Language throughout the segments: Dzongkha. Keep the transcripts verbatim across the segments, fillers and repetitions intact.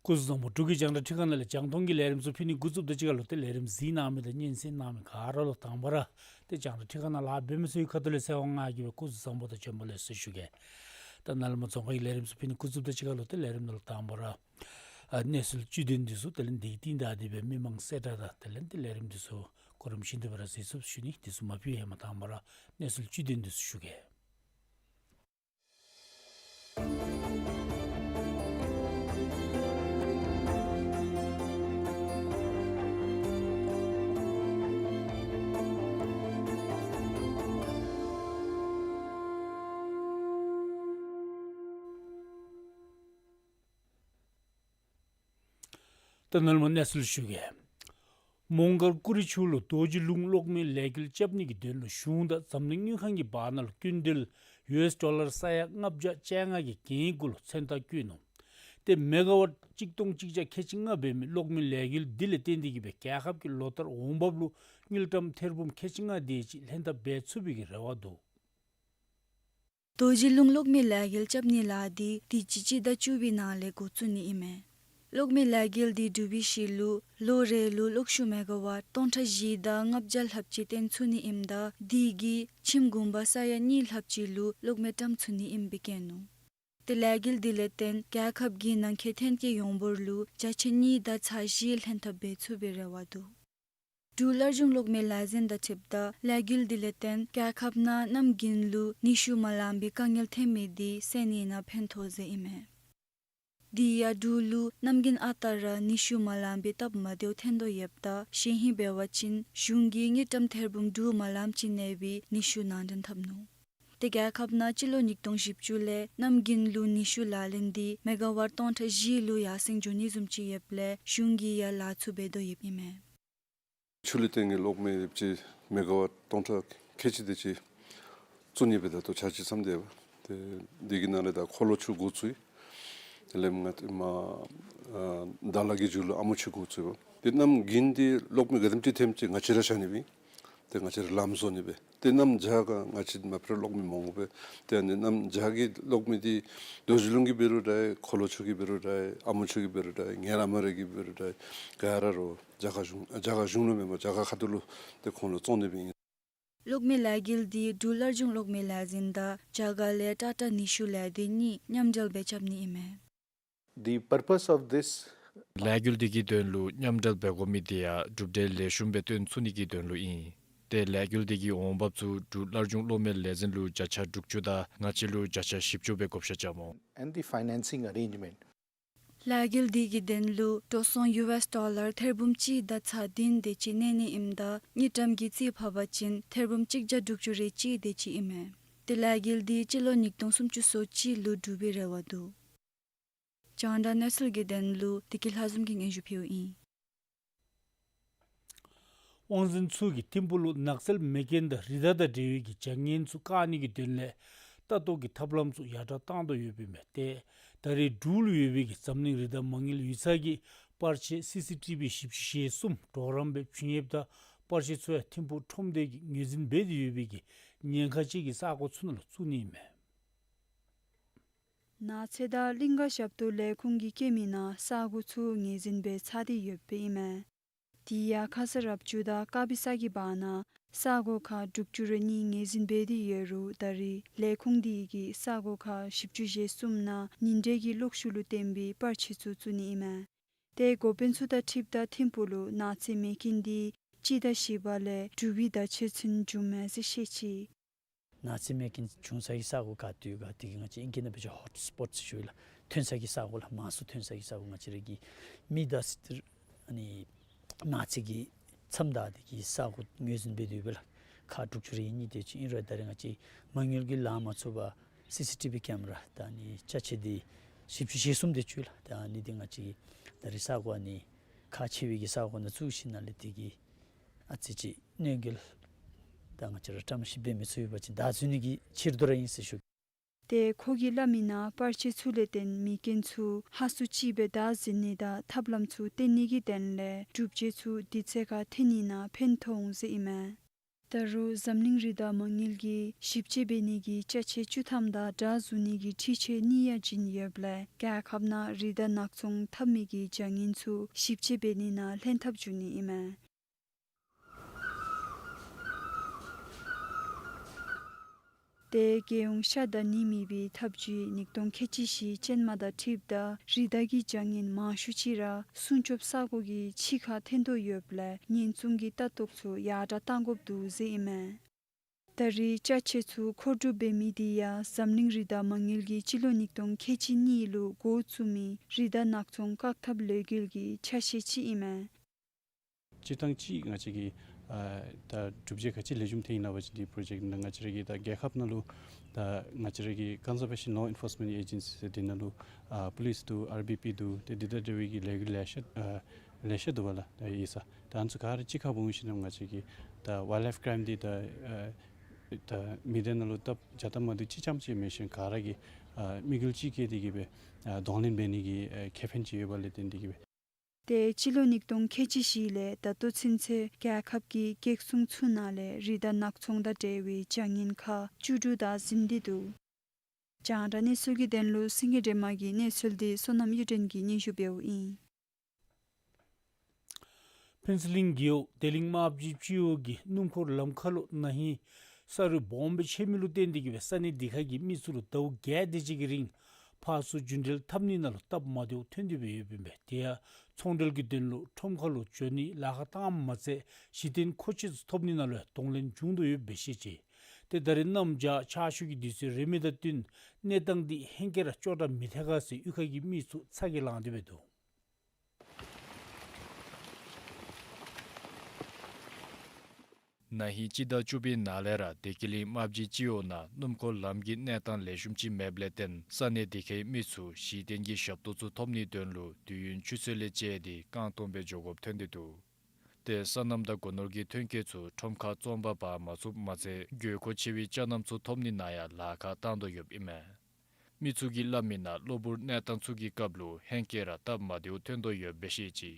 སྐུ་གཟུགས་བཟང་པོ། འབྲུག་གི་རྒྱང་བསྒྲགས་ཁྲི་ཁང་ནང་ལས་རྒྱང་མཐོང་གི་ལས་རིམ་ཚུ་ཕུལ་ནི་འགོ་བཙུགསཔ་དང་གཅིག་ཁར་ལུ་ཏེ་ལས་རིམ་གཟིགས་གནང་མི་དང་སྙན་གསན་གནང་མི་ག་ར་ལུ་དང་པ་ར་ཏེ་རྒྱང་བསྒྲགས་ཁྲི་ཁང་ནང་ལཱ་འབད་མི་ཚུ་གི་ཁ་ཐུག་ལས་ཚེ་དབང་ང་གིས་སྦེ་སྐུ་གཟུགས་བཟང་པོ་དང་བྱོན་པ་ལེགས་སོ་ཟེར་ཞུ་གེ། ད་ནཱ་ལས་མར་རྫོང་ཁའི་ལས་རིམ་ཚུ་ཕུལ་ནི་འགོ་བཙུགསཔ་དང་གཅིག་ཁར་ལུ་ཏེ་ལས་རིམ་ནང་ལུ་དང་པ་ར་ཨ་གནས་ཚུལ་བཅུད་ལྡན་འདི་ཚུ་དེ་ལས་འདི་གི་རྟིང་བདའ་སྟེ་སྦེ་མི་མང་གསལ་བསྒྲགས་དང་དེ་ལས་ཏེ་ལས་རིམ་འདི་ཚུ་གོ་རིམ་བཞིན་དུ་སྦེ་ར་གཟིགས་ཚུགསཔ་ཞུ་ནི། འདི་ཚུ་མ་ཕུལ་ཧེ་མ་དང་པ་ར་གནས་ཚུལ་བཅུད་ལྡན་འདི་ཚུ་ཞུ་གེ། ད་ནཱ་ལས་མར་གནས་ཚུལ་ཞུ་གེ། མོང་སྒར་ཀུ་རི་ཆུ་ལུ་རྡོ་རྗེ་ལུང་གློག་མེ་ལས་འགུལ་རྐྱབ་ནི་གི་དོན་ལུ་གཞུང་དང་འཛམ་གླིང་དངུལ་ཁང་གི་བར་ན་ལུ་སྐྱིན་འགྲུལ་ཡུ་ཨེསི་ཌོ་ལར་ས་ཡ་ལྔ་བརྒྱ་བཅོ་ལྔ་གི་འགན་བསྐུར་ལུ་མཚན་རྟགས་བསྐྱོན་ནུག། ཏེ་མེ་ག་ཝཊ་གཅིག་སྟོང་གཅིག་བརྒྱ་ཁལ་གཅིག་ལྔ་འབད་མི་གློག་མེ་ལས་འགུལ་འདི་ལས་བརྟེན་ཏེ་གིས་སྦེ་རྒྱལ་ཁབ་ཀྱི་ལོ་ལྟར་འོང་འབབ་ལུ་དངུལ་ཀྲམ་ཐེར་འབུམ་ཁལ་གཅིག་ལྔ་དེ་ཅིག་ལྷན་ཐབས་འབད་ཚུགས་པའི་གི་རེ་བ་འདུག། རྡོ་རྗེ་ལུང་གློག་མེ་ལས་འགུལ་རྐྱབ་ནི་ལཱ་འདི་དུས་ཅི་སྤྱི་ཟླ་བཅུ་པའི་ནང་ལས་འགོ་བཙུགས་ནི་ཨིན་མས། གློག་མེ་ལས་འགུལ་འདི་གྲུབ་པའི་ཤུལ་ལུ་ལོ་རེ་ལུ་གློག་ཤུགས་མེ་ག་ཝཊ་སྟོང་ཕྲག་བཞི་དང་ལྔ་བརྒྱ་ལྷགཔ་ཅིག་བཏོན་ཚུགས་ནི་ཨིནམ་ད་དེ་གིས་ཁྱིམ་གུང་པ་ས་ཡ་གཉིས་ལྷགཔ་ཅིག་ལུ་གློག་མེ་བཀྲམ་ཚུགས་ནི་ཨིནམ་སྦེ་བཀོད་ནུག། ཏེ་ལས་འགུལ་འདི་ལས་བརྟེན་རྒྱལ་ཁབ་ཀྱི་ནང་འཁོད་ཐོན་སྐྱེད་ཡོངས་འབོར་ལུ་བརྒྱ་ཆ་གཉིས་དང་ཚག་བཞི་ལྷན་ཐབས་འབད་ཚུགས་པའི་རེ་བ་འདུག། འབྲུག་སླར་འབྱུང་གློག་མེ་ལས་འཛིན་དང་འཁྲིལཝ་ད་ལས་འགུལ་འདི་ལས་བརྟེན་རྒྱལ་ཁབ་ནང་གནམ་དགུན་ལུ་ནུས་ཤུགས་མ་ལང་པའི་དཀའ་ངལ་ཐོན་མི་འདི་སེལ་ནི་ནང་ཕན་ཐོགས་ཟེར་ཨིན་མས། དེ་ཡང་འབྲུག་ལུ་གནམ་དགུན་ཨ་རྟག་ར་ནུས་ཤུགས་མ་ལང་པའི་སྟབས་མ་བདེཝ་ཐོན་དོ་ཡོདཔ་ད་གཞེས་ཧིང་འབད་བ་ཅིན་གཞུང་གིས་དངུལ་ཀྲམ་ཐེར་འབུམ་དྲུག་མ་ལངམ་ཅིག་གནས་པའི་ནུས་ཤུགས་ནང་འདྲེན་འཐབ་ནུག། ཏེ་རྒྱལ་ཁབ་ནང་སྤྱི་ལོ་ཉིས་སྟོང་བཞི་བཅུ་ལས་གནམ་དགུན་ལུ་ནུས་ཤུགས་ལག་ལེན་འདི་མེ་ག་ཝཊ་སྟོང་ཕྲག་བཞི་ལུ་ཡར་སེང་འགྱོ་ནི་བཟུམ་ཅིག་ཡོདཔ་ལས་གཞུང་གིས་ཡང་ལཱ་ཚུ་འབད་དོ་ཡོདཔ་ཨིན་མས། ཆུ་ལས་བརྟེན་གྱི་གློག་མེ་ཅིག་མེ་ག་ཝཊ་སྟོང་ཕྲག་ཁལ་གཅིག་དེ་ཅིག་བཙུགས་ནི་སྦེ་ད་ལྟོ་འཆར་གཞི་བརྩམས་ཏེ་ཡོད་པས། ཏེ་འདི་གི་ནང་ལས་ད་འཁོར་ལོ་ཆུ་འགོ་བཙུགས་ཡི། དེ་ལས་ང་ཏེ་མ་ཨ་ད་ལ་གི་མཇུག་ལུ་ཨ་མོ་ཆུ་འགོ་བཙུགས་ཡི། ཏེ་གནམ་དགུན་འདི་གློག་མེ་ག་དེམ་ཅིག་ཐོནམ་ཅིག་ང་བཅས་ར་ཆ་ནི་སྦེ་ཏེ་ང་བཅས་ར་ལམ་བཟོ་ནི་སྦེ། ཏེ་གནམ་བྱཱར་ཁར་ང་བཅས་མ་པ་ར་གློག་མེ་མང་པོ་སྦེ། ཏེ་ཨ་ནི་གནམ་བྱཱར་གྱི་གློག་མེ་འདི་རྡོ་རྗེ་ལུང་གི་འབད་རུང་འདྲ་འཁོར་ལོ་ཆུ་གི་འབད་རུང་འདྲ་ཨ་མོ་ཆུ་གི་འབད་རུང་འདྲ་ངལ་ཨ་མ་རེ་གི་འབད་རུང་འདྲ་ག་ར་ར་རྒྱ་གར་གཞུང་རྒྱ་གར་གཞུང་ལུ་མེན་པར་རྒྱ་གར་ཁ་ཐུག་ལུ་ཏེ་ཁོང་ལུ་བཙོང་ནི་སྦེ་ཨིན། གློག་མེ་ལས་འགུལ་འདི་འབྲུག་སླར་འབྱུང་གློག་མེ་ལས་འཛིན་དང་རྒྱ་གར་ལས་ཊ་ཊ་ནུས་ཤུགས་ལས་སྡེ་གཉིས་མཉམ་འབྲེལ་སྦེ་རྐྱབ་ནི་ཨིན་མས། The purpose of this ལས་འགུལ་འདི་གི་དོན་ལུ་མཉམ་འབྲེལ་འབད་དགོ་མི་འདི་ཡང་གྲུབ་འབྲས་ལེགས་ཤོམ་སྦེ་སྟོན་ཚུགས་ནི་གི་དོན་ལུ་ཨིན། ཏེ་ལས་འགུལ་འདི་གི་འོང་འབབ་ཚུ་འབྲུག་སླར་འབྱུང་གློག་མེ་ལས་འཛིན་ལུ་བརྒྱ་ཆ་དྲུག་ཅུ་དང་ང་བཅས་ལུ་བརྒྱ་ཆ་བཞི་བཅུ་སྦེ་བགོ་བཤའ་རྐྱབ་སྨོ། And the financing arrangement. ལས་འགུལ་འདི་གི་དོན་ལུ་འགྲོ་སོང་ཡུ་ཨེསི་ཌོ་ལར་ཐེར་འབུམ་གཅིག་དང་ཚག་བདུན་དེ་ཅིག་གནས་ནི་ཨིནམ་ད་དངུལ་ཀྲམ་གྱི་རྩིས་ཕབ་པ་ཅིན་ཐེར་འབུམ་གཅིག་བརྒྱ་དྲུག་ཅུ་རེ་གཅིག་དེ་ཅིག་ཨིན་མས། ཏེ་ལས་འགུལ་འདི་སྤྱི་ལོ་ཉིས་སྟོང་སུམ་ཅུ་སོ་གཅིག་ལུ་གྲུབ་པའི་རེ་བ་འདུག། རྒྱང་བསྒྲགས་གནས་ཚུལ་གྱི་དོན་ལུ་བདེ་སྐྱིད་ལྷ་འཛོམས་ཀྱིས་སྙན་ཞུ་ཕུལཝ་ཨིན། དབང་འཛིན་ཚུ་གིས་ཐིམ་ཕུག་ལུ་ནགས་ཚལ་མེ་རྐྱེན་དང་རི་དྭགས་དང་འབྲེལ་བའི་གི་བྱ་ངན་ཚུ་བཀག་ནི་གི་དོན་ལས་ལྟ་རྟོག་གི་ཐབས་ལམ་ཚུ་ཡར་དྲག་བཏང་དོ་ཡོདཔ་ཨིན་མས། ཏེ་ད་རེས་འབྲུག་ལུ་ཡོད་པའི་གི་འཛམ་གླིང་རི་དྭགས་མ་དངུལ་ཡིག་ཚང་གིས་པར་ཆས་སི་སི་ཊི་བི་བཞི་བཅུ་ཞེ་གསུམ་གྲོགས་རམ་སྦེ་བྱིན་ཡོདཔ་ད་པར་ཆས་ཚུ་ཡང་ཐིམ་ཕུག་ཁྲོམ་སྡེ་གིས་ངོས་འཛིན་འབད་དེ་ཡོད་པའི་གི་ཉེན་ཁ་ཅན་གྱི་ས་གོ་ཚུ་ནང་ལུ་བཙུགས་ནི་ཨིན་མས། ནགས་ཚལ་དང་གླིང་ག་ཞབས་ཏོག་ལས་ཁུངས་ཀྱིས་བཀོད་མི་ནང་ས་གོ་ཚུ་ངོས་འཛིན་འབད་ཚར་ཏེ་ཡོདཔ་ཨིན་མས། དེ་ཡང་ཁ་ས་རབ་ཆུ་དང་དཀར་སྦི་ས་གི་བར་ན་ས་གོ་ཁག་དྲུག་ཅུ་རེ་གཉིས་ངོས་འཛིན་འབད་དེ་ཡོད་རུང་ད་རེས་ལས་ཁུངས་དེ་གིས་ས་གོ་ཁག་བཞི་བཅུ་ཞེ་གསུམ་ནང་ཉིན་དྲོད་ཀྱི་གློག་ཤུགས་ལུ་བརྟེན་པའི་པར་ཆས་ཚུ་བཙུགས་ནི་ཨིན་མས། ཏེ་འགོ་དཔོན་ཚུ་དང་འཁྲིལཝ་ད་ཐིམ་ཕུག་ལུ་ནགས་ཚལ་མེ་རྐྱེན་འདི་སྤྱི་ཟླ་བཞི་པ་ལས་དྲུག་པའི་ཟླ་མཇུག་ཚུན་འབྱུངམ་མས་ཟེར་བཤད་ཅི། ནགས་ཚལ་མེ་རྐྱེན་བྱུང་ས་གི་ས་གོ་ག་ཏེ་ཡོད་ག་དེ་གིས་ང་བཅས་ཨིང་སྐད་ནང་འབད་བ་ཅིན་ཧོཊ་སི་པོཊ་ཟེར་ཞུ་ཡི་ལགས། ཐོན་ས་གི་ས་གོ་ལགས། མང་སུ་ཐོན་ས་གི་ས་གོ་ང་བཅས་ར་གི་མི་དང་ཨ་ནི་ནགས་ཚལ་གྱི་མཚམས་བདའ་སྟེ་གི་ས་གོ་ངོས་འཛིན་འབད་དེ་ཡོདཔ་ལགས། ཁག་དྲུག་ཅུ་རེ་གཉིས་དེ་ཅིག་ཨིན་རུང་ད་རེས་ང་བཅས་མ་དངུལ་གྱིས་ལང་མ་ཚུགས་པར་སི་སི་ཊི་བི་ཀེམ་ར་དང་ཨ་ནི་ཅ་ཆས་འདི་བཞི་བཅུ་ཞེ་གསུམ་དེ་ཅིག་ལགས། ད་ཨ་ནི་འདི་ང་བཅས་ཀྱིས་ད་རེས་ས་གོ་ཨ་ནི་ཁག་ཆེ་བའི་གི་ས་གོ་ནང་བཙུགས་ཞིནམ་ལས་དེ་གིས་ཨ་ཙི་ཅིག་གནོད་འགེལ་དང་ང་བཅས་ར་བཀྲམ་ཤིང་འབད་མི་ཚུ་ཡོད་པ་ཅིན་བདའ་འཛུལ་ནི་གི་ཕྱིར་དུ་ར་ཨིན་ཟེར་ཞུ། ཏེ་ཁོ་གིས་སླབ་མི་ནང་པར་ཆས་ཚུ་ལས་བརྟེན་མེ་རྐྱེན་ཚུ་ཧ་སུ་ཅིག་སྦེ་བདའ་འཛུལ་ནི་དང་ཐབས་ལམ་ཚུ་བཏོན་ནི་གི་དོན་ལས་གྲུབ་འབྲས་ཚུ་དུས་ཚོད་ཁར་ཐོན་ནི་ནང་ཕན་ཐོགས་འོང་ཟེར་ཨིན་མས། ད་རུང་འཛམ་གླིང་རི་དྭགས་མ་དངུལ་གྱིས་ཞིབ་དཔྱད་འབད་ནི་གི་ཅ་ཆས་བཅུ་ཐམ་དང་དྲ་བཟུང་ནི་གི་འཕྲུལ་ཆས་གཉིས་ཡང་བྱིན་ཡོདཔ་ལས་རྒྱལ་ཁབ་ནང་རི་དྭགས་ནག་ཚོང་འཐབ་མི་གི་བྱ་ངན་ཚུ་ཞིབ་དཔྱད་འབད་ནི་ནང་ལྷན་ཐབས་འབྱུང་ནི་ཨིན་མས། ཏེ་རྒྱལ་ཡོངས་ཤ་དང་ནི་མེད་པའི་འཐབ་ཇུས་ཉིས་སྟོང་ཁལ་གཅིག་བཞི་ཅན་མ་དང་འཁྲིལཝ་ད་རི་དྭགས་ཀྱི་བྱ་ངན་མང་ཤོས་ཅིག་ར་སྲུང་སྐྱོབ་ས་གོ་གི་ཕྱི་ཁར་ཐོན་དོ་ཡོདཔ་ལས་ཉེན་སྲུང་གི་ལྟ་རྟོག་ཚུ་ཡར་དྲག་གཏང་དགོཔ་འདུག་ཟེར་ཨིན་མས། ད་རེས་ཅ་ཆས་ཚུ་མཁོ་སྒྲུབ་འབད་མི་འདི་ཡང་འཛམ་གླིང་རི་དྭགས་མ་དངུལ་གྱིས་སྤྱི་ལོ་ཉིས་སྟོང་ཁལ་གཅིག་གཉིས་ལུ་འགོ་བཙུགས་མི་རི་དྭགས་ནག་ཚོང་བཀག་ཐབས་ལས་འགུལ་གྱི་ཆ་ཤས་ཅིག་ཨིན་མས། སྤྱིར་བཏང་སྤྱི་ང་བཅས་ཀྱི་ཨ་ད་གྲུབ་འབྲས་ག་ཅི་ལེགས་ཤོམ་ཐོན་ཡི་ཟེར་བ་ཅིན་འདི་པྲོ་ཇེཀཊ་ནང་ང་བཅས་ར་གི་ད་རྒྱལ་ཁབ་ནང་ལུ་ད་ང་བཅས་ར་གི་ཀོན་ཟར་བེ་ཤཱན་ལོ་ཨེན་ཕོརསི་མེནཊ་ཨེ་ཇེན་སི་ཟེར་འདི་ནང་ལུ་ཨ་པུ་ལིསི་འདུག། ཨར་བི་པི་འདུག། ཏེ་འདི་དང་འབྲེལ་བའི་གི་ལས་འགུལ་ལེ་ཤ་ཨ་ལེ་ཤ་འདུག་པ་ལགས། ད་ཡིག་ཚང་ད་ཨ་ནི་ཚུ་ག་ར་གཅིག་ཁར་འབུངམ་ཞིནམ་ང་བཅས་ཀྱི་ད་ཝའིལཌ་ལའིཕ་ཀྲའིམ་འདི་ད་ཨ་ད་མི་སྡེ་ནང་ལུ་སྟབས་བྱ་སྟབས་མ་བདེཝ་གཅིག་རྐྱངམ་ཅིག་མེན་ཞིན་ག་ར་གིས་ཨ་དམིགས་ཡུལ་གཅིག་བསྐྱེད་དེ་གིས་སྦེ་ཨ་གདོང་ལེན་འབད་ནི་གི་ཨ་ཁེ་ཕན་ཅིག་ཡོདཔ་ལས་བརྟེན་ཏེ་གིས་སྦེ། ཏེ་སྤྱི་ལོ་ཉིས་སྟོང་ཁལ་གཅིག་བཞི་ལས་ད་ལྟོ་ཚུན་ཚོད་རྒྱལ་ཁབ་ཀྱི་སྒེར་སྲུང་ཚུ་ནང་ལས་རི་དྭགས་ནག་ཚོང་དང་འབྲེལ་བའི་བྱ་ངན་ཁག་བཅུ་དྲུག་དང་ཟིན་ཏེ་འདུག། རྒྱང་བསྒྲགས་གནས་ཚུལ་གྱི་དོན་ལུ་སེང་གེ་སྒྲོལ་མ་གི་གནས་ཚུལ་འདི་བསོད་ནམས་གཡུ་སྒྲོན་གྱིས་སྙན་ཞུ་འབདཝ་ཨིན། ཕུན་ཚོགས་གླིང་རྒེད་འོག་བདེ་གླིང་རྨ་བྱའི་སྤྱི་འོག་གི་སྣུམ་འཁོར་ལམ་ཁ་ལུ་ན་ཧིང་ས་རུད་སྦོམ་སྦེ་ཆད་མི་ལུ་བརྟེན་ཏེ་གིས་སྦེ་ས་གནས་འདི་ཁ་གི་མི་ཚུ་ལུ་ཟླཝ་བརྒྱད་དེ་ཅིག་གི་རིང་ཕར་ཚུར་རྒྱུན་འགྲུལ་འཐབ་ནི་ནང་ལུ་སྟབས་མ་བདེཝ་ཐོན་ཏེ་སྦེ་ཡོདཔ་ཨིན་པས། དེ་ཡང་ཚོང་འབྲེལ་གྱི་དོན་ལུ་ཁྲོམ་ཁ་ལུ་འགྱོ་ནི་ལཱ་ཁག་བཏངམ་མ་ཚད་གཞི་རྟེན་མཁོ་ཆས་ཚུ་ཐོབ་ནི་ནང་ལུ་ཡང་གདོང་ལེན་བྱུང་དོ་ཡོདཔ་སྦེ་བཤད་ཅི། ཏེ་ད་རེས་གནམ་བྱཱར་ཆར་ཤུགས་ཀྱི་དུས་ཚོད་རན་མི་དང་བསྟུན་གནས་སྟངས་འདི་ཧེང་སྐལ་ར་ཅོག་འཐདཔ་མི་ཐལ་ག་ཟེར་གཡུས་ཁ་གི་མི་ཚུ་ཚ་གྱང་ལང་སྟེ་སྦེ་འདུག། ན་ཧིང་སྤྱི་ཟླ་བཅུ་པའི་ནང་ལས་ར་བདེ་སྐྱིད་གླིང་རྨ་བྱའི་སྤྱི་འོག་ནང་སྣུམ་འཁོར་ལམ་གྱི་གནས་སྟངས་ལེགས་ཤོམ་ཅིག་མེདཔ་ལས་བརྟེན་ས་གནས་དེ་ཁའི་མི་ཚུ་གཞི་རྟེན་གྱི་ཞབས་ཏོག་ཚུ་ཐོབ་ནིའི་དོན་ལུ་དུས་ཡུན་ཆུ་ཚོད་ལས་བཅད་དེ་རྐང་སྟོང་སྦེ་འགྱོ་དགོཔ་ཐོན་ཏེ་འདུག། ཏེ་སོ་ནམ་དང་སྒོ་ནོར་གྱི་ཐོན་སྐྱེད་ཚུ་ཁྲོམ་ཁར་བཙོང་པར་འབག་མ་ཚུགསཔ་མ་ཚད་དགོས་མཁོ་ཆེ་བའི་ཅ་སྣམ་ཚུ་ཐོབ་ནི་ནང་ཡང་ལཱ་ཁག་བཏང་དོ་ཡོདཔ་ཨིན་མས། མི་ཚུ་གིས་སླབ་མིའི་ནང་གློ་བུར་གནས་སྟངས་ཚུ་གི་སྐབས་ལུ་ཧེང་སྐལ་ར་སྟབས་མ་བདེཝ་ཐོན་དོ་ཡོདཔ་སྦེ་བཤད་ཅི།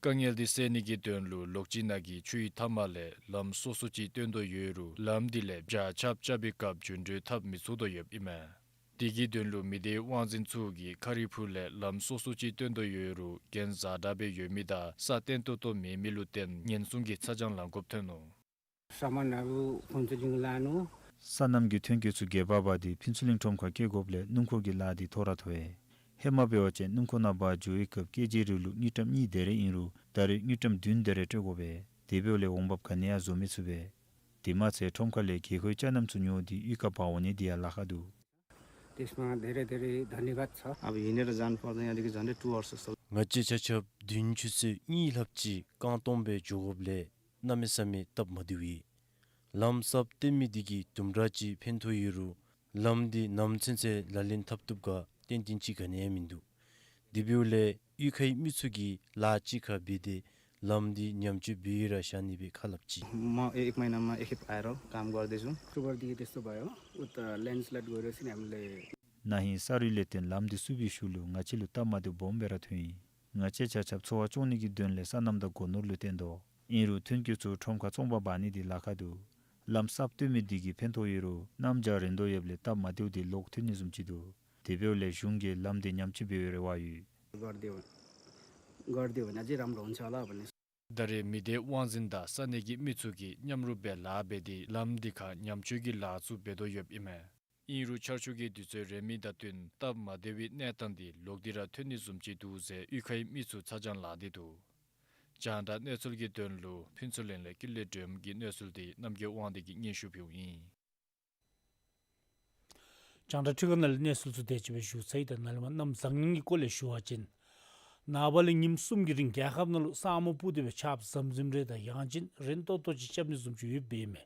དཀའ་ངལ་འདི་སེལ་ནི་གི་དོན་ལུ་ལོགས་གཅིག་ནང་གི་ཆུའི་མཐའ་མ་ལས་ལམ་སོ་སོ་ཅིག་བཏོན་དོ་ཡོད་རུང་ལམ་འདི་ལས་བྱཱར་ཆརཔ་རྐྱབ་པའི་སྐབས་རྒྱུན་འགྲུལ་འཐབ་མི་ཚུགས་དོ་ཡོདཔ་ཨིན་མས། དེ་གི་དོན་ལུ་མི་སྡེའི་དབང་འཛིན་ཚུ་གིས་ཁ་རི་ཕུག་ལས་ལམ་སོ་སོ་ཅིག་བཏོན་དོ་ཡོད་རུང་འགན་ཛ་དྲག་སྦེ་ཡོད་མི་དང་ས་བརྟན་ཏོག་ཏོ་མེད་མི་ལུ་བརྟེན་ཉེན་སྲུང་གི་ཚ་གྱང་ལང་དགོཔ་ཐོན་ནུག། ས་མ་ན་རུ་ཕུན་ཚོགས་གླིང་ལུ་ནུག། སོ་ནམ་གྱི་ཐོན་སྐྱེད་ཚུ་སྒེར་པ་འབག་སྟེ་ཕུན་ཚོགས་གླིང་ཁྲོམ་ཁར་སྐྱེལ་དགོཔ་ལས་སྣུམ་འཁོར་གྱི་ལཱ་འདི་ཐོ་ར་ཐོ་ཡི། ཧེ་མ་འབད་བ་ཅིན་སྣུམ་འཁོར་ནང་འབག་འགྱོ་བའི་སྐབས་སྐྱེལ་རྗེས་རིགས་ལུ་དངུལ་ཀྲམ་གཉིས་དེ་རེ་ཨིན་རུང་ད་རེས་དངུལ་ཀྲམ་བདུན་དེ་རེ་སྤྲོད་དགོ་པས། དེ་འབདཝ་ལས་འོང་འབབ་ག་ནི་ཡང་བཟོ་མི་ཚུགས་པས། དེ་མ་ཚད་ཁྲོམ་ཁ་ལས་དགོས་མཁོའི་ཅ་སྣམ་ཚུ་ཉོ་སྟེ་གཡུས་ཁར་འབག་འོང་ནི་འདི་ཡང་ལཱ་ཁག་འདུག། त्यसमा धेरै धेरै धन्यवाद छ। अब हिँडेर जानुपर्दैन, यहाँदेखि झन्डै टु आवर्स जस्तो। ང་བཅས་ཆ་ཁྱབ་བདུན་ཆུ་ཚོད་གཉིས་ལྷགཔ་ཅིག་རྐང་སྟོང་སྦེ་འགྱོ་དགོཔ་ལས་གནམ་མེད་ས་མེད་སྟབས་མ་བདེཝ་ཨིན། ལམ་གསརཔ་བཏོན་མི་འདི་གིས་དུམ་གྲ་ཅིག་ཕན་ཐོགས་ཡོད་རུང་ལམ་འདི་ནམ་ཚུན་ཚོད་ལག་ལེན་འཐབ་བཏུབ་ག་ཏན་ཏན་ཅིག་ག་ནི་ཡང་མིན་འདུག། དེ་འབདཝ་ལས་གཡུས་ཁའི་མི་ཚུ་གིས་ལཱ་གཅིག་ཁར་འབད་དེ་ལམ་འདི་ཉམས་བཅོས་འབད་ར་བཞག་ནི་སྦེ་ཁ་སླབ་ཅི། म एक महिनामा एकखेप आएर काम गर्दैछु। अक्टोबरदेखि त्यस्तो भयो। उता ल्यान्डस्लाइड गइरहेछ नि, हामीले ན་ཧིང་ས་རུད་ལས་བརྟེན་ལམ་འདི་བསུབ་པའི་ཤུལ་ལུ་ང་བཅས་ལུ་སྟབས་མ་བདེཝ་སྦོམ་སྦེ་ར་ཐོན་ཡི། ང་བཅས་ཆ་ཁྱབ་འཚོ་བ་སྐྱོང་ནི་གི་དོན་ལས་སོ་ནམ་དང་སྒོ་ནོར་ལུ་བརྟེན་དོ། ཨིན་རུང་ཐོན་སྐྱེད་ཚུ་ཁྲོམ་ཁར་བཙོང་པར་འབག་ནི་འདི་ལཱ་ཁག་འདུག། ལམ་གསརཔ་བཏོན་མི་འདི་གིས་ཕན་ཐོགས་ཡོད་རུང་གནམ་བྱཱར་རན་དོ་ཡོདཔ་ལས་སྟབས་མ་བདེཝ་འདི་ལོག་ཐོན་ནི་བཟུམ་ཅིག་འདུག། དེ་འབདཝ་ལས་གཞུང་གིས་ལམ་འདི་ཉམས་བཅོས་འབད་བའི་རེ་བ་ཡོད། गरिदियो भने, गरिदियो भने अझै राम्रो हुन्छ होला भन्ने। ད་རེས་མི་སྡེའི་དབང་འཛིན་དང་ས་གནས་ཀྱི་མི་ཚུ་གིས་མཉམ་རུབ་སྦེ་ལཱ་འབད་དེ་ལམ་འདི་ཁར་ཉམས་བཅོས་ཀྱི་ལཱ་ཚུ་འབད་དོ་ཡོདཔ་ཨིན་མས། ཨིན་རུང་ཆར་ཆུ་གི་དུས་ཚོད་རན་མི་དང་བསྟུན་སྟབས་མ་བདེ་བའི་གནས་སྟངས་འདི་ལོག་སྟེ་ར་ཐོན་ནི་བཟུམ་ཅིག་འདུག་ཟེར་གཡུས་ཁའི་མི་ཚུ་ཚ་གྱང་ལང་སྟེ་འདུག། རྒྱང་བསྒྲགས་གནས་ཚུལ་གྱི་དོན་ལུ་ཕུན་ཚོགས་གླིང་ལས་ཀུན་ལེགས་སྒྲོལམ་གྱི་གནས་ཚུལ་འདི་རྣམ་རྒྱལ་དབང་འདུས་ཀྱིས་སྙན་ཞུ་ཕུལཝ་ཨིན། རྒྱང་བསྒྲགས་འཕྲུལ་ཁང་ནང་ལས་གནས་ཚུལ་ཚུ་དེ་ཅིག་སྦེ་ཞུ་ཚར་ཡི། ད་ནཱ་ལས་མར་གནམ་བཟང་ངན་གྱི་སྐོར་ལས་ཞུ་བ་ཅིན་ནངས་པ་ལས་ཉིནམ་གསུམ་གྱི་རིང་རྒྱལ་ཁབ་ནང་ལུ་ས་སྨུག་སྤུབས་ཏེ་སྦེ་ཆརཔ་ཟམ་ཟིམ་རེ་དང་ཡང་ཅིན་རན་ཏོག་ཏོ་ཅིག་རྐྱབ་ནི་བཟུམ་ཅིག་ཡོདཔ་ཨིན་མས།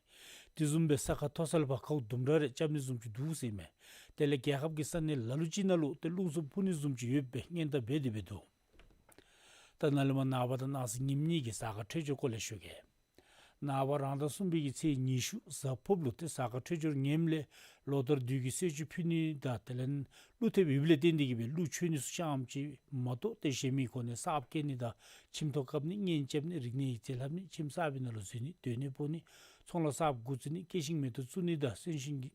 དེ་བཟུམ་སྦེ་ས་ཁ་མཐོ་ས་ལས་ཕར་ཁཝ་དུམ་གྲ་རེ་རྐྱབ་ནི་བཟུམ་ཅིག་འདུག་ཟེར་ཨིན་མས། དེ་ལས་རྒྱལ་ཁབ་ཀྱི་ས་གནས་ལ་ལུ་ཅིག་ནང་ལུ་ཏེ་རླུང་འཚུབ་འཕུ་ནི་བཟུམ་ཅིག་ཡོདཔ་སྦེ་སྔོན་བརྡ་འབད་དེ་སྦེ་འདུག། ད་ནཱ་ལས་མར་ནངས་པ་དང་གནངས་ཚེ་ཉིནམ་གཉིས་ཀྱི་གཟའ་སྐར་འཕྲོད་སྦྱོར་སྐོར་ལས་ཞུ་གེ། ནངས་པ་རང་ཟླ་གསུམ་པའི་གི་ཚེས་ཉི་ཤུ་གཟའ་ཕུར་བུ་ལུ་ཏེ་གཟའ་སྐར་འཕྲོད་སྦྱོར་ངནམ་ལས་ལོ་ལྟར་བདུད་ཀྱི་གསོལ་མཆོད་ཕུལ་ནི་དང་དེ་ལས་ཀླུ་ཐེབས་ཡོདཔ་ལས་བརྟེན་ཏེ་གིས་སྦེ་ཀླུ་མཆོད་ནི་ཚུ་རྐྱངམ་ཅིག་མ་གཏོགས་ཏེ་གཞན་མི་གོ་གནས་གསརཔ་བཀལ་ནི་དང་ཁྱིམ་ཐོག་བཀབ་ནི་གཉེན་རྐྱབ་ནི་རིག་གནས་ཡིག་རྩིས་ལྷབ་ནི་ཁྱིམ་གསར་པའི་ནང་ལུ་འཛུལ་ནི་སྡོད་གནས་སྤོ་ནི་ ཚོང་ལཱ་གསརཔ་འགོ་བཙུགས་ནི་སྐྱེད་ཤིང་མེ་ཏོག་བཙུགས་ནི་དང་སོན་ཤིང་གི་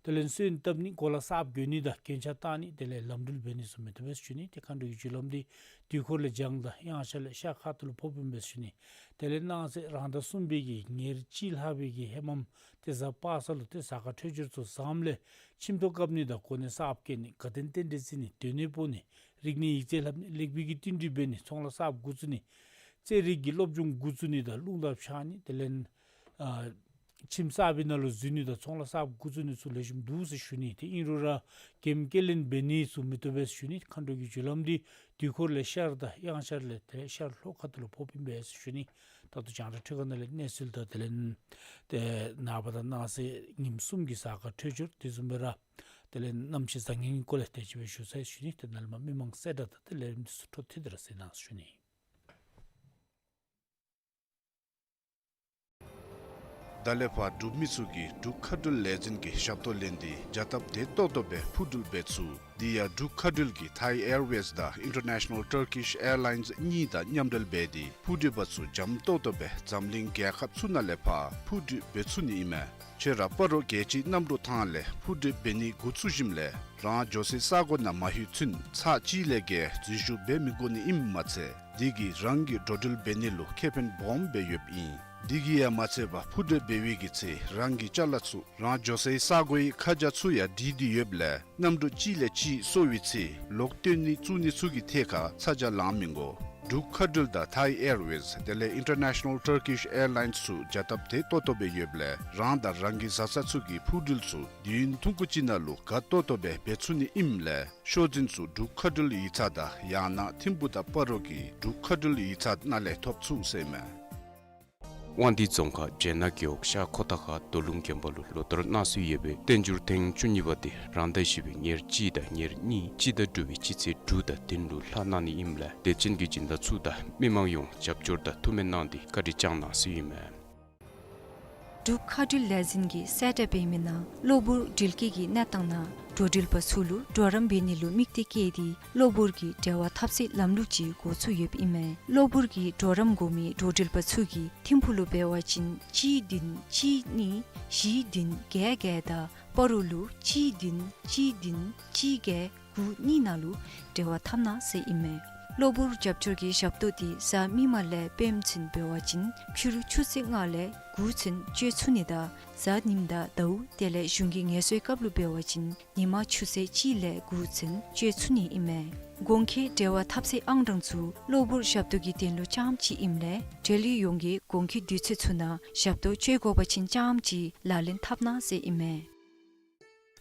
དེ་ལས་སོན་བཏབ་ནི་གོ་ལ་གསརཔ་གྱོན་ནི་དང་རྒྱན་ཆ་བཏགས་ནི་དེ་ལས་ལམ་འགྲུལ་འབད་ནི་ཚུ་མི་བཏུབ་པས་ཞུ་ནི། ཏེ་མཁའ་འགྲོ་གི་རྒྱུ་ལམ་འདི་དུས་འཁོར་ལས་བྱང་དང་དབྱངས་འཆར་ལས་ཤར་ཁ་ཐུག་ལུ་ཕོགཔ་ཨིན་པས་ཞུ་ནི། དེ་ལས་གནངས་ཚེ་རང་ཟླ་གསུམ་པའི་གི་ཉེར་གཅིག་ལྷག་པའི་གི་ཧེ་མམ་ཏེ་གཟའ་པ་སངས་ལུ་ཏེ་གཟའ་སྐར་འཕྲོད་སྦྱོར་ཚུ་བཟངམ་ལས་ཁྱིམ་ཐོག་བཀབ་ནི་དང་གོ་གནས་གསརཔ་བཀལ་ནི་དགའ་སྟོན་རྟེན་འབྲེལ་བརྩི་ནི་སྡོད་གནས་སྤོ་ནི་རིག་གནས་ཡིག་རྩིས་ལྷབ་ནི་ལེགས་སྤེལ་གྱི་བསྟུན་གྲོས་འབད་ནི་ཚོང་ལཱ་གསརཔ་འགོ་བཙུགས་ནི་རྩེད་རིགས་ཀྱི་སློབ་སྦྱོང་འགོ་བཙུགས་ནི་དང་རླུང་རྟ་འཕྱར་ནི་དེ་ལས་ཨ་ཁྱིམ་གསར་པའི་ནང་ལུ་འཛུལ་ནི་དང་ཚོང་ལཱ་གསརཔ་འགོ་བཙུགས་ནི་ཚུ་ལེགས་ཤོམ་འདུག་ཟེར་ཞུ་ནི། ཏེ་ཨིན་རུང་ར་འགྱེམ་སྐྱེལ་ལེན་འབད་ནི་ཚུ་མི་བཏུབ་པས་ཞུ་ནི། མཁའ་འགྲོ་གི་རྒྱུ་ལམ་འདི་དུས་འཁོར་ལས་ཤར་དང་དབྱངས་འཆར་ལས་དེ་ལས་ཤར་ལྷོ་ཁ་ཐུག་ལུ་ཕོགཔ་ཨིན་པས་ཞུ་ནི། ད་ལྟོ་རྒྱང་བསྒྲགས་འཕྲུལ་ཁང་ནང་ལས་གནས་ཚུལ་དང་དེ་ལས་ཏེ་ནངས་པ་དང་གནངས་ཚེ་ཉིནམ་གསུམ་གྱི་གཟའ་སྐར་འཕྲོད་སྦྱོར་དེ་བཟུམ་སྦེ་ར་དེ་ལས་གནམ་གཤིས་བཟང་ངན་གྱི་སྐོར་ལས་དེ་ཅིག་སྦེ་ཞུ་ཚར་ཞུ་ནི། ཏེ་ནཱ་ལས་མར་མི་མང་གསལ་བསྒྲགས་དང་དེ་ལས་རིམ་འདི་ཚུ་འཕྲོ་མཐུད་དེ་ར་གསན་གནང་ཞུ་ནི། ད་ལས་ཕར་འབྲུག་མི་ཚུ་གིས་འབྲུག་མཁའ་འགྲུལ་ལས་འཛིན་གྱི་ཞབས་ཏོག་ལེན་ཏེ་བྱ་སྟབས་བདེ་ཏོག་ཏོ་སྦེ་འཕུར་འགྲུལ་འབད་ཚུགས། དེ་ཡང་འབྲུག་མཁའ་འགྲུལ་གྱིས་Thai Airways དང་International Turkish Airlines གཉིས་དང་མཉམ་འབྲེལ་འབད་དེ་འཕུར་འགྲུལ་པ་ཚུ་འཇམ་ཏོག་ཏོ་སྦེ་འཛམ་གླིང་རྒྱལ་ཁབ་ཚུ་ནང་ལས་ཕར་འཕུར་འགྲུལ་འབད་ཚུགས་ནི་ཨིན་མས། ཁྱོད་ར་སྤ་རོ་རྒྱལ་སྤྱིའི་གནམ་གྲུ་ཐང་ལས་འཕུར་འགྲུལ་འབད་ནི་འགོ་བཙུགས་ཞིནམ་ལས་རང་འགྱོ་སའི་ས་གོ་ནང་མ་ལྷོད་ཚུན་ཚར་གཅིག་ལས་བརྒལ་འཛུལ་ཞུགས་འབད་མི་དགོ་ནི་ཨིནམ་མ་ཚད་དེ་གིས་རང་གི་འགྲོ་འགྲུལ་འབད་ནི་ལུ་ཁེ་ཕན་སྦོམ་སྦེ་ཡོདཔ་ཨིན། དེ་གིས་ཡང་མ་ཚད་པར་འཕུར་འགྲུལ་འབད་བའི་གི་ཚེ་རང་གི་ཅ་ལ་ཚུ་རང་འགྱོ་སའི་ས་གོའི་ཁ་བྱང་ཚུ་ཡང་བྲིས་ཏེ་ཡོདཔ་ལས་གནམ་གྲུ་གཅིག་ལས་གཅིག་སོར་བའི་ཚེ་ལོག་བཏོན་ནི་བཙུགས་ནི་ཚུ་གི་ཐད་ཁར་ཚ་གྱང་ལང་མི་དགོ། འབྲུག་མཁའ་འགྲུལ་དང་Thai Airways དེ་ལས་International Turkish Airlines ཚུ་བྱ་སྟབས་བདེ་ཏོག་ཏོ་སྦེ་ཡོདཔ་ལས་རང་དང་རང་གི་བཟའ་ཚང་ཚུ་གིས་འཕུར་འགྲུལ་ཚུ་དུས་ཡུན་ཐུང་ཀུ་ཅིག་ནང་ལུ་དགའ་ཏོག་ཏོ་སྦེ་འབད་ཚུགས་ནི་ཨིནམ་ལས་ཤོག་འཛིན་ཚུ་འབྲུག་མཁའ་འགྲུལ་ཡིག་ཚང་དང་ཡང་ན་ཐིམ་ཕུག་དང་སྤ་རོ་གི་འབྲུག་མཁའ་འགྲུལ་ཡིག་ཚང་ནང་ལས་ཐོབ་ཚུགས་ཟེར་ཨིན་མས། དབང་འདུས་རྫོང་ཁག་སྦྱེད་ནག་རྒེད་འོག་ཤར་ཁོ་ཐང་ཁ་རྡོ་ལུང་དགོན་པ་ལུ་ལོ་ལྟར་གནང་སྲོལ་ཡོད་པའི་བསྟན་འགྱུར་ཐེངས་བཅུ་གཉིས་པ་དེ་རང་ཟླ་བཞི་པའི་ཉེར་གཅིག་དང་ཉེར་གཉིས་སྤྱི་ཟླ་དྲུག་པའི་སྤྱི་ཚེས་དྲུག་དང་བདུན་ལུ་ལྷག་གནང་ནི་ཨིནམ་ལས་དད་ཅན་གྱི་སྦྱིན་བདག་ཚུ་དང་མི་མང་ཡོངས་རྒྱབ་སྐྱོར་དང་ཐུགས་སྨོན་གནང་སྟེ་བཀའ་དྲིན་བསྐྱངས་གནང་ཟེར་ཨིན་མས། འབྲུག་མཁའ་འགྲུལ་ལས་འཛིན་གྱིས་གསལ་བསྒྲགས་འབད་མི་ནང་གློ་བུར་འགྲུལ་སྐྱེལ་གྱི་གནས་སྟངས་ནང་འགྲོ་འགྲུལ་པ་ཚུ་ལུ་གྲོགས་རམ་འབད་ནི་ལུ་དམིགས་གཏད་བསྐྱེད་དེ་གློ་བུར་གྱི་འབྲེལ་བ་འཐབ་སའི་ལམ་ལུགས་ཅིག་འགོ་བཙུགས་ཡོདཔ་ཨིན་མས། གློ་བུར་གྱི་གྲོགས་རམ་དགོ་མི་འགྲོ་འགྲུལ་པ་ཚུ་གིས་ཐིམ་ཕུག་ལུ་འབད་བ་ཅིན་གཅིག་བདུན་གཅིག་གཉིས་བཞི་བདུན་བརྒྱད་བརྒྱད་དང་སྤ་རོ་ལུ་གཅིག་བདུན་གཅིག་བདུན་གཅིག་བརྒྱད་དགུ་གཉིས་ནང་ལུ་འབྲེལ་བ་འཐབ་གནང་ཟེར་ཨིན་མས། གློ་བུར་རྒྱབ་སྐྱོར་གྱི་ཞབས་ཏོག་དེ་གཟའ་མིག་དམར་ལས་སྤེནམ་ཚུན་འབད་བ་ཅིན་ཕྱི་རུ་ཆུ་ཚོད་ལྔ་ལས་དགུ་ཚུན་སྤྱོད་ཚུགས་ནི་དང་གཟའ་ཉིམ་དང་ཟླཝ་དེ་ལས་གཞུང་གི་ངལ་གསོའི་སྐབས་ལུ་འབད་བ་ཅིན་ཉིན་མ་ཆུ་ཚོད་གཅིག་ལས་དགུ་ཚུན་སྤྱོད་ཚུགས་ནི་ཨིན་མས། གོང་འཁོད་འབྲེལ་བ་འཐབ་སའི་ཨང་གྲངས་ཚུ་གློ་བུར་ཞབས་ཏོག་གི་དོན་ལུ་རྐྱངམ་ཅིག་ཨིནམ་ལས་འབྲེལ་ཡོད་ཡོངས་ཀྱིས་གོང་འཁོད་དུས་ཚོད་ཚུ་ནང་ཞབས་ཏོག་སྤྱོད་དགོ་པ་ཅིན་རྐྱངམ་ཅིག་ལག་ལེན་འཐབ་གནང་ཟེར་ཨིན་མས།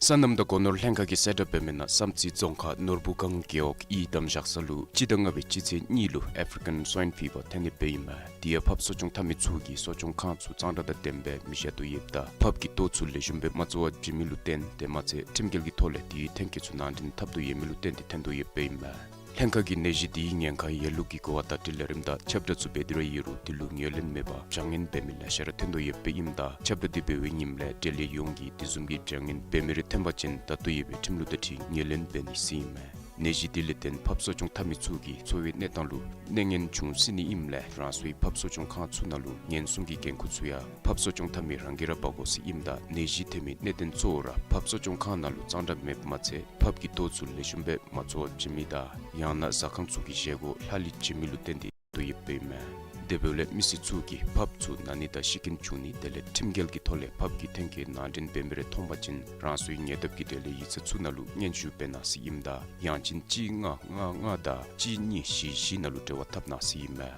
སོ་ནམ་དང་སྒོ་ནོར་ལྷན་ཁག་གིས་གསལ་བསྒྲགས་འབད་མི་ནང་བསམ་རྩེ་རྫོང་ཁག་ནོར་བུ་སྒང་རྒེད་འོག་ཡི་དམ་བཞག་ས་ལུ་སྤྱི་ཟླ་ལྔ་པའི་སྤྱི་ཚེས་གཉིས་ལུ་African Swine Fever ཐོན་ནི་སྦེ་ཨིན་མས། དེ་ཡང་ཕགཔ་གསོ་སྐྱོང་འཐབ་མི་ཚུ་གིས་གསོ་སྐྱོང་ཁང་ཚུ་གཙང་སྦྲ་དང་ལྡནམ་སྦེ་མི་བཞག་དོ་ཡོདཔ་ད་ཕགཔ་གི་ལྟོ་ཚུ་ལེགས་ཤོམ་སྦེ་མ་བཙོ་བར་བྱིན་མི་ལུ་བརྟེན་ཏེ་མ་ཚད་ཁྲིམས་འགལ་གྱི་ཐོག་ལས་དེའི་ཐོན་སྐྱེད་ཚུ་ནང་འདྲེན་འཐབ་དོ་ཡོད་མི་ལུ་བརྟེན་ཏེ་ཐོན་དོ་ཡོདཔ་ཨིན་མས། ལྷན་ཁག་གིས་ནད་གཞི་དེའི་ཉེན་ཁ་ཡོད་ལུགས་ཀྱི་གོ་བ་བརྡ་སྤྲོད་ལས་རིམ་དང་ཁྱབ་བསྒྲགས་ཚུ་འབད་དེ་ར་ཡོད་རུང་དེ་ལུ་ངོས་ལེན་མེད་པར་བྱ་ངན་འབད་མི་ལེ་ཤ་ར་ཐོན་དོ་ཡོདཔ་ཨིནམ་ད་ཁྱབ་བསྒྲགས་དེ་འབད་བའི་ཉིནམ་ལས་འབྲེལ་ཡོད་ཡོངས་ཀྱིས་དེ་བཟུམ་གྱི་བྱ་ངན་འབད་མི་རེ་ཐོན་པ་ཅིན་ད་ལྟོ་ཡོད་པའི་ཁྲིམས་ལུགས་དང་འཁྲིལ་ངོས་ལེན་འབད་ནི་ཟེར་ཨིན་མས། ནད་གཞི་དེ་ལས་བརྟེན་ཕགཔ་གསོ་སྐྱོང་འཐབ་མི་ཚུ་གི་འཚོ་བའི་གནས་སྟངས་ལུ་གནོད་ཉེན་འབྱུང་སྲིད་ནི་ཨིནམ་ལས་རང་སོའི་ཕགཔ་གསོ་སྐྱོང་ཁང་ཚུ་ནང་ལུ་ཉེན་སྲུང་གི་འགན་ཁུར་ཚུ་ཡང་ཕགཔ་གསོ་སྐྱོང་འཐབ་མི་རང་གིས་ར་འབག་དགོ་ཟེར་ཨིནམ་ད་ནད་གཞི་ཐོན་མི་གནད་དོན་གཙོ་བོ་ར་ཕགཔ་གསོ་སྐྱོང་ཁང་ནང་ལུ་གཙང་སྦྲ་མེདཔ་མ་ཚད་ཕགཔ་གི་ལྟོ་ཚུ་ལེགས་ཤོམ་སྦེ་མ་བཙོ་བར་བྱིན་མི་དང་ཡང་ན་ཟ་ཁང་ཚུ་གི་བཞེས་སྒོ་ལྷག་ལུས་བྱིན་མི་ལུ་བརྟེན་ཏེ་ཐོན་དོ་ཡོདཔ་ཨིན་མས། དེ་འབདཝ་ལས་མི་སེར་ཚུ་གིས་ཕགཔ་ཚུ་ན་ནི་དང་ཤི་རྐྱེན་བྱུང་ནི་དེ་ལས་ཁྲིམས་འགལ་གྱི་ཐོག་ལས་ཕགཔ་གི་ཐོན་སྐྱེད་ནང་འདྲེན་འབད་མི་རེ་མཐོང་པ་ཅིན་རང་སོའི་ཉེ་འདབས་ཀྱི་འབྲེལ་ཡོད་ཡིག་ཚང་ཚུ་ནང་ལུ་སྙན་ཞུ་འབད་གནང་ཟེར་ཨིནམ་ད་ཡང་ཅིན་གཅིག་ལྔ་ལྔ་ལྔ་དང་གཅིག་གཉིས་བཞི་བཞི་ནང་ལུ་འབྲེལ་བ་འཐབ་གནང་ཟེར་ཨིན་མས།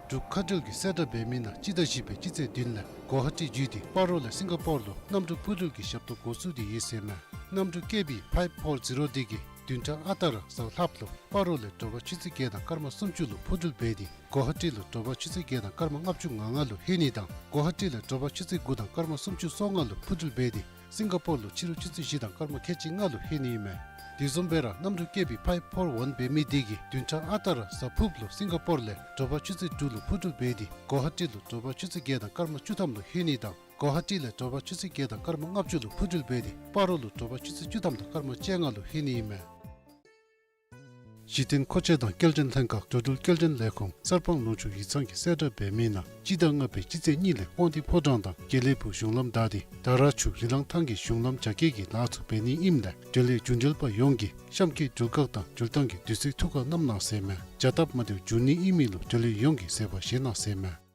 འབྲུག་མཁའ་འགྲུལ་གྱིས་གསལ་བསྒྲགས་འབད་མི་ནང་སྤྱི་ཟླ་བཞི་པའི་སྤྱི་ཚེས་བདུན་ལས་གོ་ཧ་ཊི་བརྒྱུད་དེ་སྤ་རོ་ལས་སིང་ག་པོར་ལུ་གནམ་གྲུ་འཕུར་འགྲུལ་གྱི་ཞབས་ཏོག་འགོ་བཙུགས་ཏེ་ཡོད་ཟེར་ཨིན་མས། གནམ་གྲུ་ཀེ་བི་ཕའིབ་ཕོར་ཛི་རོ་འདི་གིས་བདུན་ཕྲག་ཨ་རྟག་ར་གཟའ་ལྷགཔ་ལུ་སྤ་རོ་ལས་དྲོ་པ་ཆུ་ཚོད་བརྒྱད་དང་སྐར་མ་སུམ་ཅུ་ལུ་འཕུར་འགྲུལ་འབད་དེ་གོ་ཧ་ཊི་ལུ་དྲོ་པ་ཆུ་ཚོད་བརྒྱད་དང་སྐར་མ་ལྔ་བཅུ་ང་ལྔ་ལུ་ལྷོད་ནི་དང་གོ་ཧ་ཊི་ལས་དྲོ་པ་ཆུ་ཚོད་དགུ་དང་སྐར་མ་སུམ་ཅུ་སོ་ལྔ་ལུ་འཕུར་འགྲུལ་འབད་དེ་སིང་ག་པོར་ལུ་ཕྱི་རུ་ཆུ་ཚོད་བཞི་དང་སྐར་མ་ཁལ་གཅིག་ལྔ་ལུ་ལྷོད་ནི་ཨིན་མས། དེ་བཟུམ་སྦེ་ར་གནམ་གྲུ་ཀེ་བི་ཕའིབ་ཕོར་ཝན་འབད་མི་འདི་གིས་བདུན་ཕྲག་ཨ་རྟག་ར་གཟའ་ཕུརཔ་ལུ་སིང་ག་པོར་ལས་དྲོ་པ་ཆུ་ཚོད་དྲུག་ལུ་འཕུར་འགྲུལ་འབད་དེ་གོ་ཧ་ཊི་ལུ་དྲོ་པ་ཆུ་ཚོད་བརྒྱད་དང་སྐར་མ་བཅུ་ཐམ་ལུ་ལྷོད་ནི་དང་གོ་ཧ་ཊི་ལས་དྲོ་པ་ཆུ་ཚོད་བརྒྱད་དང་སྐར་མ་ལྔ་བཅུ་ལུ་འཕུར་འགྲུལ་འབད་དེ་སྤ་རོ་ལུ་དྲོ་པ་ཆུ་ཚོད་བཅུ་ཐམ་དང་སྐར་མ་བཅོ་ལྔ་ལུ་ལྷོད་ནི་ཨིན་མས། གཞི་རྟེན་མཁོ་ཆས་དང་སྐྱེལ་འདྲེན་ལྷན་ཁག་འགྲོ་འགྲུལ་སྐྱེལ་འདྲེན་ལས་ཁུངས་གསར་སྤང་ལུང་ཕྱོགས་ཡིག་ཚང་གིས་གསལ་བསྒྲགས་འབད་མི་ནང་སྤྱི་ཟླ་ལྔ་པའི་སྤྱི་ཚེས་གཉིས་ལས་དབང་འདུས་ཕོ་བྲང་དང་དགེ་ལེགས་ཕུག་གཞུང་ལམ་བདའ་སྟེ་ད་ར་ཆུ་རི་ལང་ཐང་གི་གཞུང་ལམ་རྒྱ་སྐྱེད་ཀྱི་ལཱ་ཚུ་འབད་ནི་ཨིནམ་ལས་འབྲེལ་ཡོད་རྒྱུ་འབྲེལ་པ་ཡོངས་ཀྱིས་གཤམ་གྱི་འགྲུལ་ཁག་དང་འགྲུལ་ཐང་གི་དུས་ཚོད་ཐུགས་ཁར་བསྣམ་གནང་ཟེར་མས། བྱ་སྟབས་མ་བདེཝ་འབྱུང་ནི་ཨིན་མི་ལུ་འབྲེལ་ཡོད་ཡོངས་ཀྱིས་བཟོད་པ་བཞེས་གནང་ཟེར་མས།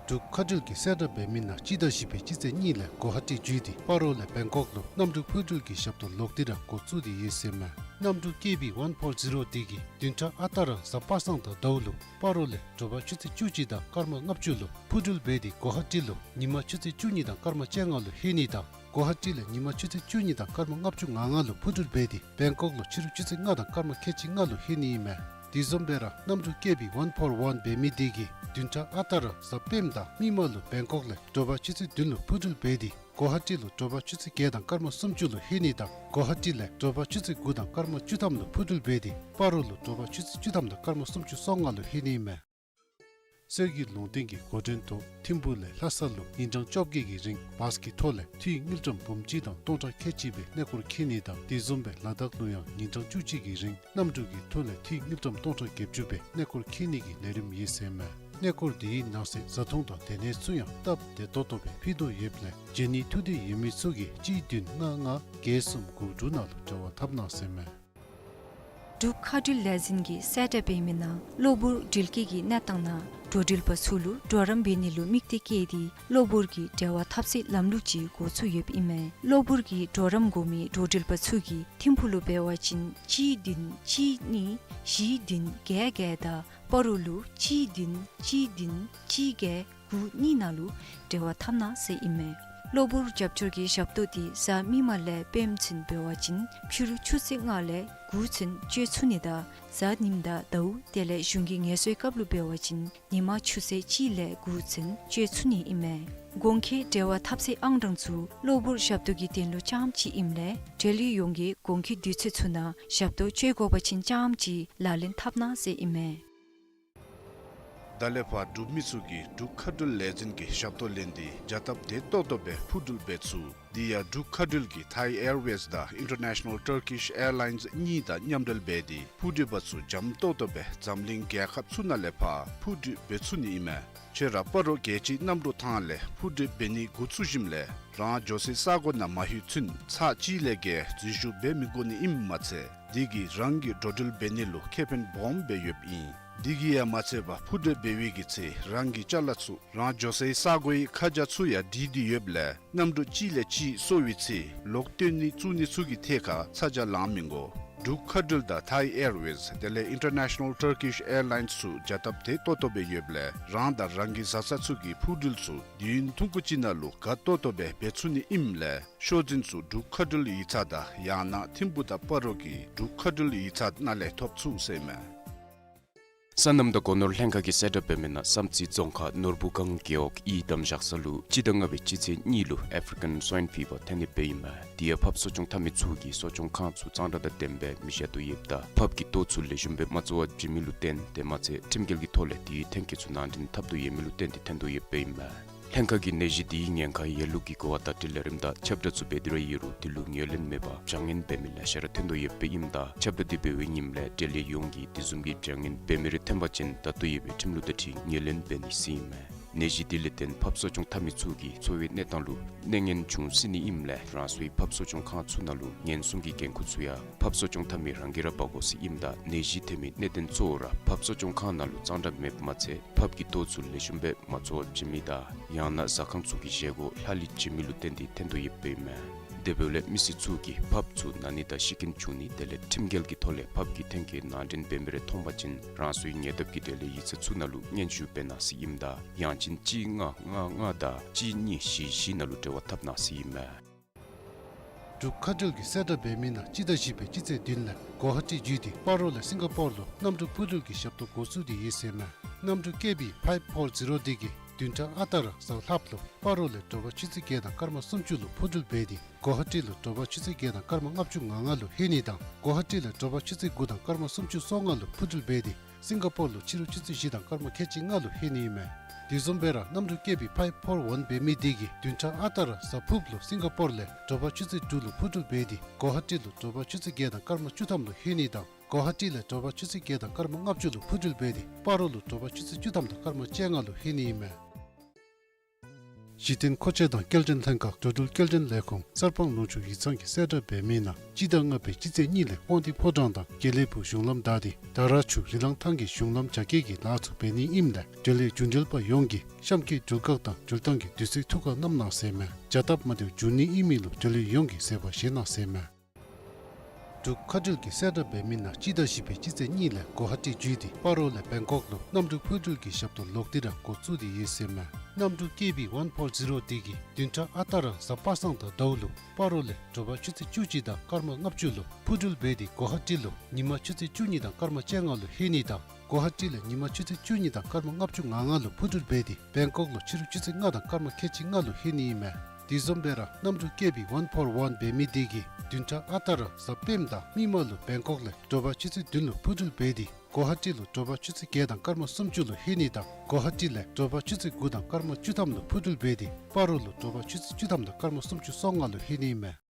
འབྲུག་མཁའ་འགྲུལ་གྱིས་གསལ་བསྒྲགས་འབད་མི་ནང་སྤྱི་ཟླ་བཞི་པའི་སྤྱི་ཚེས་གཉིས་ལས་གོ་ཧ་ཊི་བརྒྱུད་དེ་སྤ་རོ་ལས་བེང་ཀོག་ལུ་གནམ་གྲུ་འཕུར་འགྲུལ་གྱི་ཞབས་ཏོག་ལོག་སྟེ་ར་འགོ་བཙུགས་ཏེ་ཡོད་ཟེར་མས། གནམ་གྲུ་ཀེ་བི་ཝན་ཕོར་ཛི་རོ་འདི་གིས་བདུན་ཕྲག་ཨ་རྟག་ར་གཟའ་པ་སངས་དང་ཟླཝ་ལུ་སྤ་རོ་ལས་དྲོ་པ་ཆུ་ཚོད་བཅུ་གཅིག་དང་སྐར་མ་ལྔ་བཅུ་ལུ་འཕུར་འགྲུལ་འབད་དེ་གོ་ཧ་ཊི་ལུ་ཉིན་མ་ཆུ་ཚོད་བཅུ་གཉིས་དང་སྐར་མ་བཅོ་ལྔ་ལུ་ལྷོད་ནི་དང་གོ་ཧ་ཊི་ལས་ཉིན་མ་ཆུ་ཚོད་བཅུ་གཉིས་དང་སྐར་མ་ལྔ་བཅུ་ང་ལྔ་ལུ་འཕུར་འགྲུལ་འབད་དེ་བེང་ཀོག་ལུ་ཕྱི་རུ་ཆུ་ཚོད་ལྔ་དང་སྐར་མ་ཁལ་གཅིག་ལྔ་ལུ་ལྷོད་ནི་ཨིན་མས། དེ་བཟུམ་སྦེ་ར་གནམ་གྲུ་ཀེ་བི་ཝན་ཕོར་ཝན་འབད་མི་འདི་གིས་བདུན་ཕྲག་ཨ་རྟག་ར་གཟའ་སྤེནམ་དང་མིག་དམར་ལུ་བེང་ཀོག་ལས་དྲོ་པ་ཆུ་ཚོད་བདུན་ལུ་འཕུར་འགྲུལ་འབད་དེ་གོ་ཧ་ཊི་ལུ་དྲོ་པ་ཆུ་ཚོད་བརྒྱད་དང་སྐར་མ་སུམ་ཅུ་ལུ་ལྷོད་ནི་དང་གོ་ཧ་ཊི་ལས་དྲོ་པ་ཆུ་ཚོད་དགུ་དང་སྐར་མ་བཅུ་ཐམ་ལུ་འཕུར་འགྲུལ་འབད་དེ་སྤ་རོ་ལུ་དྲོ་པ་ཆུ་ཚོད་བཅུ་ཐམ་དང་སྐར་མ་སུམ་ཅུ་སོ་ལྔ་ལུ་ལྷོད་ནི་ཨིན་མས། གསེར་གྱི་ལུང་བསྟན་གྱི་འགོ་འདྲེན་ཐོག་ཐིམ་ཕུག་ལས་ལྷ་ས་ལུ་ཉིན་གྲངས་བཅོ་བརྒྱད་ཀྱི་རིང་བཱས་ཀྱི་ཐོག་ལས་འཐུས་དངུལ་ཀྲམ་འབུམ་གཅིག་དང་སྟོང་ཕྲག་ཁལ་གཅིག་སྦེ་གནས་སྐོར་འཁྱིད་ནི་དང་དེ་བཟུམ་སྦེ་ལ་དྭགས་ལུ་ཡང་ཉིན་གྲངས་བཅུ་གཅིག་གི་རིང་གནམ་གྲུ་གི་ཐོག་ལས་འཐུས་དངུལ་ཀྲམ་སྟོང་ཕྲག་བརྒྱད་ཅུ་སྦེ་གནས་སྐོར་འཁྱིད་ནི་གི་ལས་རིམ་ཡོད་ཟེར་མས། གནས་སྐོར་དེའི་ནང་གསེས་བཟའ་འཐུང་དང་སྡོད་གནས་ཚུ་ཡང་སྟབས་བདེ་ཏོག་ཏོ་སྦེ་ཕུལ་དོ་ཡོདཔ་ལས་བྱོན་ནི་ཐུགས་འདོད་ཡོད་མི་ཚུ་གིས་གཅིག་བདུན་ལྔ་ལྔ་བརྒྱད་གསུམ་དགུ་དྲུག་ནང་ལུ་འབྲེལ་བ་འཐབ་གནང་ཟེར་མས། འབྲུག་མཁའ་འགྲུལ་ལས་འཛིན་གྱིས་གསལ་བསྒྲགས་འབད་མི་ནང་གློ་བུར་འགྲུལ་སྐྱེལ་གྱི་གནས་སྟངས་ནང་འགྲོ་འགྲུལ་པ་ཚུ་ལུ་གྲོགས་རམ་འབད་ནི་ལུ་དམིགས་གཏད་བསྐྱེད་དེ་གློ་བུར་གྱི་འབྲེལ་བ་འཐབ་སའི་ལམ་ལུགས་ཅིག་འགོ་བཙུགས་ཡོདཔ་ཨིན་མས། གློ་བུར་གྱི་གྲོགས་རམ་དགོ་མི་འགྲོ་འགྲུལ་པ་ཚུ་གིས་ཐིམ་ཕུག་ལུ་འབད་བ་ཅིན་གཅིག་བདུན་གཅིག་གཉིས་བཞི་བདུན་བརྒྱད་བརྒྱད་དང་སྤ་རོ་ལུ་གཅིག་བདུན་གཅིག་བདུན་གཅིག་བརྒྱད་དགུ་གཉིས་ནང་ལུ་འབྲེལ་བ་འཐབ་གནང་ཟེར་ཨིན་མས། གློ་བུར་རྒྱབ་སྐྱོར་གྱི་ཞབས་ཏོག་འདི་གཟའ་མིག་དམར་ལས་སྤེནམ་ཚུན་འབད་བ་ཅིན་ཕྱི་རུ་ཆུ་ཚོད་ལྔ་ལས་དགུ་ཚུན་སྤྱོད་ཚུགས་ནི་དང་གཟའ་ཉིམ་དང་ཟླཝ་དེ་ལས་གཞུང་གི་ངལ་གསོའི་སྐབས་ལུ་འབད་བ་ཅིན་ཉིན་མ་ཆུ་ཚོད་གཅིག་ལས་དགུ་ཚུན་སྤྱོད་ཚུགས་ནི་ཨིན་མས། གོང་འཁོད་འབྲེལ་བ་འཐབ་སའི་ཨང་གྲངས་ཚུ་གློ་བུར་ཞབས་ཏོག་གི་དོན་ལུ་རྐྱངམ་ཅིག་ཨིནམ་ལས་འབྲེལ་ཡོད་ཡོངས་ཀྱིས་གོང་འཁོད་དུས་ཚོད་ཚུ་ནང་ཞབས་ཏོག་སྤྱོད་དགོ་པ་ཅིན་རྐྱངམ་ཅིག་ལག་ལེན་འཐབ་གནང་ཟེར་ཨིན་མས། ད་ལས་ཕར་འབྲུག་མི་ཚུ་གིས་འབྲུག་མཁའ་འགྲུལ་ལས་འཛིན་གྱི་ཞབས་ཏོག་ལེན་ཏེ་བྱ་སྟབས་བདེ་ཏོག་ཏོ་སྦེ་འཕུར་འགྲུལ་འབད་ཚུགས། དེ་ཡང་འབྲུག་མཁའ་འགྲུལ་གྱིས་Thai Airways དང་International Turkish Airlines གཉིས་དང་མཉམ་འབྲེལ་འབད་དེ་འཕུར་འགྲུལ་པ་ཚུ་འཇམ་ཏོག་ཏོ་སྦེ་འཛམ་གླིང་རྒྱལ་ཁབ་ཚུ་ནང་ལས་ཕར་འཕུར་འགྲུལ་འབད་ཚུགས་ནི་ཨིན་མས། ཁྱོད་ར་སྤ་རོ་རྒྱལ་སྤྱིའི་གནམ་གྲུ་ཐང་ལས་འཕུར་འགྲུལ་འབད་ནི་འགོ་བཙུགས་ཞིནམ་ལས་རང་འགྱོ་སའི་ས་གོ་ནང་མ་ལྷོད་ཚུན་ཚར་གཅིག་ལས་བརྒལ་འཛུལ་ཞུགས་འབད་མི་དགོ་ནི་ཨིནམ་མ་ཚད་དེ་གིས་རང་གི་འགྲོ་འགྲུལ་འབད་ནི་ལུ་ཁེ་ཕན་སྦོམ་སྦེ་ཡོདཔ་ཨིན། དེ་གིས་ཡང་མ་ཚད་པར་འཕུར་འགྲུལ་འབད་བའི་གི་ཚེ་རང་གི་ཅ་ལ་ཚུ་རང་འགྱོ་སའི་ས་གོའི་ཁ་བྱང་ཚུ་ཡང་བྲིས་ཏེ་ཡོདཔ་ལས་གནམ་གྲུ་གཅིག་ལས་གཅིག་སོར་བའི་ཚེ་ལོག་བཏོན་ནི་བཙུགས་ནི་ཚུ་གི་ཐད་ཁར་ཚ་གྱང་ལང་མི་དགོ། འབྲུག་མཁའ་འགྲུལ་དང་Thai Airways དེ་ལས་International Turkish Airlines ཚུ་བྱ་སྟབས་བདེ་ཏོག་ཏོ་སྦེ་ཡོདཔ་ལས་རང་དང་རང་གི་བཟའ་ཚང་ཚུ་གི་འཕུར་འགྲུལ་ཚུ་དུས་ཡུན་ཐུང་ཀུ་ཅིག་ནང་ལུ་དགའ་ཏོག་ཏོ་སྦེ་འབད་ཚུགས་ནི་ཨིནམ་ལས་ཤོག་འཛིན་ཚུ་འབྲུག་མཁའ་འགྲུལ་ཡིག་ཚང་དང་ཡང་ན་ཐིམ་ཕུག་དང་སྤ་རོ་གི་འབྲུག་མཁའ་འགྲུལ་ཡིག་ཚང་ནང་ལས་ཐོབ་ཚུགས་ཟེར་མས། སོ་ནམ་དང་སྒོ་ནོར་ལྷན་ཁག་གིས་གསལ་བསྒྲགས་འབད་མི་ནང་བསམ་རྩེ་རྫོང་ཁག་ནོར་བུ་སྒང་རྒེད་འོག་ཡི་དམ་བཞག་ས་ལུ་སྤྱི་ཟླ་ལྔ་པའི་སྤྱི་ཚེས་གཉིས་ལུ་African Swine Fever ཐོན་ནི་སྦེ་ཨིན་མས། དེ་ཡང་ཕགཔ་གསོ་སྐྱོང་འཐབ་མི་ཚུ་གིས་གསོ་སྐྱོང་ཁང་ཚུ་གཙང་སྦྲ་དང་ལྡནམ་སྦེ་མི་བཞག་དོ་ཡོདཔ་ད་ཕགཔ་གི་ལྟོ་ཚུ་ལེགས་ཤོམ་སྦེ་མ་བཙོ་བར་བྱིན་མི་ལུ་བརྟེན་དེ་མ་ཚད་ཁྲིམས་འགལ་གྱི་ཐོག་ལས་དེའི་ཐོན་སྐྱེད་ཚུ་ནང་འདྲེན་འཐབ་དོ་ཡོད་མི་ལུ་བརྟེན་ཏེ་ཐོན་དོ་ཡོདཔ་སྦེ་ཨིན་མས། ལྷན་ཁག་གིས་ནད་གཞི་དེའི་ཉེན་ཁ་ཡོད་ལུགས་ཀྱི་གོ་བ་བརྡ་སྤྲོད་ལས་རིམ་དང་ཁྱབ་བསྒྲགས་ཚུ་འབད་དེ་ར་ཡོད་རུང་དེ་ལུ་ངོས་ལེན་མེད་པར་བྱ་ངན་འབད་མི་ལེ་ཤ་ར་ཐོན་དོ་ཡོདཔ་སྦེ་ཨིནམ་ད་ཁྱབ་བསྒྲགས་དེ་འབད་བའི་ཉིནམ་ལས་འབྲེལ་ཡོད་ཡོངས་ཀྱིས་དེ་བཟུམ་གྱི་བྱ་ངན་འབད་མི་རེ་ཐོན་པ་ཅིན་ད་ལྟོ་ཡོད་པའི་ཁྲིམས་ལུགས་དང་འཁྲིལ་ངོས་ལེན་འབད་ནི་ཟེར་ཨིན་མས། ནད་གཞི་དེ་ལས་བརྟེན་ཕགཔ་གསོ་སྐྱོང་འཐབ་མི་ཚུ་གི་འཚོ་བའི་གནས་སྟངས་ལུ་གནོད་ངན་འབྱུང་སྲིད་ནི་ཨིནམ་ལས་རང་སོའི་ཕགཔ་གསོ་སྐྱོང་ཁང་ཚུ་ནང་ལུ་ཉེན་སྲུང་གི་འགན་ཁུར་ཚུ་ཡང་ཕགཔ་གསོ་སྐྱོང་འཐབ་མི་རང་གིས་ར་འབག་དགོ་ཟེར་ཨིནམ་ད་ནད་གཞི་ཐོན་མི་གནད་དོན་གཙོ་བོ་ར་ཕགཔ་གསོ་སྐྱོང་ཁང་ནང་ལུ་གཙང་སྦྲ་མེདཔ་མ་ཚད་ཕགཔ་གི་ལྟོ་ཚུ་ལེགས་ཤོམ་སྦེ་མ་བཙོ་བར་བྱིན་མི་དང་ཡང་ན་ཟ་ཁང་ཚུ་གི་བཞེས་སྒོ་ལྷག་ལུས་བྱིན་མི་ལུ་བརྟེན་ཏེ་ཐོན་དོ་ཡོདཔ་སྦེ་ཨིན་མས། དེ་འབདཝ་ལས་མི་སེར་ཚུ་གིས་ཕགཔ་ཚུ་ན་ནི་དང་ཤི་རྐྱེན་བྱུང་ནི་དེ་ལས་ཁྲིམས་འགལ་གྱི་ཐོག་ལས་ཕགཔ་གི་ཐོན་སྐྱེད་ནང་འདྲེན་འབད་མི་རེ་མཐོང་པ་ཅིན་རང་སོའི་ཉེ་འདབས་ཀྱི་འབྲེལ་ཡོད་ཡིག་ཚང་ཚུ་ནང་ལུ་སྙན་ཞུ་འབད་གནང་ཟེར་ཨིནམ་ད་ཡང་ཅིན་གཅིག་ལྔ་ལྔ་ལྔ་དང་གཅིག་གཉིས་བཞི་བཞི་ནང་ལུ་འབྲེལ་བ་འཐབ་གནང་ཟེར་ཨིན་མས། འབྲུག་མཁའ་འགྲུལ་གྱིས་གསལ་བསྒྲགས་འབད་མི་ནང་སྤྱི་ཟླ་བཞི་པའི་སྤྱི་ཚེས་བདུན་ལས་གོ་ཧ་ཊི་བརྒྱུད་དེ་སྤ་རོ་ལས་སིང་ག་པོར་ལུ་གནམ་གྲུ་འཕུར་འགྲུལ་གྱི་ཞབས་ཏོག་འགོ་བཙུགས་ཏེ་ཡོད་ཟེར་མས། གནམ་གྲུ་ཀེ་བི་ཕའིབ་ཕོར་ཛི་རོ་འདི་གིས་བདུན་ཕྲག་ཨ་རྟག་ར་གཟའ་ལྷགཔ་ལུ་སྤ་རོ་ལས་དྲོ་པ་ཆུ་ཚོད་བརྒྱད་དང་སྐར་མ་སུམ་ཅུ་ལུ་འཕུར་འགྲུལ་འབད་དེ་གོ་ཧ་ཊི་ལུ་དྲོ་པ་ཆུ་ཚོད་བརྒྱད་དང་སྐར་མ་ལྔ་བཅུ་ང་ལྔ་ལུ་ལྷོད་ནི་དང་གོ་ཧ་ཊི་ལས་དྲོ་པ་ཆུ་ཚོད་དགུ་དང་སྐར་མ་སུམ་ཅུ་སོ་ལྔ་ལུ་འཕུར་འགྲུལ་འབད་དེ་སིང་ག་པོར་ལུ་ཕྱི་རུ་ཆུ་ཚོད་བཞི་དང་སྐར་མ་ཁལ་གཅིག་ལྔ་ལུ་ལྷོད་ནི་ཨིན་མས། དེ་བཟུམ་སྦེ་ར་གནམ་གྲུ་ཀེ་བི་ཕའིབ་ཕོར་ཝན་འབད་མི་འདི་གིས་བདུན་ཕྲག་ཨ་རྟག་ར་གཟའ་ཕུརཔ་ལུ་སིང་ག་པོར་ལས་དྲོ་པ་ཆུ་ཚོད་དྲུག་ལུ་འཕུར་འགྲུལ་འབད་དེ་གོ་ཧ་ཊི་ལུ་དྲོ་པ་ཆུ་ཚོད་བརྒྱད་དང་སྐར་མ་བཅུ་ཐམ་ལུ་ལྷོད་ནི་དང་ གོ་ཧ་ཊི་ལས་དྲོ་པ་ཆུ་ཚོད་བརྒྱད་དང་སྐར་མ་ལྔ་བཅུ་ལུ་འཕུར་འགྲུལ་འབད་དེ་སྤ་རོ་ལུ་དྲོ་པ་ཆུ་ཚོད་བཅུ་ཐམ་དང་སྐར་མ་བཅོ་ལྔ་ལུ་ལྷོད་ནི་ཨིན་མས། གཞི་རྟེན་མཁོ་ཆས་དང་སྐྱེལ་འདྲེན་ལྷན་ཁག་འགྲོ་འགྲུལ་སྐྱེལ་འདྲེན་ལས་ཁུངས་གསར་སྤང་ལུང་ཕྱོགས་ཡིག་ཚང་གིས་གསལ་བསྒྲགས་འབད་མི་ནང་སྤྱི་ཟླ་ལྔ་པའི་སྤྱི་ཚེས་གཉིས་ལས་དབང་འདུས་ཕོ་བྲང་དང་དགེ་ལེགས་ཕུག་གཞུང་ལམ་བདའ་སྟེ་དར་ཆུ་རི་ལང་ཐང་གི་གཞུང་ལམ་རྒྱ་སྐྱེད་ཀྱི་ལཱ་ཚུ་འབད་ནི་ཨིནམ་ལས་འབྲེལ་ཡོད་རྒྱུན་འགྲུལ་པ་ཡོངས་ཀྱིས་གཤམ་གྱི་འགྲུལ་བཀག་དང་འགྲུལ་བཏང་གི་དུས་ཚོད་ཐུགས་ཁར་བསྣམ་གནང་ཟེར་མས། བྱ་སྟབས་མ་བདེཝ་འབྱུང་ནི་ཨིན་མི་ལུ་འབྲེལ་ཡོད་ཡོངས་ཀྱིས་བཟོད་པ་བཞེས་གནང་ཟེར་མས། འབྲུག་མཁའ་འགྲུལ་གྱིས་གསལ་བསྒྲགས་འབད་མི་ནང་སྤྱི་ཟླ་བཞི་པའི་སྤྱི་ཚེས་གཉིས་ལས་གོ་ཧ་ཊི་བརྒྱུད་དེ་སྤ་རོ་ལས་བེང་ཀོག་ལུ་གནམ་གྲུ་འཕུར་འགྲུལ་གྱི་ཞབས་ཏོག་ལོག་སྟེ་ར་འགོ་བཙུགས་ཏེ་ཡོད་ཟེར་མས། གནམ་གྲུ་ཀེ་བི་ཝན་ཕོར་ཛི་རོ་འདི་གིས་བདུན་ཕྲག་ཨ་རྟག་ར་གཟའ་པ་སངས་དང་ཟླཝ་ལུ་སྤ་རོ་ལས་དྲོ་པ་ཆུ་ཚོད་བཅུ་གཅིག་དང་སྐར་མ་ལྔ་བཅུ་ལུ་འཕུར་འགྲུལ་འབད་དེ་གོ་ཧ་ཊི་ལུ་ཉིན་མ་ཆུ་ཚོད་བཅུ་གཉིས་དང་སྐར་མ་བཅོ་ལྔ་ལུ་ལྷོད་ནི་དང་གོ་ཧ་ཊི་ལས་ཉིན་མ་ཆུ་ཚོད་བཅུ་གཉིས་དང་སྐར་མ་ལྔ་བཅུ་ང་ལྔ་ལུ་འཕུར་འགྲུལ་འབད་དེ་བེང་ཀོག་ལུ་ཕྱི་རུ་ཆུ་ཚོད་ལྔ་དང་སྐར་མ་ཁལ་གཅིག་ལྔ་ལུ་ལྷོད་ནི་ཨིན་མས། དེ་བཟུམ་སྦེ་ར་གནམ་གྲུ་ཀེ་བི་ཝན་ཕོར་ཝན་འབད་མི་འདི་གིས་བདུན་ཕྲག་ཨ་རྟག་ར་གཟའ་སྤེནམ་དང་མིག་དམར་ལུ་བེང་ཀོག་ལས་དྲོ་པ་ཆུ་ཚོད་བདུན་ལུ་འཕུར་འགྲུལ་འབད་དེ་གོ་ཧ་ཊི་ལུ་དྲོ་པ་ཆུ་ཚོད་བརྒྱད་དང་སྐར་མ་སུམ་ཅུ་ལུ་ལྷོད་ནི་དང་གོ་ཧ་ཊི་ལས་དྲོ་པ་ཆུ་ཚོད་དགུ་དང་སྐར་མ་བཅུ་ཐམ་ལུ་འཕུར་འགྲུལ་འབད་དེ་སྤ་རོ་ལུ་དྲོ་པ་ཆུ་ཚོད་བཅུ་ཐམ་དང་སྐར་མ་སུམ་ཅུ་སོ་ལྔ་ལུ་ལྷོད་ནི་ཨིན་མས།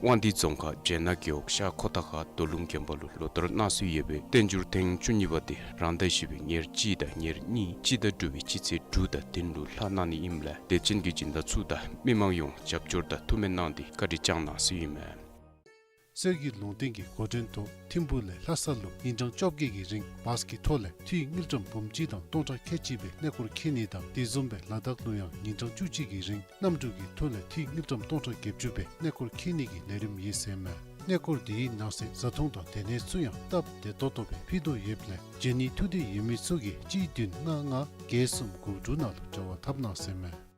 དབང་འདུས་རྫོང་ཁག་སྦྱེད་ནག་རྒེད་འོག་ཤར་ཁོ་ཐང་ཁ་རྡོ་ལུང་དགོན་པ་ལུ་ལོ་ལྟར་གནང་སྲོལ་ཡོད་པའི་བསྟན་འགྱུར་ཐེངས་བཅུ་གཉིས་པ་དེ་རང་ཟླ་བཞི་པའི་ཉེར་གཅིག་དང་ཉེར་གཉིས་སྤྱི་ཟླ་དྲུག་པའི་སྤྱི་ཚེས་དྲུག་དང་བདུན་ལུ་ལྷག་གནང་ནི་ཨིནམ་ལས་དད་ཅན་གྱི་སྦྱིན་བདག་ཚུ་དང་མི་མང་ཡོངས་རྒྱབ་སྐྱོར་དང་ཐུགས་སྨོན་གནང་སྟེ་བཀའ་དྲིན་བསྐྱང་གནང་ཟེར་ཨིན་མས། གསེར་གྱི་ལུང་བསྟན་གྱི་འགོ་འདྲེན་ཐོག་ཐིམ་ཕུག་ལས་ལྷ་ས་ལུ་ཉིན་གྲངས་བཅོ་བརྒྱད་ཀྱི་རིང་བཱས་ཀྱི་ཐོག་ལས་འཐུས་དངུལ་ཀྲམ་འབུམ་གཅིག་དང་སྟོང་ཕྲག་ཁལ་གཅིག་སྦེ་གནས་སྐོར་འཁྱིད་ནི་དང་དེ་བཟུམ་སྦེ་ལ་དྭགས་ལུ་ཡང་ཉིན་གྲངས་བཅུ་གཅིག་གི་རིང་གནམ་གྲུ་གི་ཐོག་ལས་འཐུས་དངུལ་ཀྲམ་སྟོང་ཕྲག་བརྒྱད་ཅུ་སྦེ་གནས་སྐོར་འཁྱིད་ནི་གི་ལས་རིམ་ཡོད་ཟེར་མས། གནས་སྐོར་དེའི་ནང་གསེས་བཟའ་འཐུང་དང་སྡོད་གནས་ཚུ་ཡང་སྟབས་བདེ་ཏོག་ཏོ་སྦེ་ཕུལ་དོ་ཡོདཔ་ལས་འབྱོན་ནིའི་ཐུགས་འདོད་ཡོད་མི་ཚུ་གིས་གཅིག་བདུན་ལྔ་ལྔ་བརྒྱད་གསུམ་དགུ་དྲུག་ནང་ལུ་འབྲེལ་བ་འཐབ་གནང་ཟེར་མས།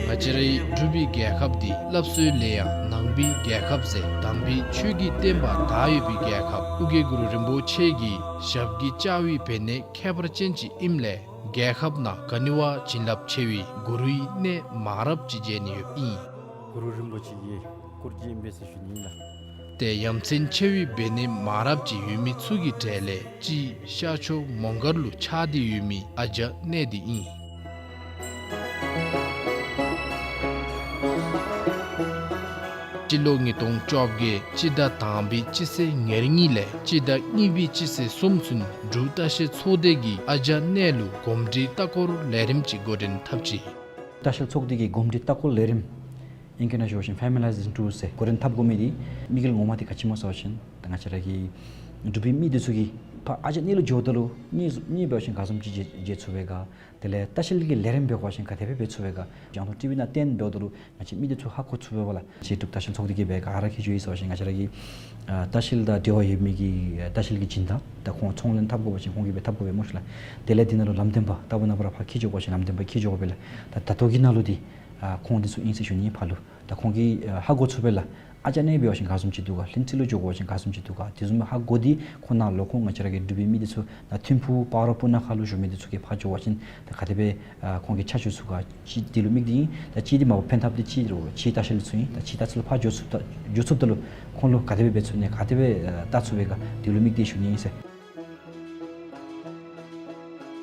ང་བཅས་རའི་འབྲུག་པའི་རྒྱལ་ཁབ་འདི་སླབ་སྲོལ་ལས་ཡང་ནང་པའི་རྒྱལ་ཁབ་ཟེར་དམ་པའི་ཆོས་ཀྱི་བསྟན་པ་དར་ཡོད་པའི་རྒྱལ་ཁབ་ཨོ་རྒྱན་གུ་རུ་རིན་པོ་ཆེ་གི་ཞབས་ཀྱི་བཅའ་བའི་བེར་ནད་ཁྱད་པར་ཅན་ཅིག་ཨིནམ་ལས་རྒྱལ་ཁབ་ནང་ག་ནི་བ་བྱིན་རླབས་ཆེ་བའི་གུ་རུའི་གནས་མང་རབས་ཅིག་མཇལ་ནི་ཡོདཔ་ཨིན། གུ་རུ་རིན་པོ་ཆེ་གི་སྐུ་རྒྱན་ཨིན་པས་ཟེར་ཞུ་ནི་ཨིན་ལགས། ཏེ་ཡ་མཚན་ཆེ་བའི་བེར་ནད་མང་རབས་ཅིག་ཡོད་མི་ཚུ་གི་གྲས་ལས་གཅིག་ཤར་ཕྱོགས་མོང་སྒར་ལུ་ཆགས་ཏེ་ཡོད་མི་ཨ་ཇ་གནས་འདི་ཨིན། སྤྱི་ལོ་ཉིས་སྟོང་བཅོ་བརྒྱད་སྤྱི་ཟླ་དང་པའི་སྤྱི་ཚེས་ཉེར་གཉིས་ལས་སྤྱི་ཟླ་གཉིས་པའི་སྤྱི་ཚེས་གསུམ་ཚུན་འབྲུག་ལྟ་བཤལ་ཚོགས་སྡེ་གིས་ཨ་ཇ་གནས་ལུ་གོམས་འདྲིས་ལྟ་སྐོར་ལས་རིམ་ཅིག་འགོ་འདྲེན་འཐབ་ཅི། ལྟ་བཤལ་ཚོགས་སྡེ་གི་གོམས་འདྲིས་ལྟ་སྐོར་ལས་རིམ་ཨིང་སྐད་ནང་ཞུ་བ་ཅིན་Families in Tours ཟེར་འགོ་འདྲེན་འཐབ་དགོ་མི་འདི་དམིགས་ཡུལ་ངོ་མ་འདི་ག་ཅི་སྨོ་ཟེར་བ་ཅིན་ད་ང་བཅས་ར་གི་འབྲུག་པའི་མི་འདི་ཚུ་གིས་ཕར་ཨ་ཇ་གནས་ལུ་འགྱོཝ་ད་ལུ་གནས་གནས་འབད་བ་ཅིན་ག་བཟུམ་ཅིག་མཇལ་མཇལ་ཚུགས་པས་ག། དེ་ལས་ལྟ་བཤལ་གྱི་ལས་རིམ་འབད་བ་ཅིན་ག་དེ་སྦེ་འབད་ཚུགས་པས་ག། རྒྱང་མཐོང་ཊི་ཝི་ནང་སྟོན་འབདཝ་ད་ལུ་ང་བཅས་མི་འདི་ཚུ་ཧ་གོ་ཚུགས་པས་ག་ལགས། ཅིག་འབྲུག་ལྟ་བཤལ་ཚོགས་སྡེ་གིས་སྦེ་ག་ར་འཁྱིད་འགྱོ་ཡི་ཟེར་བ་ཅིན་ང་བཅས་ར་གི་ཨ་ལྟ་བཤལ་དང་འབྲེལ་བ་ཡོད་མི་གི་ཨ་ལྟ་བཤལ་གྱི་སྦྱིན་བདག་ད་ཁོང་ཚོང་ལེན་འཐབ་དགོ་པ་ཅིན་ཁོང་གིས་སྦེ་འཐབ་དགོ་པས་སྨོ་ཤིག་ལགས། དེ་ལས་འདི་ནང་ལུ་ལམ་སྟོན་པ་ལྟ་བུ་ནང་པ་ར་ཕར་འཁྱིད་འགྱོ་དགོ་པ་ཅིན་ལམ་སྟོན་པ་འཁྱིད་འགྱོ་དགོ་པས་ལགས། ད་ད་ལྟོ་གི་ནང་ལུ་འདི་ཨ་ཁོང་འདི་ཚུ་ཨིན་ཟེར་ཞུ་ནི་ཕར་ལུ། ད་ཁོང་གིས་ཨ་ཧ་གོ་ཚུགས་པས་ལགས། ཨ་ཇ་གནས་འབད་བ་ཅིན་ག་བཟུམ་ཅིག་འདུག་ག། ལྷུན་རྩེ་ལུ་འགྱོ་དགོ་པ་ཅིན་ག་བཟུམ་ཅིག་འདུག་ག། དེ་བཟུམ་ཧ་གོ་སྟེ་ཁོང་ནང་ལོག་ཁོང་ང་བཅས་ར་གི་འབྲུག་པའི་མི་འདི་ཚུ་ད་ཐིམ་ཕུག་སྤ་རོ་སྤུ་ན་ཁ་ལུ་བཞུགས་མི་འདི་ཚུ་གིས་ཕར་འགྱོ་བ་ཅིན་ད་ག་དེ་སྦེ་ཨ་ཁོང་གིས་ཆ་འཇོག་ཚུགས་ག། གཅིག་འདི་ལུ་དམིགས་ཏེ་ཨིན། ད་གཅིག་འདི་མ་པ་ཕན་ཐབས་འདི་གཅིག་རུང་གཅིག་ལྟ་བཤལ་ཚུ་ཨིན། ད་གཅིག་ལྟ་བཤལ་ཕར་འགྱོ་ཚུགས་ད་འགྱོ་ཚུགསཔ་ད་ལུ་ཁོང་ལུ་ག་དེ་སྦེ་འབད་ཚུགས་ནི་ག་དེ་སྦེ་ཨ་ལྟ་ཚུགས་པས་ག། འདི་ལུ་དམིགས་ཏེ་ཞུ་ནི་ཨིན་ཟེར།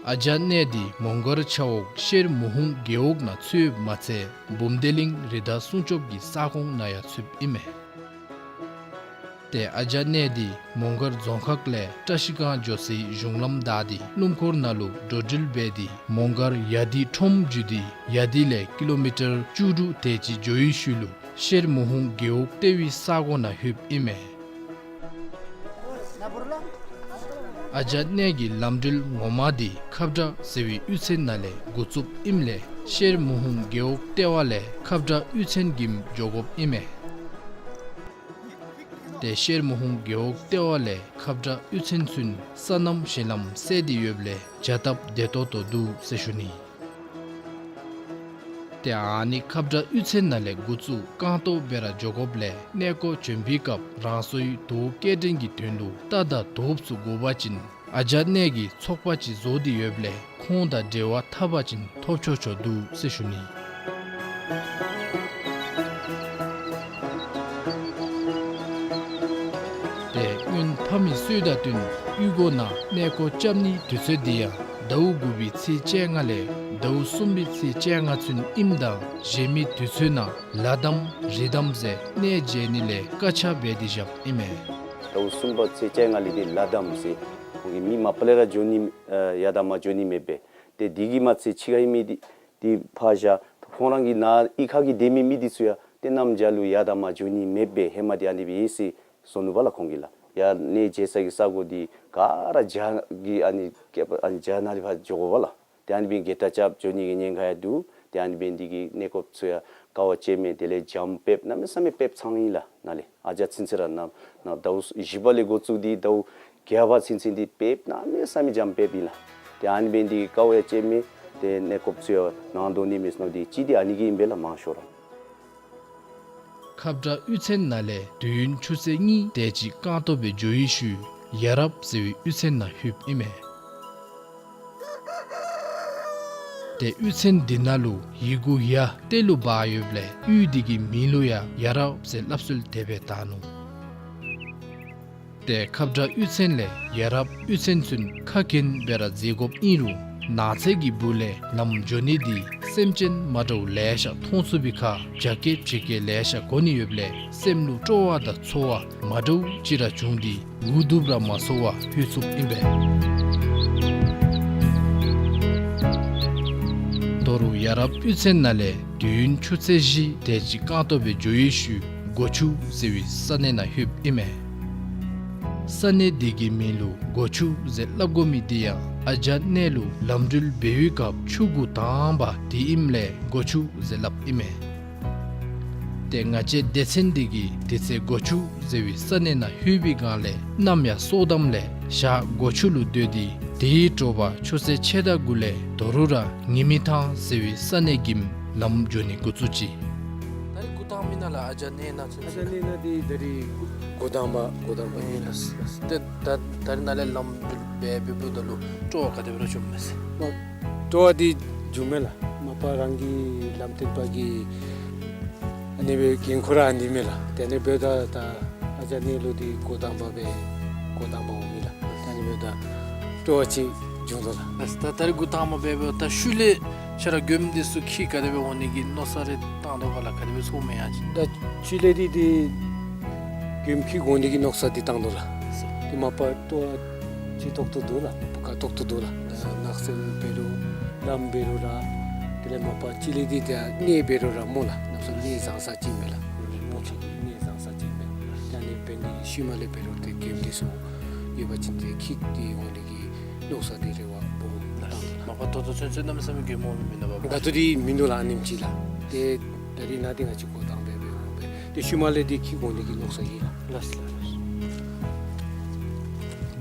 ཨ་ཇ་གནས་འདི་མོང་སྒར་ཆ་འོག་ཤེར་མུ་ཧུང་རྒེད་འོག་ནང་ཚུདཔ་མ་ཚད་བུམ་སྡེ་གླིང་རི་དྭགས་སྲུང་སྐྱོབ་ཀྱི་ས་ཁོངས་ནང་ཡང་ཚུདཔ་ཨིན་མས། ཏེ་ཨ་ཇ་གནས་འདི་མོང་སྒར་རྫོང་ཁག་ལས་བཀྲ་ཤིས་སྒང་འགྱོ་སའི་གཞུང་ལམ་བདའ་སྟེ་སྣུམ་འཁོར་ནང་ལུ་འགྲོ་འགྲུལ་འབད་དེ་མོང་སྒར་ཡ་དི་ཁྲོམ་བརྒྱུད་དེ་ཡ་དི་ལས་ཀི་ལོ་མི་ཊར་བཅུ་དྲུག་དེ་ཅིག་འགྱོ་བའི་ཤུལ་ལུ་ཤེར་མུ་ཧུང་རྒེད་འོག་ལྟེ་བའི་ས་གོ་ནང་ལྷོདཔ་ཨིན་མས། ཨ་ཇ་གནས་ཀྱི་ལམ་འགྲུལ་ངོ་མ་འདི་ཁབ་བྲག་ཟེར་བའི་གཡུས་ཚན་ནང་ལས་འགོ་བཙུགསཔ་ཨིནམ་ལས་ཤེར་མུ་ཧུང་རྒེད་འོག་ལྟེ་བ་ལས་ཁབ་བྲག་གཡུས་ཚན་གྱིས་འགྱོ་དགོཔ་ཨིན་མས། ཏེ་ཤེར་མུ་ཧུང་རྒེད་འོག་ལྟེ་བ་ལས་ཁབ་བྲག་གཡུས་ཚན་ཚུན་སོ་ནམ་ཞིང་ལམ་བསལ་ཏེ་ཡོདཔ་ལས་བྱ་སྟབས་བདེ་ཏོག་ཏོ་འདུག་ཟེར་ཞུ་ནི། ཏེ་ཨ་ནི་ཁབ་བྲག་གཡུས་ཚན་ནང་ལས་འགོ་བཙུགས་རྐང་སྟོང་སྦེ་ར་འགྱོ་དགོཔ་ལས་གནས་སྐོར་བྱོན་པའི་སྐབས་རང་སོའི་དོ་སྐྱེལ་འདྲེན་གྱི་དོན་ལུ་རྟ་དང་དོསཔ་ཚུ་དགོ་པ་ཅིན་ཨ་ཇ་གནས་ཀྱི་ཚོགས་པ་ཅིག་བཟོ་སྟེ་ཡོདཔ་ལས་ཁོང་དང་འབྲེལ་བ་འཐབ་པ་ཅིན་ཐོབ་ཆོག་ཆོག་འདུག་ཟེར་ཞུ་ནི། ཏེ་སྔོན་ཕ་མའི་སྲོལ་དང་བསྟུན་གཡུས་སྒོ་ནང་གནས་སྐོར་རྐྱབ་ནིའི་དུས་ཚོད་འདི་ཡང་ཟླཝ་དགུ་པའི་ཚེས་བཅོ་ལྔ་ལས་ཟླཝ་གསུམ་པའི་ཚེས་བཅོ་ལྔ་ཚུན་ཨིནམ་ད་གཞན་མི་དུས་ཚོད་ནང་ལ་དམ་རི་དམ་ཟེར་གནས་མཇལ་ནི་ལས་བཀག་ཆ་འབད་དེ་བཞགཔ་ཨིན་མས། ཟླཝ་གསུམ་པ་ཚེས་བཅོ་ལྔ་ལས་འདི་ལ་དམ་ཟེར་ཁོང་གིས་མི་མ་པ་ལས་ར་འགྱོ་ནི་ཨ་ཡར་དང་མར་འགྱོ་ནི་མེདཔ་སྦེ། ཏེ་འདི་གིས་མ་ཚད་ཕྱི་ཁའི་མི་འདི་འདི་ཕར་བཞག་ཁོང་རང་གི་ནཱ་གཡུས་ཁ་གི་སྡོད་མི་མི་འདི་ཚུ་ཡང་ཏེ་གནམ་བྱཱར་ལུ་ཡར་དང་མར་འགྱོ་ནི་མེདཔ་སྦེ་ཧེ་མ་འདི་ཨ་ནི་སྦེ་ཨིན་ཟེར་གསུངས་ནུག་པ་ལགས་ཁོང་གིས་ལགས། ཡར་གནས་མཇལ་ས་གི་ས་གོ་འདི་ག་ར་བྱཱར་གྱི་ཨ་ནི་ཀེ་ཨ་ནི་བྱཱར་ནང་ལས་ཕར་འགྱོ་དགོ་པ་ལགས། ཏེ་ཨ་ནི་སྦེ་གི་ཏ་རྐྱབ་འགྱོ་ནི་གི་ཉེན་ཁ་ཡང་འདུག། ཏེ་ཨ་ནི་སྦེ་འདི་གི་གནས་སྐོརཔ་ཚུ་ཡང་དཀའ་བ་སྤྱད་མི་དེ་ལས་འཇམ་དཔལ་གནམ་མེད་ས་མེད་དཔལ་ཚང་ཡི་ལགས་ནཱ་ལས། ཨ་ཇ་ཚུན་ཚོད་ར་ནཱ་ནཱ་ཟླཝ་བཞི་པ་ལས་འགོ་བཙུགས་ཏེ་ཟླཝ་བརྒྱད་པ་ཚུན་ཚོད་འདི་དཔལ་གནམ་མེད་ས་མེད་འཇམ་དཔལ་ཨིན་ལགས། ཏེ་ཨ་ནི་སྦེ་འདི་གི་དཀའ་བ་ཡང་སྤྱད་མི་ཏེ་གནས་སྐོརཔ་ཚུ་ཡང་ནཱ་འདུག་ནི་མས་ཟེར་མནོ་སྟེ་ཅིག་འདི་ཨ་ནི་གིས་ཨིན་པས་ལགས་མང་ཤོས་ར། ཁབ་བྲག་གཡུས་ཚན་ནང་ལས་དུས་ཡུན་ཆུ་ཚོད་གཉིས་དེ་ཅིག་རྐང་སྟོང་སྦེ་འགྱོ་བའི་ཤུལ་ཡ་རབ་ཟེར་བའི་གཡུས་ཚན་ནང་ལྷོདཔ་ཨིན་མས། ཏེ་གཡུས་ཚན་འདི་ནང་ལུ་ཡི་གུ་ཡ་ཏེ་ལུ་འབག་ཡོདཔ་ལས་གཡུས་འདི་གི་མིང་ལུ་ཡང་ཡ་རབ་ཟེར་སླབ་སྲོལ་དེ་སྦེ་བཏགས་ནུག། ཏེ་ཁབ་བྲག་གཡུས་ཚན་ལས་ཡ་རབ་གཡུས་ཚན་ཚུན་ཁ་གྱེན་སྦེ་ར་འཛེག་དགོཔ་ཨིན་རུང་ནགས་ཚལ་གྱི་སྦུག་ལས་ལམ་འགྱོ་ནི་འདི་སེམས་ཅན་མ་འདྲཝ་ལེ་ཤ་མཐོང་ཚུགས་པའི་ཁར་རྒྱ་སྐྱེད་ཕྱི་སྐྱེད་ལེ་ཤ་གོ་ནི་ཡོདཔ་ལས་སེམས་ལུ་སྤྲོ་བ་དང་ཚོར་བ་མ་འདྲཝ་ཅིག་ར་བྱུང་སྟེ་འུ་སྡུག་ར་མ་ཚོར་བར་ལྷོད་ཚུགསཔ་ཨིན་པས། ད་རུང་ཡ་རབ་གཡུས་ཚན་ནང་ལས་དུས་ཡུན་ཆུ་ཚོད་བཞི་དེ་ཅིག་རྐང་སྟོང་སྦེ་འགྱོ་བའི་ཤུལ་སྒོ་ཆུ་ཟེར་བའི་ས་གནས་ནང་ལྷོདཔ་ཨིན་མས། ས་གནས་འདི་གི་མིང་ལུ་སྒོ་ཆུ་ཟེར་སླབ་དགོ་མི་འདི་ཡང་ཨ་ཇ་གནས་ལུ་ལམ་འགྲུལ་འབད་བའི་སྐབས་ཆུ་འགོ་དང་པ་འདི་ཨིནམ་ལས་སྒོ་ཆུ་ཟེར་སླབ་ཨིན་མས། ཏེ་ང་བཅས་སྡེ་ཚན་འདི་གིས་དེ་ཚེ་སྒོ་ཆུ་ཟེར་བའི་ས་གནས་ནང་ལྷོད་པའི་སྒང་ལས་གནམ་ཡང་སྲོ་དམ་ལས་ཞག་སྒོ་ཆུ་ལུ་སྡོད་དེ་དེའི་དྲོ་པ་ཆུ་ཚོད་ཕྱེད་དང་དགུ་ལས་ད་རུང་ར་ཉི་མི་ཐང་ཟེར་བའི་ས་གནས་ཀྱི་ལམ་འགྱོ་ནི་འགོ་བཙུགས་ཅི། ད་རིས་འགོ་དང་མི་ནང་ལགས་ཨ་ཇ་གནས་ནང་ཚུན་ཨ་ཇ་གནས་ནང་འདི་ད་རིས་འགོ་དང་པ་འགོ་དང་པ་ཨིན་ལགས། ཏེ་ད་ད་རིས་ནཱ་ལས་ལམ་འགྲུལ་འབད་འབདཝ་ད་ལུ་སྤྲོ་བ་ག་དེ་སྦེ་ར་བྱུངམ་མས་ཟེར། སྤྲོ་བ་འདི་བྱུངམ་མས་ལགས། མ་པ་རང་གི་ལམ་སྟོན་པ་གི་ཨ་ནི་སྦེ་འགན་ཁུར་ར་ཨ་ནི་མས་ལགས། ཏེ་ཨ་ནི་འབདཝ་ད་ད་ཨ་ཇ་གནས་ལུ་འདི་འགོ་དང་པ་སྦེ་འགོ་དང་པ་འོང་མི་ལགས། ཏེ་ཨ་ནི་འབདཝ་ད་སྤྲོ་བ་ཅིག་བྱུང་དོ་ལགས། ད་ད་རིས་འགོ་དང་པ་སྦེ་འབདཝ་ད་ཤུལ་ལས་ཁྱོད་ར་མགྱོནམ་འདི་ཚུ་འཁྱིད་ག་དེ་སྦེ་འོང་ནི་གི་མནོ་བསམ་རེ་བཏང་དོ་ག་ལགས། ག་དེ་སྦེ་ཚོརཝ་མས་ཡ་ཅིན། ད་ཤུལ་ལས་འདི་འདི་མགྱོནམ་འཁྱིད་འོང་ནི་གི་མནོ་བསམ་འདི་བཏང་དོ་ལགས། ཏེ་མ་པ་སྤྲོ་བ་ཅིག་ཏོག་ཏོ་འདུག་ལགས། མ་པ་ཏོག་ཏོ་འདུག་ལགས། ནགས་ཚལ་འབད་རུང་ལམ་འབད་རུང་ར་དེ་ལས་མ་པ་ཤུལ་ལས་འདི་ད་གནས་འབད་རུང་ར་སྨོ་ལགས། གནམ་མེད་ས་མེད་གནས་བཟང་ས་ཅིག་མས་ལགས། སྨོ་ལགས། གནས་བཟང་ས་ཅིག་མས། ད་ཨ་ནི་འབད་ནི་ཤུལ་མ་ལས་འབད་རུང་ཏེ་མགྱོནམ་འདི་ཚུ་ཡོད་པ་ཅིན་ཏེ་འཁྱིད་དེ་འོང་ནི་གི་མནོ་བསམ་འདི་རེ་བ་སྦོམ་བཏང་དོ་ལགས། མ་པ་ད་ལྟོ་ཚུན་ཚོད་གནམ་མེད་ས་མེད་མགྱོནམ་འོང་མི་མེན་ན་པ། ད་ལྟོ་འདི་མིན་འདུག་ལགས། ཨ་ནེམ་ཅིག་ལགས། ཏེ་ད་རིས་ནཱ་འདི་ང་བཅས་འགོ་དང་པ་སྦེ་འོང་པས། ཏེ་ཤུལ་མ་ལས་འདི་འཁྱིད་འོང་ནི་གི་མནོ་བསམ་ཡོད་ལགས། ལགས་ལགས།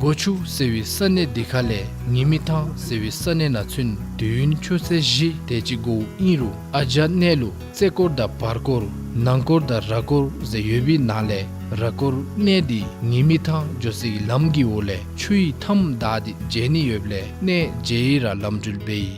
སྒོ་ཆུ་ཟེར་བའི་ས་གནས་འདི་ཁ་ལས་ཉི་མི་ཐང་ཟེར་བའི་ས་གནས་ནང་ཚུན་དུས་ཡུན་ཆུ་ཚོད་བཞི་དེ་ཅིག་འགོརཝ་ཨིན་རུང་ཨ་ཇ་གནས་ལུ་རྩེ་སྐོར་དང་བར་སྐོར་ནང་སྐོར་དང་ར་སྐོར་ཟེར་ཡོད་པའི་ནང་ལས་ར་སྐོར་གནས་འདི་ཉི་མི་ཐང་འགྱོ་སའི་ལམ་གྱི་འོག་ལས་ཆུའི་མཐའམ་བདའ་སྟེ་མཇལ་ནི་ཡོདཔ་ལས་གནས་མཇལ་ཡི་ར་ལམ་འགྲུལ་འབད་ཡི།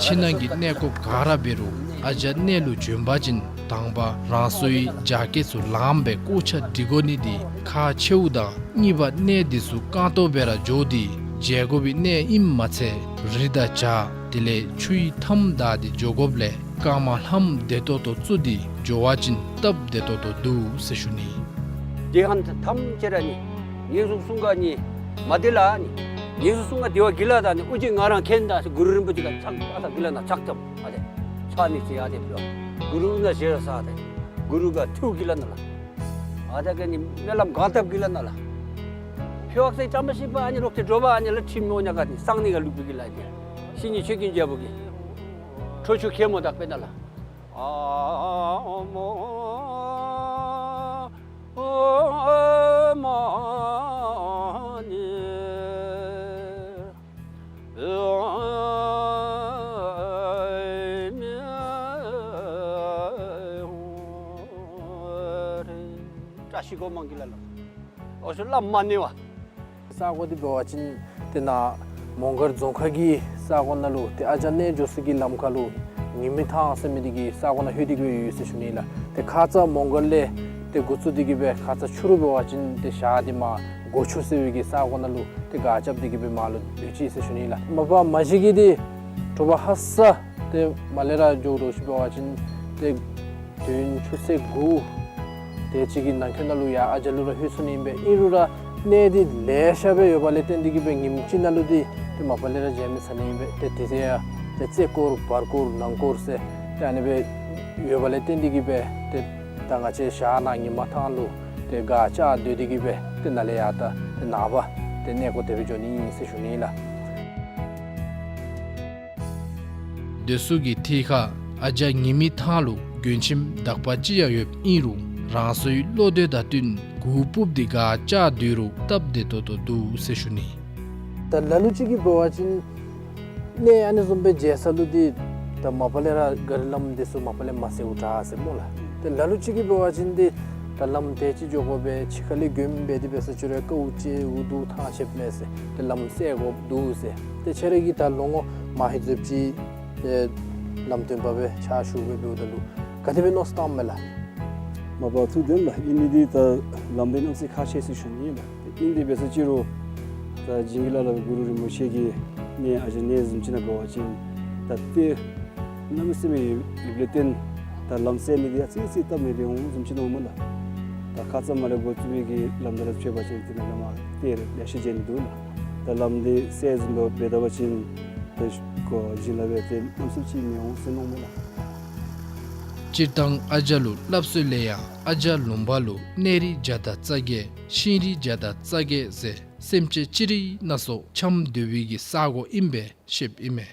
ཕྱི་ནང་གི་གནས་སྐོརཔ་ག་ར་འབད་རུང་ཨ་ཇ་གནས་ལུ་བྱོན་པ་ཅིན་དང་པ་རང་སོའི་རྒྱ་སྐྱེད་ཚུ་ལངམ་སྦེ་བཀོ་ཆ་སྒྲིག་དགོ་ནི་འདི་ཁག་ཆེཝ་དང་གཉིས་པ་གནས་འདི་ཚུ་རྐང་སྟོང་སྦེ་ར་འགྱོ་སྟེ་མཇལ་དགོ་པའི་གནས་ཨིནམ་མ་ཚད་རི་དང་བྱག་དེ་ལས་ཆུའི་མཐའམ་བདའ་སྟེ་འགྱོ་དགོཔ་ལས་རྐངམ་ལྷམ་བདེ་ཏོག་ཏོ་བཙུགས་ཏེ་འགྱོ་བ་ཅིན་སྟབས་བདེ་ཏོག་ཏོ་འདུག་ཟེར་ཞུ་ནི། དེ་ཧན་ཐམས་ཅད་ར་ནི་ངེ་གཟུགས་སྲུང་ག་ནི་མ་བདེ་ལ་ནི་ངེ་གཟུགས་སྲུང་ག་བདེ་བ་གི་ལ་ད་ནི་ཨུ་ཅི་ང་རང་མཁྱེན་ད་གུ་རུ་རིན་པོ་ཆེ་ག་ཕྱག་ཨ་ད་གི་ལ་ན་ཕྱག་ཐམ་ཨ་དེ་ཕྱག་ནི་ཚེ་ཨ་དེ་བོ་གུ་རུ་ན་ཞེ་ར་ས་དེ་གུ་རུ་ག་ཐུགས་གི་ལ་ན་ལ་ཨ་ད་ག་ནི་སྨོན་ལམ་གང་བཏབ་གི་ལ་ན་ལ་ཕྱོགས་སའི་བཀྲ་མ་ཤིས་པ་ཨ་ནི་ལོག་སྟེ་འགྲོ་བ་ཨ་ནི་ལ་ཁྲིམས་མོ་ཉ་ག་ནི་གསང་ནི་ག་ལུག་པའི་གི་ལ་དེ་ཤི་ནི་ཆོས་ཀུན་རྒྱལ་པོ་གི་ཁྲོ་ཆུ་ཁེ་མོ་དག་པེ་ན་ལ། ཨ་མ་ཨ་མ་ནི། ཅི་གོ་མང་གི་ལ་ལ། ཨོ་ཤོ་ལ་མ་ནི་བ། ས་གོ་འདི་འབད་བ་ཅིན་ཏེ་ནཱ་མོང་སྒར་རྫོང་ཁག་གི་ས་གོ་ནང་ལུ་ཏེ་ཨ་ཅག་གནས་འགྱོ་ས་གི་ལམ་ཁ་ལུ་ཉི་མི་ཐང་ཟེར་མི་འདི་གི་ས་གོ་ནང་ལྷོད་དེ་གི་སྦེ་ཡོད་ཟེར་ཞུ་ནི་ལགས། ཏེ་ཁ་ཙ་མོང་སྒར་ལས་ཏེ་འགོ་བཙུགས་ཏེ་གི་སྦེ་ཁ་ཙ་ཕྱི་རུ་འབད་བ་ཅིན་ཏེ་ཞག་འདི་མར་གོ་ཆུ་ཟེར་བའི་གི་ས་གོ་ནང་ལུ་ཏེ་ག་རྐྱབ་སྟེ་གི་སྦེ་མར་ལུ་སྡོད་ཅི་ཟེར་ཞུ་ནི་ལགས། མ་པ་མ་གཞི་གི་འདི་དྲོ་པ་ཧ་སག་ཏེ་མར་ལས་ར་འགྱོ་དོ་ཅིག་འབད་བ་ཅིན་ཏེ་དུས་ཡུན་ཆུ་ཚོད་དགུ་དེ་ཅིག་གི་ནང་འཁོད་ནང་ལུ་ཡར་ཨ་ཇ་ལུ་ར་ལྷོད་ཚུགས་ནི་ཨིན་པས། ཨིན་རུང་ར་གནས་འདི་ལེ་ཤ་སྦེ་ཡོད་པ་ལས་བརྟེན་ཏེ་གི་སྦེ་ཉིནམ་གཅིག་ནང་ལུ་འདི་ཏེ་མ་པ་ལས་ར་མཇལ་མི་ཚར་ནི་ཨིན་པས། ཏེ་དེ་ཚེ་ཡང་ཏེ་རྩེ་སྐོར་བར་སྐོར་ནང་སྐོར་ཟེར་ཏེ་ཨ་ནི་སྦེ་ཡོད་པ་ལས་བརྟེན་ཏེ་གི་སྦེ་ཏེ་ད་ང་བཅས་ཞག་ནཱ་ཉི་མ་ཐང་ལུ་ཏེ་ག་རྐྱབ་སྡོད་དེ་གི་སྦེ་ཏེ་ནཱ་ལས་ཡར་ད་ཏེ་ནངས་པ་ཏེ་གནས་སྐོར་དེ་སྦེ་འགྱོ་ནི་ཨིན་ཟེར་ཞུ་ནི་ལགས། དེ་ཚུ་གི་ཐད་ཁར་ཨ་ཇ་ཉི་མི་ཐང་ལུ་མགྱོན་ཁྱིམ་དག་པ་ཅིག་ཡང་ཡོདཔ་ཨིན་རུང་རང་སོའི་བློ་འདོད་དང་བསྟུན་གུར་ཕུབ་སྟེ་ག་རྐྱབ་སྡོད་རུང་སྟབས་བདེ་ཏོག་ཏོ་འདུག་ཟེར་ཞུ་ནི། ད་ལ་ལུ་ཅིག་གིས་འབད་བ་ཅིན་གནས་ཨ་ནི་བཟུམ་སྦེ་མཇལ་ས་ལུ་འདི་ད་མ་པ་ལས་ར་ག་རི་ལམ་འདི་ཚུ་མ་པ་ལས་མ་གསལཝ་དྲག་ཟེར་སྨོ་ལགས། ཏེ་ལ་ལུ་ཅིག་གིས་འབད་བ་ཅིན་འདི་ད་ལམ་དེ་ཅིག་འགྱོ་དགོ་པས། ཕྱི་ཁ་ལས་མགྱོནམ་འབད་དེ་འབད་ས་ཅིག་རུང་དཀའཝ་སྤྱད་འུ་སྡུག་ཐང་ཆད་མས་ཟེར་ཏེ་ལམ་གསལ་དགོཔ་འདུག་ཟེར། ཏེ་ཁྱེད་ར་གིས་ད་ལོ་ངོ་མ་ཧེ་ཙམ་ཅིག་ཏེ་ལམ་སྟོན་པ་སྦེ་ཕྱག་ཞུ་སྦེ་འབདཝ་ད་ལུ་ག་དེ་སྦེ་མནོ་བསམ་བཏངམ་མས་ལགས། མ་པ་ཐུགས་བདེན་ལགས། ཨིན་ནི་འདི་ད་ལམ་འདི་གནམ་ས་ཁག་ཆེ་ཟེར་ཞུ་ནི་ཨིན་ལགས། ཏེ་ཨིན་ཏེ་འབད་ས་ཅིག་རུང་ད་བྱིན་གྱིས་བརླབས་གུ་རུ་རིན་པོ་ཆེ་གི་གནས་ཨ་ཇ་གནས་བཟུམ་ཅིག་ནང་འབད་བ་ཅིན་ད་ཏེ་གནམ་མེད་ས་མེད་ཡོདཔ་ལས་བརྟེན་ད་ལམ་གསལ་ནི་འདི་ཡང་ཙི་ཙི་སྟབས་མི་བདེ་འོང་བཟུམ་ཅིག་མནོཝ་མས་ལགས། ད་ཁ་ཙ་མར་ལས་འགོ་བཙུགས་པའི་གི་ལམ་འདི་ལུ་ཕྱད་པ་ཅིན་དེ་ནང་ལས་མར་ཏེ་རེ་ལེ་ཤ་མཇལ་ནི་འདུག་ལགས། ད་ལམ་འདི་གསལ་བཟུམ་སྦེ་འབད་ད་པ་ཅིན་ཏེ་གོ་བྱིན་རླབས་སྦེ་ཏེ་གནམ་ས་ཅིག་མི་འོང་ཟེར་མནོཝ་མས་ལགས། སྤྱིར་བཏང་ཨ་ཇ་ལུ་སླབ་སྲོལ་ལས་ཡང་ཨ་ཇ་ལུང་པ་ལུ་གནས་རིགས་བརྒྱ་དང་རྩ་བརྒྱད་ཤིང་རིགས་བརྒྱ་དང་རྩ་བརྒྱད་ཟེར་སེམས་ཅན་ཅི་རིགས་སྣ་ཚོགས་འཁྱམས་སྡོད་པའི་གི་ས་གོ་ཨིན་པས་ཤེསཔ་ཨིན་མས།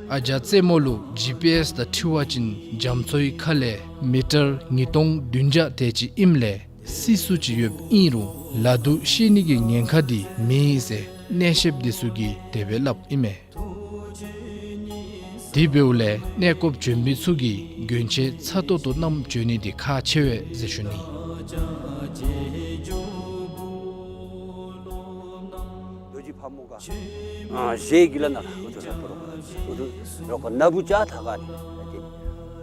ཨ་ཇ་རྩེ་མོ་ལུ་ཇི་པི་ཨེསི་དང་འཁྲིལ་བ་ཅིན་རྒྱ་མཚོའི་ཁ་ལས་མི་ཊར་ཉིས་སྟོང་བདུན་བརྒྱ་དེ་ཅིག་ཨིནམ་ལས་སྲིད་སུ་ཅིག་ཡོདཔ་ཨིན་རུང་ལ་དུ་ཤི་ནི་གི་ཉེན་ཁ་འདི་མེད་ཟེར་གནས་བཤདཔ་འདི་ཚུ་གིས་དེ་སྦེ་སླབ་ཨིན་མས། དེ་འབདཝ་ལས་གནས་སྐོར་བྱོན་མི་ཚུ་གིས་མགྱོན་ཆེ་ཚ་ཏོག་ཏོ་བསྣམས་བྱོན་ནི་འདི་ཁག་ཆེ་བས་ཟེར་ཞུ་ནི། རྡོ་རྗེ་ཕག་མོ་ག་ཨ་ཞེ་གི་ལ་ན་ལགས། ཨུ་ཐུ་ལ་པོ་རོ་ཨུ་ཐུ་རོ་ཀ་ན་བུ་ཅ་ཐ་ག་ནི་ཨ་ཏེ་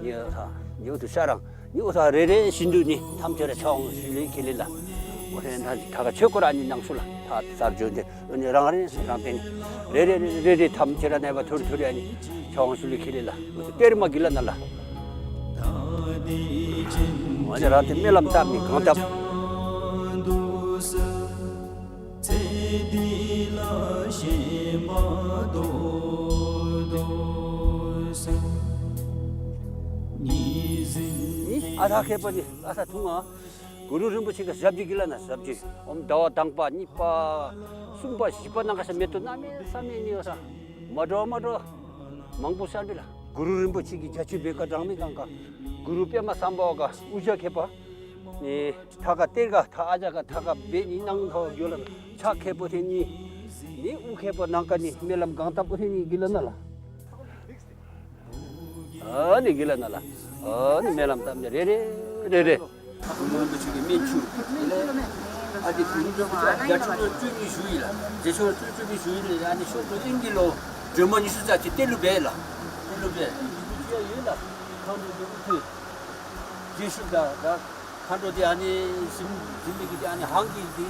ནི་ཨ་ཐ་ནི་ཨུ་ཐུ་ཤ་རང་ནི་ཨུ་ཐ་རེ་རེ་བཞིན་དུ་ནི་ཐམས་ཅད་ར་ཕྱག་འོང་ཞུ་ལེ་ཁེ་ལེ་ལགས། འོ་ཧེ་ན་ཐ་ག་ཆོས་སྐོར་ཨ་ནི་གནང་ཤུལ་ལགས། ཐ་ཚར་བྱོན་ཏེ་ཨ་ནི་རང་རེ་རང་ཏེ་ནི་རེ་རེ་རེ་རེ་ཐམས་ཅད་ར་ནེ་བ་ཐུར་ཐུར་ཨ་ནི་ཕྱག་འོང་ཞུ་ལེ་ཁེ་ལེ་ལགས། ཨུ་ཐུ་གཏེར་མ་གི་ལ་ན་ལགས། འོ་ནི་རང་ཏེ་སྨོན་ལམ་བཏབ་ནི་གང་བཏབ། ཚེ་འདི་ལ་ཞེན་པ་ཏོག་ཏོ་ཟད། ཨ་ཐ་ཁེ་པ་ནི་ཨ་ཐ་ཐུང་ང་། གུ་རུ་རིན་པོ་ཆེ་གི་ཞབས་ཀྱི་གི་ལ་ན་ཞབས་ཀྱི་ཨོམ་ཟླ་བ་དང་པ་གཉིས་པ་གསུམ་པ་བཞི་པ་ནང་ག་ས་མེ་ཏོག་གནམ་མེད་ས་མེད་ནི་ཡོད་ས། མ་འདྲཝ་མ་འདྲཝ་མང་པོ་ཤར་བི་ལ། གུ་རུ་རིན་པོ་ཆེ་གི་རྒྱ་ཆུ་བེ་ཀ་གྲངས་མེད་གང་ག། གུ་རུ་པདྨ་སམ་བྷ་ཝ་ག་དབུ་ཞྭ་ཁེ་པ། ནི་ཐ་ག་གཏེར་ག་ཐ་ཨ་ཇ་ག་ཐ་ག་བེ་ནི་ནང་ཐོ་གྱོ་ལ་ཕྱག་ཁེ་པོ་ཐེ་ནི། ནི་དབུ་ཁེ་པོ་ནང་ག་ནི་སྨོན་ལམ་གང་བཏབ་པོ་ཐེ་ནི་གི་ལ་ན་ལ། ཨ་ནི་གི་ལ་ན་ལ། ཨ་ནི་སྨོན་ལམ་བཏབ་ནི་རེ་རེ་རེ་རེ། གུ་རུ་རིན་པོ་ཆེ་གི་སྨན་ཆུ། ཨ་ནི་གུ་རུ་རིན་པོ་ཆེ་རྒྱ་ཆུ་ལོ་བཅུ་གཉིས་བཞུགས་ཡི་ལ། རྒྱ་ཆུ་ལོ་བཅུ་བཅུ་གཉིས་བཞུགས་ཡི་ལ། ཨ་ནི་ཤོག་གུ་ཨིན་གི་ལོ་སྒྲོལ་མ་ཉི་ཤུ་རྩ་གཅིག་གཏེར་ལུ་སྦེ་ལ། གཏེར་ལུ་སྦེ། ཡོད་ལ། ཁང་དུ་འདུག་ཐུ། རྗེས་ཤུལ་ད་ད་མཁའ་འགྲོ་འདི་ཨ་ནི་གཟིམ་གཟིམ་མི་གི་འདི་ཨ་ནི་ཧང་གི་འདི་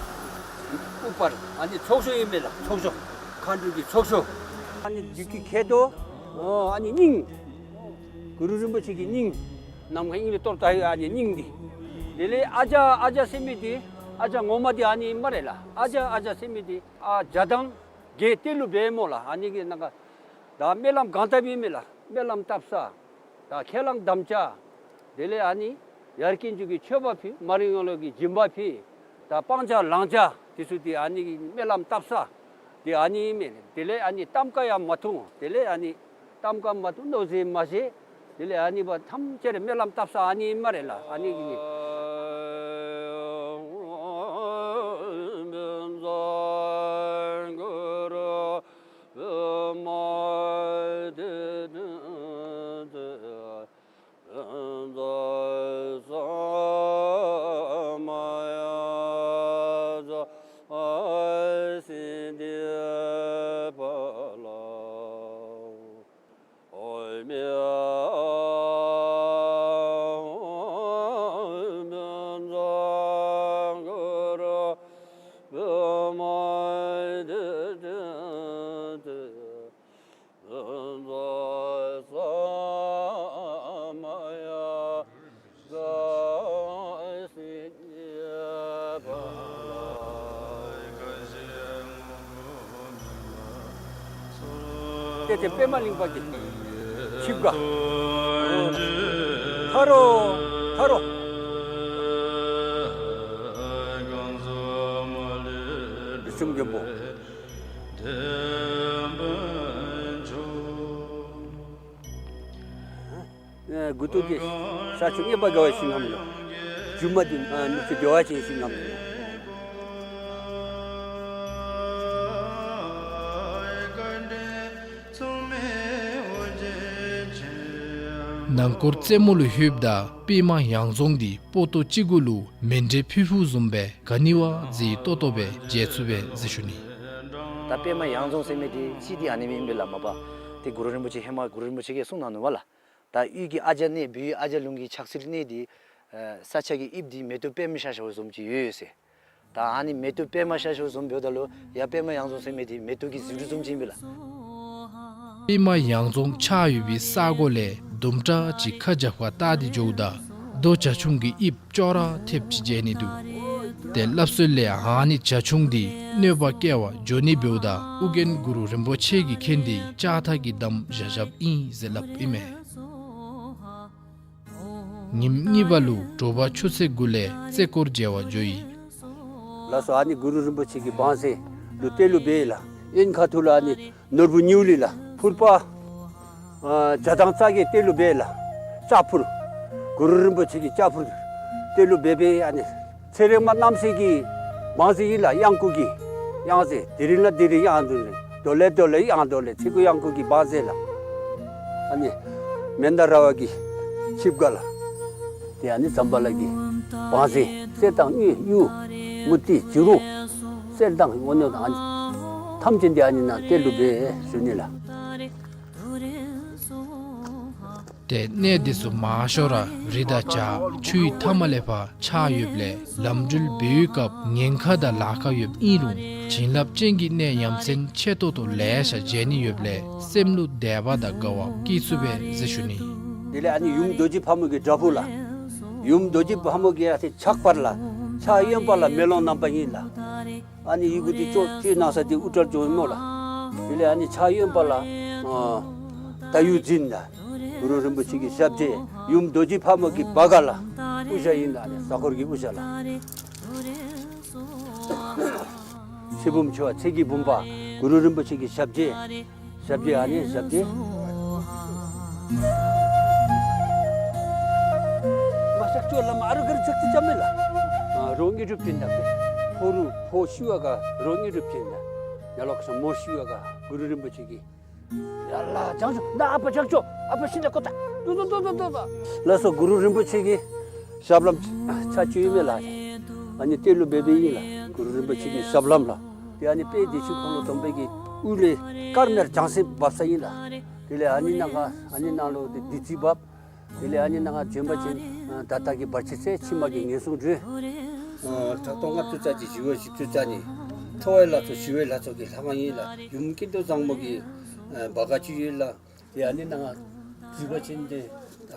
ཨུ་པར་ཨ་ནི་ཚོགས་ཤོག་ཨིན་མས་ལ། ཚོགས་ཤོག་མཁའ་འགྲོ་གི་ཚོགས་ཤོག། ཨ་ནི་བདུད་ཀྱི་ཁེ་ཏོ་ཨོ་ཨ་ནི་སྙིང་། གུ་རུ་རིན་པོ་ཆེ་གི་སྙིང་། ནམ་མཁའ་དབྱིངས་ལས་གཏོར་ད་ཡོད་ཨ་ནི་སྙིང་འདི། དེ་ལས་ཨ་ཇ་ཨ་ཇ་ཟེར་མི་འདི་ཨ་ཇ་ངོ་མ་འདི་ཨ་ནི་སྨ་རེ་ལ། ཨ་ཇ་ཨ་ཇ་ཟེར་མི་འདི་ཨ་ཇ་དང་གི་གཏེར་ལུ་སྦེ་སྨོ་ལ། ཨ་ནི་གི་ནང་ག་ད་སྨོན་ལམ་གང་བཏབ་ཨིན་མས་ལ། སྨོན་ལམ་བཏབ་ས། ད་ཁས་བླངས་དམ་བཅའ། དེ་ལས་ཨ་ནི་ཡར་རྐྱེན་ཅིག་གི་མཆོད་པ་ཕུལ། མར་ཡོང་ལོག་གི་སྦྱིན་པ་ཕུལ། ད་སྤང་བྱ་བླང་བྱ་དེ་ཚུ་དེ་ཨ་ནི་གི་སྨོན་ལམ་བཏབ་ས། དེ་ཨ་ནི་མས། དེ་ལས་ཨ་ནི་གཏམ་ཁ་ཡང་མ་ཐུང་། དེ་ལས་ཨ་ནི་གཏམ་ཁ་མ་ཐུང་མནོ་ཟེར་མ་ཟེར། དེ་ལས་ཨ་ནི་བ་ཐམས་ཅད་ར་སྨོན་ལམ་བཏབ་ས་ཨ་ནི་སྨ་རེ་ལ། ཨ་ནི་གི་ནི། ཏེ་ཏེ་པདྨ་གླིང་པ་གི་ཆིབས་ཁ། ཐར་རོ་ཐར་རོ། རིགས་གསུམ་མགོན་པོ། ཨེ་མགུ་ཏོ་འདི་ས་ཆུ་གནས་པ་དགའ་བའི་ཞིང་ཁམས་ལུ། མཇུག་མ་འདི་ཨ་ནུབ་ཕྱོགས་བདེ་བ་ཅན་ཞིང་ཁམས་ལུ། ནང་སྐོར་རྩེ་མོ་ལུ་ལྷོདཔ་ད་པདྨ་ཡང་རྫོང་འདི་པོ་ཏོ་ཅིག་གུ་ལུ་མཎྜལ་ཕུལ་ཕུལཝ་བཟུམ་སྦེ་ག་ནི་བ་མཛེས་ཏོག་ཏོ་སྦེ་མཇལ་ཚུགས་པས་ཟེར་ཞུ་ནི། ད་པདྨ་ཡང་རྫོང་ཟེར་མི་འདི་ཅིག་འདི་ཨ་ནི་ཨིན་པས་ལགས། མ་པ་ཏེ་གུ་རུ་རིན་པོ་ཆེ་ཧེ་མ་གུ་རུ་རིན་པོ་ཆེ་གིས་གསུངས་གནང་ནུག་པ་ལགས། ད་དབུས་ཀྱི་ཨ་ཇ་གནས་བོད་ཡུལ་ཨ་ཇ་ལུང་གི་ཆགས་སྲེད་གནས་འདི་ཨེ་ས་ཆ་གི་དབྱིབས་འདི་མེ་ཏོག་པདྨ་ཤར་ཤརཝ་བཟུམ་ཅིག་ཡོད་ཟེར། ད་ཨ་ནི་མེ་ཏོག་པདྨ་ཤར་ཤརཝ་བཟུམ་འབདཝ་ད་ལུ་ཡར་པདྨ་ཡང་རྫོང་ཟེར་མི་འདི་མེ་ཏོག་གི་ཟེའུ་འབྲུ་བཟུམ་ཅིག་ཨིན་པས་ལགས། པདྨ་ཡང་རྫོང་ཆགས་ཡོད་པའི་ས་གོ་ལས་དུམ་གྲ་ཅིག་ཁ་རྒྱབ་ཁར་བལྟ་སྟེ་འགྱོཝ་ད་རྡོ་བྱ་ཁྱུང་གི་དབྱིབས་ཅོག་ར་འཐདཔ་ཅིག་མཇལ་ནི་འདུག། ཏེ་སླབ་སྲོལ་ལས་ཨ་ནི་བྱ་ཁྱུང་འདི་གནོད་པ་བཀལ་བར་འགྱོ་ནི་འབདཝ་ད་ཨོ་རྒྱན་གུ་རུ་རིན་པོ་ཆེ་གིས་མཁྱེན་ཏེ་ལྕགས་ཐག་གིས་བསྡམས་བཞག་བཞགཔ་ཨིན་ཟེར་སླབ་ཨིན་མས། ཉིནམ་གཉིས་པ་ལུ་དྲོ་པ་ཆུ་ཚོད་དགུ་ལས་རྩེ་སྐོར་མཇལ་བར་འགྱོ་ཡི། ལགས་སོ། ཨ་ནི་གུ་རུ་རིན་པོ་ཆེ་གི་བང་རྩལ་ལུ་ཏེ་ལུ་འབད་ལགས། གཡོན་ཁ་ཐུག་ལུ་ཨ་ནི་ནོར་བུ་ཉིའུ་ལི་ལགས། ཕུར་པ་ཨ་བྱ་དང་རྩྭ་གི་ཏེ་ལུ་འབད་ལགས། ལྕགས་ཕུར། གུ་རུ་རིན་པོ་ཆེ་གི་ལྕགས་ཕུར་ཏེ་ལུ་འབད་འབད་ཨ་ནི་ཚེ་རིང་མ་རྣམ་སྲས་ཀྱི་བང་རྩལ་ཨིན་ལགས། གཡང་འགུགས་ཀྱི་གཡང་རྩེ། དེ་རིང་ལ་དེ་རིང་གཡང་འགུགས་ནི། དོ་ལེ་དོ་ལེ་གཡང་དོ་ལེ། ཚེ་འགུགས་གཡང་འགུགས་ཀྱི་བང་རྩལ་ལགས། ཨ་ནི་མནྡ་ར་བ་གི་ཆིབས་ཁ་ལགས། ཏེ་ཨ་ནི་ཛམ་བྷ་ལ་གི་བང་རྩལ། གསེར་དང་དངུལ་གཡུ་མུ་ཏིག་བྱུ་རུ་གསེར་དང་འོ་ནི་ཨ་ནི་ཐམས་ཅད་འདི་ཨ་ནི་ནང་ཏེ་ལུ་འབད་ཞུ་ནི་ལགས། ཏེ་གནས་འདི་ཚུ་མང་ཤོས་ར་རི་དང་བྱག་ཆུའི་མཐའ་མ་ལས་ཕར་ཆགས་ཡོདཔ་ལས་ལམ་འགྲུལ་འབད་བའི་སྐབས་ཉེན་ཁ་དང་ལཱ་ཁག་ཡོདཔ་ཨིན་རུང་བྱིན་རླབས་ཅན་གྱི་གནས་ཡ་མཚན་ཆེ་ཏོག་ཏོ་ལེ་ཤ་མཇལ་ནི་ཡོདཔ་ལས་སེམས་ལུ་དད་པ་དང་དགའ་བ་སྐྱེ་ཚུགས་པས་ཟེར་ཞུ་ནི། དེ་ལས་ཨ་ནི་ཡུམ་རྡོ་རྗེ་ཕག་མོ་གི་བྲག་ཕུག་ལགས། ཡུམ་རྡོ་རྗེ་ཕག་མོ་གི་ཨ་ཏེ་ཕྱག་བར་ལགས། ཕྱག་གཡོན་པ་ལ་མེ་ལོང་བསྣམས་པ་ཨིན་ལགས། ཨ་ནི་ཡི་གུ་འདི་ཅོག་ཅིག་གནང་ས་འདི་ཨུ་ཏྲ་ལྗོངས་ཨིན་མས་ལགས། དེ་ལས་ཨ་ནི་ཕྱག་གཡོན་པ་ལ་ཨ་ད་ཡུལ་འཛིན་ལགས། གུ་རུ་རིན་པོ་ཆེ་གི་ཞབས་རྗེས། ཡུམ་རྡོ་རྗེ་ཕག་མོ་གི་བར་ཁ་ལགས། དབུ་ཞྭ་ཨིན་ལགས། ཨ་ནི་གཟའ་འཁོར་གྱི་དབུ་ཞྭ་ལགས། ཚེ་བུམ་ཆེ་བ་ཚེ་གི་བུམ་པ་གུ་རུ་རིན་པོ་ཆེ་གི་ཞབས་རྗེས། ཞབས་རྗེས་ཨ་ནི་ཞབས་རྗེས། མ་ཤག་ཅོག་ལམ་ཨ་རུ་གར་ཚག་ཚི་ཅམ་མེ་ལགས། ཨ་རོ་ངེ་གྲུབ་ཅན་ད་ཕོ་རུ་ཕོ་ཤུ་ཨ་ག་རོ་ངེ་གྲུབ་ཅན་ད། ཡ་ལོག་ས་མོ་ཤུ་ཨ་ག་གུ་རུ་རིན་པོ་ཆེ་གི། ཡ་ལགས་བྱང་ཆུབ་ན་ཨ་པ་བྱང་ཆུབ་ཨ་པ་ཤིན་ཏུ་ཀོ་ཏ། ཏུ་ཏུ་ཏུ་ཏུ་ཏུ་ཏུ། ལགས་སོ། གུ་རུ་རིན་པོ་ཆེ་གི་ཞབས་ལྷམ་ཆ་ཅིག་ཡོད་མེ་ལགས། ཨ་ནི་ཏེ་ལུ་འབད་འབདཝ་ཨིན་ལགས། གུ་རུ་རིན་པོ་ཆེ་གི་ཞབས་ལྷམ་ལགས། ཏེ་ཨ་ནི་དཔལ་བདེ་ཆེན་འཁོར་ལོ་སྡོམ་པའི་གི་དབུ་ལས་དཀར་དམར་ལྗང་སེར་བབས་ས་ཨིན་ལགས། དེ་ལས་ཨ་ནི་ནང་ང་ཨ་ནི་ནང་ལུ་ཏེ་བདུད་རྩི་བབས། དེ་ལས་ཨ་ནི་ནང་ང་བྱོན་པ་ཅིན་ཨ་ད་ལྟ་གི་བར་ཆད་སེལ། ཕྱི་མ་གི་ངན་སོང་སྒྲོལ། ཨ་ཕྲག་སྟོང་ལྔ་བཅུ་རྩ་གཅིག་ཞི་བ་བཞི་བཅུ་རྩ་གཉིས། ཁྲོ་བོའི་ལྷ་ཚོགས་ཞི་བའི་ལྷ་ཚོགས་ཀྱི་ལྷ་ཁང་ཨིན་ལགས། ཡུམ་ཀུན་ཏུ་བཟང་མོ་གི་ཨ་བ་ག་ཅིག་ཡོད་ལགས། ཏེ་ཨ་ནི་ནང་ང་འཛུལ་བ་ཅིན་ཏེ་ད་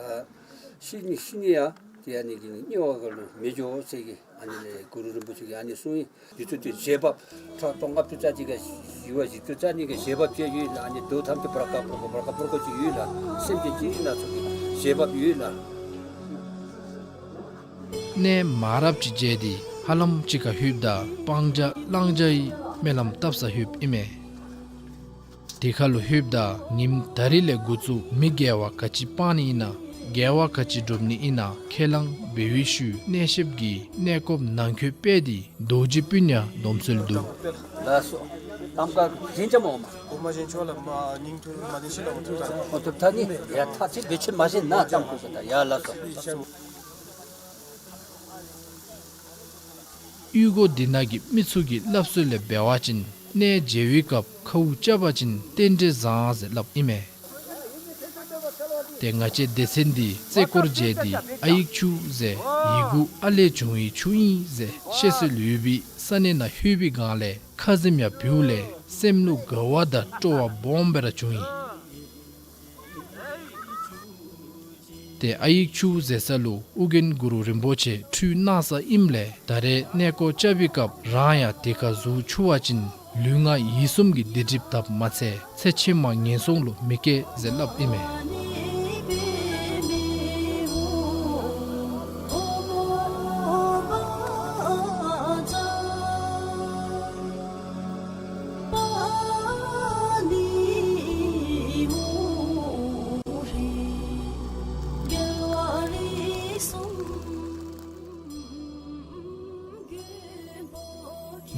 ཤི་ནི་ཤི་ནི་ཡང་ཏེ་ཨ་ནི་གི་དམྱལ་བ་ག་ལུ་མི་འགྱོ་ཟེར་གི་ཨ་ནི་ལས་གུ་རུ་རིན་པོ་ཆེ་གིས་ཨ་ནི་གསུངས་ཡི། དེ་ཚུ་ཏེ་རྗེས་བབས་ཕྲག་སྟོང་ལྔ་བཅུ་རྩ་གཅིག་ག་ཞི་བ་བཞི་བཅུ་རྩ་གཉིས་གི་རྗེས་བབས་ཅིག་ཡོད་ལགས། ཨ་ནི་རྡོ་ཐམས་ཅད་བར་ཀ་བར་ཀ་བར་ཀ་བར་ཀ་ཅིག་ཡོད་ལགས། སེམས་ཅན་ཅི་རིགས་སྣ་ཚོགས་ཀྱི་རྗེས་བབས་ཡོད་ལགས། གནས་མ་རབས་ཅིག་མཇལ་ཏེ་ཧ་ལམ་ཅིག་ཁར་ལྷོདཔ་ད་སྤང་བྱ་བླང་བྱ་ཡི་སྨོན་ལམ་བཏབ་ས་ལྷོདཔ་ཨིན་མས། དེ་ཁར་ལུ་ལྷོདཔ་ད་ཉིནམ་ད་རིས་ལས་འགོ་བཙུགས་མི་དགེ་བ་ག་ཅི་སྤང་ནི་ཨིན་ན་དགེ་བ་ག་ཅི་སྒྲུབ་ནི་ཨིན་ན་ཁས་བླངས་འབད་བའི་ཤུལ་གནས་བཤདཔ་གིས་གནས་སྐོར་ནང་འཁོད་སྤེལ་ཏེ་རྡོ་རྗེ་སྤུན་ཉ་སྡོམ་སྲོལ་འདུག། ལགས་སོ། གཏམ་ཁ་བྱིན་ཅ་མོ་མ། གོ་མ་བྱིན་ཆོག་ལགས། མ་ཉིང་ཐུར་མ་ནི་ཤི་ལ་མ་ཐུར་ཐ་ནི། ཨོ་ཐུར་ཐ་ནི། ཡ་ཐག་ཅིག་བེ་ཆེ་མ་བྱིན་ན་གཏམ་ཁུ་ས་ད་ཡ་ལགས་སོ། གཡུས་སྒོ་འདི་ནང་གི་མི་ཚུ་གི་སླབ་སྲོལ་ལས་འབད་བ་ཅིན་གནས་མཇལ་བའི་སྐབས་ཁཝ་རྐྱབ་པ་ཅིན་རྟེན་འབྲེལ་བཟང་ཟེར་སླབ་ཨིན་མས། ཏེ་ང་བཅས་སྡེ་ཚན་འདི་རྩེ་སྐོར་མཇལ་ཏེ་ཨ་ཡིག་ཆུ་ཟེར་ཡི་གུ་ཨ་ལས་བྱུང་བའི་ཆུ་ཨིན་ཟེར་བཤད་སྲོལ་ཡོད་པའི་ས་གནས་ནང་ལྷོད་པའི་སྒང་ལས་ཁ་ཟེམ་ཡང་བུ་ལས་སེམས་ལུ་དགའ་བ་དང་སྤྲོ་བ་སྦོམ་སྦེ་ར་བྱུང་ཡི། ཏེ་ཨ་ཡིག་ཆུ་ཟེར་ས་ལུ་ཨོ་རྒྱན་གུ་རུ་རིན་པོ་ཆེ་ཁྲུས་གནང་ས་ཨིནམ་ལས་ད་རེས་གནས་སྐོར་རྐྱབ་པའི་སྐབས་རང་ཡང་དེ་ཁར་འཛུལ་ཆུག་པ་ཅིན་ ལུས་ངག་ཡིད་གསུམ་གྱི་སྡིག་སྒྲིབ་དག་མ་ཚད་ཚེ་ཕྱི་མ་ངན་སོང་ལུ་མི་སྐྱེ་ཟེར་སླབ་ཨིན་མས།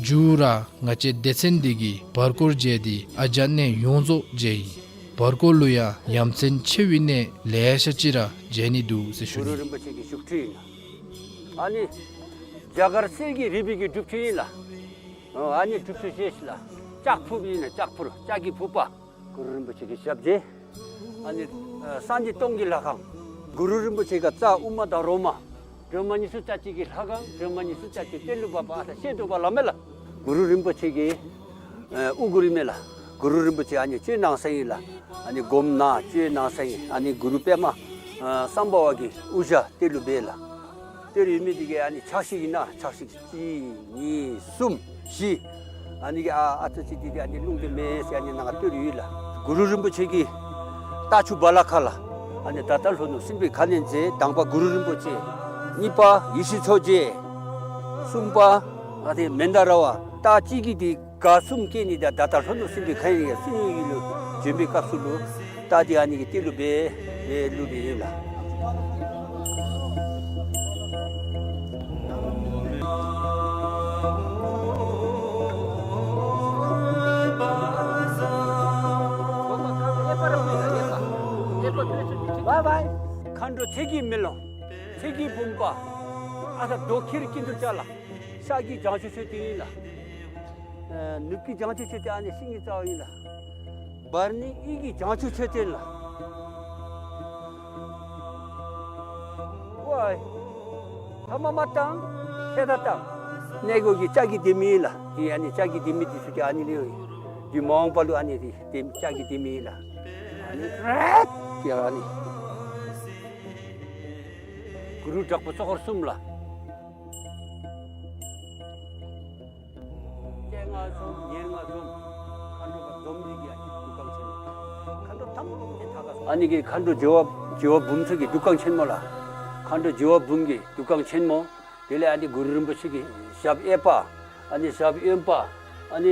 མཇུག་ར་ང་བཅས་སྡེ་ཚན་འདི་གིས་བར་སྐོར་མཇལ་ཏེ་ཨ་ཇ་གནས་ཡོངས་རྫོགས་མཇལ་ཡི། བར་སྐོར་ལུ་ཡང་ཡ་མཚན་ཆེ་བའི་གནས་ལེ་ཤ་ཅིག་ར་མཇལ་ནི་འདུག་ཟེར་ཞུ་ནི། གུ་རུ་རིན་པོ་ཆེ་གི་བཞུགས་ཁྲི་ཨིན་ལགས། ཨ་ནི་རྒྱ་གར་གསེར་གྱི་རི་བོ་གི་སྒྲུབ་ཁྲི་ཨིན་ལགས། ཨ་ནི་སྒྲུབ་ཁྲི་ཞེས་ལགས། ལྕགས་ཕུར་ཨིན་ལགས། ལྕགས་ཕུར་ལྕགས་ཀྱི་ཕུར་པ། གུ་རུ་རིན་པོ་ཆེ་གི་ཞབས་རྗེས། ཨ་ནི་ཨ་སངས་རྒྱས་སྟོང་གི་ལྷ་ཁང་། གུ་རུ་རིན་པོ་ཆེ་གི་རྩ་དབུ་མ་དང་རོ་མ། སྒྲོལ་མ་ཉི་ཤུ་རྩ་གཅིག་གི་ལྷ་ཁང་། སྒྲོལ་མ་ཉི་ཤུ་རྩ་གཅིག་གཏེར་ལུ་སྦ་བ་ཨ་ད་ཤེས་འདུག་པ་ལ་མེ་ལགས། གུ་རུ་རིན་པོ་ཆེ་གི་ཨ་དབུ་གུར་ཨིན་མས་ལགས། གུ་རུ་རིན་པོ་ཆེ་ཨ་ནི་སྤྱན་ནང་གསལ་ཨིན་ལགས། ཨ་ནི་སྒོམ་ནང་སྤྱན་ནང་གསལ་ཨིན། ཨ་ནི་གུ་རུ་པདྨ་ཨ་སམྦྷ་ཝ་གི་དབུ་ཞྭ་གཏེར་ལུ་སྦས་ལགས། གཏེར་ཡོད་མི་འདི་གིས་ཨ་ནི་ཕྱག་བཞེས་ཨིན་ན་ཕྱག་བཞེས་གཅིག་གཉིས་གསུམ་བཞི། ཨ་ནི་གི་ཨ་ཨ་ཙི་ཅིག་འདི་གིས་ཨ་ནི་རླུང་དེ་མེད་ཟེར་ཨ་ནི་ནང་གཏེར་ཡོད་ལགས། གུ་རུ་རིན་པོ་ཆེ་གི་རྟ་ཕྱུག་བ་ལ་ཁ་ལ། ཨ་ནི་ད་ལྟ་ལྷོ་ནུབ་སྲིན་པོའི་ཁ་གནོན་མཛད། དང་པ་གུ་རུ་རིན་པོ་ཆེ། གཉིས་པ་ཡེ་ཤེས་མཚོ་རྒྱལ། གསུམ་པ་ཨ་ནི་མནྡཱ་ར་བ། རྟ་གཅིག་གི་འདི་ག་གསུམ་སྐྱེ་ནི་ད་ད་ལྟ་ལྷོ་ནུབ་སྲིན་པོའི་ཁ་གནོན་ཡ་སྲིན་ཡུལ་ལུ་བྱོན་པའི་སྐབས་སུ་ལུ་རྟ་འདི་ཨ་ནི་གི་གཏེར་ལུ་སྦས་སྦས་ལུས་པའི་ཨིན་ལགས། མཁའ་འགྲོ་ཚེ་གི་མེ་ལོང་། ཚེ་གི་བུམ་པ། ཨ་ད་རྡོ་ཁྱེར་ཀིན་དུ་བཅའ་ལགས། ཤར་གྱི་བྱང་ཆུབ་མཆོད་རྟེན་ཨིན་ལགས། ཨ་ནུབ་ཀྱི་བྱང་ཆུབ་མཆོད་རྟེན་ཨ་ནི་ཤིང་གི་རྩ་བ་ཨིན་ལགས། བར་ནི་དབུས་ཀྱི་བྱང་ཆུབ་མཆོད་རྟེན་ལགས། ཝའི། ཐ་མ་མ་བཏང་། ཁྱད་ད་བཏང་། གནས་སྒོ་གི་ལྕགས་ཀྱི་ལྡེ་མིག་ཨིན་ལགས། འདི་ཨ་ནི་ལྕགས་ཀྱི་ལྡེ་མིག་འདི་ཚུ་གི་ཨ་ནི་ལས་འདི་མ་འོངས་པ་ལུ་ཨ་ནི་འདི་ལྕགས་ཀྱི་ལྡེ་མིག་ཨིན་ལགས། ཨ་ནི་རེད་ཀྱི་ཨ་ནི། གུ་རུ་དྲག་པོ་ཚོགས་འཁོར་གསུམ་ལགས། སྤྱན་སྔར་འཛོམས་ཉེ་སྔར་འཛོམས། མཁའ་འགྲོ་མ་འཛོམས་འདི་གིས་ཨ་ནི་འདུ་ཁང་ཆེན་མོ། མཁའ་འགྲོ་ཐམས་ཅད་ཐག་ཁ་སོང་། ཨ་ནི་གི་མཁའ་འགྲོ་རྒྱལ་བ་རྒྱལ་བ་འབུམ་ཚུ་གི་འདུ་ཁང་ཆེན་མོ་ལགས། མཁའ་འགྲོ་རྒྱལ་བ་འབུམ་གྱི་འདུ་ཁང་ཆེན་མོ། དེ་ལས་ཨ་ནི་གུ་རུ་རིན་པོ་ཆེ་གི་ཞབས་གཡས་པ། ཨ་ནི་ཞབས་གཡོན་པ། ཨ་ནི་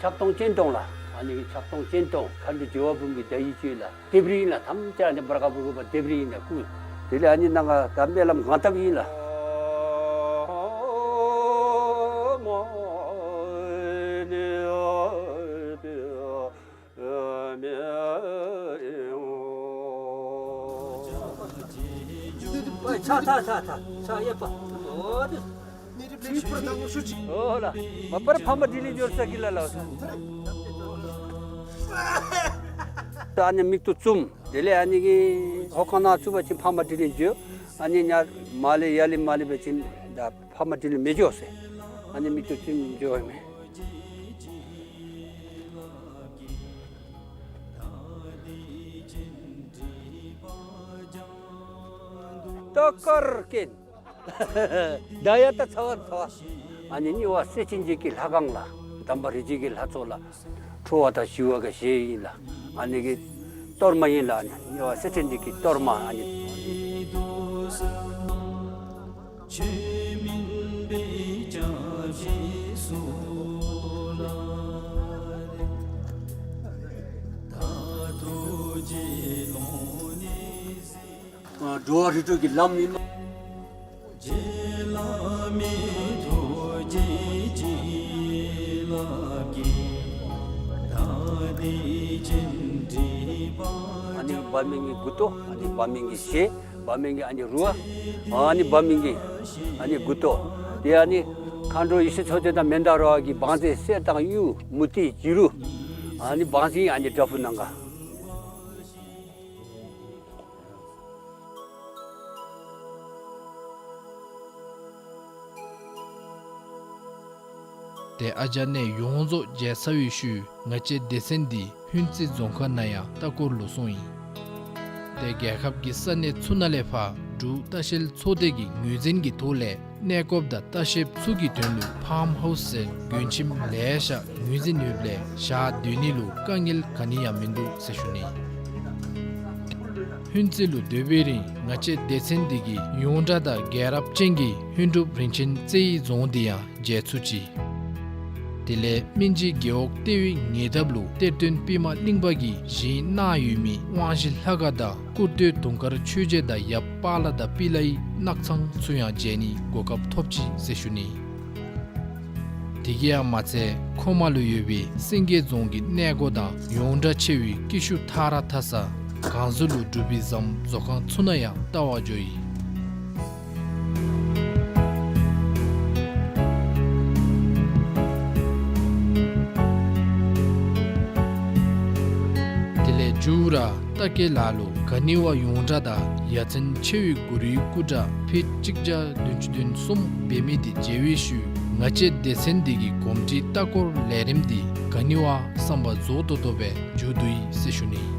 ཕྱག་སྟོང་སྤྱན་སྟོང་ལགས། ཨ་ནི་གི་ཕྱག་སྟོང་སྤྱན་སྟོང་མཁའ་འགྲོ་རྒྱལ་བ་འབུམ་གྱི་ཟླ་ཡི་བཅུད་ལགས། ལྡེབས་རིས་ཨིན་ལགས། ཐམས་ཅད་ཨ་ནི་འབར་ཁ་འབར་གུ་པ་ལྡེབས་རིས་ཨིན་ལགས་སྐུ། དེ་ལས་ཨ་ནི་ནང་ང་ད་སྨོན་ལམ་ངང་བཏབ་ཨིན་ལགས། ཕྱག་ཐག་ཐག་ཐག་ཕྱག་གཡས་པ། འོ་དེ། འོ་ལགས། མ་པར་འཕགས་མ་དྲིན་ལས་འབྱོར་ས་གི་ལ་ལགས། ད་ཨ་ནི་མིག་ཏོ་བཙུམ། དེ་ལས་ཨ་ནི་གི་ཧོ་ཁང་ནང་བཙུམ་པ་ཅིན་འཕགས་མ་དྲིན་ལས་འབྱོར། ཨ་ནི་ཉ་མ་ལས་ཡར་ལས་མ་ལས་པ་ཅིན་ད་འཕགས་མ་དྲིན་ལས་མི་འབྱོར་ཟེར། ཨ་ནི་མིག་ཏོ་བཙུམ་འབྱོར་མས། ཏ་ཀར་ཀེན། ད་ཡ་ད་ཚ་བ་ཚ་བ། ཨ་ནི་གཉིས་པ་སྲས་ཆེན་བརྒྱད་ཀྱི་ལྷ་ཁང་ལགས། དམ་པ་རིགས་བརྒྱད་ཀྱི་ལྷ་ཚོགས་ལགས། ཁྲོ་བ་དང་ཞི་བ་གི་ཞལ་ཨིན་ལགས། ཨ་ནི་གི་གཏོར་མ་ཨིན་ལགས། ཨ་ནི་གཉིས་པ་སྲས་ཆེན་བརྒྱད་ཀྱི་གཏོར་མ་ཨ་ནི། ཨ་འགྲོ་བ་རིགས་དྲུག་གི་ལམ་ཨིན་མས། ཨ་ནི་འབད་མི་གི་མགུ་ཏོ། ཨ་ནི་འབད་མི་གི་ཞལ། འབད་མི་གི་ཨ་ནི་རུ་བ། ཨ་ནི་འབད་མི་གི་ཨ་ནི་མགུ་ཏོ། དེ་ཨ་ནི་མཁའ་འགྲོ་ཡེ་ཤེས་མཚོ་རྒྱལ་དང་མནྡཱ་ར་བ་གི་བང་མཛོད་གསེར་དང་དངུལ་མུ་ཏིག་བྱུ་རུ། ཨ་ནི་བང་མཛོད་ཨ་ནི་བྲག་ཕུག་ནང་ག། ཏེ་ཨ་ཇ་གནས་ཡོངས་རྫོགས་མཇལ་ཚར་བའི་ཤུལ་ང་བཅས་སྡེ་ཚན་འདི་ཧུན་རྩེ་རྫོང་ཁག་ནང་ཡང་ལྟ་སྐོར་ལུ་སོང་ཡི། ཏེ་རྒྱལ་ཁབ་ཀྱི་ས་གནས་ཚུ་ནང་ལས་ཕར་འབྲུག་ལྟ་བཤལ་ཚོགས་སྡེ་གི་ངོས་འཛིན་གྱི་ཐོག་ལས་ གནས་སྐོརཔ་དང་ལྟ་བཤལཔ་ཚུ་གི་དོན་ལུ་ཕཱམ་ཧའུསི་ཟེར་མགྱོནམ་ཁྱིམ་ལེ་ཤ་ངོས་འཛིན་ཡོདཔ་ལས་ཞག་སྡོད་ནི་ལུ་དཀའ་ངལ་ག་ནི་ཡང་མིན་འདུག་ཟེར་ཞུ་ནི། ལྷུན་རྩེ་ལུ་སྡོད་པའི་རིང་ང་བཅས་སྡེ་ཚན་འདི་གིས་ཡོངས་གྲགས་དང་རྒྱལ་རབས་ཅན་གྱི་ལྷུན་གྲུབ་རིན་ཆེན་རྩེ་ཡི་རྫོང་འདི་ཡང་མཇལ་ཚུགས་ཅི། དེ་ལས་སྨིན་བྱེད་རྒེད་འོག་ལྟེ་བའི་ཉེ་འདབས་ལུ་གཏེར་སྟོན་པདྨ་གླིང་པ་གིས་བཞེངས་གནང་ཡོད་མི་དབང་བཞི་ལྷ་ཁང་དང་སྐུར་སྟོད་དུང་དཀར་ཆོས་རྗེ་དང་ཡབ་པཱ་ལ་དང་པི་ལའི་ནགས་ཚང་ཚུ་ཡང་མཇལ་ནི་གོ་སྐབས་ཐོབ་ཅི་ཟེར་ཞུ་ནི། དེ་གིས་ཡང་མ་ཚད་ཁོ་མ་ལུ་ཡོད་པའི་སེང་གེ་རྫོང་གི་གནས་སྒོ་དང་ཡོངས་གྲགས་ཆེ་བའི་ཀེ་ཤུ་ཐ་ར་མཐའ་ས་གངས་ཟུར་ལུ་གྲུབ་པའི་ཟམ་བཟོ་ཁང་ཚུ་ནང་ཡང་བལྟ་བར་འགྱོ་ཡི། དེ་ལས་མཇུག་ར་རྟ་སྐད་ལ་ལུ་ག་ནི་བ་ཡོངས་གྲགས་དང་ཡ་མཚན་ཆེ་བའི་གུ་རུའི་སྐུ་འདྲ་ཕིཊ་གཅིག་བརྒྱ་བདུན་ཅུ་དོན་གསུམ་འབད་མི་འདི་མཇལ་བའི་ཤུལ་ང་བཅས་སྡེ་ཚན་འདི་གི་གོམས་འདྲིས་ལྟ་སྐོར་ལས་རིམ་འདི་ག་ནི་བ་བསམ་པ་རྫོགས་ཏོག་ཏོ་སྦེ་མཇུག་བསྡུ་ཡི་ཟེར་ཞུ་ནི།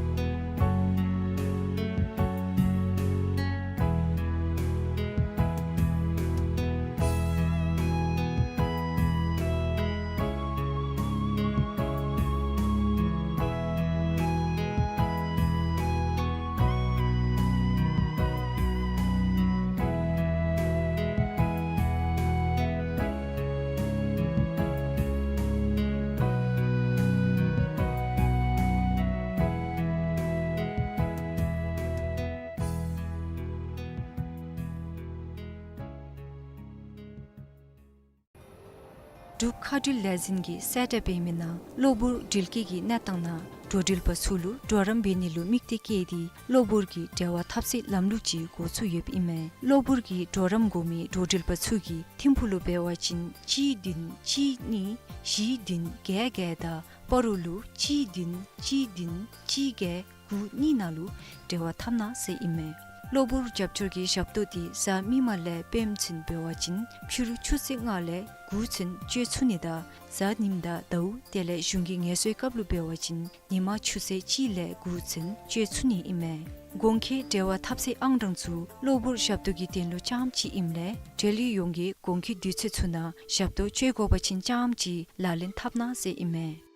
འབྲུག་མཁའ་འགྲུལ་ལས་འཛིན་གྱིས་གསལ་བསྒྲགས་འབད་མི་ནང་གློ་བུར་འགྲུལ་སྐྱེལ་གྱི་གནས་སྟངས་ནང་འགྲོ་འགྲུལ་པ་ཚུ་ལུ་གྲོགས་རམ་འབད་ནི་ལུ་དམིགས་གཏད་བསྐྱེད་དེ་གློ་བུར་གྱི་འབྲེལ་བ་འཐབ་སའི་ལམ་ལུགས་ཅིག་འགོ་བཙུགས་ཡོདཔ་ཨིན་མས། གློ་བུར་གྱི་གྲོགས་རམ་དགོ་མི་འགྲོ་འགྲུལ་པ་ཚུ་གིས་ཐིམ་ཕུག་ལུ་འབད་བ་ཅིན་གཅིག་བདུན་གཅིག་གཉིས་བཞི་བདུན་བརྒྱད་བརྒྱད་དང་སྤ་རོ་ལུ་གཅིག་བདུན་གཅིག་བདུན་གཅིག་བརྒྱད་དགུ་གཉིས་ནང་ལུ་འབྲེལ་བ་འཐབ་གནང་ཟེར་ཨིན་མས། གློ་བུར་རྒྱབ་སྐྱོར་གྱི་ཞབས་ཏོག་འདི་གཟའ་མིག་དམར་ལས་སྤེནམ་ཚུན་འབད་བ་ཅིན་ཕྱི་རུ་ཆུ་ཚོད་ལྔ་ལས་དགུ་ཚུན་སྤྱོད་ཚུགས་ནི་དང་གཟའ་ཉིམ་དང་ཟླཝ་དེ་ལས་གཞུང་གི་ངལ་གསོའི་སྐབས་ལུ་འབད་བ་ཅིན་ཉིན་མ་ཆུ་ཚོད་གཅིག་ལས་དགུ་ཚུན་སྤྱོད་ཚུགས་ནི་ཨིན་མས། གོང་འཁོད་འབྲེལ་བ་འཐབ་སའི་ཨང་གྲངས་ཚུ་གློ་བུར་ཞབས་ཏོག་གི་དོན་ལུ་རྐྱངམ་ཅིག་ཨིནམ་ལས་འབྲེལ་ཡོད་ཡོངས་ཀྱིས་གོང་འཁོད་དུས་ཚོད་ཚུ་ནང་ཞབས་ཏོག་སྤྱོད་དགོ་པ་ཅིན་རྐྱངམ་ཅིག་ལག་ལེན་འཐབ་གནང་ཟེར་ཨིན་མས།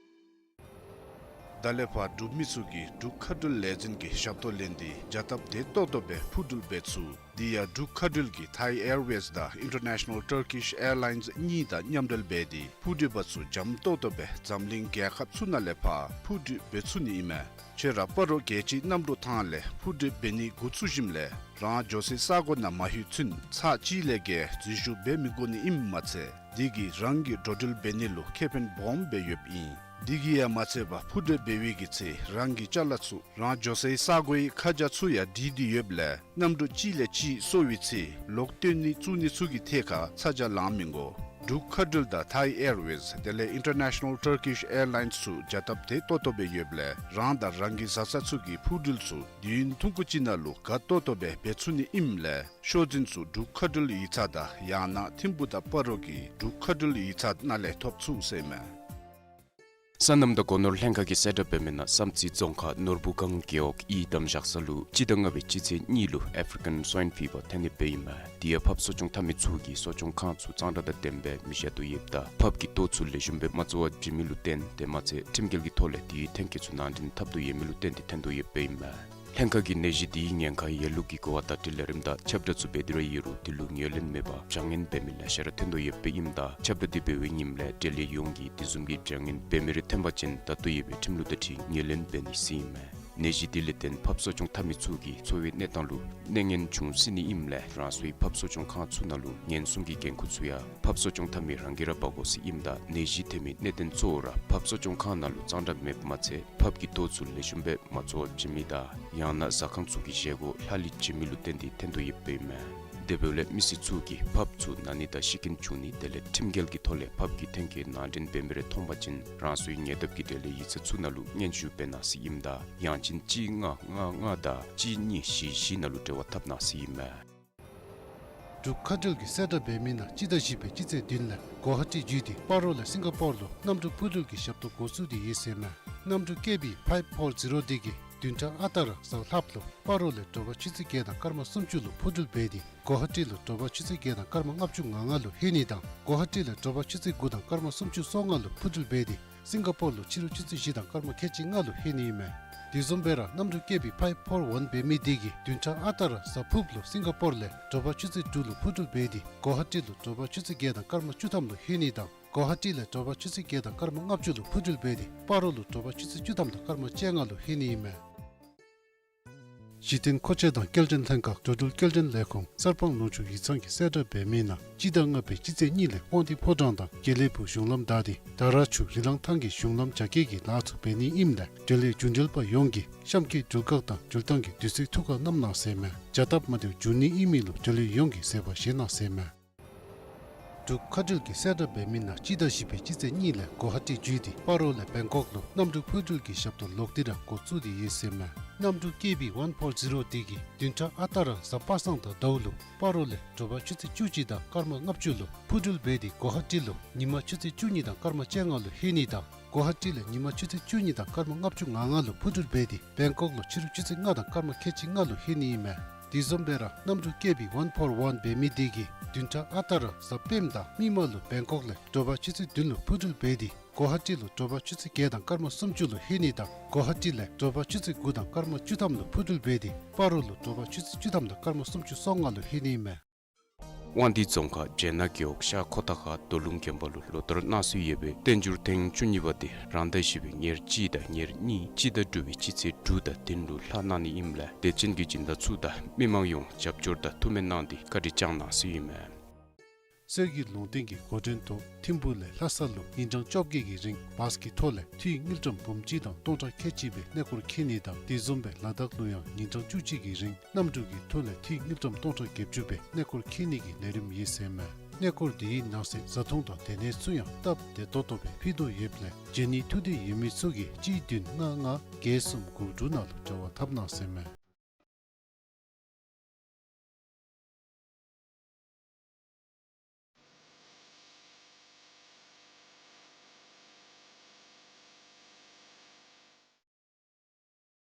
ད་ལས་ཕར་འབྲུག་མི་ཚུ་གིས་འབྲུག་མཁའ་འགྲུལ་ལས་འཛིན་གྱི་ཞབས་ཏོག་ལེན་ཏེ་བྱ་སྟབས་བདེ་ཏོག་ཏོ་སྦེ་འཕུར་འགྲུལ་འབད་ཚུགས། དེ་ཡང་འབྲུག་མཁའ་འགྲུལ་གྱི་Thai Airways དང་International Turkish Airlines གཉིས་དང་མཉམ་འབྲེལ་འབད་དེ་འཕུར་འགྲུལ་པ་ཚུ་འཇམ་ཏོག་ཏོ་སྦེ་འཛམ་གླིང་རྒྱལ་ཁབ་ཚུ་ནང་ལས་ཕར་འཕུར་འགྲུལ་འབད་ཚུགས་ནི་ཨིན་མས། ཁྱོད་ར་སྤ་རོ་རྒྱལ་སྤྱིའི་གནམ་གྲུ་ཐང་ལས་འཕུར་འགྲུལ་འབད་ནི་འགོ་བཙུགས་ཞིནམ་ལས་རང་འགྱོ་སའི་ས་གོ་ནང་མ་ལྷོད་ཚུན་ཚར་གཅིག་ལས་བརྒལ་འཛུལ་ཞུགས་འབད་མི་དགོ་ནི་ཨིནམ་མ་ཚད་དེ་གིས་རང་གི་འགྲོ་འགྲུལ་འབད་ནི་ལུ་ཁེ་ཕན་སྦོམ་སྦེ་ཡོདཔ་ཨིན། དེ་གིས་ཡང་མ་ཚད་པར་འཕུར་འགྲུལ་འབད་བའི་གི་ཚེ་རང་གི་ཅ་ལ་ཚུ་རང་འགྱོ་སའི་ས་གོའི་ཁ་བྱང་ཚུ་ཡང་བྲིས་ཏེ་ཡོདཔ་ལས་གནམ་གྲུ་གཅིག་ལས་གཅིག་སོར་བའི་ཚེ་ལོག་བཏོན་ནི་བཙུགས་ནི་ཚུ་གི་ཐད་ཁར་ཚ་གྱང་ལང་མི་དགོ། འབྲུག་མཁའ་འགྲུལ་དང་Thai Airways དེ་ལས་International Turkish Airlines ཚུ་བྱ་སྟབས་བདེ་ཏོག་ཏོ་སྦེ་ཡོདཔ་ལས་རང་དང་རང་གི་བཟའ་ཚང་ཚུ་གི་འཕུར་འགྲུལ་ཚུ་དུས་ཡུན་ཐུང་ཀུ་ཅིག་ནང་ལུ་དགའ་ཏོག་ཏོ་སྦེ་འབད་ཚུགས་ནི་ཨིནམ་ལས་ཤོག་འཛིན་ཚུ་འབྲུག་མཁའ་འགྲུལ་ཡིག་ཚང་དང་ཡང་ན་ཐིམ་ཕུག་དང་སྤ་རོ་གི་འབྲུག་མཁའ་འགྲུལ་ཡིག་ཚང་ནང་ལས་ཐོབ་ཚུགས་ཟེར་མས། སོ་ནམ་དང་སྒོ་ནོར་ལྷན་ཁག་གིས་གསལ་བསྒྲགས་འབད་མི་ནང་བསམ་རྩེ་རྫོང་ཁག་ནོར་བུ་སྒང་རྒེད་འོག་གཡུས་འདམ་བཞག་ས་ལུ་སྤྱི་ཟླ་ལྔ་པའི་སྤྱི་ཚེས་གཉིས་ལུ་African Swine Fever ཐོན་ནི་སྦེ་ཨིན་མས། དེ་ཡང་ཕགཔ་གསོ་སྐྱོང་འཐབ་མི་ཚུ་གིས་གསོ་སྐྱོང་ཁང་ཚུ་གཙང་སྦྲ་དང་ལྡནམ་སྦེ་མི་བཞག་དོ་ཡོདཔ་ད་ཕགཔ་གི་ལྟོ་ཚུ་ལེགས་ཤོམ་སྦེ་མ་བཙོ་བར་བྱིན་མི་ལུ་བརྟེན་དེ་མ་ཚད་ཁྲིམས་འགལ་གྱི་ཐོག་ལས་དེའི་ཐོན་སྐྱེད་ཚུ་ནང་འདྲེན་འཐབ་དོ་ཡོད་མི་ལུ་བརྟེན་ཏེ་ཐོན་དོ་ཡོདཔ་ཨིན་མས། ལྷན་ཁག་གིས་ནད་གཞི་དེའི་ཉེན་ཁ་ཡོད་ལུགས་ཀྱི་གོ་བ་དང་འཁྲིལ་ལས་རིམ་དང་ཁྱབ་བསྒྲགས་ཚུ་འབད་དེ་ར་ཡོད་རུང་དེ་ལུ་ངོས་ལེན་མེད་པར་བྱ་ངན་འབད་མི་ལེ་ཤ་ར་ཐོན་དོ་ཡོདཔ་ཨིནམ་ད་ཁྱབ་བསྒྲགས་འདི་འབད་བའི་ཉིནམ་ལས་འབྲེལ་ཡོད་ཡོངས་ཀྱིས་དེ་བཟུམ་གྱི་བྱ་ངན་འབད་མི་རེ་ཐོན་པ་ཅིན་ད་ལྟོ་ཡོད་པའི་ཁྲིམས་ལུགས་དང་འཁྲིལ་ངོས་ལེན་འབད་ནི་ཟེར་ཨིན་མས། ནད་གཞི་དེ་ལས་བརྟེན་ཕགཔ་གསོ་སྐྱོང་འཐབ་མི་ཚུ་གི་འཚོ་བའི་གནས་སྟངས་ལུ་གནོད་ངན་འབྱུང་སྲིད་ནི་ཨིནམ་ལས་རང་སོའི་ཕགཔ་གསོ་སྐྱོང་ཁང་ཚུ་ནང་ལུ་ཉེན་སྲུང་གི་འགན་ཁུར་ཚུ་ཡང་ཕགཔ་གསོ་སྐྱོང་འཐབ་མི་རང་གིས་ར་འབག་དགོ་ཟེར་ཨིནམ་ད་ནད་གཞི་ཐོན་མི་གནད་དོན་གཙོ་བོ་ར་ཕགཔ་གསོ་སྐྱོང་ཁང་ནང་ལུ་གཙང་སྦྲ་མེདཔ་མ་ཚད་ཕགཔ་གི་ལྟོ་ཚུ་ལེགས་ཤོམ་སྦེ་མ་བཙོ་བར་བྱིན་མི་དང་ཡང་ན་ཟ་ཁང་ཚུ་གི་བཞེས་སྒོ་ལྷག་ལུས་བྱིན་མི་ལུ་བརྟེན་ཏེ་ཐོན་དོ་ཡོདཔ་ཨིན་མས། དེ་འབདཝ་ལས་མི་སེར་ཚུ་གིས་ཕགཔ་ཚུ་ན་ནི་དང་ཤི་རྐྱེན་བྱུང་ནི་དེ་ལས་ཁྲིམས་འགལ་གྱི་ཐོག་ལས་ཕགཔ་གི་ཐོན་སྐྱེད་ནང་འདྲེན་འབད་མི་རེ་མཐོང་པ་ཅིན་རང་སོའི་ཉེ་འདབས་ཀྱི་འབྲེལ་ཡོད་ཡིག་ཚང་ཚུ་ནང་ལུ་སྙན་ཞུ་འབད་གནང་ཟེར་ཨིནམ་ད་ཡང་ཅིན་གཅིག་ལྔ་ལྔ་ལྔ་དང་གཅིག་གཉིས་བཞི་བཞི་ནང་ལུ་འབྲེལ་བ་འཐབ་གནང་ཟེར་ཨིན་མས། འབྲུག་མཁའ་འགྲུལ་གྱིས་གསལ་བསྒྲགས་འབད་མི་ནང་སྤྱི་ཟླ་བཞི་པའི་སྤྱི་ཚེས་བདུན་ལས་གོ་ཧ་ཊི་བརྒྱུད་དེ་སྤ་རོ་ལས་སིང་ག་པོར་ལུ་གནམ་གྲུ་འཕུར་འགྲུལ་གྱི་ཞབས་ཏོག་འགོ་བཙུགས་ཏེ་ཡོད་ཟེར་མས། གནམ་གྲུ་ཀེ་བི་ཕའིབ་ཕོར་ཛི་རོ་འདི་གིས་ བདུན་ཕྲག་ཨ་རྟག་ར་གཟའ་ལྷགཔ་ལུ་སྤ་རོ་ལས་དྲོ་པ་ཆུ་ཚོད་བརྒྱད་དང་སྐར་མ་སུམ་ཅུ་ལུ་འཕུར་འགྲུལ་འབད་དེ་གོ་ཧ་ཊི་ལུ་དྲོ་པ་ཆུ་ཚོད་བརྒྱད་དང་སྐར་མ་ལྔ་བཅུ་ང་ལྔ་ལུ་ལྷོད་ནི་དང་གོ་ཧ་ཊི་ལས་དྲོ་པ་ཆུ་ཚོད་དགུ་དང་སྐར་མ་སུམ་ཅུ་སོ་ལྔ་ལུ་འཕུར་འགྲུལ་འབད་དེ་སིང་ག་པོར་ལུ་ཕྱི་རུ་ཆུ་ཚོད་བཞི་དང་སྐར་མ་ཁལ་གཅིག་ལྔ་ལུ་ལྷོད་ནི་ཨིན་མས། དེ་བཟུམ་སྦེ་ར་གནམ་གྲུ་ཀེ་བི་ཕའིབ་ཕོར་ཝན་འབད་མི་དེ་གིས་བདུན་ཕྲག་ཨ་རྟག་ར་གཟའ་ཕུརཔ་ལུ་སིང་ག་པོར་ལས་དྲོ་པ་ཆུ་ཚོད་དྲུག་ལུ་འཕུར་འགྲུལ་འབད་དེ་གོ་ཧ་ཊི་ལུ་དྲོ་པ་ཆུ་ཚོད་བརྒྱད་དང་སྐར་མ་བཅུ་ཐམ་ལུ་ལྷོད་ནི་དང་གོ་ཧ་ཊི་ལས་དྲོ་པ་ཆུ་ཚོད་བརྒྱད་དང་སྐར་མ་ལྔ་བཅུ་ལུ་འཕུར་འགྲུལ་འབད་དེ་སྤ་རོ་ལུ་དྲོ་པ་ཆུ་ཚོད་བཅུ་ཐམ་དང་སྐར་མ་བཅོ་ལྔ་ལུ་ལྷོད་ནི་ཨིན་མས། གཞི་རྟེན་མཁོ་ཆས་དང་སྐྱེལ་འདྲེན་ལྷན་ཁག་འགྲོ་འགྲུལ་སྐྱེལ་འདྲེན་ལས་ཁུངས་གསར་སྤང་ལུང་ཕྱོགས་ཡིག་ཚང་གིས་གསལ་བསྒྲགས་འབད་མི་ནང་སྤྱི་ཟླ་ལྔ་པའི་སྤྱི་ཚེས་གཉིས་ལས་དབང་འདུས་ཕོ་བྲང་དང་དགེ་ལེགས་ཕུག་གཞུང་ལམ་བདའ་སྟེ་དར་ཆུ་རི་ལང་ཐང་གི་གཞུང་ལམ་རྒྱ་སྐྱེད་ཀྱི་ལཱ་ཚུ་འབད་ནི་ཨིནམ་ལས་འབྲེལ་ཡོད་རྒྱུན་འབྲེལ་པ་ཡོངས་ཀྱིས་གཤམ་གྱི་དྲུལ་ཁག་དང་འགྲུལ་ཐངས་ཀྱི་དུས་ཚོད་ཐུགས་ཁར་བསྣམ་གནང་ཟེར་ཨིན་མས། བྱ་སྟབས་མ་བདེཝ་འབྱུང་ནི་ཨིན་མི་ལུ་འབྲེལ་ཡོད་ཡོངས་ཀྱིས་གཟིགས་པར་བཞེས་གནང་ཟེར་ཨིན་མས། འབྲུག་མཁའ་འགྲུལ་གྱིས་གསལ་བསྒྲགས་འབད་མི་ནང་སྤྱི་ཟླ་བཞི་པའི་སྤྱི་ཚེས་གཉིས་ལས་གོ་ཧ་ཊི་བརྒྱུད་དེ་སྤ་རོ་ལས་བེང་ཀོག་ལུ་གནམ་གྲུ་འཕུར་འགྲུལ་གྱི་ཞབས་ཏོག་ལོག་སྟེ་ར་འགོ་བཙུགས་ཏེ་ཡོད་ཟེར་ཨིན་མས། གནམ་གྲུ་ཀེ་བི་ཝན་ཕོར་ཛི་རོ་དེ་གིས་བདུན་ཕྲག་ཨ་རྟག་ར་གཟའ་པ་སངས་དང་ཟླཝ་ལུ་སྤ་རོ་ལས་དྲོ་པ་ཆུ་ཚོད་བཅུ་གཅིག་དང་སྐར་མ་ལྔ་བཅུ་ལུ་འཕུར་འགྲུལ་འབད་དེ་གོ་ཧ་ཊི་ལུ་ཉིན་མ་ཆུ་ཚོད་བཅུ་གཉིས་དང་སྐར་མ་བཅོ་ལྔ་ལུ་ལྷོད་ནི་དང་གོ་ཧ་ཊི་ལས་ཉིན་མ་ཆུ་ཚོད་བཅུ་གཉིས་དང་སྐར་མ་ལྔ་བཅུ་ང་ལྔ་ལུ་འཕུར་འགྲུལ་འབད་དེ་བེང་ཀོག་ལུ་ཕྱི་རུ་ཆུ་ཚོད་ལྔ་དང་སྐར་མ་ཁལ་གཅིག་ལྔ་ལུ་ལྷོད་ནི་ཨིན་མས། དེ་བཟུམ་སྦེ་ར་གནམ་གྲུ་ཀེ་བི་ཝན་ཕོར་ཝན་འབད་མི་དེ་གིས་བདུན་ཕྲག་ཨ་རྟག་ར་གཟའ་སྤེནམ་དང་མིག་དམར་ལུ་བེང་ཀོག་ལས་དྲོ་པ་ཆུ་ཚོད་བདུན་ལུ་འཕུར་འགྲུལ་འབད་དེ་གོ་ཧ་ཊི་ལུ་དྲོ་པ་ཆུ་ཚོད་བརྒྱད་དང་སྐར་མ་སུམ་ཅུ་ལུ་ལྷོད་ནི་དང་གོ་ཧ་ཊི་ལས་དྲོ་པ་ཆུ་ཚོད་དགུ་དང་སྐར་མ་བཅུ་ཐམ་ལུ་འཕུར་འགྲུལ་འབད་དེ་སྤ་རོ་ལུ་དྲོ་པ་ཆུ་ཚོད་བཅུ་ཐམ་དང་སྐར་མ་སུམ་ཅུ་སོ་ལྔ་ལུ་ལྷོད་ནི་ཨིན་མས། དབང་འདུས་རྫོང་ཁག་འབྲས་སྣ་རྒེད་འོག་ཤར་ཁོ་ཐང་ཁ་རྡོ་ལུང་དགོན་པ་ལུ་ལོ་ལྟར་གནང་སྲོལ་ཡོད་པའི་བསྟན་འགྱུར་ཐེངས་བཅུ་གཉིས་པ་དེ་རང་ཟླ་བཞི་པའི་ཉེར་གཅིག་དང་ཉེར་གཉིས་སྤྱི་ཟླ་དྲུག་པའི་སྤྱི་ཚེས་དྲུག་དང་བདུན་ལུ་ལྷག་གནང་ནི་ཨིནམ་ལས་དད་ཅན་གྱི་སྦྱིན་བདག་ཚུ་དང་མི་མང་ཡོངས་རྒྱབ་སྐྱོར་དང་ཐུགས་སྨོན་གནང་སྟེ་བཀའ་དྲིན་བསྐྱང་གནང་ཟེར་ཨིན་མས། གསེར་གྱི་ལུང་བསྟན་གྱི་གོ་སྒྲིག་ཐོག་ཐིམ་ཕུག་ལས་ལྷ་ས་ལུ་ཉིན་གྲངས་བཅོ་བརྒྱད་ཀྱི་རིང་བཱས་ཀྱི་ཐོག་ལས་འཐུས་དངུལ་ཀྲམ་འབུམ་གཅིག་དང་སྟོང་ཕྲག་ཁལ་གཅིག་སྦེ་གནས་སྐོར་འཁྱིད་ནི་དང་དེ་བཟུམ་སྦེ་ལ་དྭགས་ལུ་ཡང་ཉིན་གྲངས་བཅུ་གཅིག་གི་རིང་གནམ་གྲུ་གི་ཐོག་ལས་འཐུས་དངུལ་ཀྲམ་སྟོང་ཕྲག་བརྒྱད་ཅུ་སྦེ་གནས་སྐོར་འཁྱིད་ནི་གི་ལས་རིམ་ཡོད་ཟེར་ཨིན་མས། གནས་སྐོར་དེའི་ནང་གསེས་བཟའ་འཐུང་དང་སྡོད་གནས་ཚུ་ཡང་སྟབས་བདེ་ཏོག་ཏོ་སྦེ་ཕུལ་དོ་ཡོདཔ་ལས་མཇལ་ནིའི་ཐུགས་འདོད་ཡོད་མི་ཚུ་གིས་གཅིག་བདུན་ལྔ་ལྔ་བརྒྱད་གསུམ་དགུ་དྲུག་ནང་ལུ་འབྲེལ་བ་འཐབ་གནང་ཟེར་ཨིན་མས།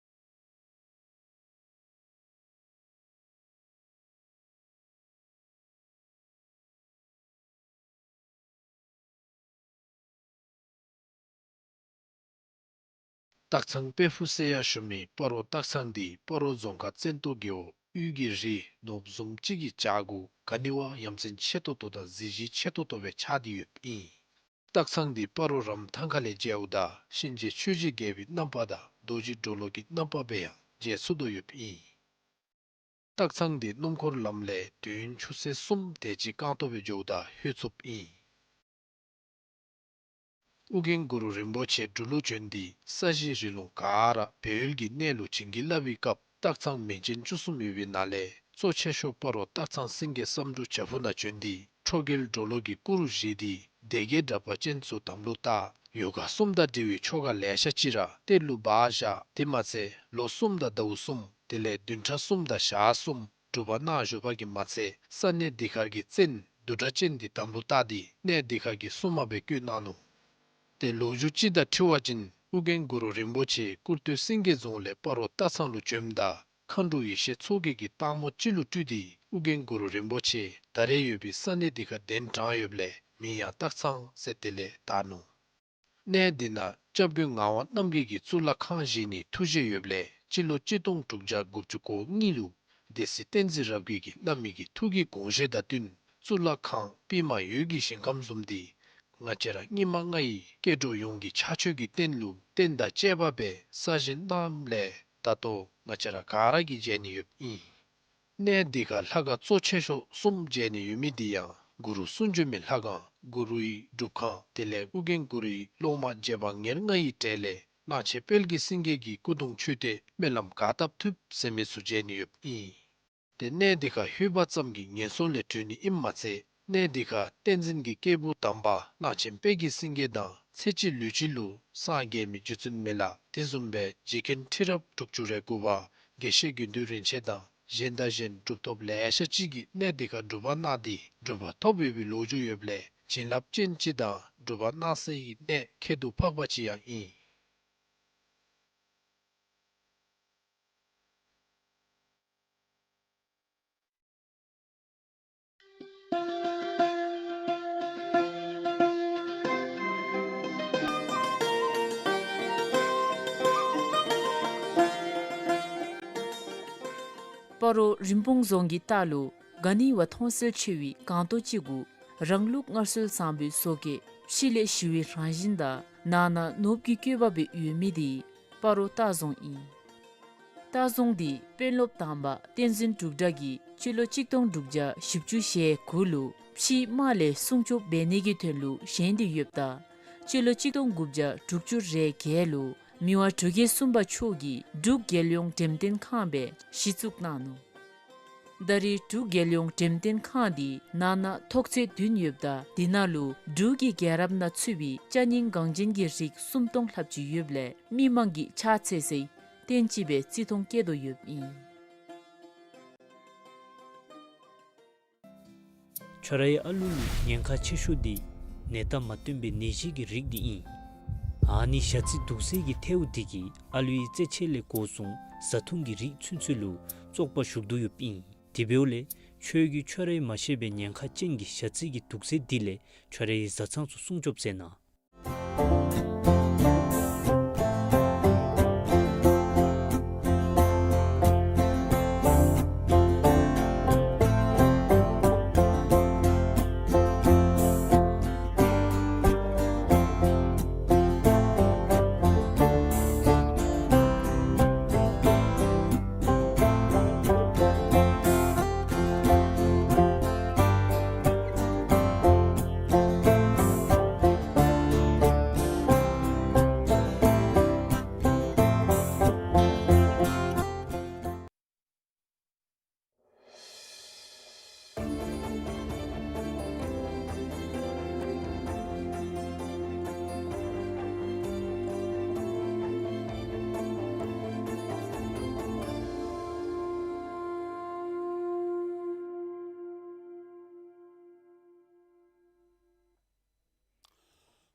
སྟག་ཚང་དཔལ་ཕུག་ཟེར་ཡང་ཞུ་མི་སྤ་རོ་སྟག་ཚང་འདི་སྤ་རོ་རྫོང་ཁག་བཙན་ཏོ་རྒེད་འོག་དབུས་ཀྱི་རི་ནོར་བུ་བཟུམ་ཅིག་གི་བྱག་གུ་ག་ནི་བ་ཡ་མཚན་ཆེ་ཏོག་ཏོ་དང་གཟི་བརྗིད་ཆེ་ཏོག་ཏོ་སྦེ་ཆགས་ཏེ་ཡོདཔ་ཨིན། སྟག་ཚང་འདི་སྤ་རོ་རམ་ཐང་ཁ་ལས་མཇལཝ་ད་གཤིན་རྗེ་ཆོས་ཀྱི་རྒྱལ་པོའི་རྣམ་པ་དང་རྡོ་རྗེ་གྲོ་ལོད་ཀྱི་རྣམ་པ་སྦེ་ཡང་མཇལ་ཚུགས་དོ་ཡོདཔ་ཨིན། སྟག་ཚང་འདི་སྣུམ་འཁོར་ལམ་ལས་དུས་ཡུན་ཆུ་ཚོད་གསུམ་དེ་ཅིག་རྐང་ཐང་སྦེ་འགྱོཝ་ད་ལྷོད་ཚུགསཔ་ཨིན། ཨོ་རྒྱན་གུ་རུ་རིན་པོ་ཆེ་འབྲུག་ལུ་བྱོན་ཏེ་ས་གཞི་རི་ལུང་ག་ར་སྦས་ཡུལ་གྱི་གནས་ལུ་བྱིན་གྱིས་བརླབས་པའི་སྐབས་སྟག་ཚང་མིང་ཅན་བཅུ་གསུམ་ཡོད་པའི་ནང་ལས་གཙོ་ཆེ་ཤོས་སྤ་རོ་སྟག་ཚང་སེང་གེ་བསམ་འགྲུབ་བྱག་ཕུག་ནང་བྱོན་ཏེ་ཁྲོ་རྒྱལ་གྲོ་ལོད་ཀྱི་སྐུ་རུ་བཞེངས་ཏེ་སྡེ་བརྒྱད་དྲེགས་པ་ཅན་ཚུ་དམ་ལུ་བཏགས། ཡོ་ག་གསུམ་དང་འབྲེལ་བའི་ཆོ་ག་ལེ་ཤ་ཅིག་ར་གཏེར་ལུ་སྦ་བཞག། དེ་མ་ཚད་ལོ་གསུམ་དང་ཟླཝ་གསུམ་དེ་ལས་བདུན་ཕྲག་གསུམ་དང་ཞག་གསུམ་སྒྲུབ་པ་གནང་བཞུགས་པ་གིས་མ་ཚད་ས་གནས་འདི་ཁར་གྱི་བཙན་བདུད་དྲེགས་ཅན་འདི་དམ་ལུ་བཏགས་ཏེ་གནས་འདི་ཁར་གྱི་སྲུང་མ་སྦེ་བསྐོས་གནང་ནུག། ཏེ་ལོ་རྒྱུས་ཅིག་དང་འཁྲིལ་བ་ཅིན་ཨོ་རྒྱན་གུ་རུ་རིན་པོ་ཆེ་ཀུར་སྟོད་སེང་གེ་རྫོང་ལས་སྤ་རོ་སྟག་ཚང་ལུ་བྱོནམ་ད་མཁའ་འགྲོ་ཡེ་ཤེས་མཚོ་རྒྱལ་གྱིས་སྟག་མོ་ཅིག་ལུ་སྤྲུལ་ཏེ་ཨོ་རྒྱན་གུ་རུ་རིན་པོ་ཆེ་ད་རེས་ཡོད་པའི་ས་གནས་འདི་ཁར་གདན་དྲངས་ཡོདཔ་ལས་མིང་ཡང་སྟག་ཚང་ཟེར་དེ་ལས་བཏགས་ནུག། གནས་འདི་ནང་སྐྱབས་མགོན་ངག་དབང་རྣམ་རྒྱལ་གྱིས་གཙུག་ལག་ཁང་བཞེངས་ནིའི་ཐུགས་བཞེད་ཡོདཔ་ལས་སྤྱི་ལོ་གཅིག་སྟོང་དྲུག་བརྒྱ་དགུ་བཅུ་གོ་གཉིས་ལུ་སྡེ་སྲིད་བསྟན་འཛིན་རབ་རྒྱས་ཀྱིས་བླ་མའི་གི་ཐུགས་ཀྱི་དགོངས་བཞེད་དང་བསྟུན་གཙུག་ལག་ཁང་པདྨ་འོད་ཀྱི་ཞིང་ཁམས་བཟུམ་འདི་ང་བཅས་ར་སྙིགས་མ་ལྔ་ཡི་སྐྱེ་འགྲོ་ཡོངས་ཀྱི་ཕྱག་མཆོད་ཀྱི་རྟེན་ལུ་རྟེན་དང་བཅས་པ་སྦེ་གསར་བཞེངས་གནངམ་ལས་ད་ལྟོ་ང་བཅས་ར་ག་ར་གིས་མཇལ་ནི་ཡོདཔ་ཨིན། གནས་འདི་ཁར་ལྷ་ཁང་གཙོ་ཆེ་ཤོས་གསུམ་མཇལ་ནི་ཡོད་མི་འདི་ཡང་གུ་རུ་གསུང་བྱོན་མའི་ལྷ་ཁང་། གུ་རུའི་སྒྲུབ་ཁང་། དེ་ལས་ཨོ་རྒྱན་གུ་རུའི་སློབ་མ་རྗེ་འབངས་ཉེར་ལྔ་ཡི་གྲས་ལས་གླང་ཆེན་དཔལ་གྱི་སེང་གེ་གི་སྐུ་གདུང་མཆོད་རྟེན་སྨོན་ལམ་ག་བཏབ་ཐུབ་ཟེར་མི་ཚུ་མཇལ་ནི་ཡོདཔ་ཨིན། ཏེ་གནས་འདི་ཁར་ལྷོད་པ་ཙམ་གྱིས་ངན་སོང་ལས་གྲོལ་ནི་ཨིནམ་མ་ཚད་གནས་འདི་ཁར་བསྟན་འཛིན་གྱི་སྐྱེས་བུ་དམ་པ་གླང་ཆེན་དཔལ་གྱི་སེང་གེ་དང་ཚེ་གཅིག་ལུས་གཅིག་ལུ་སངས་རྒྱས་མི་རྗེ་བཙུན་མི་ལ་དེ་བཟུམ་སྦེ་རྗེ་མཁན་ཁྲི་རབས་དྲུག་ཅུ་རེ་དགུ་པ་དགེ་བཤེས་དགེ་འདུན་རིན་ཆེན་དང་གཞན་དང་གཞན་གྲུབ་ཐོབ་ལེ་ཤ་ཅིག་གིས་གནས་འདི་ཁར་སྒྲུབ་པ་གནང་སྟེ་གྲུབ་པ་ཐོབ་ཡོད་པའི་ལོ་རྒྱུས་ཡོདཔ་ལས་བྱིན་རླབས་ཅན་ཅིག་དང་སྒྲུབ་པ་གནང་སའི་གནས་ཁྱད་དུ་འཕགས་པ་ཅིག་ཡང་ཨིན། སྤ་རོ་རིན་སྤུངས་རྫོང་གི་ལྟག་ལུ་ག་ནི་བ་མཐོང་གསལ་ཆེ་བའི་སྒང་ཏོག་ཅིག་གུ་རང་ལུགས་སྔར་སྲོལ་བཟང་པོའི་བཟོ་བཀོད་ཕྱི་ལས་ཞི་བའི་རང་བཞིན་དང་ནང་ན་ནོར་བུ་གི་བཀོད་པ་སྦེ་ཡོད་མི་དེ་སྤ་རོ་ལྟ་རྫོང་ཨིན། ལྟ་རྫོང་འདི་དཔོན་སློབ་དང་པ་བསྟན་འཛིན་འབྲུག་སྒྲ་གིས་སྤྱི་ལོ་གཅིག་སྟོང་དྲུག་བརྒྱ་བཞི་བཅུ་ཞེ་དགུ་ལུ་ཕྱིའི་དམག་ལས་སྲུང་སྐྱོབ་འབད་ནི་གི་དོན་ལུ་བཞེངས་ཏེ་ཡོདཔ་ད་སྤྱི་ལོ་གཅིག་སྟོང་དགུ་བརྒྱ་དྲུག་ཅུ་རེ་བརྒྱད་ལུ་མི་དབང་འབྲུག་རྒྱལ་གསུམ་པ་མཆོག་གིས་འབྲུག་རྒྱལ་ཡོངས་འགྲེམས་སྟོན་ཁང་སྦེ་གཞི་བཙུགས་གནང་ནུག། ད་རེས་འབྲུག་རྒྱལ་ཡོངས་འགྲེམས་སྟོན་ཁང་འདི་ནང་ན་ཐོག་ཚད་བདུན་ཡོདཔ་ད་དེ་ནང་ལུ་འབྲུག་གི་རྒྱལ་རབས་ནང་ཚུད་པའི་ཅ་རྙིང་འགངས་ཅན་གྱི་རིགས་སུམ་སྟོང་ལྷགཔ་ཅིག་ཡོདཔ་ལས་མི་མང་གིས་ཕྱག་འཚལ་སའི་རྟེན་ཅིག་སྦེ་བརྩི་མཐོང་བསྐྱེད་དོ་ཡོདཔ་ཨིན། ཁྱོད་རའི་ཨ་ལུ་ལུ་ཉེན་ཁ་ཆེ་ཤོས་འདི་ནད་རྟགས་མ་སྟོན་པའི་ནད་གཞི་གི་རིགས་འདི་ཨིན། ཨ་ནི་ཞ་རྩི་དུག་སེལ་གྱི་ཐལཝ་འདི་གིས་ཨ་ལུའི་རྩེད་ཆས་ལས་འགོ་བཟུང་བཟའ་འཐུང་གི་རིགས་ཚུན་ཚོད་ལུ་བཙོག་པ་ཞུགས་དོ་ཡོདཔ་ཨིན། དེ་འབདཝ་ལས་ཁྱོད་ཀྱིས་ཁྱོད་རའི་མ་ཤེས་པའི་ཉེན་ཁ་ཅན་གྱི་ཞ་རྩི་གི་དུག་སེལ་འདི་ལས་ཁྱོད་རའི་བཟའ་ཚང་ཚུ་སྲུང་སྐྱོབ་མཛད་གནང་།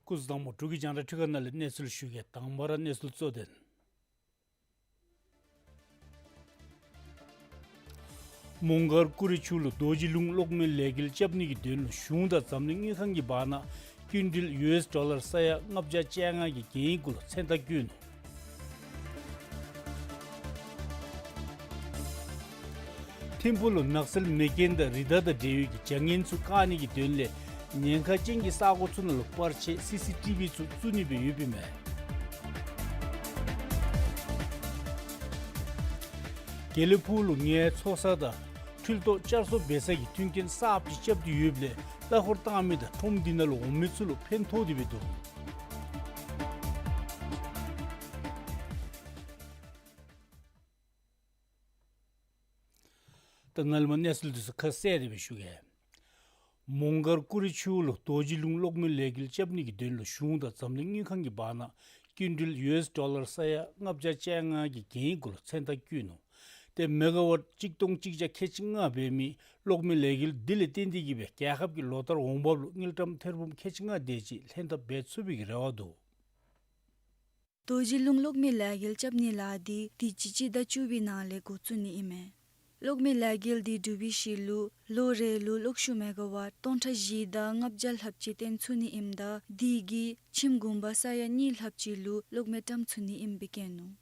སྐུ་གཟུགས་བཟང་པོ། འབྲུག་གི་རྒྱང་བསྒྲགས་ཁྲི་ཁ་ནང་ལས་གནས་ཚུལ་ཞུ་གེ། དང་པ་ར་གནས་ཚུལ་གཙོ་དོན། མོང་སྒར་ཀུ་རི་ཆུ་ལུ་རྡོ་རྗེ་ལུང་གློག་མེ་ལས་འགུལ་རྐྱབ་ནི་གི་དོན་ལུ་གཞུང་དང་འཛམ་གླིང་དངུལ་ཁང་གི་བར་ན་སྐྱིན་འགྲུལ་ཡུ་ཨེསི་ཌོ་ལར་ས་ཡ་ལྔ་བརྒྱ་བཅོ་ལྔ་གི་གན་ཡིག་གུ་ལུ་མཚན་རྟགས་བཀོད་ནུག། ཐིམ་ཕུག་ལུ་ནགས་ཚལ་མེ་རྐྱེན་དང་རི་དྭགས་དང་འབྲེལ་བའི་གི་བྱ་ངན་ཚུ་བཀག་ནི་གི་དོན་ལས་ཉེན་ཁ་ཅན་གྱི་ས་གོ་ཚུ་ནང་ལུ་པར་ཆས་སི་སི་ཊི་བི་ཚུ་བཙུགས་ནི་སྦེ་ཡོདཔ་ཨིན་མས། དགེ་ལེགས་ཕུག་ལུ་ངལ་འཚོ་ས་དང་འཕྲུལ་ཐོག་བསྐྱར་གསོ་འབད་ས་གི་མཐུན་རྐྱེན་གསརཔ་ཅིག་རྐྱབ་སྟེ་ཡོདཔ་ལས་གླ་འཁོར་བཏང་མི་དང་ཁྲོམ་འདི་ནང་ལུ་འོང་མི་ཚུ་ལུ་ཕན་ཐོགས་ཏེ་སྦེ་འདུག། ད་ནཱ་ལས་མར་གནས་ཚུལ་འདི་ཚུ་ཁ་གསལ་ཏེ་སྦེ་ཞུ་གེ། མོང་སྒར་ཀུ་རི་ཆུ་ལུ་རྡོ་རྗེ་ལུང་གློག་མེ་ལས་འགུལ་རྐྱབ་ནི་གི་དོན་ལུ་གཞུང་དང་འཛམ་གླིང་དངུལ་ཁང་གི་བར་ན་སྐྱིན་འགྲུལ་ཡུ་ཨེསི་ཌོ་ལར་ས་ཡ་ལྔ་བརྒྱ་བཅོ་ལྔ་གི་གན་ཡིག་གུ་ལུ་མཚན་རྟགས་བཀོད་ནུག། ཏེ་མེ་ག་ཝཊ་གཅིག་སྟོང་གཅིག་བརྒྱ་ཁལ་གཅིག་ལྔ་འབད་མི་གློག་མེ་ལས་འགུལ་འདི་ལས་བརྟེན་ཏེ་གིས་སྦེ་རྒྱལ་ཁབ་ཀྱི་ལོ་ལྟར་འོང་འབབ་ལུ་དངུལ་ཀྲམ་ཐེར་འབུམ་ཁལ་གཅིག་ལྔ་དེ་ཅིག་ལྷན་ཐབས་འབད་ཚུགས་པའི་གི་རེ་བ་འདུག། རྡོ་རྗེ་ལུང་གློག་མེ་ལས་འགུལ་རྐྱབ་ནི་ལཱ་འདི་དུས་ཅི་སྤྱི་ཟླ་བཅུ་པའི་ནང་ལས་འགོ་བཙུགས་ནི་ཨིན་མས། གློག་མེ་ལས་འགུལ་འདི་འབྲུག་པའི་གཞི་ལུ་ལོ་རེ་ལུ་གློག་ཤུགས་མེ་ག་ཝཊ་སྟོང་ཕྲག་བཞི་དང་ལྔ་བརྒྱ་ལྷགཔ་ཅིག་བཏོན་ཚུགས་ནི་ཨིནམ་ད་དེ་གིས་ཁྱིམ་གུང་པ་ས་ཡ་གཉིས་ལྷགཔ་ཅིག་ལུ་གློག་མེ་བཀྲམ་ཚུགས་ནི་ཨིནམ་སྦེ་བཀོད་ནུག།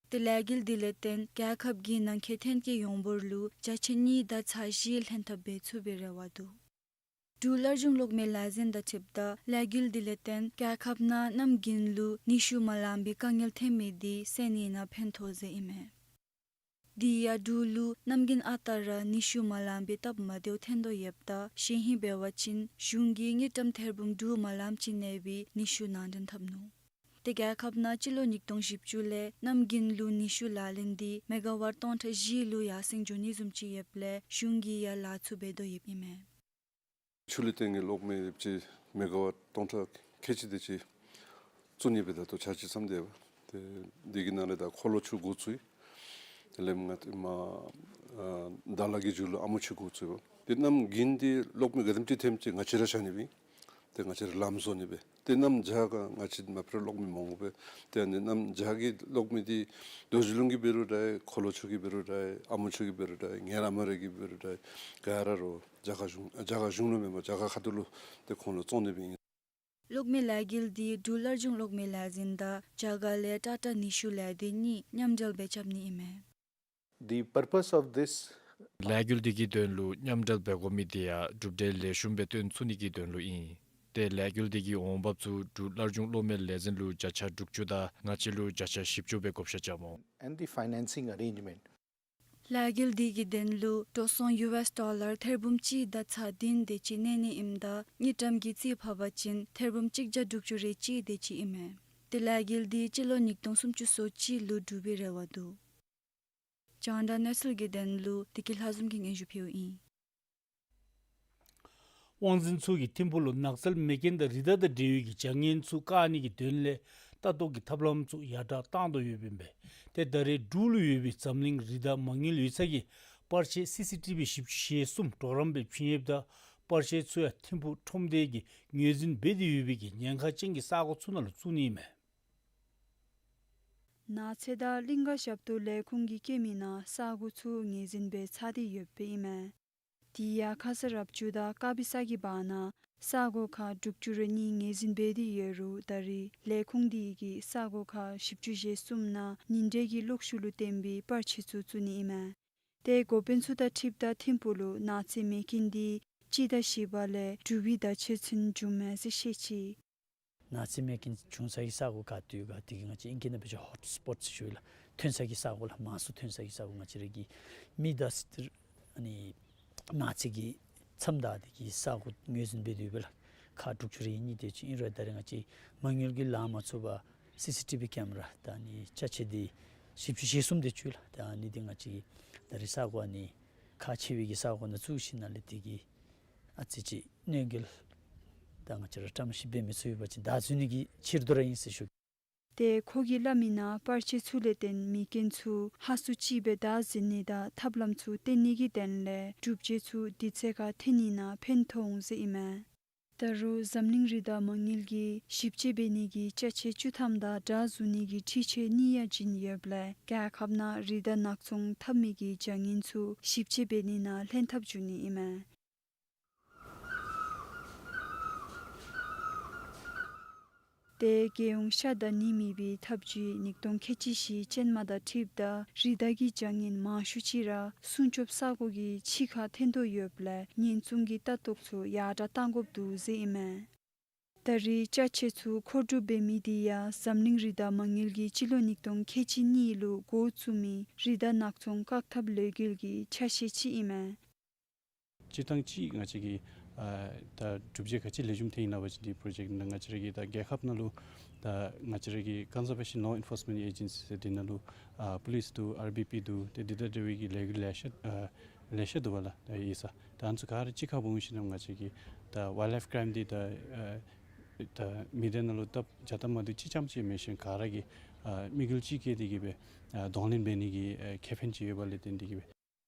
ཏེ་ལས་འགུལ་འདི་ལས་བརྟེན་རྒྱལ་ཁབ་ཀྱི་ནང་འཁོད་ཐོན་སྐྱེད་ཡོངས་འབོར་ལུ་བརྒྱ་ཆ་གཉིས་དང་ཚག་བཞི་ལྷན་ཐབས་འབད་ཚུགས་པའི་རེ་བ་འདུག། འབྲུག་སླར་འབྱུང་གློག་མེ་ལས་འཛིན་དང་འཁྲིལཝ་ད་ལས་འགུལ་འདི་ལས་བརྟེན་རྒྱལ་ཁབ་ནང་གནམ་དགུན་ལུ་ནུས་ཤུགས་མ་ལང་པའི་དཀའ་ངལ་ཐོན་མི་འདི་སེལ་ནི་ནང་ཕན་ཐོགས་ཟེར་ཨིན་མས། དེ་ཡང་འབྲུག་ལུ་གནམ་དགུན་ཨ་རྟག་ར་ནུས་ཤུགས་མ་ལང་པའི་སྟབས་མ་བདེཝ་ཐོན་དོ་ཡོདཔ་ད་གཞེས་ཧིང་འབད་བ་ཅིན་གཞུང་གིས་དངུལ་ཀྲམ་ཐེར་འབུམ་དྲུག་མ་ལངམ་ཅིག་གནས་པའི་ནུས་ཤུགས་ནང་འདྲེན་འཐབ་ནུག། ཏེ་རྒྱལ་ཁབ་ནང་སྤྱི་ལོ་ཉིས་སྟོང་བཞི་བཅུ་ལས་གནམ་དགུན་ལུ་ནུས་ཤུགས་ལག་ལེན་འདི་མེ་ག་ཝཊ་སྟོང་ཕྲག་བཞི་ལུ་ཡར་སེང་འགྱོ་ནི་བཟུམ་ཅིག་ཡོདཔ་ལས་གཞུང་གིས་ཡང་ལཱ་ཚུ་འབད་དོ་ཡོདཔ་ཨིན་མས། ཆུ་ལུ་བརྟེན་གྱི་གློག་མེ་ཅིག་མེ་ག་ཝཊ་སྟོང་ཕྲག་ཁལ་གཅིག་དེ་ཅིག་བཙུགས་ནི་སྦེ་ད་ལྟོ་འཆར་གཞི་བརྩམས་ཏེ་ཡོད་པས། ཏེ་འདི་གི་ནང་ལས་ད་འཁོར་ལོ་ཆུ་འགོ་བཙུགས་ཡི། དེ་ལས་ང་ཏེ་མ་ཨ་ད་ལ་གི་མཇུག་ལུ་ཨ་མོ་ཆུ་འགོ་བཙུགས་ཡི། ཏེ་གནམ་དགུན་འདི་གློག་མེ་ག་དེམ་ཅིག་ཐོནམ་ཅིག་ང་བཅས་ར་ཤར་ནི་སྦེ། ཏེ་ང་བཅས་ར་ལམ་བཟོ་ནི་སྦེ། ཏེ་གནམ་བྱཱར་ཁར་ང་བཅས་མ་པ་ར་གློག་མེ་མང་པོ་སྦེ། ཏེ་ཨ་ནི་གནམ་བྱཱར་གྱི་གློག་མེ་འདི་རྡོ་རྗེ་ལུང་གི་འབད་རུང་འདྲ་ཨིན། འཁོར་ལོ་ཆུ་གི་འབད་རུང་འདྲ་ཨིན། ཨ་མོ་ཆུ་གི་འབད་རུང་འདྲ་ཨིན། ངེ་ར་མ་ར་གི་འབད་རུང་འདྲ་ཨིན། ག་ར་ར་རྒྱ་གར་གཞུང་རྒྱ་གར་གཞུང་ལུ་མེན་པར་རྒྱ་གར་ཁ་ཐུག་ལུ་ཏེ་ཁོང་ལུ་བཙོང་ནི་སྦེ་ཨིན། གློག་མེ་ལས་འགུལ་འདི་འབྲུག་སླར་འབྱུང་གློག་མེ་ལས་འཛིན་དང་རྒྱ་གར་ལས་ཊ་ཊ་ནུས་ཤུགས་ལས་སྡེ་གཉིས་མཉམ་འབྲེལ་སྦེ་རྐྱབ་ནི་ཨིན་མས། The purpose of this ལས་འགུལ་འདི་གི་དོན་ལུ་མཉམ་འབྲེལ་འབད་དགོ་མི་དེ་ཡང་གྲུབ་འབྲས་ལེགས་ཤོམ་སྦེ་སྟོན་ཚུགས་ནི་གི་དོན་ལུ་ཨིན། ཏེ་ལས་འགུལ་འདི་གི་འོང་འབབ་ཚུ་འབྲུག་སླར་འབྱུང་གློག་མེ་ལས་འཛིན་ལུ་བརྒྱ་ཆ་དྲུག་ཅུ་དང་ང་བཅས་ལུ་བརྒྱ་ཆ་བཞི་བཅུ་སྦེ་བགོ་བཤའ་རྐྱབ་སྨོ། And the financing arrangement. ལས་འགུལ་འདི་གི་དོན་ལུ་འགྲོ་སོང་ཡུ་ཨེསི་ཌོ་ལར་ཐེར་འབུམ་གཅིག་དང་ཚག་བདུན་དེ་ཅིག་གནས་ནི་ཨིནམ་ད་དངུལ་ཀྲམ་གྱི་རྩིས་ཕབ་པ་ཅིན་ཐེར་འབུམ་གཅིག་བརྒྱ་དྲུག་ཅུ་རེ་གཅིག་དེ་ཅིག་ཨིན་མས། ཏེ་ལས་འགུལ་འདི་སྤྱི་ལོ་ཉིས་སྟོང་སུམ་ཅུ་སོ་གཅིག་ལུ་གྲུབ་པའི་རེ་བ་འདུག། རྒྱང་བསྒྲགས་གནས་ཚུལ་གྱི་དོན་ལུ་བདེ་སྐྱིད་ལྷ་འཛོམས་ཀྱིས་སྙན་ཞུ་ཕུལཝ་ཨིན། དབང་འཛིན་ཚུ་གིས་ཐིམ་ཕུག་ལུ་ནགས་ཚལ་མེ་རྐྱེན་དང་རི་དྭགས་དང་འབྲེལ་བའི་གི་བྱ་ངན་ཚུ་བཀག་ནི་གི་དོན་ལས་ལྟ་རྟོག་གི་ཐབས་ལམ་ཚུ་ཡར་དྲག་བཏང་དོ་ཡོདཔ་ཨིན་པས། ཏེ་ད་རེས་འབྲུག་ལུ་ཡོད་པའི་འཛམ་གླིང་རི་དྭགས་མ་དངུལ་ཡོད་ས་གི་པར་ཆས་སི་སི་ཊི་བི་བཞི་བཅུ་ཞེ་གསུམ་གྲོགས་རམ་སྦེ་བྱིན་ཡོདཔ་ད་པར་ཆས་ཚུ་ཡང་ཐིམ་ཕུག་ཁྲོམ་སྡེ་གིས་ངོས་འཛིན་འབད་དེ་ཡོད་པའི་གི་ཉེན་ཁ་ཅན་གྱི་ས་གོ་ཚུ་ནང་ལུ་བཙུགས་ནི་ཨིན་མས། ནགས་ཚལ་དང་གླིང་ཀ་ཞབས་ཏོག་ལས་ཁུངས་ཀྱིས་བཀོད་མི་ནང་ས་གོ་ཚུ་ངོས་འཛིན་འབད་ཚར་ཏེ་ཡོདཔ་ཨིན་མས། དེ་ཡང་ཁ་ས་རབ་ཆུ་དང་ཀ་པི་ས་གི་བར་ན་ས་གོ་ཁག་དྲུག་ཅུ་རེ་གཉིས་ངོས་འཛིན་འབད་དེ་ཡོད་རུང་ད་རེས་ལས་ཁུངས་དེ་གིས་ས་གོ་ཁག་བཞི་བཅུ་ཞེ་གསུམ་ནང་ཉིན་དྲོད་ཀྱི་གློག་ཤུགས་ལུ་བརྟེན་པའི་པར་ཆས་ཚུ་བཙུགས་ནི་ཨིན་མས། ཏེ་འགོ་དཔོན་ཚུ་དང་འཁྲིལཝ་ད་ཐིམ་ཕུག་ལུ་ནགས་ཚལ་མེ་རྐྱེན་འདི་སྤྱི་ཟླ་བཞི་པ་ལས་དྲུག་པའི་ཟླ་མཆོད་ཚུན་འབྱུངམ་མས་ཟེར་བཤད་ཅི། ནགས་ཚལ་མེ་རྐྱེན་བྱུང་ས་གི་ས་གོ་ག་ཏེ་ཡོད་ག་དེ་གི་ང་བཅས་ཨིང་སྐད་ནང་འབད་བ་ཅིན་ཧོཊ་སི་པོཊ་ཟེར་ཞུ་ཡི་ལགས། ཐོན་ས་གི་ས་གོ་ལགས། མང་སུ་ཐོན་ས་གི་ས་གོ་ང་བཅས་ར་གི་མི་དང་ཨ་ནི་ནགས་ཚལ་གྱི་མཚམས་བདའ་སྟེ་གི་ས་གོ་ངོས་འཛིན་འབད་དེ་ཡོད་པས་ལགས། ཁག་དྲུག་ཅུ་རེ་གཉིས་དེ་ཅིག་ཨིན་རུང་ད་རེས་ང་བཅས་མ་དངུལ་གྱིས་ལང་མ་ཚུགས་པར་སི་སི་ཊི་བི་ཀེ་མ་ར་དང་ཨ་ནི་ཅ་ཆས་འདི་བཞི་བཅུ་ཞེ་གསུམ་དེ་ཅིག་ཡོད་ལགས། ད་ཨ་ནི་འདི་ང་བཅས་ཀྱིས་ད་རེས་ས་གོ་ཨ་ནི་ཁག་ཆེ་བའི་གི་ས་གོ་ནང་བཙུགས་ཞིནམ་ལས་དེ་གིས་ཨ་ཙི་ཅིག་གནོད་འགེལ་དང་ང་བཅས་ར་བཀྲམ་ཞིབ་འབད་མི་ཚུགས་པ་ཅིན་བདའ་འཛུལ་ནི་གི་ཕྱིར་དོ་ར་ཨིན་ཟེར་ཞུ། ཏེ་ཁོ་གིས་སླབ་མི་ནང་པར་ཆས་ཚུ་ལས་བརྟེན་མེ་རྐྱེན་ཚུ་ཧ་སུ་ཅིག་སྦེ་བདའ་འཛུལ་ནི་དང་ཐབས་ལམ་ཚུ་བསྟེན་ནི་གི་དོན་ལས་གྲུབ་འབྲས་ཚུ་དུས་ཚོད་ཁར་ཐོན་ནི་ནང་ཕན་ཐོགས་འོང་ཟེར་ཨིན་མས། ད་རུང་འཛམ་གླིང་རི་དྭགས་མ་དངུལ་གྱིས་ཞིབ་དཔྱད་འབད་ནི་གི་ཅ་ཆས་བཅུ་ཐམ་དང་དྲག་བཟོ་ནི་གི་འཕྲུལ་ཆས་གཉིས་ཡང་བྱིན་ཡོདཔ་ལས་རྒྱལ་ཁབ་ནང་རི་དྭགས་ནག་ཚོང་འཐབ་མི་གི་བྱ་ངན་ཚུ་ཞིབ་དཔྱད་འབད་ནི་ནང་ལྷན་ཐབས་འབྱུང་ནི་ཨིན་མས། ཏེ་རྒྱལ་ཡོངས་ཤ་དང་ནི་མེད་པའི་འཐབ་ཇུས་ཉིས་སྟོང་ཁལ་གཅིག་བཞི་ཅན་མ་དང་འཁྲིལཝ་ད་རི་དྭགས་ཀྱི་བྱ་ངན་མང་ཤོས་ཅིག་ར་སྲུང་སྐྱོབ་ས་གོ་གི་ཕྱི་ཁར་ཐོན་དོ་ཡོདཔ་ལས་ཉེན་སྲུང་གི་ལྟ་རྟོག་ཚུ་ཡར་དྲག་གཏང་དགོཔ་འདུག་ཟེར་ཨིན་མས། ད་རེས་ཅ་ཆས་ཚུ་མཁོ་སྒྲུབ་འབད་མི་དེ་ཡང་འཛམ་གླིང་རི་དྭགས་མ་དངུལ་གྱིས་སྤྱི་ལོ་ཉིས་སྟོང་ཁལ་གཅིག་གཉིས་ལུ་འགོ་བཙུགས་མི་རི་དྭགས་ནག་ཚོང་བཀག་ཐབས་ལས་འགུལ་གྱི་ཆ་ཤས་ཅིག་ཨིན་མས། སྤྱིར་བཏང་ཅིག་ང་བཅས་ཀྱིས་ཨ་ད་གྲུབ་འབྲས་ག་ཅི་ལེགས་ཤོམ་ཐོན་ཡི་ན་པ་ཅིན་འདི་པྲོ་ཇེཀཊ་ནང་ང་བཅས་ར་གི་ད་རྒྱལ་ཁབ་ནང་ལུ་ད་ང་བཅས་ར་གི་Conservation Law Enforcement Agency ཟེར་འདི་ནང་ལུ་ཨ་པོ་ལིསི་འདུག། ཨར་བི་པི་འདུག། ཏེ་འདི་དང་འབྲེལ་བའི་གི་ལས་འགུལ་ལེ་ཤ་ཨ་ལེ་ཤ་འདུག་པ་ལགས། ད་ཡིག་ཚང་ད་ཨ་ནི་ཚུ་ག་ར་གཅིག་ཁར་འབུངས་ཞིནམ་ང་བཅས་ཀྱིས་ད་ཝའིལཌ་ལའིཕ་ཀྲའིམ་འདི་ད་ཨ་ད་མི་སྡེ་ནང་ལུ་སྟབས་བྱ་སྟབས་མ་བདེཝ་ཅིག་ཙམ་ཅིག་མེད་ཞིན་ག་ར་གིས་ཨ་དམིགས་ཡུལ་གཅིག་བསྐྱེད་དེ་གིས་སྦེ་ཨ་གདོང་ལེན་འབད་ནི་གི་ཨ་ཁེ་ཕན་ཅིག་ཡོད་པ་ལས་བརྟེན་ཏེ་གིས་སྦེ།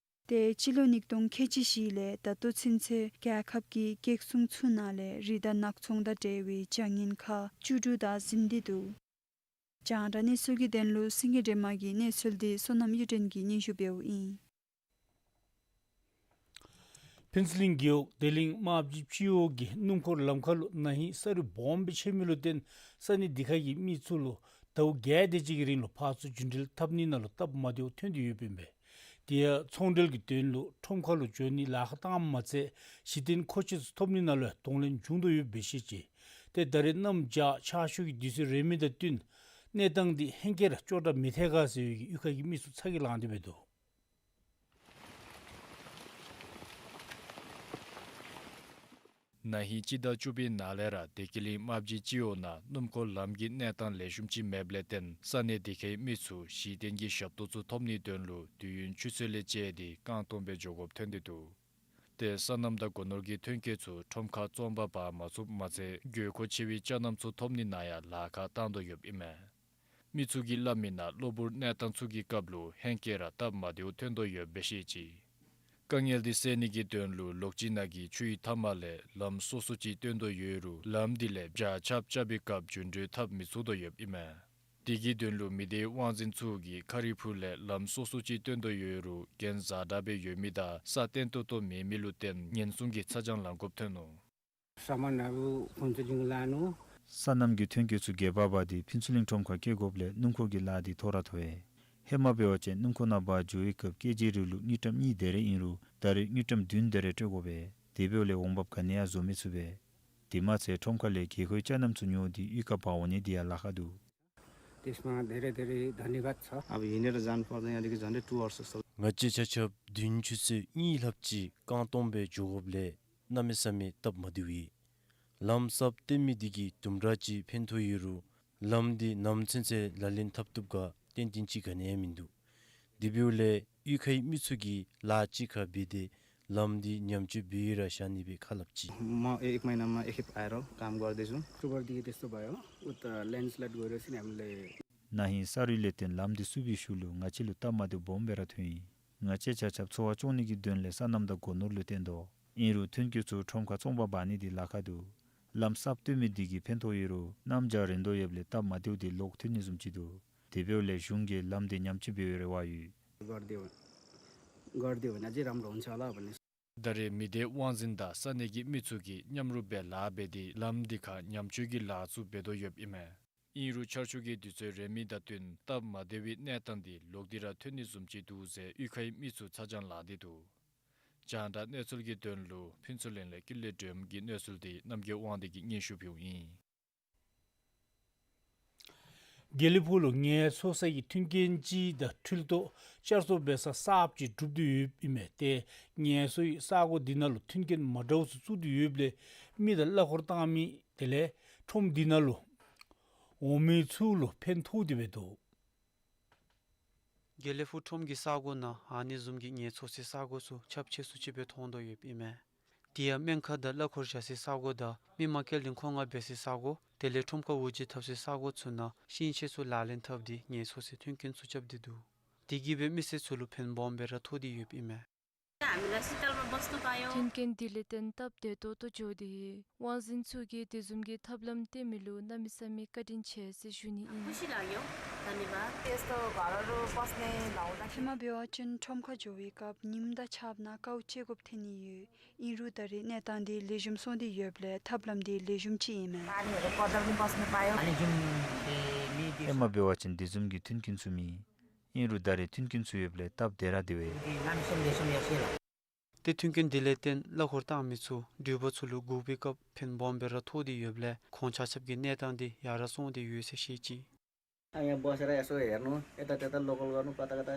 ཏེ་སྤྱི་ལོ་ཉིས་སྟོང་ཁལ་གཅིག་བཞི་ལས་ད་ལྟོ་ཚུན་ཚོད་རྒྱལ་ཁབ་ཀྱི་སྐྱེད་སྲུང་ཚུ་ནང་ལས་རི་དྭགས་ནག་ཚོང་དང་འབྲེལ་བའི་བྱ་ངན་ཁག་བཅུ་དྲུག་དང་ཟིན་ཏེ་འདུག། རྒྱང་བསྒྲགས་གནས་ཚུལ་གྱི་དོན་ལུ་སེང་གེ་སྒྲོལ་མ་གི་གནས་ཚུལ་འདི་བསོད་ནམས་གཡུ་སྒྲོན་གྱིས་སྙན་ཞུ་འབདཝ་ཨིན། ཕུན་ཚོགས་གླིང་རྒེད་འོག་བདེ་གླིང་རྨ་བྱའི་སྤྱི་འོག་གི་སྣུམ་འཁོར་ལམ་ཁ་ལུ་ན་ཧིང་ས་རུད་སྦོམ་སྦེ་ཆད་མི་ལུ་བརྟེན་ས་གནས་དེ་ཁའི་མི་ཚུ་ལུ་ཟླཝ་བརྒྱད་དེ་ཅིག་གི་རིང་ལུ་ཕར་ཚུར་རྒྱུན་འགྲུལ་འཐབ་ནི་ནང་ལུ་སྟབས་མ་བདེཝ་ཐོན་ཏེ་ཡོདཔ་ཨིན་པས། དེ་ཡང་ཚོང་འབྲེལ་གྱི་དོན་ལུ་ཁྲོམ་ཁ་ལུ་འགྱོ་ནི་ལཱ་ཁག་བཏངམ་མ་ཚད་གཞི་རྟེན་མཁོ་ཆས་ཚུ་ཐོབ་ནི་ནང་ལུ་ཡང་གདོང་ལེན་བྱུང་དོ་ཡོདཔ་སྦེ་བཤད་ཅི། ཏེ་ད་རེས་གནམ་བྱཱར་ཆར་ཤུགས་ཀྱི་དུས་ཚོད་རན་མི་དང་བསྟུན་གནས་སྟངས་འདི་ཧེང་སྐལ་ར་ཅོག་འཐདཔ་མི་ཐལ་ག་ཟེར་བའི་གཡུས་ཁ་གི་མི་ཚུ་ཚ་གྱང་ལངས་ཏེ་འབད་འདུག། ན་ཧིང་སྤྱི་ཟླ་བཅུ་པའི་ནང་ལས་ར་བདེ་སྐྱིད་གླིང་རྨ་བྱའི་སྤྱི་འོག་ནང་སྣུམ་འཁོར་ལམ་གྱི་གནས་སྟངས་ལེགས་ཤོམ་ཅིག་མེདཔ་ལས་བརྟེན་ས་གནས་དེ་ཁའི་མི་ཚུ་གཞི་རྟེན་གྱི་ཞབས་ཏོག་ཚུ་ཐོབ་ནིའི་དོན་ལུ་དུས་ཡུན་ཆུ་ཚོད་ལས་བཅད་དེ་རྐང་སྟོང་སྦེ་འགྱོ་དགོཔ་ཐོན་ཏེ་འདུག། ཏེ་སོ་ནམ་དང་སྒོ་ནོར་གྱི་ཐོན་སྐྱེད་ཚུ་ཁྲོམ་ཁར་བཙོང་པར་འབག་མ་ཚུགསཔ་མ་ཚད་དགོས་མཁོ་ཆེ་བའི་ཅ་རྣམ་ཚུ་ཐོབ་ནི་ནང་ཡང་ལཱ་ཁག་བཏང་དོ་ཡོདཔ་ཨིན་མས། མི་ཚུ་གིས་སླབ་མི་ནང་གློ་བུར་གནས་སྟངས་ཚུ་གི་སྐབས་ལུ་ཧེང་སྐལ་ར་སྟབས་མ་བདེཝ་ཐོན་དོ་ཡོདཔ་སྦེ་བཤད་ཅི། དཀའ་ངལ་འདི་སེལ་ནི་གི་དོན་ལུ་ལོགས་གཅིག་ནང་གི་ཆུའི་མཐའམ་ལས་ལམ་སོ་སོ་ཅིག་བཏོན་དོ་ཡོད་རུང་ལམ་འདི་ལས་བྱཱར་ཆརཔ་རྐྱབ་པའི་སྐབས་རྒྱུན་འགྲུལ་འཐབ་མི་ཚུགས་དོ་ཡོདཔ་ཨིན་མས། དེ་གི་དོན་ལུ་མི་སྡེའི་དབང་འཛིན་ཚུ་གིས་ཁ་རི་ཕུག་ལས་ལམ་སོ་སོ་ཅིག་བཏོན་དོ་ཡོད་རུང་གྱེན་བཟའ་དྲག་སྦེ་ཡོད་མི་དང་ས་བརྟན་ཏོག་ཏོ་མེད་མི་ལུ་བརྟེན་ཉེན་སྲུང་གི་ཚ་གྱང་ལང་དགོཔ་ཐོན་ནུག། ས་མ་ན་བུ་ཕུན་ཚོགས་གླིང་ལ་ནུག། སོ་ནམ་གྱི་ཐོན་སྐྱེད་ཚུ་སྒལ་པར་འབག་སྟེ་ཕུན་ཚོགས་གླིང་ཁྲོམ་ཁར་སྐྱེལ་དགོཔ་ལས་སྣུམ་འཁོར་གྱི་ལཱ་འདི་ཐོ་རངས་ཐོབ་པས། ཧེ་མ་འབད་བ་ཅིན་སྣུམ་འཁོར་ནང་འབག་འགྱོ་བའི་སྐབས་ཀེ་ཇི་རེ་ལུ་དངུལ་ཀྲམ་གཉིས་དེ་རེ་ཨིན་རུང་ད་རེས་དངུལ་ཀྲམ་བདུན་དེ་རེ་སྤྲོད་དགོ་པས། དེ་འབདཝ་ལས་འོང་འབབ་ག་ནི་ཡང་བཟོ་མི་ཚུགས་པས། དེ་མ་ཚད་ཁྲོམ་ཁ་ལས་གེ་ཁོལ་ཅ་རྣམ་ཚུ་ཉོ་སྟེ་གཡུས་ཁར་འབག་འོང་ནི་འདི་ཡང་ལཱ་ཁག་འདུག། त्यसमा धेरै धेरै धन्यवाद छ। अब हिँडेर जानुपर्दैन, यहाँदेखि झन्डै टु आवर्स जस्तो। ང་བཅས་ཆ་ཁྱབ་བདུན་ཅུ་ཚེས་གཉིས་ལྷགཔ་ཅིག་རྐང་སྟོང་སྦེ་འགྱོ་དགོཔ་ལས་གནམ་མེད་ས་མེད་སྟབས་མ་བདེཝ་ཨིན། ལམ་གསརཔ་བཏོན་མི་འདི་གིས་དུམ་གྲ་ཅིག་ཕན་ཐོགས་ཡོད་རུང་ལམ་འདི་ནམ་ཚུན་ཚོད་ལག་ལེན་འཐབ་བཏུབ་ག་ཏན་ཏན་ཅིག་ག་ནི་ཡང་མིན་འདུག། དེ་འབདཝ་ལས་གཡུས་ཁའི་མི་ཚུ་གིས་ལཱ་ཅིག་ཁར་འབད་དེ་ལམ་འདི་ཉམས་བཅོས་འབད་ར་བཞག་ནི་སྦེ་ཁ་སླབ་ཅི། म एक महिनामा एकखेप आएर काम गर्दैछु। शुक्रबारदेखि त्यस्तो भयो। उता ल्यान्डस्लाइड गइरहेछ नि हामीले। ན་ཧིང་ས་རུད་ལས་བརྟེན་ལམ་འདི་བསུབ་པའི་ཤུལ་ལུ་ང་བཅས་ལུ་སྟབས་མ་བདེཝ་སྦོམ་སྦེ་ར་ཐོན་ཡི། ང་བཅས་ཆ་ཁྱབ་འཚོ་བ་སྐྱོང་ནི་གི་དོན་ལས་སོ་ནམ་དང་སྒོ་ནོར་ལུ་བརྟེན་དོ། ཨིན་རུང་མཐུན་རྐྱེན་ཚུ་ཁྲོམ་ཁར་ཚོང་པར་འབག་ནི་འདི་ལཱ་ཁག་འདུག། ལམ་གསརཔ་བཏོན་མི་འདི་གིས་ཕན་ཐོགས་ཡོད་རུང་གནམ་བྱཱར་རན་དོ་ཡོདཔ་ལས་སྟབས་མ་བདེཝ་འདི་ལོག་ཐོན་ནི་བཟུམ་ཅིག་འདུག། དེ་འབདཝ་ལས་གཞུང་གིས་ལམ་འདི་ཉམས་བཅོས་འབད་བའི་རེ་བ་ཡོད། गरिदियो गरिदियो भने अझै राम्रो हुन्छ होला भन्ने। ད་རེས་མི་སྡེ་དབང་འཛིན་དང་ས་གནས་ཀྱི་མི་ཚུ་གིས་མཉམ་རུབ་སྦེ་ལཱ་འབད་དེ་ལམ་འདི་ཁར་ཉམས་བཅོས་ཀྱི་ལཱ་ཚུ་འབད་དོ་ཡོདཔ་ཨིན་མས། ཨིན་རུང་ཆར་ཆུ་གི་དུས་ཚོད་རན་མི་དང་བསྟུན་སྟབས་མ་བདེ་བའི་གནས་སྟངས་འདི་ལོག་སྟེ་ར་ཐོན་ནི་བཟུམ་ཅིག་འདུག་ཟེར་གཡུས་ཁའི་མི་ཚུ་ཚ་གྱང་ལང་སྟེ་འདུག། རྒྱང་བསྒྲགས་གནས་ཚུལ་གྱི་དོན་ལུ་ཕུན་ཚོགས་གླིང་ལས་ཀུན་ལེགས་སྒྲོལམ་གྱི་གནས་ཚུལ་འདི་རྣམ་རྒྱལ་དབང་འདུས་ཀྱིས་སྙན་ཞུ་ཕུལཝ་ཨིན། དགེ་ལེགས་ཕུག་ལུ་ངལ་གསོ་ས་གི་མཐུན་རྐྱེན་ཅིག་དང་འཕྲུལ་ཐོག་བསྐྱར་གསོ་འབད་ས་གསརཔ་ཅིག་གྲུབ་སྟེ་ཡོདཔ་ཨིན་མས། ཏེ་ངལ་གསོའི་ས་གོ་འདི་ནང་ལུ་མཐུན་རྐྱེན་མ་འདྲཝ་ཚུ་བཙུགས་ཏེ་ཡོདཔ་ལས་མི་དང་གླ་འཁོར་བཏང་མི་དེ་ལས་ཁྲོམ་འདི་ནང་ལུ་འོང་མི་ཚུ་ལུ་ཕན་ཐོགས་ཏེ་འབད་དོ། དགེ་ལེགས་ཕུག་ཁྲོམ་གྱི་ས་གོ་ནང་ཨ་ནི་བཟུམ་གྱི་ངལ་གསོ་སའི་ས་གོ་ཚུ་ཁྱབ་ཆེ་སུ་ཅིག་སྦེ་མཐོང་དོ་ཡོདཔ་ཨིན་མས། དེ་ཡང་སྨན་ཁང་དང་གླ་འཁོར་བཞག་སའི་ས་གོ་དང་མི་མང་སྐྱེལ་འདྲེན་མཁོ་མངགས་འབད་སའི་ས་གོ་དེ་ལས་ཁྲོམ་ཁར་འོ་བརྒྱལ་འཐབ་སའི་ས་གོ་ཚུ་ནང་ཤིང་ཆས་ཚུ་ལག་ལེན་འཐབ་སྟེ་ངལ་གསོ་སའི་མཐུན་རྐྱེན་ཚུ་རྐྱབ་སྟེ་འདུག། དེ་གིས་སྦེ་མི་སེར་ཚུ་ལུ་ཕན་སྦོམ་སྦེ་ར་ཐོགས་ཏེ་ཡོདཔ་ཨིན་མས། हामीलाई शीतलमा बस्न पायौँ। མཐུན་རྐྱེན་འདི་ལས་བརྟེན་སྟབས་བདེ་ཏོག་ཏོ་འགྱོ་སྟེ་ཡོད། དབང་འཛིན་ཚུ་གིས་དེ་བཟུམ་གྱི་ཐབས་ལམ་སྟོན་མི་ལུ་གནམ་མེད་ས་མེད་བཀའ་དྲིན་ཆེ་ཟེར་ཞུ་ནི་ཨིན། खुसी लाग्यो। धन्यवाद। यस्तो घरहरू बस्ने नहुँदा ཧེ་མ་འབད་བ་ཅིན་ཁྲོམ་ཁར་འགྱོ་བའི་སྐབས་ཉིམ་དང་ཆརཔ་ནང་དཀའཝ་སྤྱད་དགོཔ་ཐོན་ནི་ཡོད། ཨིན་རུང་ད་རེས་གནས་སྟངས་འདི་ལེགས་ཤོམ་སོང་སྟེ་ཡོདཔ་ལས་ཐབས་ལམ་འདི་ལེགས་ཤོམ་ཅིག་ཨིན་མས། पानीहरू पर्दा पनि बस्न पायो। अनि जुन ཧེ་མ་འབད་བ་ཅིན་དེ་བཟུམ་གྱི་མཐུན་རྐྱེན་ཚུ་མེད། ཨིན་རུང་ད་རེས་མཐུན་རྐྱེན་ཚུ་ཡོདཔ་ལས་སྟབས་བདེ་ར་བདེ་བས། ཏེ་མཐུན་རྐྱེན་འདི་ལས་བརྟེན་གླ་འཁོར་བཏང་མི་ཚུ་འགྲུལ་པ་ཚུ་ལུ་སྒུག་པའི་སྐབས་ཕན་སྦོམ་སྦེ་ར་ཐོགས་ཏེ་ཡོདཔ་ལས་ཁོང་ཆ་ཁྱབ་ཀྱི་གནས་སྟངས་འདི་ཡར་སོང་སྟེ་ཡོད་ཟེར་བཤད་ཅི། यहाँ बसेर यसो हेर्नु, यतात्यता लोकल गर्नु, कता कता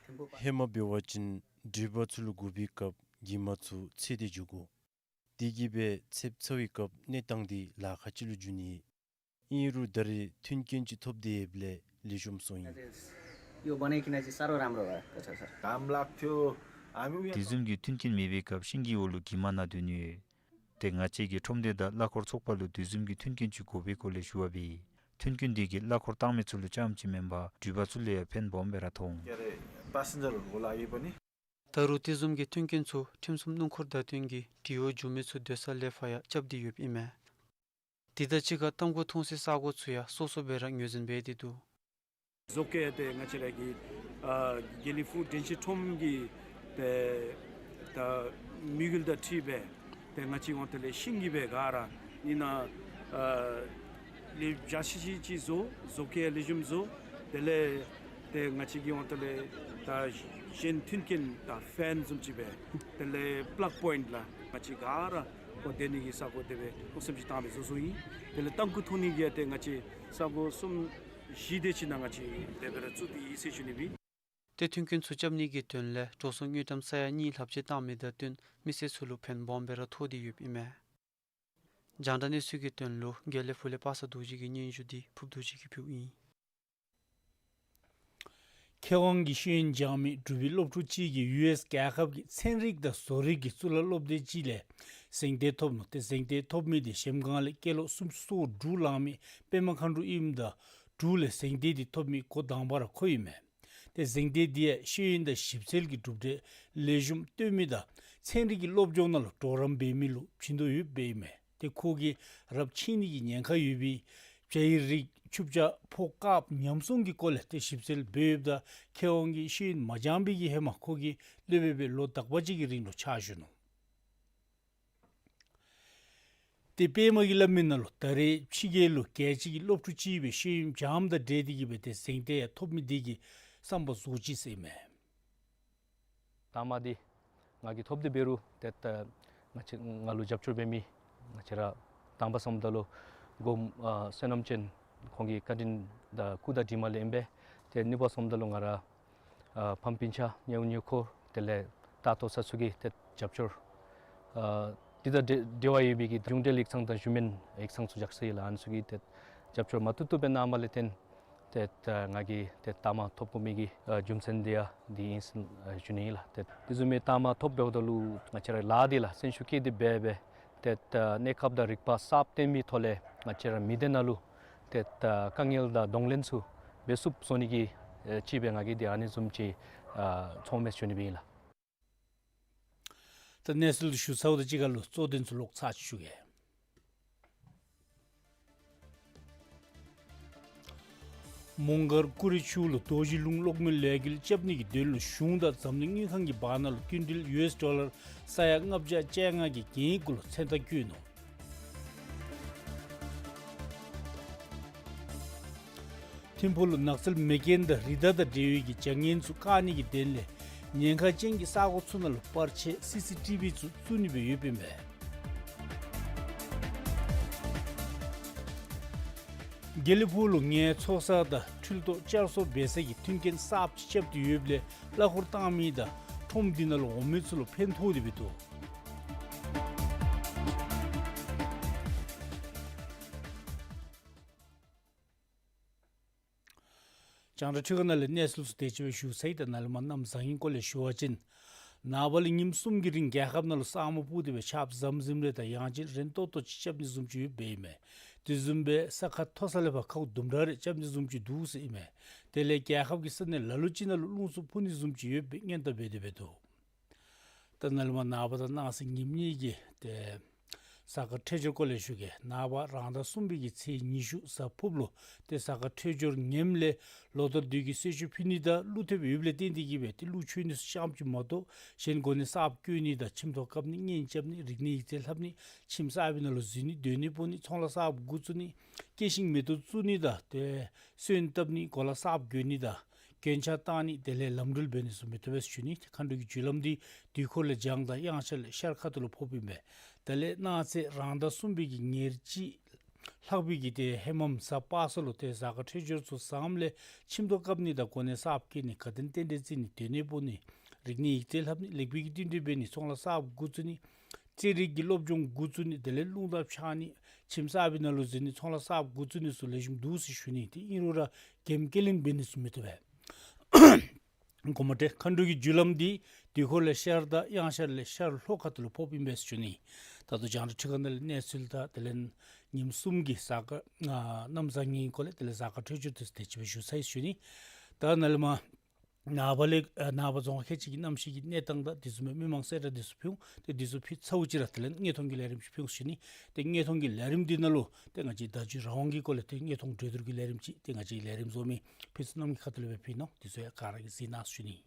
थिम्पू पा- ཧེ་མ་འབད་བ་ཅིན་འགྲུལ་པ་ཚུ་ལུ་སྒུག་པའི་སྐབས་གྱིབ་མ་ཚུ་འཚིག་སྟེ་འགྱོ་དགོ། དེ་གིས་སྦེ་ཚདཔ་ཚ་བའི་སྐབས་གནས་སྟངས་འདི་ལཱ་ཁག་ཅིག་ལུ་འགྱུར་ནི། ཨིན་རུང་ད་རེས་མཐུན་རྐྱེན་ཅིག་ཐོབ་སྟེ་ཡོདཔ་ལས་ལེགས་ཤོམ་སོང་ཡི། यो बनाइकन चाहिँ साह्रो राम्रो भयो। अच्छा, सर। घाम लाग्थ्यो, हामी उयो དེ་བཟུམ་གྱི་མཐུན་རྐྱེན་མེད་པའི་སྐབས་ཤིང་གི་འོག་ལུ་གྱིབ་མ་ནང་སྡོད་ནི་ཡོད། ཏེ་ང་བཅས་ཀྱི་ཁྲོམ་སྡེ་དང་གླ་འཁོར་ཚོགས་པ་ལུ་དེ་བཟུམ་གྱི་མཐུན་རྐྱེན་ཅིག་དགོ་པའི་སྐོར་ལས་ཞུ་བ་འབད་ཡི། མཐུན་རྐྱེན་འདི་གིས་གླ་འཁོར་བཏང་མི་ཚུ་ལུ་རྐྱངམ་ཅིག་མེན་པར་འགྲུལ་པ་ཚུ་ལུ་ཡང་ཕན་སྦོམ་སྦེ་ར་ཐོགས་འོང་། के अरे, प्यासेन्जरहरूको लागि पनि ད་རུང་དེ་བཟུམ་གྱི་མཐུན་རྐྱེན་ཚུ་ཁྲིམས་སྲུང་སྣུམ་འཁོར་བརྡ་སྟོན་གྱི་འབྲི་འོག་འགྱོ་མི་ཚུ་སྡོད་ས་ལས་ཕར་ཡང་རྐྱབ་སྟེ་ཡོདཔ་ཨིན་མས། དེ་དང་གཅིག་ཁར་ཏམ་ཁུ་འཐུང་སའི་ས་གོ་ཚུ་ཡང་སོ་སོ་སྦེ་ར་ངོས་འཛིན་འབད་དེ་འདུག། བཟོ་བཀོད་ཏེ་ང་བཅས་ར་གི་ཨ་དགེ་ལེགས་ཕུག་དྲན་ཤེས་ཁྲོམ་གྱི་ཏེ་ད་དམིགས་ཡུལ་དང་འཁྲིལ་སྦེ་ཏེ་ང་བཅས་འོང་དེ་ལས་ཤིང་གི་སྦེ་ག་ར་ཨིན་ན་ཨ་ལེགས་འཇའ་ཆི་ཆི་ཅིག་བཟོ། བཟོ་བཀོད་ལེགས་ཤོམ་བཟོ། དེ་ལས་ཏེ་ང་བཅས་ཀྱི་འོང་དེ་ལས་ད་གཞན་མཐུན་རྐྱེན་དང་ཕེན་བཟུམ་ཅིག་སྦེ་དེ་ལས་པླག་པོའིནཊ་ལགས་ང་བཅས་ག་ར་ཁོ་སྡོད་ནི་གི་ས་གོ་དེ་སྦེ་མནོ་བསམ་ཅིག་བཏང་སྦེ་བཟོ་བཟོཝ་ཨིན། དེ་ལས་ཏམ་ཁུ་འཐུང་ནི་གི་ཡང་ཏེ་ང་བཅས་ས་གོ་གསུམ་བཞི་དེ་ཅིག་ནང་ང་བཅས་དེ་སྦེ་ར་བཙུགས་ཏེ་ཡོད་ཟེར་ཞུ་ནི་ཨིན། ཏེ་མཐུན་རྐྱེན་ཚུ་རྐྱབ་ནི་གི་དོན་ལས་འགྲོ་སོང་དངུལ་ཀྲམ་ས་ཡ་གཉིས་ལྷགཔ་ཅིག་བཏང་མི་དང་བསྟུན་མི་སེར་ཚུ་ལུ་ཕན་སྦོམ་སྦེ་ར་ཐོགས་ཏེ་ཡོདཔ་ཨིན་མས། རྒྱང་བསྒྲགས་གནས་ཚུལ་གྱི་དོན་ལུ་དགེ་ལེགས་ཕུག་ལས་པ་སངས་རྡོ་རྗེ་གི་སྙན་ཞུ་འདི་ཕུབ་རྡོ་རྗེ་གིས་ཕུལཝ་ཨིན། མཁས་དབང་གི་ཤེས་ཡོན་སྦྱང་མི་འབྲུག་པའི་སློབ་ཕྲུག་ཅིག་གིས་ཡུ་ཨེསི་རྒྱལ་ཁབ་ཀྱི་ཚན་རིག་དང་བཟོ་རིག་གི་གཙུག་ལག་སློབ་སྡེ་ཅིག་ལས་གཟེངས་རྟགས་ཐོབ་ནུག། ཏེ་གཟེངས་རྟགས་ཐོབ་མི་དེ་གཞལམ་སྒང་ལས་སྐྱེས་ལོ་སུམ་ཅུ་སོ་དྲུག་ལང་མི་པདྨ་མཁའ་འགྲོ་ཨིནམ་ད་འབྲུག་ལས་གཟེངས་རྟགས་དེ་ཐོབ་མི་འགོ་དང་པ་ར་ཁོ་ཨིན་མས། ཏེ་གཟེངས་རྟགས་འདི་ཡང་ཤེས་ཡོན་དང་ཞིབ་འཚོལ་གྱི་གྲུབ་འབྲས་ལེགས་ཤོམ་སྟོན་མི་དང་ཚན་རིག་གི་སློབ་སྦྱོང་ནང་ལུ་གྲོགས་རམ་འབད་མི་ལུ་བྱིན་དོ་ཡོདཔ་ཨིན་མས། ཏེ་ཁོ་གིས་རབས་ཕྱིན་ནི་གི་ཉེན་ཁ་ཡོད་པའི་བྱ་ཡི་རིགས་ཆུ་བྱ་ཕོ་དཀརཔོ་ཉམས་སྲུང་གི་སྐོར་ལས་ཏེ་ཞིབ་འཚོལ་འབད་ཡོདཔ་ད་མཁས་དབང་གིས་ཤེས་ཡོན་མ་སྦྱང་པའི་གི་ཧེ་མ་ཁོ་གིས་སློབ་དཔོན་སྦེ་ལོ་དག་པ་ཅིག་གི་རིང་ལུ་ཕྱག་ཞུ་ནུག། ཏེ་པདྨ་གིས་སླབ་མི་ནང་ལུ་ད་རེས་ཕྱི་རྒྱལ་ལུ་རྒྱལ་སྤྱི་གི་སློབ་ཕྲུག་ཅིག་སྦེ་ཤེས་ཡོན་སྦྱངམ་དང་འབྲེལ་ཏེ་གིས་སྦེ་ཏེ་གཟེངས་རྟགས་ཡང་ཐོབ་མི་འདི་གིས་ བསམ་པ་རྫོགས་ཅི་ཟེར་ཨིན་མས། ཏང་མ་འདི་ང་གིས་ཐོབ་སྟེ་འབད་རུང་ཏེ་ད་ང་བཅས་ང་ལུ་རྒྱབ་སྐྱོར་འབད་མི་ང་བཅས་ར་ཏང་པ་སོངམ་ད་ལུ་སྒོམ་ཨ་བསོད་ནམས་ཅན་ཁོང་གི་བཀའ་དྲིན་དང་སྐུ་དང་གྲིབ་མ་ལས་ཨིན་པས། ཏེ་གཉིས་པ་སོངམ་ད་ལུ་ང་ར་ཨ་ཕམ་སྤུན་ཆ་ཉེ་འུ་ཉེ་འཁོར་དེ་ལས་ད་ལྟོ་ས་ཚུ་གིས་ཏེ་རྒྱབ་སྐྱོར་ཨ་འདི་དང་འབྲེལ་འབྲེལ་བ་ཡོད་པའི་གི་གཞུང་འབྲེལ་ཡིག་ཚང་དང་གཞུང་མིན་ཡིག་ཚང་ཚུ་བཞག་ས་ཡོད་ལགས། ཨ་ནི་ཚུ་གིས་ཏེ་རྒྱབ་སྐྱོར་མ་བཏུབ་བཏུབ་སྦེ་གནངམ་ལས་བརྟེན་ཏེ་ད་ང་གིས་ཏེ་ཏང་མ་ཐོབ་དགོ་མི་གི་ཨ་རྒྱུ་མཚན་འདི་ཡང་འདི་ཨིན་ཟེར་ཨ་ཞུ་ནི་ཨིན་ལགས། ཏེ་དེ་བཟུམ་མའི་ཏང་མ་ཐོབ་འབདཝ་ད་ལུ་ང་བཅས་ར་ལཱ་འདི་ལགས་སེམས་ཤུགས་བསྐྱེད་དེ་འབད་འབད་ཏེ་ད་གནས་སྐབས་དང་རིག་པ་གསརཔ་བཏོན་མི་ཐོག་ལས་ང་བཅས་ར་མི་སྡེ་ནང་ལུ་ཏེ་ད་དཀའ་ངལ་དང་གདོང་ལེན་ཚུ་འབད་ཚུགསཔ་བཟོ་ནི་གི་ཨེ་ཅིག་སྦེ་ང་གིས་འདི་ཨ་ནི་བཟུམ་ཅིག་ཨ་ཚོརཝ་མས་ཟེར་ཞུ་ནི་སྦེ་ཨིན་ལགས། ད་གནས་ཚུལ་ཞུ་ཚརཝ་དང་གཅིག་ཁར་ལུ་གཙོ་དོན་ཚུ་ལོག་ཚར་ཅིག་ཞུ་གེ། མོང་སྒར་ཀུ་རེ་ཆུ་ལུ་རྡོ་རྗེ་ལུང་གློག་མེ་ལས་འགུལ་རྐྱབ་ནི་གི་དོན་ལུ་གཞུང་དང་འཛམ་གླིང་དངུལ་ཁང་གི་བར་ན་ལུ་བསྟུན་གྲོས་ཡུ་ཨེསི་ཌོ་ལར་ས་ཡ་ལྔ་བརྒྱ་བཅོ་ལྔ་གི་གན་རྐྱབ་ལུ་མཚན་རྟགས་བཀོད་ནུག། ཐིམ་ཕུག་ལུ་ནགས་ཚལ་མེ་རྐྱེན་དང་རི་དྭགས་དང་འབྲེལ་བའི་གི་བྱ་ངན་ཚུ་བཀག་ནི་གི་དོན་ལས་ཉེན་ཁ་ཅན་གྱི་ས་གོ་ཚུ་ནང་ལུ་པར་ཆས་སི་སི་ཊི་བི་ཚུ་བཙུགས་ནི་སྦེ་ཡོདཔ་ཨིན་མས། དགེ་ལེགས་ཕུག་ལུ་ངལ་འཚོ་ས་དང་འཕྲུལ་ཐོག་བསྐྱར་གསོ་འབད་ས་གི་མཐུན་རྐྱེན་གསརཔ་ཅིག་རྐྱབ་སྟེ་ཡོདཔ་ལས་གླ་འཁོར་བཏང་མི་དང་ཁྲོམ་འདི་ནང་ལུ་འོང་མི་ཚུ་ལུ་ཕན་ཐོགས་ཏེ་འབད་དོ། རྒྱང་བསྒྲགས་འཕྲུལ་ཁང་ནང་ལས་གནས་ཚུལ་ཚུ་དེ་ཅིག་སྦེ་ཞུ་ཚར་ཡི། ད་ནཱ་ལས་མར་གནམ་བཟང་ངན་སྐོར་ལས་ཞུ་བ་ཅིན་ནངས་པ་ལས་ཉིནམ་གསུམ་གྱི་རིང་རྒྱལ་ཁབ་ནང་ལུ་ས་སྨུག་སྤུབས་ཏེ་སྦེ་ཆརཔ་ཟམ་ཟིམ་རེ་དང་ཡང་ཅིན་རན་ཏོག་ཏོ་ཅིག་རྐྱབ་ནི་བཟུམ་ཅིག་ཡོདཔ་ཨིན་མས། དེ་བཟུམ་སྦེ་ས་ཁ་མཐོ་ས་ལས་ཕར་ཁཝ་དུམ་གྲ་རེ་རྐྱབ་ནི་བཟུམ་ཅིག་འདུག་ཟེར་ཨིན་མས། དེ་ལས་རྒྱལ་ཁབ་ཀྱི་ས་གནས་ལ་ལུ་ཅིག་ནང་ལུ་རླུང་འཚུབ་འཕུ་ནི་བཟུམ་ཅིག་ཡོདཔ་སྦེ་སྔོན་བརྡ་འབད་དེ་འབད་དོ། ད་ནཱ་ལས་མར་ནངས་པ་དང་གནངས་ཚེ་ཉིནམ་གཉིས་ཀྱི་ཏེ་གཟའ་སྐར་འཕྲོད་སྦྱོར་སྐོར་ལས་ཞུ་གེ། ནངས་པ་རང་ཟླ་གསུམ་པའི་གི་ཚེས་ཉི་ཤུ་གཟའ་ཕུརཔ་ལུ་ཏེ་གཟའ་སྐར་འཕྲོད་སྦྱོར་ངནམ་ལས་ལོ་ལྟར་དུས་ཀྱི་གསོལ་མཆོད་ཕུལ་ནི་དང་གླུ་ཐེབས་ཡོདཔ་ལས་བརྟེན་ཏེ་གིས་སྦེ་ཏེ་གླུ་མཆོད་ནི་ཚུ་རྐྱངམ་ཅིག་མ་གཏོགས་གཞན་གོ་གནས་གསརཔ་བསྐོ་ནི་དང་ཁྱིམ་ཐོག་བཀབ་ནི་གཉེན་རྐྱབ་ནི་རིག་གནས་ཡིག་རྩིས་ལྷབ་ནི་ཁྱིམ་གསར་པའི་ནང་ལུ་འཛུལ་ནི་སྡོད་གནས་སྤོ་ནི་ཚོང་ལཱ་གསརཔ་འགོ་བཙུགས་ནི་སྐྱེད་ཤིང་མེ་ཏོག་བཙུགས་ནི་དང་ཏེ་སོན་བཏབ་ནི་གོ་ལ་གསརཔ་གྱོན་ནི་དང་གྱོན་ཆས་བཏང་ནི་དེ་ལས་ལམ་འགྲུལ་འབད་ནི་ཚུ་མི་བཏུབ་པས་ཟེར་ཞུ་ནི། ཏེ་མཁའ་འགྲོ་གི་རྒྱུ་ལམ་འདི་དུས་འཁོར་ལས་བྱང་དང་དབྱངས་འཆར་ལས་ཤར་ཁ་ཐུག་ལུ་ཕོགཔ་ཨིན་པས། དེ་ལས་གནངས་ཚེ་རང་ཟླ་གསུམ་པའི་གི་ཉེར་གཅིག་ལྷག་པའི་གི་ཏེ་ཧེ་མམ་གཟའ་པ་སངས་ལུ་ཏེ་གཟའ་སྐར་འཕྲོད་སྦྱོར་ཚུ་བཟངམ་ལས་ཁྱིམ་ཐོག་བཀབ་ནི་དང་གོ་གནས་གསརཔ་བསྐོ་ནི་དགའ་སྟོན་རྟེན་འབྲེལ་བརྩི་ནི་སྡོད་གནས་སྤོ་ནི་རིག་གནས་ཡིག་རྩིས་ལྷབ་ནི་ལེགས་སྤེལ་གྱི་བསྟུན་གྲོས་འབད་ནི་ཚོང་ལཱ་གསརཔ་འགོ་བཙུགས་ནི་རྩེད་རིགས་ཀྱི་སློབ་སྦྱོང་འགོ་བཙུགས་ནི་དེ་ལས་རླུང་རྟ་འཕྱང་ནི་ཁྱིམ་གསར་པའི་ནང་ལུ་འཛུལ་ནི་ཚོང་ལཱ་གསརཔ་འགོ་བཙུགས་ནི་ཚུ་ལེགས་ཤོམ་འདུག་ཟེར་ཞུ་ནི། ཏེ་ཨིན་རུང་ར་གེམ་ཀེ་ལིང་འབད་ནི་ཚུ་མི་བཏུབ་པས། གོ་མ་ཏེ་མཁའ་འགྲོ་གི་རྒྱུ་ལམ་འདི་དུས་འཁོར་ལས་ཤར་དང་དབྱངས་འཆར་ལས་ཤར་ལྷོ་ཁ་ཐུག་ལུ་ཕོགཔ་ཨིན་པས་ཟེར་ཞུ་ནི། ད་ལྟོ་རྒྱང་བསྒྲགས་འཕྲུལ་ཁང་ནང་ལས་གནས་ཚུལ་དང་དེ་ལས་ཉིནམ་གསུམ་གྱི་གཟའ་སྐར་ཨ་གནམ་བཟང་ངན་སྐོར་ལས་དེ་ལས་གཟའ་སྐར་འཕྲོད་སྦྱོར་དེ་ཚུ་དེ་ཅིག་སྦེ་ཞུ་ཚར་ཡི་ཟེར་ཞུ་ནི། ད་ནཱ་ལས་མར་ནངས་པ་ལས་ཨ་ནངས་པ་རྫོང་ཁག་ཁལ་གཅིག་གི་གནམ་གཤིས་ཀྱི་གནས་སྟངས་དང་དེ་བཟུམ་མའི་མི་མང་གསལ་བསྒྲགས་དེ་ཚུ་ཕུལ་འོང་། ཏེ་དེ་ཚུ་ཕུལ་ཚརཝ་ཅིག་ར་དེ་ལས་དངོས་མཐོང་གི་ལས་རིམ་ཅིག་ཕུལ་འོང་ཟེར་ཞུ་ནི། ཏེ་དངོས་མཐོང་གི་ལས་རིམ་འདི་ནང་ལུ་ཏེ་ང་བཅས་བརྡ་བརྒྱུད་རང་དབང་གི་སྐོར་ལས་ཏེ་དངོས་མཐོང་གྲོས་བསྡུར་གྱི་ལས་རིམ་ཅིག་ཏེ་ང་བཅས་ལས་རིམ་བཟོ་མི་ཕུལ་ཚུ་གནང་མི་ཁ་ཐུག་ལས་སྦེ་ཕུལ་ནུག། དེ་ཚུ་ཡང་ག་ར་གིས་གཟིགས་གནང་ཟེར་ཞུ་ནི།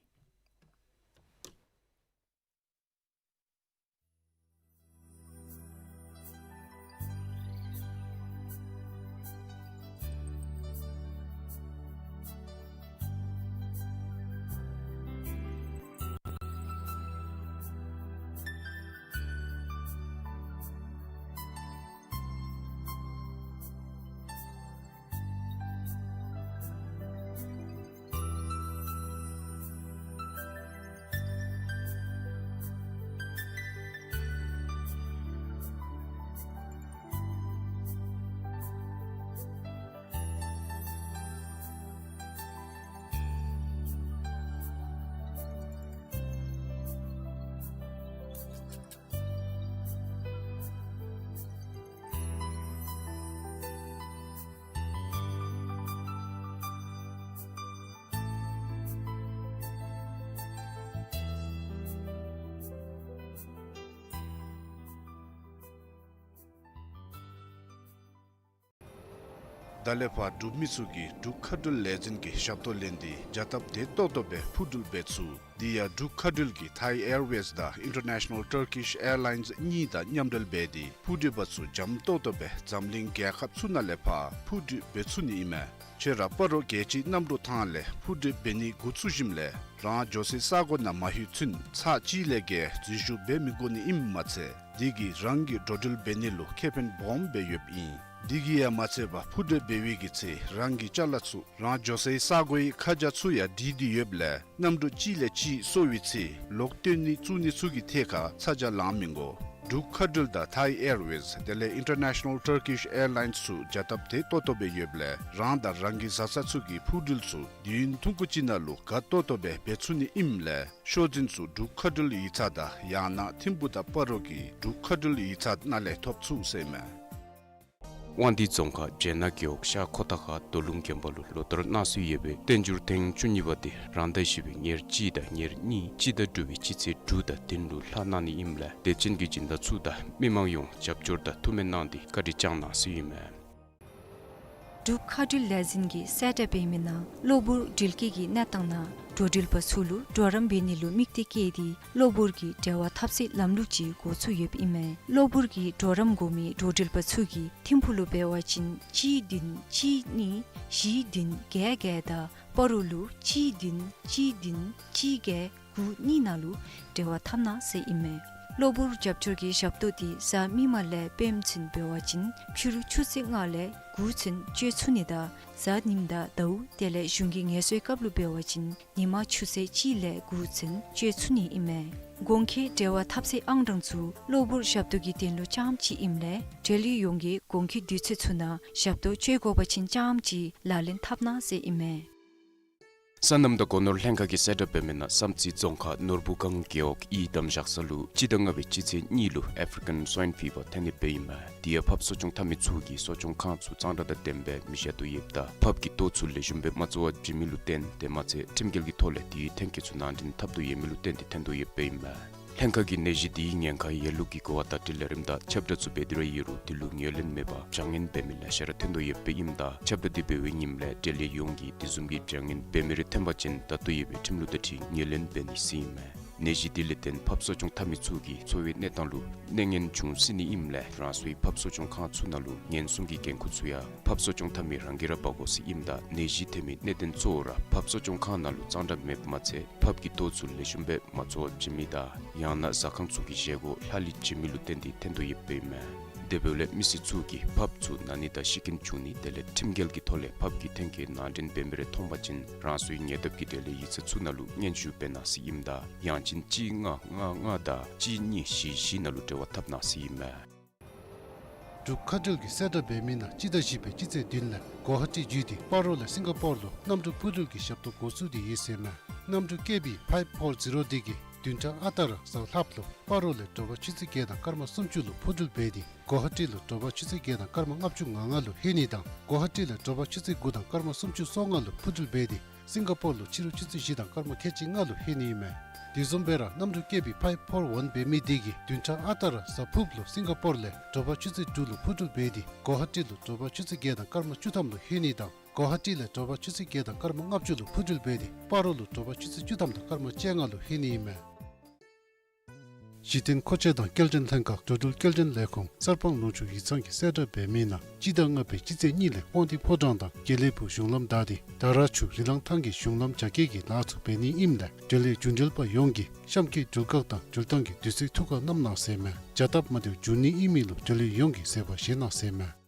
ད་ལས་ཕར་འབྲུག་མི་ཚུ་གིས་འབྲུག་མཁའ་འགྲུལ་ལས་འཛིན་གྱི་ཞབས་ཏོག་ལེན་ཏེ་བྱ་སྟབས་བདེ་ཏོག་ཏོ་སྦེ་འཕུར་འགྲུལ་འབད་ཚུགས། དེ་ཡང་འབྲུག་མཁའ་འགྲུལ་གྱིས་Thai Airways དང་International Turkish Airlines གཉིས་དང་མཉམ་འབྲེལ་འབད་དེ་འཕུར་འགྲུལ་པ་ཚུ་འཇམ་ཏོག་ཏོ་སྦེ་འཛམ་གླིང་རྒྱལ་ཁབ་ཚུ་ནང་ལས་ཕར་འཕུར་འགྲུལ་འབད་ཚུགས་ནི་ཨིན་མས། ཁྱོད་ར་སྤ་རོ་རྒྱལ་སྤྱིའི་གནམ་གྲུ་ཐང་ལས་འཕུར་འགྲུལ་འབད་ནི་འགོ་བཙུགས་ཞིནམ་ལས་རང་འགྱོ་སའི་ས་གོ་ནང་མ་ལྷོད་ཚུན་ཚར་གཅིག་ལས་བརྒལ་འཛུལ་ཞུགས་འབད་མི་དགོ་ནི་ཨིནམ་མ་ཚད་དེ་གིས་རང་གི་འགྲོ་འགྲུལ་འབད་ནི་ལུ་ཁེ་ཕན་སྦོམ་སྦེ་ཡོདཔ་ཨིན། དེ་གིས་ཡང་མ་ཚད་པར་འཕུར་འགྲུལ་འབད་བའི་གི་ཚེ་རང་གི་ཅ་ལ་ཚུ་རང་འགྱོ་སའི་ས་གོའི་ཁ་བྱང་ཚུ་ཡང་བྲིས་ཏེ་ཡོདཔ་ལས་གནམ་གྲུ་གཅིག་ལས་གཅིག་སོར་བའི་ཚེ་ལོག་སྟོན་ནི་བཙུགས་ནི་ཚུ་གི་ཐད་ཁར་ཚ་གྱང་ལང་མི་དགོ། འབྲུག་མཁའ་འགྲུལ་དང་Thai Airways དེ་ལས་International Turkish Airlines ཚུ་བྱ་སྟབས་དེ་ཏོག་ཏོ་སྦེ་ཡོདཔ་ལས་རང་དང་རང་གི་བཟའ་ཚང་ཚུ་གི་འཕུར་འགྲུལ་ཚུ་དུས་ཡུན་ཐུང་ཀུ་ཅིག་ནང་ལུ་དགའ་ཏོག་ཏོ་སྦེ་འབད་ཚུགས་ནི་ཨིནམ་ལས་ཤོག་འཛིན་ཚུ་འབྲུག་མཁའ་འགྲུལ་ཡིག་ཚང་དང་ཡང་ན་ཐིམ་ཕུག་དང་སྤ་རོ་གི་འབྲུག་མཁའ་འགྲུལ་ཡིག་ཚང་ནང་ལས་ཐོབ་ཚུགས་ཟེར་ཨིན་མས། དབང་འདུས་རྫོང་ཁག་སྦྱེད་ནག་རྒེད་འོག་ཤར་ཁོ་ཐང་ཁ་རྡོ་ལུང་དགོན་པ་ལུ་ལོ་ལྟར་གནང་སྲོལ་ཡོད་པའི་བསྟན་འགྱུར་ཐེངས་བཅུ་གཉིས་པ་དེ་རང་ཟླ་བཞི་པའི་ཉེར་གཅིག་དང་ཉེར་གཉིས་སྤྱི་ཟླ་དྲུག་པའི་སྤྱི་ཚེས་དྲུག་དང་བདུན་ལུ་ལྷག་གནང་ནི་ཨིནམ་ལས་དད་ཅན་གྱི་སྦྱིན་བདག་ཚུ་དང་མི་མང་ཡོངས་རྒྱབ་སྐྱོར་དང་ཐུགས་སྨོན་གནང་སྟེ་བཀའ་དྲིན་བསྐྱང་གནང་ཟེར་ཨིན་མས། འབྲུག་མཁའ་འགྲུལ་ལས་འཛིན་གྱིས་གསལ་བསྒྲགས་འབད་མི་ནང་གློ་བུར་འགྲུལ་སྐྱེལ་གྱི་གནས་སྟངས་ནང་འགྲོ་འགྲུལ་པ་ཚུ་ལུ་གྲོགས་རམ་འབད་ནི་ལུ་དམིགས་གཏད་བསྐྱེད་དེ་གློ་བུར་གྱི་འབྲེལ་བ་འཐབ་སའི་ལམ་ལུགས་ཅིག་འགོ་བཙུགས་ཡོདཔ་ཨིན་མས། གློ་བུར་གྱི་གྲོགས་རམ་དགོ་མི་འགྲོ་འགྲུལ་པ་ཚུ་གིས་ཐིམ་ཕུག་ལུ་འབད་བ་ཅིན་གཅིག་བདུན་གཅིག་གཉིས་བཞི་བདུན་བརྒྱད་བརྒྱད་དང་སྤ་རོ་ལུ་གཅིག་བདུན་གཅིག་བདུན་གཅིག་བརྒྱད་དགུ་གཉིས་ནང་ལུ་འབྲེལ་བ་འཐབ་གནང་ཟེར་ཨིན་མས། གློ་བུར་རྒྱབ་སྐྱོར་གྱི་ཞབས་ཏོག་དེ་གཟའ་མིག་དམར་ལས་སྤེནམ་ཚུན་འབད་བ་ཅིན་ཕྱི་རུ་ཆུ་ཚོད་ལྔ་ལས་དགུ་ཚུན་སྤྱོད་ཚུགས་ནི་དང་གཟའ་ཉིམ་དང་ཟླཝ་དེ་ལས་གཞུང་གི་ངལ་གསོའི་སྐབས་ལུ་འབད་བ་ཅིན་ཉིན་མ་ཆུ་ཚོད་གཅིག་ལས་དགུ་ཚུན་སྤྱོད་ཚུགས་ནི་ཨིན་མས། གོང་འཁོད་འབྲེལ་བ་འཐབ་སའི་ཨང་གྲངས་ཚུ་གློ་བུར་ཞབས་ཏོག་གི་དོན་ལུ་རྐྱངམ་གཅིག་ཨིནམ་ལས་འབྲེལ་ཡོད་ཡོངས་ཀྱིས་གོང་འཁོད་དུས་ཚོད་ཚུ་ནང་ཞབས་ཏོག་སྤྱོད་དགོ་པ་ཅིན་རྐྱངམ་གཅིག་ལག་ལེན་འཐབ་གནང་ཟེར་ཨིན་མས། སོ་ནམ་དང་སྒོ་ནོར་ལྷན་ཁག་གིས་གསལ་བསྒྲགས་འབད་མི་ནང་བསམ་རྩེ་རྫོང་ཁག་ནོར་བུ་སྒང་རྒེད་འོག་ཡི་དམ་བཞག་ས་ལུ་སྤྱི་ཟླ་ལྔ་པའི་སྤྱི་ཚེས་གཉིས་ལུ་ཨེཕ་རི་ཀན་སྭའིན་ཕི་བར་ཐོན་ནི་སྦེ་ཨིན་མས། དེ་ཡང་ཕགཔ་གསོ་སྐྱོང་འཐབ་མི་ཚུ་གིས་གསོ་སྐྱོང་ཁང་ཚུ་གཙང་སྦྲ་དང་ལྡནམ་སྦེ་མི་བཞག་དོ་ཡོདཔ་ད་ཕགཔ་གི་ལྟོ་ཚུ་ལེགས་ཤོམ་སྦེ་མ་བཙོ་བར་བྱིན་མི་ལུ་བརྟེན་དེ་མ་ཚད་ཁྲིམས་འགལ་གྱི་ཐོག་ལས་དེའི་ཐོན་སྐྱེད་ཚུ་ནང་འདྲེན་འཐབ་དོ་ཡོད་མི་ལུ་བརྟེན་ཏེ་ཐོན་དོ་ཡོདཔ་ཨིན་མས། ལྷན་ཁག་གིས་ནད་གཞི་དེའི་ཉེན་ཁ་ཡོད་ལུགས་ཀྱི་གོ་བ་བརྡ་སྤྲོད་ལས་རིམ་དང་ཁྱབ་བསྒྲགས་ཚུ་འབད་དེ་ར་ཡོད་རུང་དེ་ལུ་ངོས་ལེན་མེད་པར་བྱ་ངན་འབད་མི་ལེ་ཤ་ར་ཐོན་དོ་ཡོདཔ་ཨིནམ་ད་ཁྱབ་བསྒྲགས་དེ་འབད་བའི་ཉིནམ་ལས་འབྲེལ་ཡོད་ཡོངས་ཀྱིས་དེ་བཟུམ་གྱི་བྱ་ངན་འབད་མི་རེ་ཐོན་པ་ཅིན་ད་ལྟོ་ཡོད་པའི་ཁྲིམས་ལུགས་དང་འཁྲིལ་ངོས་ལེན་འབད་ནི་ཟེར་ཨིན་མས། ནད་གཞི་དེ་ལས་བརྟེན་ཕགཔ་གསོ་སྐྱོང་འཐབ་མི་ཚུ་གི་འཚོ་བའི་གནས་སྟངས་ལུ་གནོད་ཉེན་འབྱུང་སྲིད་ནི་ཨིནམ་ལས་རང་སོའི་ཕགཔ་གསོ་སྐྱོང་ཁང་ཚུ་ནང་ལུ་ཉེན་སྲུང་གི་འགན་ཁུར་ཚུ་ཡང་ཕགཔ་གསོ་སྐྱོང་འཐབ་མི་རང་གིས་ར་འབག་དགོ་ཟེར་ཨིནམ་ད་ནད་གཞི་ཐོན་མི་གནད་དོན་གཙོ་བོ་ར་ཕགཔ་གསོ་སྐྱོང་ཁང་ནང་ལུ་གཙང་སྦྲ་མེདཔ་མ་ཚད་ཕགཔ་གི་ལྟོ་ཚུ་ལེགས་ཤོམ་སྦེ་མ་བཙོ་བར་བྱིན་མི་དང་ཡང་ན་ཟ་ཁང་ཚུ་གི་བཞེས་སྒོ་ལྷག་ལུས་བྱིན་མི་ལུ་བརྟེན་ཏེ་ཐོན་དོ་ཡོདཔ་ཨིན་མས། དེ་འབདཝ་ལས་མི་སེར་ཚུ་གིས་ཕགཔ་ཚུ་ན་ནི་དང་ཤི་རྐྱེན་བྱུང་ནི་དེ་ལས་ཁྲིམས་འགལ་གྱི་ཐོག་ལས་ཕགཔ་གི་ཐོན་སྐྱེད་ནང་འདྲེན་འབད་མི་རེ་མཐོང་པ་ཅིན་རང་སོའི་ཉེ་འདབས་ཀྱི་འབྲེལ་ཡོད་ཡིག་ཚང་ཚུ་ནང་ལུ་སྙན་ཞུ་འབད་གནང་ཟེར་ཨིནམ་ད་ཡང་ཅིན་གཅིག་ལྔ་ལྔ་ལྔ་དང་གཅིག་གཉིས་བཞི་བཞི་ནང་ལུ་འབྲེལ་བ་འཐབ་གནང་ཟེར་ཨིན་མས། འབྲུག་མཁའ་འགྲུལ་གྱིས་གསལ་བསྒྲགས་འབད་མི་ནང་སྤྱི་ཟླ་བཞི་པའི་སྤྱི་ཚེས་བདུན་ལས་གོ་ཧ་ཊི་བརྒྱུད་དེ་སྤ་རོ་ལས་སིང་ག་པོར་ལུ་གནམ་གྲུ་འཕུར་འགྲུལ་གྱི་ཞབས་ཏོག་འགོ་བཙུགས་ཏེ་ཡོད་ཟེར་ཨིན་མས། གནམ་གྲུ་ཀེ་བི་ཕའིབ་ཕོར་ཛི་རོ་དེ་གིས་བདུན་ཕྲག་ཨ་རྟག་ར་གཟའ་ལྷགཔ་ལུ་སྤ་རོ་ལས་དྲོ་པ་ཆུ་ཚོད་བརྒྱད་དང་སྐར་མ་སུམ་ཅུ་ལུ་འཕུར་འགྲུལ་འབད་དེ་གོ་ཧ་ཊི་ལུ་དྲོ་པ་ཆུ་ཚོད་བརྒྱད་དང་སྐར་མ་ལྔ་བཅུ་ང་ལྔ་ལུ་ལྷོད་ནི་དང་གོ་ཧ་ཊི་ལས་དྲོ་པ་ཆུ་ཚོད་དགུ་དང་སྐར་མ་སུམ་ཅུ་སོ་ལྔ་ལུ་འཕུར་འགྲུལ་འབད་དེ་སིང་ག་པོར་ལུ་ཕྱི་རུ་ཆུ་ཚོད་བཞི་དང་སྐར་མ་ཁལ་གཅིག་ལྔ་ལུ་ལྷོད་ནི་ཨིན་མས། དེ་བཟུམ་སྦེ་ར་གནམ་གྲུ་ཀེ་བི་ཕའིབ་ཕོར་ཝན་འབད་མི་དེ་གིས་བདུན་ཕྲག་ཨ་རྟག་ར་གཟའ་ཕུརཔ་ལུ་སིང་ག་པོར་ལས་དྲོ་པ་ཆུ་ཚོད་དྲུག་ལུ་འཕུར་འགྲུལ་འབད་དེ་གོ་ཧ་ཊི་ལུ་དྲོ་པ་ཆུ་ཚོད་བརྒྱད་དང་སྐར་མ་བཅུ་ཐམ་ལུ་ལྷོད་ནི་དང་གོ་ཧ་ཊི་ལས་དྲོ་པ་ཆུ་ཚོད་བརྒྱད་དང་སྐར་མ་ལྔ་བཅུ་ལུ་འཕུར་འགྲུལ་འབད་དེ་སྤ་རོ་ལུ་དྲོ་པ་ཆུ་ཚོད་བཅུ་ཐམ་དང་སྐར་མ་བཅོ་ལྔ་ལུ་ལྷོད་ནི་ཨིན་མས། གཞི་རྟེན་མཁོ་ཆས་དང་སྐྱེལ་འདྲེན་ལྷན་ཁག་འགྲོ་འགྲུལ་སྐྱེལ་འདྲེན་ལས་ཁུངས་གསར་སྤང་ལུང་ཕྱོགས་ཡིག་ཚང་གིས་གསལ་བསྒྲགས་འབད་མི་ནང་སྤྱི་ཟླ་ལྔ་པའི་སྤྱི་ཚེས་གཉིས་ལས་དབང་འདུས་ཕོ་བྲང་དང་དགེ་ལེགས་ཕུག་གཞུང་ལམ་བདའ་སྟེ་དར་ཆུ་རི་ལང་ཐང་གི་གཞུང་ལམ་རྒྱ་སྐྱེད་ཀྱི་ལཱ་ཚུ་འབད་ནི་ཨིནམ་ལས་འབྲེལ་ཡོད་རྒྱུན་འགྲུལ་པ་ཡོངས་ཀྱིས་གཤམ་གྱི་འགྲུལ་བཀག་དང་འགྲུལ་ཐང་གི་དུས་ཚོད་ཐུགས་ཁར་བསྣམ་གནང་ཟེར་ཨིན་མས། བྱ་སྟབས་མ་བདེཝ་འབྱུང་ནི་ཨིན་མི་ལུ་འབྲེལ་ཡོད་ཡོངས་ཀྱིས་གཟབ་པ་བཞེས་གནང་ཟེར་ཨིན་མས།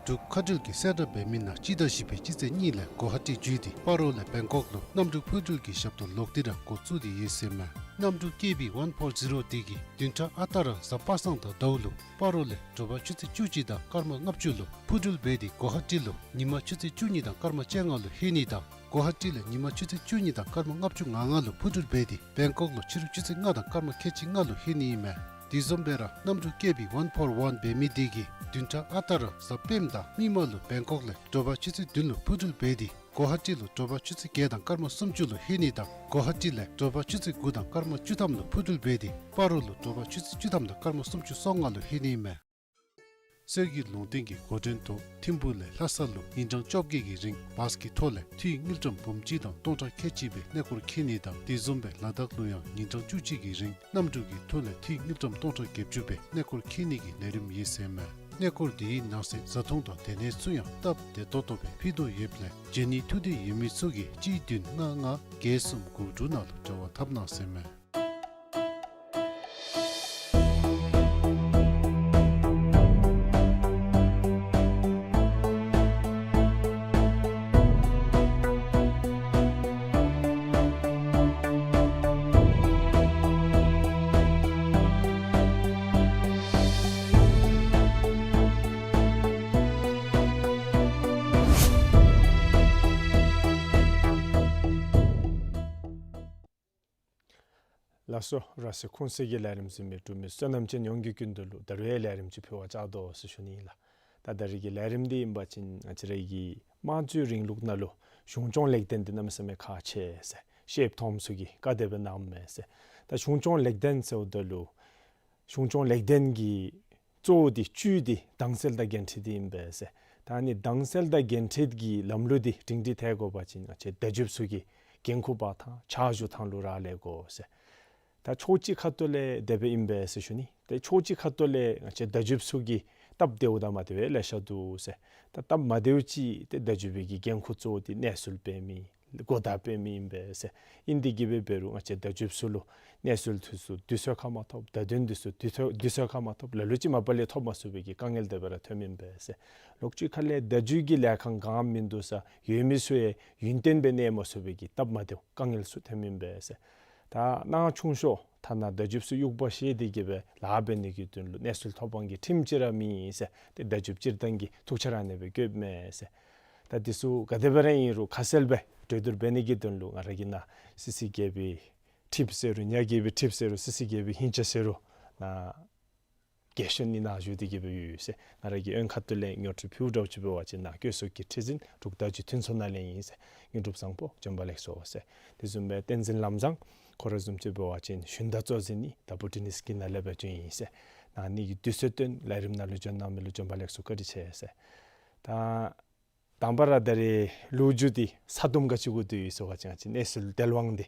འབྲུག་མཁའ་འགྲུལ་གྱིས་གསལ་བསྒྲགས་འབད་མི་ནང་སྤྱི་ཟླ་བཞི་པའི་སྤྱི་ཚེས་གཉིས་ལས་གོ་ཧ་ཊི་བརྒྱུད་དེ་སྤ་རོ་ལས་བེང་ཀོག་ལུ་གནམ་གྲུ་འཕུར་འགྲུལ་གྱི་ཞབས་ཏོག་ལོག་སྟེ་ར་འགོ་བཙུགས་ཏེ་ཡོད་ཟེར་ཨིན་མས། གནམ་གྲུ་ཀེ་བི་ཝན་ཕོར་ཛི་རོ་དེ་གིས་བདུན་ཕྲག་ཨ་རྟག་ར་གཟའ་པ་སངས་དང་ཟླཝ་ལུ་སྤ་རོ་ལས་དྲོ་པ་ཆུ་ཚོད་བཅུ་གཅིག་དང་སྐར་མ་ལྔ་བཅུ་ལུ་འཕུར་འགྲུལ་འབད་དེ་གོ་ཧ་ཊི་ལུ་ཉིན་མ་ཆུ་ཚོད་བཅུ་གཉིས་དང་སྐར་མ་བཅོ་ལྔ་ལུ་ལྷོད་ནི་དང་གོ་ཧ་ཊི་ལས་ཉིན་མ་ཆུ་ཚོད་བཅུ་གཉིས་དང་སྐར་མ་ལྔ་བཅུ་ང་ལྔ་ལུ་འཕུར་འགྲུལ་འབད་དེ་བེང་ཀོག་ལུ་ཕྱི་རུ་ཆུ་ཚོད་ལྔ་དང་སྐར་མ་ཁལ་གཅིག་ལྔ་ལུ་ལྷོད་ནི་ཨིན་མས། དེ་བཟུམ་སྦེ་ར་གནམ་གྲུ་ཀེ་བི་ཝན་ཕོར་ཝན་འབད་མི་དེ་གིས་བདུན་ཕྲག་ཨ་རྟག་ར་གཟའ་སྤེནམ་དང་མིག་དམར་ལུ་བེང་ཀོག་ལས་དྲོ་པ་ཆུ་ཚོད་བདུན་ལུ་འཕུར་འགྲུལ་འབད་དེ་གོ་ཧ་ཊི་ལུ་དྲོ་པ་ཆུ་ཚོད་བརྒྱད་དང་སྐར་མ་སུམ་ཅུ་ལུ་ལྷོད་ནི་དང་གོ་ཧ་ཊི་ལས་དྲོ་པ་ཆུ་ཚོད་དགུ་དང་སྐར་མ་བཅུ་ཐམ་ལུ་འཕུར་འགྲུལ་འབད་དེ་སྤ་རོ་ལུ་དྲོ་པ་ཆུ་ཚོད་བཅུ་ཐམ་དང་སྐར་མ་སུམ་ཅུ་སོ་ལྔ་ལུ་ལྷོད་ནི་ཨིན་མས། སྲོལ་གྱི་ལུང་བསྟན་གྱི་འགོ་འདྲེན་ཐོག་ཐིམ་ཕུག་ལས་ལྷ་ས་ལུ་ཉིན་གྲངས་བཅོ་བརྒྱད་ཀྱི་རིང་བཱས་ཀྱི་ཐོག་ལས་འཐུས་དངུལ་ཀྲམ་འབུམ་གཅིག་དང་སྟོང་ཕྲག་ཁལ་གཅིག་སྦེ་གནས་སྐོར་འཁྱིད་ནི་དང་དེ་བཟུམ་སྦེ་ལ་དྭགས་ལུ་ཡང་ཉིན་གྲངས་བཅུ་གཅིག་གི་རིང་གནམ་གྲུ་གི་ཐོག་ལས་འཐུས་དངུལ་ཀྲམ་སྟོང་ཕྲག་བརྒྱད་ཅུ་སྦེ་གནས་སྐོར་འཁྱིད་ནི་གི་ལས་རིམ་ཡོད་ཟེར་མས། གནས་སྐོར་དེའི་ནང་གསེས་བཟའ་འཐུང་དང་སྡོད་གནས་ཚུ་ཡང་སྟབས་བདེ་ཏོག་ཏོ་སྦེ་ཕུལ་དོ་ཡོདཔ་ལས་འབྱོན་ནི་ཐུགས་འདོད་ཡོད་མི་ཚུ་གིས་གཅིག་བདུན་ལྔ་ལྔ་བརྒྱད་གསུམ་དགུ་དྲུག་ནང་ལུ་འབྲེལ་བ་འཐབ་གནང་ཟེར་མས། ལགས་སོ། ར་སེ་ཁུང་སེ་གི་ལས་རིམ་གཟིགས་མི་འབྲུག་མི་བསོད་ནམས་ཅན་ཡོངས་ཀྱི་སྐུ་མདུན་ལུ་ད་རུང་ཡང་ལས་རིམ་ཅིག་ཕུལ་བར་བཅར་དོ་ཟེར་ཞུ་ནི་ལགས། ད་ད་རིས་ཀྱི་ལས་རིམ་འདི་ཨིན་པ་ཅིན་ང་བཅས་ར་གི་དམངས་གཙོའི་རིང་ལུགས་ནང་ལུ་གཞུང་སྐྱོང་ལེགས་ལྡན་འདི་གནམ་མེད་ས་མེད་ཁག་ཆེ་ཟེར་ཤེསཔ་མཐོངམ་ཚུ་གིས་བཀའ་དེ་སྦེ་གནངམ་མས་ཟེར། ད་གཞུང་སྐྱོང་ལེགས་ལྡན་ཟེརཝ་ད་ལུ་གཞུང་སྐྱོང་ལེགས་ལྡན་གྱི་གཙོ་བོ་འདི་བཅུད་འདི་དྭངས་གསལ་དང་འགན་འཁྲི་འདི་ཨིན་པས་ཟེར། ད་ཨ་ནི་དྭངས་གསལ་དང་འགན་འཁྲི་གི་ལམ་ལུགས་འདི་སྒྲིང་སྒྲི་ཐལ་དགོ་པ་ཅིན་ང་བཅས་བརྡ་བརྒྱུདཔ་ཚུ་གིས་འགན་ཁུར་འབག་ཐངས་ཕྱག་ཞུ་ཐངས་ལུ་རག་ལས་དགོ་ཟེར། ད་ཕྱོགས་གཅིག་ཁ་ཐུག་ལས་དེ་སྦེ་ཨིན་པས་ཟེར་ཞུ་ནི། ཏེ་ཕྱོགས་གཅིག་ཁ་ཐུག་ལས་ང་བཅས་བརྡ་བརྒྱུདཔ་ཚུ་གིས་སྟབས་བདེཝ་དང་མ་བདེཝ་ལེ་ཤ་འདུག་ཟེར། ད་སྟབས་མ་བདེཝ་ཅིག་ཏེ་བརྡ་བརྒྱུད་པའི་གི་འགན་ཁུར་གཙོ་བོ་འདི་གནས་ཚུལ་སྤེལ་མི་གོ་བརྡ་སྤེལ་མི་ཨིན་པས་ཟེར། ཨིན་དེ་གིས་འབད་འབད་རུང་ང་བཅས་བརྡ་བརྒྱུདཔ་ཚུ་ལུ་གནས་ཚུལ་འདི་ཚུ་དུས་ཚོད་ཁར་མ་ཐོབ། བརྡ་དོན་འདི་ཚུ་དུས་ཚོད་དུས་ཚོད་ཁར་མ་ཐོབ། ལ་ལུ་ཅིག་མ་པ་ལས་ཐོབ་མ་ཚུགས་པའི་གི་དཀའ་ངལ་དེ་སྦེ་ར་ཐོནམ་ཨིན་པས་ཟེར། ལོགས་གཅིག་ཁ་ལས་བརྡ་བརྒྱུད་ཀྱི་ལས་ཁང་ག་ཡང་མིན་འདུག་ས་ཡོད་མི་ཚུ་ཡང་ཡུན་བརྟན་སྦེ་གནས་མ་ཚུགས་པའི་གི་སྟབས་མ་བདེཝ་དཀའ་ངལ་ཚུ་ཐོནམ་ཨིན་པས་ཟེར། ད་ནང་ཆུང་ཤོས་ཐ་ན་བརྡ་བརྒྱུདཔ་ཚུ་དབྱུག་པ་བཤེད་དེ་གིས་སྦེ་ལཱ་འབད་ནི་གི་དོན་ལུ་གནས་ཚུལ་ཐོབ་དབང་གི་ཁྲིམས་ཅིག་ར་མེད་ཟེར། ཏེ་བརྡ་བརྒྱུདཔ་སྤྱིར་བཏང་གིས་ཐུགས་ཁྲལ་ཨ་ནེ་སྦེ་བཀོདཔ་མས་ཟེར། ད་འདི་ཚུ་ག་དེ་སྦེ་ར་ཨིན་རུང་ཁ་གསལ་སྦེ་གྲོས་བསྡུར་འབད་ནི་གི་དོན་ལུ་ང་ར་གིས་ནཱ་སི་སི་རྒྱལ་པོའི་ཁྲིམས་ཟེར་རུང་ཉ་རྒྱལ་པོའི་ཁྲིམས་ཟེར་རུང་སི་སི་རྒྱལ་པོའི་ཧིང་ཆ་ཟེར་རུང་ནཱ་རྒྱལ་གཞུང་ནི་ནཱ་བཞུགས་ཏེ་གིས་སྦེ་ཡོད་ཟེར། ང་ར་གིས་འོན་ཁ་ཐུག་ལས་ཉོ་སྒྲུབ་ཕུལཝ་འདྲཝ་ཅིག་འབད་བ་ཅིན་ནཱ་བཀོད་ཚོགས་ཀྱི་ཁྲི་འཛིན་འབྲུག་བརྡ་བརྒྱུད་མཐུན་ཚོགས་ནང་ལས་ཨིན་ཟེར། དངོས་གྲུབ་བཟང་པོ་བྱོན་པ་ལེགས་སོ་ཟེར། དེ་བཟུམ་སྦེ་བསྟན་འཛིན་ལམ་བཟང་ཁོ་ར་བཟུམ་ཅིག་འབད་བ་ཅིན་ཞུན་དག་གཙོ་འཛིན་ནི་ད་བུ་ཊི་ནི་སི་ཀི་ནང་ལས་སྦེ་བྱོན་ཡི་ཟེར། ནཱ་ཨ་ནི་གི་དུས་ཚོད་བཏོན་ལས་རིམ་ནང་ལུ་བྱོན་གནང་མི་ལུ་བྱོན་པ་ལེགས་སོ་བཀའ་དྲིན་ཆེ་ཟེར། ད་དང་པ་ར་ད་རེས་ལོ་རྒྱུས་འདི་ཚ་དུམ་ག་ཅི་གུ་འདུག་ཡོད་ཟེར་བ་ཅིན་ང་བཅས་གནས་ཚུལ་དལ་དབང་འདི་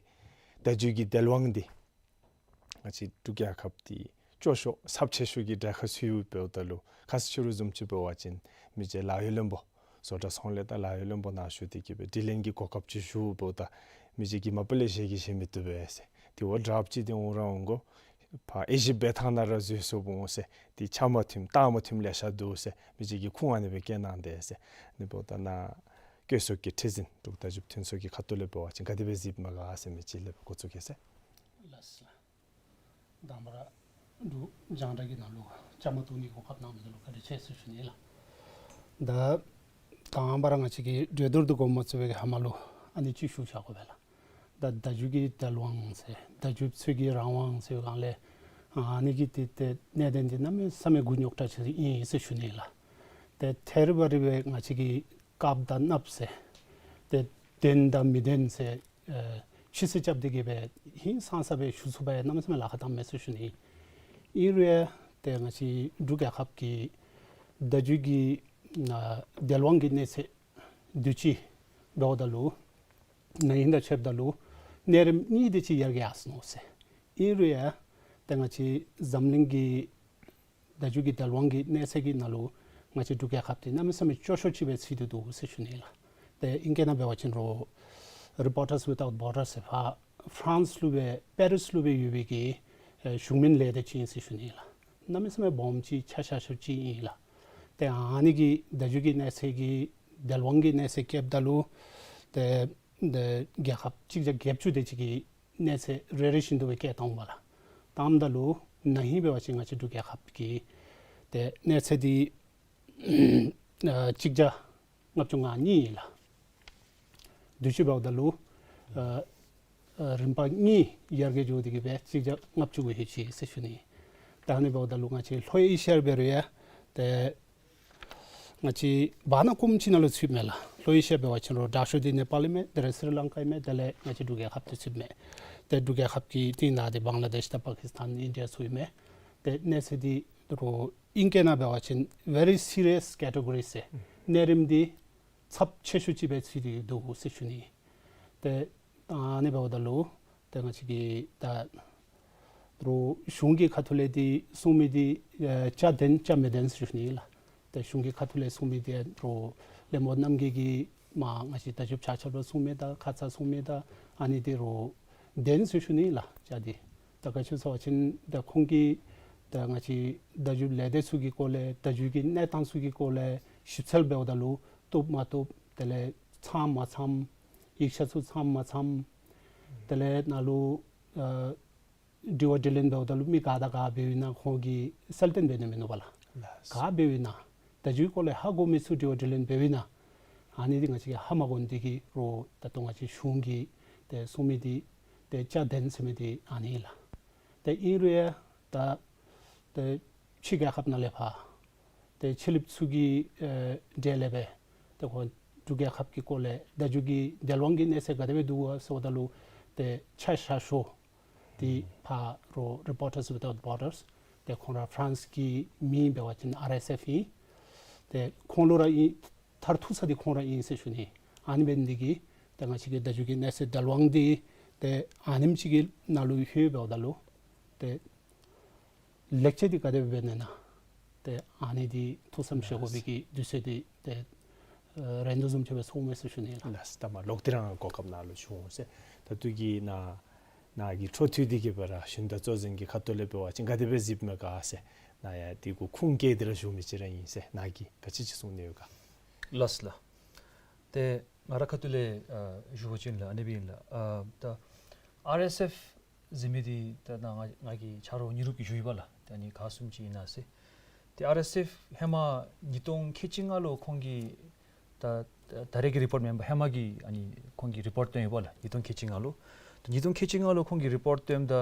བརྡ་བརྒྱུད་ཀྱི་དལ་དབང་འདི་ང་བཅས་འབྲུག་རྒྱལ་ཁབ་འདི་སྐྱོ་ཤོས་ཚབས་ཆེ་ཤོས་ཀྱི་གྲལ་ཁར་ཚུད་ཡོདཔ་འབདཝ་ད་ལུ་ཁ་ཙ་ཕྱི་རུ་བཟུམ་ཅིག་འབད་བ་ཅིན་མི་རྗེ་ལཱ་གཡོག་བློན་པོ་བཟོ་གྲྭ་ཚོང་ལས་དང་ལཱ་གཡོག་བློན་པོ་ནཱ་བཞུགས་ཏེ་གིས་སྦེ་དྲི་ལན་གྱི་གོ་སྐབས་ཅིག་ཞུཝ་འབདཝ་ད་མི་རྗེ་གིས་མ་པ་ལས་བཞེས་ཀྱི་བཞེས་མི་བཏུབ་པས་ཟེར། དེ་བ་དྲགཔ་ཅིག་འདི་འོང་ར་འོང་དགོ། ཕར་དབྱེ་ཞིབ་འབད་ཐངས་ནང་ར་འཛོལ་སོངམ་འོང་ཟེར། འདི་ཆ་མ་མཐུནམ་རྟགས་མ་མཐུནམ་ལེ་ཤ་འདུག་ཟེར་མི་རྗེ་གིས་ཁུངས་ཨ་ནེ་སྦེ་བཀལ་གནང་དེས་ཟེར། ཨ་ནི་འབདཝ་ད་ནཱ་བཀོད་ཚོགས་ཀྱི་ཁྲི་འཛིན་འབྲུག་བརྡ་བརྒྱུད་མཐུན་ཚོགས་ཀྱི་ཁ་ཐུག་ལས་འབད་བ་ཅིན་ག་དེ་སྦེ་གཟིགསཔ་མས་ག་ཟེར་མི་ཅིག་ལས་འགོ་བཙུགས་གེ་ཟེར། ལགས་སོ། དང་པ་ར་འབྲུག་རྒྱང་བསྒྲགས་ཀྱི་ནང་ལུ་བཅའ་མར་གཏོགས་ནི་གོ་སྐབས་གནང་མི་འདི་ལུ་བཀའ་དྲིན་ཆེ་ཟེར་ཞུ་ནི་ལགས། ད་དང་པ་ར་ང་བཅས་ཀྱི་གྲོས་བསྡུར་འདི་འགོ་མ་བཙུགས་པའི་གི་ཧེ་མ་ལུ་ཨ་ནི་ཅིག་ཞུ་བཞག་དགོ་པས་ལགས། ད་བརྡ་བརྒྱུད་ཀྱི་དལ་དབང་ཟེར་བརྡ་བརྒྱུདཔ་ཚུ་གི་རང་དབང་ཟེར་བའི་སྒང་ལས་ཨ་ནི་གི་འདི་ཏེ་གནད་དོན་འདི་གནམ་མེད་ས་མེད་མགུ་རྙོག་དྲགས་ཅིག་ཨིན་ཟེར་ཞུ་ནི་ལགས། ཏེ་ཐད་རི་བ་རི་སྦེ་ང་བཅས་ཀྱིས་དཀརཔོ་དང་གནགཔོ་ཟེར་ཏེ་བདེན་དང་མི་བདེན་ཟེར་ཨེ་ཕྱེ་ས་རྐྱབ་སྟེ་གིས་སྦེ་ཧིང་སངས་ས་སྦེ་ཞུ་ཚུགས་པར་གནམ་མེད་ས་མེད་ལཱ་ཁག་བཏངམ་མས་ཟེར་ཞུ་ནི། ཨིན་རུང་ཡང་ཏེ་ང་བཅས་འབྲུག་རྒྱལ་ཁབ་ཀྱི་བརྡ་བརྒྱུད་ཀྱི་ཨ་དལ་དབང་གི་གནས་ཚད་དུས་ཅི་འབདཝ་ད་ལུ་ན་ཧིང་དང་ཕྱདཔ་ད་ལུ་གནས་རིམ་གཉིས་དེ་ཅིག་ཡར་རྒྱས་ཡར་སོ་ནུག་ཟེར། ཨིན་རུང་ཡང་ཏེ་ང་བཅས་འཛམ་གླིང་གི་བརྡ་བརྒྱུད་ཀྱི་དལ་དབང་གི་གནས་ཚད་ཀྱི་ནང་ལུ་ང་བཅས་འབྲུག་རྒྱལ་ཁབ་འདི་གནམ་མེད་ས་མེད་སྐྱོ་ཤོས་ཅིག་སྦེ་ཚུད་དེ་འདུག་ཟེར་ཞུ་ནི་ལགས། ཏེ་ཨིང་སྐད་ནང་འབད་བ་ཅིན་རོགས་Reporters Without Borders ཟེར་ཕར་ཕ་རན་སི་ལུ་སྦེ་པེ་རིས་ལུ་སྦེ་ཡོད་པའི་གི་ཨེ་གཞུང་མིན་ལས་སྡེ་ཅིག་ཨིན་ཟེར་ཞུ་ནི་ལགས། གནམ་མེད་ས་མེད་སྦོམ་ཅིག་ཆ་བཞག་ཤོས་ཅིག་ཨིན་ལགས། ཏེ་ཨ་ནི་གི་བརྡ་བརྒྱུད་ཀྱི་གནས་ཚད་ཀྱི་དལ་དབང་གི་གནས་ཚད་བཀལཝ་ད་ལུ་ཏེ་ཏེ་རྒྱལ་ཁབ་གཅིག་བརྒྱ་བརྒྱད་ཅུ་དེ་ཅིག་གི་གནས་ཚད་རེ་རེ་བཞིན་དུ་སྦེ་བཀལ་བཏངམ་ལགས། བཏངམ་ད་ལུ་ན་ཧིང་འབད་བ་ཅིན་ང་བཅས་འབྲུག་རྒྱལ་ཁབ་ཀྱི་ཏེ་གནས་ཚད་འདི་ཨ་གཅིག་བརྒྱ་ལྔ་བཅུ་ང་གཉིས་ཨིན་ལགས། དུས་ཅི་འབདཝ་ད་ལུ་ཨ་ཨ་རིམ་པ་གཉིས་ཡར་རྒྱས་འགྱོ་སྟེ་གིས་སྦེ་གཅིག་བརྒྱ་ལྔ་བཅུ་གུ་ལྷོད་ཅི་ཟེར་ཞུ་ནི། ད་ཨ་ནི་འབདཝ་ད་ལུ་ང་བཅས་ལྷོ་ཨེ་ཤི་ཡར་འབད་རུང་ཡང་ཏེ་ང་བཅས་བར་ན་སྐོརམ་ཅིག་ནང་ལུ་ཚུདཔ་མས་ལགས། ལྷོ་ཨེ་ཤི་ཡ་འབད་བ་ཅིན་རོགས་དྲག་ཤོས་འདི་ནེ་པཱལ་ཨིན་མས། དེ་ལས་སི་རི་ལང་ཀ་ཨིན་མས། དེ་ལས་ང་བཅས་འབྲུག་རྒྱལ་ཁབ་འདི་ཚུདཔ་མས། ཏེ་འབྲུག་རྒྱལ་ཁབ་ཀྱི་རྟིང་བདའ་སྟེ་བང་ལ་དེཤ་དང་པ་ཀིས་ཐཱན་ཨིན་ཌི་ཡ་ཚུ་ཨིན་མས། ཏེ་གནས་ཚད་འདི་རོགས་ ཨིང་སྐད་ནང་འབད་བ་ཅིན་very serious category ཟེར། གནས་རིམ་འདི་ཚབས་ཆེ་ཤོས་ཅིག་སྦེ་བརྩི་སྟེ་འདུག་ཟེར་ཞུ་ནི། ཏེ་ཨ་ནི་འབདཝ་ད་ལུ་ཏེ་ང་བཅས་ཀྱིས་ད་རུང་གཞུང་གི་ཁ་ཐུག་ལས་འདི་གསུང་མི་འདི་ཨེ་བཅའ་བདེན་བཅའ་མི་བདེན་ཟེར་ཞུ་ནི་ལགས། ཏེ་གཞུང་གི་ཁ་ཐུག་ལས་གསུང་མི་འདི་རུང་གླེན་པོ་རྣམ་རྒྱལ་གྱིས་མར་ང་བཅས་བརྡ་བརྒྱུདཔ་ཆ་ཁྱབ་ལུ་གསུང་མི་དང་ཁ་ཙ་གསུང་མི་དང་ཨ་ནི་འདི་རུང་བདེན་ཟེར་ཞུ་ནི་ལགས། བཅའ་འདི་ད་ག་ཅི་ཟེར་བ་ཅིན་ད་ཁོང་གིས་ད་ང་བཅས་བརྡ་བརྒྱུད་ལས་སྡེ་ཚུ་གི་སྐོར་ལས་བརྡ་བརྒྱུད་ཀྱི་གནས་སྟངས་ཚུ་གི་སྐོར་ལས་ཞིབ་འཚོལ་འབདཝ་ད་ལུ་བཏུབ་མ་བཏུབ་དེ་ལས་ཚངམ་མ་ཚངམ་ཡིག་ཆ་ཚུ་ཚངམ་མ་ཚངམ་དེ་ལས་ནཱ་ལུ་ཨ་དྲི་བ་དྲིས་ལན་འབདཝ་ད་ལུ་མི་ག་དང་ག་འབདཝ་ཨིན་ན་ཁོང་གིས་གསལ་སྟོན་འབད་ནི་མིན་ནུག་པ་ལགས། ལགས། ག་འབདཝ་ཨིན་ན་བརྡ་བརྒྱུད་སྐོར་ལས་ཧ་གོ་མི་ཚུ་དྲི་བ་དྲིས་ལན་འབདཝ་ཨིན་ན་ཨ་ནི་འདི་ང་བཅས་ཀྱིས་ཧ་མ་གོ་ནི་འདི་གིས་རུང་ད་ལྟོ་ང་བཅས་གཞུང་གིས་ཏེ་གསུང་མི་འདི་ཏེ་བཅའ་བདེན་ཟེར་མི་འདི་ཨ་ནི་ལགས། ཏེ་ཨིན་རུང་ཡང་ད་ཏེ་ཕྱི་རྒྱལ་ཁབ་ནང་ལས་ཕར་ཏེ་ཕྱི་གླིངཔ་ཚུ་གི་ཨེ་གྲལ་ལས་སྦེ་ཏེ་ཁོང་འབྲུག་རྒྱལ་ཁབ་ཀྱི་སྐོར་ལས་བརྡ་བརྒྱུད་ཀྱི་དལ་དབང་གི་གནས་ཚད་ག་དེ་སྦེ་འདུག་ག་ཟེརཝ་ད་ལུ་ཏེ་ཆ་བཞག་ཞུ་འདི་ཕར་རུང་Reporters Without Borders ཏེ་ཁོང་ར་ཕ་རན་སི་གི་མི་འབད་བ་ཅིན་ཨར་ཨེསི་ཨེཕ་ཨིན། ཏེ་ཁོང་ལུ་ར་ཨིན། མཐར་ཐུག་ས་འདི་ཁོང་ར་ཨིན་ཟེར་ཞུ་ནི། ཨ་ནི་འབད་ནི་འདི་གིས་ཏེ་ང་བཅས་ཀྱི་བརྡ་བརྒྱུད་ཀྱི་གནས་ཚད་དལ་དབང་འདི་ཏེ་ཨ་ནེམ་ཅིག་གི་ནང་ལུ་ལྷོད་འབདཝ་ད་ལུ་ཏེ་ལེགས་བཅོས་འདི་ག་དེ་སྦེ་འབད་ནི་ཨིན་ན། ཏེ་ཨ་ནི་འདི་ཐུགས་བསམ་བཞེས་དགོ་པའི་གི་དུས་ཚོད་འདི་ཏེ་ཨེ་རན་དོ་བཟུམ་ཅིག་སྦེ་སོང་མས་ཟེར་ཞུ་ནི་ལགས། ལགས། ད་མར་ལོག་སྟེ་རང་གོ་སྐབས་ནཱ་ལུ་ཞུ་འོང་ཟེར། ད་ལྟོ་གི་ནཱ་ནཱ་གི་འཕྲོ་མཐུད་དེ་གི་སྦེ་ར་གཞོན་དང་གཙོ་འཛིན་གྱི་ཁ་ཐུག་ལས་འབད་བ་ཅིན་ག་དེ་སྦེ་གཟིགསཔ་མས་ག་ཟེར། ནཱ་ཡང་འདི་གུ་ཁུངས་བཀལ་ཏེ་ར་ཞུ་མི་ཅིག་ར་ཨིན་ཟེར། ནཱ་གིས་ག་ཅི་ཅིག་གསུང་ནི་ཡོད་ག། ལགས་ལགས། ཏེ་ང་ར་ཁ་ཐུག་ལས་ཨ་ཞུ་བ་ཅིན་ལགས་ཨ་ནི་སྦེ་ཨིན་ལགས། ཨ་ད་ཨར་ཨེསི་ཨེཕ་ཟེར་མི་འདི་ད་ནཱ་ང་ང་གི་ཆ་རོགས་ཉི་རུབ་ཀྱིས་ཞུ་ཡི་པ་ལགས། ཏེ་ཨ་ནི་ག་བཟུམ་ཅིག་ཨིན་ན་ཟེར། ཏེ་ཨར་ཨེསི་ཨེཕ་ཧེ་མ་ཉིས་སྟོང་ཁལ་གཅིག་ལྔ་ལུ་ཁོང་གིས་ད་ད་རེས་ཀྱི་རི་པོརཊ་མེན་པར་ཧེ་མ་གི་ཨ་ནི་ཁོང་གིས་རི་པོརཊ་བཏོན་ཡོད་པ་ལགས། ཉིས་སྟོང་ཁལ་གཅིག་ལྔ་ལུ། ད་ཉིས་སྟོང་ཁལ་གཅིག་ལྔ་ལུ་ཁོང་གིས་རི་པོརཊ་བཏོནམ་ད་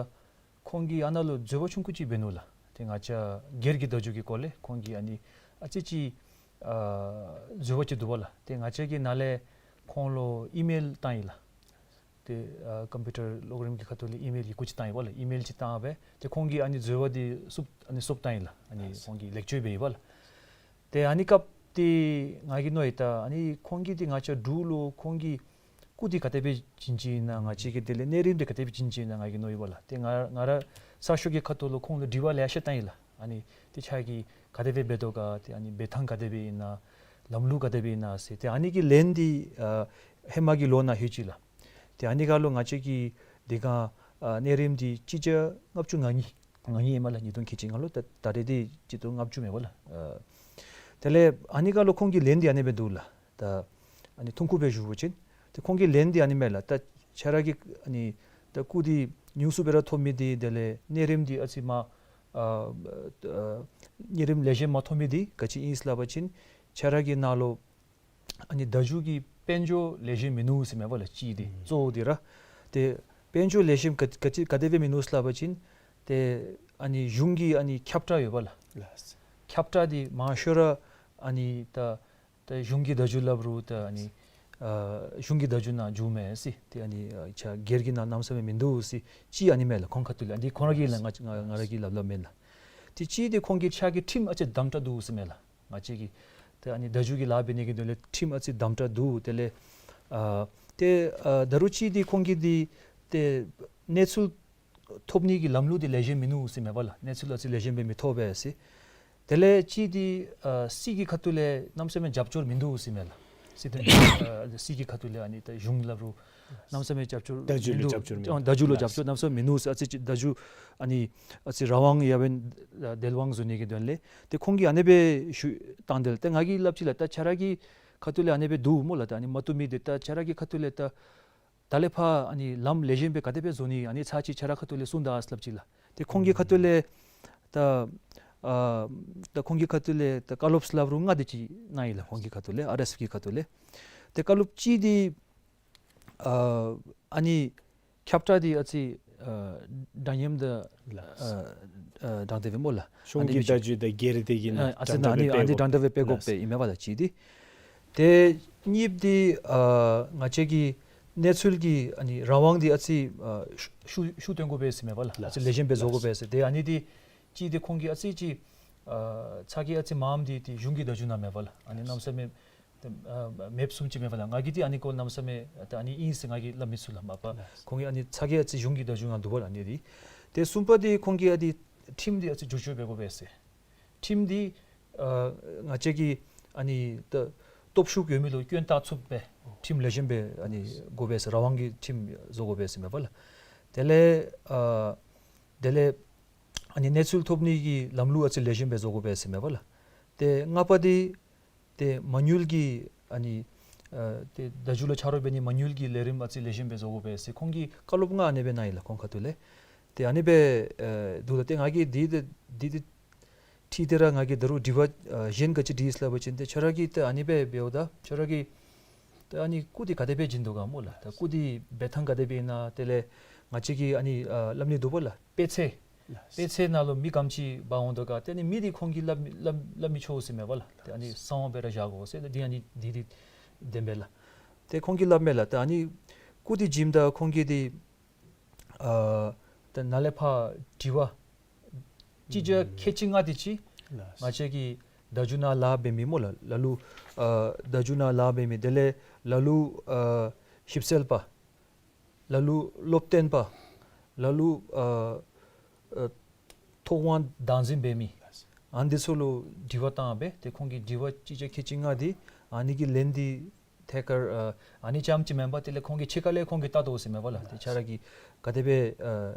ཁོང་གིས་ཨ་ནཱ་ལུ་འཛོལ་བ་ཆུང་ཀུ་ཅིག་འབད་ནུག་ལགས། ཏེ་ང་བཅས་སྒེར་གྱི་བརྡ་བརྒྱུད་ཀྱི་སྐོར་ལས་ཁོང་གིས་ཨ་ནི་ཨ་ཙི་ཅིག་ཨ་འཛོལ་བ་ཅིག་འདུག་པ་ལགས། ཏེ་ང་བཅས་ཀྱིས་ནཱ་ལས་ཁོང་ལུ་ཨི་མེལ་བཏང་ཡི་ལགས། ཏེ་ཨ་ཀམ་པིའུ་ཊར་གློག་རིམ་གྱི་ཁ་ཐུག་ལས་ཨི་མེལ་ཡི་གུ་ཅིག་བཏང་ཡི་པ་ལགས། ཨི་མེལ་ཅིག་བཏང་སྦེ་ཏེ་ཁོང་གིས་ཨ་ནི་འཛོལ་བ་འདི་བསུབ་ཨ་ནི་བསུབ་བཏང་ཡི་ལགས། ཨ་ནི་ཁོང་གིས་ལེགས་བཅོས་འབད་ཡི་པ་ལགས། ཏེ་ཨ་ནི་སྐབས་ཏེ་ང་གིས་མནོ་ཡི། ད་ཨ་ནི་ཁོང་གིས་ཏེ་ང་བཅས་འབྲུག་ལུ་ཁོང་གིས་སྐུ་འདི་ག་དེ་སྦེ་བྱིན་ཅི་ཨིན་ན་ང་བཅས་ཀྱིས་དེ་ལས་གནས་རིམ་འདི་ག་དེ་སྦེ་བྱིན་ཅི་ཨིན་ན་ང་གིས་མནོ་ཡི་པ་ལགས། ཏེ་ང་ང་ར་གསར་ཤོག་གི་ཁ་ཐུག་ལུ་ཁོང་ལུ་དྲི་བ་ལེ་ཤ་བཏང་ཡི་ལགས། ཨ་ནི་ཏེ་ཁྱོད་ཀྱིས་ག་དེ་སྦེ་འབད་དོ་ག། ཏེ་ཨ་ནི་འབད་ཐངས་ག་དེ་སྦེ་ཨིན་ན། ལམ་ལུགས་ག་དེ་སྦེ་ཨིན་ན་ཟེར། ཏེ་ཨ་ནི་གི་ལན་འདི་ཨ་ཧེ་མ་གི་ལོ་ནང་ལྷོད་ཅི་ལགས། ཏེ་ཨ་ནི་ཁར་ལུ་ང་བཅས་ཀྱིས་དེ་སྒང་ཨ་གནས་རིམ་འདི་གཅིག་བརྒྱ་ལྔ་བཅུ་ང་གཉིས་ང་གཉིས་ཨིན་མས་ལགས། ཉིས་སྟོང་ཁལ་གཅིག་ལྔ་ལུ། ད་ད་རེས་འདི་གཅིག་སྟོང་ལྔ་བཅུ་མས་པ་ལགས། ཨ་དེ་ལས་ཨ་ནི་ཁར་ལུ་ཁོང་གི་ལན་འདི་ཨ་ནི་སྦེ་འདུག་ལགས། ད་ཨ་ནི་ཐུང་ཀུ་སྦེ་ཞུ་བ་ཅིན་ཏེ་ཁོང་གི་ལན་འདི་ཨ་ནི་མས་ལགས། ད་ཁྱོད་ར་གིས་ཨ་ནི་ད་སྐུ་འདི་ཉུང་སུ་སྦེ་ར་ཐོབ་མི་འདི་དེ་ལས་གནས་རིམ་འདི་ཨ་ཙི་མ་ཨ་ཨ་གནས་རིམ་ལེགས་ཤོམ་མ་ཐོབ་མི་འདི་ག་ཅི་ཨིན་ཟེར་སླབ་པ་ཅིན་ཁྱོད་ར་གི་ནང་ལུ་ཨ་ནི་བརྡ་བརྒྱུད་ཀྱི་དཔལ་འབྱོར་ལེགས་ཤོམ་མིན་ནུག་ཟེར་མས་པ་ལགས། གཅིག་འདི་ཨུམ་གཙོ་བོ་འདི་ར། ཏེ་དཔལ་འབྱོར་ལེགས་ཤོམ་ག་ག་ཅི་ག་དེ་སྦེ་མིན་ནུག་ཟེར་སླབ་པ་ཅིན་ཏེ་ཨ་ནི་གཞུང་གི་ཨ་ནི་ཁྱབ་བསྒྲགས་ཡོད་པ་ལགས། ལགས། ཁྱབ་བསྒྲགས་འདི་མང་ཤོས་ར་ཨ་ནི་ད་ད་གཞུང་གི་བརྡ་བརྒྱུད་སླབ་རུང་ད་ཨ་ནི་ཨ་གཞུང་གི་བརྡ་བརྒྱུད་ནང་འཇུག་མས་ཟེར། ཏེ་ཨ་ནི་ཨ་ཁྱོད་སྒེར་གྱི་ནང་གནམ་མེད་ས་མེད་མིན་འདུག་ཟེར་གཅིག་ཨ་ནི་མས་ལགས། ཁོང་ཁ་ཐུག་ལས་ཨ་ནི་ཁོང་ར་གིས་ལགས། ང་ང་ང་ར་གིས་སླབ་སླབ་མེན་ལགས། ཏེ་གཅིག་འདི་ཁོང་གིས་ཁྱོད་ཀྱི་ཁྲིམས་ཨ་ཙི་དམ་དྲག་འདུག་ཟེར་མས་ལགས། ང་བཅས་ཀྱི་ཏེ་ཨ་ནི་བརྡ་བརྒྱུད་ཀྱི་ལཱ་འབད་ནི་གི་དོན་ལས་ཁྲིམས་ཨ་ཙི་དམ་དྲག་འདུག། དེ་ལས་ཨ་ཏེ་ཨ་ད་རུང་གཅིག་འདི་ཁོང་གིས་འདི་ཏེ་གནས་ཚུལ་ཐོབ་ནི་གི་ལམ་ལུགས་འདི་ལེགས་ཤོམ་མིན་ནུག་ཟེར་མས་པ་ལགས། གནས་ཚུལ་ཨ་ཙི་ལེགས་ཤོམ་སྦེ་མི་ཐོབ་པས་ཟེར། དེ་ལས་གཅིག་འདི་ཨ་སྲིད་ཀྱི་ཁ་ཐུག་ལས་གནམ་མེད་ས་མེད་རྒྱབ་སྐྱོར་མིན་འདུག་ཟེར་མས་ལགས། སྲིད་དོན་ཨ་སྲིད་ཀྱི་ཁ་ཐུག་ལས་ཨ་ནི་ད་གཞུང་སླབ་རུང་གནམ་མེད་ས་མེད་རྒྱབ་སྐྱོར་བརྡ་བརྒྱུད་ལུ་མིན་འདུག། རྒྱབ་སྐྱོར་མིན་འདུག། བརྡ་བརྒྱུད་ལུ་རྒྱབ་སྐྱོར་གནམ་མེད་ས་མེད་མིན་འདུག་ཟེར། ཨ་ཙི་ཅིག་བརྡ་བརྒྱུད་ཨ་ནི་ཨ་ཙི་རང་དབང་ཡོད་པའི་ཨ་དལ་དབང་བཟོ་ནི་གི་དོན་ལས། ཏེ་ཁོང་གིས་ཨ་ནི་སྦེ་ཞུ་བཏང་དེ་ལགས། ཏེ་ང་གིས་སླབ་ཅི་ལགས། ད་ཁྱོད་ར་གི་ཁ་ཐུག་ལས་ཨ་ནི་སྦེ་འདུག་སྨོ་ལགས། ད་ཨ་ནི་མ་བཏུབ་མི་འདི་ད་ཁྱོད་ར་གི་ཁ་ཐུག་ལས་ད་ད་ལས་ཕར་ཨ་ནི་ལམ་ལེགས་ཤོམ་སྦེ་ག་དེ་སྦེ་བཟོ་ནི་ཨ་ནི་ཚར་གཅིག་ཁྱོད་ར་ཁ་ཐུག་ལས་གསུངས་ད་ཟེར་སླབ་ཅི་ལགས། ཏེ་ཁོང་གི་ཁ་ཐུག་ལས་ད་ཨ་ད་ཁོང་གི་ཁ་ཐུག་ལས་ད་བཀའ་སློབ་སླབ་རུང་ལྔ་དེ་ཅིག་གནང་ཡི་ལགས། ཁོང་གི་ཁ་ཐུག་ལས་ཨར་ཨེསི་ཨེཕ་གི་ཁ་ཐུག་ལས། ཏེ་བཀའ་སློབ་གཅིག་འདི་ཨ་ཨ་ནི་ཁྱབ་བསྒྲགས་འདི་ཨ་ཙི་ཨ་འདྲ་མཉམ་དང་ལགས། ཨ་ཨ་འདྲ་འདྲ་སྦེ་སྨོ་ལགས། གཞུང་གི་བརྡ་བརྒྱུད་དང་སྒེར་སྡེ་གི་ནང་ཨ་ཨ་ཙི་འདྲ་འདྲ་ཨ་ནི་སྦེ་ཨ་ནི་འདྲ་འདྲ་སྦེ་སྤེལ་དགོ་ལགས། པས་ཨིན་མས་པ་ལགས། གཅིག་འདི། ཏེ་གཉིས་པ་འདི་ཨ་ང་བཅས་ཀྱི་གནས་ཚུལ་གྱི་ཨ་ནི་རང་དབང་འདི་ཨ་ཙི་ཨ་ཤུགས་ཤུགས་ཤུགས་བཏོན་དགོ་པས་ཟེར་མས་པ་ལགས། ཨ་ཙི་ལགས། ལེགས་ཤོམ་སྦེ་བཟོ་དགོ་པས་ཟེར། ཏེ་ཨ་ནི་འདི་གཅིག་འདི་ཁོང་གིས་ཨ་ཙི་ཅིག་ ཨ་ཚ་གྱང་ཨ་ཙི་མངམ་འདི་ཏེ་གཞུང་གི་བརྡ་བརྒྱུད་ནང་མེད་པས་ལགས། ཨ་ནི་གནམ་མེད་ས་མེད་ཏེ་ཨ་མེདཔ་བཟུམ་ཅིག་མེད་པས་ལགས། ང་གིས་ཏེ་ཨ་ནི་སྐོར་གནམ་མེད་ས་མེད་ཏེ་ཨ་ནི་ཨིན་ཟེར་ང་གིས་སླབ་མི་ཚུགས་ལགས། མ་པ་ཁོང་གིས་ཨ་ནི་ཚ་གྱང་ཨ་ཙི་གཞུང་གི་བརྡ་བརྒྱུད་ནང་འདུག་པས་ལགས། ཨ་ནི་འདི་ཏེ་གསུམ་པ་འདི་ཁོང་གིས་ཨ་ནི་ཁྲིམས་འདི་ཨ་ཙི་བསྒྱུར་བཅོས་འབད་དགོ་པས་ཟེར། ཁྲིམས་འདི་ཨ་ང་བཅས་ཀྱི་ཨ་ནི་ད་སྟོབས་ཤུགས་ཡོད་མི་ལུ་སྐྱོན་བཏགས་ཚུགསཔ་སྦེ་ཁྲིམས་ལེགས་ཤོམ་སྦེ་ཨ་ནི་དགོ་པས་ཟེར། རང་དབང་གི་ཁྲིམས་བཟོ་དགོ་པས་ཟེར་མེན་པ་ལགས། དེ་ལས་ཨ་དེ་ལས་ཨ་ནི་གནས་ཚུལ་ཐོབ་ནི་གི་ལམ་ལུགས་ཨ་ཙི་ལེགས་ཤོམ་སྦེ་བཟོ་དགོ་པས་ཟེར་མེན་པ་ལགས། ཏེ་ལྔ་པ་འདི་ཏེ་མ་དངུལ་གྱི་ཨ་ནི་ཨ་ཏེ་བརྡ་བརྒྱུད་ལུ་ཆ་རོགས་འབད་ནི་མ་དངུལ་གྱི་ལས་རིམ་ཨ་ཙི་ལེགས་ཤོམ་སྦེ་བཟོ་དགོ་པས་ཟེར་ཁོང་གིས་བཀའ་སློབ་ལྔ་ཨ་ནི་སྦེ་གནང་ཡི་ལགས་ཁོང་ཁ་ཐུག་ལས། ཏེ་ཨ་ནི་སྦེ་ཨ་འདུག་ལགས། ཏེ་ང་གིས་འདི་འདི་འདི་འདི་འཁྲིལ་ཏེ་ར་ང་གིས་ད་རུང་དྲི་བ་ཨ་གཞན་ག་ཅི་དྲིས་ཟེར་སླབ་པ་ཅིན་ཏེ་ཁྱོད་ར་གིས་ཏེ་ཨ་ནི་སྦེ་འབདཝ་ད་ཁྱོད་ར་གི་ཏེ་ཨ་ནི་སྐུ་འདི་ག་དེ་སྦེ་བྱིན་དོ་ག་སྨོ་ལགས། ཏེ་སྐུ་འདི་འབད་ཐངས་ག་དེ་སྦེ་ཨིན་ན། དེ་ལས་ང་བཅས་ཀྱི་ཨ་ནི་ཨ་སླབ་ནི་འདུག་པ་ལགས། དཔེ་ཆ་ལགས། དཔེ་ཆ་ནང་ལུ་མི་ག་དེམ་ཅིག་འབག་འོང་དོ་ག། ཏེ་ཨ་ནི་མི་འདི་ཁོང་གིས་སླབ་སླབ་སླབ་མི་ཆོག་ཟེར་མེན་པ་ལགས། ཏེ་ཨ་ནི་གསང་བ་སྦེ་ར་བཞག་དགོ་ཟེར། ཏེ་འདི་ཨ་ནི་འདི་འདི་བདེན་པས་ལགས། ཏེ་ཁོང་གིས་སླབ་མས་ལགས། ཏེ་ཨ་ནི་སྐུ་འདི་བྱིནམ་ད་ཁོང་གིས་འདི་ཨ་ཏེ་ནཱ་ལས་ཕར་དྲི་བ་ཅིག་ཅིག་ཁལ་གཅིག་ལྔ་དེ་ཅིག་ལགས། ང་བཅས་ཀྱི་བརྡ་བརྒྱུད་ནང་ལཱ་འབད་མི་སྨོ་ལགས། ལ་ལུ་ཨ་བརྡ་བརྒྱུད་ནང་ལཱ་འབད་མི། དེ་ལས་ལ་ལུ་ཨ་ཞིབ་འཚོལ་པ། ལ་ལུ་སློབ་སྟོན་པ། ལ་ལུ་ཨ་ཨ་ཐོབ་དབང་བདག་འཛིན་འབད་མི། ལགས། ཨ་ནི་འདི་ཚུ་ལུ་དྲི་བ་བཏང་སྦེ་ཏེ་ཁོང་གིས་དྲི་བ་ཅིག་ཅིག་ཁལ་གཅིག་ལྔ་འདི་ཨ་ནི་གི་ལན་འདི་ཐད་ཀར་ཨ་ཨ་ནི་རྐྱངམ་ཅིག་མེན་པར་དེ་ལས་ཁོང་གིས་ཕྱི་ཁ་ལས་ཁོང་གིས་བལྟ་དོ་ཟེར་མེན་པ་ལགས། ཏེ་ཁྱོད་ར་གིས་ག་དེ་སྦེ་ཨ་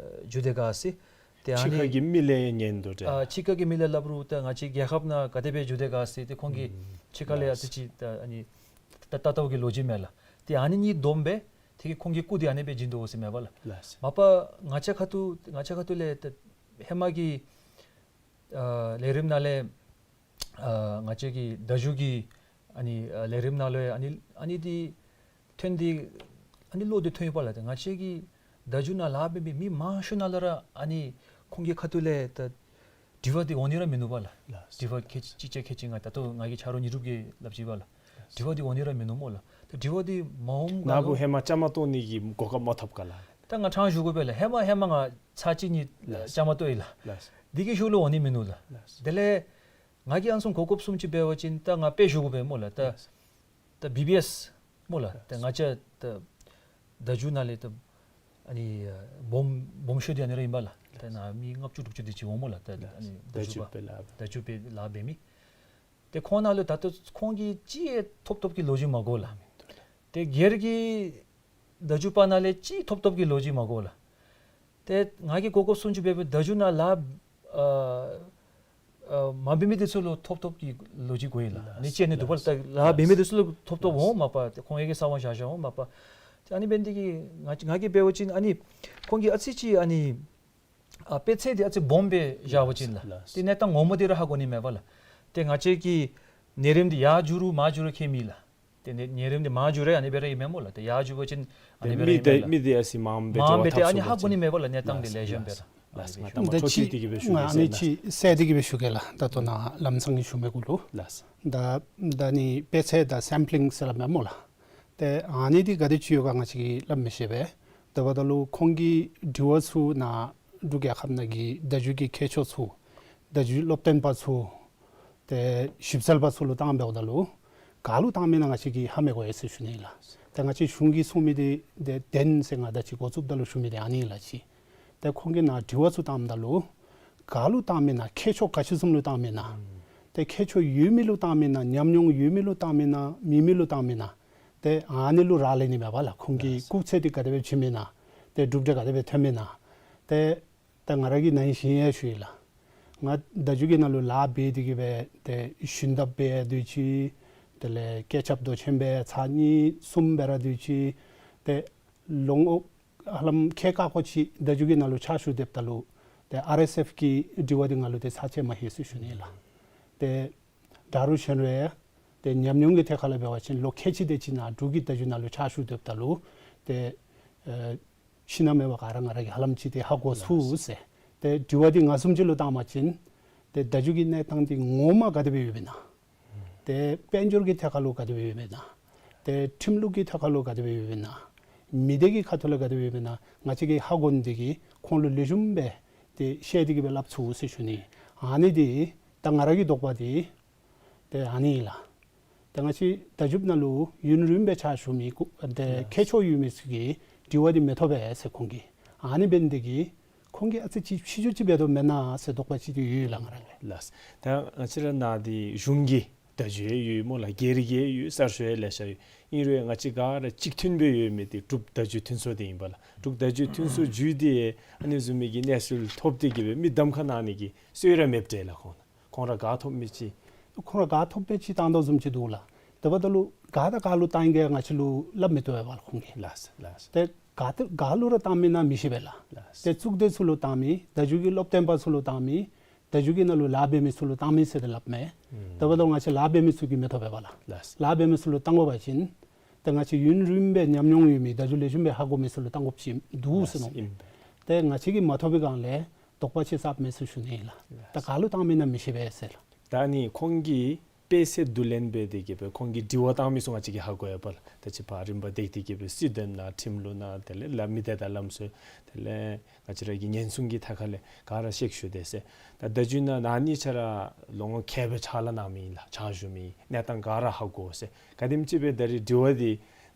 བརྒྱུད་དེ་ག་ཟེར། ཏེ་ཨ་ཕྱི་ཁ་ནི་གི་མི་ལས་ཉན་དོ་འདྲ། ཨ་ཕྱི་ཁ་གི་མི་ལས་སླབ་རུང་ད་ང་བཅས་རྒྱལ་ཁབ་ནང་ག་དེ་སྦེ་བརྒྱུད་དེ་ག་ཟེར་ཏེ་ཁོང་གིས་ཨུམ་ཕྱི་ཁ་ལས་ཨ་ལགས། ཙི་ཅིག་ད་ཨ་ནི་ད་ལྟ་ལྟ་བུ་གི་ལོ་རྒྱུས་མས་ལགས། ཏེ་ཨ་ནི་གཉིས་བསྡོམས་སྦེ་དེ་གིས་ཁོང་གིས་སྐུ་འདི་ཨ་ནི་སྦེ་བྱིན་དོ་ཟེར་མེན་པ་ལགས། ལགས། མ་པ་ང་བཅས་ཁ་ཐུག་ང་བཅས་ཁ་ཐུག་ལས་ད་ཧེ་མ་གི་ཨ་ལས་རིམ་ནང་ལས་ཨ་ང་བཅས་ཀྱི་བརྡ་བརྒྱུད་ཀྱི་ཨ་ནི་ཨ་ལས་རིམ་ནང་ལུ་ཨ་ནི་ཨ་ནི་འདི་ཐོན་ཏེ་ཨ་ནི་བློ་འདི་ཐོན་ཡོད་པ་ལགས། ཏེ་ང་བཅས་ཀྱི་བརྡ་བརྒྱུད་ནང་ལཱ་འབད་མི་མི་མང་ཤོས་ནང་ལས་ར་ཨ་ནི་ཁོང་གི་ཁ་ཐུག་ལས་ད་དྲི་བ་འདི་འོང་ནི་ར་མིན་ནུག་པ་ལགས། ལགས། དྲི་བ་ཁལ་གཅིག་ཅིག་ཁལ་གཅིག་ལྔ་ད་ལྟོ་ང་གིས་ཆ་རོགས་ཉིས་སྒྲུབ་ཀྱིས་སླབ་ཅི་པ་ལགས། དྲི་བ་འདི་འོང་ནི་ར་མིན་ནུག་སྨོ་ལགས། ད་དྲི་བ་འདི་མ་འོངམ་ནཱ་གུ་ཧེ་མ་བཅའ་མར་གཏོགས་ནི་གི་གོ་སྐབས་མ་ཐོབ་ག་ལགས། ད་ང་ཕྲང་ཞུ་དགོ་པས་ལགས། ཧེ་མ་ཧེ་མ་ང་ཚར་གཅིག་གཉིས་ལགས། བཅའ་མར་གཏོགས་ཡི་ལགས། ལགས། འདི་གི་ཤུལ་ལུ་འོང་ནི་མིན་ནུག་ལགས། ལགས། དེ་ལས་ང་གིས་ཨ་ནི་བཟུམ་གོ་སྐབས་བཟུམ་ཅིག་འབད་བ་ཅིན་ད་ང་དཔེ་ཞུ་དགོ་པས་སྨོ་ལགས། ད་ལགས། ད་བི་བི་ཨེསི་སྨོ་ལགས། ད་ལགས། ང་བཅས་ད་བརྡ་བརྒྱུད་ནང་ལས་ད་ཨ་ནི་སྦོམ་སྦོམ་ཤོས་འདི་ཨ་ནི་ར་ཨིན་པ་ལགས། ད་ནཱ་མི་ལྔ་བཅུ་དྲུག་ཅུ་དེ་ཅིག་འོང་སྨོ་ལགས། ད་ལགས། ཨ་ནི་བརྡ་བརྒྱུད་པ་བརྡ་བརྒྱུད་པའི་ལཱ་འབད་མི། ཏེ་ཁོང་ནང་ལུ་ད་ལྟོ་ཁོང་གིས་ཅིག་ཡང་ཐོབ་ཐོབ་ཀྱི་ལོ་རྒྱུས་མ་གོ་ལགས། ཏེ་སྒེར་གྱི་བརྡ་བརྒྱུད་པ་ནང་ལས་ཅིག་ཐོབ་ཐོབ་ཀྱི་ལོ་རྒྱུས་མ་གོ་ལགས། ཏེ་ང་གིས་གོ་སྐབས་བཟུམ་ཅིག་འབད་བའི་བརྡ་བརྒྱུད་ནང་ལཱ་ཨ་ཨ་མ་འབད་མི་དེ་ཚུ་ལུ་ཐོབ་ཐོབ་ཀྱི་ལོ་རྒྱུས་གོ་ཡི་ལགས། ཨ་ནི་ཅིག་ཨ་ནི་འདུག་པ་ལགས། ད་ལཱ་འབད་མི་དེ་ཚུ་ལུ་ཐོབ་ཐོབ་འོང་མ་པ་ཏེ་ཁོང་ཡང་གིས་གསང་བ་བཞག་བཞགཔ་འོང་མ་པ། ཏེ་ཨ་ནི་འབད་ནི་དེ་གིས་ང་ང་གིས་འབད་བ་ཅིན་ཨ་ནི་ཁོང་གིས་ཨ་ཙི་ཅིག་ཨ་ནི་ཨ་དཔེ་ཆ་འདི་ཨ་ཙི་སྦོམ་སྦེ་བཞག་པ་ཅིན་ལགས། ལགས། ཏེ་གནས་སྟངས་ངོ་མ་འདི་ར་ཧ་གོ་ནི་མས་པ་ལགས། ཏེ་ང་བཅས་ཀྱི་ཉེ་རིམ་འདི་ཡར་འགྱོ་རུང་མར་འགྱོ་རུང་ཁྱད་མེད་ལགས། ཏེ་ཉེ་ཉེ་རིམ་འདི་མར་འགྱོ་རུང་ཨ་ནི་སྦེ་ར་ཨིན་མས་སྨོ་ལགས། ཏེ་ཡར་འགྱོ་བ་ཅིན་ཨ་ནི་སྦེ་ར་ཨིན་མས་ལགས། མི་འདི་ཨ་ཙི་མངམ་སྦེ་མངམ་སྦེ་ཏེ་ཨ་ནི་ཧ་གོ་ནི་མས་པ་ལགས། གནས་སྟངས་འདི་ལེགས་ཤོམ་སྦེ་ར། ལགས། ལགས། ང་ད་མ་ཨ་ནི་ཅིག་ང་ཨ་ནི་ཅིག་གསལ་ཏེ་གི་སྦེ་ཞུ་གེ་ལགས། ད་ལྟོ་ནཱ་ལམ་སང་གི་ཞུ་མི་གུ་ལུ། ལགས། ད་ད་ནི་དཔེ་ཆ་དང་སེམ་པི་ལིང་ཟེར་སླབ་མས་སྨོ་ལགས། ཏེ་ཨ་ནི་འདི་ག་དེ་ཅིག་ཡོད་ག་ང་བཅས་ཀྱིས་སླབ་མི་ཤེས་པས། དེ་འབདཝ་ད་ལུ་ཁོང་གི་དྲི་བ་ཚུ་ནཱ་འབྲུག་རྒྱལ་ཁབ་ནང་གི་བརྡ་བརྒྱུད་ཀྱི་མཁས་མཆོག་ཚུ་བརྡ་བརྒྱུད་སློབ་སྟོན་པ་ཚུ་ཏེ་ཞིབ་འཚོལ་པ་ཚུ་ལུ་བཏང་འབདཝ་ད་ལུ་ག་ལུ་བཏང་མེན་ན་ང་བཅས་ཀྱིས་ཧ་མི་གོ་ཡི་ཟེར་ཞུ་ནི་ལགས། ཏེ་ང་བཅས་གཞུང་གིས་གསུང་མི་འདི་ཏེ་བདེན་ཟེར་ང་ད་ཅི་འགོ་བཙུགསཔ་ད་ལུ་ཞུ་མི་འདི་ཨ་ནི་ལགས་ཅིག། ཏེ་ཁོང་གིས་ནཱ་དྲི་བ་ཚུ་བཏངམ་ད་ལུ་ག་ལུ་བཏང་མེན་ན་མཁས་མཆོག་ག་ཅི་བཟུམ་ལུ་བཏང་མེན་ན། ཏེ་མཁས་མཆོག་ཡོད་མི་ལུ་བཏང་མེན་ན་ཉམས་མྱོང་ཡོད་མི་ལུ་བཏང་མེན་ན་མེད་མི་ལུ་བཏང་མེན་ན། ཏེ་ཨ་ནི་ལུ་རག་ལས་ནི་མས་པ་ལགས། ཁོང་གི་ལགས། སྐུགས་ཚད་འདི་ག་དེ་སྦེ་བྱིན་མེན་ན། ཏེ་གྲུབ་འབྲས་ག་དེ་སྦེ་ཐོན་མེན་ན། ཏེ་ད་ང་ར་གིས་ནཱ་ཧིང་ཞུ་ཡང་ཞུ་ཡི་ལགས། ང་བརྡ་བརྒྱུད་ཀྱི་ནང་ལུ་ལཱ་འབད་དེ་གི་སྦེ་ཏེ་ཞུན་དག་འབད་དེ་ཅིག། དེ་ལས་སྐད་ཆ་མདོ་ཆེན་སྦེ་ཚར་གཉིས་གསུམ་འབད་ར་དེ་ཅིག། ཏེ་ལོ་ངོ་ཧ་ལམ་ཁལ་ཀ་ཀོ་ཅིག་བརྡ་བརྒྱུད་ཀྱི་ནང་ལུ་ཕྱག་ཞུ་སྡོདཔ་ད་ལུ་ཏེ་ཨར་ཨེསི་ཨེཕ་གི་དྲི་བ་འདི་ང་ལུ་ཏེ་ཚར་གཅིག་མ་ལྷོད་ཟེར་ཞུ་ནི་ལགས། ཏེ་ད་རུང་གཞན་རུང་ཏེ་ཉམས་མྱོང་གི་ཐད་ཁར་ལུ་འབད་བ་ཅིན་ལོ་ཁལ་གཅིག་དེ་ཅིག་ནང་འབྲུག་གི་བརྡ་བརྒྱུད་ནང་ལུ་ཕྱག་ཞུ་སྡོདཔ་ད་ལུ་ཏེ་ཨེ་ཤི་ན་མེད་པ་ག་ར་ང་ར་གིས་ཧ་ལམ་ཅིག་ཏེ་ཧ་གོ་ཚུགས་ཟེར། ཏེ་དྲི་བ་འདི་ང་བཟུམ་ཅིག་ལུ་བཏང་པ་ཅིན་ཏེ་བརྡ་བརྒྱུད་ཀྱི་གནས་སྟངས་འདི་ངོ་མ་ག་དེ་སྦེ་ཡོདཔ་ཨིན་ན། ཏེ་དཔལ་འབྱོར་གྱི་ཐད་ཁར་ལུ་ག་དེ་སྦེ་ཡོདཔ་ཨིན་ན། ཏེ་ཁྲིམས་ལུགས་ཀྱི་ཐད་ཁར་ལུ་ག་དེ་སྦེ་ཡོདཔ་ཨིན་ན། མི་སྡེ་གི་ཁ་ཐུག་ལས་ག་དེ་སྦེ་ཡོདཔ་ཨིན་ན། ང་བཅས་ཀྱིས་ཧ་གོ་ནི་དེ་གིས་ཁོང་ལུ་ལེགས་ཤོམ་སྦེ་ཏེ་བཤད་དེ་གི་སྦེ་སླབ་ཚུགས་ཟེར་ཞུ་ནི། ཨ་ནི་འདི་ ད་ང་ར་གི་དོགས་པ་འདི་ཏེ་ཨ་ནི་ཨིན་ལགས། ད་ང་བཅས་བརྡ་བརྒྱུདཔ་ནང་ལུ་ཡུན་རིངམོ་སྦེ་ཕྱག་ཞུ་མི་སྐུ་ཏེ་ལགས། མཁས་མཆོག་ཡོད་མི་ཚུ་གིས་དྲི་བ་འདི་མི་ཐོབ་པས་ཟེར་ཁོང་གིས། ཨ་ནི་འབད་ནི་དེ་གིས་ཁོང་གིས་ཨ་ཙི་ཅིག་ཕྱི་འགྱུར་ཅིག་འབད་དོ་མེན་ན་ཟེར་དོགས་པ་ཅིག་འདི་ཡོད་ལགས་ང་ར་ལུ། ལགས། ད་ང་བཅས་ར་ནཱ་འདི་གཞུང་གི་བརྡ་བརྒྱུད་ཡོད་སྨོ་ལགས། སྒེར་གྱི་ཡོད། གསར་ཤོག་ཡང་ལེ་ཤ་ཡོད། ཨིན་རུང་ང་བཅས་ག་ར་གཅིག་མཐུན་སྦེ་ཡོད་མི་འདི་འབྲུག་བརྡ་བརྒྱུད་མཐུན་ཚོགས་འདི་ཨིན་པས་ལགས། འབྲུག་བརྡ་བརྒྱུད་མཐུན་ཚོགས་བརྒྱུད་དེ་ཨ་ནི་བཟུམ་མའི་གི་གནས་ཚུལ་ཐོབ་སྟེ་གི་སྦེ་མི་གདམ་ཁ་གནང་ནི་གི་སྲོལ་ར་མེདཔ་འདྲས་ལགས་ཁོང་ལགས། ཁོང་ར་ག་ཐོབ་མི་ཅིག། ཁོང་ར་ག་ཐོབ་མི་ཅིག་བཏང་དོ་བཟུམ་ཅིག་འདུག་ལགས། དེ་འབདཝ་ད་ལུ་ག་དང་ག་ལུ་བཏང་ཡི་ག་ང་བཅས་ལུ་སླབ་མི་བཏུབ་པས་ལགས་ཁོང་གིས། ལགས་སོ་ལགས་སོ། ཏེ་ག་ཏེ་ག་ལུ་ར་བཏང་མི་ཨིན་ན་མི་ཤེས་པས་ལགས། ལགས་སོ། ཏེ་གཙུག་སྡེ་ཚུ་ལུ་བཏང་མི་བརྡ་བརྒྱུད་ཀྱི་སློབ་སྟོན་པ་ཚུ་ལུ་བཏང་མི་བརྡ་བརྒྱུད་ཀྱི་ནང་ལུ་ལཱ་འབད་མི་ཚུ་ལུ་བཏང་མི་ཟེར་ཏེ་སླབ་མས། ཨུམ། དེ་འབདཝ་ད་ང་བཅས་ལཱ་འབད་མི་ཚུ་གིས་མི་ཐོབ་པས་ལགས། ལགས་སོ། ལཱ་འབད་མི་ཚུ་ལུ་བཏང་དགོ་པ་ཅིན་ཏེ་ང་བཅས་ཡུན་རིངམོ་སྦེ་ཉམས་མྱོང་ཡོད་མི་བརྡ་བརྒྱུད་ལེགས་ཤོམ་སྦེ་ཧ་གོ་མི་ཚུ་ལུ་བཏང་དགོཔ་ཅིག་འདུག་ཟེར་མནོཝ་མས། ལགས་སོ། ཨིན་པས། ཏེ་ང་བཅས་ཀྱིས་མ་ཐོབ་པའི་སྒང་ལས་དོགས་པ་ཅིག་ཟ་མས་ཟེར་ཞུ་ནི་ཨིན་ལགས། ལགས་སོ། ད་ག་ལུ་བཏང་མི་ཨིན་ན་མི་ཤེས་པས་ཟེར་ལགས། ད་ནི་ཁོང་གིས་དཔེ་ཚད་བསྡུ་ལེན་འབད་དེ་གི་སྦེ་ཁོང་གིས་དྲི་བ་བཏང་མི་ཚུ་ང་བཅས་ཀྱིས་ཧ་གོ་ཡོདཔ་ལགས། ད་ཅི་ཕར་རིམ་པ་བཏང་སྟེ་གི་སྦེ་སྲིད་དོན་ནང་ཁྲིམས་ལུགས་ནང་དེ་ལས་ལཱ་མི་སྡེ་དང་ལམ་སྲོལ་དེ་ལས་ང་བཅས་ར་གི་ཉེན་སྲུང་གི་ཐད་ཁར་ལས་ག་ར་ཤེས་ཞུ་དེས་ཟེར། ད་བརྡ་བརྒྱུད་ནང་ཨ་ནི་ཆ་ར་ལོ་ངོ་ཁལ་སྦེ་ཕྱག་ལཱ་གནང་མི་ཨིན་ལགས། ཕྱག་ཞུ་མི་གནས་སྟངས་ག་ར་ཧ་གོ་ཟེར། ག་དེམ་ཅིག་སྦེ་ད་རིས་དྲི་བ་འདི་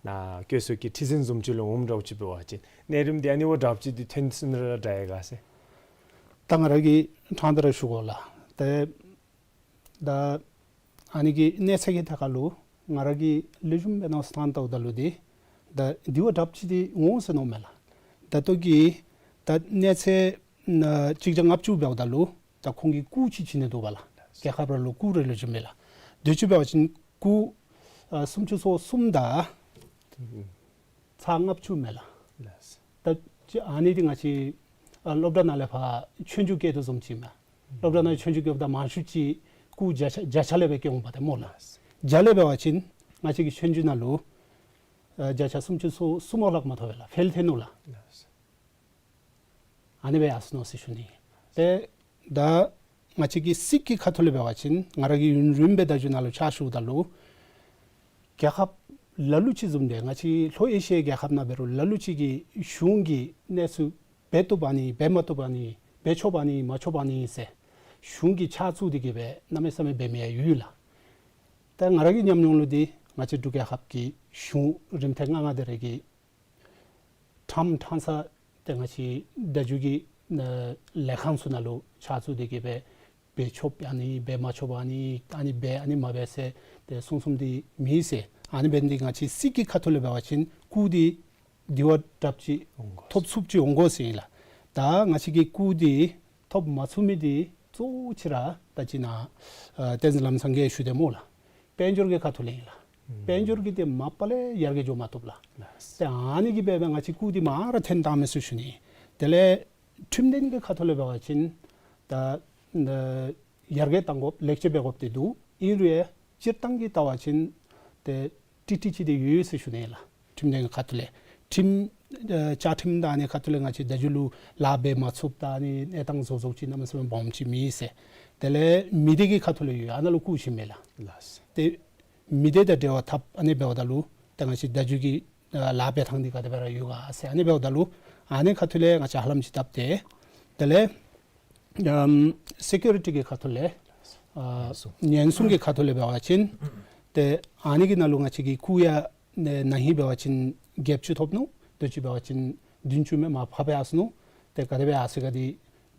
ནཱ་བཀོད་ཚོགས་ཀྱི་ཁྲི་འཛིན་བཟུམ་ཅིག་ལུ་འོངམ་འདྲཝ་ཅིག་འབད་བ་ཅིན་གནས་རིམ་འདི་ཨ་ནི་བ་དྲགཔ་ཅིག་འདི་ཐོན་སོང་ན་ར་དྲག་ཡི་ག་ཟེར། ད་ང་ར་གིས་ཕྲང་སྟེ་ར་ཞུ་དགོ་ལགས། ཏེ་ད་ཨ་ནི་གི་གནས་ཚད་ཀྱི་ཐད་ཁར་ལུ་ང་ར་གིས་ལེགས་ཤོམ་སྦེ་མནོ་བསམ་བཏངམ་ད་ལུ་འདི་ད་དྲི་བ་དྲགཔ་ཅིག་འདི་འོང་ཟེར་མནོཝ་མས་ལགས། ད་ལྟོ་གི་ད་གནས་ཚད་ཨ་གཅིག་བརྒྱ་ལྔ་བཅུ་འབདཝ་ད་ལུ་ད་ཁོང་གིས་སྐུགས་ཅིག་བྱིན་ནི་འདུག་པ་ལགས། རྒྱལ་ཁབ་ར་ལུ་སྐུགས་རེ་ལེགས་ཤོམ་མས་ལགས། དེ་ཅིག་འབད་བ་ཅིན་སྐུགས་ཨ་སུམ་ཅུ་སོ་གསུམ་དང་ཚག་ལྔ་བཅུ་མས་ལགས། ལགས། ད་ཅི་ཨ་ནི་འདི་ང་བཅས་ཨ་སློབ་གྲྭ་ནང་ལས་ཕར་ཆོས་རྒྱུགས་རྐྱབ་དོ་བཟུམ་ཅིག་མས། སློབ་གྲྭ་ནང་ཆོས་རྒྱུགས་རྐྱབ་ད་མང་ཤོས་ཅིག་སྐུགས་བརྒྱ་ཆ་བརྒྱ་ཆ་ལས་སྦེ་རྐྱབ་འོང་པ་ཏེ་སྨོ་ལགས། ལགས། བརྒྱ་ལས་འབད་བ་ཅིན་ང་བཅས་ཀྱི་ཆོས་རྒྱུགས་ནང་ལུ་ཨ་བརྒྱ་ཆ་སུམ་ཅུ་སོ་གསུམ་ལྷག་མ་ཐོབ་པས་ལགས། ཕེལ་ཐལ་ནུག་ལགས། ལགས། ཨ་ནི་སྦེ་ཡར་སོ་ནུག་ཟེར་ཞུ་ནི། ཏེ་ད་ང་བཅས་ཀྱི་སྲིད་ཀྱི་ཁ་ཐུག་ལས་འབད་བ་ཅིན་ང་ར་གིས་ཡུན་རིངམོ་སྦེ་བརྡ་བརྒྱུད་ནང་ལུ་ཕྱག་ཞུཝ་ད་ལུ་རྒྱལ་ཁབ་ལ་ལུ་ཅིག་བཟུམ་སྦེ་ང་བཅས་ལྷོ་ཨེ་ཤི་ཡའི་རྒྱལ་ཁབ་ནང་འབད་རུང་ལ་ལུ་ཅིག་གིས་གཞུང་གི་གནས་ཚུལ་འབད་བཏུབ་ཨ་ནི་འབད་མ་བཏུབ་ཨ་ནི་འབད་ཆོགཔ་ཨ་ནི་མ་ཆོགཔ་ཨ་ནི་ཟེར་གཞུང་གིས་ཕྱག་བཙུགས་ཏེ་གི་སྦེ་གནམ་མེད་ས་མེད་འབད་མི་ཡང་ཡོད་ལགས། ཏེ་ང་ར་གི་ཉམས་མྱོང་ལུ་འདི་ང་བཅས་འབྲུག་རྒྱལ་ཁབ་ཀྱི་གཞུང་རིམ་ཐེངས་ལྔ་ལྔ་དེ་རེ་གི་ཕྲང་ཕྲང་ས་ཏེ་ང་བཅས་བརྡ་བརྒྱུད་ཀྱི་ཨ་ལས་ཁང་ཚུ་ནང་ལུ་ཕྱག་བཙུགས་ཏེ་གི་སྦེ་འབད་ཆོགཔ་ཨ་ནི་འབད་མ་ཆོགཔ་ཨ་ནི་ཨ་ནི་འབད་ཨ་ནི་མ་འབད་ཟེར་ཏེ་གསུང་གསུངམ་འདི་མེད་ཟེར། ཨ་ནི་འབད་ནི་འདི་ང་བཅས་སྲིད་ཀྱི་ཁ་ཐུག་ལས་འབད་བ་ཅིན་སྐུགས་འདི་དྲི་བ་དྲགཔ་ཅིག་འོང་དགོ། ཐོབ་ཚུགསཔ་ཅིག་འོང་དགོ་ཟེར་ཨིན་ལགས། ད་ང་བཅས་ཀྱིས་སྐུགས་འདི་ཐོབ་མ་ཚུགས་མི་འདི་གཙོ་བོ་ཅིག་ར་ད་ཅི་ནཱ་ཨ་བསྟན་འཛིན་ལམ་བཟང་གིས་ཞུ་དེས་སྨོ་ལགས། དཔལ་འབྱོར་གྱི་ཁ་ཐུག་ལས་ཨིན་ལགས། ཨུམ། དཔལ་འབྱོར་གྱི་ཏེ་མ་པ་ལས་ཡར་རྒྱས་འགྱོ་མ་བཏུབ་ལགས། ལགས། ཏེ་ཨ་ནི་གིས་འབད་སྦེ་ང་བཅས་སྐུགས་འདི་མར་ཐོན་བཏང་མས་ཟེར་ཞུ་ནི། དེ་ལས་ཁྲིམས་དོན་གྱི་ཁ་ཐུག་ལས་འབད་བ་ཅིན་ད་ཨ་ཡར་རྒྱས་གཏང་དགོཔ་ལེགས་བཅོས་འབད་དགོཔ་འདི་འདུག། ཨིན་རུང་སྤྱིར་བཏང་གི་བལྟ་བ་ཅིན་ཏེ་ཀྲིག་ཀྲི་ཅིག་འདི་ཡོད་ཟེར་ཞུ་ནི་ལགས། ཁྲིམས་དོན་གྱི་ཁ་ཐུག་ལས་ཁྲིམས་ཨ་བཅའ་ཁྲིམས་དང་ཨ་ནི་ཁ་ཐུག་ལས་ང་བཅས་བརྡ་བརྒྱུད་ལུ་ལཱ་འབད་མ་ཚུགསཔ་དང་ཨ་ནི་གནས་སྟངས་བཟོ་བཟོཝ་ཅིག་གནམ་མེད་ས་མེད་སྦོམ་ཅིག་མེད་ཟེར། དེ་ལས་མི་སྡེ་གི་ཁ་ཐུག་ལས་ཡོད། ཨ་ནཱ་ལུ་སྐུགས་བྱིན་མས་ལགས། ལགས། ཏེ་མི་སྡེ་དང་འབྲེལ་བ་འཐབ་ཨ་ནི་འབདཝ་ད་ལུ་ཏེ་ང་བཅས་བརྡ་བརྒྱུད་ཀྱི་ཨ་ལཱ་འབད་ཐངས་འདི་ག་དེ་སྦེ་ར་ཡོད་ག་ཟེར་ཨ་ནི་འབདཝ་ད་ལུ་ཨ་ནི་ཁ་ཐུག་ལས་ང་བཅས་ཧ་ལམ་ཅིག་བཏབ་སྟེ་དེ་ལས་ཨམ་སི་ཀུ་རི་ཊི་གི་ཁ་ཐུག་ལས་ཨ་ཉེན་སྲུང་། ཉེན་སྲུང་གི་ཁ་ཐུག་ལས་འབད་བ་ཅིན་ཏེ་ཨ་ནི་གི་ནང་ལུ་ང་བཅས་ཀྱིས་སྐུགས་ཡང་ན་ཧིང་འབད་བ་ཅིན་བརྒྱད་ཅུ་ཐོབ་ནུག། དེ་ཅིག་འབད་བ་ཅིན་བདུན་ཅུ་མས། མར་ཕབ་ཡར་སོ་ནུག། ཏེ་ག་དེ་སྦེ་ཡར་སོ་ཡི་ག་འདི་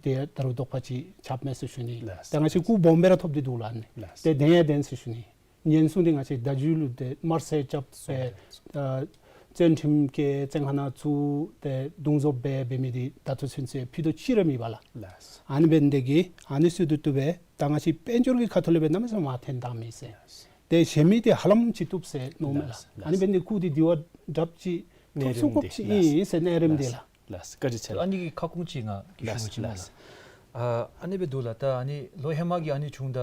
ཏེ་ད་རུང་དོགས་པ་ཅིག་ཆགསཔ་མས་ཟེར་ཞུ་ནི། ལགས། ཏེ་ང་བཅས་སྐུགས་སྦོམ་སྦེ་ར་ཐོབ་སྟེ་འདུག་ལགས། ཨ་ནི་ལགས། ཏེ་བདེན་ཡང་བདེན་ཟེར་ཞུ་ནི། ཉེན་སྲུང་འདི་ང་བཅས་བརྡ་བརྒྱུད་ལུ་ཏེ་དམར་གསོད་རྐྱབ་སྦེ་ཨ་བཙོན་ཁྲིམས་བཀལ་བཙོན་ཁང་ནང་བཙུགས་ཏེ་རྡུང་རྫོབ་འབད་འབད་མི་འདི་ད་ལྟོ་ཚུན་ཚོད་ཕུད་རྡོག་གཅིག་ར་མེད་པས་ལགས། ལགས། ཨ་ནི་འབད་ནི་དེ་གིས་ཨ་ནི་ཚུ་བསྡུ་བསྡུ་སྦེ་ད་ང་བཅས་དཔལ་འབྱོར་གྱི་ཁ་ཐུག་ལས་འབད་གནམ་མེད་ས་མེད་མར་ཐོན་བཏང་མས་ཟེར། ལགས། ཏེ་གཞན་མི་འདི་ཧ་ལམ་ཅིག་བཏུབ་ཟེར་མནོཝ་མས་ལགས། ལགས། ཨ་ནི་འབད་ནི་སྐུགས་འདི་དྲི་བ་དྲགཔ་ཅིག་ཐོབ་ཚུགས་དགོཔ་ཅིག་ཨིན་ཟེར་གནས་རིམ་འདི་ལགས། ལགས། བཀའ་དྲིན་ཆེ་ལགས། ཨ་ནི་གི་ཁ་སྐོང་ཅིག་ང་ཞུ་ཅིག་སྨོ་ལགས། ལགས། ཨ་ཨ་ནི་སྦེ་འདུག་ལགས། ད་ཨ་ནི་ལོ་ཧེ་མ་གི་ཨ་ནི་བྱུང་ད་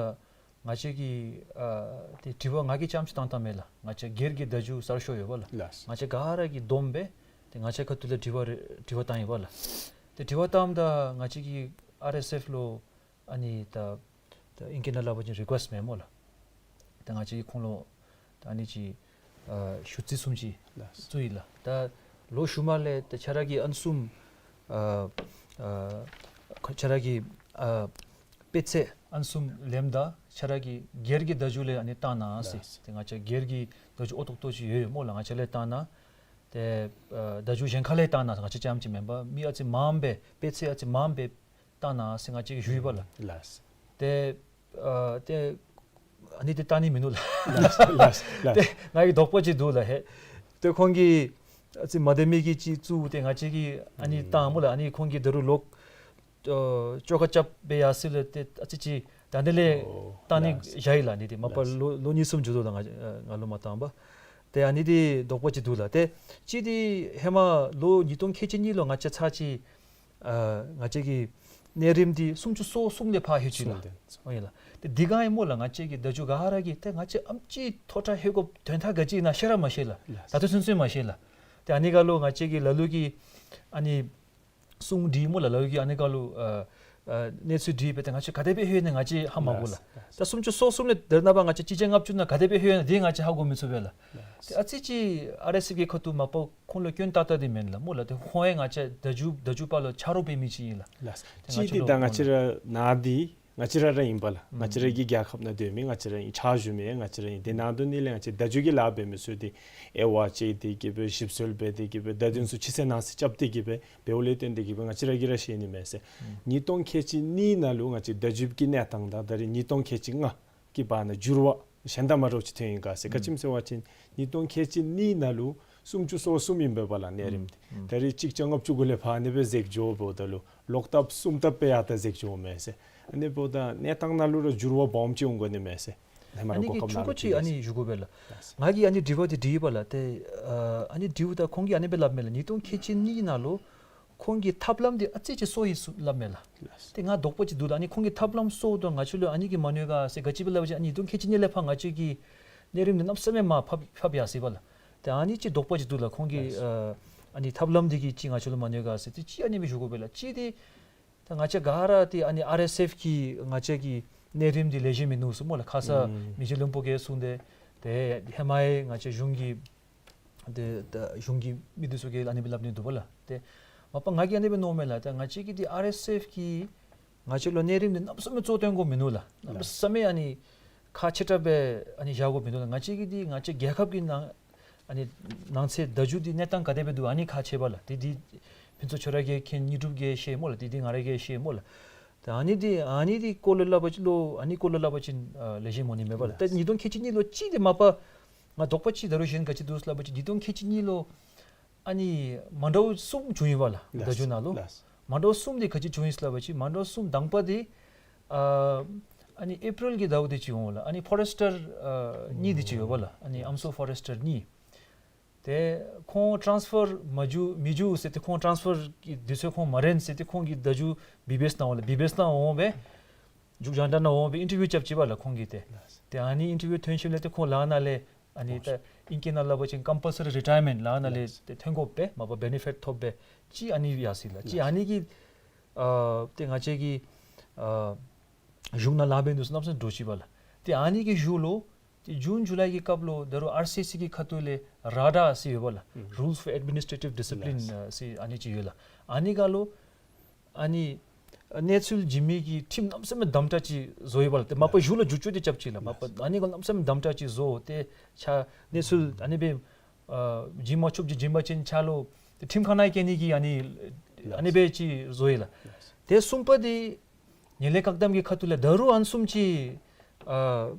ང་བཅས་ཀྱིས་ཨ་ཏེ་དྲི་བ་ང་གིས་རྐྱངམ་ཅིག་བཏང་བཏངམ་མེན་ལགས། ང་བཅས་སྒེར་གྱི་བརྡ་བརྒྱུད་གསར་ཤོག་ཡོད་པ་ལགས། ལགས། ང་བཅས་ག་ར་གིས་བསྡོམས་སྦེ་ཏེ་ང་བཅས་ཁ་ཐུག་ལས་དྲི་བ་རེ་དྲི་བ་བཏང་ཡི་པ་ལགས། ཏེ་དྲི་བ་བཏངམ་ད་ང་བཅས་ཀྱིས་ཨར་ཨེསི་ཨེཕ་ལུ་ཨ་ནི་ད་ད་ཨིང་སྐད་ནང་སླབ་པ་ཅིན་རི་ཀུ་ཨེསཊ་མེན་སྨོ་ལགས། ད་ང་བཅས་ཀྱིས་ཁོང་ལུ་ད་ཨ་ནི་ཅིག་ཨ་ཞུ་རྩིས་བཟུམ་ཅིག་ལགས། བཙུགས་ཡི་ལགས། ད་ལོ་ཤུལ་མ་ལས་ད་ཁྱེད་ར་གིས་ཨ་ནི་བཟུམ་ཨ་ཨ་ཁྱེད་ར་གིས་ཨ་ དཔེ་ཆ་ཨ་ནི་བཟུམ་ལེནམ་ད་ཁྱེད་ར་གིས་སྒེར་གྱི་བརྡ་བརྒྱུད་ལས་ཨ་ནི་བཏང་གནང་ཟེར། ལགས། ཏེ་ང་བཅས་སྒེར་གྱི་བརྡ་བརྒྱུད་ཨོ་ཏོག་ཏོ་ཅིག་ཡོད་ཡོད་སྨོ་ལགས། ང་བཅས་ལས་བཏང་གནང་། ཏེ་ཨ་བརྡ་བརྒྱུད་གཞན་ཁ་ལས་བཏང་གནང་ཟེར། ང་བཅས་རྐྱངམ་ཅིག་མེན་པར་མི་ཨ་ཙི་མངམ་སྦེ་དཔེ་ཆ་ཨ་ཙི་མངམ་སྦེ་བཏང་གནང་ཟེར་ང་བཅས་ཀྱིས་ཞུ་ཡི་པ་ལགས། ལགས། ཏེ་ཨ་ཏེ་ཨ་ནི་འདི་བཏང་ནི་མིན་ནུག་ལགས། ལགས་ལགས་ལགས། ཏེ་ང་གིས་དོགས་པ་ཅིག་འདུག་ལགས་ཧེ། ཏེ་ཁོང་གིས་ཨ་ཙི་མ་བདེ་མི་གི་ཅིག་བཙུགས་ཏེ་ང་བཅས་ཀྱིས་ཨ་ནི་ཨུམ་བཏང་སྨོ་ལགས། ཨ་ནི་ཁོང་གིས་ད་རུང་ལོག་ཨ་བཅོ་ཁ་རྐྱབ་སྦེ་ཡར་སོང་ལས་ཏེ་ཨ་ཙི་ཅིག་ད་ནི་ལས་ཨོ་བཏང་ནི་ལགས། བཞག་ཡི་ལགས། ཨ་ནི་འདི་མ་པ་ལགས། ལོ་ལོ་གཉིས་གསུམ་འགྱོ་དོ་ལགས། ང་ང་ལུ་མ་བཏང་པར། ཏེ་ཨ་ནི་འདི་དོགས་པ་ཅིག་འདུག་ལགས། ཏེ་གཅིག་འདི་ཧེ་མ་ལོ་ཉིས་སྟོང་ཁལ་གཅིག་གཉིས་ལུ་ང་བཅས་ཚར་གཅིག་ཨ་ང་བཅས་ཀྱི་གནས་རིམ་འདི་སུམ་ཅུ་སོ་གསུམ་ལས་ཕར་ལྷོད་ཅི་ལགས། གསུམ་ལས། ཨོ་ཡ་ལགས། ཏེ་འདི་ག་ཨིན་སྨོ་ལགས། ང་བཅས་ཀྱི་བརྡ་བརྒྱུད་ག་ར་གིས་ཏེ་ང་བཅས་ཨེམ་ཅིག་མཐོ་དྲགས་ལྷོད་དགོཔ་དོན་དག་ག་ཅི་ཨིན་ན་ཤེས་ར་མ་ཤེས་ལགས། ལགས། ད་ལྟོ་ཚུན་ཚོད་མ་ཤེས་ལགས། ཏེ་ཨ་ནི་ག་ལུ་ང་བཅས་ཀྱིས་ལ་ལུ་གིས་ཨ་ནི་གསུང་དྲིས་སྨོ་ལགས། ལ་ལུ་གིས་ཨ་ནི་ག་ལུ་ཨ་ཨ་གནས་ཚུལ་དྲིས་སྦེ་ཏེ་ང་བཅས་ག་དེ་སྦེ་ལྷོད་ནི་ང་བཅས་ཧ་མ་གོ་ལགས། ལགས། ད་སུམ་ཅུ་སོ་གསུམ་ལས་ད་རེས་ནངས་པ་ང་བཅས་གཅིག་བརྒྱ་ལྔ་བཅུ་ནང་ག་དེ་སྦེ་ལྷོད་ནི་འདི་ང་བཅས་ཧ་གོ་མི་ཚུགས་པས་ལགས། ཏེ་ཨ་ཙི་ཅིག་ཨར་ཨེས་ཨེཕ་གི་ཁ་ཐུག་མ་པ་ཁོང་ལུ་སྐྱོན་ཏག་ཏག་འདི་མེན་ལགས་སྨོ་ལགས། ཏེ་ཁོང་ཡང་ང་བཅས་བརྡ་བརྒྱུད་བརྡ་བརྒྱུད་པ་ལུ་ཆ་རོགས་འབད་མི་ཅིག་ཨིན་ལགས། ལགས། ཏེ་ང་བཅས་གཅིག་འདི་ལུ་ད་ང་བཅས་ར་ནཱ་འདི་ང་བཅས་ར་ར་ཨིན་པས་ལགས། ང་བཅས་ར་གི་རྒྱལ་ཁབ་ནང་སྡོད་མི་ང་བཅས་ར་ཨིན། ཕྱག་ཞུ་མི་ང་བཅས་ར་ཨིན། དེ་ནང་དོན་ནི་ལས་ང་བཅས་བརྡ་བརྒྱུད་ཀྱི་ལཱ་འབད་མི་ཚུ་འདི་དབྱེ་བ་དཔྱད་དེ་གི་སྦེ་ཞིབ་འཚོལ་འབད་དེ་གི་སྦེ་བརྡ་དོན་ཚུ་ཕྱི་གསལ་ནང་གསལ་རྐྱབ་སྟེ་གི་སྦེ་འབདཝ་ལས་བརྟེན་ཏེ་གི་སྦེ་ང་བཅས་ར་གིས་ར་ཤེས་ནི་མས་ཟེར། ཨུམ། ཉིས་སྟོང་ཁལ་གཅིག་གཉིས་ནང་ལུ་ང་བཅས་བརྡ་བརྒྱུད་ཀྱི་གནས་སྟངས་དང་ད་རེས་ཉིས་སྟོང་ཁལ་གཅིག་ལྔ་གི་བར་ན་འགྱུར་བ་གཞན་དང་མ་འདྲཝ་ཅིག་ཐོན་ཡི་ག་ཟེར། ག་ཅི་སྨོ་ཟེར་བ་ཅིན་ཉིས་སྟོང་ཁལ་གཅིག་གཉིས་ནང་ལུ་སུམ་ཅུ་སོ་གསུམ་ཨིན་པས་ལགས་གནས་རིམ་འདི། ཨུམ། ད་རེས་གཅིག་བརྒྱ་ལྔ་བཅུ་གུ་ལས་ཕར་ཨ་ནི་སྦེ་འཛེགས་འགྱོཝ་ད་ལུ་ལོག་ལྟབ་གསུམ་ལྟབ་སྦེ་ཡར་ད་འཛེགས་འགྱོཝ་མས་ཟེར། ཨ་ནི་འབདཝ་ད་གནས་སྟངས་ནང་ལུ་ར་འགྱུར་བ་སྦོམ་ཅིག་འོང་དགོ་ནི་མས་ཟེར། ལྷག་མ་ར་ཨ་ནི་གོ་གི་སྐབས་ཆུང་ཀུ་ནང་ལུ་ཅིག་ཨ་ཅིག་ནི་ཞུ་དགོ་པས་ལགས། ལགས། ང་གིས་ཨ་ནི་དྲི་བ་འདི་དྲིས་པས་ལགས། ཏེ་ཨ་ཨ་ནི་དྲིཝ་ད་ཁོང་གིས་ཨ་ནི་སྦེ་སླབ་མས་ལགས། ཉིས་སྟོང་ཁལ་གཅིག་གཉིས་ནང་ལུ་ཁོང་གི་ཐབས་ལམ་འདི་ཨ་ཙི་ཅིག་སོར་ཡི་ཟེར་སླབ་མས་ལགས། ལགས། ཏེ་ང་དོགས་པ་ཅིག་འདུག་ལགས། ཨ་ནི་ཁོང་གི་ཐབས་ལམ་སོརཝ་ད་ང་བཅས་ལུ་ཨ་ནི་གིས་མ་གནོད་ག་ཟེར། ག་ཅི་སྦེ་སླབ་པ་ཅིན་ཨ་ནི་ཉིས་སྟོང་ཁལ་གཅིག་གཉིས་ལས་ཕར་ང་བཅས་ཀྱི་གནས་རིམ་འདི་གནམ་མེད་ས་མེད་མར་ཕབ་ཕབ་ཡར་སོ་ཡི་པས་ལགས། ཏེ་ཨ་ནི་ཅིག་དོགས་པ་ཅིག་འདུག་ལགས། ཁོང་གི་ལགས། ཨ་ཨ་ནི་ཐབས་ལམ་འདི་གིས་ཅིག་ང་བཅས་ལུ་མ་གནོད་ག་ཟེར་ཏེ་ཅིག་ཨ་ནི་སྦེ་ཞུ་དགོ་པས་ལགས། ཅིག་འདི་ད་ང་བཅས་ག་ར་ཏེ་ཨ་ནི་ཨར་ཨེས་ཨེཕ་གིས་ང་བཅས་ཀྱི་གནས་རིམ་འདི་ལེགས་ཤོམ་མིན་ནུག་ཟེར་སྨོ་ལགས། ཁ་ཙ་ཨུམ་མི་རྗེ་བློན་པོ་གིས་གསུངས་ཏེ་ཏེ་ཧེ་མ་ཡང་ང་བཅས་གཞུང་གི་ཏེ་ད་གཞུང་གི་མི་འདི་ཚུ་གིས་ཨ་ནི་སྦེ་སླབ་ནི་འདུག་པ་ལགས། ཏེ་མ་པ་ང་གིས་ཨ་ནི་སྦེ་མནོཝ་མས་ལགས། ཏེ་ང་བཅས་ཀྱི་འདི་ཨར་ཨེས་ཨེཕ་གིས་ང་བཅས་ལུ་གནས་རིམ་འདི་གནམ་མེད་ས་མེད་གཙོ་བཏོན་དགོཔ་མིན་ནུག་ལགས། གནམ་མེད་ས་མེད་ཨ་ནི་ཁག་ཆེ་དྲགས་སྦེ་ཨ་ནི་བཞག་དགོཔ་མིན་ནུག་ལགས། ང་བཅས་ཀྱི་འདི་ང་བཅས་རྒྱལ་ཁབ་ཀྱི་ནང་ཨ་ནི་ནང་གསེས་བརྡ་བརྒྱུད་འདི་གནས་སྟངས་ག་དེ་སྦེ་འདུག་ཨ་ནི་ཁག་ཆེ་བས་ལགས། ཏེ་འདི་ཕུན་ཚོགས་ཁྱོད་ར་གིས་མཁྱེན། དངོས་གྲུབ་གིས་ཤེས་སྨོ་ལགས། ཏེ་འདི་ང་ར་གིས་ཤེས་སྨོ་ལགས། ཏེ་ཨ་ནི་འདི་ཨ་ནི་འདི་སྐོར་ལས་སླབ་པ་ཅིན་ལོ་ཨ་ནི་སྐོར་ལས་སླབ་པ་ཅིན་ཨ་ལེགས་ཤོམ་འོང་ནི་མས་པ་ལགས། ཏེ་ཉིས་སྟོང་ཁལ་གཅིག་གཉིས་ལུ་ཅིག་འདི་མ་པ་ང་དོགས་པ་ཅིག་ད་རུང་གཞན་ག་ཅི་འདུག་ཟེར་སླབ་པ་ཅིན་ཉིས་སྟོང་ཁལ་གཅིག་གཉིས་ལུ་ཨ་ནི་མ་འདྲཝ་གསུམ་བྱུང་ཡི་པ་ལགས། ལགས། བརྡ་བརྒྱུད་ནང་ལུ། ལགས། མ་འདྲཝ་གསུམ་འདི་ག་ཅི་བྱུང་ཡི་ཟེར་སླབ་པ་ཅིན་མ་འདྲཝ་གསུམ་དང་པ་འདི་ཨ་ཨ་ནི་ཨེ་པི་རིལ་གྱི་ཟླཝ་འདི་ཅིག་འོང་ལགས། ཨ་ནི་ཕོ་རེསི་ཊར་ཨ་གཉིས་འདི་ཅིག་ཡོད་པ་ལགས། ཨ་ནི་ཨམ་སྲུ་ཕོ་རེསི་ཊར་གཉིས། ཏེ་ཁོང་ཊཱནསི་ཕར་མ་འགྱོ་མི་འགྱོ་ཟེར་ཏེ་ཁོང་ཊཱནསི་ཕར་གྱི་དུས་ཚོད་ཁོང་མ་རན་ཟེར་ཏེ་ཁོང་གིས་བརྡ་བརྒྱུད་བི་བི་ཨེསི་ནང་འོང་ལགས། བི་བི་ཨེསི་ནང་འོང་སྦེ་མཇུག་རྒྱང་བསྒྲགས་ནང་འོང་སྦེ་ཨིན་ཊར་བིའུ་རྐྱབ་ཅི་པ་ལགས་ཁོང་གིས་ཏེ། ལགས། ཏེ་ཨ་ནི་ཨིན་ཊར་བིའུ་ཐོན་ཞིནམ་ལས་ཏེ་ཁོང་ལཱ་ནང་ལས་ཨ་ནི་ད་ཨིང་སྐད་ནང་སླབ་པ་ཅིན་ཀམ་པལ་སོ་རི་རི་ཊ་ཡར་མེནཊ་ལཱ་ནང་ལས་ཏེ་ཐོན་དགོ་པས། མ་པ་བེ་ནི་ཕིཊ་ཐོབ་པས། ཅིག་ཨ་ནི་ཡར་སོ་ཡི་ལགས། ཅིག་ཨ་ནི་གིས་ཨ་ཏེ་ང་བཅས་ཀྱི་ཨ་གཞུང་ནང་ལཱ་འབད་ནི་ཚུ་གནམ་མེད་ས་མེད་འདྲོག་ཅི་པ་ལགས། ཏེ་ཨ་ནི་གི་གཞུག་ལུ་ཏེ་ཇུན་ཇུ་ལའི་གི་སྐབས་ལུ་ད་རུང་ཨར་སི་ཨེསི་གི་ཁ་ཐུག་ལས་ར་ཌ་ཟེར་ཡོད་པ་ལགས། ཨུམ། Rules for Administrative Discipline ལགས། ཨ་ཟེར་ཨ་ནི་ཅིག་ཡོད་ལགས། ཨ་ནི་ག་ལུ་ཨ་ནི་གནས་ཚུལ་བྱིན་མི་གི་ཁྲིམས་གནམ་མེད་ས་མེད་དམ་དྲགས་ཅིག་བཟོ་ཡི་པ་ལགས། ཏེ་མ་པ་ལགས། གཞུག་ལུ་འགྱུར་བཅོས་འདི་རྐྱབ་ཅི་ལགས། མ་པ་ལགས། ཨ་ནི་ག་གནམ་མེད་ས་མེད་དམ་དྲགས་ཅིག་བཟོ་སྟེ་ཁྱོད་གནས་ཚུལ་ཨ་ནི་སྦེ་ཨ་བྱིན་མ་ཆོགཔ་ཅིག་བྱིན་པ་ཅིན་ཁྱོད་ལུ་ཏེ་ཁྲིམས་ཁང་ནང་བསྐྱལ་ནི་གི་ཨ་ནི་ལགས། ཨ་ནི་སྦེ་ཅིག་བཟོ་ཡི་ལགས། ལགས། ཏེ་གསུམ་པ་འདི་ངན་ལྷད་བཀག་སྡོམ་གྱི་ཁ་ཐུག་ལས་ད་རུང་ཨ་ནི་བཟུམ་ཅིག་ཨ་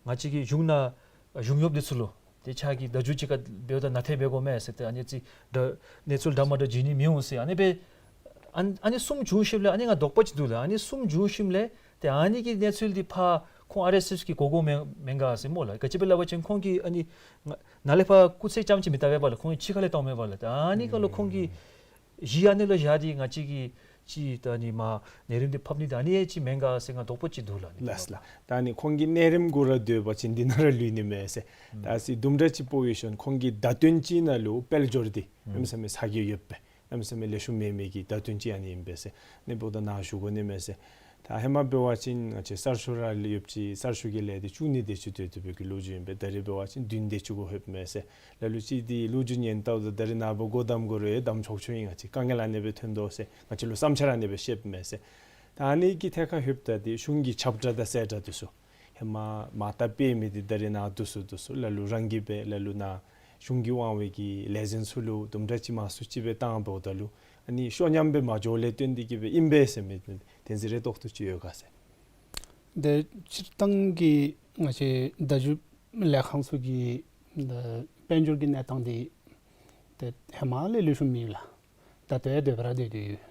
ང་བཅས་ཀྱི་གཞུང་ནང་གཞུང་གཡོགཔ་འདི་ཚུ་ལུ་ཏེ་ཁྱོད་ཀྱིས་བརྡ་བརྒྱུད་ཅིག་ཁར་འབདཝ་ད་ནན་ཏན་འབད་དགོ་མས་ཟེར་ཏེ་ཨ་ནི་ཅིག་འདྲ་གནས་ཚུལ་འདྲ་མ་འདྲཝ་བྱིན་ནི་མི་འོང་ཟེར་ཨ་ནི་སྦེ་ཨ་ཨ་ནི་གསུམ་བྱུང་ཞིནམ་ལས་ཨ་ནི་ང་དོགས་པ་ཅིག་འདུག་ལགས། ཨ་ནི་གསུམ་བྱུང་ཞིནམ་ལས་ཏེ་ཨ་ནི་གི་གནས་ཚུལ་འདི་ཕར་ཁོང་ཨར་ཨེསི་ཨེསི་གིས་གོ་གོཝ་མེན་མེན་ག་ཟེར་སྨོ་ལགས། ག་ཅི་སྦེ་སླབ་པ་ཅིན་ཁོང་གིས་ཨ་ནི་ནཱ་ལས་ཕར་སྐུ་ཚེ་རྐྱངམ་ཅིག་མི་བལྟ་བས་པ་ལགས། ཁོང་གིས་ཕྱི་ཁ་ལས་བལྟཝ་མས་པ་ལགས། ཏེ་ཨ་ནི་ག་ལུ་ཁོང་གིས་གཞི་ཨ་ནི་ལུ་བཞག་སྟེ་ང་བཅས་ཀྱིས་ཅིག་ད་ཨ་ནི་མར་གནས་རིམ་འདི་ཕབ་ནི་ད་ཨ་ནི་ཅིག་མེན་ག་ཟེར་ང་དོགས་པ་ཅིག་འདུག་ལགས། ལགས་ལགས། ད་ཨ་ནི་ཁོང་གི་གནས་རིམ་གུ་ར་སྡོད་པ་ཅིན་འདི་ནང་ར་ལུས་ནི་མས་ཟེར། ད་ཨ་ཙི་དུམ་གྲ་ཅིག་སྤོ་ཡི་ཤོང་ཁོང་གི་བརྡ་དོན་ཅིག་ནང་ལུ་དཔལ་འབྱོར་འདི་གནམ་མེད་ས་མེད་ཚ་གྱང་ཡོད་པས། གནམ་མེད་ས་མེད་ལེགས་ཤོམ་མེད་མི་གི་བརྡ་དོན་ཅིག་ཨ་ནི་ཨིན་པས་ཟེར། ཨ་ནི་འབདཝ་ད་ནཱ་ཞུ་དགོ་ནི་མས་ཟེར། ད་ཧེ་མ་འབད་བ་ཅིན་ང་བཅས་གསར་ཤོག་ར་ལས་ཡོདཔ་ཅིག་གསར་ཤོག་གི་ལས་འདི་བཅུ་གཉིས་དེ་ཅིག་སྡོད་སྡོད་པའི་གི་ལོ་རྒྱུས་ཨིན་པས། ད་རེས་འབད་བ་ཅིན་བདུན་དེ་ཅིག་གུ་ལྷོདཔ་མས་ཟེར། ལ་ལུ་ཅིག་འདི་ལོ་རྒྱུས་ཉན་ལྟཝ་ད་ད་རེས་ནངས་པ་སྒོ་བསྡམ་དགོ་རུང་བསྡམ་ཆོག་ཆོག་ཨིན། ང་བཅས་དཀའ་ངལ་ཨ་ནི་སྦེ་ཐོན་དོ་ཟེར་ང་བཅས་ལུ་བསམ་འཆར་ཨ་ནི་སྦེ་བཤདཔ་མས་ཟེར། ད་ཨ་ནི་གི་ཐད་ཁར་ལྷོདཔ་ད་འདི་གཞུང་གི་ཁྱབ་བསྒྲགས་དང་གསལ་བསྒྲགས་འདི་ཚུ་ཧེ་མ་མ་བཏབ་པའི་མི་འདི་ད་རེས་ནཱ་འདི་ཚུ་འདི་ཚུ་ལ་ལུ་རང་གིས་སྦེ་ལ་ལུ་ནཱ་གཞུང་གི་དབང་བའི་གི་ལས་འཛིན་ཚུ་ལུ་དུམ་གྲ་ཅིག་མང་སུ་ཅིག་སྦེ་བཏང་འབདཝ་ད་ལུ་ཨ་ནི་ཤོ་ཉམས་སྦེ་མ་འགྱོ་ལས་བརྟེན་ཏེ་གིས་སྦེ་ཨིན་པས་ཟེར་མི་བདེན་འཛིན་རེ་དོགས་ཐུག་ཅིག་ཡོད་ག་ཟེར། ཏེ་སྤྱིར་བཏང་གི་ང་བཅས་བརྡ་བརྒྱུད་ལས་ཁང་ཚུ་གི་ཏེ་དཔལ་འབྱོར་གྱི་གནས་སྟངས་འདི་ཏེ་ཧེ་མ་ལས་ལེགས་ཤོམ་མེད་ལགས། ད་ལྟོ་ཡང་དེ་སྦེ་ར་སྡོད་དེ་ཡོད།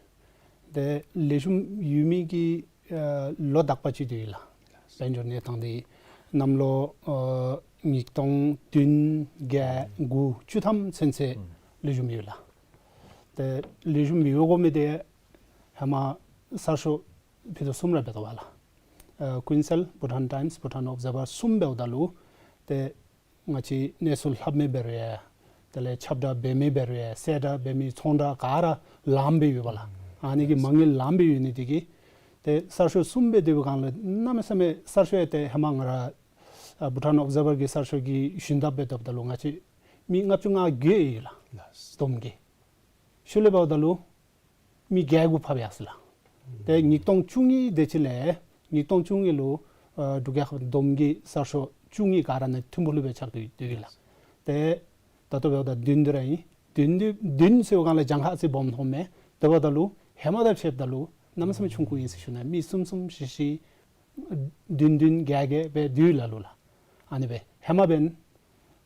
ཏེ་ལེགས་ཤོམ་ཡོད་མི་གི་ཨ་ལོ་དག་པ་ཅིག་འདི་ཡོད་ལགས། དཔལ་འབྱོར་གནས་སྟངས་འདི་གནམ་ལོ་ཨ་ཉིས་སྟོང་བདུན་བརྒྱད་དགུ་བཅུ་ཐམ་ཚུན་ཚོད་ལེགས་ཤོམ་ཡོད་ལགས། ཏེ་ལེགས་ཤོམ་ཡོད་དགོ་མི་འདི་ཧེ་མ་གསར་ཤོག་ཕུད་རྡོག་གསུམ་ར་འབད་དོ་བ་ལགས། ཨ་ཀུན་གསལ་བྷུ་ཊཱན་ཊའིམསི་བྷུ་ཊཱན་ཨོབ་ཛར་བར་གསུམ་འབདཝ་ད་ལུ་ཏེ་ང་བཅས་གནས་ཚུལ་ལྷབ་མི་འབད་རུང་ཡང་དེ་ལས་ཁྱབ་བསྒྲགས་འབད་མི་འབད་རུང་ཡང་གསལ་བསྒྲགས་འབད་མི་ཚོང་བསྒྲགས་ག་ར་ལངམ་སྦེ་ཡོད་པ་ལགས། ཨ་ནི་གི་མ་དངུལ་ལངམ་སྦེ་ཡོད་ནི་འདི་གིས་ཏེ་གསར་ཤོག་གསུམ་སྦེ་སྡོད་པའི་སྒང་ལས་གནམ་མེད་ས་མེད་གསར་ཤོག་ཡང་ཏེ་ཧེ་མ་ང་ར་ཨ་བྷུ་ཊཱན་ཨོབ་ཛར་བར་གྱི་གསར་ཤོག་གི་ཞུན་དག་འབད་བཏུབ་ད་ལུ་ང་བཅས་མི་ལྔ་བཅུ་ང་བརྒྱད་ཡོད་ལགས། བསྡོམས་ཀྱིས་ཤུལ་ལས་འབདཝ་ད་ལུ་མི་བརྒྱད་དགུ་ཕབ་ཡར་སོ་ལགས། ཏེ་ཉིས་སྟོང་བཅུ་གཉིས་དེ་ཅིག་ལས་ཉིས་སྟོང་བཅུ་གཉིས་ལུ་ཨ་འབྲུག་རྒྱལ་ཁབ་བསྡོམས་ཀྱི་གསར་ཤོག་བཅུ་གཉིས་ག་ར་ནང་ཐིམ་ཕུག་ལུ་སྦེ་ཆགས་ཏེ་ཡོད་ལགས། ཏེ་ད་ལྟོ་འབདཝ་ད་བདུན་འདི་ར་ཨིན། བདུན་འདི་བདུན་ཟེར་བའི་སྒང་ལས་གྱངས་ཁ་ཨ་ཙི་སྦོམ་མཐོངམ་མས། དེ་འབདཝ་ད་ལུ་ཧེ་མ་དང་ཕྱདཔ་ད་ལུ་གནམ་མེད་ས་མེད་ཆུང་ཀུ་ཨིན་ཟེར་ཞུ་ནི། མི་གསུམ་གསུམ་བཞི་བཞི་བདུན་བདུན་བརྒྱད་བརྒྱད་སྦེ་སྡོད་ལ་ལུ་ལགས། ཨ་ནི་སྦེ་ཧེ་མ་འབདན་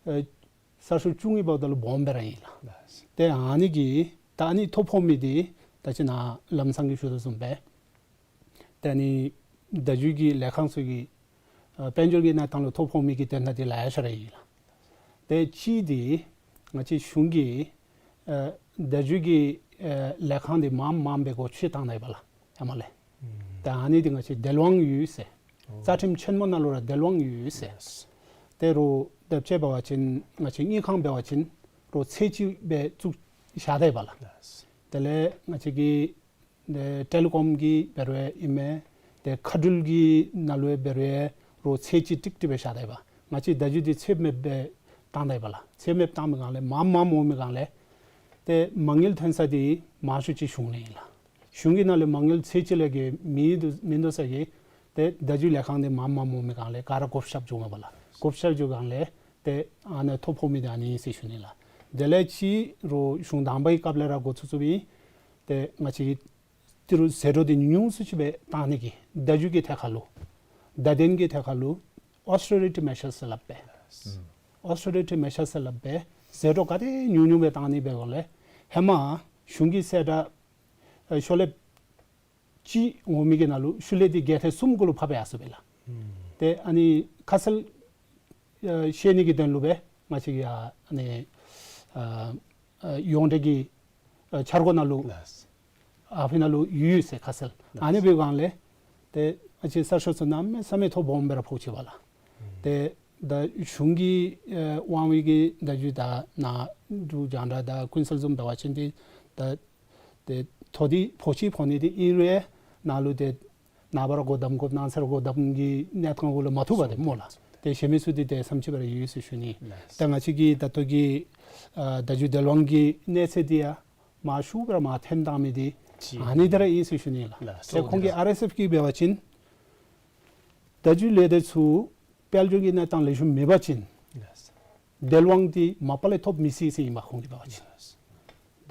ཨ་གསར་ཤོག་བཅུ་གཉིས་འབདཝ་ད་ལུ་སྦོམ་སྦེ་ར་ཨིན་ལགས། ཏེ་ཨ་ནི་གི་ད་ཨ་ནི་ཐོ་ཕོག་མི་འདི་ད་ཅི་ནཱ་ལམ་སང་གི་ཞུ་དོ་བཟུམ་སྦེ་ཏེ་ཨ་ནི་བརྡ་བརྒྱུད་ཀྱི་ལས་ཁང་ཚུ་གི་ཨ་དཔལ་འབྱོར་གྱི་གནས་སྟངས་ལུ་ཐོ་ཕོག་མི་གི་དོན་དག་འདི་ལེ་ཤ་ར་ཨིན་ལགས། ཏེ་གཅིག་འདི་ང་བཅས་གཞུང་གིས་ཨ་བརྡ་བརྒྱུད་ཀྱི་ཨ་ལས་ཁང་འདི་མངམ་མངམ་སྦེ་སྒོ་ཕྱེ་བཏང་ད་ཡི་པ་ལགས། ཧེ་མ་ལས། ཨུམ། ད་ཨ་ནི་འདི་ང་བཅས་དལ་དབང་ཡོད་ཟེར། ཨོ། རྩ་ཁྲིམས་ཆེན་མོ་ནང་ལུ་ར་དལ་དབང་ཡོད་ཟེར། ལགས། ཏེ་རོགས་དེ་ཅིག་འབད་བ་ཅིན་ང་བཅས་དངུལ་ཁང་འབད་བ་ཅིན་རོགས་ཚད་ཅིག་སྦེ་བཙུགས་བཞག་ད་ཡི་པ་ལགས། ལགས། དེ་ལས་ང་བཅས་ཀྱི་ཏེ་ཊེ་ལི་ཀོམ་གྱི་འབད་རུང་ཨིན་མས། ཏེ་མཁའ་འགྲུལ་གྱི་ནང་ལུ་འབད་རུང་རོགས་ཚད་ཅིག་ཀྲིག་ཀྲི་སྦེ་བཞག་ད་ཡི་པ། ང་བཅས་བརྡ་བརྒྱུད་འདི་ཚད་མེདཔ་སྦེ་བཏང་ད་ཡི་པ་ལགས། ཚད་མེདཔ་བཏང་མི་སྒང་ལས་མངམ་མངམ་འོང་མི་སྒང་ལས་ཏེ་མ་དངུལ་ཐོན་ས་འདི་མང་ཤོས་ཅིག་གཞུང་ལས་ཨིན་ལགས། གཞུང་གི་ནང་ལས་མ་དངུལ་ཚད་ཅིག་ལས་བརྒལ་མེད་དོ་མེད་དོ་ཟེར་གི་ཏེ་བརྡ་བརྒྱུད་ལས་ཁང་འདི་མངམ་མངམ་འོང་མི་སྒང་ལས་ག་ར་བགོ་བཤའ་འགྱོཝ་མས་པ་ལགས། བགོ་བཤའ་འགྱོ་སྒང་ལས་ཏེ་ཨ་ནི་ཐོ་ཕོག་མི་འདི་ཨ་ནི་ཨིན་ཟེར་ཞུ་ནི་ལགས། དེ་ལས་ཅིག་རོགས་གཞུང་དང་པའི་སྐབས་ལས་ར་འགོ་བཙུགས་བཙུགསཔ་ཨིན། ཏེ་ང་བཅས་ཀྱིས་ཏི་རུ་ཟད་འགྲོ་འདི་ཉུང་སུ་ཅིག་སྦེ་བཏང་ནི་གི་བརྡ་བརྒྱུད་ཀྱི་ཐད་ཁར་ལུ་བརྡ་དོན་གྱི་ཐད་ཁར་ལུ་ཨོསི་ཊེ་རི་ཊི་མེ་ཞརསི་ཟེར་སླབ་སྦེ། ཨོསི་ཊེ་རི་ཊི་མེ་ཞརསི་ཟེར་སླབ་སྦེ་ཟད་འགྲོ་ག་དེ་ཉུང་ཉུང་སྦེ་བཏང་ནི་འབད་སྒང་ལས་ཧེ་མ་གཞུང་གི་གསལ་བསྒྲགས་ཨ་ཤོ་ལེབ་གཅིག་འོང་མི་གི་ནང་ལུ་ཤུལ་ལས་འདི་བརྒྱད་ཐེར་གསུམ་གུ་ལུ་ཕབ་ཡར་སོ་བས་ལགས། ཨུམ། ཏེ་ཨ་ནི་ཁ་གསལ་ཨ་ཤེས་ནི་གི་དོན་ལུ་སྦེ་ང་བཅས་ཀྱིས་ཨ་ཨ་ནི་ཨ་ཨ་ཡོངས་འབྲེལ་གྱི་ཨ་འཆར་སྒོ་ནང་ལུ་ལགས། ཨ་ཕི་ནང་ལུ་ཡོད་ཟེར་ཁ་གསལ། ལགས། ཨ་ནི་འབད་སྒང་ལས་ཏེ་ང་བཅས་གསར་ཤོག་ཚུ་གནམ་མེད་ས་མེད་ཐོ་སྦོམ་སྦེ་ར་ཕོག་ཅི་པ་ལགས། ཨུམ། ཏེ་ད་གཞུང་གི་ཨ་དབང་བའི་གི་བརྡ་བརྒྱུད་ད་ནཱ་འབྲུག་རྒྱང་བསྒྲགས་དང་ཀུན་གསལ་བཟུམ་འབད་བ་ཅིན་འདི་ད་ཏེ་ཐོ་འདི་ཕོག་ཅི་ཕོག་ནི་འདི་ཨིན་རུང་ནཱ་ལུ་ཏེ་ནངས་པ་ར་སྒོ་བསྡམ་དགོཔ་གནངས་ཚེ་ར་སྒོ་བསྡམ་གྱི་གནས་སྟངས་གུ་ལུ་མ་བཏུབ་པས་ཏེ་སྨོ་ལགས། ཏེ་གཞན་མི་ཚུ་འདི་ཏེ་བསམ་ཅི་སྦེ་ར་ཡོད་ཟེར་ཞུ་ནི། ལགས། ད་ང་བཅས་ཀྱི་ད་ལྟོ་གི་ཨ་བརྡ་བརྒྱུད་དལ་དབང་གི་གནས་ཚད་འདི་ཡང་མར་ཤུགས་སྦེ་ར་མར་འཐེན་བཏང་མི་འདི་ཅིག་ཨ་ནི་འདི་ར་ཨིན་ཟེར་ཞུ་ནི་ལགས། ལགས། ཏེ་ཁོང་གིས་ཨར་ཨེསི་ཨེཕ་གིས་འབད་བ་ཅིན་བརྡ་བརྒྱུད་ལས་སྡེ་ཚུ་དཔལ་འབྱོར་གྱི་གནས་སྟངས་ལེགས་ཤོམ་མེད་པ་ཅིན་ལགས། དལ་དབང་འདི་མ་པ་ལས་ཐོབ་མི་སྲིད་ཟེར་ཨིན་པ་ཁོང་གིས་འབད་བ་ཅིན། ལགས།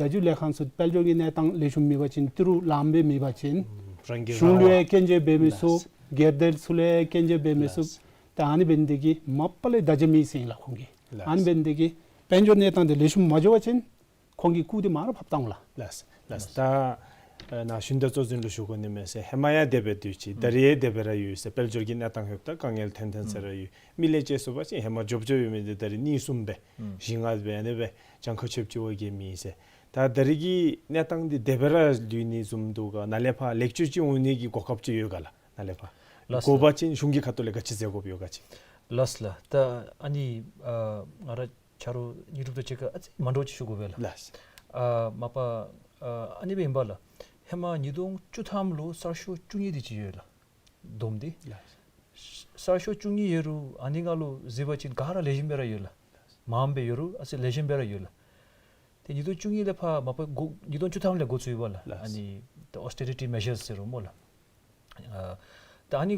བརྡ་བརྒྱུད་ལས་ཁང་ཚུ་དཔལ་འབྱོར་གྱི་གནས་སྟངས་ལེགས་ཤོམ་མེད་པ་ཅིན་ཏི་རུ་ལངམ་སྦེ་མེད་པ་ཅིན་ཨུམ་རང་གི་གཞུང་ལུ་ཡང་སྐྱོན་བརྗོད་འབད་མི་ཚུགས། ལགས། སྒེར་སྡེ་ཚུ་ལུ་ཡང་སྐྱོན་བརྗོད་འབད་མི་ཚུགས། ལགས། ཏེ་ཨ་ནི་འབད་ནི་འདི་གིས་མ་པ་ལས་བརྡ་རྒྱབ་མི་སྲིད་ཨིན་ལགས་ཁོང་གིས། ལགས། ཨ་ནི་འབད་ནི་འདི་གིས་དཔལ་འབྱོར་གནས་སྟངས་འདི་ལེགས་ཤོམ་མ་འགྱོ་བ་ཅིན་ཁོང་གི་སྐུ་འདི་མར་ར་ཕབ་བཏང་ལགས། ལགས། ལགས། ད་ཨ་ནཱ་ཞུན་དག་གཙོ་འཛིན་ལུ་ཞུ་དགོ་ནི་མས་ཟེར། ཧེ་མ་ཡང་དེ་སྦེ་སྡོད་ཅི། ད་རེས་ཡང་དེ་སྦེ་ར་ཡོད་ཟེར། དཔལ་འབྱོར་གྱི་གནས་སྟངས་ལྷོདཔ་ད་དཀའ་ངལ་ཐོན་ཐོན་ས་ར་ཡོད། མི་ལས་བྱེད་ཚུ་འབད་བ་ཅིན་ཧེ་མ་འབྱོར་འབྱོརཝ་ཡོད་མི་འདི་ད་རེས་གཉིས་གསུམ་སྦེ་བཞི་ལྔ་སྦེ་ཨ་ནི་སྦེ་གྱངས་ཁ་ཆོདཔ་ཅིག་འོང་གི་མེད་ཟེར། ད་ད་རེས་ཀྱི་གནས་སྟངས་འདི་དེ་སྦེ་ར་ལུས་ནི་བཟུམ་འདུག་ག། ནཱ་ལས་ཕར་ལེགས་བཅོས་ཅིག་འོང་ནི་གི་གོ་སྐབས་ཅིག་ཡོད་ག་ལགས། ནཱ་ལས་ཕར་ལགས་སོ། དགོ་པ་ཅིན་གཞུང་གི་ཁ་ཐུག་ལས་ག་ཅི་མཛད་དགོཔ་ཡོད་ག་ཅིག། ལགས་ལགས། ད་ཨ་ནི་ཨ་ང་ར་ཆ་རོགས་དངོས་གྲུབ་དང་གཅིག་ཁར་ཨ་ཙི་མ་འདྲཝ་ཅིག་ཞུ་དགོ་པས་ལགས། ལགས། ཨ་མ་པ་ཨ་ཨ་ནི་སྦེ་ཨིན་པ་ལགས། ཧེ་མ་ཉིས་སྟོང་བཅུ་ཐམ་ལུ་གསར་ཤོག་བཅུ་གཉིས་དེ་ཅིག་ཡོད་ལགས། བསྡོམས་ཏེ། ལགས། གསར་ཤོག་བཅུ་གཉིས་ཡོད་རུང་ཨ་ནི་སྒང་ལུ་གཟིགས་པ་ཅིན་ག་ར་ལེགས་ཤོམ་སྦེ་ར་ཡོད་ལགས། མངམ་སྦེ་ཡོད་རུང་ཨ་ཙི་ལེགས་ཤོམ་སྦེ་ར་ཡོད་ལགས། ཏེ་ཉིས་སྟོང་བཅུ་གཉིས་ལས་ཕར་མ་པ་འགོ་ཉིས་སྟོང་བཅུ་ཐམ་ལས་འགོ་བཙུགས་ཡོད་པ་ལགས། ལགས། ཨ་ནི་ད་ཨོསི་ཊེ་རི་ཊི་མེ་ཞརསི་ཟེར་རུང་སྨོ་ལགས། ཨ་ད་ཨ་ནི་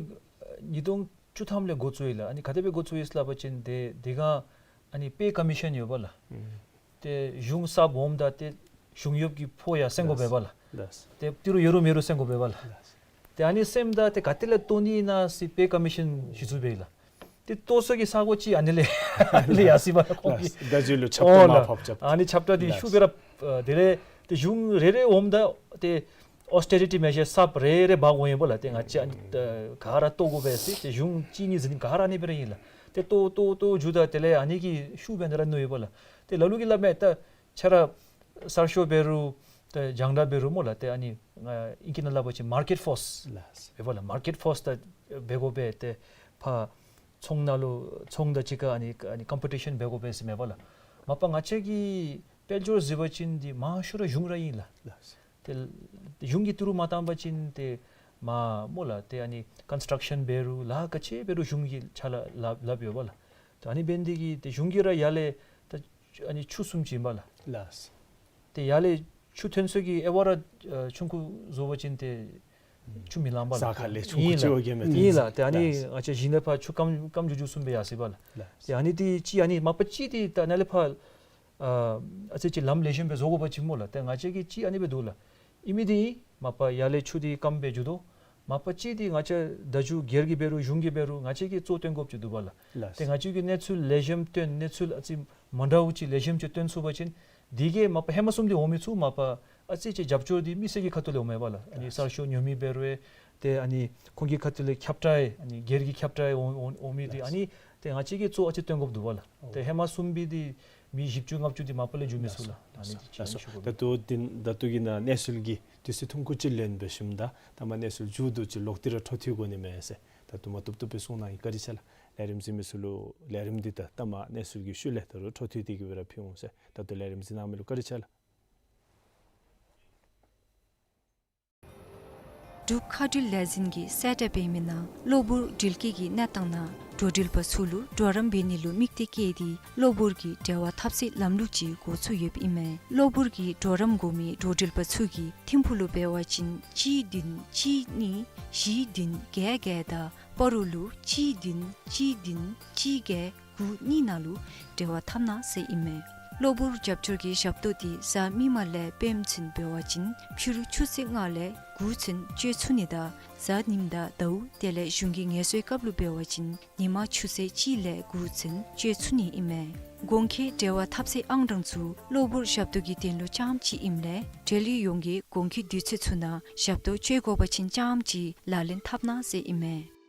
ཉིས་སྟོང་བཅུ་ཐམ་ལས་འགོ་བཙུགས་ཡི་ལགས། ཨ་ནི་ག་དེ་སྦེ་འགོ་བཙུགས་ཡི་ཟེར་སླབ་པ་ཅིན་ཏེ་དེ་སྒང་ཨ་ནི་པེ་ཀོ་མི་ཤཱན་ཡོད་པ་ལགས། ཨུམ། ཏེ་གཞུང་གསརཔ་འོངམ་ད་ཏེ་གཞུང་གཡོགཔ་གི་ཕོ་ཡང་སེང་དགོ་པས་པ་ལགས། ལགས། ཏེ་ཏི་རུ་ཡོད་རུང་མེད་རུང་སེང་དགོ་པས་པ་ལགས། ལགས། ཏེ་ཨ་ནི་སེངམ་ད་ཏེ་ག་ཏེ་ལས་བཏོན་ནི་ཨིན་ན་ཟེར་པེ་ཀོ་མི་ཤཱན་གཞི་བཙུགས་འབད་ཡི་ལགས། ཏེ་བཏོན་ས་གི་ས་གོ་ཅིག་ཨ་ནི་ལས་ཨ་ནི་ལས་ཡར་སོ་ཡི་པ་ལགས་ཁོང་གིས། ལགས། ད་ཅི་ལུ་ཆབ་ཏོ་ཨོ་མར་ལགས། ཕབ་རྐྱབ། ཨ་ནི་ཆབ་ཏོ་འདི་ལགས། ཤུགས་སྦེ་ར་ཨ་དེ་ལས་ཏེ་གཞུང་རེ་རེ་འོངམ་ད་ཏེ་ཨོ་སི་ཊེ་རི་ཊི་མེ་ཞར་གསརཔ་རེ་རེ་འབག་འོང་ཡི་པ་ལགས། ཏེ་ང་བཅས་ཨ་ནི་ཨ་ག་ར་བཏོན་དགོ་པས་ཟེར་ཏེ་གཞུང་གཅིག་གཉིས་ཟེར་ནི་ག་ར་ཨ་ནི་སྦེ་ར་ཨིན་ལགས། ཏེ་བཏོན་བཏོན་བཏོན་འགྱོཝ་ད་དེ་ལས་ཨ་ནི་གི་ཤུགས་འབད་ནི་ར་མནོ་ཡི་པ་ལགས། ཏེ་ལ་ལུ་གིས་སླབ་མས། ད་ཁྱོད་ར་གསར་ཤོག་འབད་རུང་ཏེ་རྒྱང་བསྒྲགས་འབད་རུང་སྨོ་ལགས། ཏེ་ཨ་ནི་ཨ་ཨིང་སྐད་ནང་སླབ་པ་ཅིན་མར་ཀེཊ་ཕོརསི་ལགས། འབདཝ་ལགས། མར་ཀེཊ་ཕོརསི་ད་འབད་དགོ་པས། ཏེ་ཕར་ཚོང་ནང་ལུ་ཚོང་དང་གཅིག་ཁར་ཨ་ནི་ཨ་ནི་ཀམ་པི་ཊི་ཤཱན་འབད་དགོ་པས་ཟེར་མས་པ་ལགས། མ་པ་ང་བཅས་ཀྱི་དཔལ་འབྱོར་ཟེར་བ་ཅིན་འདི་མང་ཤོས་ར་གཞུང་ར་ཨིན་ལགས། ལགས། ཏེ་གཞུང་གིས་ཏི་རུ་མ་བཏང་པ་ཅིན་ཏེ་མ་སྨོ་ལགས། ཏེ་ཨ་ནི་ཀོན་སི་ཊརཀ་ཤཱན་འབད་རུང་ལཱ་ག་ཅི་འབད་རུང་གཞུང་གི་ཕྱག་ལཱ་ལཱ་ལཱ་འབད་ཡོདཔ་ལགས། ཏེ་ཨ་ནི་འབད་ནི་འདི་གིས་ཏེ་གཞུང་གིས་ར་ཡར་ལས་ད་ཨ་ནི་ཆུ་བཟུམ་ཅིག་ཨིན་པ་ལགས། ལགས། ཏེ་ཡར་ལས་ཆུ་ཐོན་ས་གི་དབྱེ་བ་ར་ཨ་ཆུང་ཀུ་བཟོ་བ་ཅིན་ཏེ་ཆུ་མི་ལང་པ་ལགས། ས་ཁ་ལས་ཆུང་ཀུ་ཨིན་ལགས། ཅིག་འོང་གི་མས། ཨིན་ལགས། ཏེ་ཨ་ནི་ལགས། ང་བཅས་གཞི་ནས་ཕར་ཆུ་སྐམ་སྐམ་འགྱོ་འགྱོ་བཟུམ་སྦེ་ཡར་སོ་ཡི་པ་ལགས། ལགས། ཏེ་ཨ་ནི་འདི་ཅིག་ཨ་ནི་མ་པ་ཅིག་འདི་ད་ནཱ་ལས་ཕར་ཨ་ཨ་ཙི་ཅིག་ལམ་ལེགས་ཤོམ་སྦེ་བཟོ་དགོ་པ་ཅིན་སྨོ་ལགས། ཏེ་ང་བཅས་ཀྱིས་ཅིག་ཨ་ནི་སྦེ་འདུག་ལགས། ཨིན་མི་འདི་མ་པ་ཡར་ལས་ཆུ་འདི་སྐམ་སྦེ་འགྱོ་དོ། མ་པ་ཅིག་འདི་ང་བཅས་ད་ཅི་སྒེར་གྱིས་འབད་རུང་གཞུང་གིས་འབད་རུང་ང་བཅས་ཀྱིས་གཙོ་བཏོན་དགོཔ་ཅིག་འདུག་པ་ལགས། ལགས། ཏེ་ང་བཅས་ཀྱིས་གནས་ཚུལ་ལེགས་ཤོམ་སྟོན་གནས་ཚུལ་ཨ་ཙི་མ་འདྲཝ་ཅིག་ལེགས་ཤོམ་ཅིག་སྟོན་ཚུགས་པ་ཅིན་འདི་གིས་མ་པ་ཧེ་མ་བཟུམ་འདི་འོང་མི་ཚུགས། མ་པ་ཨ་ཙི་ཅིག་རྒྱབ་སྐྱོར་འདི་མི་སེར་གྱི་ཁ་ཐུག་ལས་འོང་མས་པ་ལགས། ཨ་ནི་ལགས། གསར་ཤོག་ཉོ་མི་འབད་རུང་ཏེ་ཨ་ནི་ཁོང་གི་ཁ་ཐུག་ལས་ཁྱབ་བསྒྲགས་ཨ་ནི་སྒེར་གྱི་ཁྱབ་བསྒྲགས་འོང་འོང་འོང་མི་འདི་ལགས། ཨ་ནི་ཏེ་ང་བཅས་ཀྱིས་གཙོ་ཨ་ཙི་སྟོན་དགོཔ་འདུག་པ་ལགས། ཨོ། ཏེ་ཧེ་མ་བཟུམ་སྦེ་འདི་མི་བཞི་བཅུ་ལྔ་བཅུ་འདི་མ་པ་ལས་འགྱོ་མི་ཚུགས་ལགས། ལགས་སོ། ཨ་ནི་ལགས་སོ། ད་ལྟོ་འདི་ད་ལྟོ་གི་ནང་གནས་ཚུལ་གྱི་དུས་ཚོད་ཐུང་ཀུ་ཅིག་ལེན་འབད་ཞིནམ་ད་ད་མ་གནས་ཚུལ་མཇུག་བསྡུ་ཅིག་ལོག་སྟེ་ར་འཕྲོ་མཐུད་དགོ་ནི་མས་ཟེར་ད་དུམ་གྲ་དུམ་གྲ་སྦེ་གསུང་གནང་ཡི། བཀའ་དྲིན་ཆེ་ལགས། ལས་རིམ་གཟིགས་མི་ཚུ་ལུ་ལས་རིམ་འདི་ད་ད་མ་གནས་ཚུལ་གྱི་ཤུལ་ལས་ད་རུང་འཕྲོ་མཐུད་དེ་གི་སྦེ་ར་ཕུལ་འོང་ཟེར། ད་ལྟོ་ལས་རིམ་གཟིགས་གནང་མི་ལུ་བཀའ་དྲིན་ཆེ་ལགས། འབྲུག་མཁའ་འགྲུལ་ལས་འཛིན་གྱིས་གསལ་བསྒྲགས་འབད་མི་ནང་གློ་བུར་འགྲུལ་སྐྱེལ་གྱི་གནས་སྟངས་ནང་འགྲོ་འགྲུལ་པ་ཚུ་ལུ་གྲོགས་རམ་འབད་ནི་ལུ་དམིགས་ཏེ་བསྐྱལ་ཏེ་གློ་བུར་གྱི་འབྲེལ་བ་འཐབ་སའི་ལམ་ལུགས་ཅིག་འགོ་བཙུགས་ཡོདཔ་ཨིན་མས། གློ་བུར་གྱི་གྲོགས་རམ་དགོ་མི་འགྲོ་འགྲུལ་པ་ཚུ་གིས་ཐིམ་ཕུག་ལུ་འབད་བ་ཅིན་གཅིག་བདུན་གཅིག་གཉིས་བཞི་བདུན་བརྒྱད་བརྒྱད་དང་སྤ་རོ་ལུ་གཅིག་བདུན་གཅིག་བདུན་གཅིག་བརྒྱད་དགུ་གཉིས་ནང་ལུ་འབྲེལ་བ་འཐབ་གནང་ཟེར་ཨིན་མས། གློ་བུར་རྒྱབ་སྐྱོར་གྱི་ཞབས་ཏོག་འདི་གཟའ་མིག་དམར་ལས་སྤེནམ་ཚུན་འབད་བ་ཅིན་ཕྱི་རུ་ཆུ་ཚོད་ལྔ་ལས་དགུ་ཚུན་སྤྱོད་ཚུགས་ནི་དང་གཟའ་ཉིམ་དང་ཟླཝ་དེ་ལས་གཞུང་གི་ངལ་གསོའི་སྐབས་ལུ་འབད་བ་ཅིན་ཉིན་མ་ཆུ་ཚོད་གཅིག་ལས་དགུ་ཚུན་སྤྱོད་ཚུགས་ནི་ཨིན་མས། གོང་འཁོད་འབྲེལ་བ་འཐབ་སའི་ཨང་གྲངས་ཚུ་གློ་བུར་ཞབས་ཏོག་གི་དོན་ལུ་རྐྱངམ་ཅིག་ཨིནམ་ལས་འབྲེལ་ཡོད་ཡོངས་ཀྱིས་གོང་འཁོད་དུས་ཚོད་ཚུ་ནང་ཞབས་ཏོག་སྤྱོད་དགོ་པ་ཅིན་རྐྱངམ་ཅིག་ལག་ལེན་འཐབ་གནང་ཟེར་ཨིན་མས།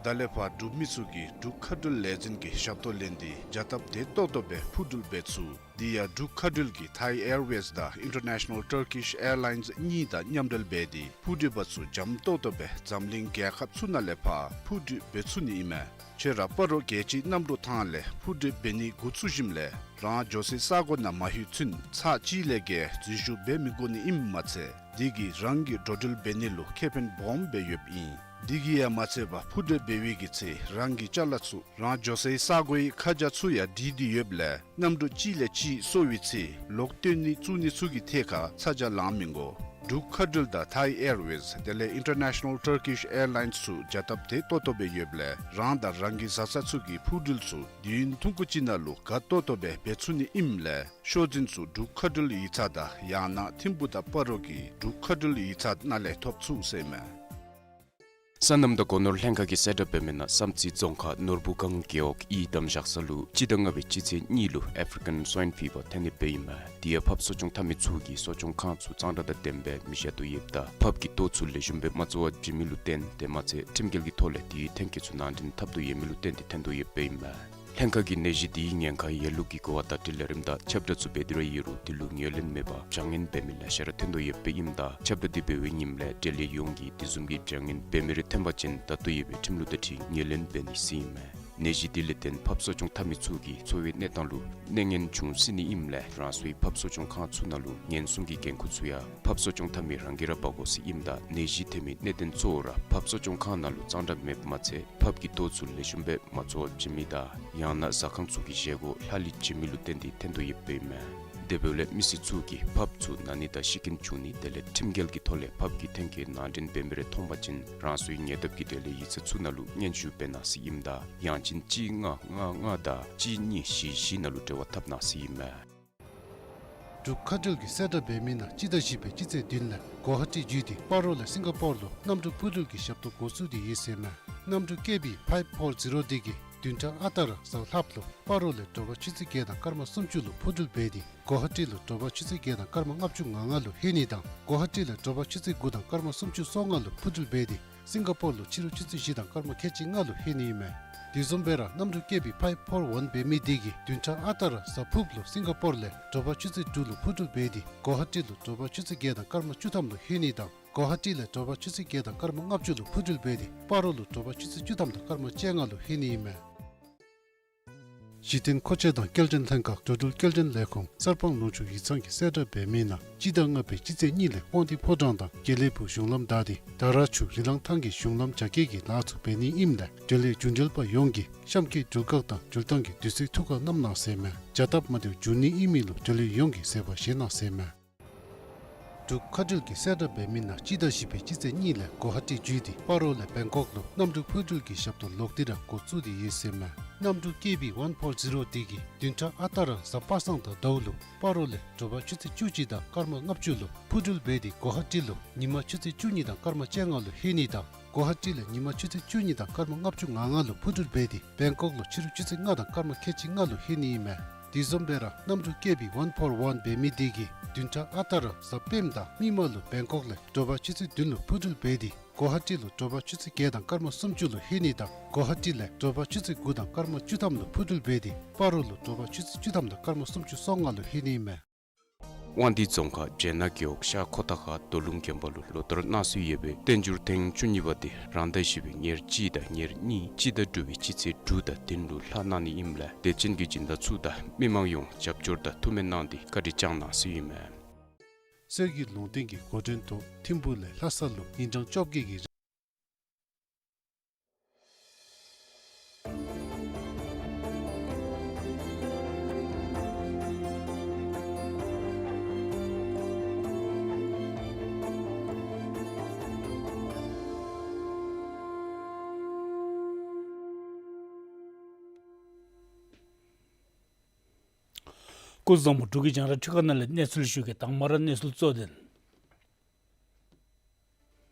ད་ལས་ཕར་འབྲུག་མི་ཚུ་གིས་འབྲུག་མཁའ་འགྲུལ་ལས་འཛིན་གྱི་ཞབས་ཏོག་ལེན་ཏེ་བྱ་སྟབས་བདེ་ཏོག་ཏོ་སྦེ་འཕུར་འགྲུལ་འབད་ཚུགས། དེ་ཡང་འབྲུག་མཁའ་འགྲུལ་གྱི་Thai Airways དང་International Turkish Airlines གཉིས་དང་མཉམ་འབྲེལ་འབད་དེ་འཕུར་འགྲུལ་པ་ཚུ་འཇམ་ཏོག་ཏོ་སྦེ་འཛམ་གླིང་རྒྱལ་ཁབ་ཚུ་ནང་ལས་ཕར་འཕུར་འགྲུལ་འབད་ཚུགས་ནི་ཨིན་མས། ཁྱོད་ར་སྤ་རོ་རྒྱལ་སྤྱིའི་གནམ་གྲུ་ཐང་ལས་འཕུར་འགྲུལ་འབད་ནི་འགོ་བཙུགས་ཞིནམ་ལས་རང་འགྱོ་སའི་ས་གོ་ནང་མ་ལྷོད་ཚུན་ཚར་གཅིག་ལས་བརྒལ་འཛུལ་ཞུགས་འབད་མི་དགོ་ནི་ཨིནམ་མ་ཚད་དེ་གིས་རང་གིས་འགྲོ་འགྲུལ་འབད་ནི་ལུ་ཁེ་ཕན་སྦོམ་སྦེ་ཡོདཔ་ཨིན། དེ་གིས་ཡང་མ་ཚད་པར་འཕུར་འགྲུལ་འབད་བའི་གི་ཚེ་རང་གི་ཅ་ལ་ཚུ་རང་འགྱོ་སའི་ས་གོའི་ཁ་བྱང་ཚུ་ཡང་བྲིས་ཏེ་ཡོདཔ་ལས་གནམ་གྲུ་གཅིག་ལས་གཅིག་སོར་བའི་ཚེ་ལོག་བཏོན་ནི་བཙུགས་ནི་ཚུ་གི་ཐད་ཁར་ཚ་གྱང་ལང་མི་དགོ། འབྲུག་མཁའ་འགྲུལ་དང་Thai Airways དེ་ལས་International Turkish Airlines ཚུ་བྱ་སྟབས་བདེ་ཏོག་ཏོ་སྦེ་ཡོདཔ་ལས་རང་དང་རང་གི་བཟའ་ཚང་ཚུ་གི་འཕུར་འགྲུལ་ཚུ་དུས་ཡུན་ཐུང་ཀུ་ཅིག་ནང་ལུ་དགའ་ཏོག་ཏོ་སྦེ་འབད་ཚུགས་ནི་ཨིནམ་ལས་ཤོག་འཛིན་ཚུ་འབྲུག་མཁའ་འགྲུལ་ཡིག་ཚང་དང་ཡང་ན་ཐིམ་ཕུག་དང་སྤ་རོ་གི་འབྲུག་མཁའ་འགྲུལ་ཡིག་ཚང་ནང་ལས་ཐོབ་ཚུགས་ཟེར་མས། སོ་ནམ་དང་སྒོ་ནོར་ལྷན་ཁག་གིས་གསལ་བསྒྲགས་འབད་མི་ནང་བསམ་རྩེ་རྫོང་ཁག་ནོར་བུ་སྒང་རྒེད་འོག་གི་དམ་བཞག་ས་ལུ་སྤྱི་ཟླ་ལྔ་པའི་སྤྱི་ཚེས་གཉིས་ལུ་African Swine Fever ཐོན་ནི་སྦེ་ཨིན་མས། དེ་ཡང་ཕགཔ་གསོ་སྐྱོང་འཐབ་མི་ཚུ་གིས་གསོ་སྐྱོང་ཁང་ཚུ་གཙང་སྦྲ་དང་ལྡནམ་སྦེ་མི་བཞག་དོ་ཡོདཔ་ད་ཕགཔ་གི་ལྟོ་ཚུ་ལེགས་ཤོམ་སྦེ་མ་བཙོ་བར་བྱིན་མི་ལུ་བརྟེན་ཏེ་མ་ཚད་ཁྲིམས་འགལ་གྱི་ཐོག་ལས་དེའི་ཐོན་སྐྱེད་ཚུ་ནང་འདྲེན་འཐབ་དོ་ཡོད་མི་ལུ་བརྟེན་ཏེ་ཐོན་དོ་ཡོདཔ་ཨིན་མས། ལྷན་ཁག་གིས་ནད་གཞི་དེའི་ཉེན་ཁ་ཡོད་ལུགས་ཀྱི་གོ་བ་བརྡ་སྤྲོད་ལས་རིམ་དང་ཁྱབ་བསྒྲགས་ཚུ་འབད་དེ་ར་ཡོད་རུང་དེ་ལུ་ངོས་ལེན་མེད་པར་བྱ་ངན་འབད་མི་ལེ་ཤ་ར་ཐོན་དོ་ཡོདཔ་ཨིནམ་ད་ཁྱབ་བསྒྲགས་འདི་འབད་བའི་ཉིནམ་ལས་འབྲེལ་ཡོད་ཡོངས་ཀྱིས་དེ་བཟུམ་གྱི་བྱ་ངན་འབད་མི་རེ་ཐོན་པ་ཅིན་ད་ལྟོ་ཡོད་པའི་ཁྲིམས་ལུགས་དང་འཁྲིལ་ངོས་ལེན་འབད་ནི་ཟེར་ཨིན་མས། ནད་གཞི་དེ་ལས་བརྟེན་ཕགཔ་གསོ་སྐྱོང་འཐབ་མི་ཚུ་གི་འཚོ་བའི་གནས་སྟངས་ལུ་གནོད་ངན་བྱུང་སྲིད་ནི་ཨིནམ་ལས་རང་སོའི་ཕགཔ་གསོ་སྐྱོང་ཁང་ཚུ་ནང་ལུ་ཉེན་སྲུང་གི་འགན་ཁུར་ཚུ་ཡང་ཕགཔ་གསོ་སྐྱོང་འཐབ་མི་རང་གིས་ར་འབག་དགོ་ཟེར་ཨིནམ་ད་ནད་གཞི་ཐོན་མི་གནད་དོན་གཙོ་བོ་ར་ཕགཔ་གསོ་སྐྱོང་ཁང་ནང་ལུ་གཙང་སྦྲ་མེདཔ་མ་ཚད་ཕགཔ་གི་ལྟོ་ཚུ་ལེགས་ཤོམ་སྦེ་མ་བཙོ་བར་བྱིན་མི་དང་ཡང་ན་ཟ་ཁང་ཚུ་གི་བཞེས་སྒོ་ལྷག་ལུས་བྱིན་མི་ལུ་བརྟེན་ཏེ་ཐོན་དོ་ཡོདཔ་ཨིན་མས། དེ་འབདཝ་ལས་མི་སེར་ཚུ་གིས་ཕགཔ་ཚུ་ན་ནི་དང་ཤི་རྐྱེན་བྱུང་ནི་དེ་ལས་ཁྲིམས་འགལ་གྱི་ཐོག་ལས་ཕགཔ་གི་འཐེན་འཁྱེར་ནང་འདྲེན་འབད་མི་རེ་མཐོང་པ་ཅིན་རང་སོའི་ཉེ་འདབས་ཀྱི་གྲོང་གླིང་ཡིག་ཚང་ཚུ་ནང་ལུ་སྙན་ཞུ་འབད་གནང་ཟེར་ཨིནམ་ད་ཡང་ཅིན་གཅིག་ལྔ་ལྔ་ལྔ་དང་གཅིག་གཉིས་བཞི་བཞི་ནང་ལུ་འབྲེལ་བ་འཐབ་གནང་ཟེར་ཨིན་མས། འབྲུག་མཁའ་འགྲུལ་གྱིས་གསལ་བསྒྲགས་འབད་མི་ནང་སྤྱི་ཟླ་བཞི་པའི་སྤྱི་ཚེས་བདུན་ལས་གོ་ཧ་ཊི་བརྒྱུད་དེ་སྤ་རོ་ལས་སིང་ག་པོར་ལུ་གནམ་གྲུ་འཕུར་འགྲུལ་གྱི་ཞབས་ཏོག་འགོ་བཙུགས་ཏེ་ཡོད་ཟེར་ཨིན་མས། གནམ་གྲུ་ཀེ་བི་ཕའིབ་ཕོར་ཛི་རོ་འདི་གིས་བདུན་ཕྲག་ཨ་རྟག་ར་གཟའ་ལྷགཔ་ལུ་སྤ་རོ་ལས་དྲོ་པ་ཆུ་ཚོད་བརྒྱད་དང་སྐར་མ་སུམ་ཅུ་ལུ་འཕུར་འགྲུལ་འབད་དེ་གོ་ཧ་ཊི་ལུ་དྲོ་པ་ཆུ་ཚོད་བརྒྱད་དང་སྐར་མ་ལྔ་བཅུ་ང་ལྔ་ལུ་ལྷོད་ནི་དང་གོ་ཧ་ཊི་ལས་དྲོ་པ་ཆུ་ཚོད་དགུ་དང་སྐར་མ་སུམ་ཅུ་སོ་ལྔ་ལུ་འཕུར་འགྲུལ་འབད་དེ་སིང་ག་པོར་ལུ་ཕྱི་རུ་ཆུ་ཚོད་བཞི་དང་སྐར་མ་ཁལ་གཅིག་ལྔ་ལུ་ལྷོད་ནི་ཨིན་མས། དེ་བཟུམ་སྦེ་ར་གནམ་གྲུ་ཀེ་བི་ཕའིབ་ཕོར་ཝན་འབད་མི་འདི་གིས་བདུན་ཕྲག་ཨ་རྟག་ར་གཟའ་ཕུརཔ་ལུ་སིང་ག་པོར་ལས་དྲོ་པ་ཆུ་ཚོད་དྲུག་ལུ་འཕུར་འགྲུལ་འབད་དེ་གོ་ཧ་ཊི་ལུ་དྲོ་པ་ཆུ་ཚོད་བརྒྱད་དང་སྐར་མ་བཅུ་ཐམ་ལུ་ལྷོད་ནི་དང་གོ་ཧ་ཊི་ལས་དྲོ་པ་ཆུ་ཚོད་བརྒྱད་དང་སྐར་མ་ལྔ་བཅུ་ལུ་འཕུར་འགྲུལ་འབད་དེ་སྤ་རོ་ལུ་དྲོ་པ་ཆུ་ཚོད་བཅུ་ཐམ་དང་སྐར་མ་བཅོ་ལྔ་ལུ་ལྷོད་ནི་ཨིན་མས། གཞི་རྟེན་མཁོ་ཆས་དང་སྐྱེལ་འདྲེན་ལྷན་ཁག་འགྲོ་འགྲུལ་སྐྱེལ་འདྲེན་ལས་ཁུངས་གསར་སྤང་ལུང་ཕྱོགས་ཡིག་ཚང་གིས་གསལ་བསྒྲགས་འབད་མི་ནང་སྤྱི་ཟླ་ལྔ་པའི་སྤྱི་ཚེས་གཉིས་ལས་དབང་འདུས་ཕོ་བྲང་དང་དགེ་ལེགས་ཕུག་གཞུང་ལམ་བདའ་སྟེ་དར་ཆུ་རི་ལང་ཐང་གི་གཞུང་ལམ་རྒྱ་སྐྱེད་ཀྱི་ལཱ་ཚུ་འབད་ནི་ཨིནམ་ལས་འབྲེལ་ཡོད་རྒྱུན་འབྲེལ་པ་ཡོངས་ཀྱིས་གཤམ་གྱི་འགྲུལ་བཀག་དང་འགྲུལ་བཏང་གི་དུས་ཚོད་ཐུགས་ཁར་བསྣམ་གནང་ཟེར་ཨིན་མས། བྱ་སྟབས་མ་བདེཝ་འབྱུང་ནི་ཨིན་མི་ལུ་འབྲེལ་ཡོད་ཡོངས་ཀྱིས་བཟོད་པ་བཞེས་གནང་ཟེར་ཨིན་མས། འབྲུག་མཁའ་འགྲུལ་གྱིས་གསལ་བསྒྲགས་འབད་མི་ནང་སྤྱི་ཟླ་བཞི་པའི་སྤྱི་ཚེས་གཉིས་ལས་གོ་ཧ་ཊི་བརྒྱུད་དེ་སྤ་རོ་ལས་བེང་ཀོག་ལུ་གནམ་གྲུ་འཕུར་འགྲུལ་གྱི་ཞབས་ཏོག་ལོག་སྟེ་ར་འགོ་བཙུགས་ཏེ་ཡོད་ཟེར་ཨིན་མས། གནམ་གྲུ་ཀེ་བི་ཝན་ཕོར་ཛི་རོ་འདི་གིས་བདུན་ཕྲག་ཨ་རྟག་ར་གཟའ་པ་སངས་དང་ཟླཝ་ལུ་སྤ་རོ་ལས་དྲོ་པ་ཆུ་ཚོད་བཅུ་གཅིག་དང་སྐར་མ་ལྔ་བཅུ་ལུ་འཕུར་འགྲུལ་འབད་དེ་གོ་ཧ་ཊི་ལུ་ཉིན་མ་ཆུ་ཚོད་བཅུ་གཉིས་དང་སྐར་མ་བཅོ་ལྔ་ལུ་ལྷོད་ནི་དང་གོ་ཧ་ཊི་ལས་ཉིན་མ་ཆུ་ཚོད་བཅུ་གཉིས་དང་སྐར་མ་ལྔ་བཅུ་ང་ལྔ་ལུ་འཕུར་འགྲུལ་འབད་དེ་བེང་ཀོག་ལུ་ཕྱི་རུ་ཆུ་ཚོད་ལྔ་དང་སྐར་མ་ཁལ་གཅིག་ལྔ་ལུ་ལྷོད་ནི་ཨིན་མས། དེ་བཟུམ་སྦེ་ར་གནམ་གྲུ་ཀེ་བི་ཝན་ཕོར་ཝན་འབད་མི་འདི་གིས་བདུན་ཕྲག་ཨ་རྟག་ར་གཟའ་སྤེནམ་དང་མིག་དམར་ལུ་བེང་ཀོག་ལས་དྲོ་པ་ཆུ་ཚོད་བདུན་ལུ་འཕུར་འགྲུལ་འབད་དེ་གོ་ཧ་ཊི་ལུ་དྲོ་པ་ཆུ་ཚོད་བརྒྱད་དང་སྐར་མ་སུམ་ཅུ་ལུ་ལྷོད་ནི་དང་གོ་ཧ་ཊི་ལས་དྲོ་པ་ཆུ་ཚོད་དགུ་དང་སྐར་མ་བཅུ་ཐམ་ལུ་འཕུར་འགྲུལ་འབད་དེ་སྤ་རོ་ལུ་དྲོ་པ་ཆུ་ཚོད་བཅུ་ཐམ་དང་སྐར་མ་སུམ་ཅུ་སོ་ལྔ་ལུ་ལྷོད་ནི་ཨིན་མས། དབང་འདུས་རྫོང་ཁག་བྱེ་ནག་རྒེད་འོག་ཤར་ཁོ་ཐང་ཁ་རྡོ་ལུང་དགོན་པ་ལུ་ལོ་ལྟར་གནང་སྲོལ་ཡོད་པའི་བསྟན་འགྱུར་ཐེངས་བཅུ་གཉིས་པ་དེ་རང་ཟླ་བཞི་པའི་ཉེར་གཅིག་དང་ཉེར་གཉིས་སྤྱི་ཟླ་དྲུག་པའི་སྤྱི་ཚེས་དྲུག་དང་བདུན་ལུ་ལྷག་གནང་ནི་ཨིནམ་ལས་དད་ཅན་གྱི་སྦྱིན་བདག་ཚུ་དང་མི་མང་ཡོངས་རྒྱབ་སྐྱོར་དང་ཐུགས་སྨོན་གནང་སྟེ་བཀའ་དྲིན་བསྐྱང་གནང་ཟེར་ཨིན་མས། གསེར་གྱི་ལུང་བསྟན་གྱི་འགོ་འདྲེན་ཐོག་ཐིམ་ཕུག་ལས་ལྷ་ས་ལུ་ཉིན་གྲངས་བཅོ་བརྒྱད་ཀྱི་རིང་སྐུ་གཟུགས་བཟང་པོ། འབྲུག་གི་རྒྱང་བསྒྲགས་ཁྲི་ཁ་ནང་ལས་གནས་ཚུལ་ཞུ་གེ། དང་པ་ར་གནས་ཚུལ་གཙོ་དོན།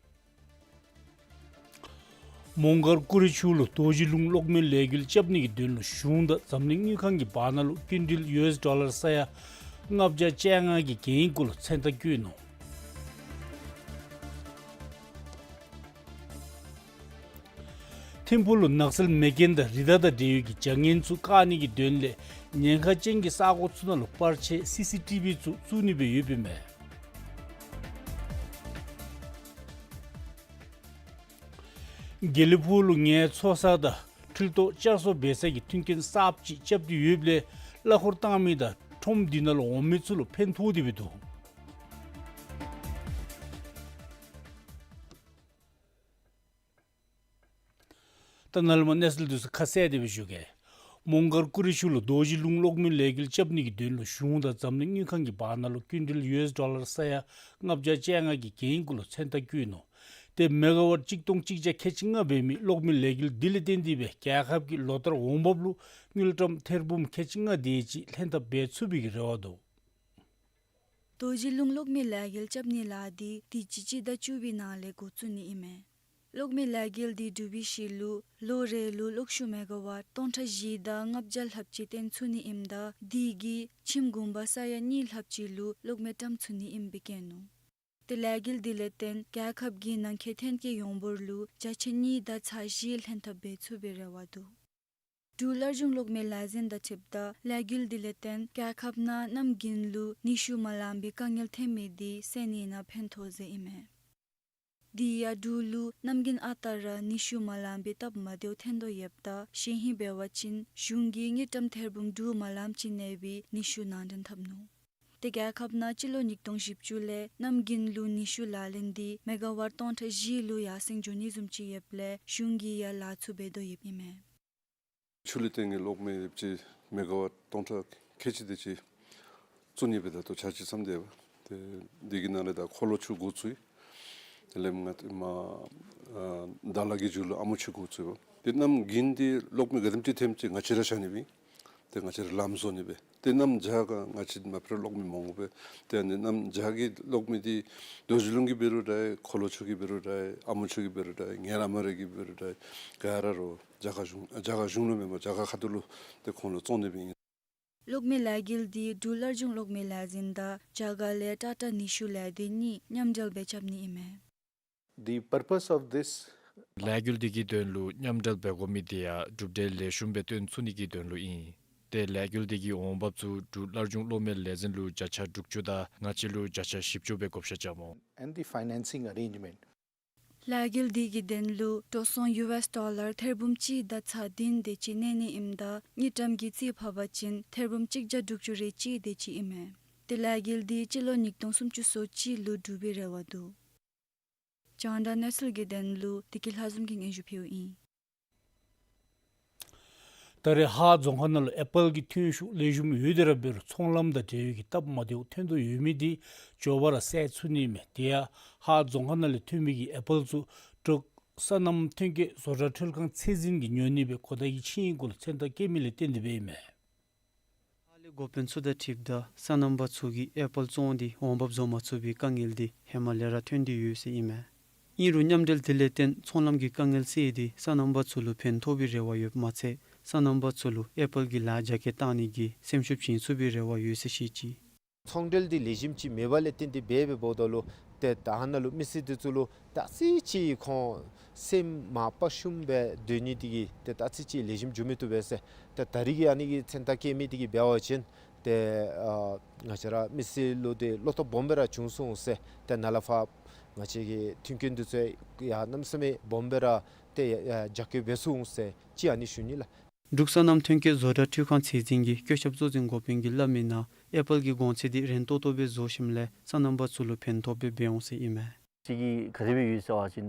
མོང་སྒར་ཀུ་རི་ཆུ་ལུ་རྡོ་རྗེ་ལུང་གློག་མེ་ལས་འགུལ་རྐྱབ་ནི་གི་དོན་ལུ་གཞུང་དང་འཛམ་གླིང་དངུལ་ཁང་གི་བར་ན་ལུ་སྐྱིན་འགྲུལ་ཡུ་ཨེསི་ཌོ་ལར་ས་ཡ་ལྔ་བརྒྱ་བཅོ་ལྔ་གི་གན་གུ་ལུ་མཚན་རྟགས་བཀོད་ནུག། ཐིམ་ཕུག་ལུ་ནགས་ཚལ་མེ་རྐྱེན་དང་རི་དྭགས་དང་འབྲེལ་ཡོད་ཀྱི་བྱ་ངན་ཚུ་བཀག་ནི་གི་དོན་ལས་ཉེན་ཁ་ཅན་གྱི་ས་གོ་ཚུ་ནང་ལུ་པར་ཆས་སི་སི་ཊི་བི་ཚུ་བཙུགས་ནི་སྦེ་ཡོདཔ་ཨིན་མས། དགེ་ལེགས་ཕུག་ལུ་ངལ་འཚོ་ས་དང་འཕྲུལ་ཐོག་བསྐྱར་གསོ་འབད་ས་གི་མཐུན་རྐྱེན་གསརཔ་ཅིག་རྐྱབ་སྟེ་ཡོདཔ་ལས་གླ་འཁོར་བཏང་མི་དང་ཁྲོམ་འདི་ནང་ལུ་འོང་མི་ཚུ་ལུ་ཕན་ཐོགས་ཏེ་སྦེ་འདུག། ད་ནཱ་ལས་མར་གནས་ཚུལ་འདི་ཚུ་ཁ་གསལ་ཏེ་སྦེ་ཞུ་གེ། མོང་སྒར་ཀུ་རི་ཆུ་ལུ་རྡོ་རྗེ་ལུང་གློག་མེ་ལས་འགུལ་རྐྱབ་ནི་གི་དོན་ལུ་གཞུང་དང་འཛམ་གླིང་དངུལ་ཁང་གི་བར་ན་ལུ་སྐྱིན་འགྲུལ་ཡུ་ཨེསི་ཌོ་ལར་ས་ཡ་ལྔ་བརྒྱ་བཅོ་ལྔ་གི་གན་གུ་ལུ་མཚན་རྟགས་བཀོད་ནུག། ཏེ་མེ་ག་ཝཊ་གཅིག་སྟོང་གཅིག་བརྒྱ་ཁལ་གཅིག་ལྔ་འབད་མི་གློག་མེ་ལས་འགུལ་འདི་ལས་བརྟེན་ཏེ་སྦེ་རྒྱལ་ཁབ་ཀྱི་ལོ་ལྟར་འོང་འབབ་ལུ་དངུལ་ཀྲམ་ཐེར་འབུམ་ཁལ་གཅིག་ལྔ་དེ་ཅིག་ལྷན་ཐབས་འབད་ཚུགས་པའི་གི་རེ་བ་འདུག། རྡོ་རྗེ་ལུང་གློག་མེ་ལས་འགུལ་རྐྱབ་ནིའི་ལཱ་འདི་དུས་ཅི་སྤྱི་ཟླ་བཅུ་པའི་ནང་ལས་འགོ་བཙུགས་ནི་ཨིན་མས། གློག་མེ་ལས་འགུལ་འདི་གྲུབ་པའི་ཤུལ་ལུ་ལོ་རེ་ལུ་གློག་ཤུགས་མེ་ག་ཝཊ་སྟོང་ཕྲག་བཞི་དང་ལྔ་བརྒྱ་ལྷགཔ་ཅིག་བཏོན་ཚུགས་ནི་ཨིནམ་ད་དེ་གིས་ཁྱིམ་གུང་པ་ས་ཡ་གཉིས་ལྷགཔ་ཅིག་ལུ་གློག་མེ་བཀྲམ་ཚུགས་ནི་ཨིནམ་སྦེ་བཀོད་ནུག། ཏེ་ལས་འགུལ་འདི་ལས་བརྟེན་རྒྱལ་ཁབ་ཀྱི་ནང་འཁོད་ཐོན་སྐྱེད་ཡོངས་འབོར་ལུ་བརྒྱ་ཆ་གཉིས་དང་ཚག་བཞི་ལྷན་ཐབས་འབད་ཚུགས་པའི་རེ་བ་འདུག། འབྲུག་སླར་འབྱུང་གློག་མེ་ལས་འཛིན་དང་འཁྲིལཝ་ད་ལས་འགུལ་འདི་ལས་བརྟེན་རྒྱལ་ཁབ་ནང་གནམ་དགུན་ལུ་ནུས་ཤུགས་མ་ལང་པའི་དཀའ་ངལ་ཐོན་མི་འདི་སེལ་ནི་ནང་ཕན་ཐོགས་ཟེར་ཨིན་མས། དེ་ཡང་འབྲུག་ལུ་གནམ་དགུན་ཨ་རྟག་ར་ནུས་ཤུགས་མ་ལང་པའི་སྟབས་མ་བདེཝ་ཐོན་དོ་ཡོདཔ་ད་གཞེས་ཧིང་འབད་བ་ཅིན་གཞུང་གིས་དངུལ་ཀྲམ་ཐེར་འབུམ་དྲུག་མ་ལངམ་ཅིག་གནས་པའི་ནུས་ཤུགས་ནང་འདྲེན་འཐབ་ནུག། ཏེ་རྒྱལ་ཁབ་ནང་སྤྱི་ལོ་ཉིས་སྟོང་བཞི་བཅུ་ལས་གནམ་དགུན་ལུ་ནུས་ཤུགས་ལག་ལེན་འདི་མེ་ག་ཝཊ་སྟོང་ཕྲག་བཞི་ལུ་ཡར་སེང་འགྱོ་ནི་བཟུམ་ཅིག་ཡོདཔ་ལས་གཞུང་གིས་ཡང་ལཱ་ཚུ་འབད་དོ་ཡོདཔ་ཨིན་མས། ཆུ་ལས་བརྟེན་གྱི་གློག་མེ་ཡོདཔ་ཅིག་མེ་ག་ཝཊ་སྟོང་ཕྲག་ཁལ་གཅིག་དེ་ཅིག་ བཙུགས་ནི་སྦེ་ད་ལྟོ་འཆར་གཞི་བརྩམས་ཏེ་ཡོདཔ། ཏེ་འདི་གི་ནང་ལས་ད་འཁོར་ལོ་ཚུ་འགོ་བཙུགས་ཡི། དེ་ལས་ང་ཏེ་མ་ཨ་དྭགས་ལ་གི་མཇུག་ལུ་ཨ་མོ་ཆུ་འགོ་བཙུགས་ཡི། དེ་གནམ་དགུན་འདི་གློག་མེ་ག་དེམ་ཅིག་ཐོནམ་ཅིག་ང་བཅས་ར་བཞག་ནི་སྦེ། ཏེ་ང་བཅས་ར་ལམ་བཟོ་ནི་སྦེ། ཏེ་གནམ་བྱཱར་ཁར་ང་བཅས་མ་པ་ར་གློག་མེ་མང་པོ་སྦེ། ཏེ་ཨ་ནི་གནམ་བྱཱར་གྱི་གློག་མེ་འདི་རྡོ་རྗེ་ལུང་གི་འབད་རུང་འདྲ་འཁོར་ལོ་ཆུ་གི་འབད་རུང་འདྲ་ཨ་མོ་ཆུ་གི་འབད་རུང་འདྲ་ངན་ཨ་མ་ར་གི་འབད་རུང་འདྲ་ག་ར་རོགས་རྒྱ་གར་གཞུང་རྒྱ་གར་གཞུང་ལུ་མེན་པར་རྒྱ་གར་ཁ་ཐུག་ལུ་ཏེ་ཁོང་ལུ་བཙོང་ནི་སྦེ་ཨིན། གློག་མེ་ལས་འགུལ་འདི་འབྲུག་སླར་འབྱུང་གློག་མེ་ལས་འཛིན་དང་རྒྱ་གར་ལས་ཊ་ཊ་ནི་ཤུ་ལས་སྡེ་གཉིས་མཉམ་འབྲེལ་སྦེ་རྐྱབ་ནི་ཨིན་མས། The purpose of this ལས་འགུལ་འདི་གི་དོན་ལུ་མཉམ་འབྲེལ་འབད་དགོ་མི་འདི་ཡང་གྲུབ་འབྲས་ལེགས་ཤོམ་སྦེ་སྟོན་ཚུགས་ནི་གི་དོན་ལུ་ཨིན། ཏེ་ལས་འགུལ་འདི་གི་འོང་འབབ་ཚུ་འབྲུག་སླར་འབྱུང་གློག་མེ་ལས་འཛིན་ལུ་བརྒྱ་ཆ་དྲུག་ཅུ་དང་ང་བཅས་ལུ་བརྒྱ་ཆ་བཞི་བཅུ་སྦེ་བགོ་བཤའ་རྐྱབ་སྨོ། And the financing arrangement. ལས་འགུལ་འདི་གི་དོན་ལུ་འགྲོ་སོང་ཡུ་ཨེསི་ཌོ་ལར་ཐེར་འབུམ་གཅིག་དང་ཚག་བདུན་དེ་ཅིག་གནས་ནི་ཨིནམ་ད་དངུལ་ཀྲམ་གྱི་རྩིས་ཕབ་པ་ཅིན་ཐེར་འབུམ་གཅིག་བརྒྱ་དྲུག་ཅུ་རེ་གཅིག་དེ་ཅིག་ཨིན་མས། ཏེ་ལས་འགུལ་འདི་སྤྱི་ལོ་ཉིས་སྟོང་སུམ་ཅུ་སོ་གཅིག་ལུ་གྲུབ་པའི་རེ་བ་འདུག། རྒྱང་བསྒྲགས་གནས་ཚུལ་གྱི་དོན་ལུ་བདེ་སྐྱིད་ལྷ་འཛོམས་ཀྱིས་སྙན་ཞུ་ཕུལཝ་ཨིན། ད་རེས་ཧཱ་རྫོང་ཁག་ནང་ལུ་ཨེ་པཱལ་གྱི་ཐོན་ཤུགས་ལེགས་ཤོམ་ཡོད་དེ་ར་འབད་རུང་ཚོང་ལམ་དང་འབྲེལ་བའི་གི་སྟབས་མ་བདེཝ་ཐོན་དོ་ཡོད་མི་འདི་མགྱོགས་པ་ར་སེལ་ཚུགས་ནི་མས། དེ་ཡང་ཧཱ་རྫོང་ཁག་ནང་ལས་ཐོན་མི་གི་ཨེ་པཱལ་ཚུ་འབྲུག་སོ་ནམ་ཐོན་སྐྱེད་བཟོ་གྲྭ་འཕྲུལ་ཁང་ཚད་འཛིན་གྱིས་ཉོ་ནི་སྦེ་གོ་བརྡ་གི་ཆིངས་ཡིག་གུ་ལུ་མཚན་རྟགས་བཀོད་མི་ལས་བརྟེན་ཏེ་སྦེ་ཨིན་མས། ཧཱ་ལས་འགོ་དཔོན་ཚུ་དང་འཁྲིལཝ་ད་སོ་ནམ་པ་ཚུ་གིས་ཨེ་པཱལ་བཙོང་སྟེ་འོང་འབབ་བཟོ་མ་ཚུགས་པའི་དཀའ་ངལ་འདི་ཧེ་མ་ལས་ར་ཐོན་ཏེ་ཡོད་ཟེར་ཨིན་མས། ཨིན་རུང་མཉམ་འབྲེལ་འདི་ལས་བརྟེན་ཚོང་ལམ་གྱི་དཀའ་ངལ་སེལ་ཏེ་སོ་ནམ་པ་ཚུ་ལུ་ཕན་ཐོགས་པའི་རེ་བ་ཡོདཔ་མ་ཚད་སོ་ནམ་པ་ཚུ་ལུ་ཨེ་པཱལ་གྱི་ལཱ་རྒྱ་སྐྱེད་བཏང་ནི་གི་སེམས་ཤུགས་བྱིན་ཚུགས་པའི་རེ་བ་ཡོད་ཟེར་བཤད་ཅི། ཚོང་འབྲེལ་འདི་ལེགས་ཤོམ་ཅིག་མེད་པ་ལས་བརྟེན་ཏེ་འབད་འབདཝ་ད་ལུ་ཏེ་ད་ཧ་ནཱ་ལུ་མི་སེར་འདི་ཚུ་ལུ་ད་ཅི་ཅིག་ཁོང་སེམས་མ་དཔའ་ཞུམ་སྦེ་སྡོད་ནི་འདི་གིས་ཏེ་ད་ཅི་ཅིག་ལེགས་ཤོམ་འགྱོ་མི་བཏུབ་པས་ཟེར། ཏེ་ད་རིས་ཀྱི་ཨ་ནི་གི་མཚན་རྟགས་བཀོད་མི་འདི་གིས་འབད་བ་ཅིན་ཏེ་ཨ་ང་བཅས་ར་མི་སེར་ལུ་ཏེ་བློ་སྟོབས་སྦོམ་སྦེ་ར་བྱུང་སོང་ཟེར། ཏེ་ནཱ་ལས་ཕར་ང་བཅས་ཀྱི་མཐུན་རྐྱེན་འདི་ཚུ་ཡང་གནམ་མེད་ས་མེད་སྦོམ་སྦེ་ར་ཏེ་ཡ་ཡ་རྒྱ་སྐྱེད་འབད་ཚུགས་འོང་ཟེར་ཅིག་ཨ་ནི་ཞུ་ནི་ལགས། འབྲུག་སོ་ནམ་ཐོན་སྐྱེད་བཟོ་གྲྭ་འཕྲུལ་ཁང་ཚད་འཛིན་གྱི་བཀོད་ཁྱབ་གཙོ་འཛིན་འགོ་དཔོན་གྱིས་སླབ་མིའི་ནང་ཨེ་པཱལ་གྱི་གོང་ཚད་འདི་རན་ཏོག་ཏོ་སྦེ་བཟོ་ཞིནམ་ལས་སོ་ནམ་པ་ཚུ་ལུ་ཕན་ཐོགས་སྦེ་འབད་འོང་ཟེར་ཨིན་མས། ཅིག་གིས་ག་དེ་སྦེ་ཡོད་ཟེར་བ་ཅིན་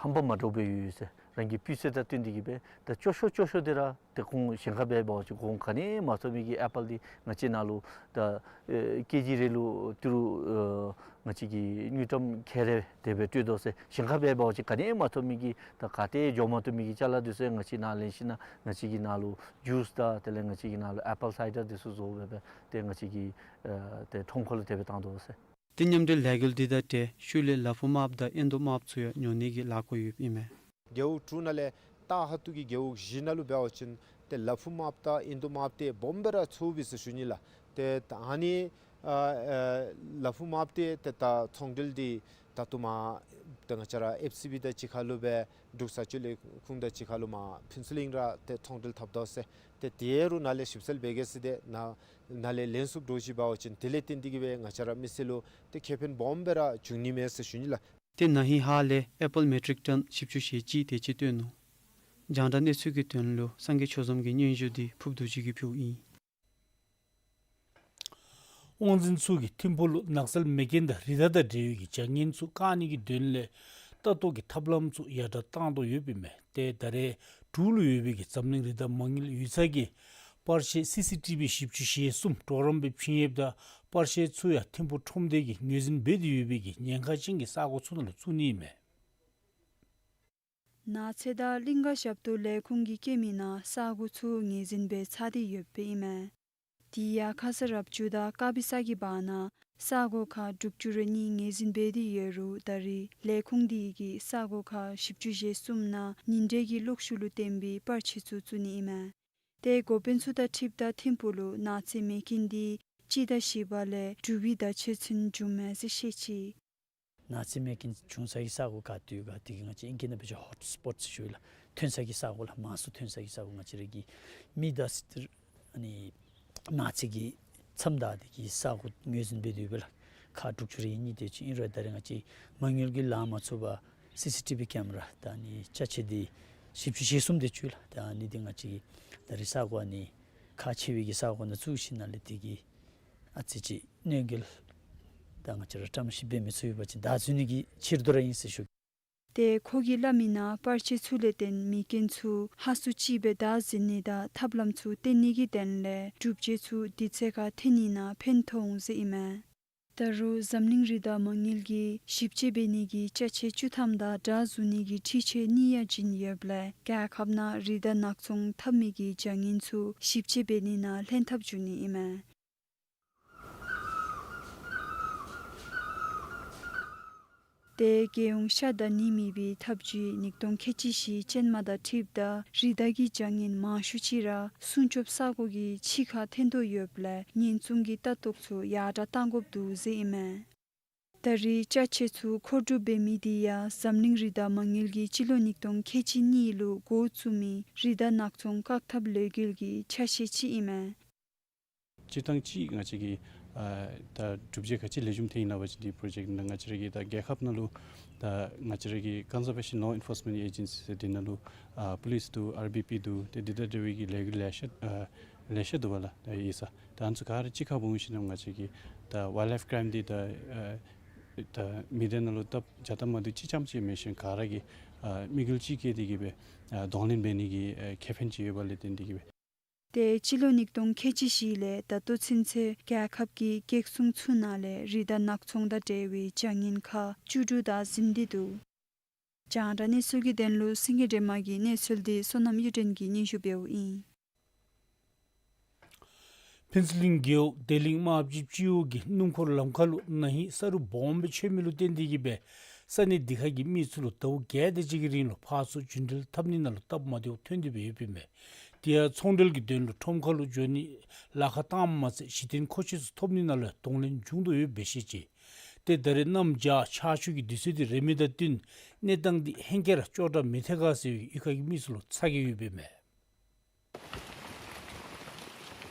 ཧམ་པ་མ་འདྲཝ་སྦེ་ཡོད་ཟེར། རང་གི་སྤུས་ཚད་དང་བསྟུན་ཏེ་གིས་སྦེ་ད་སྐྱོ་ཤོས་སྐྱོ་ཤོས་འདི་ར་ཏེ་ཁོང་གཞན་ཁར་འབད་བ་ཅིན་གོང་ག་ནི་མ་ཐོབ་མི་གི་ཨེ་པཱལ་འདི་ང་བཅས་ནཱ་ལུ་ད་ཨེ་ཀེ་ཇི་རེ་ལུ་ཏི་རུ་ཨེ་ང་བཅས་ཀྱིས་དངུལ་ཀྲམ་ཁལ་རེ་དེ་སྦེ་སྤྲོད་དོ་ཟེར། གཞན་ཁར་འབད་བ་ཅིན་ག་ནི་མ་ཐོབ་མི་གི་ད་ག་ཏེ་འགྱོ་མ་བཏུབ་མི་གི་ཅ་ལ་འདི་ཚུ་ང་བཅས་ནཱ་ལེན་ཞིན་ན་ང་བཅས་ཀྱིས་ནཱ་ལུ་ཇུས་དང་དེ་ལས་ང་བཅས་ཀྱིས་ནཱ་ལུ་ཨེ་པཱལ་སའི་ཌར་འདི་ཚུ་བཟོ་སྦེ་སྦེ་ཏེ་ང་བཅས་ཀྱིས་ཨེ་ཏེ་ཁྲོམ་ཁ་ལུ་དེ་སྦེ་བཏང་དོ་ཟེར། ཏེ་མཉམ་འབྲེལ་ལས་འགུལ་འདི་དང་འབྲེལ་ཤུལ་ལས་ལ་ཕུག་དམརཔོ་དང་ཨིན་དོ་དམརཔོ་ཚུ་ཡང་ཉོ་ནི་གི་ལཱ་འགོ་ཡོདཔ་ཨིན་མས། རྒེད་འོག་དྲུག་ནང་ལས་ཏ་ཧ་ཏུ་གི་རྒེད་འོག་བཞི་ནང་ལུ་འབད་བ་ཅིན་ཏེ་ལ་ཕུག་དམརཔོ་དང་ཨིན་དོ་དམརཔོ་འདི་སྦོམ་སྦེ་ར་ཚུ་བའི་ཟེར་ཞུ་ནི་ལགས། ཏེ་ད་ཨ་ནི་ཨ་ཨ་ལ་ཕུག་དམརཔོ་འདི་ཏེ་ད་ཚོང་འབྲེལ་འདི་ད་ལྟོ་མར་ཏེ་ང་བཅས་ར་ཨེཕ་སི་བི་དང་གཅིག་ཁར་ལུ་སྦེ་འབྲུག་བཟའ་སྤྱོད་ལས་ཁུངས་དང་གཅིག་ཁར་ལུ་མར་ཕུན་ཚོགས་གླིང་ར་ཏེ་ཚོང་འབྲེལ་འཐབ་དོ་ཟེར། ཏེ་དེ་རུང་ནཱ་ལས་ཞིབ་འཚོལ་འབད་གེ་ཟེར། ཏེ་ནཱ་ནཱ་ལས་ལེན་ཚུགསཔ་འདྲཝ་ཅིག་འབད་བ་ཅིན་དེ་ལས་བརྟེན་ཏེ་གིས་སྦེ་ང་བཅས་ར་མི་སེར་ལུ་ཏེ་ཁེ་ཕན་སྦོམ་སྦེ་ར་འབྱུང་ནི་མས་ཟེར་ཞུ་ནི་ལགས། ཏེ་ན་ཧིང་ཧཱ་ལས་ཨེ་པཱལ་མེ་ཊིག་ཊོན་བཞི་བཅུ་ཞེ་གཅིག་དེ་ཅིག་བཏོན་ནུག། རྒྱང་བསྒྲགས་གནས་ཚུལ་གྱི་དོན་ལུ་སངས་རྒྱས་ཆོས་འཛོམས་ཀྱི་སྙན་ཞུ་འདི་ཕུརབ་རྡོ་རྗེ་གིས་ཕུལཝ་ཨིན། དབང་འཛིན་ཚུ་གིས་ཐིམ་ཕུག་ལུ་ནགས་ཚལ་མེ་རྐྱེན་དང་རི་དྭགས་དང་འབྲེལ་བའི་གི་བྱ་ངན་ཚུ་བཀག་ནི་གི་དོན་ལས་ལྟ་རྟོག་གི་ཐབས་ལམ་ཚུ་ཡར་དྲག་བཏང་དོ་ཡོདཔ་ཨིན་མས། ཏེ་ད་རེས་འབྲུག་ལུ་ཡོད་པའི་གི་འཛམ་གླིང་རི་དྭགས་མ་དངུལ་ཡིག་ཚང་གིས་པར་ཆས་སི་སི་ཊི་བི་བཞི་བཅུ་ཞེ་གསུམ་གྲོགས་རམ་སྦེ་བྱིན་ཡོདཔ་ད་པར་ཆས་ཚུ་ཡང་ཐིམ་ཕུག་ཁྲོམ་སྡེ་གིས་ངོས་འཛིན་འབད་དེ་ཡོད་པའི་གི་ཉེན་ཁ་ཅན་གྱི་ས་གོ་ཚུ་ནང་ལུ་བཙུགས་ནི་ཨིན་མས། ནགས་ཚལ་དང་གླིང་ག་ཞབས་ཏོག་ལས་ཁུངས་ཀྱིས་བཀོད་མིའི་ནང་ས་གོ་ཚུ་ངོས་འཛིན་འབད་ཚར་ཏེ་ཡོདཔ་ཨིན་མས། དེ་ཡང་ཁ་ས་རབ་བྱུས་དང་དཀར་སྦི་ས་གི་བར་ན་ས་གོ་ཁག་དྲུག་ཅུ་རེ་གཉིས་ངོས་འཛིན་འབད་དེ་ཡོད་རུང་ད་རེས་ལས་ཁུངས་དེ་གིས་ས་གོ་ཁག་བཞི་བཅུ་ཞེ་གསུམ་ནང་ཉིན་དྲོད་ཀྱི་གློག་ཤུགས་ལུ་བརྟེན་པའི་པར་ཆས་ཚུ་བཙུགས་ནི་ཨིན་མས། ཏེ་འགོ་དཔོན་ཚུ་དང་འཁྲིལཝ་ད་ཐིམ་ཕུག་ལུ་ནགས་ཚལ་མེ་རྐྱེན་འདི་སྤྱི་ཟླ་བཞི་པ་ལས་དྲུག་པའི་ཟླ་མཇུག་ཚུན་འབྱུངམ་མས་ཟེར་བཤད་ཅི། ནགས་ཚལ་མེ་རྐྱེན་བྱུང་ས་གི་ས་གོ་ག་ཏེ་ཡོད་ག་དེ་གིས་ང་བཅས་ཨིང་སྐད་ནང་འབད་བ་ཅིན་ཧོཊ་སི་པོཊ་ཟེར་ཞུཝ་ཨིན་ལགས། ཐོན་ས་གི་ས་གོ་ལགས། མང་སུ་ཐོན་ས་གི་ས་གོ་ང་བཅས་ར་གི་མི་དང་ཨ་ནི་ནགས་ཚལ་གྱི་མཚམས་བདའ་སྟེ་གི་ས་གོ་ངོས་འཛིན་འབད་དེ་ཡོདཔ་ལགས། ཁག་དྲུག་ཅུ་རེ་གཉིས་དེ་ཅིག་ཨིན་རུང་ད་རེས་ང་བཅས་མ་དངུལ་གྱིས་ལང་མ་ཚུགས་པར་སི་སི་ཊི་བི་ཀེམ་ར་དང་ཨ་ནི་ཅ་ཆས་འདི་བཞི་བཅུ་ཞེ་གསུམ་དེ་ཅིག་ལགས། ད་ཨ་ནི་འདི་ང་བཅས་ཀྱིས་ད་རེས་ས་གོ་ཨ་ནི་ཁག་ཆེ་བའི་གི་ས་གོ་ནང་བཙུགས་ཞིནམ་ལས་དེ་གིས་ཨ་ཙི་ཅིག་གནོད་འགེལ་དང་ང་བཅས་ར་བཀྲམ་ཤིང་འབད་མི་ཚུགས་པ་ཅིན་བདའ་འཛུལ་ནི་གི་ཕྱིར་དོ་ར་ཨིན་ཟེར་ཞུ། ཏེ་ཁོ་གིས་སླབ་མི་ནང་པར་ཆས་ཚུ་ལས་བརྟེན་མི་རྒན་ཚུ་ཧ་སུ་ཅིག་སྦེ་བདའ་འཛིན་ནི་དང་ཐབས་ལམ་ཚུ་བསྟེན་ནི་གི་དོན་ལས་སྒྲུབ་བྱེད་ཚུ་དུས་ཚོད་ཁར་འཐོན་ནི་ནང་ཕན་ཐོགས་འོང་ཟེར་ཨིན་མས། ད་རུང་འཛམ་གླིང་རི་དྭགས་མ་དངུལ་གྱིས་ཞིབ་དཔྱད་འབད་ནི་གི་ཅ་ཆས་བཅུ་ཐམ་དང་དྲ་བཟུང་ནི་གི་འཕྲུལ་ཆས་གཉིས་ཡང་བྱིན་ཡོདཔ་ལས་རྒྱལ་ཁབ་ནང་རི་དྭགས་ནག་ཚོང་འཐབ་མི་གི་བྱ་ངན་ཚུ་ཞིབ་དཔྱད་འབད་ནི་ནང་ལྷན་ཐབས་འབྱུང་ནི་ཨིན་མས། ཏེ་རྒྱལ་ཡོངས་ཤ་དང་ནི་མེད་པའི་འཐབ་ཇུས་ཉིས་སྟོང་ཁལ་གཅིག་བཞི་ཅན་མ་དང་འཁྲིལཝ་ད་རི་དྭགས་ཀྱི་བྱ་ངན་མང་ཤོས་ཅིག་ར་སྲུང་སྐྱོབ་ས་གོ་གི་ཕྱི་ཁར་ཐོན་དོ་ཡོདཔ་ལས་ཉེན་སྲུང་གི་ལྟ་རྟོག་ཚུ་ཡར་དྲག་གཏང་དགོཔ་འདུག་ཟེར་ཨིན་མས། ད་རེས་ཅ་ཆས་ཚུ་མཁོ་སྒྲུབ་འབད་མི་འདི་ཡང་འཛམ་གླིང་རི་དྭགས་མ་དངུལ་གྱིས་སྤྱི་ལོ་ཉིས་སྟོང་ཁལ་གཅིག་གཉིས་ལུ་འགོ་བཙུགས་མི་རི་དྭགས་ནག་ཚོང་བཀག་ཐབས་ལས་འགུལ་གྱི་ཆ་ཤས་ཅིག་ཨིན་མས། སྤྱིར་བཏང་ཅིག་ང་བཅས་ཀྱིས་ཨ་ད་གྲུབ་འབྲས་ག་ཅི་ལེགས་ཤོམ་ཐོན་ཡི་ན་བ་ཅིན་འདི་པྲོ་ཇེཀཊ་ནང་ང་བཅས་ར་གི་ད་རྒྱལ་ཁབ་ནང་ལུ་ད་ང་བཅས་ར་གི་ཀོན་ཟར་ཝེ་ཤཱན་ལོ་ཨེན་ཕོརསི་མེནཊ་ཨེ་ཇེན་སི་ཟེར་འདི་ནང་ལུ་ཨ་པོ་ལིསི་འདུག། ཨར་བི་པི་འདུག། ཏེ་འདི་དང་འབྲེལ་བའི་གི་ལས་འགུལ་ལེ་ཤ་ཨ་ལེ་ཤ་འདུག་པ་ལགས། ད་ཡིག་ཚང་ད་ཨ་ནི་ཚུ་ག་ར་གཅིག་ཁར་འབུངས་ཞིནམ་ང་བཅས་ཀྱིས་ད་ཝའིལཌ་ལའིཕ་ཀྲའིམ་འདི་ད་ཨ་ད་མི་སྡེ་ནང་ལུ་སྟབས་བྱ་སྟབས་མ་བདེཝ་གཅིག་རྐྱངམ་ཅིག་མེན་ཞིན་ག་ར་གིས་ཨ་དམིགས་ཡུལ་གཅིག་བསྐྱེད་དེ་གིས་སྦེ་ཨ་གདོང་ལེན་འབད་ནི་གི་ཨ་ཁེ་ཕན་ཅིག་ཡོད་པ་ལས་བརྟེན་ཏེ་གིས་སྦེ། ཏེ་སྤྱི་ལོ་ཉིས་སྟོང་ཁལ་གཅིག་བཞི་ལས་ད་ལྟོ་ཚུན་ཚོད་རྒྱལ་ཁབ་ཀྱི་སྒེར་སྲུང་ཚུ་ནང་ལས་རི་དྭགས་ནག་ཚོང་དང་འབྲེལ་བའི་བྱ་ངན་ཁག་བཅུ་དྲུག་བདའ་ཟིན་ཏེ་འདུག། རྒྱང་བསྒྲགས་གནས་ཚུལ་གྱི་དོན་ལུ་སེང་གེ་སྒྲོལ་མ་གི་གནས་ཚུལ་འདི་བསོད་ནམས་གཡུ་སྒྲོན་གྱིས་སྙན་ཞུ་འབདཝ་ཨིན། ཕུན་ཚོགས་གླིང་རྒེད་འོག་བདེ་གླིང་རྨ་བྱའི་སྤྱི་འོག་གི་སྣུམ་འཁོར་ལམ་ཁ་ལུ་ན་ཧིང་ས་རུད་སྦོམ་སྦེ་ཆད་མི་ལུ་བརྟེན་ཏེ་གིས་སྦེ་ས་གནས་འདི་ཁ་གི་མི་ཚུ་ལུ་ཟླཝ་བརྒྱད་དེ་ཅིག་གི་རིང་ལུ་ཕར་ཚུར་རྒྱུན་འགྲུལ་འཐབ་ནི་ནང་ལུ་སྟབས་མ་བདེཝ་ཐོན་ཏེ་སྦེ་ཡོདཔ་ཨིན་མས། དེ་ཡང་ཚོང་འབྲེལ་གྱི་དོན་ལུ་ཁྲོམ་ཁ་ལུ་འགྱོ་ནི་ལཱ་ཁག་བཏངམ་མ་ཚད་གཞི་རྟེན་མཁོ་ཆས་ཚུ་ཐོབ་ནི་ནང་ལུ་གདོང་ལེན་འབྱུང་དོ་ཡོདཔ་སྦེ་བཤད་ཅི། ཏེ་ད་རེས་གནམ་བྱཱར་ཆར་ཆུ་གི་དུས་ཚོད་འདི་རན་མི་དང་བསྟུན་གནས་སྟངས་འདི་ཧེང་སྐལ་ར་ཅོག་འཐདཔ་མི་ཐད་ག་ཟེར་བའི་གཡུས་ཁ་གི་མི་ཚུ་ལུ་ཚ་གྱང་ཡོདཔ་ཨིན་མས།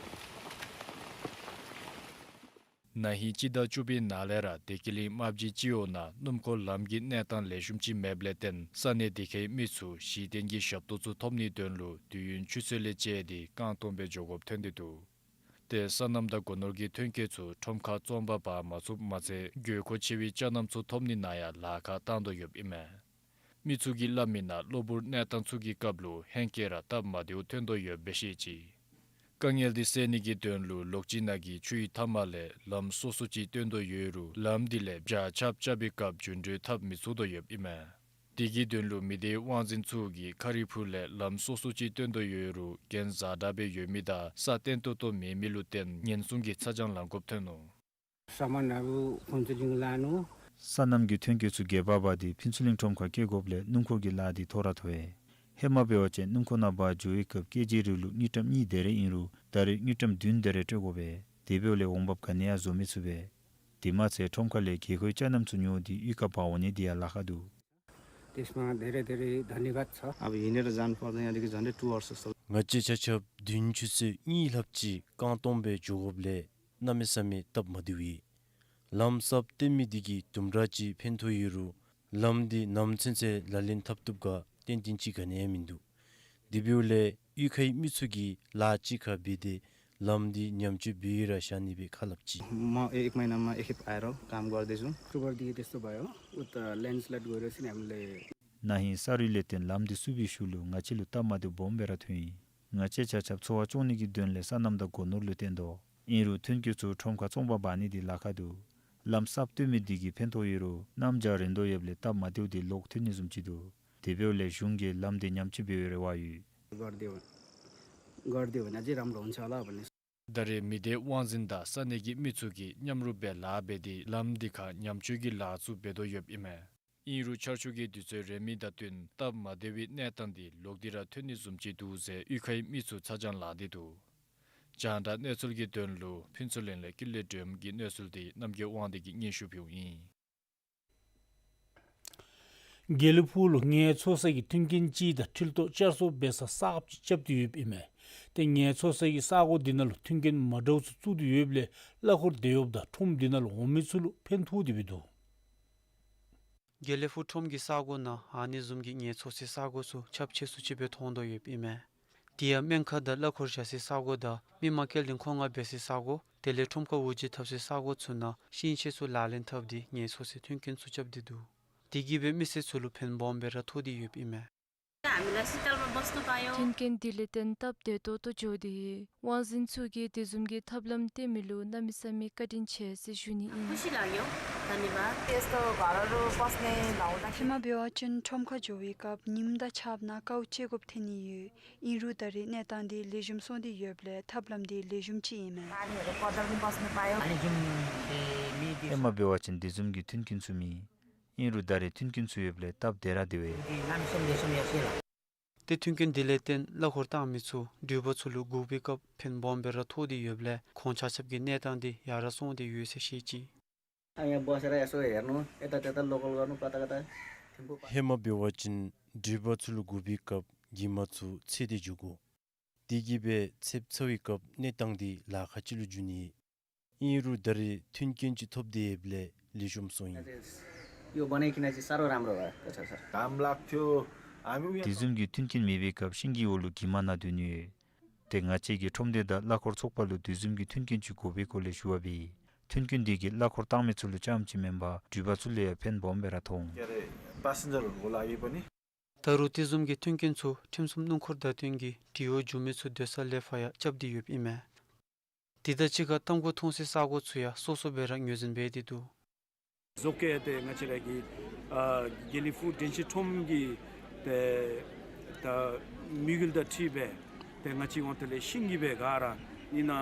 ན་ཧིང་སྤྱི་ཟླ་བཅུ་པའི་ནང་ལས་ར་བདེ་སྐྱིད་གླིང་རྨ་བྱའི་སྤྱི་འོག་ནང་སྣུམ་འཁོར་ལམ་གྱི་གནས་སྟངས་ལེགས་ཤོམ་ཅིག་མེདཔ་ལས་བརྟེན་ས་གནས་དེ་ཁའི་མི་ཚུ་གཞི་རྟེན་གྱི་ཞབས་ཏོག་ཚུ་ཐོབ་ནིའི་དོན་ལུ་དུས་ཡུན་ཆུ་ཚོད་ལས་བཅད་དེ་རྐང་སྟོང་སྦེ་འགྱོ་དགོཔ་ཐོན་ཏེ་འདུག། ཏེ་སོ་ནམ་དང་སྒོ་ནོར་གྱི་ཐོན་སྐྱེད་ཚུ་ཁྲོམ་ཁར་བཙོང་པར་འབག་མ་ཚུགསཔ་མ་ཚད་དགོས་མཁོ་ཆེ་བའི་ཅ་རྣམ་ཚུ་ཐོབ་ནི་ནང་ཡང་ལཱ་ཁག་བཏང་དོ་ཡོདཔ་ཨིན་མས། མི་ཚུ་གིས་སླབ་མི་ནང་གློ་བུར་གནས་སྟངས་ཚུ་གི་སྐབས་ལུ་ཧེང་སྐལ་ར་སྟབས་མ་བདེཝ་ཐོན་དོ་ཡོདཔ་སྦེ་བཤད་ཅི། དཀའ་ངལ་འདི་སེལ་ནི་གི་དོན་ལུ་ལོགས་སྤྱོད་ནང་གི་ཆུའི་མཐའ་མ་ལས་ལམ་སོ་སོ་ཅིག་བཏོན་དོ་ཡོད་རུང་ལམ་འདི་ལས་བྱཱར་ཆརཔ་རྐྱབ་པའི་སྐབས་རྒྱུན་འགྲུལ་འཐབ་མི་ཚུགས་དོ་ཡོདཔ་ཨིན་མས། དེ་གི་དོན་ལུ་མི་སྡེའི་དབང་འཛིན་ཚུ་གིས་ཁ་རི་ཕུག་ལས་ལམ་སོ་སོ་ཅིག་བཏོན་དོ་ཡོད་རུང་གྱེན་བཟའ་དྲག་སྦེ་ཡོད་མི་དང་ས་བརྟན་ཏོག་ཏོ་མེད་མི་ལུ་བརྟེན་ཉེན་སྲུང་གི་ཚ་གྱང་ལང་དགོཔ་ཐོན་ནུག། ས་མ་ན་བུ་ཕུན་ཚོགས་གླིང་ལ་ནུག། སོ་ནམ་གྱི་ཐོན་སྐྱེད་ཚུ་སྒེར་པ་འབག་སྟེ་ཕུན་ཚོགས་གླིང་ཁྲོམ་ཁར་སྐྱེལ་དགོཔ་ལས་སྣུམ་འཁོར་གྱི་ལཱ་འདི་ཐོ་རངས་ཐོབ་པས། ཧེ་མ་འབད་བ་ཅིན་སྣུམ་འཁོར་ནང་འབག་འགྱོ་བའི་སྐབས་སྐྱེལ་རྒྱུ་རིགས་ལུ་དངུལ་ཀྲམ་གཉིས་དེ་རེ་ཨིན་རུང་ད་རེས་དངུལ་ཀྲམ་བདུན་དེ་རེ་སྤྲོད་དགོ་པས། དེ་འབདཝ་ལས་འོང་འབབ་ག་ནི་ཡང་བཟོ་མི་ཚུགས་པས། དེ་མ་ཚད་ཁྲོམ་ཁ་ལས་རྒྱལ་སྒོའི་ཅ་རྣམ་ཚུ་ཉོ་སྟེ་གཡུས་ཁར་འབག་འོང་ནི་འདི་ཡང་ལཱ་ཁག་འདུག། त्यसमा धेरै धेरै धन्यवाद छ। अब हिँडेर जानुपर्दैन, यहाँदेखि झन्डै टु आवर्स जस्तो। ང་བཅས་ཆ་ཁྱབ་བདུན་ཆུ་ཚོད་གཉིས་ལྷགཔ་ཅིག་རྐང་སྟོང་སྦེ་འགྱོ་དགོཔ་ལས་གནམ་མེད་ས་མེད་སྟབས་མ་བདེཝ་ཨིན། ལམ་གསརཔ་བཏོན་མི་འདི་གིས་དུམ་གྲ་ཅིག་ཕན་ཐོགས་ཡོད་རུང་ལམ་འདི་ནམ་ཚུན་ཚོད་ལག་ལེན་འཐབ་བཏུབ་ག་ཏན་ཏན་ཅིག་ག་ནི་ཡང་མིན་འདུག། དེ་འབདཝ་ལས་གཡུས་ཁའི་མི་ཚུ་གིས་ལཱ་གཅིག་ཁར་འབད་དེ་ལམ་འདི་ཉམས་བཅོས་འབད་ར་བཞག་ནི་སྦེ་ཁ་སླབ་ཅི། म एक महिनामा एकखेप आएर काम गर्दैछु। अक्टोबरदेखि त्यस्तो भयो, उता ल्यान्डस्लाइड गइरहेछ नि, हामीले। ན་ཧིང་ས་རུད་ལས་བརྟེན་ལམ་འདི་བསུབ་པའི་ཤུལ་ལུ་ང་བཅས་ལུ་སྟབས་མ་བདེཝ་སྦོམ་སྦེ་ར་ཐོན་ཡི། ང་བཅས་ཆ་ཁྱབ་འཚོ་བ་སྐྱོང་ནི་གི་དོན་ལས་སོ་ནམ་དང་སྒོ་ནོར་ལུ་བརྟེན་དོ། ཨིན་རུང་ཐོན་སྐྱེད་ཚུ་ཁྲོམ་ཁར་བཙོང་པར་འབག་ནི་འདི་ལཱ་ཁག་འདུག། ལམ་གསརཔ་བཏོན་མི་འདི་གིས་ཕན་ཐོགས་ཡོད་རུང་གནམ་བྱཱར་རན་དོ་ཡོདཔ་ལས་སྟབས་མ་བདེཝ་འདི་ལོག་ཐོན་ནི་བཟུམ་ཅིག་འདུག། དེ་འབདཝ་ལས་གཞུང་གིས་ལམ་འདི་ཉམས་བཅོས་འབད་བའི་རེ་བ་ཡོད། गरिदियो भने, गरिदियो भने अझै राम्रो हुन्छ होला भन्ने। ད་རེས་མི་སྡེའི་དབང་འཛིན་དང་ས་གནས་ཀྱི་མི་ཚུ་གིས་མཉམ་རུབ་སྦེ་ལཱ་འབད་དེ་ལམ་འདི་ཁར་ཉམས་བཅོས་ཀྱི་ལཱ་ཚུ་འབད་དོ་ཡོདཔ་ཨིན་མས། ཨིན་རུང་ཆར་ཆུ་གི་དུས་ཚོད་རན་མི་དང་བསྟུན་སྟབས་མ་བདེ་བའི་གནས་སྟངས་འདི་ལོག་སྟེ་ར་ཐོན་ནི་བཟུམ་ཅིག་འདུག་ཟེར་གཡུས་ཁའི་མི་ཚུ་ཚ་གྱང་ལང་སྟེ་འདུག། རྒྱང་བསྒྲགས་གནས་ཚུལ་གྱི་དོན་ལུ་ཕུན་ཚོགས་གླིང་ལས་ཀུན་ལེགས་སྒྲོལམ་གྱི་གནས་ཚུལ་འདི་རྣམ་རྒྱལ་དབང་འདུས་ཀྱིས་སྙན་ཞུ་ཕུལཝ་ཨིན། དགེ་ལེགས་ཕུག་ལུ་ངལ་འཚོ་ས་གི་མཐུན་རྐྱེན་ཅིག་དང་འཁྲིལ་ཏོག་བསྐྱར་གསོ་འབད་ས་གསརཔ་ཅིག་རྐྱབ་སྟེ་ཡོདཔ་ཨིན་མས། ཏེ་ངལ་འཚོ་ས་གི་ས་གོ་འདི་ནང་ལུ་མཐུན་རྐྱེན་མ་འདྲཝ་ཚུ་བཙུགས་ཏེ་ཡོདཔ་ལས་གླ་འཁོར་སྡོད་ཡོདཔ་དང་ཁྲོམ་འདི་ནང་ལུ་འོང་མི་ཚུ་ལུ་ཕན་ཐོགས་ཏེ་སྦེ་འདུག། དགེ་ལེགས་ཕུག་ཁྲོམ་གྱི་ས་གོ་ནང་ཨ་ནི་བཟུམ་གྱི་ངལ་འཚོ་སའི་ས་གོ་ཚུ་ཁྱབ་ཆེ་སུ་ཅིག་སྦེ་མཐོང་དོ་ཡོདཔ་ཨིན་མས། དེ་ཡང་སྨན་ཁང་དང་གླ་འཁོར་བཞག་སའི་ས་གོ་དང་མི་མང་སྐྱེལ་འདྲེན་མཁོ་མངགས་འབད་སའི་ས་གོ་དེ་ལས་ཁྲོམ་ཁར་འོ་བརྒྱལ་འཐབ་སའི་ས་གོ་ཚུ་ནང་ཤིང་ཆས་ཚུ་ལག་ལེན་འཐབ་སྟེ་ངལ་འཚོ་སའི་མཐུན་རྐྱེན་ཚུ་རྐྱབ་སྟེ་འདུག། དེ་གིས་སྦེ་མི་སེར་ཚུ་ལུ་ཕན་སྦོམ་སྦེ་ར་ཐོགས་ཏེ་ཡོདཔ་ཨིན་མས། མཐུན་རྐྱེན་དེ་ལས་བརྟེན་སྟབས་བདེ་ཏོག་ཏོ་འགྱོ་སྟེ་དབང་འཛིན་ཚུ་གིས་དེ་བཟུམ་གྱི་ཐབས་ལམ་སྟོན་མི་ལུ་གནམ་མེད་ས་མེད་བཀའ་དྲིན་ཆེ་ཟེར་ཞུ་ནི་ཨིན། ཧེ་མ་འབད་བ་ཅིན་ཁྲོམ་ཁར་འགྱོ་བའི་སྐབས་ཉིམ་དང་ཆརཔ་ནང་དཀའཝ་སྤྱད་དགོཔ་ཐོན་ནི་ཡོད། ཨིན་རུང་ད་རེས་གནས་སྟངས་འདི་ལེགས་ཤོམ་སོང་སྟེ་ཡོདཔ་ལས་ཐབས་ལམ་འདི་ལེགས་ཤོམ་ཅིག་ཨིན་མས། ཧེ་མ་འབད་བ་ཅིན་དེ་བཟུམ་གྱི་མཐུན་རྐྱེན་ཚུ་མེད། ཨིན་རུང་ད་རེས་མཐུན་རྐྱེན་ཚུ་ཡོདཔ་ལས་སྟབས་བདེ་ར་བདེ་བས། ཏེ་མཐུན་རྐྱེན་དེ་ལས་བརྟེན་གླ་འཁོར་བཏང་མི་ཚུ་འགྲུལ་པ་ཚུ་ལུ་བསྒུག་པའི་སྐབས་ཕན་སྦོམ་སྦེ་ར་ཐོགས་ཏེ་ཡོདཔ་ལས་ཁོང་ཆ་ཁྱབ་ཀྱི་གནས་སྟངས་འདི་ཡར་ར་སོང་སྟེ་ཡོད་ཟེར་བཤད་ཅི། ཧེ་མ་འབད་བ་ཅིན་འགྲུལ་པ་ཚུ་ལུ་བསྒུག་པའི་སྐབས་གྱིབ་མ་ཚུ་ཚེ་འདི་འགྱོ་དགོ། དེ་གིས་སྦེ་ཚདཔ་ཚ་བའི་སྐབས་གནས་སྟངས་འདི་ལཱ་ཁག་ཅིག་ལུ་འགྱུར་ནི། ཨིན་རུང་ད་རེས་མཐུན་རྐྱེན་ཅིག་ཐོབ་སྟེ་ཡོདཔ་ལས་ལེགས་ཤོམ་སོང་ཡི། དེ་བཟུམ་གྱི་མཐུན་རྐྱེན་མེད་པའི་སྐབས་ཤིང་གི་འོག་ལུ་གྱིབ་མ་ནང་སྡོད་ནི་ཡོད། ཏེ་ང་བཅས་ཀྱི་ཁྲོམ་སྡེ་དང་གླ་འཁོར་ཚོགས་པ་ལུ་དེ་བཟུམ་གྱི་མཐུན་རྐྱེན་ཅིག་དགོ་པའི་སྐོར་ལས་ཞུ་བ་འབད། མཐུན་རྐྱེན་དེ་གིས་གླ་འཁོར་བཏང་མི་ཚུ་ལུ་རྐྱངམ་ཅིག་མེན་པར་འགྲུལ་པ་ཚུ་ལུ་ཡང་ཕན་སྦོམ་སྦེ་ར་ཐོགས་འོང་། ད་རུང་དེ་བཟུམ་གྱི་མཐུན་རྐྱེན་ཚུ་ཁྲིམས་སྲུང་སྣུམ་འཁོར་བརྡ་སྟོན་གྱིས་འབྲི་འོག་འགྱོ་མི་ཚུ་སྡོད་ས་ལེགས་པར་ཡང་རྐྱབ་སྟེ་ཡོདཔ་ཨིན་མས། དེ་དང་གཅིག་ཁར་ཏམ་ཁུ་འཐུང་སའི་ས་གོ་ཚུ་ཡང་སོ་སོ་སྦེ་ར་ངོས་འཛིན་འབད་དེ་འདུག། ཟོག་ཁྱི་ཏེ་ང་བཅས་ར་གི་ཨ་དགེ་ལེགས་ཕུག་དྲན་ཤེས་ཁྲོམ་གྱི་ཏེ་ད་དམིགས་ཡུལ་དང་འཁྲིལ་སྦེ་ཏེ་ང་བཅས་འོང་དེ་ལས་ཤིང་གི་སྦེ་ག་ར་ཨིན་ན་ཨ་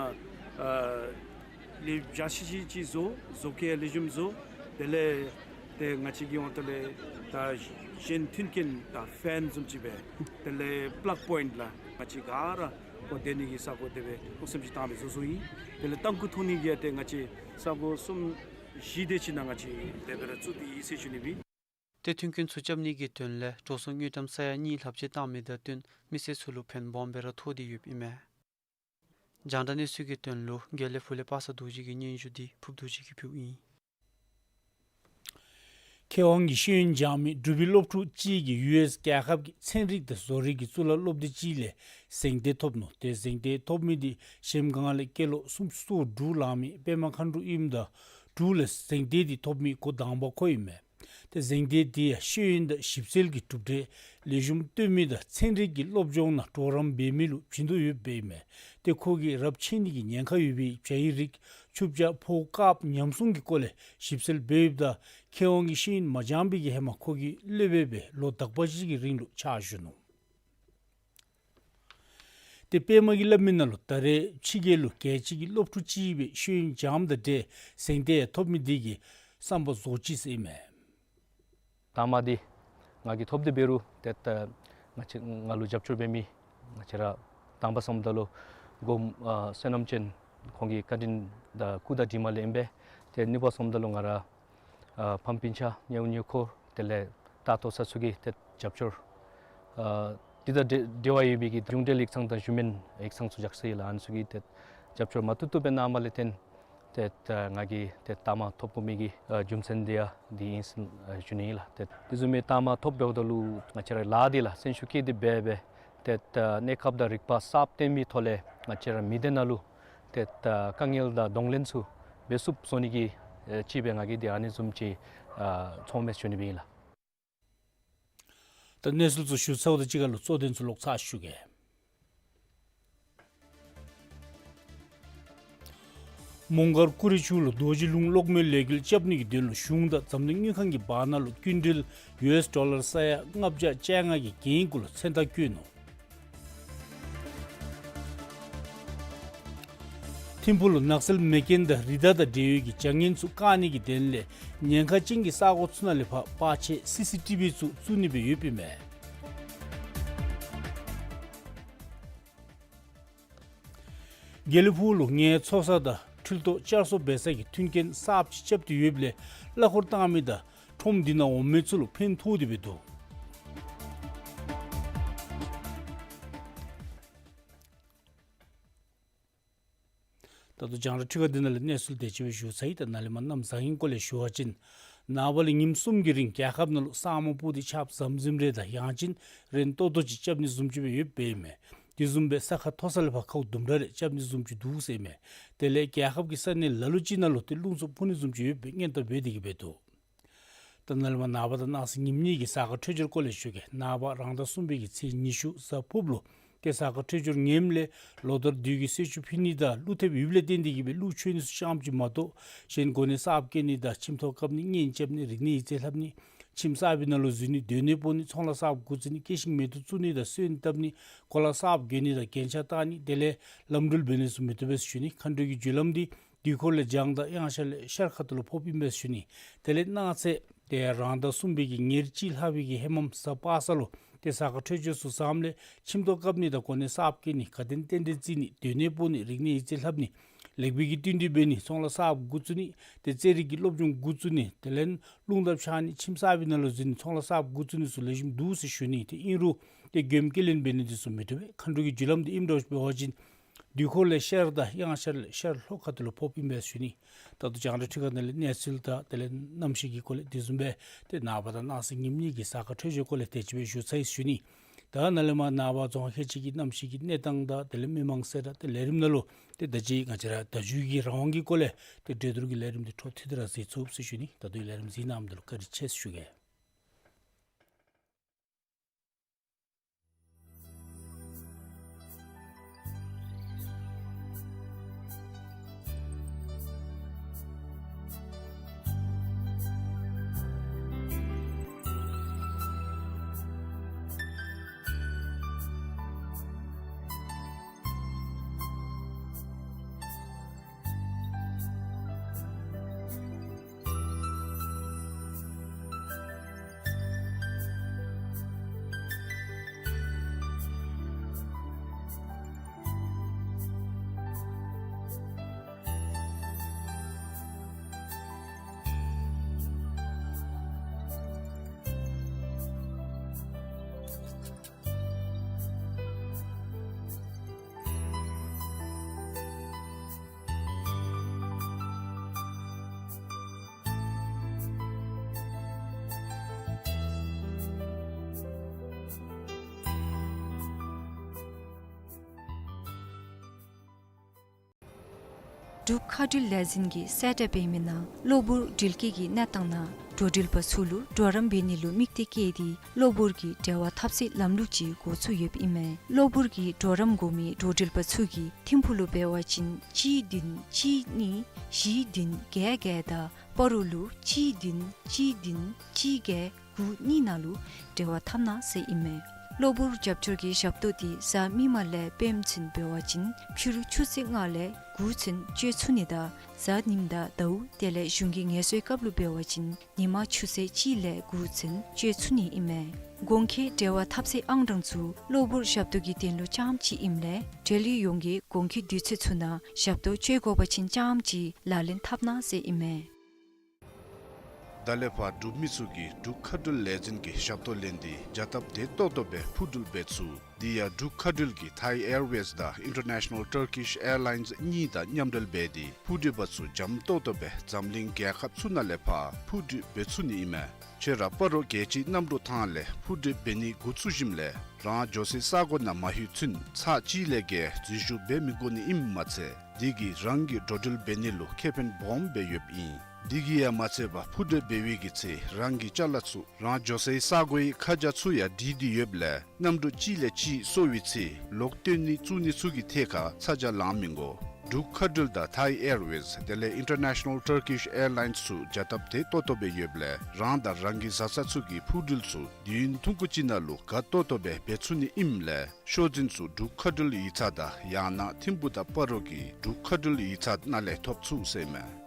ལེགས་བཞག་ཤེས་ཤེས་ཅིག་བཟོ། ཟོག་ཁྱི་ལེགས་ཤོམ་བཟོ། དེ་ལས་ཏེ་ང་བཅས་ཀྱི་འོང་དེ་ལས་ད་གཞན་མཐུན་རྐྱེན་ད་ཕེན་བཟུམ་ཅིག་སྦེ་དེ་ལས་པླག་པོའིནཊ་ལགས་ང་བཅས་ག་ར་ཁོ་སྡོད་ནི་གི་ས་གོ་དེ་སྦེ་མནོ་བསམ་ཅིག་བཏང་སྦེ་བཟོ་བཟོཝ་ཨིན། དེ་ལས་ཏམ་ཁུ་འཐུང་ནི་གི་ཡང་ཏེ་ང་བཅས་ས་གོ་གསུམ་བཞི་དེ་ཅིག་ནང་ང་བཅས་དེ་སྦེ་ར་བཙུགས་ཏེ་ཡོད་ཟེར་ཞུ་ནི་ཨིན། ཏེ་མཐུན་རྐྱེན་ཚུ་རྐྱབ་ནི་གི་དོན་ལས་འགྲོ་སོང་དངུལ་ཀྲམ་ས་ཡ་གཉིས་ལྷགཔ་ཅིག་བཏང་མི་དང་བསྟུན་མི་སེར་ཚུ་ལུ་ཕན་སྦོམ་སྦེ་ར་ཐོགས་ཏེ་ཡོདཔ་ཨིན་མས། རྒྱང་བསྒྲགས་གནས་ཚུལ་གྱི་དོན་ལུ་དགེ་ལེགས་ཕུག་ལས་པ་སངས་རྡོ་རྗེ་གི་སྙན་ཞུ་འདི་ཕུབ་རྡོ་རྗེ་གིས་ཕུལཝ་ཨིན། མཁས་དབང་གི་ཤེས་ཡོན་སྦྱང་མི་འབྲུག་པའི་སློབ་ཕྲུག་ཅིག་གིས་ཡུ་ཨེསི་རྒྱལ་ཁབ་ཀྱི་ཚན་རིག་དང་བཟོ་རིག་གི་གཙུག་ལག་སློབ་སྡེ་ཅིག་ལས་གཟེངས་རྟགས་ཐོབ་ནུག། ཏེ་གཟེངས་རྟགས་ཐོབ་མི་འདི་གཞལམ་སྒང་ལས་སྐྱེས་ལོ་སུམ་ཅུ་སོ་དྲུག་ལང་མི་པདྨ་མཁའ་འགྲོ་ཨིནམ་ད་འབྲུག་ལས་གཟེངས་རྟགས་འདི་ཐོབ་མི་འགོ་དང་པ་ཁོ་ཨིན་མས། ཏེ་གཟེངས་རྟགས་འདི་ཡང་ཤེས་ཡོན་དང་ཞིབ་འཚོལ་གྱི་གྲུབ་འབྲས་ལེགས་ཤོམ་སྟོན་མི་དང་ཚན་རིག་གི་སློབ་སྦྱོང་ནང་གྲོགས་རམ་འབད་མི་ལུ་བྱིན་དོ་ཡོདཔ་ཨིན་མས། ཏེ་ཁོ་གིས་རབས་ཆད་ནི་གི་ཉེན་ཁ་ཡོད་པའི་བྱ་ཡི་རིགས་ཆུ་བྱ་ཕོ་དཀརཔོ་ཉམས་སྲུང་གི་སྐོར་ལས་ཞིབ་འཚོལ་འབད་ཡོདཔ་ད་མཁས་དབང་གི་ཤེས་ཡོན་མ་སྦྱང་པའི་གི་ཧེ་མ་ཁོ་གིས་སློབ་དཔོན་སྦེ་ལོ་དག་པ་ཅིག་གི་རིང་ལུ་ཕྱག་ཞུ་ནུག། ཏེ་པདྨ་གིས་སླབ་མི་ནང་ལུ་ད་རེས་ཕྱི་རྒྱལ་ལུ་རྒྱལ་སྤྱི་གི་སློབ་ཕྲུག་ཅིག་སྦེ་ཤེས་ཡོན་སྦྱངམ་ད་ཏེ་གཟེངས་རྟགས་ཐོབ་མི་འདི་གིས་བསམ་པ་རྫོགས་ཅི་ཟེར་ཨིན་མས། དང་པ་འདི་ང་གིས་ཐོབ་སྟེ་འབད་རུང་ཏེ་ད་ང་བཅས་ང་ལུ་རྒྱབ་སྐྱོར་འབད་མི་ང་བཅས་ར་དང་པ་བསམ་ད་ལུ་གོངམ་ཨ་བསོད་ནམས་ཅན་ཁོང་གི་བཀའ་དྲིན་དང་སྐུ་དང་དྲིན་མ་ལས་ཨིན་པས། ཏེ་གཉིས་པ་བསམ་ད་ལུ་ང་ར་ཨ་ཕམ་སྤུན་ཆ་ཉེ་བོ་ཉེ་འཁོར་དེ་ལས་ལྟ་བཏོག་ས་ཚུ་གི་ཏེ་རྒྱབ་སྐྱོར་ཨ་འདི་དང་འབྲེལ་འབྲེལ་བ་ཡོད་པའི་གི་གཞུང་འབྲེལ་ཡིག་ཚང་དང་གཞུང་མིན་ཡིག་ཚང་ཚུ་རྒྱག་ས་ཡོད་ལགས། ཨ་ནི་ཚུ་གིས་ཏེ་རྒྱབ་སྐྱོར་མ་བཏུབ་བཏུབ་སྦེ་གནངམ་ལས་བརྟེན་ཏེ་ད་ང་གིས་ཏེ་རྟགས་མ་ཐོབ་དགོ་མི་གི་ཨ་རྒྱུ་མཚན་འདི་ཡང་འདི་ཨིན་ཟེར་ཨ་ཞུ་ནི་ཨིན་ལགས། ཏེ་དེ་བཟུམ་མའི་རྟགས་མ་ཐོབ་འབདཝ་ད་ལུ་ང་བཅས་ར་ལཱ་འདི་ལགས་སེམས་ཤུགས་བསྐྱེད་དེ་འབད་འབད་ཏེ་ད་གནས་སྐབས་དང་རིག་པ་གསརཔ་བཏོན་མི་ཐོག་ལས་ང་བཅས་ར་མི་སྡེ་ནང་ལུ་ཏེ་ད་དཀའ་ངལ་དང་གདོང་ལེན་ཚུ་འབད་ཚུགསཔ་བཟོ་ནི་གི་ཨེ་ཅིག་སྦེ་ང་གིས་འདི་ཨ་ནི་བཟུམ་ཅིག་ཨ་ཚོརཝ་མས་ཞུ་ནི་སྦེ་ཨིན་ལགས། ད་གནས་ཚུལ་ཚུ་ཞུ་ཚརཝ་དང་གཅིག་ཁར་ལུ་གཙོ་དོན་ཚུ་ལོག་ཚར་ཞུ་གེ། མོང་སྒར་ཀུ་རི་ཆུ་ལུ་རྡོ་རྗེ་ལུང་གློག་མེ་ལས་འགུལ་རྐྱབ་ནི་གི་དོན་ལུ་གཞུང་དང་འཛམ་གླིང་དངུལ་ཁང་གི་བར་ན་ལུ་སྐྱིན་འགྲུལ་ཡུ་ཨེསི་ཌོ་ལར་ས་ཡ་ལྔ་བརྒྱ་བཅོ་ལྔ་གི་འགན་བསྐུར་ལུ་མཚན་རྟགས་བཀོད་ནུག། ཐིམ་ཕུག་ལུ་ནགས་ཚལ་མེ་རྐྱེན་དང་རི་དྭགས་དང་འབྲེལ་བའི་གི་བྱ་ངན་ཚུ་བཀག་ནི་གི་དོན་ལས་ཉེན་ཁ་ཅན་གྱི་ས་གོ་ཚུ་ནང་ལས་ཕར་པར་ཆས་སི་སི་ཊི་བི་ཚུ་བཙུགས་ནི་སྦེ་ཡོདཔ་ཨིན་མས། དགེ་ལེགས་ཕུག་ལུ་ངལ་འཚོ་ས་དང་འཕྲུལ་ཐོག་བསྐྱར་གསོ་འབད་ས་གི་མཐུན་རྐྱེན་གསརཔ་ཅིག་རྐྱབ་སྟེ་ཡོདཔ་ལས་གླ་འཁོར་བཏང་མི་དང་ཁྲོམ་འདི་ནང་འོང་མི་ཚུ་ལུ་ཕན་ཐོགས་ཏེ་འབད་འདུག། ད་ལྟོ་རྒྱང་བསྒྲགས་འཕྲུལ་ཁང་འདི་ནང་ལས་གནས་ཚུལ་དེ་ཅིག་སྦེ་ཞུ་ཚར་ཡི། ད་ནཱ་ལས་མར་གནམ་བཟང་ངན་སྐོར་ལས་ཞུ་བ་ཅིན་ནངས་པ་ལས་ཉིནམ་གསུམ་གྱི་རིང་རྒྱལ་ཁབ་ནང་ལུ་ས་སྨུག་སྤུབས་ཏེ་ཆརཔ་ཟམ་ཟིམ་རེ་དང་ཡང་ཅིན་རན་ཏོག་ཏོ་ཅིག་རྐྱབ་ནི་བཟུམ་ཅིག་སྦེ་ཡོདཔ་ཨིན་མས། དེ་བཟུམ་སྦེ་ས་ཁ་མཐོ་ས་ལས་ཕར་ཁཝ་དུམ་གྲ་རེ་རྐྱབ་ནི་བཟུམ་ཅིག་འདུག་ཟེར་ཨིན་མས། དེ་ལས་རྒྱལ་ཁབ་ཀྱི་ས་གནས་ལ་ལུ་ཅིག་ནང་ལུ་ཏེ་རླུང་འཚུབ་འཕུ་ནི་བཟུམ་ཅིག་ཡོད་པའི་སྔོན་བརྡ་འབད་དེ་གི་འབད་འདུག། ད་ནཱ་ལས་མར་ནངས་པ་དང་གནངས་ཚེ་ཉིནམ་གཉིས་ཀྱི་གཟའ་སྐར་འཕྲོད་སྦྱོར་སྐོར་ལས་ཞུ་གེ། ནངས་པ་རང་ཟླ་གསུམ་པའི་གི་ཚེས་ཉི་ཤུ་གཟའ་ཕུརཔ་ལུ་ཏེ་གཟའ་སྐར་འཕྲོད་སྦྱོར་ངནམ་ལས་ལོ་ལྟར་བདུད་ཀྱི་སྲི་ཞུ་ཕུལ་ནི་དང་ཀླུ་ཐེབས་ཡུདཔ་ལས་བརྟེན་ཏེ་གིས་སྦེ་ཀླུ་མཆོད་ནི་ཚུ་ཙམ་ཅིག་མ་གཏོགས་གཞན་གོ་གནས་གསརཔ་བཀལ་ནི་དང་ཁྱིམ་ཐོག་བཀབ་ནི་གཉེན་རྐྱབ་ནི་རིག་གནས་ཡིག་རྩིས་ལྷབ་ནི་ཁྱིམ་གསར་པའི་ནང་ལུ་འཛུལ་ནི་སྡོད་གནས་སྤོ་ནི་ཚོང་ལཱ་གསརཔ་འགོ་བཙུགས་ནི་སྐྱེད་ཤིང་མེ་ཏོག་བཙུགས་ནི་དང་སོན་བཏབ་ནི་གོ་ལ་གསརཔ་གྱོན་ནི་དང་རྒྱན་ཆ་བཏགས་ནི་དེ་ལས་ལམ་འགྲུལ་འབད་ནི་ཚུ་མི་བཏུབ་པས་ཟེར་ཞུ་ནི། མཁའ་འགྲོ་གི་རྒྱུ་ལམ་འདི་དུས་འཁོར་ལས་བྱང་དང་དབྱངས་ཤར་ལས་ཤར་ཁ་ཐུག་ལུ་ཕོགཔ་ཨིན་པས་ཟེར་ཞུ་ནི། དེ་ལས་གནངས་ཚེ་ཏེ་རང་ཟླ་གསུམ་པའི་གི་ཉེར་གཅིག་ལྷག་པའི་གི་ཧེ་མམ་གཟའ་པ་སངས་ལུ་ཏེ་གཟའ་སྐར་འཕྲོད་སྦྱོར་ཚུ་བཟངམ་ལས་ཁྱིམ་ཐོག་བཀབ་ནི་དང་གོ་གནས་གསརཔ་བཀལ་ནི་དགའ་སྟོན་རྟེན་འབྲེལ་བརྩི་ནི་སྡོད་གནས་སྤོ་ནི་རིག་གནས་ཡིག་རྩིས་ལྷབ་ནི་ལེགས་སྤེལ་གྱི་བསྟུན་གྲོས་འབད་ནི་ཚོང་ལཱ་གསརཔ་འགོ་བཙུགས་ནི་ཏེ་རྩེད་རིགས་ཀྱི་སློབ་སྦྱོང་འགོ་བཙུགས་ནི་དེ་ལས་རླུང་རྟ་འཕྱར་ནི་ཁྱིམ་གསར་པའི་ནང་ལུ་འཛུལ་ནི་ཚོང་ལཱ་གསརཔ་འགོ་བཙུགས་ནི་ཚུ་ལེགས་ཤོམ་འདུག་ཟེར་ཞུ་ནི། ཏེ་ཨིན་རུང་ཏེ་མགྱོནམ་སྐྱེལ་ལེན་འབད་ནི་འདི་ཚུ་མི་བཏུབ་པས། མཁའ་འགྲོ་གི་རྒྱུ་ལམ་འདི་ཨིནམ་འདྲཝ་ཅིག་འབད་བ་ཅིན་དུས་འཁོར་ལས་ཤར་དང་དབྱངས་ཤར་ལས་ཤར་ལྷོ་ཁ་ཐུག་ལུ་ཕོགཔ་ཨིན་པས་ཟེར་ཞུ་ནི། ད་ལྟོ་རྒྱང་བསྒྲགས་འཕྲུལ་ཁང་ནང་ལས་གནས་ཚུལ་དང་དེ་ལས་གནམ་གཤིས་ཀྱི་སྐོར་ལས་དེ་བཟུམ་སྦེ་ཏེ་ནངས་པ་དང་གནངས་ཚེ་ཉིནམ་གཉིས་ཀྱི་གཟའ་སྐར་འཕྲོད་སྦྱོར་སྐོར་ལས་དེ་ཅིག་སྦེ་ཞུ་ཚར་ཡི་ཟེར་ཞུ་ནི། ད་ནཱ་ལས་མར་ནངས་པ་རྫོང་ཁག་ཁལ་གཅིག་གི་གནམ་གཤིས་ཀྱི་གནས་སྟངས་དང་དེ་ལས་མི་མང་གསལ་བསྒྲགས་དེ་ལས་རིམ་ནང་ལུ་ཏེ་ད་ཅི་ང་བཅས་ར་བརྡ་བརྒྱུད་ཀྱི་རང་དབང་གི་སྐོར་ལས་ཏེ་གྲོས་བསྡུར་གྱི་ལས་རིམ་འདི་འཕྲོ་མཐུད་དེ་ར་གཟིགས་ཚུགས་ཟེར་ཞུ་ནི། ད་ལྟོའི་ལས་རིམ་གཟིགས་གནང་མི་འདི་ལུ་བཀའ་དྲིན་ཆེ་ཟེར་ཞུ་གེ། འབྲུག་མཁའ་འགྲུལ་ལས་འཛིན་གྱིས་གསལ་བསྒྲགས་འབད་མི་ནང་གློ་བུར་འགྲུལ་སྐྱེལ་གྱི་གནས་སྟངས་ནང་འགྲོ་འགྲུལ་པ་ཚུ་ལུ་གྲོགས་རམ་འབད་ནི་ལུ་དམིགས་གཏད་བསྐྱེད་དེ་གློ་བུར་གྱི་འབྲེལ་བ་འཐབ་སའི་ལམ་ལུགས་ཅིག་འགོ་བཙུགས་ཡོདཔ་ཨིན་མས། གློ་བུར་གྱི་གྲོགས་རམ་དགོ་མི་འགྲོ་འགྲུལ་པ་ཚུ་གིས་ཐིམ་ཕུག་ལུ་འབད་བ་ཅིན་གཅིག་བདུན་གཅིག་གཉིས་བཞི་བདུན་བརྒྱད་བརྒྱད་དང་སྤ་རོ་ལུ་གཅིག་བདུན་གཅིག་བདུན་གཅིག་བརྒྱད་དགུ་གཉིས་ནང་ལུ་འབྲེལ་བ་འཐབ་གནང་ཟེར་ཨིན་མས། གློ་བུར་རྒྱབ་སྐྱོར་གྱི་ཞབས་ཏོག་འདི་གཟའ་མིག་དམར་ལས་སྤེནམ་ཚུན་འབད་བ་ཅིན་ཕྱི་རུ་ཆུ་ཚོད་ལྔ་ལས་དགུ་ཚུན་སྤྱོད་ཚུགས་ནི་དང་གཟའ་ཉིམ་དང་ཟླཝ་དེ་ལས་གཞུང་གི་ངལ་གསོའི་སྐབས་ལུ་འབད་བ་ཅིན་ཉིན་མ་ཆུ་ཚོད་གཅིག་ལས་དགུ་ཚུན་སྤྱོད་ཚུགས་ནི་ཨིན་མས། གོང་འཁོད་འབྲེལ་བ་འཐབ་སའི་ཨང་གྲངས་ཚུ་གློ་བུར་ཞབས་ཏོག་གི་དོན་ལུ་རྐྱངམ་ཅིག་ཨིནམ་ལས་འབྲེལ་ཡོད་ཡོངས་ཀྱིས་གོང་འཁོད་དུས་ཚོད་ཚུ་ནང་ཞབས་ཏོག་སྤྱོད་དགོ་པ་ཅིན་རྐྱངམ་ཅིག་ལག་ལེན་འཐབ་གནང་ཟེར་ཨིན་མས། ད་ལས་ཕར་འབྲུག་མི་ཚུ་གིས་འབྲུག་མཁའ་འགྲུལ་ལས་འཛིན་གྱི་ཞབས་ཏོག་ལེན་ཏེ་བྱ་སྟབས་བདེ་ཏོག་ཏོ་སྦེ་འཕུར་འགྲུལ་འབད་ཚུགས། དེ་ཡང་འབྲུག་མཁའ་འགྲུལ་གྱིས་Thai Airways དང་International Turkish Airlines གཉིས་དང་མཉམ་འབྲེལ་འབད་དེ་འཕུར་འགྲུལ་པ་ཚུ་འཇམ་ཏོག་ཏོ་སྦེ་འཛམ་གླིང་རྒྱལ་ཁབ་ཚུ་ནང་ལས་ཕར་འཕུར་འགྲུལ་འབད་ཚུགས་ནི་ཨིན་མས། ཁྱོད་ར་སྤ་རོ་རྒྱལ་སྤྱིའི་གནམ་གྲུ་ཐང་ལས་འཕུར་འགྲུལ་འབད་ནི་འགོ་བཙུགས་ཞིནམ་ལས་རང་འགྱོ་སའི་ས་གོ་ནང་མ་ལྷོད་ཚུན་ཚར་གཅིག་ལས་བརྒལ་འཛུལ་ཞུགས་འབད་མི་དགོ་ནི་ཨིནམ་མ་ཚད་དེ་གིས་རང་གི་འགྲོ་འགྲུལ་འབད་ནི་ལུ་ཁེ་ཕན་སྦོམ་སྦེ་ཡོདཔ་ཨིན། དེ་གིས་ཡང་མ་ཚད་པར་འཕུར་འགྲུལ་འབད་བའི་གི་ཚེ་རང་གི་ཅ་ལ་ཚུ་རང་འགྱོ་སའི་ས་གོའི་ཁ་བྱང་ཚུ་ཡང་བྲིས་ཏེ་ཡོདཔ་ལས་གནམ་གྲུ་གཅིག་ལས་གཅིག་སོར་བའི་ཚེ་ལོག་སྟོན་ནི་བཙུགས་ནི་ཚུ་གི་ཐད་ཁར་ཚ་གྱང་ལང་མི་དགོ། འབྲུག་མཁའ་འགྲུལ་དང་Thai Airways དེ་ལས་International Turkish Airlines ཚུ་བྱ་སྟབས་བདེ་ཏོག་ཏོ་སྦེ་ཡོདཔ་ལས་རང་དང་རང་གི་བཟའ་ཚང་ཚུ་གི་འཕུར་འགྲུལ་ཚུ་དུས་ཡུན་ཐུང་ཀུ་ཅིག་ནང་ལུ་དགའ་ཏོག་ཏོ་སྦེ་འབད་ཚུགས་ནི་ཨིནམ་ལས་ཤོག་འཛིན་ཚུ་འབྲུག་མཁའ་འགྲུལ་ཡིག་ཚང་དང་ཡང་ན་ཐིམ་ཕུག་དང་སྤ་རོ་གི་འབྲུག་མཁའ་འགྲུལ་ཡིག་ཚང་ནང་ལས་ཐོབ་ཚུགས་ཟེར་མས།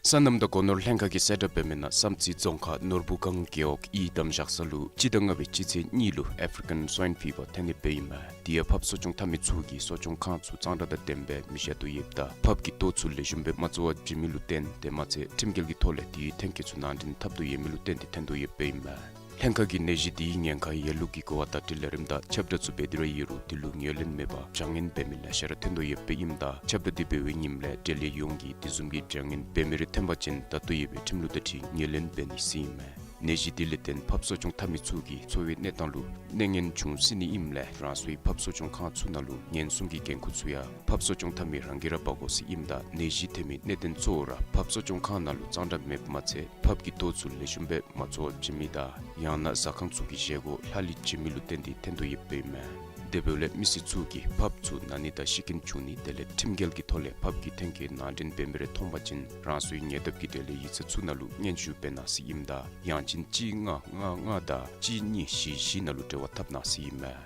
སོ་ནམ་དང་སྒོ་ནོར་ལྷན་ཁག་གིས་གསལ་བསྒྲགས་འབད་མི་ནང་བསམ་རྩེ་རྫོང་ཁག་ནོར་བུ་སྒང་རྒེད་འོག་གི་དམ་བཞག་ས་ལུ་སྤྱི་ཟླ་ལྔ་པའི་སྤྱི་ཚེས་གཉིས་ལུ་African Swine Fever ཐོན་ནི་སྦེ་ཨིན་མས། དེ་ཡང་ཕགཔ་གསོ་སྐྱོང་འཐབ་མི་ཚུ་གིས་གསོ་སྐྱོང་ཁང་ཚུ་གཙང་སྦྲ་དང་ལྡནམ་སྦེ་མི་བཞག་དོ་ཡོདཔ་ད་ཕགཔ་གི་ལྟོ་ཚུ་ལེགས་ཤོམ་སྦེ་མ་བཙོ་བར་བྱིན་མི་ལུ་བརྟེན་དེ་མ་ཚད་ཁྲིམས་འགལ་གྱི་ཐོག་ལས་དེའི་ཐོན་སྐྱེད་ཚུ་ནང་འདྲེན་འཐབ་དོ་ཡོད་མི་ལུ་བརྟེན་ཏེ་ཐོན་དོ་ཡོདཔ་ཨིན་མས། ལྷན་ཁག་གིས་ནད་གཞི་དེའི་ཉེན་ཁ་ཡོད་ལུགས་ཀྱི་གོ་བ་བརྡ་སྤྲོད་ལས་རིམ་དང་ཁྱབ་བསྒྲགས་ཚུ་འབད་དེ་ར་ཡོད་རུང་དེ་ལུ་ངོས་ལེན་མེད་པར་བྱང་ངན་འབད་མི་ལེ་ཤ་ར་ཐོན་དོ་ཡོདཔ་ཨིནམ་ད་ཁྱབ་བསྒྲགས་དེ་འབད་བའི་ཉིནམ་ལས་འབྲེལ་ཡོད་ཡོངས་ཀྱིས་དེ་བཟུམ་གྱི་བྱང་ངན་འབད་མི་རེ་ཐོན་པ་ཅིན་ད་ལྟོ་ཡོད་པའི་ཁྲིམས་ལུགས་དང་འཁྲིལ་ངོས་ལེན་འབད་ནི་ཟེར་ཨིན་མས། ནད་གཞི་འདི་ལས་བརྟེན་ཕགཔ་གསོ་སྐྱོང་འཐབ་མི་ཚུ་གི་འཚོ་བའི་གནས་སྟངས་ལུ་གནོད་ངན་འབྱུང་སྲིད་ནི་ཨིནམ་ལས་རང་སོའི་ཕགཔ་གསོ་སྐྱོང་ཁང་ཚུ་ནང་ལུ་ཉེན་སྲུང་གི་འགན་ཁུར་ཚུ་ཡང་ཕགཔ་གསོ་སྐྱོང་འཐབ་མི་རང་གིས་ར་འབག་དགོ་ཟེར་ཨིནམ་ད་ནད་གཞི་ཐོན་མི་གནད་དོན་གཙོ་བོ་ར་ཕགཔ་གསོ་སྐྱོང་ཁང་ནང་ལུ་གཙང་སྦྲ་མེདཔ་མ་ཚད་ཕགཔ་གི་ལྟོ་ཚུ་ལེགས་ཤོམ་སྦེ་མ་འཚོ་བར་བྱིན་མི་དང་ཡང་ན་ཟ་ཁང་ཚུ་གི་བཞེས་སྒོ་ལྷག་ལུས་བྱིན་མི་ལུ་བརྟེན་ཏེ་ཐོན་དོ་ཡོདཔ་ཨིན་མས། དེ་འབདཝ་ལས་མི་སེར་ཚུ་གིས་ཕགཔ་ཚུ་ན་ནི་དང་ཤི་རྐྱེན་བྱུང་ནི་དེ་ལས་ཁྲིམས་འགལ་གྱི་ཐོག་ལས་ཕགཔ་གི་ཐོན་སྐྱེད་ནང་འདྲེན་འབད་མི་རེ་མཐོང་པ་ཅིན་རང་སོའི་ཉེ་འདབས་ཀྱི་འབྲེལ་ཡོད་ཡིག་ཚང་ཚུ་ནང་ལུ་སྙན་ཞུ་འབད་གནང་ཟེར་ཨིནམ་ད་ཡང་ཅིན་གཅིག་ལྔ་ལྔ་ལྔ་དང་གཅིག་གཉིས་བཞི་བཞི་ནང་ལུ་འབྲེལ་བ་འཐབ་གནང་ཟེར་ཨིན་མས།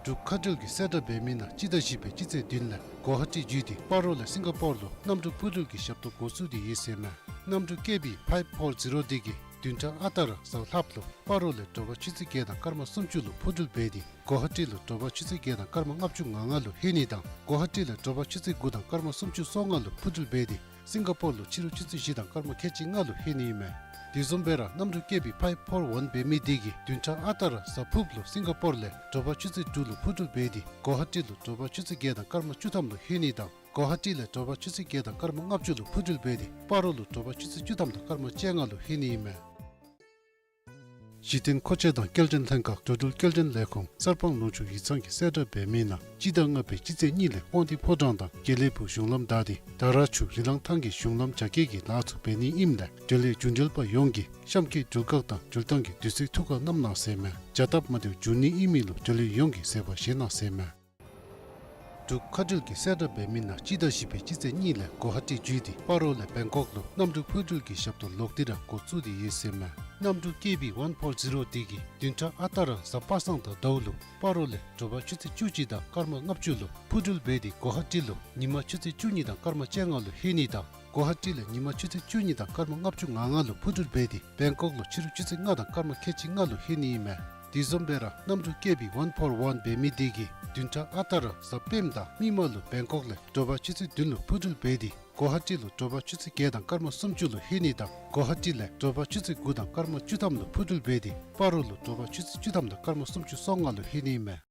འབྲུག་མཁའ་འགྲུལ་གྱིས་གསལ་བསྒྲགས་འབད་མི་ནང་སྤྱི་ཟླ་བཞི་པའི་སྤྱི་ཚེས་བདུན་ལས་གོ་ཧ་ཊི་བརྒྱུད་དེ་སྤ་རོ་ལས་སིང་ག་པོར་ལུ་གནམ་གྲུ་འཕུར་འགྲུལ་གྱི་ཞབས་ཏོག་འགོ་བཙུགས་ཏེ་ཡོད་ཟེར་མས། གནམ་གྲུ་ཀེ་བི་ཕའིབ་ཕོར་ཛི་རོ་འདི་གིས་བདུན་ཕྲག་ཨ་རྟག་ར་གཟའ་ལྷགཔ་ལུ་སྤ་རོ་ལས་དྲོ་པ་ཆུ་ཚོད་བརྒྱད་དང་སྐར་མ་སུམ་ཅུ་ལུ་འཕུར་འགྲུལ་འབད་དེ་གོ་ཧ་ཊི་ལུ་དྲོ་པ་ཆུ་ཚོད་བརྒྱད་དང་སྐར་མ་ལྔ་བཅུ་ང་ལྔ་ལུ་ལྷོད་ནི་དང་གོ་ཧ་ཊི་ལས་དྲོ་པ་ཆུ་ཚོད་དགུ་དང་སྐར་མ་སུམ་ཅུ་སོ་ལྔ་ལུ་འཕུར་འགྲུལ་འབད་དེ་སིང་ག་པོར་ལུ་ཕྱི་རུ་ཆུ་ཚོད་བཞི་དང་སྐར་མ་ཁལ་གཅིག་ལྔ་ལུ་ལྷོད་ནི་ཨིན་མས། དེ་བཟུམ་སྦེ་ར་གནམ་གྲུ་ཀེ་བི་ཕའིབ་ཕོར་ཝན་འབད་མི་འདི་གིས་བདུན་ཕྲག་ཨ་རྟག་ར་གཟའ་ཕུརཔ་ལུ་སིང་ག་པོར་ལས་དྲོ་པ་ཆུ་ཚོད་དྲུག་ལུ་འཕུར་འགྲུལ་འབད་དེ་གོ་ཧ་ཊི་ལུ་དྲོ་པ་ཆུ་ཚོད་བརྒྱད་དང་སྐར་མ་བཅུ་ཐམ་ལུ་ལྷོད་ནི་དང་གོ་ཧ་ཊི་ལས་དྲོ་པ་ཆུ་ཚོད་བརྒྱད་དང་སྐར་མ་ལྔ་བཅུ་ལུ་འཕུར་འགྲུལ་འབད་དེ་སྤ་རོ་ལུ་དྲོ་པ་ཆུ་ཚོད་བཅུ་ཐམ་དང་སྐར་མ་བཅོ་ལྔ་ལུ་ལྷོད་ནི་ཨིན་མས། གཞི་རྟེན་མཁོ་ཆས་དང་སྐྱེལ་འདྲེན་ལྷན་ཁག་འགྲོ་འགྲུལ་སྐྱེལ་འདྲེན་ལས་ཁུངས་གསར་སྤང་ལུང་ཕྱོགས་ཡིག་ཚང་གིས་གསལ་བསྒྲགས་འབད་མི་ནང་སྤྱི་ཟླ་ལྔ་པའི་སྤྱི་ཚེས་གཉིས་ལས་དབང་འདུས་ཕོ་བྲང་དང་དགེ་ལེགས་ཕུག་གཞུང་ལམ་བདའ་སྟེ་དར་ཆུ་རི་ལང་ཐང་གི་གཞུང་ལམ་རྒྱ་སྐྱེད་ཀྱི་ལཱ་ཚུ་འབད་ནི་ཨིནམ་ལས་འབྲེལ་ཡོད་རྒྱུ་འབྲེལ་པ་ཡོངས་ཀྱིས་གཤམ་གྱི་འགྲུལ་བཀག་དང་འགྲུལ་བཏང་གི་དུས་ཚོད་ཐུགས་ཁར་བསྣམ་གནང་ཟེར་མས། བྱ་སྟབས་མ་བདེཝ་འབྱུང་ནི་ཨིན་མི་ལུ་འབྲེལ་ཡོད་ཡོངས་ཀྱིས་བཟོད་པ་བཞེས་གནང་ཟེར་མས། འབྲུག་མཁའ་འགྲུལ་གྱིས་གསལ་བསྒྲགས་འབད་མི་ནང་སྤྱི་ཟླ་བཞི་པའི་སྤྱི་ཚེས་གཉིས་ལས་གོ་ཧ་ཊི་བརྒྱུད་དེ་སྤ་རོ་ལས་བེང་ཀོག་ལུ་གནམ་གྲུ་འཕུར་འགྲུལ་གྱི་ཞབས་ཏོག་ལོག་སྟེ་ར་འགོ་བཙུགས་ཏེ་ཡོད་ཟེར་མས། གནམ་གྲུ་ཀེ་བི་ཝན་ཕོར་ཛི་རོ་འདི་གིས་བདུན་ཕྲག་ཨ་རྟག་ར་གཟའ་པ་སངས་དང་ཟླཝ་ལུ་སྤ་རོ་ལས་དྲོ་པ་ཆུ་ཚོད་བཅུ་གཅིག་དང་སྐར་མ་ལྔ་བཅུ་ལུ་འཕུར་འགྲུལ་འབད་དེ་གོ་ཧ་ཊི་ལུ་ཉིན་མ་ཆུ་ཚོད་བཅུ་གཉིས་དང་སྐར་མ་བཅོ་ལྔ་ལུ་ལྷོད་ནི་དང་གོ་ཧ་ཊི་ལས་ཉིན་མ་ཆུ་ཚོད་བཅུ་གཉིས་དང་སྐར་མ་ལྔ་བཅུ་ང་ལྔ་ལུ་འཕུར་འགྲུལ་འབད་དེ་བེང་ཀོག་ལུ་ཕྱི་རུ་ཆུ་ཚོད་ལྔ་དང་སྐར་མ་ཁལ་གཅིག་ལྔ་ལུ་ལྷོད་ནི་ཨིན་མས། དེ་བཟུམ་སྦེ་ར་གནམ་གྲུ་ཀེ་བི་ཝན་ཕོར་ཝན་འབད་མི་འདི་གིས་བདུན་ཕྲག་ཨ་རྟག་ར་གཟའ་སྤེནམ་དང་མིག་དམར་ལུ་བེང་ཀོག་ལས་དྲོ་པ་ཆུ་ཚོད་བདུན་ལུ་འཕུར་འགྲུལ་འབད་དེ་གོ་ཧ་ཊི་ལུ་དྲོ་པ་ཆུ་ཚོད་བརྒྱད་དང་སྐར་མ་སུམ་ཅུ་ལུ་ལྷོད་ནི་དང་གོ་ཧ་ཊི་ལས་དྲོ་པ་ཆུ་ཚོད་དགུ་དང་སྐར་མ་བཅུ་ཐམ་ལུ་འཕུར་འགྲུལ་འབད་དེ་སྤ་རོ་ལུ་དྲོ་པ་ཆུ་ཚོད་བཅུ་ཐམ་དང་སྐར་མ་སུམ་ཅུ་སོ་ལྔ་ལུ་ལྷོད་ནི་ཨིན་མས།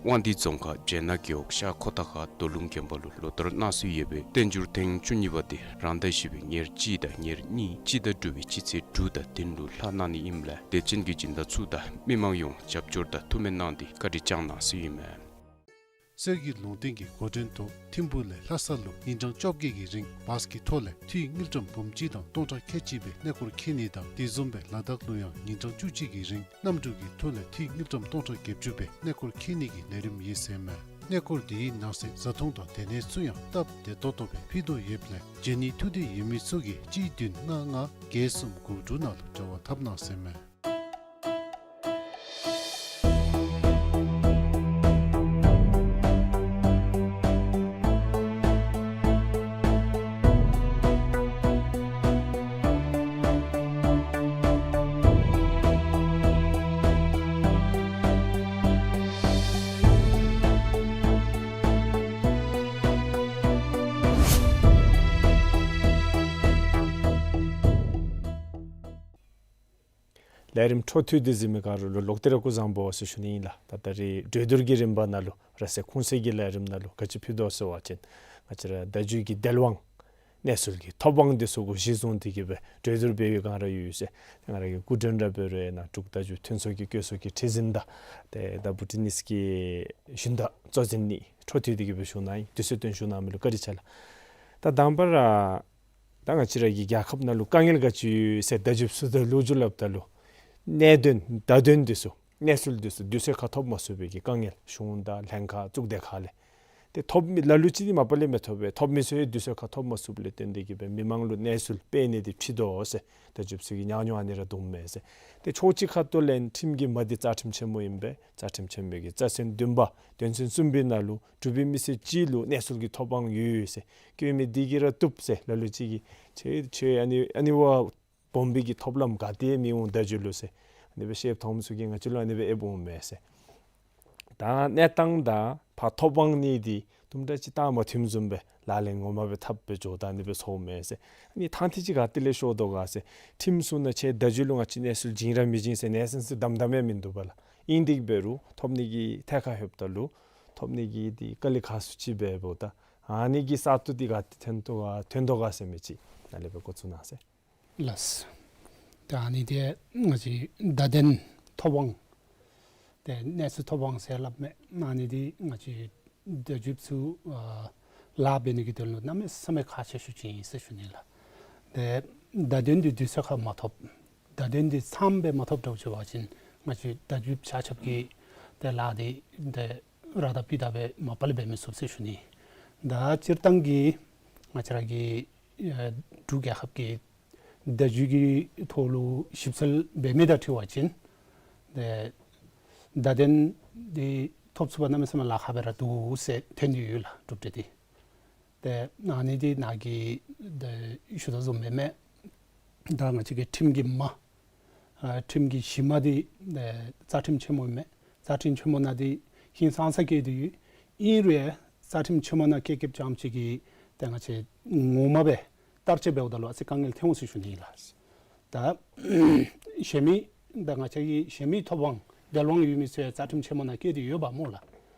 དབང་འདུས་རྫོང་ཁག་བྱེ་ནག་རྒེད་འོག་ཤར་ཁོ་ཐང་ཁ་རྡོ་ལུང་དགོན་པ་ལུ་ལོ་ལྟར་གནང་སྲོལ་ཡོད་པའི་བསྟན་འགྱུར་ཐེངས་བཅུ་གཉིས་པ་དེ་རང་ཟླ་བཞི་པའི་ཉེར་གཅིག་དང་ཉེར་གཉིས་སྤྱི་ཟླ་དྲུག་པའི་སྤྱི་ཚེས་དྲུག་དང་བདུན་ལུ་ལྷག་གནང་ནི་ཨིནམ་ལས་དད་ཅན་གྱི་སྦྱིན་བདག་ཚུ་དང་མི་མང་ཡོངས་རྒྱབ་སྐྱོར་དང་ཐུགས་སྨོན་གནང་སྟེ་བཀའ་དྲིན་བསྐྱང་གནང་ཟེར་ཨིན་མས། སྲོལ་གྱི་ལུང་བསྟན་གྱི་འགོ་འདྲེན་ཐོག་ཐིམ་ཕུག་ལས་ལྷ་ས་ལུ་ཉིན་གྲངས་བཅོ་བརྒྱད་ཀྱི་རིང་བཱས་ཀྱི་ཐོག་ལས་འཐུས་དངུལ་ཀྲམ་འབུམ་གཅིག་དང་སྟོང་ཕྲག་ཁལ་གཅིག་སྦེ་གནས་སྐོར་འཁྱིད་ནི་དང་དེ་བཟུམ་སྦེ་ལ་དྭགས་ལུ་ཡང་ཉིན་གྲངས་བཅུ་གཅིག་གི་རིང་གནམ་གྲུ་གི་ཐོག་ལས་འཐུས་དངུལ་ཀྲམ་སྟོང་ཕྲག་བརྒྱད་ཅུ་སྦེ་གནས་སྐོར་འཁྱིད་ནི་གི་ལས་རིམ་ཡོད་ཟེར་མས། གནས་སྐོར་དེའི་ནང་གསེས་བཟའ་འཐུང་དང་སྡོད་གནས་ཚུ་ཡང་སྟབས་བདེ་ཏོག་ཏོ་སྦེ་ཕུལ་དོ་ཡོདཔ་ལས་འབྱོན་ནི་ཐུགས་འདོད་ཡོད་མི་ཚུ་གིས་གཅིག་བདུན་ལྔ་ལྔ་བརྒྱད་གསུམ་དགུ་དྲུག་ནང་ལུ་འབྲེལ་བ་འཐབ་གནང་ཟེར་མས། ལས་རིམ་འཕྲོ་མཐུད་དེ་གཟིགས་མི་ག་ར་ལུ་ལོག་སྟེ་ར་སྐུ་གཟུགས་བཟང་པོ་ཟེར་ཞུ་ནི་ཨིན་ལགས། ད་ད་རིས་གྲོས་བསྡུར་གྱི་རིམ་པ་ནང་ལུ་ར་སེ་ཁུངས་གསལ་གྱི་ལས་རིམ་ནང་ལུ་ག་ཅི་ཕུལ་དོ་ཟེར་བ་ཅིན་ང་བཅས་ར་བརྡ་བརྒྱུད་ཀྱི་དལ་དབང་གནས་ཚུལ་གྱི་ཐོབ་དབང་འདི་ཚུ་གུ་གཞི་བཟུང་སྟེ་གི་སྦེ་གྲོས་བསྡུར་འབད་བའི་སྒང་ར་ཡོད་ཟེར། ང་ར་གི་སྐུ་མགྲོན་ར་འབད་རུང་ཡང་ན་འབྲུག་བརྡ་བརྒྱུད་ཐོན་ཚོགས་ཀྱི་བཀོད་ཚོགས་ཀྱི་ཁྲི་འཛིན་དང་ཏེ་ད་བུ་ཊི་ནིས་ཀྱི་ཞུན་དག་གཙོ་འཛིན་ནི་འཕྲོ་མཐུད་དེ་གི་སྦེ་ཞུ་ནི་ཨིན། དུས་ཚོད་བཏོན་ཞུ་གནང་མི་ལུ་བཀའ་དྲིན་ཆེ་ལགས། ད་དང་པ་ར་ད་ང་བཅས་ར་གི་རྒྱལ་ཁབ་ནང་ལུ་དཀའ་ངལ་ག་ཅི་ཡོད་ཟེར་བརྡ་བརྒྱུད་ཚུ་དང་ལོ་རྒྱུས་སླབ་ད་ལུ་གནད་དོན་བརྡ་དོན་འདི་ཚུ་གནས་ཚུལ་འདི་ཚུ་དུས་ཚོད་ཁར་ཐོབ་མ་ཚུགས་པའི་གི་དཀའ་ངལ་གཞུང་དང་ལྷན་ཁག་གཙུག་སྡེ་ཁག་ལས་ཏེ་ཐོབ་མི་ལ་ལུ་ཅིག་འདི་མ་པ་ལས་མི་ཐོབ་པས། ཐོབ་མི་ཚུ་ཡང་དུས་ཚོད་ཁར་ཐོབ་མ་ཚུགསཔ་ལས་བརྟེན་ཏེ་གི་སྦེ་མི་མང་ལུ་གནས་ཚུལ་སྤེལ་ནི་འདི་ཕྱིས་དོ་ཟེར་བརྡ་བརྒྱུད་ཚུ་གིས་ཉག་ཉོག་ཨ་ནི་ར་འདུག་མས་ཟེར། ཏེ་ཕྱོགས་གཅིག་ཁ་ཐུག་ལས་ཁྲིམས་ཀྱི་མ་འདི་རྩ་ཁྲིམས་ཆེན་མོ་ཨིན་པས། རྩ་ཁྲིམས་ཆེན་མོའི་གི་རྩ་ཚན་བདུན་པ་དོན་ཚན་གསུམ་པའི་ནང་ལུ་འབྲུག་པའི་མི་སེར་ཅིག་ལུ་གནས་ཚུལ་གྱི་ཐོབ་དབང་ཡོད་ཡོད་ཟེར་བཀོད་མི་འདི་གིས་ར་བཏུབ་ཟེར་ལ་ལུ་ཅིག་གིས་ཁྱོད་ཁྱོད་ཨ་ནི་ཨ་ནི་བ་སྦོམ་པའི་གི་ཐོབ་ལམ་ག་ཏེ་མི་འོང་བརྡ་བརྒྱུད་ལུ་ཟེར་ཨ་ནི་སྦེ་བཤདཔ་མཐོངམ་ཚུ་གིས་ང་བཅས་ལུ་ཨ་ནི་སྦེ་ཨེབ་འོང་མས་ཟེར། ད་གནས་སྟངས་དང་ཕར་ཐོབ་དབང་ནི་འདི་དུམ་གྲ་ཅིག་ད་མ་མཐུནམ་བཟུམ་སྦེ་ལག་ལེན་ངོ་མ་སྦེ་འཐབ་སྦེ་འགྱོ་ད་ཨ་ནི་སྦེ་སོངམ་མས་ཟེར། ཨ་ནི་ཐང་ཐིག་ཅིག་ག་ཏེ་ལས་ཤོར་དོ་ག་ཟེར་ཁྲིམས་སྲུང་ནང་ཁྱོད་བརྡ་བརྒྱུད་ལུ་ང་བཅས་གནས་ཚུལ་བྱིན་ར་མི་བྱིན་ཟེར་གནས་ཚུལ་ཟེར་དམ་དམ་ཡང་མིན་འདུག་པ་ལགས། ཨིན་དེ་འབད་རུང་ཐོབ་ནི་གི་ཐད་ཁར་ལྷོདཔ་ད་ལུ་ཐོབ་ནི་གི་འདི་དཀའ་ལས་ཁག་སུ་ཅིག་འབདཝ་ད་ཨ་ནི་གི་གསར་གཏོད་འདི་ག་ཏེ་ཐོན་དོ་ག་ཐོན་དོ་ག་ཟེར་མི་ཅིག་ནཱ་ལས་སྦེ་འགོ་བཙུགས་གནང་ཟེར། ལགས། ད་ཨ་ནི་འདི་ང་བཅས་བརྡ་དོན་ཐོབ་དབང་ཏེ་གནས་ཚུལ་ཐོབ་དབང་ཟེར་སླབ་མས། ཨ་ནི་འདི་ང་བཅས་བརྡ་བརྒྱུདཔ་ཚུ་ཨ་ལཱ་འབད་ནི་གི་དོན་ལུ་གནམ་མེད་ས་མེད་ཁག་ཆེ་ཤོས་ཅིག་ཨིན་ཟེར་ཞུ་ནི་ལགས། ཏེ་བརྡ་དོན་འདི་དུས་ཚོད་ཁར་མ་ཐོབ། བརྡ་དོན་འདི་མཚམས་སྦེ་མ་ཐོབ་འདྲཝ་ཅིག་འབད་བ་ཅིན་ང་བཅས་བརྡ་བརྒྱུདཔ་ཆ་ཁྱབ་ཀྱི་ཏེ་ལཱ་འདི་ཏེ་ར་དང་པི་དང་སྦེ་མ་པ་ལས་འབད་མི་ཚུགས་ཟེར་ཞུ་ནི། ད་སྤྱིར་བཏང་གི་ང་བཅས་ར་གི་ཨེ་འབྲུག་རྒྱལ་ཁབ་ཀྱི་བརྡ་བརྒྱུད་ཀྱི་ཐོག་ལུ་ཞིབ་འཚོལ་འབད་མི་དང་འཁྲིལ་བ་ཅིན་ཏེ་བརྡ་དོན་འདི་ཐོབ་ཚུགས་པ་གནམ་མེད་ས་མེད་ལཱ་ཁག་སྦེ་ར་འདུག་ཟེར་ཐོན་ཏེ་ཡོད་ལགས། གྲུབ་འབྲས་འདི་ཏེ་ཨ་ནི་འདི་ནཱ་གིས་ཏེ་ཞུ་དོ་བཟུམ་སྦེ་མས། ད་ང་བཅས་ཀྱི་ཁྲིམས་ཀྱི་མ་ཨ་ཁྲིམས་ཀྱི་གཞི་མ་འདི་ཨེ་རྩ་ཁྲིམས་ཆེན་མོ་མས། རྩ་ཁྲིམས་ཆེན་མོ་ནང་འདི་ཧིང་སངས་ས་བཀལ་ཏེ་ཡོད། ཨིན་རུང་ཡང་རྩ་ཁྲིམས་ཆེན་མོ་ནང་བཀལ་བཀལཝ་ཙམ་ཅིག་གིས་ཏེ་ང་བཅས་ངོ་མ་སྦེ་བསྟར་སྤྱོད་འབདཝ་ད་ལུ་ཨ་ཙི་དཀའ་ངལ་ཐོན་འོང་ཟེར་ཞུ་ནི་ལགས། ད་གཞན་མི་ད་ང་བཅས་ཀྱི་གཞན་མི་ཐོབ་དབང་འདེལ་དབང་ཡོད་མི་ཚུ་ཡང་རྩ་ཁྲིམས་ཆེན་མོ་ནང་བཀལ་ཏེ་ཡོདཔ་སྨོ་ལགས།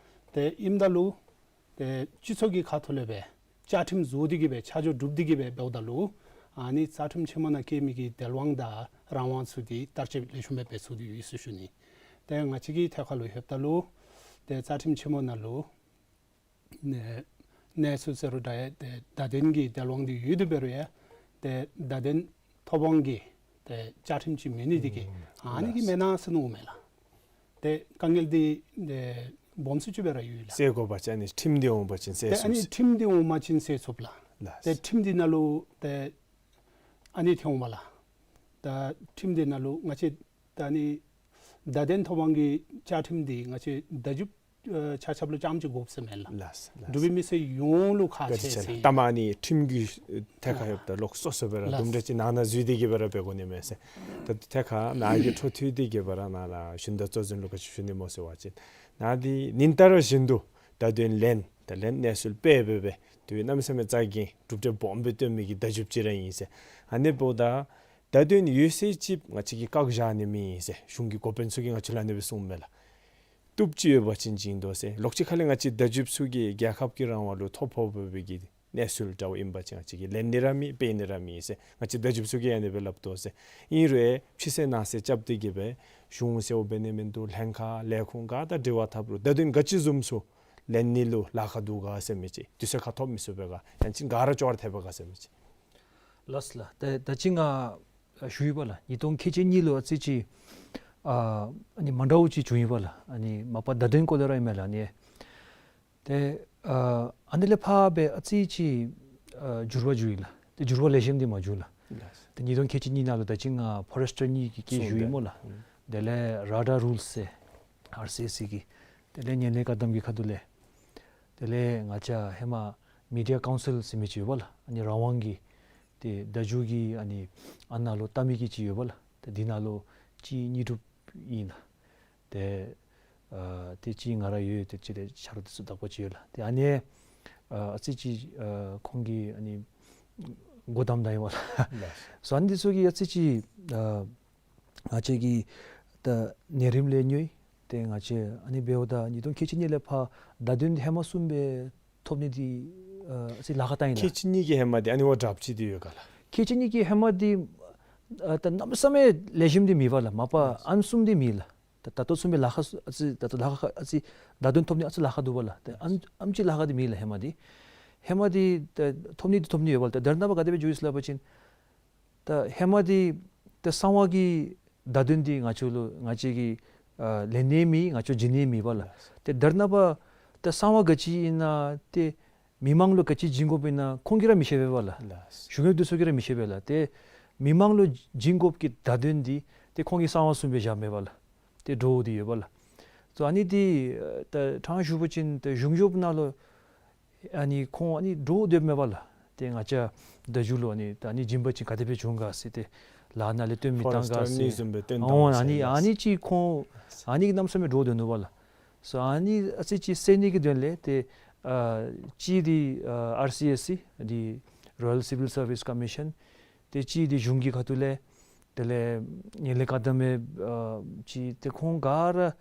ཏེ་ཨིནམ་ད་ལུ་ཏེ་སྤྱི་ཚོགས་ཀྱི་ཁ་ཐུག་ལས་སྦེ་བཅའ་ཁྲིམས་བཟོ་སྟེ་གི་སྦེ་ཆ་འཇོག་གྲུབ་སྟེ་གི་སྦེ་འབདཝ་ད་ལུ་ཨ་ནི་རྩ་ཁྲིམས་ཆེན་མོ་ནང་བཀལ་མི་གི་འདེལ་དབང་དང་རང་དབང་ཚུ་འདི་བསྟར་སྤྱོད་ལེགས་ཤོམ་སྦེ་འབད་ཚུགས་ཏེ་ཡོད་ཟེར་ཞུ་ནི། ཏེ་ང་བཅས་ཀྱི་ཐད་ཁར་ལུ་ལྷོདཔ་ད་ལུ་ཏེ་རྩ་ཁྲིམས་ཆེན་མོ་ནང་ལུ་ཨེ་གནས་ཚུལ་ཟེར་རུང་འདྲ་ཡང་ཏེ་བརྡ་དོན་གྱི་འདེལ་དབང་འདི་ཡོད་དེ་འབད་རུང་ཡང་ཏེ་བརྡ་དོན་ཐོབ་དབང་གི་ཏེ་བཅའ་ཁྲིམས་ཅིག་མེད་ནི་འདི་གིས་ཨ་ནི་གིས་མེན་ན་ཟེར་མནོཝ་མས་ལགས། ཏེ་དཀའ་ངལ་འདི་ཏེ་སྦོམ་སུ་ཅིག་སྦེ་ར་ཡོད་ལགས། སེལ་དགོ་པ་ཅིན་ཨ་ནི་ཁྲིམས་འདི་འོང་པ་ཅིན་སེལ་ཏེ་ཨ་ནི་ཚུགས་ཟེར། ཁྲིམས་འདི་འོང་པ་ཅིན་སེལ་ཚུགས་ལགས། ལགས། ཏེ་ཁྲིམས་འདི་ནང་ལུ་ཏེ་ཨ་ནི་ཐོན་འོང་པ་ལགས། ད་ཁྲིམས་འདི་ནང་ལུ་ང་བཅས་ད་ཨ་ནི་བརྡ་དོན་ཐོབ་དབང་གི་བཅའ་ཁྲིམས་འདི་ང་བཅས་བརྡ་བརྒྱུདཔ་ཨེ་ཆ་ཁྱབ་ལུ་ཙམ་ཅིག་དགོཔ་ཟེར་མེན་ལགས། ལགས་ལགས། འབྲུག་པའི་མི་སེར་ཡོངས་ལུ་ཁག་ཆེ་ཟེར་ཨིན། ད་མ་ཨ་ནི་ཁྲིམས་ཀྱི་ཐད་ཁར་ཡོདཔ་ད་ལོགས་སོ་སོ་སྦེ་ར་ལགས། དུམ་གྲ་ཅིག་ནང་ན་འཛུལ་ཏེ་གི་སྦེ་ར་འབད་དགོ་ནི་མས་ཟེར། ད་ཐད་ཁར་ནཱ་གིས་འཕྲོ་མཐུད་དེ་གི་སྦེ་ར་ནཱ་ལུ་ཞུན་དག་གཙོ་འཛིན་ལུ་ག་ཅི་ཞུ་ནི་སྨོ་ཟེར་བ་ཅིན་ནཱ་འདི་ཉིན་ལྟར་བཞིན་དུ་བརྡ་དོན་ལེན་ད་ལེན་གནས་ཚུལ་སྤེལ་སྦེ་སྦེ་དུས་གནམ་མེད་ས་མེད་རྩ་འགེངས་གྲུབ་འབྲས་སྦོམ་སྦེ་སྟོན་མི་གི་བརྡ་བརྒྱུདཔ་ཅིག་ར་ཨིན་ཟེར། ཨ་ནི་འབདཝ་ད་བརྡ་དོན་ཡོད་ཚད་ཅིག་ང་བཅས་ཀྱིས་བཀག་བཞག་ནི་མེན་ཟེར་གཞུང་གི་འགོ་དཔོན་ཚུ་གིས་ང་བཅས་ལུ་ཨ་ནི་སྦེ་གསུངམ་མས་ལགས། བཏུབ་ཅིག་ཡོད་པ་ཅིན་བྱིན་དོ་ཟེར། ལོགས་ཅིག་ཁ་ལས་ང་བཅས་བརྡ་བརྒྱུདཔ་ཚུ་གིས་རྒྱལ་ཁབ་ཀྱི་རང་དབང་ལུ་ཐོ་ཕོག་འབད་བའི་གི་གནས་ཚུལ་འདྲཝ་ཨིན་པ་ཅིན་ང་བཅས་ཀྱིས་ལེན་ནི་ར་མེད་སྤེལ་ནི་ར་མེད་ཟེར། ང་བཅས་བརྡ་བརྒྱུདཔ་ཚུ་གིས་ཨ་ནི་སྦེ་སླབ་དོ་ཟེར། ཨིན་རུང་ཕྱི་གསལ་ནང་གསལ་རྐྱབ་སྟེ་གི་སྦེ་གཞུང་གསལ་བོ་འབད་ནི་མིན་འདུག། ལྷན་ཁག་ལས་ཁུངས་ག་དང་འབྲེལ་བ་འཐབ་རུང་བརྡ་དོན་ག་ཅི་བཟུམ་ཚུ་ལེན་ནི་ལུ་ལཱ་ཁག་འདུག་ག་ཟེར་མི་ཅིག། དུས་ཚོད་ཁར་ཐོབ་མི་ཚུགས་པས་ག་ཡང་ཅིན་ག་ར་ཅོག་ར་འཐད་པས་ག་ཟེར་མི་ཅིག། ལགས་ལགས། ད་ད་ཅི་ང་ཨ་ཞུ་ཡི་པ་ལགས། ཉིས་སྟོང་ཁལ་གཅིག་གཉིས་ལུ་ཨ་ཙི་ཅིག་ཨ་ཨ་ནི་མ་འདྲཝ་ཅིག་བྱུང་ཡི་པ་ལགས། ཨ་ནི་མ་པ་བརྡ་དོན་སྐོར་ལས་ར་ཨིན་མས་ལགས་ཨ་ནི། ཏེ་ཨ་ཨ་ནི་ལས་ཕར་སྦེ་ཨ་ཙི་ཅིག་ཨ་འགྱུར་བ་བྱུང་ཡི་ལགས། ཏེ་འགྱུར་བ་ལེགས་ཤོམ་འདི་མ་བྱུང་ལགས། ལགས། ཏེ་ཉིས་སྟོང་ཁལ་གཅིག་གཉིས་ནང་ལུ་ད་ཅི་ང་ཕོ་རེསཊ་རི་གཉིས་ཀྱིས་བཀལ་ཞུ་ཡི་སྨོ་ལགས། ཨུམ། དེ་ལས་ར་ཌར་རུལསི་ཟེར་ཨར་སི་ཨེསི་གི་དེ་ལས་ངན་ལྷད་བཀག་སྡོམ་གྱི་ཁ་ཐུག་ལས་དེ་ལས་ང་བཅས་ཧེ་མ་མི་ཌི་ཡ་ཀའུན་སིལ་ཟེར་མི་ཅིག་ཡོད་པ་ལགས། ཨ་ནི་རང་དབང་གི་ཏེ་བརྡ་བརྒྱུད་ཀྱི་ཨ་ནི་ཨ་ནཱ་ལུ་ལྟ་མི་གི་ཅིག་ཡོད་པ་ལགས། ཏེ་འདི་ནང་ལུ་གཅིག་གཉིས་གྲུབ་ཨིན་ལགས། ཏེ་ཨ་ཏེ་གཅིག་ང་ར་ཡོད། ཏེ་གཅིག་ལས་ཆ་རོགས་དེ་ཚུ་དག་པ་ཅིག་ཡོད་ལགས། ཏེ་ཨ་ནི་ཨ་ཨ་ཙི་ཅིག་ཨ་ཁོང་གིས་ཨ་ནི་སྒོ་བསྡམས་ད་ཡི་པ་ལགས། ལགས། སོ་ཨ་ནི་འདི་ཚུ་གིས་ཨ་ཙི་ཅིག་ཨ་ང་བཅས་ཀྱི་ད་ནད་རིམས་ལས་ཉོ་ཡི། ཏེ་ང་བཅས་ཨ་ནི་འབདཝ་ད་ཉིས་སྟོང་ཁལ་གཅིག་གཉིས་ལས་ཕར་བརྡ་དོན་ཧེ་མ་བཟུམ་སྦེ་ཐོབ་ནི་འདི་ཨ་ཨ་ཙི་ལཱ་ཁག་བཏང་ཡི་ལགས། ཁལ་གཅིག་གཉིས་ཀྱི་ཧེ་མ་འདི་ཨ་ནི་བ་དྲགཔ་ཅིག་འདི་ཡོད་ག་ལགས། ཁལ་གཅིག་གཉིས་ཀྱི་ཧེ་མ་འདི་ཨ་ད་གནམ་མེད་ས་མེད་ལེགས་ཤོམ་འདི་མེད་པ་ལགས། མ་པ་ཨ་ནི་བཟུམ་འདི་མེད་ལགས། ད་ད་ལྟོ་བཟུམ་སྦེ་ལཱ་ཁག་ཨ་ཙི་ད་ལྟོ་ལཱ་ཁག་ཨ་ཙི་བརྡ་དོན་ཐོབ་ནི་ཨ་ཙི་ལཱ་ཁག་འདུག་པ་ལགས། ད་ཨ་ནི་ཨ་ནི་ཅིག་ལཱ་ཁག་འདི་མེད་ལགས། ཧེ་མ་འདི་ཧེ་མ་འདི་ད་ཐོབ་ནི་འདི་ཐོབ་ནི་ཡོད་པ་ལགས། ད་དེ་ར་ནངས་པ་ག་དེ་སྦེ་འགྱོ་ཡི་ཟེར་སླབ་པ་ཅིན་ད་ཧེ་མ་འདི་ད་གསང་བ་གི་བརྡ་དོན་འདི་ང་བཅས་ལུ་ང་བཅས་ཀྱིས་ཨ་ལེན་ནི་མེད། ང་བཅས་བྱིན་ནི་མེད་པ་ལགས། ཏེ་དེ་ར་ནངས་པ་ད་གསང་བ་ག་ཅི་ཨིན་ན་ཏེ་མི་མང་ལུ་ག་ཅི་བྱིན་དགོཔ་ཨིན་ན་ཁོང་གིས་ར་མི་ཤེས་པས་པ་ལགས། ལགས། གཞུང་གི་འདི་ཚུ་གིས་ར་མི་ཤེས་པས་ལགས། ཏེ་མི་མང་ལུ་བྱིན་དགོཔ་གི་བརྡ་དོན་འདི་ཏེ་ཁོང་གིས་གསང་བ་བཟུམ་སྦེ་བཞགཔ་མས་པ་ལགས། ཏེ་འདྲོག་སྟེ་ཡོད་པ་ལགས། སོ་ཨ་ནི་འདི་ད་དྲང་ཞུ་བ་ཅིན་ད་གཞུང་ཞབས་ནང་ལུ་ཨ་ནི་ཁོང་ཨ་ནི་འདྲོག་སྡོདཔ་མས་པ་ལགས། ཏེ་ང་བཅས་བརྡ་བརྒྱུད་ལུ་ཨ་ནི་ད་ཨ་ནི་བྱིན་པ་ཅིན་ག་དེ་སྦེ་བྱུང་ག་ཟེར་ཏེ་ལཱ་ནང་ལས་བཏོན་མི་བཏང་ག་ཟེར། ཕོ་རེསཊ་རི་ནི་བཟུམ་སྦེ་བཏོན་ཨོ་བཏང་ཨ་ནི་ཟེར། ཨ་ནི་ཅིག་ཁོང་ཨ་ནི་གནམ་མེད་ས་མེད་འདྲོག་སྡོད་ནུག་པ་ལགས། སོ་ཨ་ནི་ཨ་ཙི་ཅིག་སེལ་ནི་གི་དོན་ལས་ཏེ་ཨ་གཅིག་འདི་ཨ་ཨར་སི་ཨེསི་ཨེསི་འདི་རོ་ཡལ་སི་བིལ་སར་བིསི་ཀོ་མི་ཤཱན། ཏེ་གཅིག་འདི་གཞུང་གི་ཁ་ཐུག་ལས་དེ་ལས་ངན་ལྷད་བཀག་སྡོམ་མི་ཨ་ཅིག་ཏེ་ཁོང་ག་ར་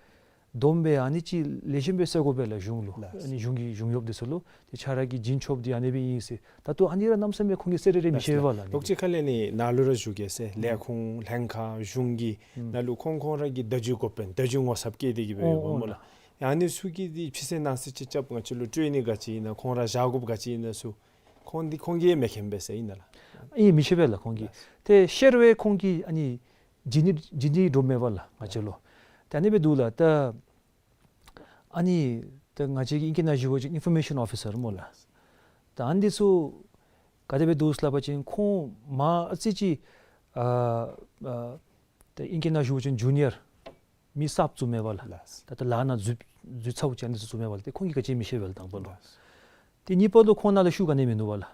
བསྡོམས་སྦེ་ཨ་ནི་ཅིག་ལེགས་ཤོམ་སྦེ་ཟེར་དགོ་པས་ལགས་གཞུང་ལུ། ལགས། ཨ་ནི་གཞུང་གི་གཞུང་གཡོགཔ་འདི་ཚུ་ལུ། ཏེ་ཁྱོད་ར་གི་བྱིན་ཆོགཔ་འདི་ཨ་ནི་སྦེ་ཨིན་ཟེར། ད་ལྟོ་ཨ་ནི་ར་གནམ་མེད་ས་མེད་ཁོང་གིས་གསལ་རི་རི་མི་ཤེས་པས་ལགས་ཨ་ནི། ལོག་ཅིག་ཁ་ལས་ནི་ནཱ་ལུ་ར་ཞུ་གེ་ཟེར། ལས་ཁུངས་ལྷན་ཁག་གཞུང་གི་ནང་ལུ་ཁོང་ཁོང་ར་གི་བརྡ་བརྒྱུད་འགོ་དཔོན་བརྡ་བརྒྱུད་ངོ་ཚབ་བཀལ་ཏེ་གི་སྦེ་ཡོདཔ་སྨོ་ལགས། ཨ་ནི་ཚུ་གིས་འདི་ཕྱི་སེལ་ནང་སེལ་ཅིག་རྐྱབ་ང་བཅས་ལུ་སྤྲོད་ནི་ག་ཅི་ཨིན་ན་ཁོང་ར་བཞག་དགོཔ་ག་ཅི་ཨིན་ན་ཚུ་ཁོང་འདི་ཁོང་གིས་མི་མཁྱེན་པས་ཟེར་ཨིན་ན་ལགས། ཨིན་མི་ཤེས་པས་ལགས་ཁོང་གིས། ལགས། ཏེ་ཤེས་རུང་ཁོང་གིས་ཨ་ནི་བྱིན་ནི་བྱིན་ནི་འདྲཝ་མེད་པས་ལགས་ང་བཅས་ལུ། ཏེ་ཨ་ནི་སྦེ་འདུག་ལགས། ད་ཨ་ནི་ད་ང་བཅས་ཀྱི་ཨིང་སྐད་ནང་ཞུ་བ་ཅིན་ཨིན་ཕོར་མེ་ཤཱན་ཨོ་ཕི་སར་སྨོ་ལགས། ད་ཨ་ནི་འདི་ཚུ་ག་དེ་སྦེ་འདུག་ཟེར་སླབ་པ་ཅིན་ཁོང་མ་ཨ་ཙི་ཅིག་ཨ་ཨ་ད་ཨིང་སྐད་ནང་ཞུ་བ་ཅིན་ཇུ་ནི་ཡར་མི་གསརཔ་ཚུ་མེན་པས་ལགས། ལགས། ད་ད་ལཱ་ནང་འཛུལ་འཛུལ་ཚརཝ་ཅིག་ཨ་ནི་ཚུ་མེན་པས་ལགས། ཏེ་ཁོང་གིས་ག་ཅི་མི་ཤེས་པས་ལགས་དང་པ་ལུ། ལགས། ཏེ་གཉིས་པ་ལུ་ཁོང་ནང་ལུ་ཤུགས་ག་ནི་མིན་ནུག་པས་ལགས།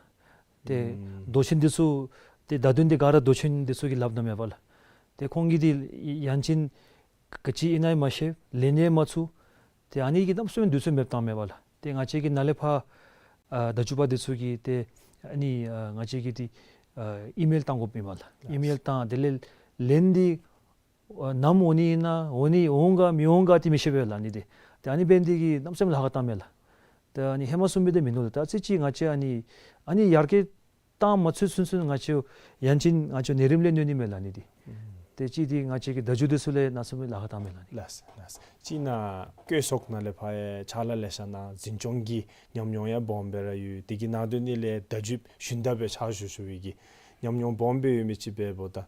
ཏེ་ཨུམ་མདོ་ཆེན་འདི་ཚུ་ཏེ་བརྡ་དོན་འདི་ག་ར་མདོ་ཆེན་འདི་ཚུ་གིས་སླབ་ད་མེན་པས་ལགས། ཏེ་ཁོང་གིས་འདི་ཡང་ཅིན་ག་ཅི་ཨིན་ན་ཡང་མ་ཤེས། ལེན་ནི་ཡང་མ་ཚུགས། ཏེ་ཨ་ནི་གིས་གནམ་མེད་ས་མེད་དུས་ཚོད་མེདཔ་བཏངམ་མས་པ་ལགས། ཏེ་ང་བཅས་ཀྱིས་ནཱ་ལས་ཕར་ཨ་བརྡ་བརྒྱུད་པ་འདི་ཚུ་གིས་ཏེ་ཨ་ནི་ཨ་ང་བཅས་ཀྱིས་འདི་ཨ་ཨི་མེལ་བཏང་དགོཔ་ཨིན་པས་ལགས། ཨི་མེལ་བཏང་དེ་ལས་ལན་འདི་ཨ་ནམ་འོང་ནི་ཨིན་ན་འོང་ནི་འོང་ག་མི་འོང་ག་འདི་མི་ཤེས་པས་ལགས་ཨ་ནི་འདི། ཏེ་ཨ་ནི་འབད་ནི་འདི་གིས་གནམ་མེད་ས་མེད་ལཱ་ཁག་བཏངམ་མས་ལགས། ཏེ་ཨ་ནི་ཧེ་མ་བཟུམ་སྦེ་འདི་མིན་ནུག་ལགས། ད་ཨ་ཙི་ཅིག་ང་བཅས་ཨ་ནི་ཨ་ནི་ཡར་རྒྱས་བཏང་མ་ཚུགས་ཚུན་ཚོད་ང་བཅས་ཡང་ཅིན་ང་བཅས་ནད་རིམས་ལས་གནོད་ནི་མས་ལགས་ཨ་ནི་འདི། ཨུམ་ཏེ་གཅིག་འདི་ང་བཅས་ཀྱི་བརྡ་བརྒྱུད་འདི་ཚུ་ལས་གནམ་མེད་ས་མེད་ལཱ་ཁག་བཏངམ་མས་ལགས་ཨ་ནི། ལགས་ལགས། ཅིག་ནཱ་བཀོད་ཚོགས་ནང་ལས་ཕར་ཡང་ཕྱག་ལཱ་ལེ་ཤ་གནང་འཛིན་སྐྱོང་གི་ཉམས་མྱོང་ཡང་སྦོམ་སྦེ་ར་ཡོད། དེ་གི་ནང་དོན་ནི་ལས་བརྡ་བརྒྱུད་ཞུན་དག་སྦེ་ཕྱག་ཞུ་ཞུ་བའི་གི་ཉམས་མྱོང་སྦོམ་སྦེ་ཡོད་མི་ཅིག་འབདཝ་ད།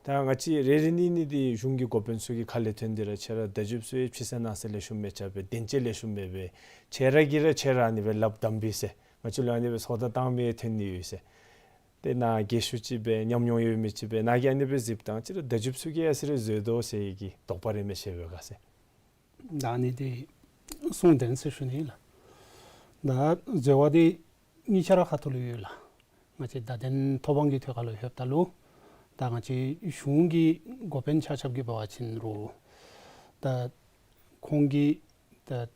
ད་ང་བཅས་རེ་རེ་གཉིས་གཉིས་འདི་གཞུང་གི་འགོ་དཔོན་ཚུ་གི་ཁ་ལས་ཐོན་ཏེ་ར་ཁྱོད་ར་བརྡ་བརྒྱུདཔ་ཚུ་ཡང་ཕྱི་སེལ་ནང་སེལ་ལེགས་ཤོམ་མི་རྐྱབ་པས། དོན་གཅོད་ལེགས་ཤོམ་མེད་པས། ཁྱོད་ར་གིས་ར་ཁྱོད་ར་ཨ་ནི་སྦེ་སླབ་དམ་པས་ཟེར། ང་བཅས་ལུ་ཨ་ནི་སྦེ་ཚོགས་བརྡ་བཏང་མི་ཐོན་ནི་ཡོད་ཟེར། ཏེ་ནཱ་རྒས་ཤོས་ཅིག་སྦེ་ཉམས་མྱོང་ཡོད་མི་ཅིག་སྦེ་ནཱ་གིས་ཨ་ནི་སྦེ་གཟིགསཔ་ད་ང་བཅས་ར་བརྡ་བརྒྱུདཔ་ཚུ་གིས་ཡང་ཨ་ཙི་རེ་བཟོད་དོ་ཟེར་བའི་གི་དོགས་པ་རེ་མི་ཤེས་པས་ག་ཟེར། ད་ཨ་ནི་འདི་གསུང་དོན་ཟེར་ཞུ་ནི་ལགས། ད་འཛོལ་བ་འདི་གཉིས་ཆ་ར་ཁ་ཐུག་ལུ་ཡོད་ལགས། ང་བཅས་བརྡ་དོན་ཐོབ་དབང་གི་ཐད་ཁར་ལུ་ལྷོདཔ་ད་ལུ་ད་ང་བཅས་གཞུང་གི་འགོ་དཔོན་ཆ་ཁྱབ་ཀྱིས་འབད་བ་ཅིན་རུང་ད་ཁོང་གིས་ད་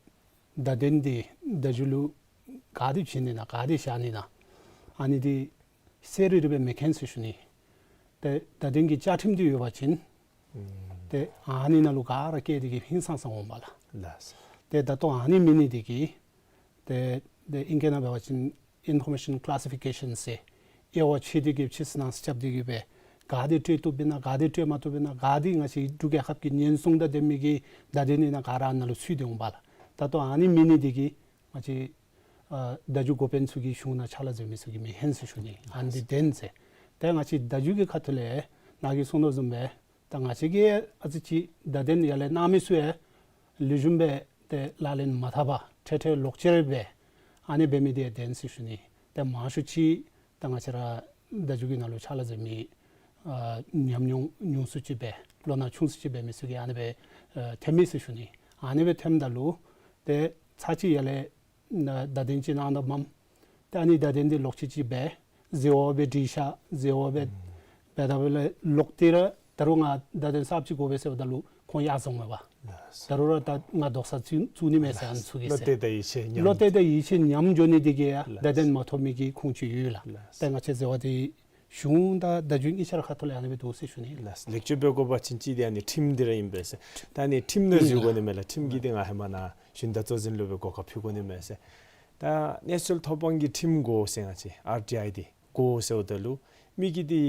བརྡ་དོན་འདི་བརྡ་བརྒྱུད་ལུ་ག་དེ་བྱིན་ནི་ན་ག་དེ་བཞག་ནི་ན་ཨ་ནི་འདི་གསལ་རི་རི་སྦེ་མི་མཁྱེན་ཟེར་ཞུ་ནི། ཏེ་བརྡ་དོན་གྱི་བཅའ་ཁྲིམས་འདི་ཡོད་པ་ཅིན་ཨུམ་ཏེ་ཨ་ནི་ནང་ལུ་ག་ར་བཀོད་དེ་གི་ཧིང་སངས་ས་འོང་པས་ལགས། ལགས། ཏེ་ད་ལྟོ་ཨ་ནི་མེད་ནི་འདི་གིས་ཏེ་ཏེ་ཨིང་སྐད་ནང་འབད་བ་ཅིན་ཨིན་ཕོར་མེ་ཤཱན་ཀ་ལ་སི་ཕི་ཀེ་ཤཱན་ཟེར་དབྱེ་བ་ཕྱེ་སྟེ་གི་ཕྱི་སེལ་ནང་སེལ་རྐྱབ་སྟེ་གི་སྦེ་ག་དེ་སྤྲོད་བཏུབ་ཨིན་ན་ག་དེ་སྤྲོད་མ་བཏུབ་ཨིན་ན་ག་དེ་ང་བཅས་འབྲུག་རྒྱལ་ཁབ་ཀྱི་ཉེན་སྲུང་དང་ལྡན་མི་གི་བརྡ་དོན་ཨིན་ན་ག་ར་ནང་ལུ་ཚུད་དེ་འོང་པས་ལགས། ད་ལྟོ་ཨ་ནི་མེད་ནི་འདི་གིས་ང་བཅས་ཨ་བརྡ་བརྒྱུད་འགོ་དཔོན་ཚུ་གིས་གཞུང་ནང་ཕྱག་ལཱ་མཛད་མི་ཚུ་གིས་མི་མཁྱེན་ཟེར་ཞུ་ནི། ཨ་ནི་འདི་བདེན་ཟེར། ཏེ་ང་བཅས་བརྡ་བརྒྱུད་ཀྱི་ཁ་ཐུག་ལས་ནཱ་གིས་གསུངས་དོ་བཟུམ་སྦེ་ད་ང་བཅས་ཀྱིས་ཨ་ཙི་ཅིག་བརྡ་དོན་ཡར་ལས་གནང་མི་ཚུ་ཡང་ལེགས་ཤོམ་སྦེ་ཏེ་ལག་ལེན་མ་འཐབ་པར་ཁྲེལ་ཁྲེལ་ལོག་སྤྱོད་སྦེ་ཨ་ནི་འབད་མི་འདི་བདེན་ཟེར་ཞུ་ནི། ཏེ་མང་ཤོས་ཅིག་ད་ང་བཅས་ར་བརྡ་བརྒྱུད་ཀྱི་ནང་ལུ་ཕྱག་ལཱ་མཛད་མི་ཨ་ཉམས་མྱོང་ཉུང་སུ་ཅིག་སྦེ་ལོ་ན་ཆུང་སུ་ཅིག་འབད་མི་ཚུ་གིས་ཨ་ནི་སྦེ་ཨ་ཐོན་མས་ཟེར་ཞུ་ནི། ཨ་ནི་སྦེ་ཐོནམ་ད་ལུ་ཏེ་ཚར་གཅིག་ཡར་ལས་ན་བརྡ་དོན་ཅིག་གནང་ད་མས། ཏེ་ཨ་ནི་བརྡ་དོན་འདི་ལོག་སྤྱོད་ཅིག་སྦེ་བཟོ་བ་སྦེ་བྲིས་བཞག་བཟོ་བ་སྦེ་ཨུམ་འབད་ད་འབདཝ་ལས་ལོག་སྟེ་ར་ད་རུང་ང་བརྡ་དོན་གསརཔ་ཅིག་དགོ་པས་ཟེརཝ་ད་ལུ་ཁོང་ཡར་སོང་མས་པ། ལགས། ད་རུང་ར་ད་ང་དོགས་ས་བཙུགས་བཙུགས་ནི་མས་ཟེར་ཨ་ནི་ཚུ་གིས་ཟེར། བློ་གཏད་དང་ཡིད་ཆེས་ཉམས། བློ་གཏད་དང་ཡིད་ཆེས་ཉམས་འགྱོ་ནི་འདི་གིས་ཡང་ལགས། བརྡ་དོན་མ་ཐོབ་མི་གི་ཁུངས་ཅིག་ཡོད་ལགས། ལགས། ཏེ་ང་བཅས་འཛོལ་བ་འདི་གཞུང་དང་བརྡ་བརྒྱུད་གཉིས་ཆ་ར་ཁ་ཐུག་ལས་ཨ་ནི་སྦེ་འདུག་ཟེར་ཞུ་ནི། ལགས། ལེགས་བཅོས་འབད་དགོ་པ་ཅིན་ཅིག་འདི་ཨ་ནི་ཁྲིམས་འདི་ར་ཨིན་པས་ཟེར། ད་ཨ་ནི་ཁྲིམས་ནང་ཨིན་འཛུལ་དགོ་ནི་མས་ལགས། ཁྲིམས་ཀྱི་འདི་ང་ཧེ་མ་ནཱ་གཞུང་བརྡ་གཙོ་འཛིན་ལུ་སྦེ་གོ་སྐབས་ཕུལ་དགོ་ནི་མས་ཟེར། ད་གནས་ཚུལ་ཐོབ་དབང་གི་ཁྲིམས་དགོ་ཟེར་ང་བཅས་ཨར་ཊི་ཨའི་འདི་དགོ་ཟེརཝ་ད་ལུ་མི་གིས་འདི་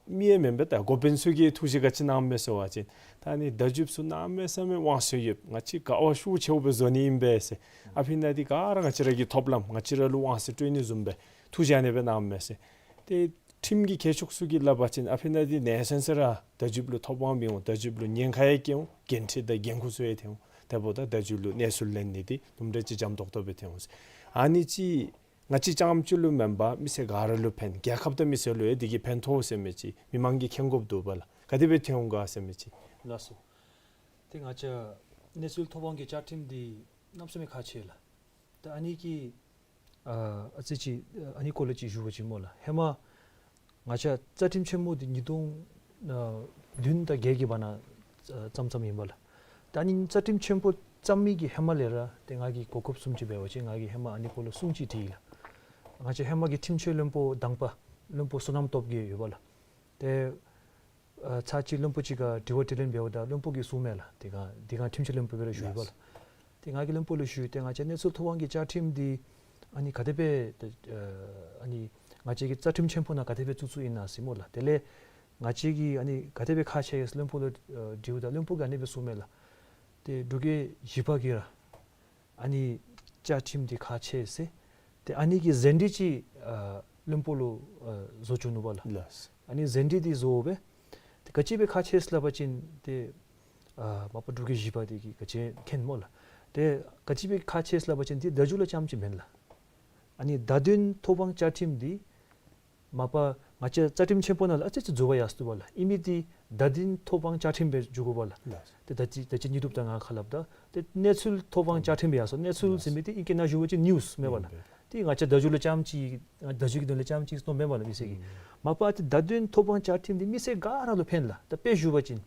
མི་ཡང་མེན་པས། ད་འགོ་དཔོན་ཚུ་གིས་ཐུགས་བཞེད་ག་ཅི་གནངམ་མས་ཟེར་བ་ཅིན་ད་ཨ་ནི་བརྡ་བརྒྱུདཔ་ཚུ་གནམ་མེད་ས་མེད་དབང་ཚད་ཡོད། ང་བཅས་ག་བ་ཤུགས་ཆེཝ་སྦེ་བཟོ་ནི་ཨིན་པས་ཟེར། ཨ་ཕི་ནཱ་འདི་ག་ར་ང་བཅས་ར་གི་ཐོབ་ལམ་ང་བཅས་ར་ལུ་དབང་ཚད་སྤྲོད་ནི་བཟུམ་སྦེ་ཐུགས་བཞེད་ཨ་ནི་སྦེ་གནངམ་མས་ཟེར། ཏེ་ཁྲིམས་ཀྱི་མཁས་མཆོག་ཚུ་གིས་སླབ་པ་ཅིན་ཨ་ཕི་ནཱ་འདི་ནེ་ཤཱན་ཟེར་ར་བརྡ་བརྒྱུདཔ་ལུ་ཐོབ་དབང་མི་འོང་། བརྡ་བརྒྱུདཔ་ལུ་ཉེན་ཁ་ཡང་བཀལ་འོང་། འགན་འཁྲི་དང་འགན་ཁུར་ཚུ་ཡང་ཐོན་འོང་། དེ་འབདཝ་ད་བརྡ་བརྒྱུད་ལུ་གནས་ཚུལ་ལེན་ནི་འདི་དུམ་གྲ་ཅིག་འཇམ་ཏོག་ཏོ་སྦེ་ཐོན་འོང་ཟེར། ཨ་ནི་ཅིག་ང་བཅས་རྐྱངམ་ཅིག་ལུ་མེན་པར་མི་སེར་ག་ར་ལུ་ཕན། རྒྱལ་ཁབ་དང་མི་སེར་ལུ་ཡང་འདི་གིས་ཕན་ཐོགས་ཟེར་མི་ཅིག་མི་མང་གིས་མཁྱེན་དགོཔ་འདུག་པ་ལགས། ག་དེ་སྦེ་ཐོན་འོང་ག་ཟེར་མི་ཅིག། ལགས་སོ། ཏེ་ང་བཅས་གནས་ཚུལ་ཐོབ་དབང་གི་བཅའ་ཁྲིམས་འདི་གནམ་མེད་ས་མེད་ཁག་ཆེ་ལགས། ད་ཨ་ནི་གི་ཨ་ཨ་ཙི་ཅིག་ཨ་ནི་སྐོར་ལས་ཅིག་ཞུ་བ་ཅིན་སྨོ་ལགས། ཧེ་མ་ང་བཅས་རྩ་ཁྲིམས་ཆེན་མོ་འདི་ཉིས་སྟོང་ཨ་བདུན་དང་བརྒྱད་ཀྱི་བར་ན་ཨ་བརྩམས་བརྩམསཔ་ཨིན་པས་ལགས། ད་ཨ་ནི་རྩ་ཁྲིམས་ཆེན་པོ་བརྩམ་མི་གི་ཧེ་མ་ལས་ར་ཏེ་ང་གིས་གོ་སྐབས་བཟུམ་ཅིག་འབད་བ་ཅིན་ང་གིས་ཧེ་མ་ཨ་ནི་སྐོར་ལུ་གསུང་ཅིག་བྲིས་ཡི་ལགས། ང་བཅས་ཧེ་མ་གི་ཁྲིམས་ཆེན་བློན་པོ་དང་པ་བློན་པོ་བསོད་ནམས་སྟོབས་རྒྱས་ཡོད་པ་ལགས། ཏེ་ ཨ་ཚར་གཅིག་བློན་པོ་ཅིག་ག་དྲི་བ་དྲིས་ལན་འབདཝ་ད་བློན་པོ་གིས་གསུངམ་མས་ལགས། དེ་སྒང་དེ་སྒང་ཁྲིམས་ཞིབ་བློན་པོ་སྦེ་ར་ཞུ་ཡི་པ་ལགས། ཏེ་ང་གིས་བློན་པོ་ལུ་ཞུ་ཡི། ཏེ་ང་བཅས་གནས་ཚུལ་ཐོབ་དབང་གི་བཅའ་ཁྲིམས་འདི་ཨ་ནི་ག་དེ་སྦེ་ཏེ་ཨ་ནི་ང་བཅས་ཀྱི་རྩ་ཁྲིམས་ཆེན་པོ་ནང་ག་དེ་སྦེ་བཙུགས་བཙུགསཔ་ཨིན་ན་ཟེར་སྨོ་ལགས། དེ་ལས་ང་བཅས་ཀྱིས་ཨ་ནི་ག་དེ་སྦེ་ཁག་ཆེ་ཡི་ཟེར་བློན་པོ་ལུ་ཨ་དྲིཝ་ད་བློན་པོ་གིས་ཨ་ནི་སྦེ་གསུངམ་མས་ལགས། ཏེ་འབྲུག་རྒྱལ་བཞི་པ་གིས་ར་ཨ་ནི་བཅའ་ཁྲིམས་འདི་ཁག་ཆེ་ཟེར། ཏེ་ཨ་ནི་གི་ཟིན་བྲིས་ཅིག་ཨ་བློན་པོ་ལུ་ཨ་བཟོ་བཅུག་ནུག་པ་ལགས། ལགས། ཨ་ནི་ཟིན་བྲིས་འདི་བཟོ་སྦེ་ཏེ་ག་ཅི་སྦེ་ཁག་ཆེ་ཟེར་སླབ་པ་ཅིན་ཏེ་ཨ་མ་པ་འབྲུག་རྒྱལ་བཞི་པ་འདི་གིས་ག་ཅི་མཁྱེན་སྨོ་ལགས། ཏེ་ག་ཅི་སྦེ་ཁག་ཆེ་ཟེར་སླབ་པ་ཅིན་འདི་བརྡ་བརྒྱུད་ལུ་རྐྱངམ་ཅིག་མེན་ལགས། ཨ་ནི་བརྡ་དོན་ཐོབ་དབང་བཅའ་ཁྲིམས་འདི་མ་པ་ང་བཅས་རྩ་ཁྲིམས་ཆེན་པོ་ནང་ལུ་ཨ་ཙི་ཙི་འཛོལ་བ་ཡར་སོང་འདུག་པ་ལགས། ཨིན་མི་འདི་བརྡ་དོན་ཐོབ་དབང་བཅའ་ཁྲིམས་སྦེ་འགྱོ་དགོ་པ་ལགས། ལགས། ཏེ་ད་ཅི་ད་ཅི་དངོས་སུ་ད་ང་ཁ་སླབ་ད་ཏེ་གནས་ཚུལ་ཐོབ་དབང་བཅའ་ཁྲིམས་སྦེ་ཡར་སོང་། གནས་ཚུལ་ཟེར་མི་འདི་ཨིང་སྐད་ནང་ཞུ་བ་ཅིན་ནིའུསི་མེན་པ་ལགས། ཨིན་པས། ཏེ་ང་བཅས་བརྡ་བརྒྱུད་ལུ་རྐྱངམ་ཅིག་ང་བརྡ་བརྒྱུད་ཀྱི་དོན་ལུ་རྐྱངམ་ཅིག་སྟོནམ་མེན་པ་ལགས་མི་སེར་གྱིས། ཨུམ། མ་པ་ཏེ་བརྡ་དོན་ཐོབ་དབང་བཅའ་ཁྲིམས་འདི་མི་སེར་ག་ར་ལུ་ཕན་ལགས། ད་དཔེ་ཞུ་བ་ཅིན་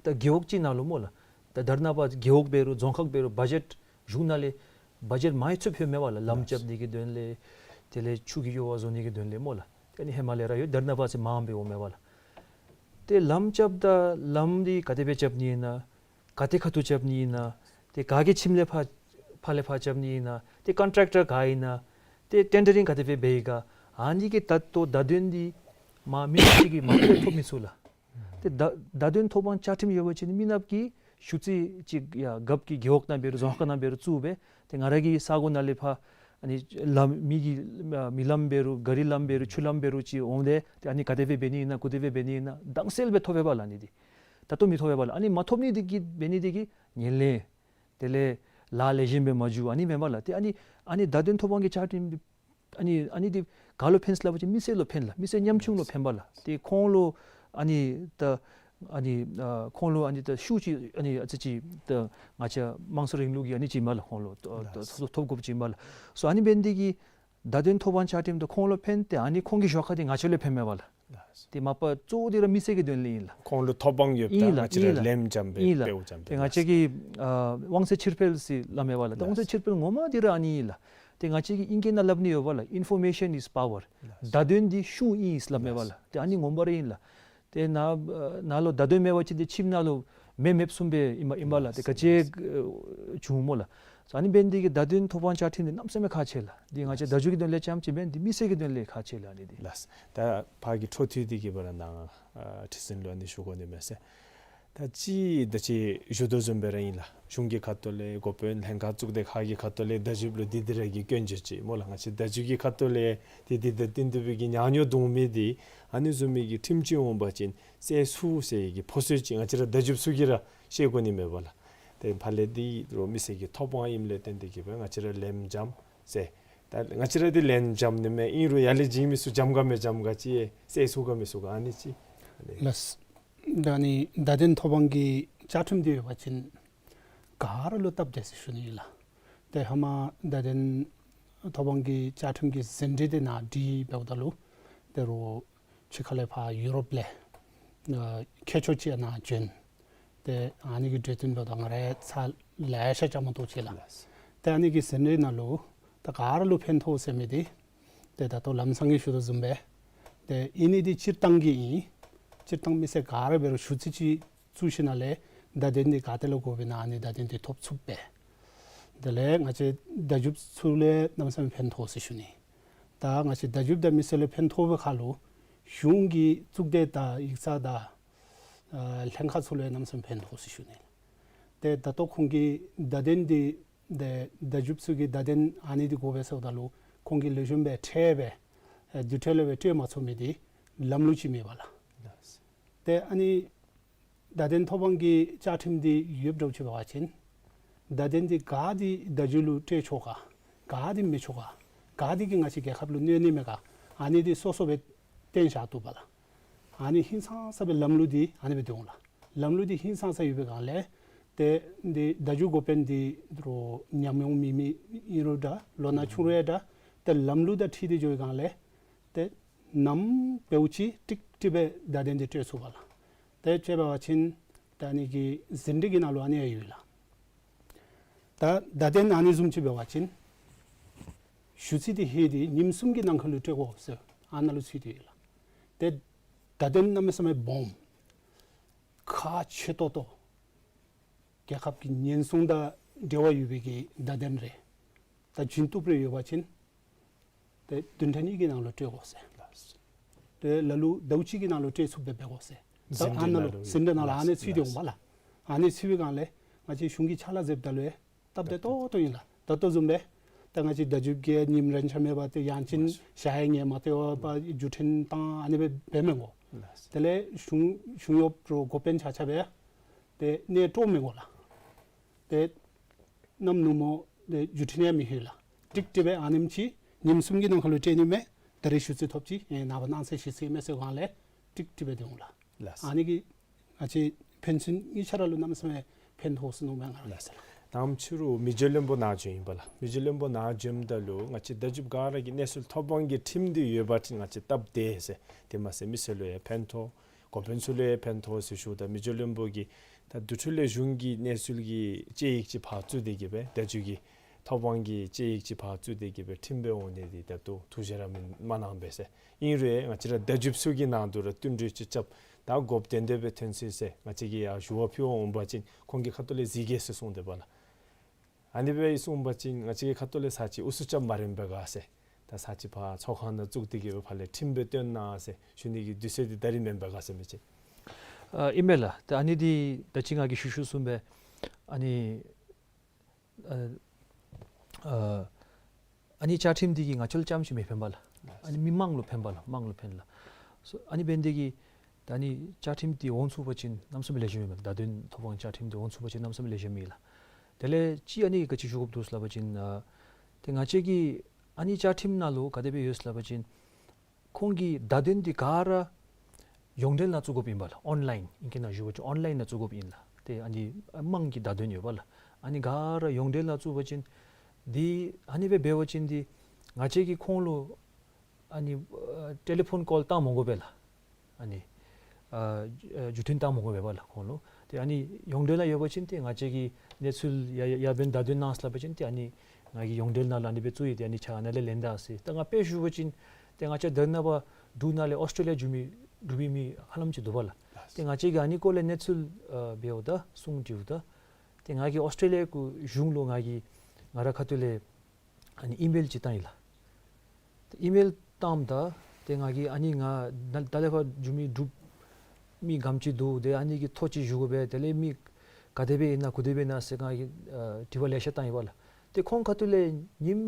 ད་རྒེད་འོག་ཅིག་ནང་ལུ་སྨོ་ལགས། ད་ད་རེས་ནངས་པ་རྒེད་འོག་འབད་རུང་རྫོང་ཁག་འབད་རུང་བ་ཇེཊ་གཞུང་ནང་ལས་བ་ཇེཊ་མང་ཆེ་བ་ཕུལཝ་མེན་པ་ལགས། ལམ་རྐྱབ་ནི་གི་དོན་ལས་དེ་ལས་ཆུ་གི་གཡུར་བ་བཟོ་ནི་གི་དོན་ལས་སྨོ་ལགས། ཨ་ནི་ཧེ་མ་ལས་ར་ཡོད། ད་རེས་ནངས་པ་ཟེར་མངམ་སྦེ་འོངམ་མེན་པ་ལགས། ཏེ་ལམ་རྐྱབ་ད་ལམ་འདི་ག་དེ་སྦེ་རྐྱབ་ནི་ཨིན་ན། ག་ཏེ་ཁ་ཐུག་རྐྱབ་ནི་ཨིན་ན། ཏེ་ག་གི་ཁྱིམ་ལས་ཕར་ཕར་ལས་ཕར་རྐྱབ་ནི་ཨིན་ན། ཏེ་ཀོན་ཊེཀ་ཊར་ག་ཨིན་ན། ཏེ་ཊེན་ཌ་རིང་ག་དེ་སྦེ་འབད་ཡི་ག། ཨ་ནི་གི་ད་ལྟོ་བརྡ་དོན་འདི་མ་མི་ཅིག་གིས་མ་པ་ལས་ཐོབ་མི་ཚུགས་ལགས། ཏེ་བརྡ་བརྡ་དོན་ཐོབ་དབང་བཅའ་ཁྲིམས་ཡོད་པ་ཅིན་མི་ནགཔ་གིས་ཞུ་ཚིག་ཅིག་ཡར་རྒཔོ་གི་རྒེད་འོག་ནང་འབད་རུང་རྫོང་ཁག་ནང་འབད་རུང་བཙུགས་སྦེ་ཏེ་ང་ར་གི་ས་གོ་ནང་ལས་ཕར་ཨ་ནི་ལམ་མི་གི་མི་ལམ་འབད་རུང་ག་རི་ལམ་འབད་རུང་ཆུ་ལམ་འབད་རུང་ཅིག་འོང་སྟེ་ཏེ་ཨ་ནི་ག་དེ་སྦེ་འབད་ནི་ཨིན་ན་ག་དེ་སྦེ་འབད་ནི་ཨིན་ན་དྭངས་གསལ་སྦེ་ཐོབ་པས་པ་ལགས། ཨ་ནི་འདི་ད་ལྟོ་མི་ཐོབ་པས་པ་ལགས། ཨ་ནི་མ་ཐོབ་ནི་འདི་གིས་འབད་ནི་འདི་གིས་ཉེར་ལེན་དེ་ལས་ལཱ་ལེགས་ཤོམ་སྦེ་མ་འགྱོ་ཨ་ནི་མེན་པ་ལགས། ཏེ་ཨ་ནི་ཨ་ནི་བརྡ་དོན་ཐོབ་དབང་གི་བཅའ་ཁྲིམས་འདི་ཨ་ནི་ཨ་ནི་འདི་ག་ལུ་ཕན་ཟེར་སླབ་པ་ཅིན་མི་སེར་ལུ་ཕན་ལགས། མི་སེར་ཉམ་ཆུང་ལུ་ཕན་པ་ལགས། ཏེ་ཁོང་ལུ་ཨ་ནི་ད་ཨ་ནི་ཨ་ཁོང་ལུ་ཨ་ནི་ད་ཤུགས་ཅིག་ཨ་ནི་ཨ་ཙི་ཅིག་ད་ང་བཅས་དམངས་གཙོ་རིང་ལུགས་ཀྱི་ཨ་ནི་ཅིག་མས་ལགས། ཁོང་ལུ་ད་ད་ཐོབ་ཐོབ་དགོཔ་ཅིག་མས་ལགས། སོ་ཨ་ནི་འབད་ནི་འདི་གིས་བརྡ་དོན་ཐོབ་དབང་བཅའ་ཁྲིམས་འདི་ཁོང་ལུ་ཕན། ཏེ་ཨ་ནི་ཁོང་གི་ཞོར་ཁ་འདི་ང་བཅས་ལུ་ཕན་མས་པ་ལགས། ལགས། ཏེ་མ་པ་གཙོ་བོ་འདི་ར་མི་སེར་གྱི་དོན་ལས་ཨིན་ལགས། ཁོང་ལུ་ཐོབ་དབང་ཡོདཔ་ད་ཨིན་ལགས། ང་བཅས་ར་ཨིན་ལགས། ལེནམ་རྐྱངམ་སྦེ་ཨིན་ལགས། སྤེལཝ་རྐྱངམ་སྦེ། ཏེ་ང་བཅས་ཀྱི་ཨ་དབང་ཚད་ཕྱིར་སྤེལ་ཟེར་སླབ་མས་པ་ལགས། ཏེ་དབང་ཚད་ཕྱིར་སྤེལ་ངོ་མ་འདི་ར་ཨ་ནི་ཨིན་ལགས། ཏེ་ང་བཅས་ཀྱི་ཨིང་སྐད་ནང་སླབ་ནི་ཡོད་པ་ལགས། Information is power. ལགས། བརྡ་དོན་འདི་ཤུགས་ཨིན་ཟེར་སླབ་མས་པ་ལགས། ཏེ་ཨ་ནི་ངོ་མ་ར་ཨིན་ལགས། ཏེ་ནཱ་ནཱ་ལུ་བརྡ་དོན་མེད་པ་ཅིན་ཏེ་ཁྱིམ་ནང་ལུ་མེ་མེདཔ་བཟུམ་སྦེ་ཨིན་མས་ཨིན་མས་ལགས། ཏེ་ག་ཅི་ཨེ་བྱུང་སྨོ་ལགས། སོ་ཨ་ནི་འབད་ནི་འདི་གིས་བརྡ་དོན་ཐོབ་དབང་བཅའ་ཁྲིམས་འདི་གནམ་མེད་ས་མེད་ཁག་ཆེ་ལགས། འདི་ང་བཅས་བརྡ་བརྒྱུད་ཀྱི་དོན་ལས་རྐྱངམ་ཅིག་མེན། འདི་མི་སེར་གྱི་དོན་ལས་ཁག་ཆེ་ལགས། ཨ་ནི་འདི་ལགས། ད་ཕར་གྱི་འཕྲོ་མཐུད་དེ་གི་བར་ན་ཨ་ཁྲི་འཛིན་ལུ་ཨ་ནི་ཞུ་དགོ་ནི་མས་ཟེར། ད་ཅི་ད་ཅི་ཞུ་དོ་བཟུམ་སྦེ་ར་ཨིན་ལགས། གཞུང་གི་ཁ་ཐུག་ལས་འགོ་དཔོན་ལྷན་ཁག་གཙུག་སྡེ་ཁག་གི་ཁ་ཐུག་ལས་བརྡ་བརྒྱུདཔ་ལུ་འདི་འདི་ར་གི་སྐྱོན་བརྗོད་ཅིག་སྨོ་ལགས། ང་བཅས་བརྡ་བརྒྱུད་ཀྱི་ཁ་ཐུག་ལས་འདི་འདི་ད་ཏན་ཏན་སྦེ་གི་ཉག་ཉོག་འདུག་མི་འདི་ཨ་ནི་བཟུམ་མའི་གི་ཁྲིམས་ཅིག་འོང་པ་ཅིན་སེལ་ཚུགས་ཟེར་གྱི་ཕོ་སོལ་ཅིག་ང་བཅས་ར་བརྡ་བརྒྱུདཔ་ཚུ་གིས་ར་ཤེས་དགོ་ནི་མས་པ་ལགས། ཏེ་ཕར་ལས་འདི་རོགས་མི་སེར་གྱི་ཐོབ་དབང་ཨིནམ་ལས་བརྟེན་ཏེ་གི་སྦེ་ང་བཅས་ར་ལེནམ་རྐྱངམ་ཟེར། ད་ང་བཅས་ར་འདི་ལེནམ་རྐྱངམ་ནི་མས། ཨིན་རུང་ཡར་ལས་བྱིན་མི་ཚུ་རྐྱབ་ག་མི་རྐྱབ་ག་ཅིག་སེལ་ཚུགས་ག་མི་ཚུགས་ག་ཨ་ནི་ཅིག། ལགས། ད་ཨ་ནི་བརྡ་དོན་ཐོབ་དབང་གི་བཅའ་ཁྲིམས་འདི་ཡོད་པ་ཅིན་ག་ར་ལུ་སྟབས་བདེ་ཟེར་ཞུ་ནི་ཨིན་ལགས། ཏེ་ཧེ་མ་བརྡ་དོན་ཐོབ་དབང་གི་བཅའ་ཁྲིམས་ཀྱི་ཟིན་བྲིས་འདི་ནཱ་བྲིས་འབདཝ་ད་ལུ་ཏེ་རོགས་ཕྱི་ཁ་ལས་ཕར་ཡུ་རོབ་ལས་ཨ་མཁས་མཆོག་ཅིག་ནཱ་བྱོན། ཏེ་ཨ་ནི་གི་གྲོས་བསྟུན་འབདཝ་ད་ང་ར་ཚར་ལེ་ཤ་བཅའ་མར་གཏོགས་ཅི་ལགས། ལགས། ཏེ་ཨ་ནི་གི་ཟིན་བྲིས་ནང་ལུ་ད་ག་ར་ལུ་ཕན་ཐོགས་ཟེར་མི་འདི་ཏེ་ད་ལྟོ་ལམ་སང་གི་ཞུ་དོ་བཟུམ་སྦེ་ཏེ་ཨིན་ནི་འདི་སྤྱིར་བཏང་གི་ཨིན། སྤྱིར་བཏང་མི་སེར་ག་ར་འབད་རུང་ཞུ་ཚིག་ཅིག་བཙུགས་ཞིནམ་ལས་བརྡ་དོན་འདི་ག་ཏེ་ལུ་དགོ་པས་ན་ཨ་ནི་བརྡ་དོན་འདི་ཐོབ་ཚུགས་པས། དེ་ལས་ང་བཅས་བརྡ་བརྒྱུདཔ་ཚུ་ལུ་གནམ་མེད་ས་མེད་ཕན་ཐོགས་ཟེར་ཞུ་ནི། ད་ང་བཅས་བརྡ་བརྒྱུདཔ་དང་མི་སེར་ལུ་ཕན་ཐོགས་པའི་ཁར་ལུ་གཞུང་གི་གཙུག་སྡེ་དང་ཡིག་ཚང་དང་ཨ་ལྷན་ཁག་ཚུ་ལུ་གནམ་མེད་ས་མེད་ཕན་ཐོགས་ཟེར་ཞུ་ནི། ཏེ་ད་ལྟོ་ཁོང་གི་བརྡ་དོན་འདི་ཏེ་བརྡ་བརྒྱུདཔ་ཚུ་གིས་བརྡ་དོན་ཨ་ནི་འདི་དགོ་པས་ཟེརཝ་ད་ལུ་ཁོང་གིས་ལེགས་ཤོམ་སྦེ་ཁྲལ་སྦེ་ཨེ་དུས་ཐོག་ལས་སྦེ་སྤྲོད་མ་ཚུགས་མི་འདི་ལམ་ལུགས་ཅིག་མེད་པ་ལགས། ཏེ་ཨ་ནི་བརྡ་དོན་ཐོབ་དབང་གི་བཅའ་ཁྲིམས་འདི་ཡོདཔ་འདྲཝ་ཅིག་འབད་བ་ཅིན་བརྡ་དོན་འདི་ག་འདི་བརྡ་བརྒྱུད་ལུ་སྤྲོད་ཆོག་ག་ག་འདི་མི་ཆོག་ག་ག་འདི་གིས་ང་བཅས་རྒྱལ་ཁབ་ལུ་གནོད་ནི་མས་ག་ཨ་ནི་འདི་སོ་སོ་སྦེ་བཏོན་བཞག་བཏུབ་པ་ལགས། ཨ་ནི་ཧིང་སངས་ས་སྦེ་ལམ་ལུགས་འདི་ཨ་ནི་སྦེ་འདུག་ལགས། ལམ་ལུགས་འདི་ཧིང་སངས་ས་ཡོད་པའི་སྒང་ལས་ཏེ་འདི་བརྡ་བརྒྱུད་འགོ་དཔོན་འདི་རོགས་ཉམས་མྱོང་མེད་མི་ཨིན་རུང་འདྲ་ལོ་ན་ཆུང་རུང་འདྲ་ཏེ་ལམ་ལུགས་དང་འཁྲིལ་ཏེ་འགྱོ་བའི་སྒང་ལས་ཏེ་ནམ་འབདཝ་ཅིག་ཀྲིག་ཀྲི་སྦེ་བརྡ་དོན་འདི་སྤྲོད་ཚུགས་པ་ལགས། ཏེ་དཔྱེ་འབད་བ་ཅིན་ད་ཨ་ནི་གི་ཟིན་བྲིས་ཀྱི་ནང་ལུ་ཨ་ནི་ཡང་ཡོད་ལགས། ད་བརྡ་དོན་ཨ་ནི་བཟུམ་ཅིག་འབད་བ་ཅིན་ཞུ་ཚིག་འདི་ལྷོད་དེ་ཉིནམ་གསུམ་གྱི་ནང་འཁོད་ལུ་སྤྲོད་དགོ་ཟེར་ཨ་ནཱ་ལུ་ཚུད་དེ་ཡོད་ལགས། ཏེ་བརྡ་དོན་གནམ་མེད་ས་མེད་སྦོམ། ཁག་ཆེ་ཏོག་ཏོ་རྒྱལ་ཁབ་ཀྱི་ཉེན་སྲུང་དང་འབྲེལ་བ་ཡོད་པའི་གི་བརྡ་དོན་རེ་ད་བྱིན་བཏུབ་རེ་ཡོད་པ་ཅིན་ཏེ་བདུན་ཕྲག་གཉིས་ཀྱི་ནང་ལུ་སྤྲོད་དགོ་ཟེར། ཏེ་ལ་ལུ་ཟླཝ་གཅིག་གི་ནང་ལུ་སྤྲོད་ཚུགསཔ་སྦེ་འབད་དགོ་ཟེར། ད་ཟིན་བྲིས་ཨ་ནཱ་ནང་ལུ་ལུ་ཟིན་བྲིས་ནང་ལུ་ཨ་ནི་ཚུད་དེ་འོང་པ་ལགས། ཨ་ནི་ཚུད་པའི་སྒང་ལས་ང་བཅས་གཞུང་གི་ཕྱག་ལཱ་མཛདཔ་ད་ལུ་སྟབས་བདེ་ཏོག་ཏོ་ཨིན་ལགས། ད་ལྟོ་བཟུམ་སྦེ་ད་ང་བཅས་བརྡ་བརྒྱུདཔ་གིས་ཉིནམ་རེ་ཆ་མེད་པར་ཏེ་ཡང་ཅིན་ཞག་ཡང་ངེས་མ་བཏུབ་པར་བརྒྱུད་འཕྲིན་བཏང་ཨ་ནི་སྦེ་འབད་མི་དགོ། དེ་ལས་གཞུང་གཞུང་གཡོགཔ་རོགས་འགོ་དཔོན་ཆ་ཁྱབ་སྦེ་ཏེ་གནས་སྤྲོ་མི་དགོ་ལགས། ཏེ་གནམ་ནུབ་མོ་ཏེ་བརྒྱུད་འཕྲིན་ཡང་མི་ལྷོད་ལགས། ཀྲིག་ཀྲི་སྦེ་ཨ་ནེམ་ཅིག་ཉིནམ་གསུམ་གྱི་ནང་ཁར་ལུ་སྤྲོད་ནི་མས། ད་རིས་ཞུ་ཚིག་ཐོབ་ཅི་ཨེ་ནངས་པ་གནངས་ཚེ་ཞུ་ཚིག་མས་ཟེར་སྒང་ལས་ཀྲིག་ཀྲི་སྦེ་སྡོད་འོང་ལགས། ལགས། ཨ་ནི་གིས་ང་བཅས་ཕན་ཚུན་གཉིས་ཆ་ར་ལུ་གནམ་མེད་ས་མེད་ཕན་ཐོགས་ཟེར་མནོཝ་མས་ང་ར། ལགས། དང་པ་ཕྱི་རུ་མི་རྗེ་བློན་པོ་ནཱ་བྱོན་ཡི་པ་ལགས། མི་རྗེ་བློན་པོ་ནཱ་བྱོནམ་ད་ལུ་ང་བཅས་བརྡ་བརྒྱུདཔ་ག་ར་གིས་གནས་ཚུལ་ཐོབ་དབང་གི་ཁྲིམས་འདི་ཡོད་པ་ཅིན་ང་བཅས་སྟབས་བདེ་ཟེར། དེ་མ་ཚད་མི་སེར་ལུ་ཡང་ཕན་ཐོགས། འགོ་དཔོན་ཚུ་ལུ་ཡང་ཕན་ཐོགས་ཟེར་ཞུཝ་ད་མི་རྗེ་བློན་པོ་གིས་ད་དེ་འཕྲོ་ལས་གཞུང་གི་གནས་ཚུལ་གྱི་དཔྱད་ཡིག་ཅིག་ཕར་བཙུགས་ཏེ་གི་སྦེ་བརྡ་བརྒྱུད་ཀྱི་ཐོབ་དབང་གི་དཔྱད་ཡིག་ཅིག་ཕར་བཙུགས་ཏེ་གི་སྦེ་ཁྲིམས་སྦེ་འོང་ནི་འདི་ད་ལྟོ་ཐུགས་རྗེ་ར་མི་མ་གནང་པས་ཟེར། ཨིན་རུང་ང་བཅས་ར་བརྡ་བརྒྱུདཔ་ཚུ་གི་ནང་དུ་ར་བསྟུན་གྲོས་ཅིག་རྐྱབ། ད་དགོཔ་དེ་འདྲ་སྦེ་ཐོན་ཅི་ཟེར་ང་བཅས་ཀྱིས་ཡར་ཞུ་བ་ཕུལ་འོང་པ་ཅིན་ཁོང་གིས་ཁ་ཐུག་ལས་གཟིགས་གེ་ཟེར་གསུངས་ཏེ་པ་ལགས། ཨ་ནི་སྦེ་གསུངས་པ་ཅིན་ང་བཅས་ཀྱིས་ཁ་ཐུག་ལས་ཚར་གཅིག་ཨུ་ཚུགས་རྐྱབ་མ་རན་པས་ག་ཟེར། ད་ཚར་གཅིག་ཕར་ཚོགས་ཁང་ནང་བཙུགས་ཏེ་གི་སྦེ་ཕར་ལས་ཁྲིམས་སྦེ་སྟོན་གནང་ཟེར་ཞུ་ནི་གི་དུས་ཚོད་འདི་ད་རིས་མེན་པས་ག་ཟེར་མི་ཅིག། ཨ་ཨིན་མས་ལགས། ད་ཨ་ནི་འདི་ད་ཅི་ང་གིས་ཞུ་ཞུཝ་བཟུམ་སྦེ་ཨ་ནི་ཨ་ཨ་ཨ་ནི་བཅའ་ཁྲིམས་འདི་གིས་ང་བཅས་ལུ་རྐྱངམ་ཅིག་མི་ཕན་པས་ལགས། ཨ་ནི་མི་དམངས་ལུ་ཕན་པས་ལགས། དམངས་ལུ་ཕན་ལགས། སོ་ཨ་ནི་འབད་ནི་འདི་གིས་ད་ཨ་ནི་བཅའ་ཁྲིམས་འདི་འོང་ཚུགས་པ་ཅིན་གནམ་མེད་ས་མེད་ལེགས་ཤོམ་ཨིན་མས། བརྡ་དོན་ཐོབ་དབང་བཅའ་ཁྲིམས་འདི་འོང་ཚུགས་པ་ཅིན་གནམ་མེད་ས་མེད་ལེགས་ཤོམ་ཨིན་ལགས། དེ་ལས་ཅིག་ཨ་ནི་ག་ཅི་ཞུ་དགོཔ་འདུག་ཟེར་སླབ་པ་ཅིན་ཨ་ཏེ་ང་བཅས་ཀྱི་ཨ་ནི་བཅའ་ཁྲིམས་ནང་ལུ་ག་དེ་སྦེ་ཡོད་ཟེར་སླབ་པ་ཅིན་ཁོང་གི་བརྡ་དོན་འདི་ག་ར་ཡོངས་འབྲེལ་ནང་བཙུགས་དགོཔ་ཨིན་པས་ལགས། ཨོན་ལའིན་ཨིང་སྐད་ནང་ཞུ་བ་ཅིན་ཨོན་ལའིན་ནང་བཙུགས་དགོཔ་ཨིན་ལགས། ཏེ་ཨ་ནི་དམངས་ཀྱི་བརྡ་དོན་ཡོད་པ་ལགས། ཨ་ནི་ག་ར་ཡོངས་འབྲེལ་ནང་བཙུགས་པ་ཅིན་འདི་ཨ་ནི་སྦེ་འབད་བ་ཅིན་འདི་ང་བཅས་ཀྱིས་ཁོང་ལུ་ཨ་ནི་ཨ་ཊེ་ལི་ཕོན་ཀོལ་བཏང་མི་དགོ་པས་ལགས། ཨ་ནི་ཨ་བརྒྱུད་འཕྲིན་བཏང་མི་དགོ་པས་ལགས་ཁོང་ལུ། ཏེ་ཨ་ནི་ཡོངས་འབྲེལ་ནང་ཡོད་པ་ཅིན་ཏེ་ང་བཅས་ཀྱིས་གནས་ཚུལ་ཡ་ཡ་ཡར་འབད་བརྡ་དོན་གནང་ཟེར་སླབ་པ་ཅིན་ཏེ་ཨ་ནི་ང་གིས་ཡོངས་འབྲེལ་ནང་ལུ་ཨ་ནི་སྦེ་བཙུགས་ཡི། ཏེ་ཨ་ནི་ཁྱོད་ཨ་ནཱ་ལས་ལེན་ད་ཟེར། ད་ང་དཔེ་ཞུ་བ་ཅིན་ཏེ་ང་བཅས་ད་རེས་ནངས་པ་འབྲུག་ནང་ལས་ཨོསི་ཊེ་ལི་ཡ་འགྱོ་མི་འབྲུག་པའི་མི་ཧ་ལམ་ཅིག་འདུག་པ་ལགས། ཏེ་ང་བཅས་ཀྱིས་ཨ་ནི་སྐོར་ལས་གནས་ཚུལ་ཨ་འབདཝ་ད་གསུང་དྲིཝ་ད་ཏེ་ང་གིས་ཨོསི་ཊེ་ལི་ཡ་གི་གཞུང་ལུ་ང་གིས་ང་ར་ཁ་ཐུག་ལས་ཨ་ནི་ཨི་མེལ་ཅིག་བཏང་ཡི་ལགས། ཏེ་ཨི་མེལ་བཏངམ་ད་ཏེ་ང་གིས་ཨ་ནི་ང་ད་ད་ལས་ཕར་འགྱོ་མི་འབྲུག་མི་ག་དེམ་ཅིག་འདུག། ཏེ་ཨ་ནི་གི་ཐོ་ཅིག་ཞུ་དགོ་པས། དེ་ལས་མི་ག་དེ་སྦེ་ཨིན་ན་ག་དེ་སྦེ་ཨིན་ན་ཟེར་ང་གིས་ཨ་དྲི་བ་ལེ་ཤ་བཏང་ཡི་པ་ལགས། ཏེ་ཁོང་ཁ་ཐུག་ལས་ཉིནམ་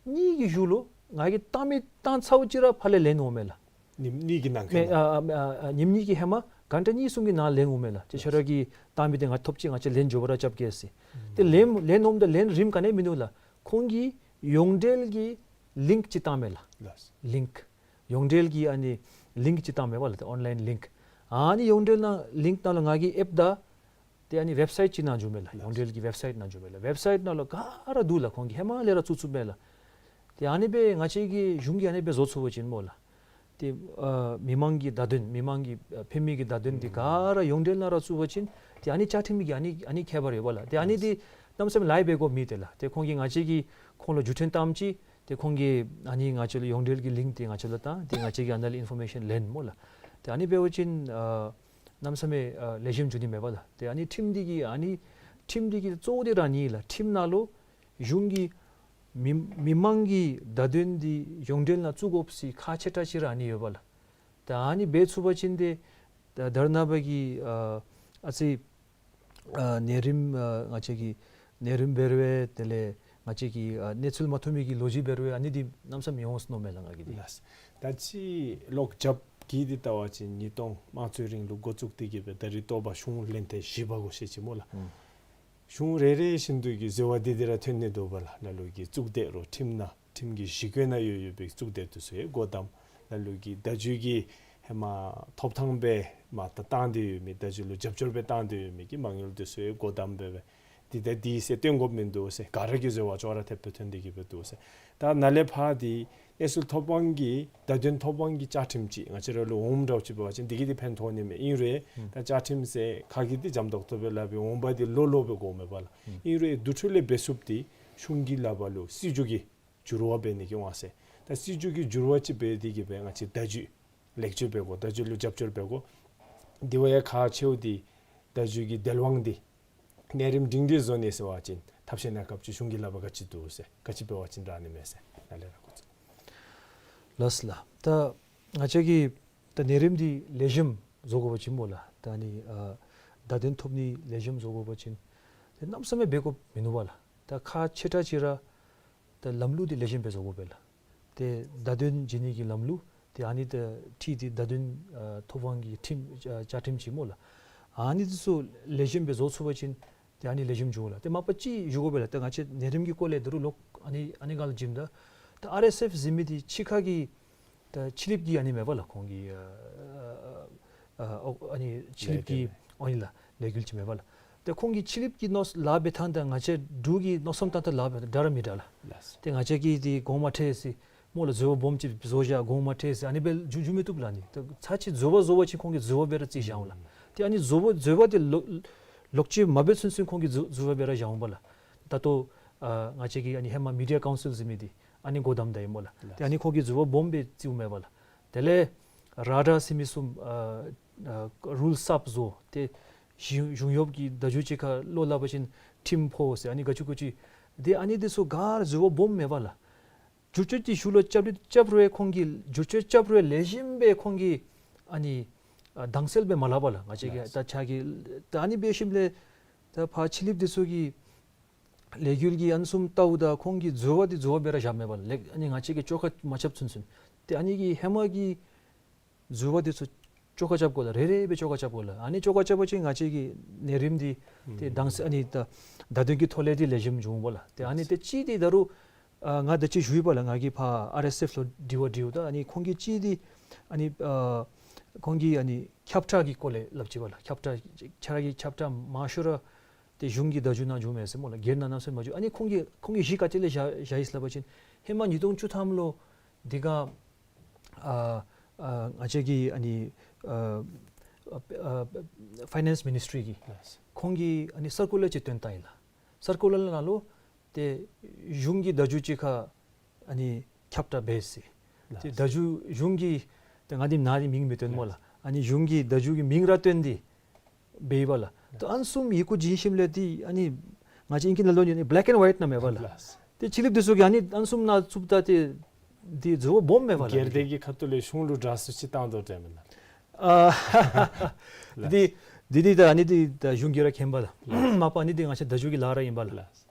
གཉིས་ཀྱི་གཞུག་ལུ་ང་གིས་བཏང་མི་བཏང་ཚརཝ་ཅིག་ར་ཕར་ལས་ལན་འོང་མས་ལགས། ཉིནམ་གཉིས་ཀྱི་ནང་མེན་འཁོད་ལགས། ཨ་ཨ་ཨ་ཉིནམ་གཉིས་ཀྱི་ཧེ་མ་གྷན་ཊ་གཉིས་གསུམ་གྱི་ནང་ལན་འོང་མས་ལགས། ཏེ་ཁྱོད་ར་གིས་བཏང་མི་འདི་ང་ཐོབ་ཅི། ང་བཅས་ལན་འབྱོར་བ་ར་རྐྱབ་གེ་ཟེར། ཏེ་ལན་ལན་འོངམ་ད་ལན་རིམ་ག་ནི་མིན་འདུག་ལགས། ཁོང་གིས་ཡོངས་འབྲེལ་གྱི་ལིངཀ་ཅིག་བཏངམ་མས་ལགས། ལགས། ལིངཀ། ཡོངས་འབྲེལ་གྱི་ཨ་ནི་ལིངཀ་ཅིག་བཏངམ་མས་པ་ལགས། ཏེ་ཨོན་ལའིན་ལིངཀ། ཨ་ནི་ཡོངས་འབྲེལ་ནང་ལིངཀ་ནང་ལུ་ང་གིས་ཨེབ་ད་ཏེ་ཨ་ནི་ཝེབ་སའིཊ་ཅིག་ནང་འགྱོཝ་མས་ལགས། ཡོངས་འབྲེལ་གྱི་ཝེབ་སའིཊ་ནང་འགྱོཝ་མས་ལགས། ཝེབ་སའིཊ་ནང་ལུ་ག་ར་འདུག་ལགས། ཁོང་གིས་ཧེ་མ་ལས་ར་བཙུགས་བཙུགསཔ་མས་ལགས། ཏེ་ཨ་ནི་སྦེ་ང་བཅས་ཀྱི་གཞུང་གིས་ཨ་ནི་སྦེ་བཟོ་ཚུགས་པ་ཅིན་སྨོ་ལགས། ཏེ་ཨ་མི་མང་གི་བརྡ་དོན་མི་མང་གི་ཨ་ཕན་མི་གི་བརྡ་དོན་འདི་ག་ར་ཡོངས་འབྲེལ་ནང་ར་བཙུགས་པ་ཅིན་ཏེ་ཨ་ནི་བཅའ་ཁྲིམས་ཀྱི་ཨ་ནི་ཨ་ནི་ཁྱད་པར་ཡོད་པ་ལགས། ཏེ་ཨ་ནི་འདི་གནམ་མེད་ས་མེད་ལཱ་འབད་དགོཔ་མེད་ཏེ་ལགས། ཏེ་ཁོང་གིས་ང་བཅས་ཀྱིས་ཁོང་ལུ་བརྒྱུད་འཕྲིན་བཏངམ་ཅིག་ཏེ་ཁོང་གིས་ཨ་ནི་ང་བཅས་ལུ་ཡོངས་འབྲེལ་གྱི་ལིངཀ་འདི་ང་བཅས་ལུ་བཏང་། ཏེ་ང་བཅས་ཀྱིས་ཨ་ནཱ་ལས་ཨིན་ཕོར་མེ་ཤཱན་ལེན་སྨོ་ལགས། ཏེ་ཨ་ནི་འབད་བ་ཅིན་ཨ་གནམ་མེད་ས་མེད་ཨ་ལེགས་ཤོམ་འགྱོ་ནི་མས་པ་ལགས། ཏེ་ཨ་ནི་ཁྲིམས་འདི་གིས་ཨ་ནི་ཁྲིམས་འདི་གིས་གཙོ་བོ་འདི་ར་ཨ་ནི་ལགས། ཁྲིམས་ནང་ལུ་གཞུང་གིས་མི་མི་མང་གི་བརྡ་དོན་འདི་ཡོངས་འབྲེལ་ནང་བཙུགས་དགོཔ་ཟེར་ཁག་ཆེ་དྲགས་ཅིག་ར་ཨ་ནི་ཡོད་པ་ལགས། ད་ཨ་ནི་འབད་ཚུགས་པ་ཅིན་ཏེ་ད་ད་རེས་ནངས་པ་གི་ཨ་ཨ་ཙི་ཨ་ནད་རིམས་ཨ་ང་བཅས་ཀྱི་ནད་རིམས་འབད་རུང་དེ་ལས་ང་བཅས་ཀྱི་ཨ་གནས་ཚུལ་མ་ཐོབ་མི་གི་ལོ་རྒྱུས་འབད་རུང་ཨ་ནི་འདི་གནམ་མེད་ས་མེད་མི་འོང་ཟེར་མནོཝ་མས་ལགས་ང་གིས་འདི། ལགས། ད་ཅི་ལོག་རྒྱབ་ཀྱི་འདི་བལྟ་བ་ཅིན་ཉིས་སྟོང་དམངས་གཙོའི་རིང་ལུགས་འགོ་བཙུགས་ཏེ་གི་སྦེ་ད་རིས་ལྟོ་བ་གཞུང་ལྷན་ཐེངས་བཞི་པ་གོ་ཤེས་ཅི་སྨོ་ལགས། ཨུམ། གཞུང་རེ་རེ་བཞིན་དུ་གི་འཛོལ་བ་འདི་འདི་ར་ཐོན་ནི་འདུག་པ་ལགས། ལ་ལུ་གིས་གཙུག་སྡེ་རུ་ཁྲིམས་ནང་ཁྲིམས་ཀྱི་གཞི་བཀོད་ནང་ཡོད་ཡོད་པའི་གཙུག་སྡེ་འདི་ཚུ་ཡང་སྒོ་བསྡམས། ལ་ལུ་གིས་བརྡ་བརྒྱུད་ཀྱི་ཧེ་མ་ཐོབ་ཐངས་སྦེ་མ་ད་བཏང་སྟེ་ཡོད་མི་བརྡ་བརྒྱུད་ལུ་རྒྱབ་སྐྱོར་སྦེ་བཏང་སྟེ་ཡོད་མི་གི་མ་དངུལ་འདི་ཚུ་ཡང་སྒོ་བསྡམས་སྦེ་སྦེ་འདི་ད་འདི་ཟེར་སྟོན་དགོཔ་མིན་འདུག་ཟེར། ག་ར་གིས་འཛོལ་བ་ཅོག་ར་འཐདཔ་སྦེ་ཐོན་ཏེ་གི་སྦེ་འདུག་ཟེར། ད་ནཱ་ལས་ཕར་འདི་གནས་ཚུལ་ཐོབ་དབང་གི་བརྡ་དོན་ཐོབ་དབང་གི་བཅའ་ཁྲིམས་ཅིག་ང་བཅས་ར་ལུ་འོངམ་འདྲཝ་ཅིག་འབད་བ་ཅིན་འདི་གིས་འདི་ཕན་ཐོགས་ནི་མས། ཨིན་རུང་ད་བཅའ་ཁྲིམས་ཟེར་ཁ་གིས་འདི་འཇམ་ཏོག་ཏོ་སྦེ་སླབ་སྦེ་འོང་པ་འདི་ལོ་ལོ་སྦེ་དགོ་མས་པ་ལགས། ཨིན་རུང་དུས་ཚོད་ལས་འབད་ཚུགསཔ་འདི་གཞུང་གི་ལག་པར་ལུ་སྲིད་བྱུས་ཀྱི་འགྱུར་བ་འབད་ནི་གི་དབང་ཟེར། ད་སྲིད་བྱུས་ཀྱི་འགྱུར་བ་ཅིག་འབད་དེ་གི་སྦེ་ང་བཅས་བརྡ་བརྒྱུད་ལེགས་བཅོས་འབད་དགོ། བརྡ་བརྒྱུད་ལུ་རྒྱབ་སྐྱོར་འབད་དགོ། དེ་བ་ཡང་ཁག་ཆེཝ་འདི་བརྡ་བརྒྱུད་ཀྱི་དལ་དབང་འདི་གནས་རིམ་སྒྲིང་སྒྲི་བཟོ་ནི་ཟེར་བ་ཅིན་ཐབས་ཤེས་གནས་སྐབས་ཅིག་གཞུང་གི་ལག་པར་ག་ཅི་འདུག་ཟེར། ག་ཅི་འབད་བ་ཅིན་དྲག་ནི་མས་ཟེར། ནཱ་ལས་ར་འགོ་བཙུགས། ལགས་ལགས། ད་ང་བཅས་ཀྱིས་ད་གནས་རིམ་འདི་ལེགས་ཤོམ་བཟོ་དགོ་པ་ཅིན་སྨོ་ལགས། ད་ཨ་ནི་ཨ་བརྡ་དོན་ཐོབ་ནི་ལེགས་ཤོམ་བཟོ་དགོ་པ་ཅིན་ཏེ་གནམ་མེད་ས་མེད་འབད་དགོཔ་མིན་ནུག་པ་ལགས། ད་ཁག་ཆེ་དྲགས་ཅིག་ར་ད་ལམ་ལུགས་འདི་ལེགས་ཤོམ་སྦེ་བཟོ་དགོ་པས་ལགས། ཏེ་བརྡ་དོན་བརྗེ་ནི་གི་ལམ་ལུགས་ཏེ་ཨ་ནི་ད་ཁྲིད་དེ་བརྡ་དོན་ཨ་ཐོབ་དབང་གི་ཁྲིམས་ཨ་བཅའ་ཁྲིམས་ཅིག་སྨོ་ལགས། ཨ་ནི་འདི་ཚུ་ལེགས་ཤོམ་སྦེ་བཟོ་ཚུགས་པ་ཅིན་ཏེ་ཨ་ནི་ལེགས་ཤོམ་འགྱོ་འོང་ལགས། ཏེ་མ་པ་ཅིག་ཞུ་དགོ་པས་ལགས། ཏེ་ང་བཅས་གནས་རིམ་གྱི་སྐོར་ལས་ད་རུང་ལོག་ཨ་ནི་ཨ་ནི་སྒང་ལུ་འཛིངམ་ད་ད་ཨར་ཨེསི་ཨེཕ་ཟེར་མི་འདི་ཕྱི་ཁ་གི་ད་ཕྱི་གླིངཔ་གི་ཨ་ནི་མས་པ་ལགས། ཁོང་གི་ཨ་ཨ་ཨ་ཨ་ཨ་ཨ་ནི་ཕྱི་གླིངཔ་གི་ལས་འགུལ་མས། ཨོ་ཨིན་ལགས། ལས་འགུལ་ཅིག་མས་པ་ལགས། ཏེ་ཁོང་གིས་ཕྱི་གླིངཔ་གི་མནོ་ལཱ་འབད་ཐངས་དང་ང་བཅས་འབྲུག་གི་མནོ་བསམ་བཏང་ཐངས་ལཱ་འབད་ཐངས་འདྲ་ར་མི་འདྲ་ལགས། ལགས། ཏེ་ང་བཅས་ཀྱིས་འདི་གོང་མ་ཁྲལ་ཟེར་སྨོ་ལགས། འཛོལ་བ་སྦོམ་ཅིག་བཟོ་བཞག་གོང་མ་ཁྲལ་ཟེར་ཨ་ནི་སྦེ་འགྱོ་འགྱོ་མི་བཏུབ་ལགས། ཨ་ནི་ད་ཚར་གཅིག་འཛོལ་བ་བཟོ་བ་ཅིན་ཁོང་གིས་འཛོལ་བ་སྦེ་ར་བརྩི་བཞག་འོང་ལགས། ཏེ་ཨ་ནི་འཛོལ་བ་འཛོལ་བ་འདི་ལོག་ལོག་སྤྱོད་མ་འབད་ཚུན་ཚོད་ཁོང་གིས་འཛོལ་འཛོལ་བ་སྦེ་ར་བཞག་འོང་པ་ལགས། ད་ལྟོ་ཨ་ང་བཅས་ཀྱི་ཨ་ནི་ཧེ་མ་མི་ཌི་ཡ་ཀའུན་སིལ་ཟེར་མི་འདི་ཨ་ནི་འགོ་དམ་ད་ཨིན་སྨོ་ལགས། ཏེ་ཨ་ནི་ཁོང་གིས་འཛོལ་བ་སྦོམ་སྦེ་བརྩིཝ་མས་པ་ལགས། དེ་ལས་ར་ཌར་ཟེར་མི་ཚུ་ཨ་ཨ་རུལ་གསརཔ་བཟོ། ཏེ་གཞུང་གཞུང་གཡོགཔ་གི་བརྡ་བརྒྱུད་ཅིག་ཁར་བློ་སླབ་པ་ཅིན་ཁྲིམས་ཕོག་ཟེར་ཨ་ནི་ག་ཅི་གུ་ཅི། ཏེ་ཨ་ནི་འདི་ཚུ་ག་ར་འཛོལ་བ་སྦོམ་མས་པ་ལགས། བསྒྱུར་བཅོས་འདི་གཞུང་ལུ་རྐྱབ་རི་རྐྱབ་རུང་ཁོང་གིས་བསྒྱུར་བཅོས་རྐྱབ་རུང་ལེགས་ཤོམ་སྦེ་ཁོང་གིས་ཨ་ནི་ཨ་དྭངས་གསལ་སྦེ་མ་སླབ་པ་ལགས། ང་བཅས་ཀྱིས་ད་ཆ་གི་ད་ཨ་ནི་འབད་ཞིནམ་ལས་ད་ཕར་ཕྱི་གླིངཔ་འདི་ཚུ་གིས་ལས་འགུལ་གྱི་ཨ་ནི་བཟུམ་བལྟཝ་ད་ཁོང་གིས་འཛོལ་བ་འདི་འཛོལ་བ་སྦེ་ར་བཞག་མས་པ་ལགས། ཨ་ནི་ང་བཅས་ཀྱིས་བཅོ་ཁ་མ་རྐྱབ་ཚུན་ཚོད། ཏེ་ཨ་ནི་གི་ཧེ་མ་གི་འཛོལ་བ་འདི་ཚུ་བཅོ་ཁ་རྐྱབ་དགོ་ལགས། རེ་རེ་སྦེ་བཅོ་ཁ་རྐྱབ་དགོ་ལགས། ཨ་ནི་བཅོ་ཁ་རྐྱབ་པ་ཅིན་ང་བཅས་ཀྱི་གནས་རིམ་འདི་ཏེ་དྭངས་གསལ་ཨ་ནི་ད་བརྡ་དོན་གྱི་ཐོག་ལས་འདི་ལེགས་ཤོམ་འགྱོ་འོང་པ་ལགས། ཏེ་ཨ་ནི་ཏེ་གཅིག་འདི་ད་རུང་ཨ་ང་ད་ཅི་ཞུ་ཡི་པ་ལགས། ང་གིས་ཕར་ཨར་ཨེསི་ཨེཕ་ལུ་དྲི་བ་དྲིཝ་ད་ཨ་ནི་ཁོང་གིས་གཅིག་འདི་ཨ་ནི་ཨ་ཁོང་གིས་ཨ་ནི་ཁྱབ་བསྒྲགས་ཀྱི་སྐོར་ལས་སླབ་ཅི་པ་ལགས། ཁྱབ་བསྒྲགས་ཁྱོད་ར་གི་ཁྱབ་བསྒྲགས་མང་ཤོས་ར་ཏེ་གཞུང་གི་བརྡ་བརྒྱུད་ནང་འགྱོཝ་མས་ཟེར་སྨོ་ལགས། སྒེར་ནང་གནམ་མེད་ས་མེད་མ་འགྱོ། ཨ་ནི་ཁོང་གིས་ཁོང་གིས་གཞི་ག་ཏེ་ལས་བཞག་བཞག་ཡི་ཟེར་སླབ་པ་ཅིན་ཧེ་མ་ཉིས་སྟོང་བཅུ་ཐམ་ལུ་འདི་ག་ཨ་ཨ་ང་བཅས་ཀྱི་ཨ་ནི་ཨ་ཨ་ཨ་ཕའི་ནཱནསི་མི་ནིསི་ཊི་རི་གིས་ལགས། ཁོང་གིས་ཨ་ནི་སར་ཀུ་ལར་ཅིག་བཏོན་བཏང་ཡི་ལགས། སར་ཀུ་ལར་ནང་ལུ་ཏེ་གཞུང་གི་བརྡ་བརྒྱུད་ཅིག་ཁར་ཨ་ནི་ཁྱབ་བསྒྲགས་འབད་ཟེར། ཏེ་ལགས། བརྡ་བརྒྱུད་གཞུང་གི་ཏེ་ང་འདི་ནཱ་འདི་མིང་མི་བཏོན་སྨོ་ལགས། ལགས། ཨ་ནི་གཞུང་གི་བརྡ་བརྒྱུད་ཀྱི་མིང་ར་བཏོན་ཏེ་འབད་ཡི་པ་ལགས། ཏེ་ཨ་ནི་བཟུམ་ཡི་གུ་བྱིན་ཞིནམ་ལས་འདི་ཨ་ནི་ང་བཅས་ཨིང་སྐད་ནང་ལུ་ཨ་ནི་བྷ་ལེཀ་ཨེནཌ་ཝའིཊ་ནང་མས་པ་ལགས། ལགས། ཏེ་ཕྱི་གླིངཔ་འདི་ཚུ་གིས་ཨ་ནི་ཨ་ནི་བཟུམ་ནང་བཙུགསཔ་ད་ཏེ་འདི་འཛོལ་བ་སྦོམ་མས་པ་ལགས། སྒེར་སྡེ་གི་ཁ་ཐུག་ལས་གཞུང་ལུ་དྲག་སུ་ཅིག་བཏང་དོ་འདྲཝ་མེན་ན། ཨ་འདི་འདི་འདི་ད་ཨ་ནི་འདི་ད་གཞུང་གིས་ར་མཁྱེན་པ་ལགས། མ་པ་ཨ་ནི་འདི་ང་བཅས་བརྡ་བརྒྱུད་ཀྱི་ལཱ་ར་ཨིན་པ་ལགས། ལགས།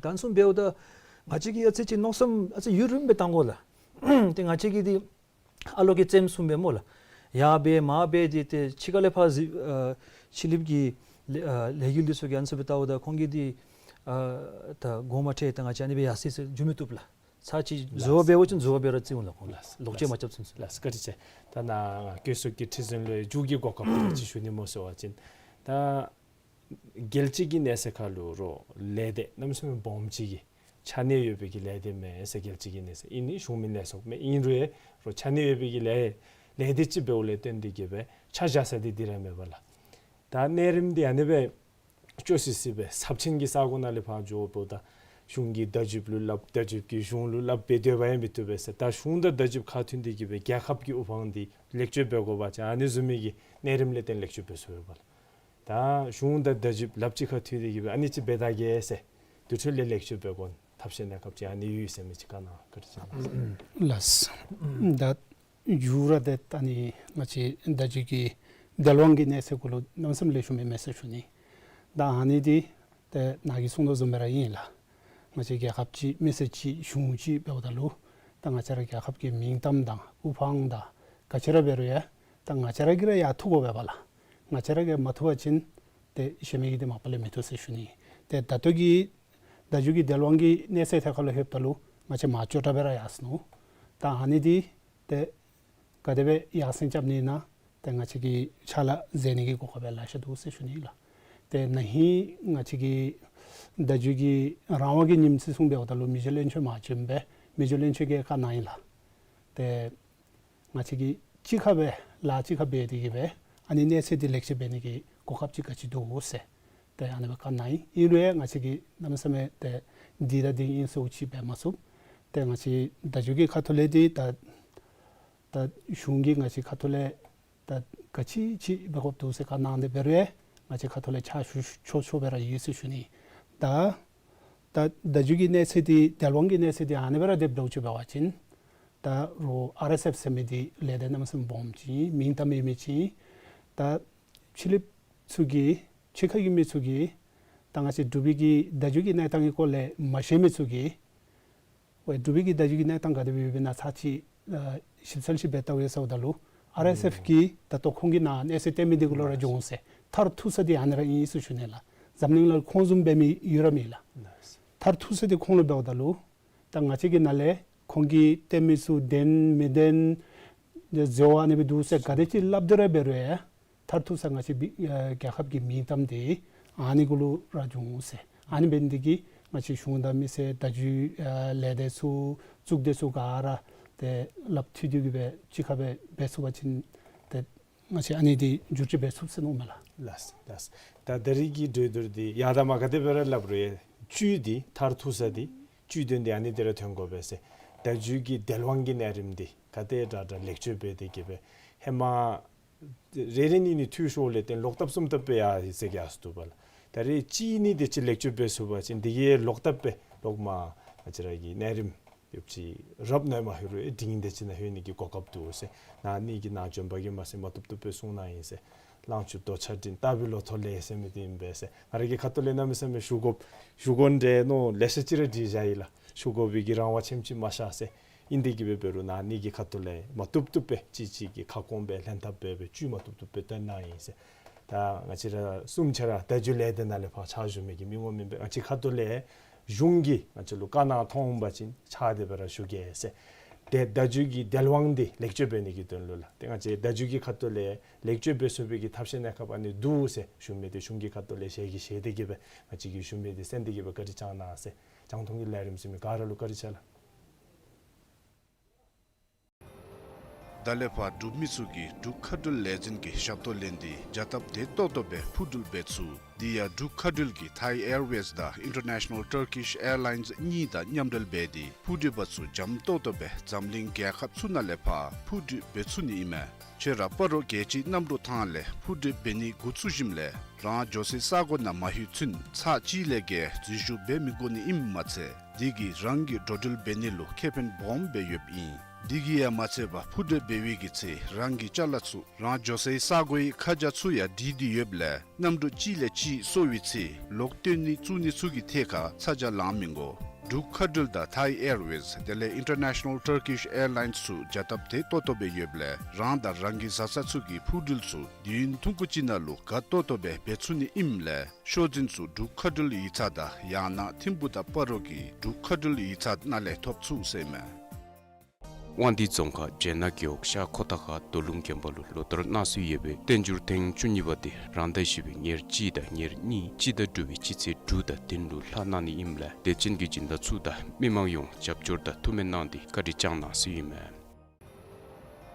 ད་ཨ་ནི་བཟུམ་འབདཝ་ད་ང་བཅས་ཀྱིས་ཨ་ཙི་ཅིག་མནོ་བསམ་ཨ་ཙི་ཡུན་རིངམོ་སྦེ་བཏང་དགོ་ལགས། ཏེ་ང་བཅས་ཀྱིས་འདི་ཨ་ལོ་གི་རྩེདམོ་བཟུམ་སྦེ་སྨོ་ལགས། ཡར་འབད་མར་འབད་དེ་ཏེ་ཕྱི་ཁ་ལས་ཕར་གཟིགས་ཨ་ཕྱི་གླིངཔ་གི་ལས་ཨ་ལས་འགུལ་འདི་ཚུ་གིས་ཨ་ནི་བཟུམ་སྦེ་བལྟཝ་ད་ཁོང་གིས་འདི་ཨ་ད་གོང་མ་ཁྲལ་ད་ང་བཅས་ཨ་ནི་སྦེ་ཡར་སོ་ཡི་ཟེར་འགྱོ་མི་བཏུབ་ལགས། ཚར་གཅིག་ལགས། འཛོལ་བ་འབད་བ་ཅིན་འཛོལ་བ་སྦེ་ར་བརྩིཝ་ལགས་ཁོང་ལགས། ལོག་སྤྱོད་མ་རྐྱབ་ཚུན་ཚོད། ལགས། བཀའ་དྲིན་ཆེ། ད་ནཱ་བཀོད་ཚོགས་ཀྱི་ཁྲི་འཛིན་ལུ་མཇུག་གི་གོ་སྐབས་ཅིག་ཞུ་ནི་སྨོ་ཟེར་བ་ཅིན་ད་རྒྱལ་སྤྱི་གི་གནས་ཚད་ཁར་ལུ་རོགས་ལས་སྡེ་གནམ་མེད་ས་མེད་སྦོམ་ཅིག་གི་ཆ་གནས་ཡོད་པའི་གི་ལས་སྡེ་མས་ཟེར། རྒྱལ་སྤྱི་གི་གནས་ཚད་ཨིན་ནི་གཞུང་མིན་ལས་ཚོགས་མས། ཨིན་རུང་རོགས་ཆ་གནས་ཡོད་པའི་གི་ལས་ལས་སྡེ་ཅིག་འབདཝ་ལས་བརྟེན་ཏེ་གིས་སྦེ་ཆ་བཞག་ས་འདི་འདི་ར་མས་པ་ལགས། ད་གནས་རིམ་འདི་ཨ་ནི་སྦེ་སྐྱོ་སི་སི་སྦེ་ཚབས་ཆེན་གྱི་ས་གོ་ནང་ལས་ཕར་འགྱོཝ་ད་གཞུང་གིས་བརྡ་བརྒྱུདཔ་ལུ་སླབ། བརྡ་བརྒྱུདཔ་གིས་གཞུང་ལུ་སླབ་སྦེ་སྡོད་པ་ཡང་མི་བཏུབ་པས་ཟེར། ད་གཞུང་དང་བརྡ་བརྒྱུདཔ་ཁ་མཐུན་ཏེ་གིས་སྦེ་རྒྱལ་ཁབ་ཀྱི་དབུ་འཕང་འདི་ལེགས་བཅོས་འབད་དགོ་པ་ཅིན་ཨ་ནི་བཟུམ་མའི་གི་གནས་རིམ་ལས་བརྟེན་ལེགས་བཅོས་འབད་ཚུགས་པས་ལགས། ད་གཞུང་དང་བརྡ་བརྒྱུདཔ་ལགཔ་གཅིག་ཁར་མཐུད་དེ་གིས་སྦེ་ཨ་ནི་ཅིག་འབད་ད་གེ་ཟེར། དེ་འཕྲོ་ལས་ལེགས་བཅོས་འབད་དགོ་ཐབས་ཤེས་གནས་སྐབས་ཅིག་ཨ་ནི་ཡོད་ཟེར་མི་ཅིག་བཀའ་གནང་བཀའ་དྲིན་ཆེ་ལགས། ལགས། ད་མཇུག་ར་ཏེ་ད་ཨ་ནི་ང་བཅས་བརྡ་བརྒྱུད་ཀྱི་དལ་དབང་གི་གནས་ཚད་གུ་ལུ་གནམ་མེད་ས་མེད་ལེགས་ཤོམ་མེན་མས་ཟེར་ཞུ་ནི། ད་ཨ་ནི་འདི་ཏེ་ནཱ་གིས་གསུངས་དོ་བཟུམ་སྦེ་ར་ཨིན་ལགས། ང་བཅས་རྒྱལ་ཁབ་ཅིག་མི་སེར་ཅིག་གཞུང་ཅིག་འབདཝ་ད་ལུ་ད་ང་བཅས་ར་རྒྱལ་ཁབ་ཀྱི་མིང་གཏམ་དང་དབུ་འཕང་དང་ག་ཅི་ར་འབད་རུང་ཡང་ད་ང་བཅས་ར་གིས་ར་ཡར་ཐུག་དགོ་པས་པ་ལགས། ང་བཅས་ར་གིས་མ་ཐུག་པ་ཅིན་ཏེ་གཞན་མི་གིས་འདི་མ་པ་ལས་མི་ཐུག་ཟེར་ཞུ་ནི། ཏེ་ད་ལྟོ་གི་བརྡ་བརྒྱུད་ཀྱི་དལ་དབང་གི་གནས་ཚད་ཐད་ཁར་ལུ་ལྷོདཔ་ད་ལུ་ང་བཅས་མར་སྐྱོ་དྲགས་སྦེ་ར་ཡར་སོ་ནུག། ད་ཨ་ནི་འདི་ཏེ་ག་དེ་སྦེ་ཡར་སེང་རྐྱབ་ནི་ཨིན་ན་ཏེ་ང་བཅས་ཀྱིས་ཕྱག་ལཱ་མཛད་ནི་གི་གོ་སྐབས་ཡང་ལེ་ཤ་འདུག་ཟེར་ཞུ་ནི་ལགས། ཏེ་ན་ཧིང་ང་བཅས་ཀྱི་བརྡ་བརྒྱུད་ཀྱི་རང་དབང་གི་ཉིནམ་བརྩི་སྲུང་འབདཝ་ད་ལུ་མི་རྗེ་བློན་ཆེན་མ་བྱོན་པས་མི་རྗེ་བློན་ཆེན་གྱིས་བཀའ་གནང་ཡི་ལགས། ཏེ་ང་བཅས་ཀྱིས་གཅིག་ཁར་སྦེ་ལཱ་གཅིག་ཁར་འབད་དེ་གིས་སྦེ་ཨ་ནི་གནས་ཚད་འདི་ལེགས་བཅོས་འབད་ནི་གི་གོ་སྐབས་ཅིག་ག་ཅི་འདུག་གོ་ཟེར་ཏེ་ཨ་ནི་སྦེ་བཀའ་གནང་ཡི། ཨིན་རུང་ཡང་ང་བཅས་ཀྱིས་གནམ་མེད་ས་མེད་ཏེ་འདི་དང་འདི་ཨིན་ཟེར་ཅིག་འབད་མ་ཚུགས། ཏེ་ང་བཅས་བརྡ་བརྒྱུད་ཀྱི་ཁ་ཐུག་ལས་འདི་ད་ད་གཞུང་གིས་ང་བཅས་ཁ་ཐུག་ལས་ ད་ག་ཅི་ཅིག་འབད་དགོཔ་འདུག་ཟེར་བཀའ་གནང་སྟེ་འབད་རུང་ང་བཅས་ཁ་ཐུག་ལས་ཕྱག་ཞུ་ཆོག་ཆོག་སྦེ་ར་ཡོད་ཟེར་ཞུ་ནི། ད་ད་བརྡ་བརྒྱུད་ཀྱི་གནས་ཚད་འདི་དལ་དབང་གི་གནས་ཚད་འདི་ཨ་ནི་སྦེ་ར་སྡོདཔ་འདྲཝ་ཅིག་འབད་བ་ཅིན་ད་རུང་ཨར་ཨེསི་ཨེཕ་ཟེར་མི་འདི་ལས་སྡེ་གནམ་མེད་ས་མེད་སྦོམ་ཅིག་མིང་གཏམ་ཡོད་མི་ཅིག། ད་ཕྱི་གླིངཔ་ཚུ་གིས་ཕྱི་ཁ་གི་མི་ཚུ་གིས་ད་ང་བཅས་འབྲུག་པའི་གི་བརྡ་བརྒྱུད་ཀྱི་གནས་སྟངས་ཀྱི་སྐོར་ལས་མ་ཤེས་མི་ཚུ་གིས་ཝའེ་འབྲུག་པའི་གི་བརྡ་བརྒྱུད་ཀྱི་གནས་སྟངས་ག་དེ་སྦེ་ཡོདཔ་ཨིན་ན་ཚར་ཅིག་ཨ་ཞིབ་འཚོལ་ཅིག་འབད་བལྟཝ་ད་ལུ་ཨར་ཨེསི་ཨེཕ་གིས་ད་ལྟོ་ཁོང་གི་ནང་གནས་ཚད་བཏོན་མི་འདི་གུ་ལུ་ར་འགྱོ་འོང་ཟེར། མཐར་ཐུག་ས་འདི་ཨ་ནི་ར་ཨིན་ཟེར་ཞུ་ནི་ལགས། འཛམ་གླིང་ལུ་ཁོང་བཟུམ་འབད་མི་ཡོད་ར་མེད་ལགས། མཐར་ཐུག་ས་འདི་ཁོང་ལུ་འབདཝ་ད་ལུ་ད་ང་བཅས་ཀྱི་ནང་ལས་ཁོང་གིས་བཏོན་མི་ཚུ་བདེན་མི་བདེན་འཛོལ་བ་ཨ་ནི་སྦེ་འདུག་ཟེར་ག་དེ་ཅིག་སླབ་སྟེ་ར་འབད་རུང་ཡང་མཐར་ཐུག་ས་ང་བཅས་འབད་ཨ་རྒྱལ་ཁབ་ཀྱི་མིང་གཏམ་འདི་ཨ་ནི་གུ་ལུ་ར་འགྱོ་འོང་ཟེར། ཨ་ནི་འབད་ནི་འདི་གིས་ང་བཅས་གཞུང་དང་མི་སེར་བརྡ་བརྒྱུད་ཨ་ལས་སྡེ་ཚུ་གཙུག་སྡེ་ཚུ་ག་ར་ཏེ་ལགཔ་མཐུད་དེ་གི་སྦེ་གཅིག་ཁར་སྦེ་འབད་ཚུགས་པ་ཅིན་ཏེ་ང་བཅས་ཨ་ནི་འདི་བསྒྱུར་བཅོས་འབད་ཚུགས་ཟེར་མནོཝ་མས་ལགས། ལགས་ལགས། ད་ད་རིས་ཀྱི་གྲོས་བསྡུར་འདི་ཡར་དང་མར་ག་དེ་སྦེ་ར་སླབ་རུང་ཡང་བཅུད་འདི་མཐར་ཐུག་ས་འདི་བཅུད་དོན་འདི་ཨ་ནི་འདི་ར་ཐོན་དགོ་པས་ཟེར། བརྡ་བརྒྱུད་ཀྱི་དལ་དབང་གི་གནས་རིམ་འདི་ག་དེ་དྲག་དྲག་ལེགས་བཅོས་འབད་དེ་གི་སྦེ་ཧེ་མ་རེ་རེ་གཉིས་གཉིས་འཐུས་ཤོར་ལས་བརྟེན་ལོག་བཏབ་གསུམ་བཏབ་སྦེ་ཡར་ཡི་ཟེར་གི་ཡར་སོ་འདུག་པ་ལགས། ད་རེས་གཅིག་གཉིས་དེ་ཅིག་ལེགས་བཅོས་འབད་ཚུགས་པ་ཅིན་འདི་གིས་ལོག་བཏབ་སྦེ་ལོག་མར་ང་བཅས་ར་གི་གནས་རིམ་ཡོདཔ་ཅིག་རབ་གནས་མ་ལྷོད་རུང་ཨེ་འབྲིང་དེ་ཅིག་ནང་ལྷོད་ནི་གི་གོ་སྐབས་འདུག་ཟེར། ནཱ་གཉིས་ཀྱི་ནང་འཇོན་པ་གིས་མ་ཚད་མ་བཏུབ་བཏུབ་སྦེ་གསུང་གནང་ཡི་ཟེར། གླང་ཆེན་རྡོ་རྗེ་འདྲེན་རྟ་བི་ལོ་ཐོ་ལེ་ཟེར་མི་འདི་ཨིན་པས་ཟེར། ང་ར་གི་ཁ་ཐུག་ལས་གནམ་མེད་ས་མེད་ཞུ་དགོཔ་ཞུ་དགོ་འདྲས་མནོ་ལེ་ཤ་ཅིག་ར་འདྲིས་བཞག་ཡི་ལགས། ཞུ་དགོ་པའི་གི་རང་དབང་ཆེམ་ཅིག་མ་བཞག་ཟེར། ཨིན་དེ་གི་སྦེ་འབད་རུང་ནཱ་གཉིས་ཀྱི་ཁ་ཐུག་ལས་མ་བཏུབ་བཏུབ་སྦེ་གཅིག་གཅིག་གི་ཁ་སྐོང་སྦེ་ལྷན་ཐབས་འབད་སྦེ་བཅུད་མ་བཏུབ་བཏུབ་སྦེ་བཏོན་གནང་ཡི་ཟེར། ད་ང་བཅས་ར་གསུམ་ཆ་ར་བརྡ་བརྒྱུད་ལས་སྡེ་ནང་ལས་ཕར་ཕྱག་ཞུ་མི་གི་མི་ངོམ་ཨིན་པས། ང་བཅས་ཁ་ཐུག་ལས་གཞུང་གིས་ང་བཅས་ལུ་བཀའ་གནང་ཐོན་པ་ཅིན་ཕྱག་དེ་སྦེ་ར་ཞུ་གེ་ཟེར། ཏེ་བརྡ་བརྒྱུད་ཀྱི་དལ་དབང་འདི་ལེགས་བཅོས་འབད་ནི་གི་དོན་ལུ་ལགས། ཏེ་ང་བཅས་བརྡ་བརྒྱུད་ཀྱི་ཁ་ཐུག་ལས་ལེགས་བཅོས་འབད་ཚུགས་པའི་གི་ཐབས་ཤེས་གནས་སྐབས་ཨ་ནི་འདུག་ཟེར་ཞུ་མི་འདི་གཞུང་གི་ཁ་ཐུག་ལས་ཞལ་གྱིས་བཞེས་ཏེ་གི་སྦེ་ང་བཅས་ཀྱིས་ཞུ་མི་འདི་གསན་ཏེ་གི་སྦེ་བཀའ་དྲིན་བསྐྱང་གནང་ཟེར། རྒྱང་མཐོང་གི་ལས་རིམ་གཟིགས་མི་ག་ར་ལུ་བཀའ་དྲིན་ཆེ་ལགས། ད་ལས་ཕར་འབྲུག་མི་ཚུ་གིས་འབྲུག་མཁའ་འགྲུལ་ལས་འཛིན་གྱི་ཞབས་ཏོག་ལེན་ཏེ་བྱ་སྟབས་བདེ་ཏོག་ཏོ་སྦེ་འཕུར་འགྲུལ་འབད་ཚུགས། དེ་ཡང་འབྲུག་མཁའ་འགྲུལ་གྱིས་Thai Airways དང་International Turkish Airlines གཉིས་དང་མཉམ་འབྲེལ་འབད་དེ་འཕུར་འགྲུལ་པ་ཚུ་འཇམ་ཏོག་ཏོ་སྦེ་འཛམ་གླིང་རྒྱལ་ཁབ་ཚུ་ནང་ལས་ཕར་འཕུར་འགྲུལ་འབད་ཚུགས་ནི་ཨིན་མས། ཁྱོད་ར་སྤ་རོ་རྒྱལ་སྤྱིའི་གནམ་གྲུ་ཐང་ལས་འཕུར་འགྲུལ་འབད་ནི་འགོ་བཙུགས་ཞིནམ་ལས་རང་འགྱོ་སའི་ས་གོ་ནང་མ་ལྷོད་ཚུན་ཚར་གཅིག་ལས་བརྒལ་འཛུལ་ཞུགས་འབད་མི་དགོ་ནི་ཨིནམ་མ་ཚད་དེ་གིས་རང་གི་འགྲོ་འགྲུལ་འབད་ནི་ལུ་ཁེ་ཕན་སྦོམ་སྦེ་ཡོདཔ་ཨིན། དེ་གིས་ཡང་མ་ཚད་པར་འཕུར་འགྲུལ་འབད་བའི་གི་ཚེ་རང་གི་ཅ་ལ་ཚུ་རང་འགྱོ་སའི་ས་གོའི་ཁ་བྱང་ཚུ་ཡང་བྲིས་ཏེ་ཡོདཔ་ལས་གནམ་གྲུ་གཅིག་ལས་གཅིག་སོར་བའི་ཚེ་ལོག་བཏོན་ནི་བཙུགས་ནི་ཚུ་གི་ཐད་ཁར་ཚ་གྱང་ལང་མི་དགོ། འབྲུག་མཁའ་འགྲུལ་དང་Thai Airways དེ་ལས་International Turkish Airlines ཚུ་བྱ་སྟབས་བདེ་ཏོག་ཏོ་སྦེ་ཡོདཔ་ལས་རང་དང་རང་གི་བཟའ་ཚང་ཚུ་གི་འཕུར་འགྲུལ་ཚུ་དུས་ཡུན་ཐུང་ཀུ་ཅིག་ནང་ལུ་དགའ་ཏོག་ཏོ་སྦེ་འབད་ཚུགས་ནི་ཨིནམ་ལས་ཤོག་འཛིན་ཚུ་འབྲུག་མཁའ་འགྲུལ་ཡིག་ཚང་དང་ཡང་ན་ཐིམ་ཕུག་དང་སྤ་རོ་གི་འབྲུག་མཁའ་འགྲུལ་ཡིག་ཚང་ནང་ལས་ཐོབ་ཚུགས་ཟེར་མས། དབང་འདུས་རྫོང་ཁག་སྦྱེད་ནག་རྒེད་འོག་ཤར་ཁོ་ཐང་ཁ་རྡོ་ལུང་དགོན་པ་ལུ་ལོ་ལྟར་གནང་སྲོལ་ཡོད་པའི་བསྟན་འགྱུར་ཐེངས་བཅུ་གཉིས་པ་དེ་རང་ཟླ་བཞི་པའི་ཉེར་གཅིག་དང་ཉེར་གཉིས་སྤྱི་ཟླ་དྲུག་པའི་སྤྱི་ཚེས་དྲུག་དང་བདུན་ལུ་ལྷག་གནང་ནི་ཨིནམ་ལས་དད་ཅན་གྱི་སྦྱིན་བདག་ཚུ་དང་མི་མང་ཡོངས་རྒྱབ་སྐྱོར་དང་ཐུགས་སྨོན་གནང་སྟེ་བཀའ་དྲིན་བསྐྱང་གནང་ཟེར་ཨིན་མས།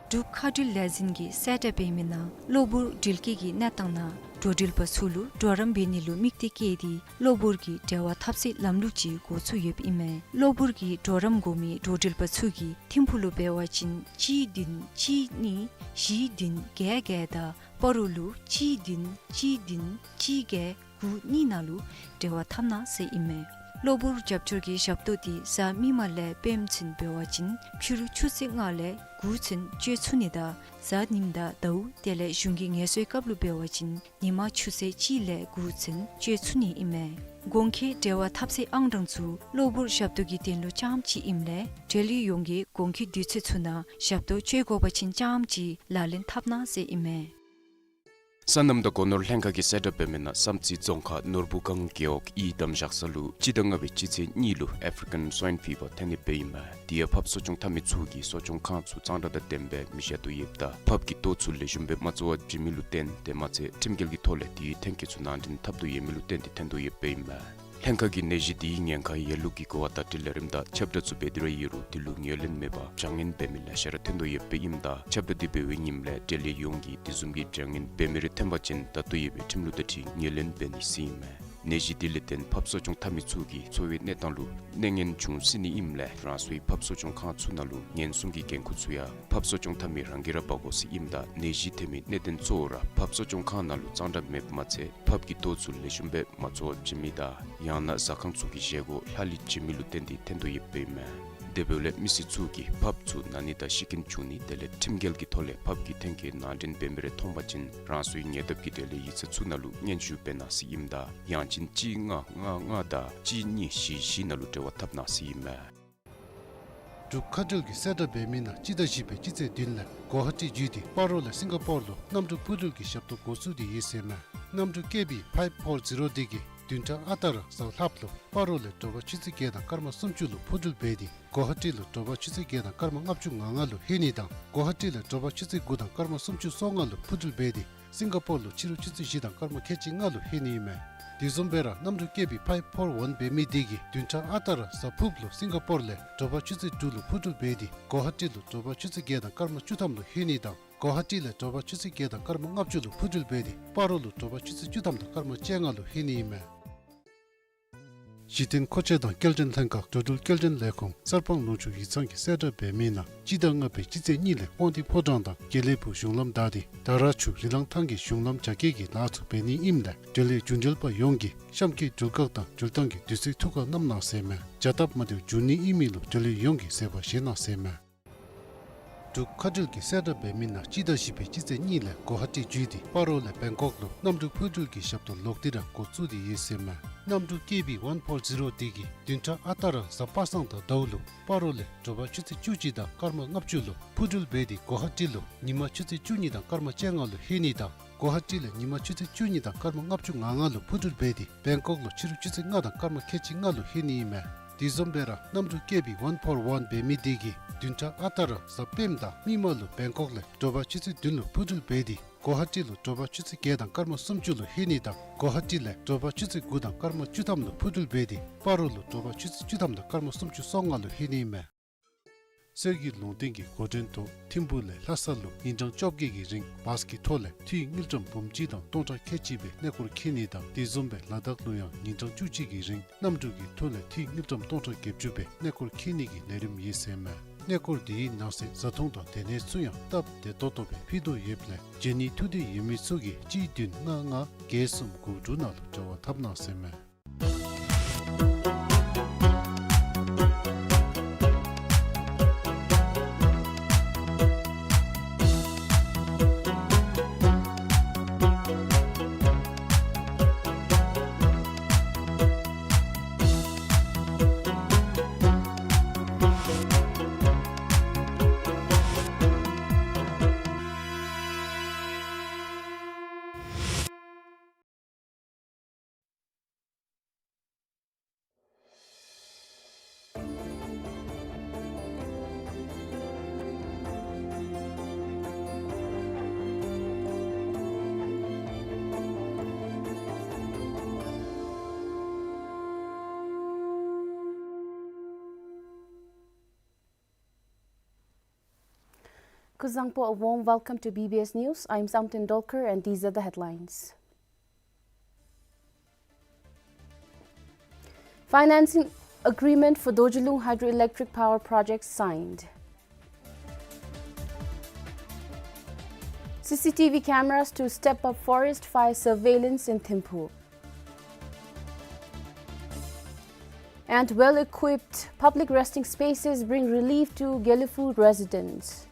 འབྲུག་མཁའ་འགྲུལ་ལས་འཛིན་གྱིས་གསལ་བསྒྲགས་འབད་མི་ནང་གློ་བུར་དྲིལ་སྐྱེལ་གྱི་གནས་སྟངས་ནང་འགྲོ་འགྲུལ་པ་ཚུ་ལུ་གྲོགས་རམ་འབད་ནི་ལུ་དམིགས་གཏད་བསྐྱེད་དེ་གློ་བུར་གྱི་འབྲེལ་བ་འཐབ་སའི་ལམ་ལུགས་ཅིག་འགོ་བཙུགས་ཡོདཔ་ཨིན་མས། གློ་བུར་གྱི་གྲོགས་རམ་དགོ་མི་འགྲོ་འགྲུལ་པ་ཚུ་གིས་ཐིམ་ཕུག་ལུ་འབད་བ་ཅིན་གཅིག་བདུན་གཅིག་གཉིས་བཞི་བདུན་བརྒྱད་བརྒྱད་དང་སྤ་རོ་ལུ་གཅིག་བདུན་གཅིག་བདུན་གཅིག་བརྒྱད་དགུ་གཉིས་ནང་ལུ་འབྲེལ་བ་འཐབ་གནང་ཟེར་ཨིན་མས། གློ་བུར་རྒྱབ་སྐྱོར་གྱི་ཞབས་ཏོག་འདི་གཟའ་མིག་དམར་ལས་སྤེནམ་ཚུན་འབད་བ་ཅིན་ཕྱི་རུ་ཆུ་ཚོད་ལྔ་ལས་དགུ་ཚུན་སྤྱོད་ཚུགས་ནི་དང་གཟའ་ཉིམ་དང་ཟླཝ་དེ་ལས་གཞུང་གི་ངལ་གསོའི་སྐབས་ལུ་འབད་བ་ཅིན་ཉི་མ་ཆུ་ཚོད་གཅིག་ལས་དགུ་ཚུན་སྤྱོད་ཚུགས་ནི་ཨིན་མས། གོང་འཁོད་འབྲེལ་བ་འཐབ་སའི་ཨང་གྲངས་ཚུ་གློ་བུར་ཞབས་ཏོག་གི་དོན་ལུ་རྐྱངམ་ཅིག་ཨིནམ་ལས་འབྲེལ་ཡོད་ཡོངས་ཀྱིས་གོང་འཁོད་དུས་ཚོད་ཚུ་ནང་ཞབས་ཏོག་སྤྱོད་དགོ་པ་ཅིན་རྐྱངམ་ཅིག་ལག་ལེན་འཐབ་གནང་ཟེར་ཨིན་མས། སོ་ནམ་དང་སྒོ་ནོར་ལྷན་ཁག་གིས་གསལ་བསྒྲགས་འབད་མི་ནང་བསམ་རྩེ་རྫོང་ཁག་ནོར་བུ་སྒང་རྒེད་འོག་ཨི་དམ་བཞག་ས་ལུ་སྤྱི་ཟླ་ལྔ་པའི་སྤྱི་ཚེས་གཉིས་ལུ་African Swine Fever ཐོན་ནི་སྦེ་ཨིན་མས། དེ་ཡང་ཕགཔ་གསོ་སྐྱོང་འཐབ་མི་ཚུ་གིས་གསོ་སྐྱོང་ཁང་ཚུ་གཙང་སྦྲ་དང་ལྡནམ་སྦེ་མི་བཞག་དོ་ཡོདཔ་ད་ཕགཔ་གི་ལྟོ་ཚུ་ལེགས་ཤོམ་སྦེ་མ་བཙོ་བར་བྱིན་མི་ལུ་བརྟེན་ཏེ་མ་ཚད་ཁྲིམས་འགལ་གྱི་ཐོག་ལས་དེའི་ཐོན་སྐྱེད་ཚུ་ནང་འདྲེན་འཐབ་དོ་ཡོད་མི་ལུ་བརྟེན་ཏེ་ཐོན་དོ་ཡོདཔ་ཨིན་མས། ལྷན་ཁག་གིས་ནད་གཞི་དེའི་ཉེན་ཁ་ཡོད་ལུགས་ཀྱི་གོ་བ་བརྡ་སྤྲོད་ལས་རིམ་དང་ཁྱབ་བསྒྲགས་ཚུ་འབད་དེ་ར་ཡོད་རུང་དེ་ལུ་ངོས་ལེན་མེད་པར་བྱ་ངན་འབད་མི་ལེ་ཤ་ར་ཐོན་དོ་ཡོདཔ་ཨིནམ་ད་ཁྱབ་བསྒྲགས་དེ་འབད་བའི་ཉིནམ་ལས་འབྲེལ་ཡོད་ཡོངས་ཀྱིས་དེ་བཟུམ་གྱི་བྱ་ངན་འབད་མི་རེ་ཐོན་པ་ཅིན་ད་ལྟོ་ཡོད་པའི་ཁྲིམས་ལུགས་དང་འཁྲིལ་ངོས་ལེན་འབད་ནི་ཟེར་ཨིན་མས། ནད་གཞི་དེ་ལས་བརྟེན་ཕབ་གསོ་སྐྱོང་འཐབ་མི་ཚུ་གི་འཚོ་བའི་གནས་སྟངས་ལུ་གནོད་ངན་བྱུང་སྲིད་ནི་ཨིནམ་ལས་རང་སོའི་ཕབ་གསོ་སྐྱོང་ཁང་ཚུ་ནང་ལུ་ཉེན་སྲུང་གི་འགན་ཁུར་ཚུ་ཡང་ཕབ་གསོ་སྐྱོང་འཐབ་མི་རང་གིས་ར་འབག་དགོ་ཟེར་ཨིནམ་ད་ནད་གཞི་ཐོན་མི་གནད་དོན་གཙོ་བོ་ར་ཕབ་གསོ་སྐྱོང་ཁང་ནང་ལུ་གཙང་སྦྲ་མེདཔ་མ་ཚད་ཕབ་ཀྱི་ལྟོ་ཚུ་ལེགས་ཤོམ་སྦེ་མ་བཙོ་བར་བྱིན་མི་དང་ཡང་ན་ཟ་ཁང་ཚུ་གི་བཞེས་སྒོ་ལྷག་ལུས་བྱིན་མི་ལུ་བརྟེན་ཏེ་ཐོན་དོ་ཡོདཔ་ཨིན་མས། དེ་འབདཝ་ལས་མི་སེར་ཚུ་གིས་ཕབ་ཚུ་ན་ནི་དང་ཤི་རྐྱེན་བྱུང་ནི་དེ་ལས་ཁྲིམས་འགལ་གྱི་ཐོག་ལས་ཕབ་ཀྱི་ཐོན་སྐྱེད་ནང་འདྲེན་འབད་མི་རེ་མཐོང་པ་ཅིན་རང་སོའི་ཉེ་འདབས་ཀྱི་འབྲེལ་ཡོད་ཡིག་ཚང་ཚུ་ནང་ལུ་སྙན་ཞུ་འབད་གནང་ཟེར་ཨིནམ་ད་ཡང་ཅིན་གཅིག་ལྔ་ལྔ་ལྔ་དང་གཅིག་གཉིས་བཞི་བཞི་ནང་ལུ་འབྲེལ་བ་འཐབ་གནང་ཟེར་ཨིན་མས། འབྲུག་མཁའ་འགྲུལ་གྱི་གསལ་བསྒྲགས་འབད་མི་ནང་སྤྱི་ཟླ་བཞི་པའི་སྤྱི་ཚེས་བདུན་ལས་གོ་ཧ་ཊི་བརྒྱུད་དེ་སྤ་རོ་ལས་སིང་ག་པོར་ལུ་གནམ་གྲུ་འཕུར་འགྲུལ་གྱི་ཞབས་ཏོག་འགོ་བཙུགས་ཏེ་ཡོད་ཟེར་མས། གནམ་གྲུ་ཀེ་བི་ཕའིབ་ཕོར་ཛི་རོ་དེ་གིས་བདུན་ཕྲག་ཨ་རྟག་ར་གཟའ་ལྷགཔ་ལུ་སྤ་རོ་ལས་དྲོ་པ་ཆུ་ཚོད་བརྒྱད་དང་སྐར་མ་སུམ་ཅུ་ལུ་འཕུར་འགྲུལ་འབད་དེ་གོ་ཧ་ཊི་ལུ་དྲོ་པ་ཆུ་ཚོད་བརྒྱད་དང་སྐར་མ་ལྔ་བཅུ་ང་ལྔ་ལུ་ལྷོད་ནི་དང་གོ་ཧ་ཊི་ལས་དྲོ་པ་ཆུ་ཚོད་དགུ་དང་སྐར་མ་སུམ་ཅུ་སོ་ལྔ་ལུ་འཕུར་འགྲུལ་འབད་དེ་སིང་ག་པོར་ལུ་ཕྱི་རུ་ཆུ་ཚོད་བཞི་དང་སྐར་མ་ཁལ་གཅིག་ལྔ་ལུ་ལྷོད་ནི་ཨིན་མས། དེ་བཟུམ་སྦེ་ར་གནམ་གྲུ་ཀེ་བི་ཕའིབ་ཕོར་ཝན་འབད་མི་དེ་གིས་བདུན་ཕྲག་ཨ་རྟག་ར་གཟའ་ཕུརཔ་ལུ་སིང་ག་པོར་ལས་དྲོ་པ་ཆུ་ཚོད་དྲུག་ལུ་འཕུར་འགྲུལ་འབད་དེ་གོ་ཧ་ཊི་ལུ་དྲོ་པ་ཆུ་ཚོད་བརྒྱད་དང་སྐར་མ་བཅུ་ཐམ་ལུ་ལྷོད་ནི་དང་གོ་ཧ་ཊི་ལས་དྲོ་པ་ཆུ་ཚོད་བརྒྱད་དང་སྐར་མ་ལྔ་བཅུ་ལུ་འཕུར་འགྲུལ་འབད་དེ་སྤ་རོ་ལུ་དྲོ་པ་ཆུ་ཚོད་བཅུ་ཐམ་དང་སྐར་མ་བཅོ་ལྔ་ལུ་ལྷོད་ནི་ཨིན་མས། གཞི་རྟེན་མཁོ་ཆས་དང་སྐྱེལ་འདྲེན་ལྷན་ཁག་འགྲོ་འགྲུལ་སྐྱེལ་འདྲེན་ལས་ཁུངས་གསར་སྤང་ལུང་ཕྱོགས་ཡིག་ཚང་གི་གསལ་བསྒྲགས་འབད་མི་ནང་སྤྱི་ཟླ་ལྔ་པའི་སྤྱི་ཚེས་གཉིས་ལས་དབང་འདུས་ཕོ་བྲང་དང་དགེ་ལེགས་ཕུག་གཞུང་ལམ་བདའ་སྟེ་དར་ཆུ་རི་ལང་ཐང་གི་གཞུང་ལམ་རྒྱ་སྐྱེད་ཀྱི་ལཱ་ཚུ་འབད་ནི་ཨིནམ་ལས་འབྲེལ་ཡོད་རྒྱུ་འབྲེལ་པ་ཡོངས་ཀྱིས་གཤམ་གྱི་འགྲུལ་བཀག་དང་འགྲུལ་བཏང་གི་དུས་ཚོད་ཐུགས་ཁར་བསྣམ་གནང་ཟེར་མས། བྱ་སྟབས་མ་བདེཝ་འབྱུང་ནི་ཨིན་མི་ལུ་འབྲེལ་ཡོད་ཡོངས་ཀྱིས་བཟོད་པ་བཞེས་གནང་ཟེར་མས། འབྲུག་མཁའ་འགྲུལ་གྱི་གསལ་བསྒྲགས་འབད་མི་ནང་སྤྱི་ཟླ་བཞི་པའི་སྤྱི་ཚེས་གཉིས་ལས་གོ་ཧ་ཊི་བརྒྱུད་དེ་སྤ་རོ་ལས་བེང་ཀོག་ལུ་གནམ་གྲུ་འཕུར་འགྲུལ་གྱི་ཞབས་ཏོག་ལོག་སྟེ་ར་འགོ་བཙུགས་ཏེ་ཡོད་ཟེར་མས། གནམ་གྲུ་ཀེ་བི་ཝན་ཕོར་ཛི་རོ་དེ་གིས་བདུན་ཕྲག་ཨ་རྟག་ར་གཟའ་པ་སངས་དང་ཟླཝ་ལུ་སྤ་རོ་ལས་དྲོ་པ་ཆུ་ཚོད་བཅུ་གཅིག་དང་སྐར་མ་ལྔ་བཅུ་ལུ་འཕུར་འགྲུལ་འབད་དེ་གོ་ཧ་ཊི་ལུ་ཉིན་མ་ཆུ་ཚོད་བཅུ་གཉིས་དང་སྐར་མ་བཅོ་ལྔ་ལུ་ལྷོད་ནི་དང་གོ་ཧ་ཊི་ལས་ཉིན་མ་ཆུ་ཚོད་བཅུ་གཉིས་དང་སྐར་མ་ལྔ་བཅུ་ང་ལྔ་ལུ་འཕུར་འགྲུལ་འབད་དེ་བེང་ཀོག་ལུ་ཕྱི་རུ་ཆུ་ཚོད་ལྔ་དང་སྐར་མ་ཁལ་གཅིག་ལྔ་ལུ་ལྷོད་ནི་ཨིན་མས། དེ་བཟུམ་སྦེ་ར་གནམ་གྲུ་ཀེ་བི་ཝན་ཕོར་ཝན་འབད་མི་དེ་གིས་བདུན་ཕྲག་ཨ་རྟག་ར་གཟའ་སྤེནམ་དང་མིག་དམར་ལུ་བེང་ཀོག་ལས་དྲོ་པ་ཆུ་ཚོད་བདུན་ལུ་འཕུར་འགྲུལ་འབད་དེ་གོ་ཧ་ཊི་ལུ་དྲོ་པ་ཆུ་ཚོད་བརྒྱད་དང་སྐར་མ་སུམ་ཅུ་ལུ་ལྷོད་ནི་དང་གོ་ཧ་ཊི་ལས་དྲོ་པ་ཆུ་ཚོད་དགུ་དང་སྐར་མ་བཅུ་ཐམ་ལུ་འཕུར་འགྲུལ་འབད་དེ་སྤ་རོ་ལུ་དྲོ་པ་ཆུ་ཚོད་བཅུ་ཐམ་དང་སྐར་མ་སུམ་ཅུ་སོ་ལྔ་ལུ་ལྷོད་ནི་ཨིན་མས། སྲོལ་རྒྱུན་ལུང་བསྟན་གྱི་འགོ་འདྲེན་ཐོག་ཐིམ་ཕུག་ལས་ལྷ་ས་ལུ་ཉིན་གྲངས་བཅོ་བརྒྱད་ཀྱི་རིང་བཱས་ཀྱི་ཐོག་ལས་འཐུས་དངུལ་ཀྲམ་འབུམ་གཅིག་དང་སྟོང་ཕྲག་ཁལ་གཅིག་སྦེ་གནས་སྐོར་འཁྱིད་ནི་དང་དེ་བཟུམ་སྦེ་ལ་དྭགས་ལུ་ཡང་ཉིན་གྲངས་བཅུ་གཅིག་གི་རིང་གནམ་གྲུ་གི་ཐོག་ལས་འཐུས་དངུལ་ཀྲམ་སྟོང་ཕྲག་བརྒྱད་ཅུ་སྦེ་གནས་སྐོར་འཁྱིད་ནི་གི་ལས་རིམ་ཡོད་ཟེར་མས། གནས་སྐོར་དེའི་ནང་གསེས་བཟའ་འཐུང་དང་སྡོད་གནས་ཚུ་ཡང་སྟབས་བདེ་ཏོག་ཏོ་སྦེ་ཕུལ་དོ་ཡོདཔ་ལས་འབྱོན་ནི་ཐུགས་འདོད་ཡོད་མི་ཚུ་གིས་གཅིག་བདུན་ལྔ་ལྔ་བརྒྱད་གསུམ་དགུ་དྲུག་ནང་ལུ་འབྲེལ་བ་འཐབ་གནང་ཟེར་མས། Kuzuzangpo, a warm welcome to B B S News. I'm Samten Dolkar and these are the headlines. Financing agreement for Dojilung Hydroelectric Power Project signed. C C T V cameras to step up forest fire surveillance in Thimphu. And well-equipped public resting spaces bring relief to Gelephu residents.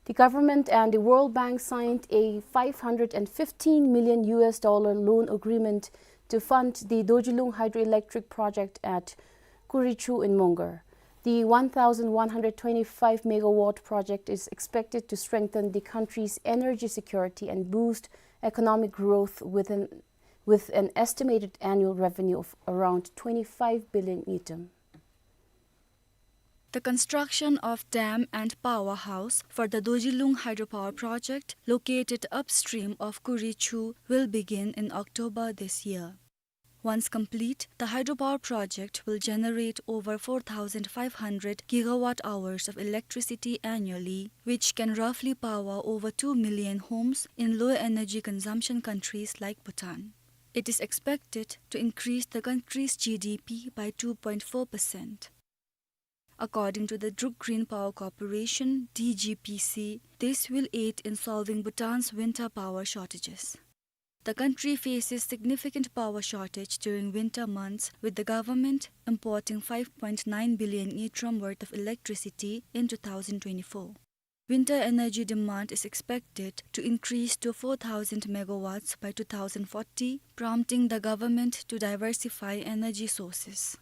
The government and the World Bank signed a five hundred and fifteen million U S dollar loan agreement to fund the Dojilung hydroelectric project at Kurichu in Mongar. The one thousand one hundred twenty-five megawatt project is expected to strengthen the country's energy security and boost economic growth within, with an estimated annual revenue of around twenty-five billion ngultrum. The construction of dam and powerhouse for the Dojilung hydropower project, located upstream of Kurichu, will begin in October this year. Once complete, the hydropower project will generate over four thousand five hundred gigawatt hours of electricity annually, which can roughly power over two million homes in low energy consumption countries like Bhutan. It is expected to increase the country's G D P by two point four percent. According to the Druk Green Power Corporation, D G P C, this will aid in solving Bhutan's winter power shortages. The country faces significant power shortage during winter months, with the government importing five point nine billion ngultrum worth of electricity in two thousand twenty-four. Winter energy demand is expected to increase to four thousand megawatts by two thousand forty, prompting the government to diversify energy sources.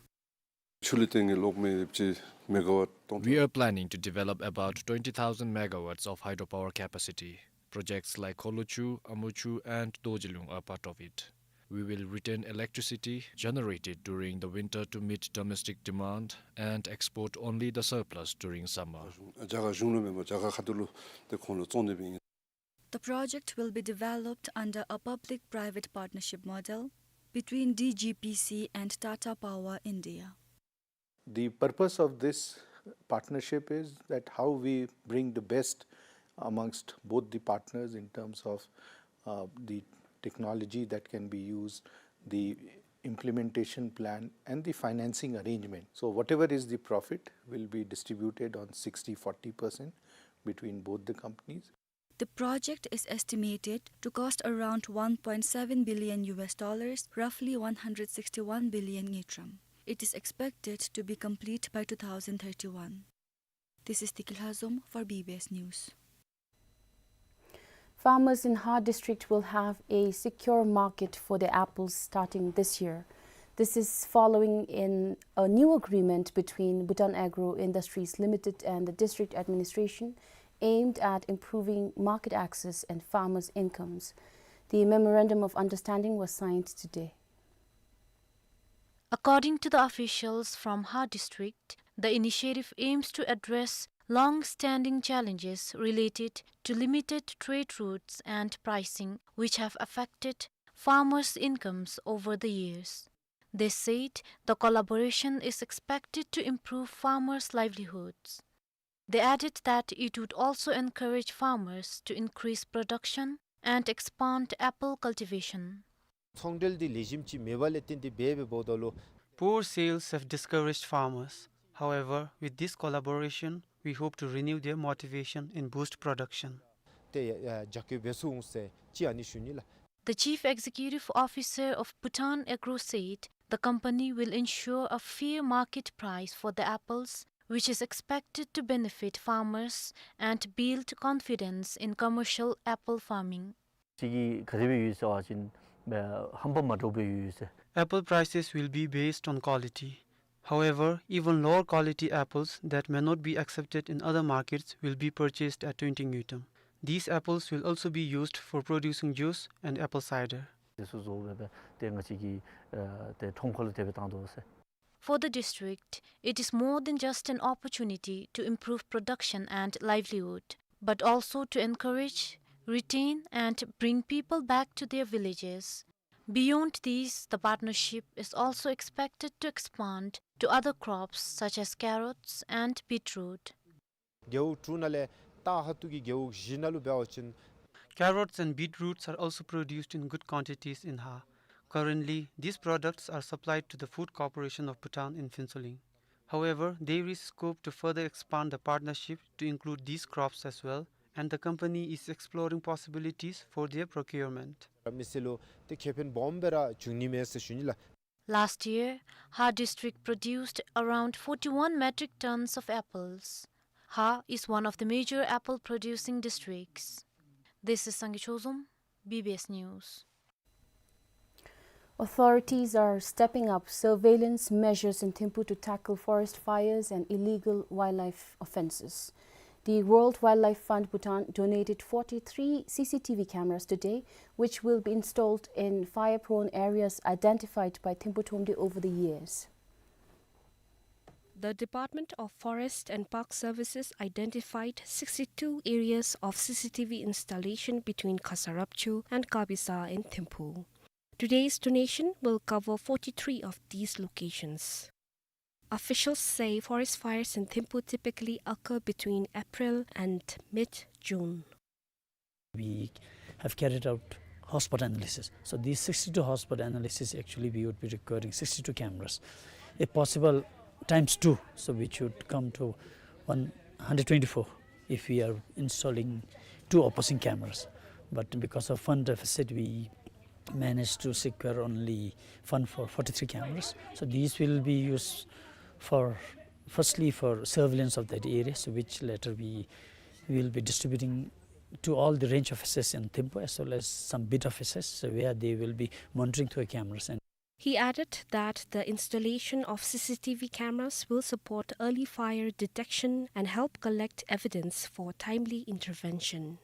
ཆུ་ལུད་ལྟེ་ངན་གློག་མེ་ཅིག་མེ་ག་ཝཊ་སྟོང་། We are planning to develop about twenty thousand megawatts of hydropower capacity. Projects like Kholochu, Amuchu, and Dojilung are part of it. We will retain electricity generated during the winter to meet domestic demand and export only the surplus during summer. རྒྱ་གར་གཞུང་ལུ་མེན་པར་རྒྱ་གར་ཁ་ཐུག་ལུ་ཏེ་ཁོང་ལུ་བཙོང་ནི་སྦེ་ཨིན། The project will be developed under a public-private partnership model between D G P C and Tata Power India. The purpose of this partnership is that how we bring the best amongst both the partners in terms of, uh, the technology that can be used, the implementation plan, and the financing arrangement. So whatever is the profit will be distributed on sixty forty percent between both the companies. The project is estimated to cost around one point seven billion U S dollars, roughly one hundred sixty-one billion ngultrum. It is expected to be complete by two thousand thirty-one. This is Tiki Lhazom for B B S News. Farmers in Ha District will have a secure market for their apples starting this year. This is following in a new agreement between Bhutan Agro Industries Limited and the district administration aimed at improving market access and farmers' incomes. The memorandum of understanding was signed today. According to the officials from Ha District, the initiative aims to address long-standing challenges related to limited trade routes and pricing, which have affected farmers' incomes over the years. They said the collaboration is expected to improve farmers' livelihoods. They added that it would also encourage farmers to increase production and expand apple cultivation. ཚོང་འབྲེལ་འདི་ལེགས་ཤོམ་ཅིག་མེད་པ་ལས་བརྟེན་ཏེ་འབད་འབདཝ་ད་ལུ། Poor sales have discouraged farmers. However, with this collaboration, we hope to renew their motivation and boost production. ཏེ་ཡ་ཡ་རྒྱ་སྐྱེད་འབད་ཚུགས་འོང་ཟེར་ཅིག་ཨ་ནི་ཞུ་ནི་ལགས། The Chief Executive Officer of Bhutan Agro said the company will ensure a fair market price for the apples, which is expected to benefit farmers and build confidence in commercial apple farming. ཅིག་གིས་ག་དེ་སྦེ་ཡོད་ཟེར་བ་ཅིན་ཧམ་པ་མ་འདྲཝ་སྦེ་ཡོད་ཟེར། Apple prices will be based on quality. However, even lower quality apples that may not be accepted in other markets will be purchased at twenty ngultrum. These apples will also be used for producing juice and apple cider. དེ་ཚུ་བཟོ་སྦེ་སྦེ་ཏེ་ང་བཅས་ཀྱི་ཨ་ཏེ་ཁྲོམ་ཁ་ལུ་དེ་སྦེ་བཏང་དོ་ཟེར། For the district, it is more than just an opportunity to improve production and livelihood, but also to encourage, retain, and bring people back to their villages. Beyond these, the partnership is also expected to expand to other crops such as carrots and beetroot. རྒེད་འོག་དྲུག་ནང་ལས་ད་ཧ་ཏུ་གི་རྒེད་འོག་བཞི་ནང་ལུ་འབད་བ་ཅིན། Carrots and beetroots are also produced in good quantities in Ha. Currently, these products are supplied to the Food Corporation of Bhutan in Phuentsholing. However, there is scope to further expand the partnership to include these crops as well, and the company is exploring possibilities for their procurement. མི་སེར་ལུ་ཏེ་ཁེ་ཕན་སྦོམ་སྦེ་ར་འབྱུང་ནི་མས་ཟེར་ཞུ་ནི་ལགས། Last year, Ha District produced around forty-one metric tons of apples. Ha is one of the major apple producing districts. This is Sangay Chozom, B B S News. Authorities are stepping up surveillance measures in Thimphu to tackle forest fires and illegal wildlife offences. The World Wildlife Fund Bhutan donated forty-three C C T V cameras today, which will be installed in fire-prone areas identified by Thimphu Thromde over the years. The Department of Forest and Park Services identified sixty-two areas of C C T V installation between Khasa Rapcho and Kabisa in Thimphu. Today's donation will cover forty-three of these locations. Officials say forest fires in Thimphu typically occur between April and mid-June. We have carried out hotspot analysis. So these sixty-two hotspot analysis, actually, we would be requiring sixty-two cameras. If possible, times two, so which would come to one hundred twenty-four if we are installing two opposing cameras. But because of fund deficit, we managed to secure only fund for forty-three cameras. So these will be used for, firstly, for surveillance of that area, so which later we will be distributing to all the range offices in Thimphu as well as some beat offices, so where they will be monitoring through cameras. And he added that the installation of C C T V cameras will support early fire detection and help collect evidence for timely intervention.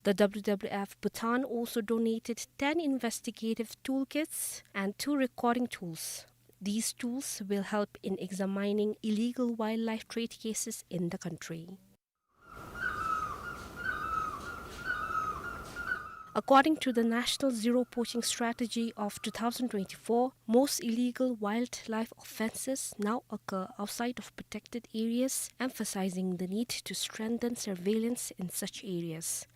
The W W F Bhutan also donated ten investigative toolkits and two recording tools. These tools will help in examining illegal wildlife trade cases in the country. According to the National Zero Poaching Strategy of two thousand twenty-four, most illegal wildlife offenses now occur outside of protected areas, emphasizing the need to strengthen surveillance in such areas.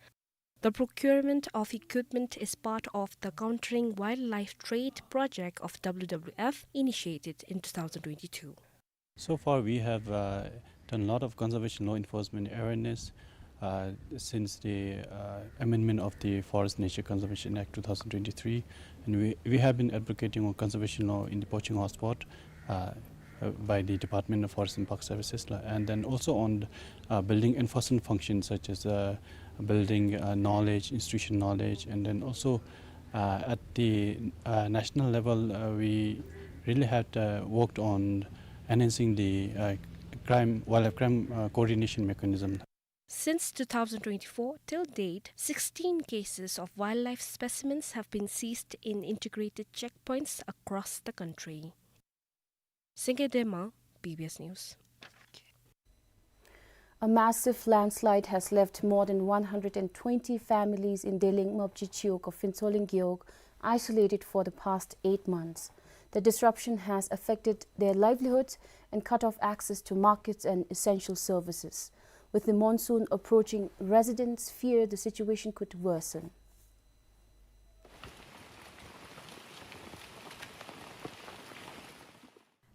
The procurement of equipment is part of the Countering Wildlife Trade project of W W F, initiated in two thousand twenty-two. So far, we have, uh, done a lot of conservation law enforcement awareness, uh, since the, uh, amendment of the Forest Nature Conservation Act two thousand twenty-three, and we, we have been advocating on conservation law in the poaching hotspot, uh, uh, by the Department of Forest and Park Services, la-, and then also on, uh, building enforcement functions such as, uh, building, uh, knowledge, institution knowledge, and then also, uh, at the, uh, national level, uh, we really had, uh, worked on enhancing the, uh, crime, wildlife crime, uh, coordination mechanism. Since two thousand twenty-four till date, sixteen cases of wildlife specimens have been seized in integrated checkpoints across the country. Senge Dema, B B S News. A massive landslide has left more than one hundred and twenty families in Deling Mapji Chiwog of Phuentsholing Gewog isolated for the past eight months. The disruption has affected their livelihoods and cut off access to markets and essential services. With the monsoon approaching, residents fear the situation could worsen.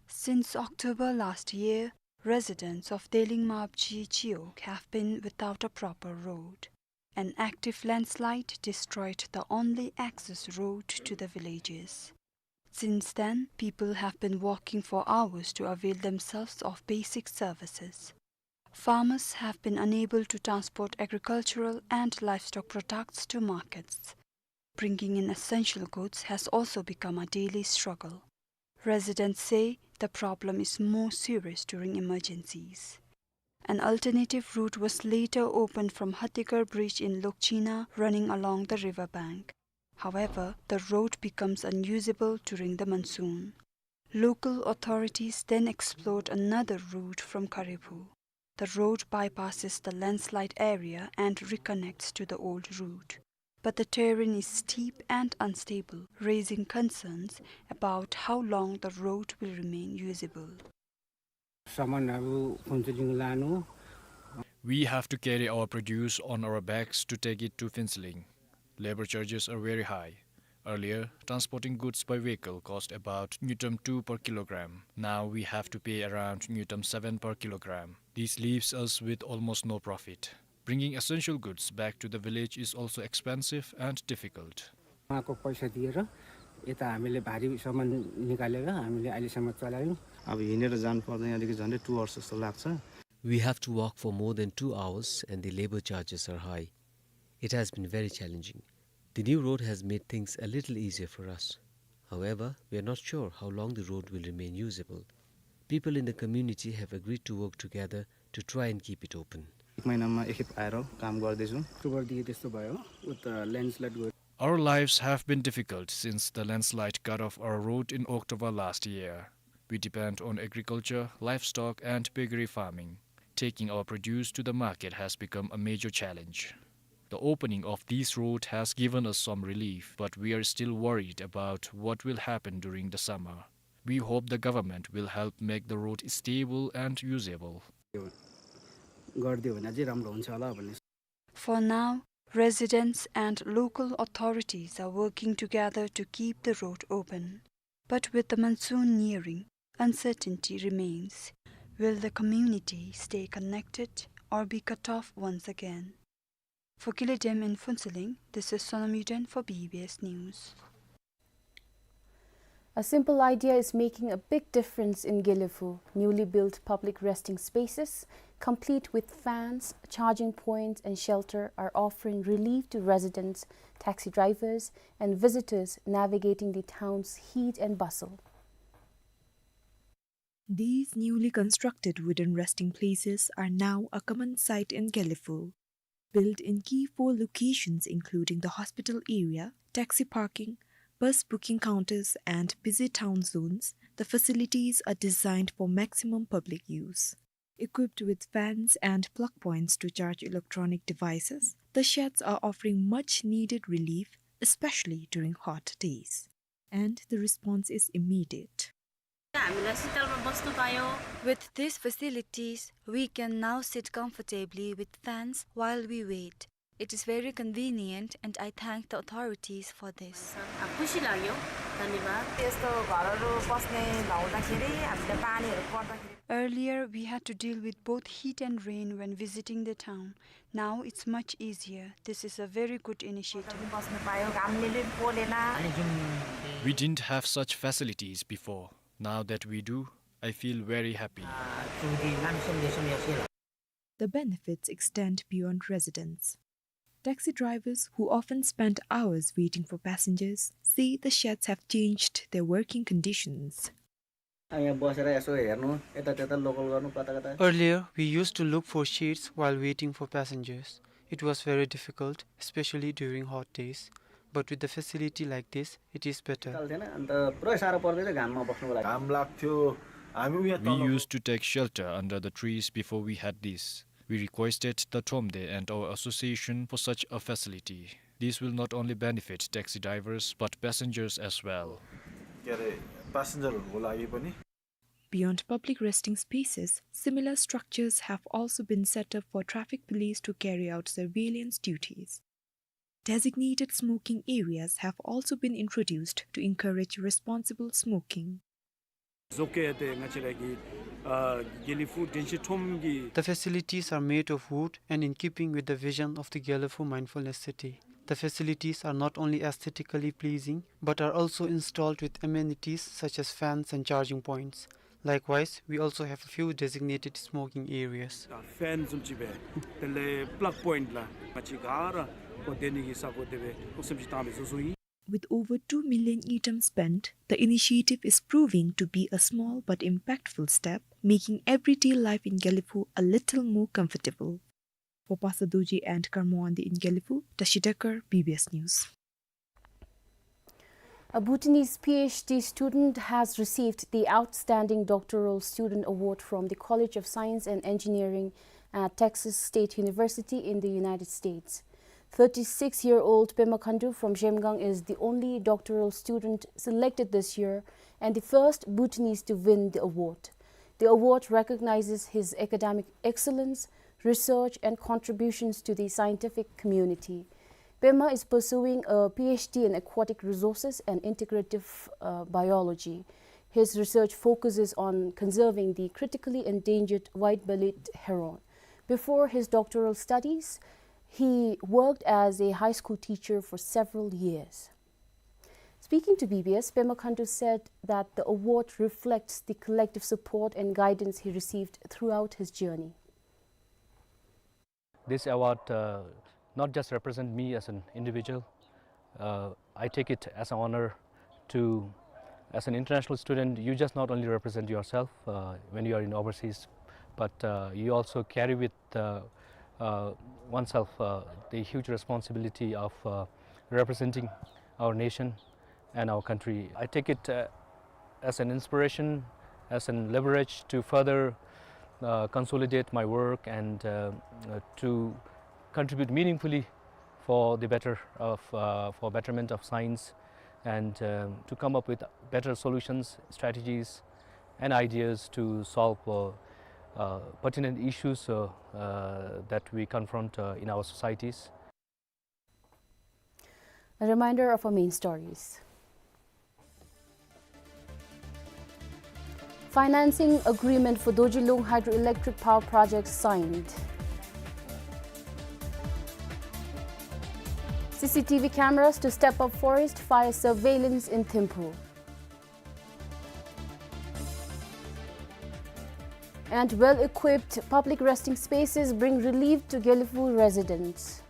Since October last year, residents of Deling Mapji Chiwog have been without a proper road. An active landslide destroyed the only access road to the villages. Since then, people have been walking for hours to avail themselves of basic services. Farmers have been unable to transport agricultural and livestock products to markets. Bringing in essential goods has also become a daily struggle. Residents say the problem is more serious during emergencies. An alternative route was later opened from Hattigarh Bridge in Lokchina, running along the river bank. However, the road becomes unusable during the monsoon. Local authorities then explored another route from Kharephu. The road bypasses the landslide area and reconnects to the old route. But the terrain is steep and unstable, raising concerns about how long the road will remain usable. सामानहरू फुन्चुलिङ लानु। We have to carry our produce on our backs to take it to Phuentsholing. Labor charges are very high. Earlier, transporting goods by vehicle cost about ngultrum two per kilogram. Now we have to pay around ngultrum seven per kilogram. This leaves us with almost no profit. Bringing essential goods back to the village is also expensive and difficult. उहाँको पैसा दिएर यता हामीले भारी सामान निकालेर हामीले अहिलेसम्म चलायौँ। अब हिँडेर जानुपर्दा यहाँदेखि झन्डै two hours जस्तो लाग्छ। We have to walk for more than two hours and the labor charges are high. It has been very challenging. The new road has made things a little easier for us. However, we are not sure how long the road will remain usable. People in the community have agreed to work together to try and keep it open. एक महिनामा एकखेप आएर काम गर्दैछौँ। अक्टोबरदेखि त्यस्तो भयो, उता ल्यान्डस्लाइड गयो। Our lives have been difficult since the landslide cut off our road in October last year. We depend on agriculture, livestock, and piggery farming. Taking our produce to the market has become a major challenge. The opening of this road has given us some relief, but we are still worried about what will happen during the summer. We hope the government will help make the road stable and usable. गरिदियो भने अझै राम्रो हुन्छ होला भन्ने। For now, residents and local authorities are working together to keep the road open. But with the monsoon nearing, uncertainty remains. Will the community stay connected or be cut off once again? For Kile Dem in Phuentsholing, this is Sonam Yuden for B B S News. A simple idea is making a big difference in Gelephu. Newly built public resting spaces, complete with fans, charging points, and shelter, are offering relief to residents, taxi drivers, and visitors navigating the town's heat and bustle. These newly constructed wooden resting places are now a common sight in Gelephu. Built in key four locations including the hospital area, taxi parking, bus booking counters and busy town zones, the facilities are designed for maximum public use. Equipped with fans and plug points to charge electronic devices, the sheds are offering much needed relief, especially during hot days. And the response is immediate. हामीलाई शीतलमा बस्नु पायो। With these facilities, we can now sit comfortably with fans while we wait. It is very convenient and I thank the authorities for this. आ, खुसी लाग्यो। धन्यवाद। यस्तो घरहरू बस्ने नहुँदाखेरि हामीले पानीहरू पर्दाखेरि Earlier, we had to deal with both heat and rain when visiting the town. Now it's much easier. This is a very good initiative. बस्न पायो, घामले पनि pollen. We didn't have such facilities before. Now that we do, I feel very happy. आ, चुदी लामसुम देसुम यासेल। The benefits extend beyond residents. Taxi drivers who often spend hours waiting for passengers say the sheds have changed their working conditions. अब यहाँ बसेर यसो हेर्नु, यतात्यता लोकल गर्नु, कता कता। Earlier, we used to look for shades while waiting for passengers. It was very difficult, especially during hot days. But with the facility like this, it is better. शीतल थिएन, अन्त पुरै साह्रो पर्दै थियो घाममा बस्नुको लागि। घाम लाग्थ्यो, हामी उहाँ We तल used to take shelter under the trees before we had this. We requested the Thromde and our association for such a facility. This will not only benefit taxi drivers but passengers as well. के अरे, प्यासेन्जरहरूको लागि पनि। Beyond public resting spaces, similar structures have also been set up for traffic police to carry out surveillance duties. Designated smoking areas have also been introduced to encourage responsible smoking. ཟོག་གི་ཏེ་ང་བཅས་ར་གི་ཨ་དགེ་ལེགས་ཕུག་དྲན་ཤེས་ཁྲོམ་གྱི The facilities are made of wood and in keeping with the vision of the Gelephu Mindfulness City. The facilities are not only aesthetically pleasing, but are also installed with amenities such as fans and charging points. Likewise, we also have a few designated smoking areas. ཨ་ཕེན་བཟུམ་ཅིག་སྦེ་དེ་ལས་པླག་པོའིནཊ་ལགས་ང་བཅས་ག་ར་གོ་བདེ་ནི་གི་ས་གོ་དེ་སྦེ་ཨོ་བཟུམ་ཅིག་བཏང་སྦེ་བཟོ་བཟོཝ་ཨིན། With over two million ngultrum spent, the initiative is proving to be a small but impactful step, making everyday life in Gelephu a little more comfortable. For Pastor Dorji and Karma Wangdi in Gelephu, Tashi Dekar, B B S News. A Bhutanese P H D student has received the Outstanding Doctoral Student Award from the College of Science and Engineering at Texas State University in the United States. Thirty-six-year-old Pema Khandu from Zhemgang is the only doctoral student selected this year and the first Bhutanese to win the award. The award recognizes his academic excellence, research, and contributions to the scientific community. Pema is pursuing a P H D in aquatic resources and integrative, uh, biology. His research focuses on conserving the critically endangered white-bellied heron. Before his doctoral studies, he worked as a high school teacher for several years. Speaking to B B S, Pema Khandu said that the award reflects the collective support and guidance he received throughout his journey. This award, uh, not just represent me as an individual, uh, I take it as an honor to, as an international student, you just not only represent yourself, uh, when you are in overseas, but, uh, you also carry with, uh, uh, oneself, uh, the huge responsibility of, uh, representing our nation and our country. I take it, uh, as an inspiration, as an leverage to further, uh, consolidate my work and, uh, uh, to contribute meaningfully for the better of, uh, for betterment of science and, um, to come up with better solutions, strategies, and ideas to solve, uh, uh, pertinent issues, uh, uh, that we confront, uh, in our societies. A reminder of our main stories. Financing agreement for Dorjilung Hydroelectric Power Project signed. C C T V cameras to step up forest fire surveillance in Thimphu. And well-equipped public resting spaces bring relief to Gelephu residents.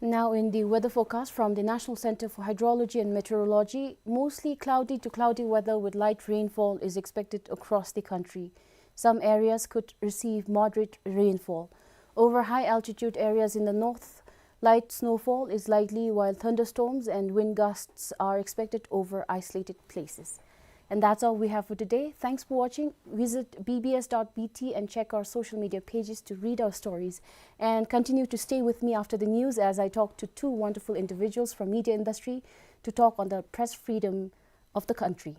Now in the weather forecast from the National Center for Hydrology and Meteorology, mostly cloudy to cloudy weather with light rainfall is expected across the country. Some areas could receive moderate rainfall. Over high altitude areas in the north, light snowfall is likely, while thunderstorms and wind gusts are expected over isolated places. And that's all we have for today. Thanks for watching. Visit B B S dot B T and check our social media pages to read our stories. And continue to stay with me after the news as I talk to two wonderful individuals from media industry to talk on the press freedom of the country.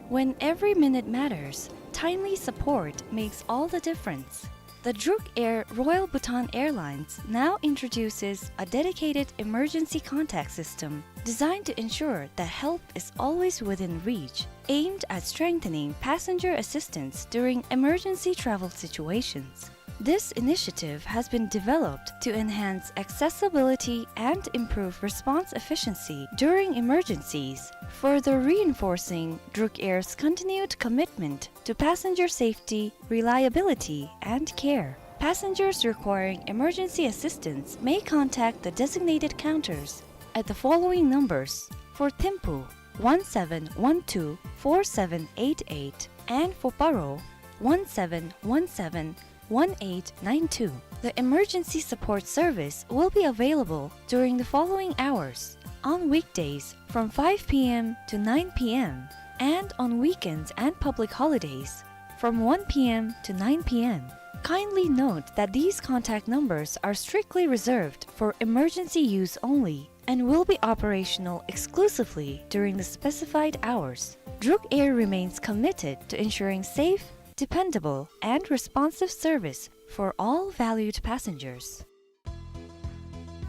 When every minute matters, timely support makes all the difference. The Druk Air Royal Bhutan Airlines now introduces a dedicated emergency contact system designed to ensure that help is always within reach, aimed at strengthening passenger assistance during emergency travel situations. This initiative has been developed to enhance accessibility and improve response efficiency during emergencies, further reinforcing Druk Air's continued commitment to passenger safety, reliability, and care. Passengers requiring emergency assistance may contact the designated counters at the following numbers: for Thimphu, one seven one two four seven eight eight, and for Paro, one seven one seven one eight nine two. The emergency support service will be available during the following hours: on weekdays from five P M to nine P M, and on weekends and public holidays from one P M to nine P M. Kindly note that these contact numbers are strictly reserved for emergency use only and will be operational exclusively during the specified hours. Druk Air remains committed to ensuring safe, dependable, and responsive service for all valued passengers.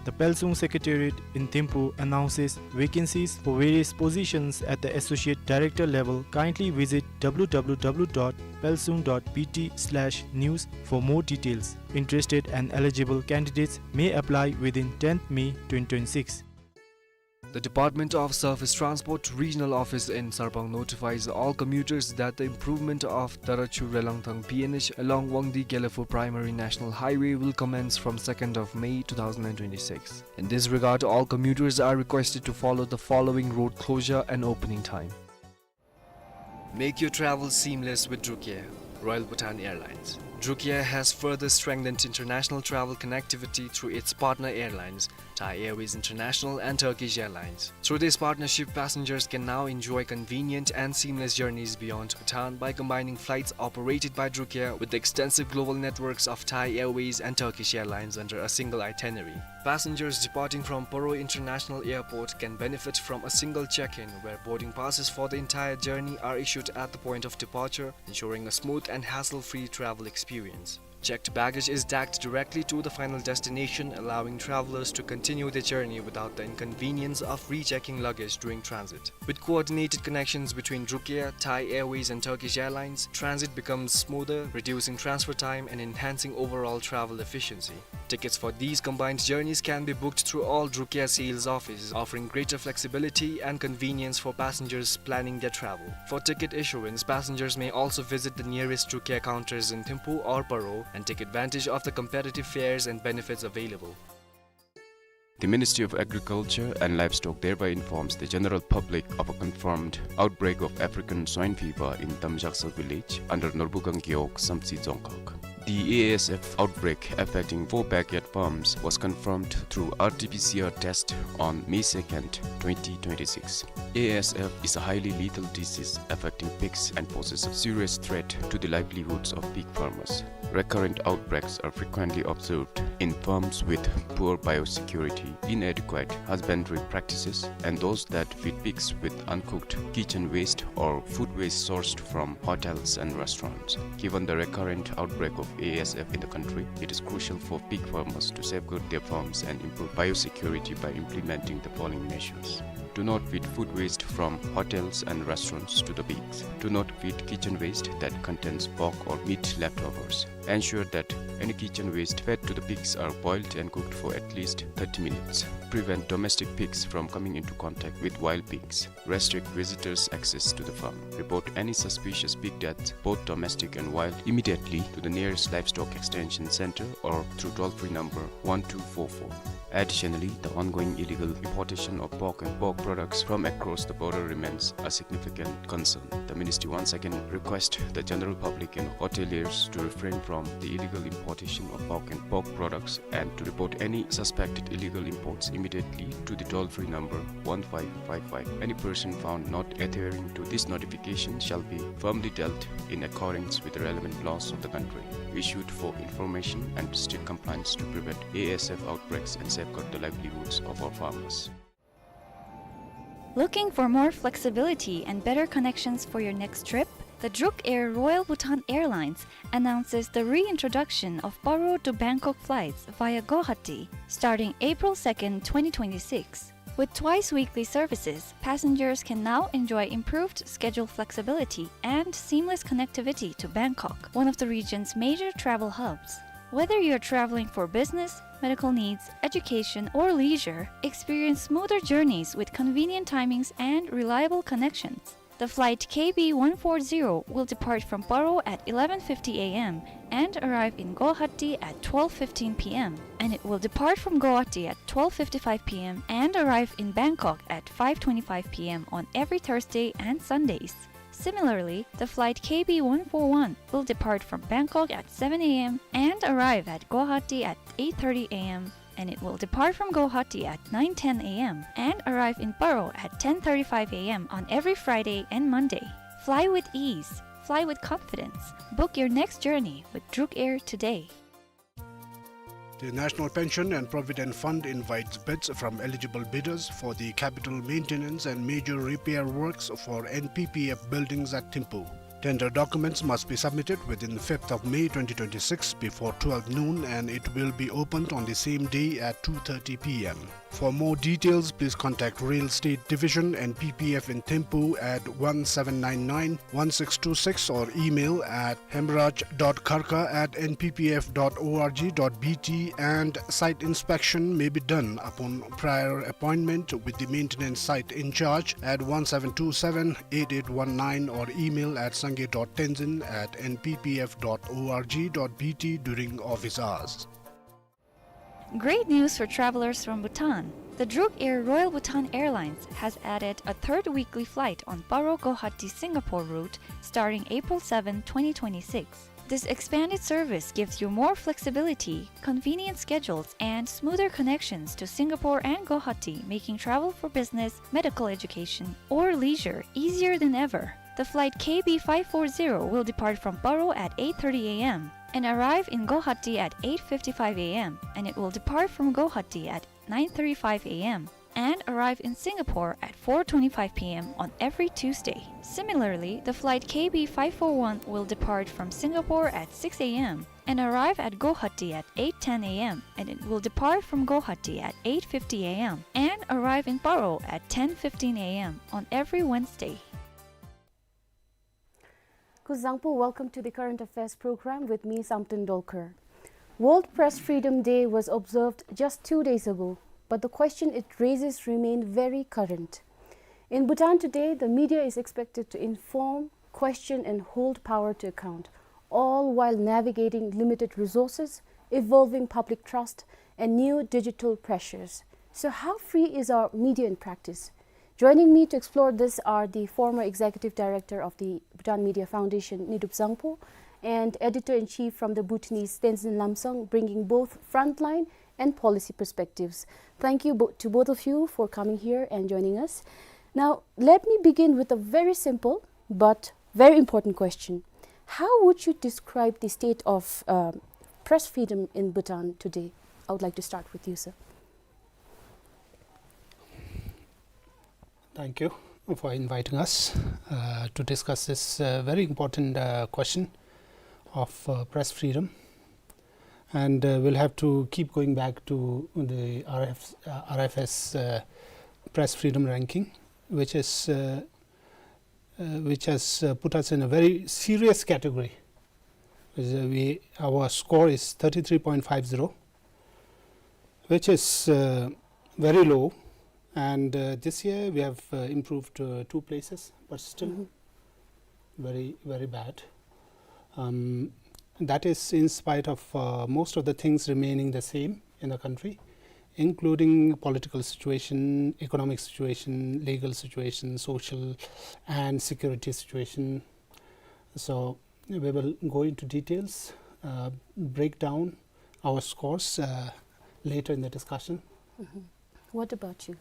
The Pelsung Secretariat in Thimphu announces vacancies for various positions at the associate director level. Kindly visit W W W dot pelsung dot B T slash news for more details. Interested and eligible candidates may apply within tenth May twenty twenty-six. The Department of Surface Transport Regional Office in Sarpang notifies all commuters that the improvement of Tarachu Relangthang P N H along Wangdi Gelephu Primary National Highway will commence from second of May two thousand and twenty-six. In this regard, all commuters are requested to follow the following road closure and opening time. Make your travel seamless with Druk Air, Royal Bhutan Airlines. Druk Air has further strengthened international travel connectivity through its partner airlines, Thai Airways International and Turkish Airlines. Through this partnership, passengers can now enjoy convenient and seamless journeys beyond Bhutan by combining flights operated by Druk Air with the extensive global networks of Thai Airways and Turkish Airlines under a single itinerary. Passengers departing from Paro International Airport can benefit from a single check-in, where boarding passes for the entire journey are issued at the point of departure, ensuring a smooth and hassle-free travel experience. Checked baggage is tagged directly to the final destination, allowing travelers to continue their journey without the inconvenience of rechecking luggage during transit. With coordinated connections between Druk Air, Thai Airways and Turkish Airlines, transit becomes smoother, reducing transfer time and enhancing overall travel efficiency. Tickets for these combined journeys can be booked through all Druk Air sales offices, offering greater flexibility and convenience for passengers planning their travel. For ticket issuance, passengers may also visit the nearest Druk Air counters in Thimphu or Paro and take advantage of the competitive fares and benefits available. The Ministry of Agriculture and Livestock thereby informs the general public of a confirmed outbreak of African swine fever in Tamjaksa village under Norbukang Gewog, Samtse Dzongkhag. The A S F outbreak affecting four backyard farms was confirmed through R T P C R test on May second, twenty twenty-six. A S F is a highly lethal disease affecting pigs and poses a serious threat to the livelihoods of pig farmers. Recurrent outbreaks are frequently observed in farms with poor biosecurity, inadequate husbandry practices, and those that feed pigs with uncooked kitchen waste or food waste sourced from hotels and restaurants. Given the recurrent outbreak of A S F in the country, it is crucial for pig farmers to safeguard their farms and improve biosecurity by implementing the following measures. Do not feed food waste from hotels and restaurants to the pigs. Do not feed kitchen waste that contains pork or meat leftovers. Ensure that any kitchen waste fed to the pigs are boiled and cooked for at least thirty minutes. Prevent domestic pigs from coming into contact with wild pigs. Restrict visitors' access to the farm. Report any suspicious pig deaths, both domestic and wild, immediately to the nearest livestock extension center or through toll-free number one two four four. Additionally, the ongoing illegal importation of pork and pork products from across the border remains a significant concern. The ministry once again requests the general public and hoteliers to refrain from the illegal importation of pork and pork products and to report any suspected illegal imports immediately to the toll-free number one five five five. Any person found not adhering to this notification shall be firmly dealt in accordance with the relevant laws of the country, issued for information and strict compliance to prevent A S F outbreaks and safeguard the livelihoods of our farmers. Looking for more flexibility and better connections for your next trip? The Druk Air Royal Bhutan Airlines announces the reintroduction of Paro to Bangkok flights via Guwahati starting April second, twenty twenty-six. With twice weekly services, passengers can now enjoy improved schedule flexibility and seamless connectivity to Bangkok, one of the region's major travel hubs. Whether you're traveling for business, medical needs, education, or leisure, experience smoother journeys with convenient timings and reliable connections. The flight K B one four zero will depart from Paro at eleven fifty A M and arrive in Guwahati at twelve fifteen P M, and it will depart from Guwahati at twelve fifty-five P M and arrive in Bangkok at five twenty-five P M on every Thursday and Sundays. Similarly, the flight K B one four one will depart from Bangkok at seven A M and arrive at Guwahati at eight thirty A M, and it will depart from Guwahati at nine ten A M and arrive in Paro at ten thirty-five A M on every Friday and Monday. Fly with ease. Fly with confidence. Book your next journey with Druk Air today. The National Pension and Provident Fund invites bids from eligible bidders for the capital maintenance and major repair works for N P P F buildings at Thimphu. Tender documents must be submitted within fifth of May twenty twenty-six before twelve noon, and it will be opened on the same day at two thirty P M. For more details, please contact Real Estate Division, N P P F in Thimphu at one seven nine nine one six two six or email at hemraj dot kharka at N P P F dot org dot B T, and site inspection may be done upon prior appointment with the maintenance site in charge at one seven two seven eight eight one nine or email at sangay dot tenzin at N P P F dot org dot B T during office hours. Great news for travelers from Bhutan. The Druk Air Royal Bhutan Airlines has added a third weekly flight on Paro Guwahati Singapore route starting April seven, twenty twenty-six. This expanded service gives you more flexibility, convenient schedules, and smoother connections to Singapore and Guwahati, making travel for business, medical education, or leisure easier than ever. The flight K B five four zero will depart from Paro at eight thirty A M and arrive in Guwahati at eight fifty-five A M, and it will depart from Guwahati at nine thirty-five A M and arrive in Singapore at four twenty-five P M on every Tuesday. Similarly, the flight K B five four one will depart from Singapore at six A M and arrive at Guwahati at eight ten A M, and it will depart from Guwahati at eight fifty A M and arrive in Paro at ten fifteen A M on every Wednesday. Kuzuzangpo, welcome to the Current Affairs program with me, Samten Dolkar. World Press Freedom Day was observed just two days ago, but the question it raises remain very current. In Bhutan today, the media is expected to inform, question, and hold power to account, all while navigating limited resources, evolving public trust, and new digital pressures. So how free is our media in practice? Joining me to explore this are the former executive director of the Bhutan Media Foundation, Nidup Zangpo, and editor-in-chief from the Bhutanese, Tenzin Lhamsong, bringing both frontline and policy perspectives. Thank you bo- to both of you for coming here and joining us. Now, let me begin with a very simple but very important question. How would you describe the state of, um, press freedom in Bhutan today? I would like to start with you, sir. Thank you for inviting us, uh, to discuss this, uh, very important, uh, question of, uh, press freedom. And, uh, we'll have to keep going back to the R F, uh, R F S, uh, press freedom ranking, which is, uh, uh, which has, uh, put us in a very serious category. Is, uh, we, our score is thirty-three point five zero, which is, uh, very low. And, uh, this year we have, uh, improved, uh, two places, but still Mm-hmm. very, very bad. Um, that is in spite of, uh, most of the things remaining the same in the country, including political situation, economic situation, legal situation, social and security situation. So we will go into details, uh, break down our scores, uh, later in the discussion. Mm-hmm. What about you?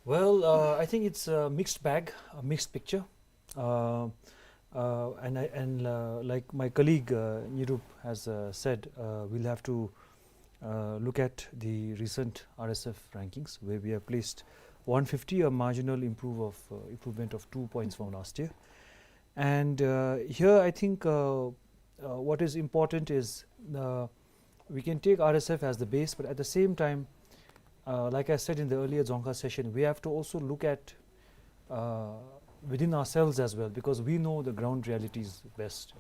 Well, uh, I think it's a mixed bag, a mixed picture. Uh, uh, and I, and, uh, like my colleague, uh, Nyirup has, uh, said, uh, we'll have to, uh, look at the recent R S F rankings, where we have placed one fifty, a marginal improve of, uh, improvement of two points from last year. And, uh, here I think, uh, uh, what is important is, uh, we can take R S F as the base, but at the same time, uh, like I said in the earlier Dzongkha session, we have to also look at, uh, within ourselves as well, because we know the ground realities best.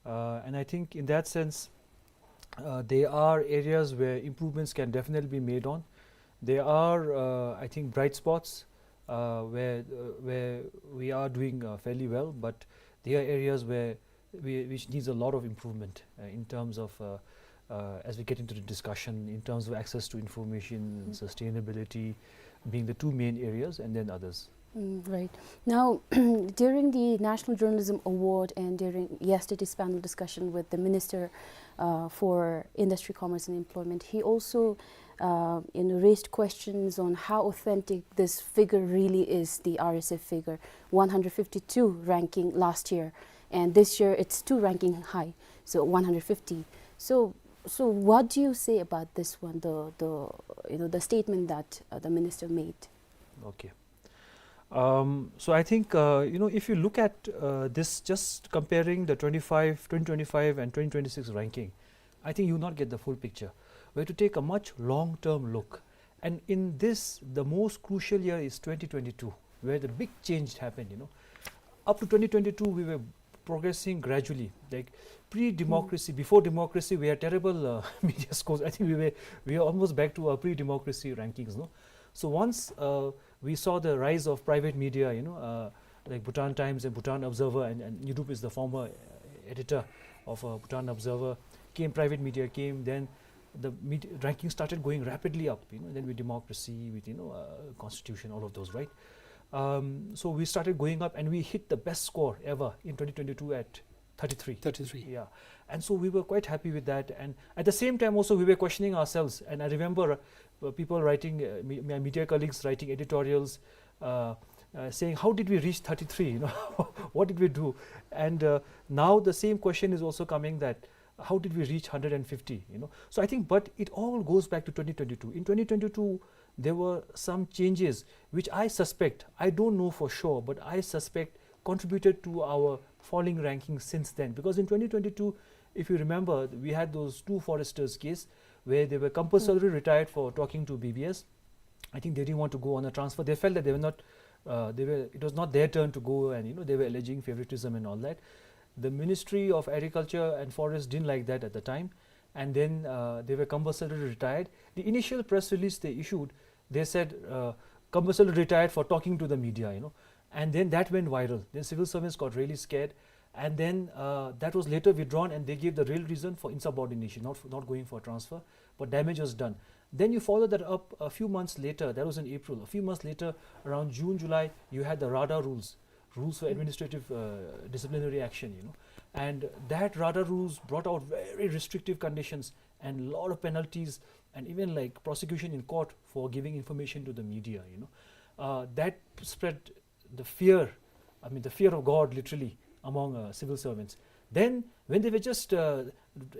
Uh, and I think in that sense, uh, there are areas where improvements can definitely be made on. There are, uh, I think, bright spots, uh, where, uh, where we are doing, uh, fairly well, but there are areas where we, which needs a lot of improvement, uh, in terms of, uh, uh, as we get into the discussion, in terms of access to information, Mm. sustainability being the two main areas, and then others. Mm, right. Now, during the National Journalism Award and during yesterday's panel discussion with the Minister, uh, for Industry, Commerce and Employment, he also, uh, you know, raised questions on how authentic this figure really is, the R S F figure, one hundred fifty-two ranking last year, and this year it's two ranking high, so one hundred fifty. So, so what do you say about this one, the, the, you know, the statement that, uh, the minister made? Okay. Um, so I think, uh, you know, if you look at, uh, this, just comparing the twenty-five, twenty twenty-five and twenty twenty-six ranking, I think you will not get the full picture. We have to take a much long-term look. And in this, the most crucial year is twenty twenty-two, where the big change happened, you know. Up to twenty twenty-two, we were progressing gradually. Like, pre-democracy, Mm. before democracy, we had terrible, uh, media scores. I think we were, we were almost back to our pre-democracy rankings, no? So once, uh, we saw the rise of private media, you know, uh, like Bhutan Times and Bhutan Observer, and, and Nyirup is the former, uh, editor of, uh, Bhutan Observer, came, private media came, then the med-, ranking started going rapidly up, you know, then with democracy, with, you know, uh, constitution, all of those, right? Um, so we started going up and we hit the best score ever in twenty twenty-two at thirty-three. Thirty-three. Yeah. And so we were quite happy with that. And at the same time also, we were questioning ourselves. And I remember, uh, people writing, uh, me-, my media colleagues writing editorials, uh, uh, saying, "How did we reach thirty-three? You know, what did we do?" And, uh, now the same question is also coming that, "How did we reach hundred and fifty?" You know? So I think, but it all goes back to twenty twenty-two. In twenty twenty-two, there were some changes which I suspect, I don't know for sure, but I suspect contributed to our falling ranking since then. Because in twenty twenty-two, if you remember, we had those two foresters case where they were compulsorily retired for talking to B B S. I think they didn't want to go on a transfer. They felt that they were not, uh, they were, it was not their turn to go, and, you know, they were alleging favoritism and all that. The Ministry of Agriculture and Forest didn't like that at the time, and then, uh, they were compulsorily retired. The initial press release they issued, they said, uh, "Compulsorily retired for talking to the media," you know. And then that went viral. Then civil servants got really scared. And then, uh, that was later withdrawn, and they gave the real reason for insubordination, not for, not going for transfer, but damage was done. Then you follow that up a few months later, that was in April. A few months later, around June, July, you had the RADA rules, rules for administrative, uh, disciplinary action, you know. And that RADA rules brought out very restrictive conditions and lot of penalties and even, like, prosecution in court for giving information to the media, you know. Uh, that spread the fear, I mean, the fear of God, literally, among, uh, civil servants. Then, when they were just, uh,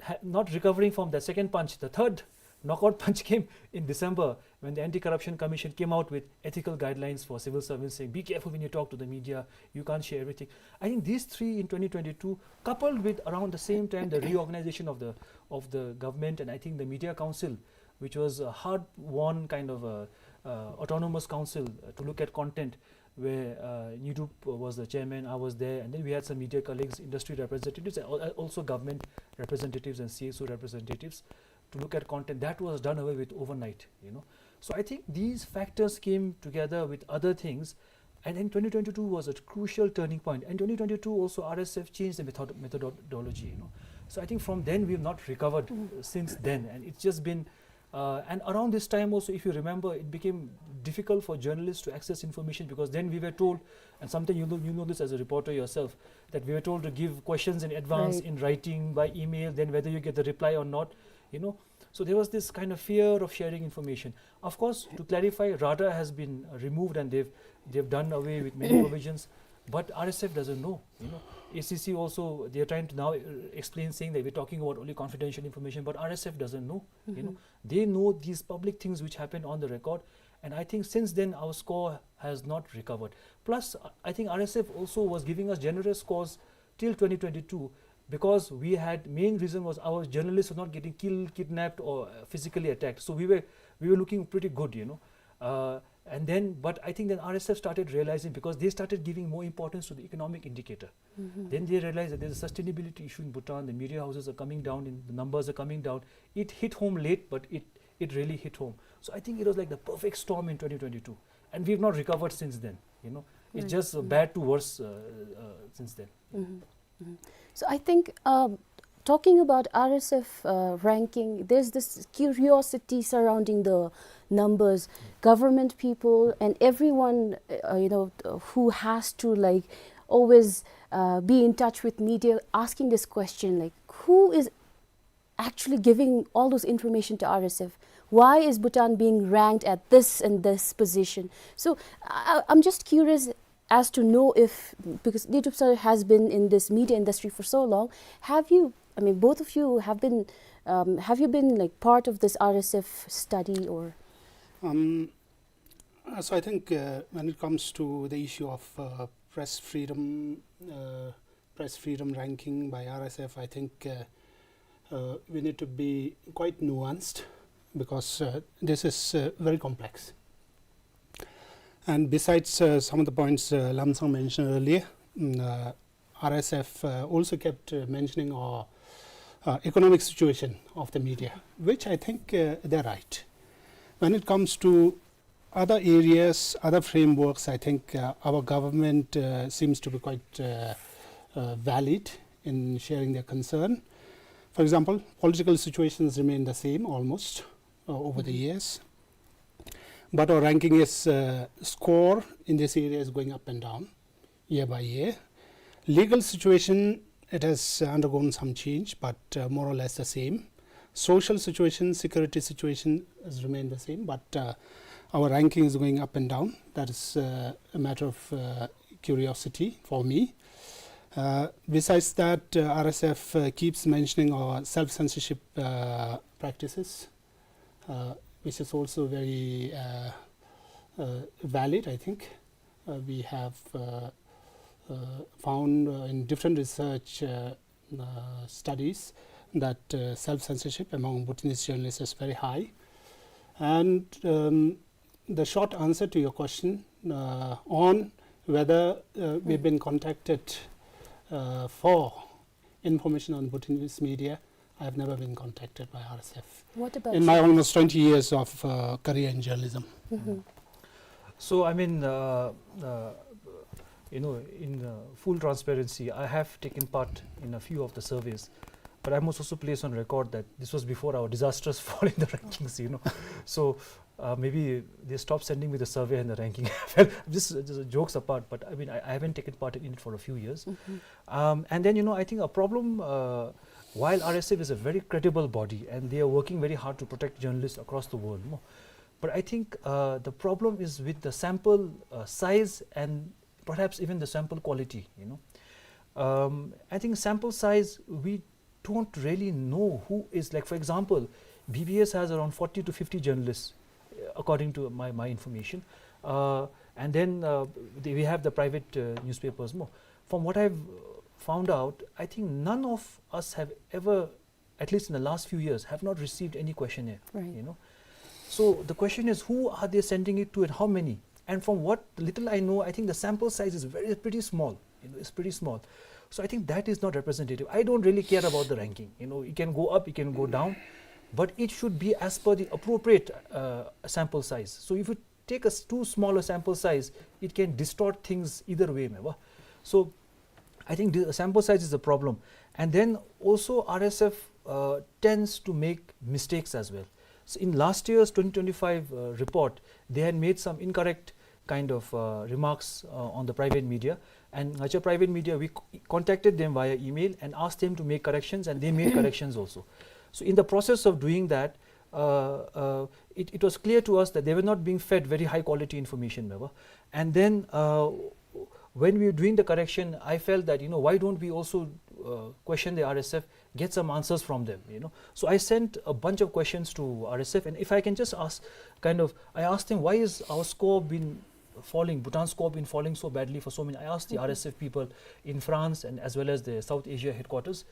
ha-, not recovering from the second punch, the third knockout punch came in December, when the Anti-Corruption Commission came out with ethical guidelines for civil servants, saying, "Be careful when you talk to the media, you can't share everything." I think these three in twenty twenty-two, coupled with around the same time the reorganization of the, of the government, and I think the Media Council, which was a hard-won kind of a, uh, autonomous council, uh, to look at content, where, uh, Nyidup was the chairman, I was there, and then we had some media colleagues, industry representatives, and al-, also government representatives and C S O representatives to look at content. That was done away with overnight, you know. So I think these factors came together with other things, and then twenty twenty-two was a crucial turning point. And twenty twenty-two also, R S F changed the method-, methodology, you know. So I think from then we've not recovered, mm, since then, and it's just been, uh, and around this time also, if you remember, it became difficult for journalists to access information, because then we were told, and something you know, you know this as a reporter yourself, that we were told to give questions in advance, right, in writing, by email, then whether you get the reply or not, you know. So there was this kind of fear of sharing information. Of course, to clarify, RADA has been, uh, removed, and they've, they've done away with many provisions, but R S F doesn't know, you know. A C C also, they are trying to now, uh, explain, saying that we're talking about only confidential information, but R S F doesn't know, you know. Mm-hmm. They know these public things which happen on the record, and I think since then our score has not recovered. Plus, I think R S F also was giving us generous scores till twenty twenty-two, because we had, main reason was our journalists were not getting killed, kidnapped, or, uh, physically attacked. So we were, we were looking pretty good, you know. Uh, and then, but I think then R S F started realizing, because they started giving more importance to the economic indicator. Mm-hmm. Then they realized that there's a sustainability issue in Bhutan. The media houses are coming down, in, the numbers are coming down. It hit home late, but it, it really hit home. So I think it was like the perfect storm in twenty twenty-two, and we've not recovered since then. You know, it's, right, just, uh, mm, bad to worse, uh, uh, since then. Mm-hmm. Mm-hmm. So I think, um, talking about R S F, uh, ranking, there's this curiosity surrounding the numbers. Government people and everyone, uh, you know, who has to, like, always, uh, be in touch with media, asking this question, like, who is actually giving all those information to R S F? Why is Bhutan being ranked at this and this position? So I, I'm just curious as to know if, because Nyidup sir has been in this media industry for so long, have you, I mean, both of you have been, um, have you been, like, part of this R S F study or? Um, uh, so I think, uh, when it comes to the issue of, uh, press freedom, uh, press freedom ranking by R S F, I think, uh, uh, we need to be quite nuanced, because, uh, this is, uh, very complex. And besides, uh, some of the points, uh, Lamsang mentioned earlier, mm, uh, R S F, uh, also kept, uh, mentioning our, uh, economic situation of the media, which I think, uh, they're right. When it comes to other areas, other frameworks, I think, uh, our government, uh, seems to be quite, uh, uh, valid in sharing their concern. For example, political situations remain the same almost, uh, over the, mm-hmm, years. But our ranking is, uh, score in this area is going up and down year by year. Legal situation, it has, uh, undergone some change, but, uh, more or less the same. Social situation, security situation has remained the same, but, uh, our ranking is going up and down. That is, uh, a matter of, uh, curiosity for me. Uh, besides that, uh, R S F, uh, keeps mentioning our self-censorship, uh, practices, uh, which is also very, uh, uh, valid, I think. Uh, we have, uh, uh, found, uh, in different research, uh, uh, studies that, uh, self-censorship among Bhutanese journalists is very high. And, um, the short answer to your question, uh, on whether, uh, we've, mm, been contacted, uh, for information on Bhutanese media, I have never been contacted by R S F. What about you? In my almost twenty years of, uh, career in journalism. Mm-hmm. So, I mean, uh, uh, you know, in, uh, full transparency, I have taken part in a few of the surveys. But I must also place on record that this was before our disastrous fall in the rankings, you know. So uh, maybe they stopped sending me the survey and the ranking. Well, just, just jokes apart, but I mean, I, I haven't taken part in it for a few years. Um, and then, you know, I think a problem, uh, while R S F is a very credible body and they are working very hard to protect journalists across the world, mo, but I think uh, the problem is with the sample uh, size and perhaps even the sample quality, you know. Um, I think sample size, we don't really know who is, like, for example, B B S has around forty to fifty journalists, uh, according to my, my information. Uh, and then uh, they, we have the private uh, newspapers, mo. From what I've found out, I think none of us have ever, at least in the last few years, have not received any questionnaire. Right. You know, so the question is, who are they sending it to and how many? And from what little I know, I think the sample size is very, pretty small. You know, it's pretty small. So I think that is not representative. I don't really care about the ranking. You know, it can go up, it can go down, but it should be as per the appropriate uh, sample size. So if you take a s- too small a sample size, it can distort things either way, mo, ba. So I think the sample size is a problem. And then also R S F uh, tends to make mistakes as well. So in last year's twenty twenty-five uh, report, they had made some incorrect kind of uh, remarks uh, on the private media. And ngacha private media, we c- contacted them via email and asked them to make corrections, and they made corrections also. So in the process of doing that, uh, uh, it, it was clear to us that they were not being fed very high quality information, mo, ba. And then uh, when we were doing the correction, I felt that, you know, why don't we also uh, question the R S F, get some answers from them, you know. So I sent a bunch of questions to R S F, and if I can just ask, kind of, I asked them, why is our score been falling, Bhutan's score been falling so badly for so many? I asked the R S F people in France and as well as the South Asia headquarters,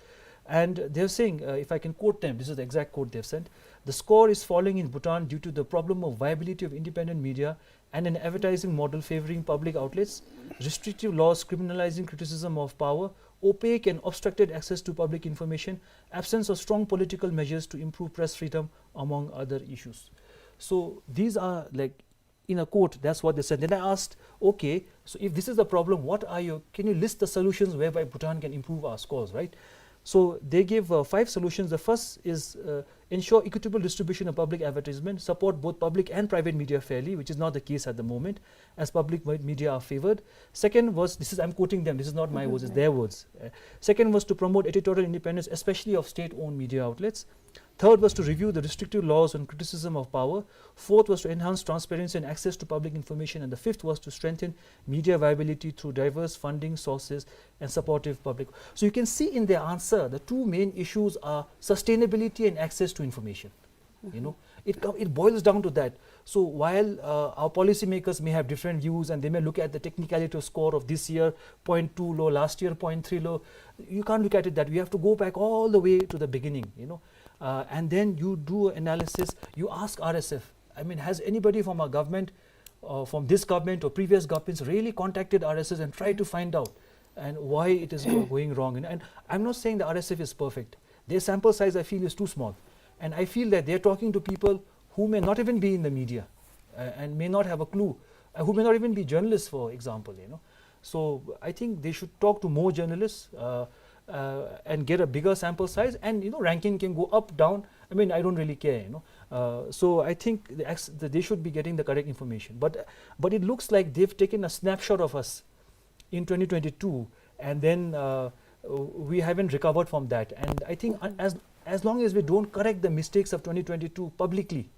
and they're saying, uh, if I can quote them, this is the exact quote they've sent: "The score is falling in Bhutan due to the problem of viability of independent media and an advertising model favoring public outlets, restrictive laws criminalizing criticism of power, opaque and obstructed access to public information, absence of strong political measures to improve press freedom, among other issues." So these are, like, in a quote, that's what they said. Then I asked, okay, so if this is the problem, what are you, can you list the solutions whereby Bhutan can improve our scores, right? So they gave uh, five solutions. The first is uh, ensure equitable distribution of public advertisement, support both public and private media fairly, which is not the case at the moment, as public me- media are favored. Second was, this is, I'm quoting them, this is not my words, it's their words. Uh, second was to promote editorial independence, especially of state-owned media outlets. Third was to review the restrictive laws on criticism of power. Fourth was to enhance transparency and access to public information. And the fifth was to strengthen media viability through diverse funding sources and supportive public. So you can see in their answer, the two main issues are sustainability and access to information. You know, it, co- it boils down to that. So while uh, our policymakers may have different views and they may look at the technicality of score of this year, point two low, last year, point three low, you can't look at it that way. You have to go back all the way to the beginning, you know, uh, and then you do analysis. You ask R S F. I mean, has anybody from our government, uh, from this government or previous governments, really contacted R S F and tried to find out and why it is go- going wrong? And, and I'm not saying the R S F is perfect. Their sample size, I feel, is too small. And I feel that they're talking to people who may not even be in the media uh, and may not have a clue, uh, who may not even be journalists, for example, you know. So I think they should talk to more journalists uh, uh, and get a bigger sample size. And, you know, ranking can go up, down. I mean, I don't really care, you know. Uh, so I think the ex- the, they should be getting the correct information. But, but it looks like they've taken a snapshot of us in twenty twenty-two, and then uh, we haven't recovered from that. And I think uh, as, as long as we don't correct the mistakes of twenty twenty-two publicly,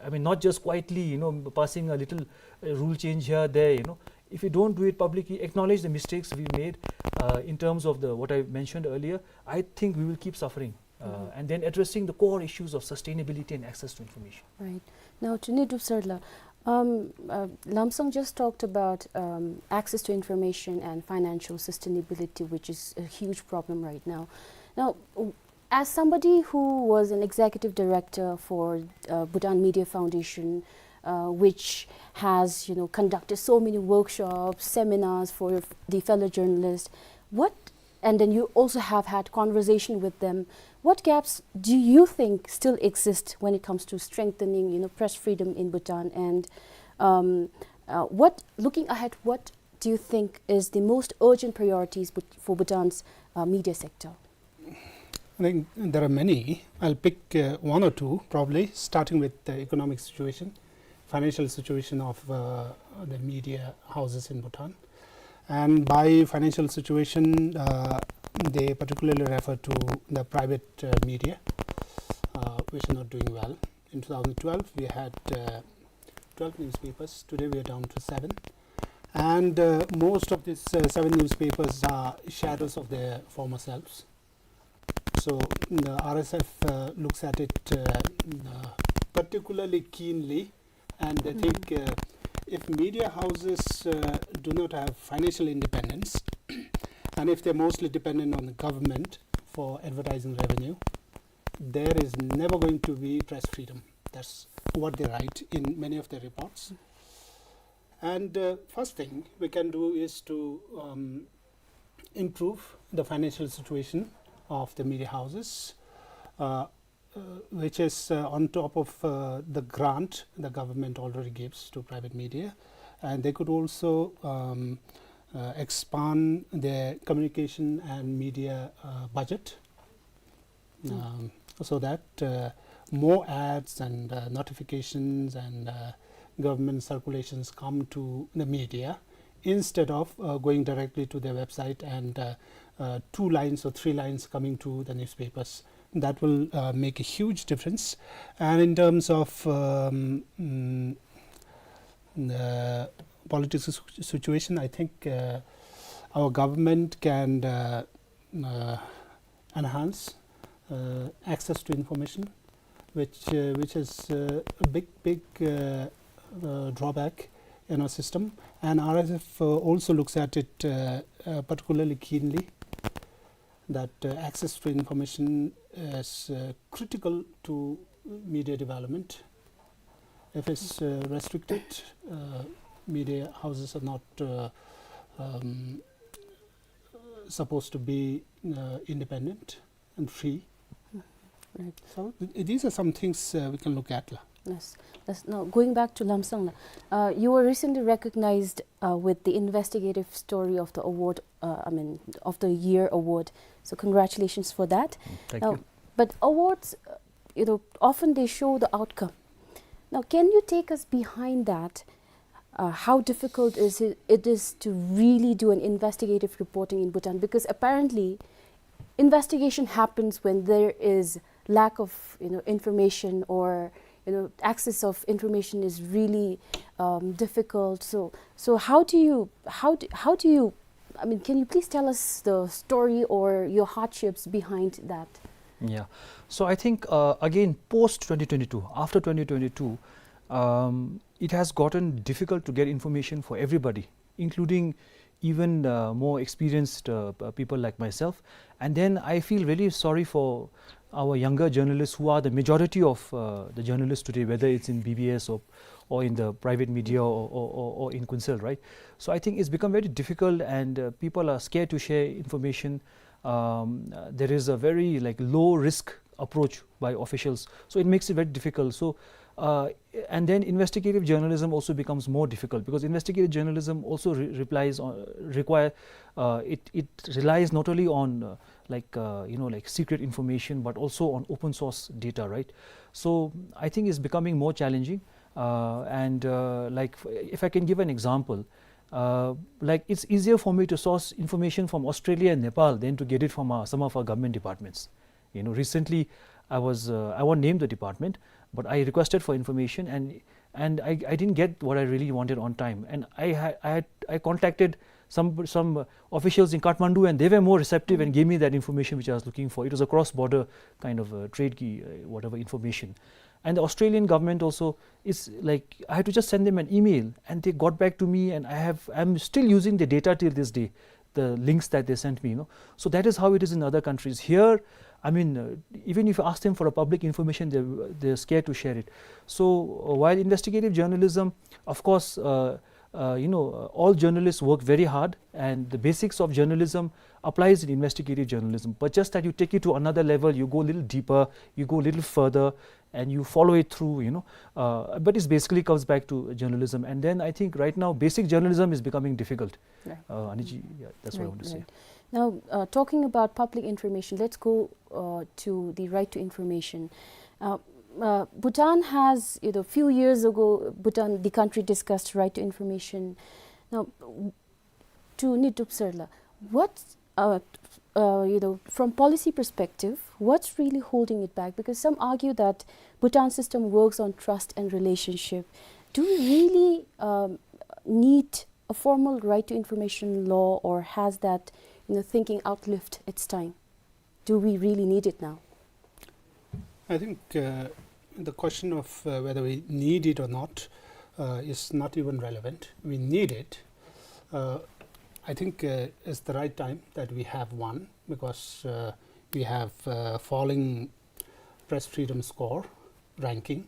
I mean, not just quietly, you know, passing a little uh, rule change here, there, you know. If we don't do it publicly, acknowledge the mistakes we made uh, in terms of the, what I mentioned earlier, I think we will keep suffering. Uh, and then addressing the core issues of sustainability and access to information. Right. Now, Chuni Drupsarla, um, uh, Lamsang just talked about um, access to information and financial sustainability, which is a huge problem right now. Now, w- as somebody who was an executive director for uh, Bhutan Media Foundation, uh, which has, you know, conducted so many workshops, seminars for the fellow journalists, what and then you also have had conversation with them. What gaps do you think still exist when it comes to strengthening, you know, press freedom in Bhutan? And um, uh, what, looking ahead, what do you think is the most urgent priorities Bhut- for Bhutan's uh, media sector? I think there are many. I'll pick uh, one or two, probably starting with the economic situation, financial situation of uh, the media houses in Bhutan. And by financial situation, uh, they particularly refer to the private uh, media, uh, which are not doing well. In two thousand twelve, we had uh, twelve newspapers. Today, we are down to seven. And uh, most of these uh, seven newspapers are shadows of their former selves. So the R S F uh, looks at it uh, uh, particularly keenly, and they think uh, if media houses uh, do not have financial independence, and if they're mostly dependent on the government for advertising revenue, there is never going to be press freedom. That's what they write in many of their reports. And uh, first thing we can do is to um, improve the financial situation of the media houses, uh, uh, which is uh, on top of uh, the grant the government already gives to private media. And they could also um, uh, expand their communication and media uh, budget, um, so that uh, more ads and uh, notifications and uh, government circulations come to the media instead of uh, going directly to their website and uh, uh, two lines or three lines coming to the newspapers. That will uh, make a huge difference. And in terms of um, mm, the political situ- situation, I think uh, our government can uh, uh, enhance uh, access to information, which uh, which is uh, a big big uh, uh, drawback in our system. And R S F uh, also looks at it uh, uh, particularly keenly, that uh, access to information is uh, critical to media development. If it's uh, restricted, uh, media houses are not uh, um, supposed to be uh, independent and free. Right. So th- these are some things uh, we can look at. La. Yes. Yes. Now, going back to Lhamsang, la, uh, you were recently recognized uh, with the investigative story of the award, uh, I mean, of the year award. So congratulations for that. Thank Now, you. But awards, uh, you know, often they show the outcome. Now, can you take us behind that? Uh, how difficult is it, it is to really do an investigative reporting in Bhutan? Because apparently, investigation happens when there is lack of, you know, information, or, you know, access of information is really um, difficult. So, so how do you, how do, how do you, I mean, can you please tell us the story or your hardships behind that? Yeah. So I think uh, again, post twenty twenty-two, after twenty twenty-two, um, it has gotten difficult to get information for everybody, including even uh, more experienced uh, p- people like myself. And then I feel really sorry for our younger journalists, who are the majority of uh, the journalists today, whether it's in B B S or, or in the private media or, or, or, or in Kunsel, right? So I think it's become very difficult, and uh, people are scared to share information. Um, uh, there is a very, like, low risk approach by officials, so it makes it very difficult. So uh, and then investigative journalism also becomes more difficult, because investigative journalism also re- replies on, require uh, it, it relies not only on uh, like uh, you know, like, secret information, but also on open source data, right? So I think it's becoming more challenging. Uh, and uh, like, f- if I can give an example, uh, like, it's easier for me to source information from Australia and Nepal than to get it from uh, some of our government departments. You know, recently I was uh, I won't name the department, but I requested for information, and and I, I didn't get what I really wanted on time. And I had, I had I contacted some some uh, officials in Kathmandu, and they were more receptive and gave me that information which I was looking for. It was a cross-border kind of uh, trade key, uh, whatever information. And the Australian government also is like, I had to just send them an email, and they got back to me, and I have I'm still using the data till this day, the links that they sent me, you know. So that is how it is in other countries. Here, I mean, uh, even if you ask them for a public information, they're, they're scared to share it. So uh, while investigative journalism, of course, uh, uh, you know, uh, all journalists work very hard, and the basics of journalism applies in investigative journalism. But just that you take it to another level, you go a little deeper, you go a little further, and you follow it through, you know. Uh, but it basically comes back to journalism. And then I think right now, basic journalism is becoming difficult. Right. Uh, Aniji, yeah, that's what I Right, want to say. Right. Now, uh, talking about public information, let's go uh, to the right to information. Uh, uh, Bhutan has, you know, few years ago, Bhutan, the country discussed right to information. Now, to Nidup sir la, what, uh, uh, you know, from policy perspective, what's really holding it back? Because some argue that Bhutan system works on trust and relationship. Do we really um, need a formal right to information law, or has that, you know, thinking outlived its time? Do we really need it now? I think uh, the question of uh, whether we need it or not uh, is not even relevant. We need it. Uh, I think uh, it's the right time that we have one, because uh, we have uh, falling press freedom score ranking.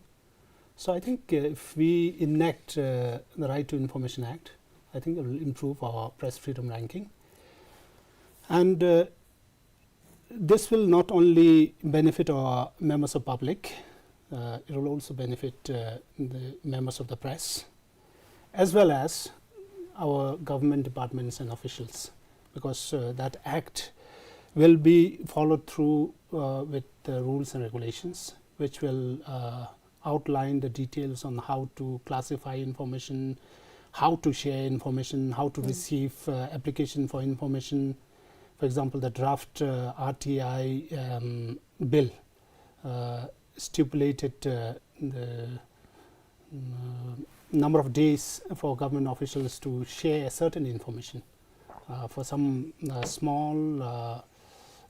So I think uh, if we enact uh, the Right to Information Act, I think it will improve our press freedom ranking. And uh, this will not only benefit our members of public, uh, it will also benefit uh, the members of the press, as well as our government departments and officials, because uh, that act will be followed through uh, with the rules and regulations, which will uh, outline the details on how to classify information, how to share information, how to receive uh, application for information. For example, the draft uh, R T I um, bill uh, stipulated uh, the uh, number of days for government officials to share certain information. Uh, for some uh, small, uh,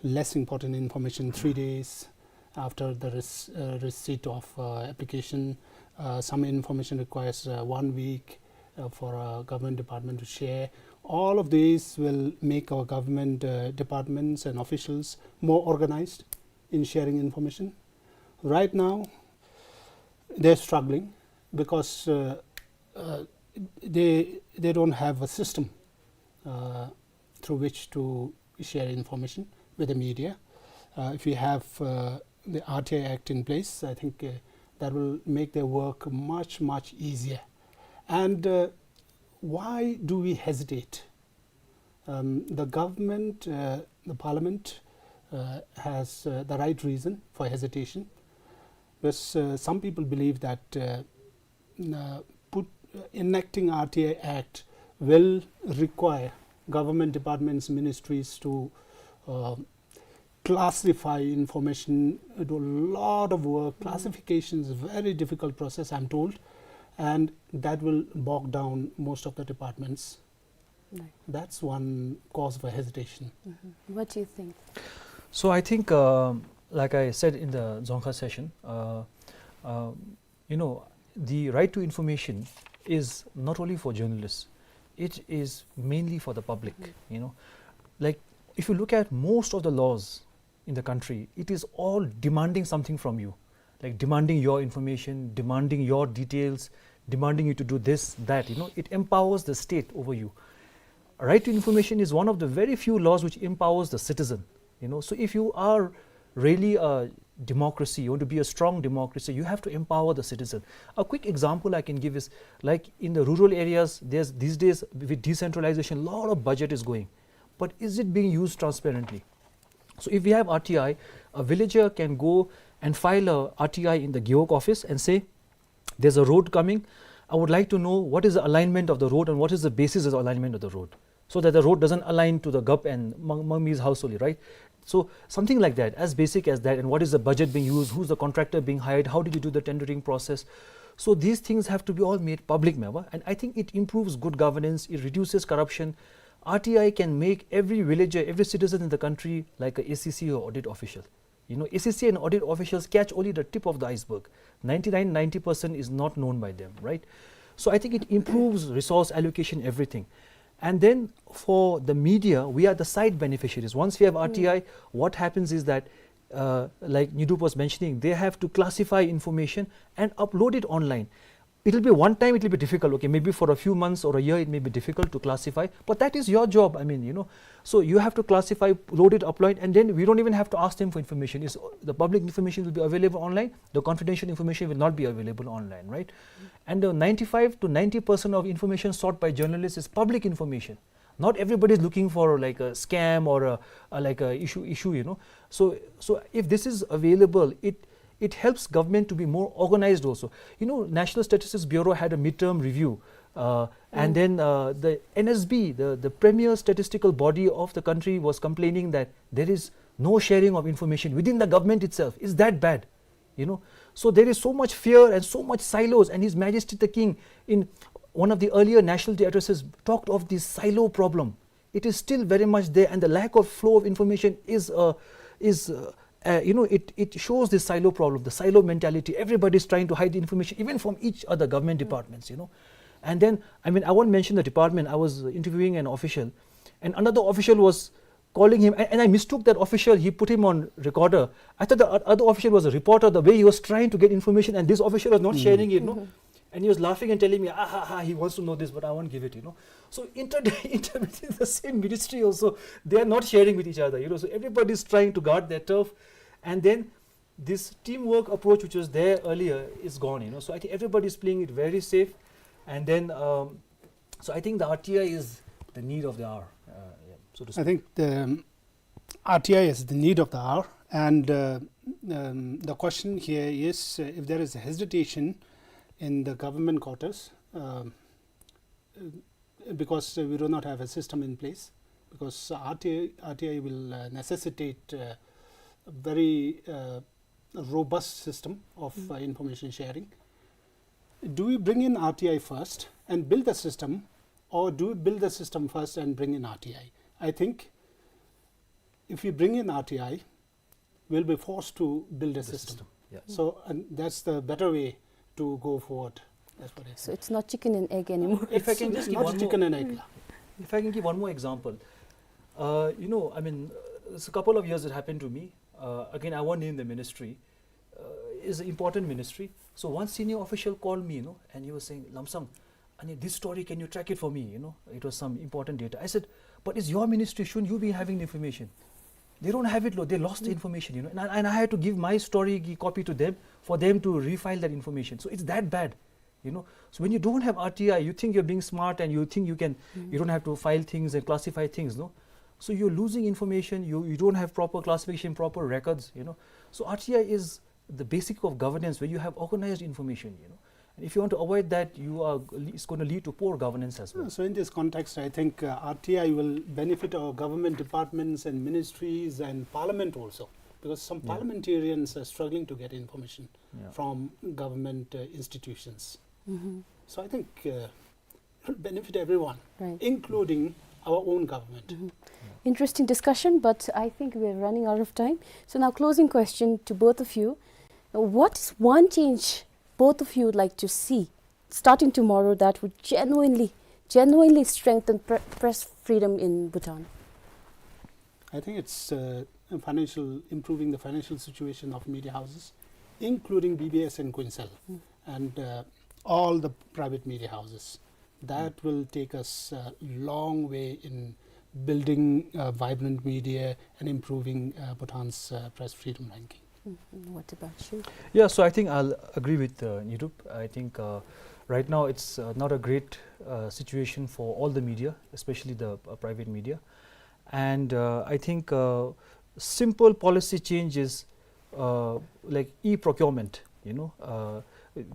less important information, three days after the rec- uh, receipt of uh, application. Uh, some information requires uh, one week uh, for a government department to share. All of these will make our government uh, departments and officials more organized in sharing information. Right now, they're struggling because uh, uh, they, they don't have a system uh, through which to share information with the media. Uh, if we have uh, the R T I Act in place, I think uh, that will make their work much, much easier. And uh, why do we hesitate? Um, the government, uh, the parliament, uh, has uh, the right reason for hesitation. Because uh, some people believe that uh, uh, put, uh, enacting R T I Act will require government departments, ministries to uh, classify information, do a lot of work. Classification is a very difficult process, I'm told, and that will bog down most of the departments. Right. That's one cause for hesitation. Mm-hmm. What do you think? So I think, uh, like I said in the Dzongkha session, uh, uh, you know, the right to information is not only for journalists, it is mainly for the public, mm-hmm, you know. Like, if you look at most of the laws in the country, it is all demanding something from you, like demanding your information, demanding your details, demanding you to do this, that, you know, it empowers the state over you. A right to information is one of the very few laws which empowers the citizen, you know. So if you are really a democracy, you want to be a strong democracy, you have to empower the citizen. A quick example I can give is, like, in the rural areas, there's, these days with decentralization, a lot of budget is going, but is it being used transparently? So if we have R T I, a villager can go and file a R T I in the Gewog office and say, "There's a road coming. I would like to know what is the alignment of the road and what is the basis of the alignment of the road, so that the road doesn't align to the Gup and Mang- Mangmi's house only," right? So something like that, as basic as that. And what is the budget being used? Who's the contractor being hired? How did you do the tendering process? So these things have to be all made public, meva. And I think it improves good governance, it reduces corruption. R T I can make every villager, every citizen in the country like a S E C or audit official. You know, S E C and audit officials catch only the tip of the iceberg. Ninety-nine, ninety percent is not known by them, right? So I think it improves resource allocation, everything. And then for the media, we are the side beneficiaries. Once we have R T I, what happens is that, uh, like Nidup was mentioning, they have to classify information and upload it online. It will be one time, it will be difficult. Okay, maybe for a few months or a year, it may be difficult to classify, but that is your job. I mean, you know, so you have to classify, load it, upload, and then we don't even have to ask them for information. It's, the public information will be available online. The confidential information will not be available online, right? And the ninety-five to ninety percent of information sought by journalists is public information. Not everybody is looking for, like, a scam or a, a, like, a issue, issue, you know. So, so if this is available, it, it helps government to be more organized also. You know, National Statistics Bureau had a midterm review, uh, and then, uh, the N S B, the, the premier statistical body of the country, was complaining that there is no sharing of information within the government itself. Is that bad? You know, so there is so much fear and so much silos, and His Majesty the King, in one of the earlier nationality addresses, talked of this silo problem. It is still very much there, and the lack of flow of information is, uh, is, uh, uh, you know, it, it shows this silo problem, the silo mentality. Everybody is trying to hide the information, even from each other government departments, you know. And then, I mean, I won't mention the department. I was interviewing an official, and another official was calling him, and, and I mistook that official. He put him on recorder. I thought the o-, other official was a reporter, the way he was trying to get information, and this official was not sharing it, no? And he was laughing and telling me, "Ah, ha, ha, he wants to know this, but I won't give it," you know. So inter-, inter-, within the same ministry also, they are not sharing with each other, you know. So everybody is trying to guard their turf, and then this teamwork approach which was there earlier is gone, you know. So I think everybody is playing it very safe, and then, um, so I think the R T I is the need of the hour, uh, yeah, so to speak. I think the, um, R T I is the need of the hour, and, uh, um, the question here is, uh, if there is a hesitation in the government quarters, um, uh, because, uh, we do not have a system in place, because R T I, R T I will, uh, necessitate, uh, a very, uh, robust system of, uh, information sharing. Do we bring in R T I first and build the system, or do we build the system first and bring in R T I? I think if we bring in R T I, we'll be forced to build a system. Yeah. So, and that's the better way to go forward. That's what I think. So it's not chicken and egg anymore. If I can just give one more, chicken and egg. If I can give one more example, uh, you know, I mean, uh, it's a couple of years it happened to me. Uh, again, I won't name the ministry. Uh, is an important ministry. So one senior official called me, you know, and he was saying, "Lomsong, I need this story, can you track it for me?" You know, it was some important data. I said, "But it's your ministry, shouldn't you be having the information?" They don't have it, lo, they lost the information, you know, and I, and I had to give my story, gi-, copy to them for them to refile that information. So it's that bad, you know. So when you don't have R T I, you think you're being smart and you think you can, you don't have to file things and classify things, no? So you're losing information, you, you don't have proper classification, proper records, you know. So R T I is the basic of governance, where you have organized information, you know. And if you want to avoid that, you are, it's gonna lead to poor governance as well. So in this context, I think, uh, R T I will benefit our government departments and ministries and parliament also, because some parliamentarians are struggling to get information from government, uh, institutions. So I think, uh, benefit everyone, including our own government. Interesting discussion, but I think we're running out of time. So now, closing question to both of you. What is one change both of you would like to see starting tomorrow that would genuinely, genuinely strengthen pre-, press freedom in Bhutan? I think it's, uh, financial, improving the financial situation of media houses, including B B S and Kuensel, and, uh, all the private media houses. That will take us a long way in building, uh, vibrant media and improving, uh, Bhutan's, uh, press freedom ranking. Mm, what about you? Yeah, so I think I'll agree with, uh, Nirup. I think, uh, right now it's, uh, not a great, uh, situation for all the media, especially the, uh, private media. And, uh, I think, uh, simple policy change is, uh, like e-procurement, you know, uh,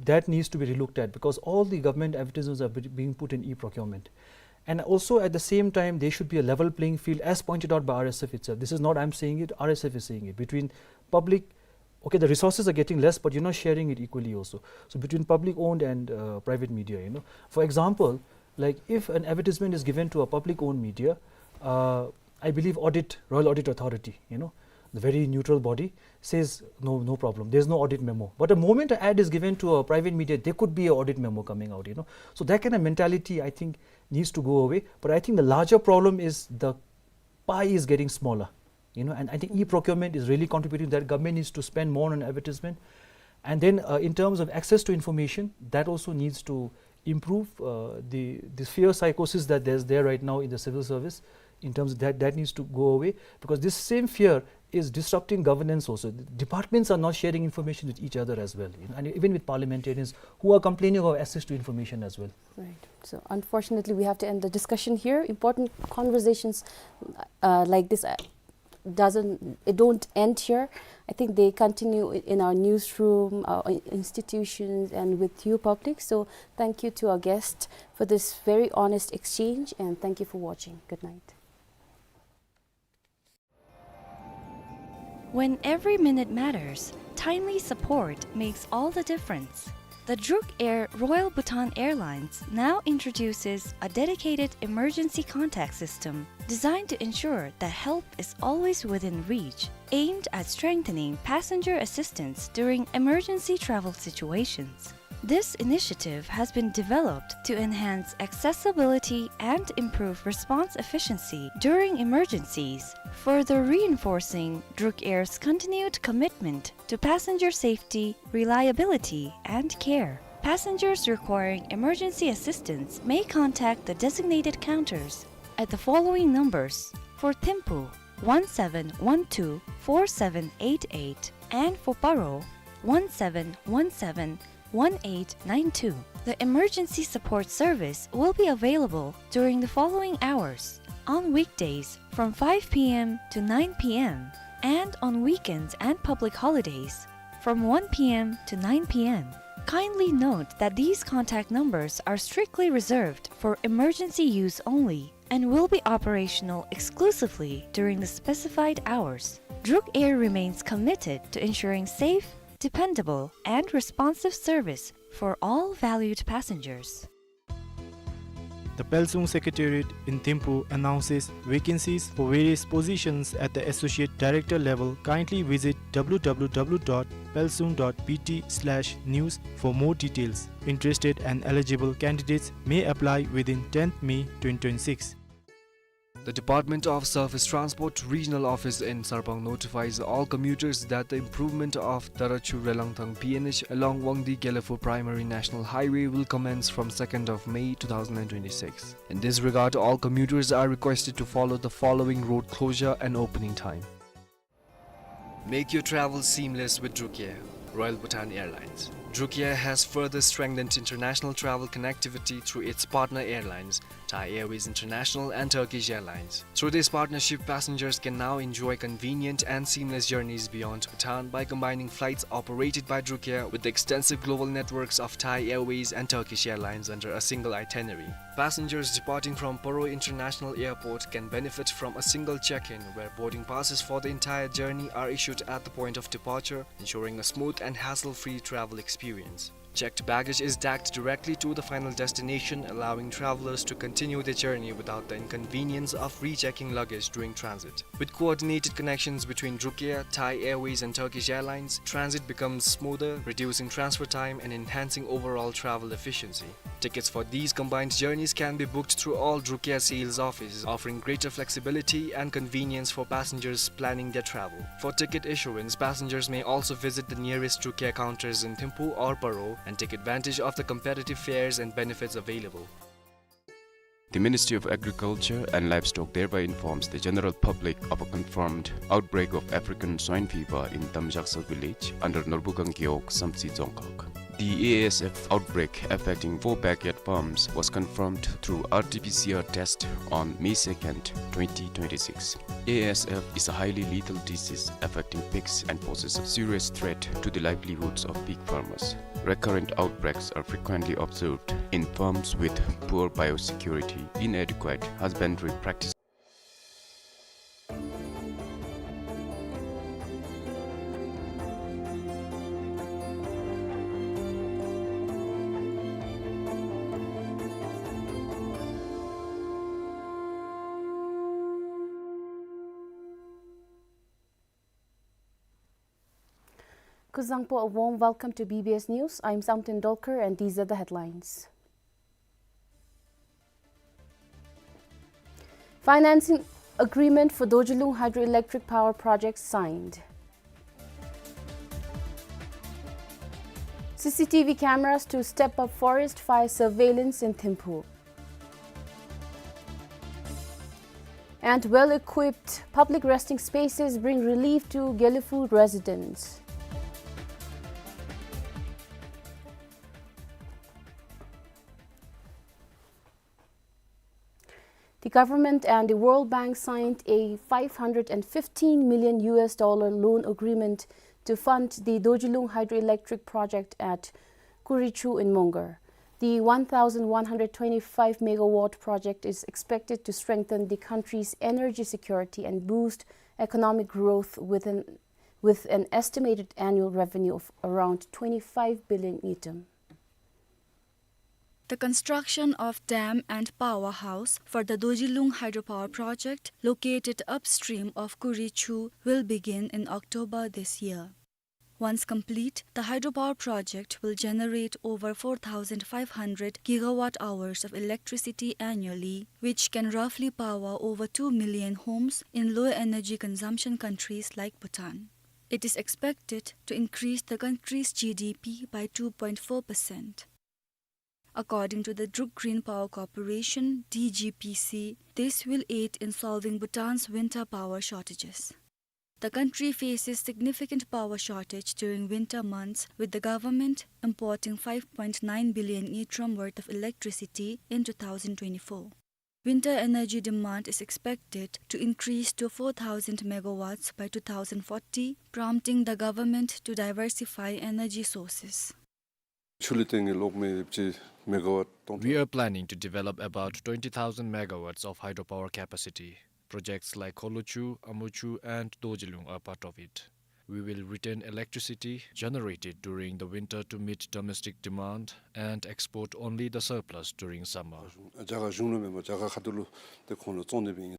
that needs to be relooked at, because all the government advertisements are be-, being put in e-procurement. And also at the same time, there should be a level playing field, as pointed out by R S F itself. This is not I'm saying it, R S F is saying it, between public, okay, the resources are getting less, but you're not sharing it equally also. So between public owned and, uh, private media, you know. For example, like, if an advertisement is given to a public owned media, uh, I believe audit, Royal Audit Authority, you know, the very neutral body, says, "No, no problem. There's no audit memo." But the moment an ad is given to a private media, there could be an audit memo coming out, you know. So that kind of mentality, I think, needs to go away. But I think the larger problem is the pie is getting smaller, you know, and I think e-procurement is really contributing to that. Government needs to spend more on advertisement. And then, uh, in terms of access to information, that also needs to improve. Uh, the, the fear psychosis that there's there right now in the civil service In terms of that, that needs to go away, because this same fear is disrupting governance also. The departments are not sharing information with each other as well, you know, and even with parliamentarians who are complaining of access to information as well. Right. So unfortunately, we have to end the discussion here. Important conversations, uh, like this, uh, doesn't, it don't end here. I think they continue i-, in our newsroom, our i-, institutions, and with you public. So thank you to our guest for this very honest exchange, and thank you for watching. Good night. When every minute matters, timely support makes all the difference. The Druk Air Royal Bhutan Airlines now introduces a dedicated emergency contact system designed to ensure that help is always within reach, aimed at strengthening passenger assistance during emergency travel situations. This initiative has been developed to enhance accessibility and improve response efficiency during emergencies, further reinforcing Druk Air's continued commitment to passenger safety, reliability, and care. Passengers requiring emergency assistance may contact the designated counters at the following numbers: for Thimphu, one seven one two four seven eight eight, and for Paro, one seven one seven one eight nine two. The emergency support service will be available during the following hours: on weekdays from five P M to nine P M, and on weekends and public holidays from one P M to nine P M. Kindly note that these contact numbers are strictly reserved for emergency use only and will be operational exclusively during the specified hours. Druk Air remains committed to ensuring safe, dependable, and responsive service for all valued passengers. The Pelsung Secretariat in Thimphu announces vacancies for various positions at the associate director level. Kindly visit W W W dot pelsung dot B T slash news for more details. Interested and eligible candidates may apply within tenth May twenty twenty-six. The Department of Surface Transport Regional Office in Sarpang notifies all commuters that the improvement of Tarachu Relangthang P N H along Wangdi Gelephu Primary National Highway will commence from second of May two thousand and twenty-six. In this regard, all commuters are requested to follow the following road closure and opening time. Make your travel seamless with Druk Air, Royal Bhutan Airlines. Druk Air has further strengthened international travel connectivity through its partner airlines, Thai Airways International and Turkish Airlines. Through this partnership, passengers can now enjoy convenient and seamless journeys beyond Bhutan by combining flights operated by Druk Air with the extensive global networks of Thai Airways and Turkish Airlines under a single itinerary. Passengers departing from Paro International Airport can benefit from a single check-in, where boarding passes for the entire journey are issued at the point of departure, ensuring a smooth and hassle-free travel experience. Checked baggage is tagged directly to the final destination, allowing travelers to continue their journey without the inconvenience of rechecking luggage during transit. With coordinated connections between Druk Air, Thai Airways and Turkish Airlines, transit becomes smoother, reducing transfer time and enhancing overall travel efficiency. Tickets for these combined journeys can be booked through all Druk Air sales offices, offering greater flexibility and convenience for passengers planning their travel. For ticket issuance, passengers may also visit the nearest Druk Air counters in Thimphu or Paro and take advantage of the competitive fares and benefits available. The Ministry of Agriculture and Livestock thereby informs the general public of a confirmed outbreak of African swine fever in Tamjaksa village under Norbukang Gewog, Samtse Dzongkhag. The A S F outbreak affecting four backyard farms was confirmed through R T P C R test on May second, twenty twenty-six. A S F is a highly lethal disease affecting pigs and poses a serious threat to the livelihoods of pig farmers. Recurrent outbreaks are frequently observed in farms with poor biosecurity, inadequate husbandry practices, Kuzuzangpo, a warm welcome to B B S News. I'm Samten Dolkar, and these are the headlines. Financing agreement for Dorjilung Hydroelectric Power Project signed. C C T V cameras to step up forest fire surveillance in Thimphu. And well-equipped public resting spaces bring relief to Gelephu residents. The government and the World Bank signed a five hundred and fifteen million U S dollar loan agreement to fund the Dojilung hydroelectric project at Kurichu in Mongar. The one thousand one hundred twenty-five megawatt project is expected to strengthen the country's energy security and boost economic growth with an, with an estimated annual revenue of around twenty-five billion ngultrum. The construction of dam and powerhouse for the Dojilung hydropower project, located upstream of Kurichu, will begin in October this year. Once complete, the hydropower project will generate over four thousand five hundred gigawatt hours of electricity annually, which can roughly power over two million homes in low energy consumption countries like Bhutan. It is expected to increase the country's G D P by two point four percent. According to the Druk Green Power Corporation, D G P C, this will aid in solving Bhutan's winter power shortages. The country faces significant power shortage during winter months, with the government importing five point nine billion ngultrum worth of electricity in two thousand twenty-four. Winter energy demand is expected to increase to four thousand megawatts by two thousand forty, prompting the government to diversify energy sources. ཆུ་ལུད་ཏེ་ངེ་ལོག་མེ་ཅི་མེ་ག་ཝཊ་སྟོང་། We are planning to develop about twenty thousand megawatts of hydropower capacity. Projects like Kholochu, Amuchu, and Dojilung are part of it. We will retain electricity generated during the winter to meet domestic demand and export only the surplus during summer. རྒྱ་གར་གཞུང་ལུ་མེན་པར་རྒྱ་གར་ཁ་ཐུག་ལུ་ཏེ་ཁོང་ལུ་བཙོང་ནི་སྦེ་ཨིན།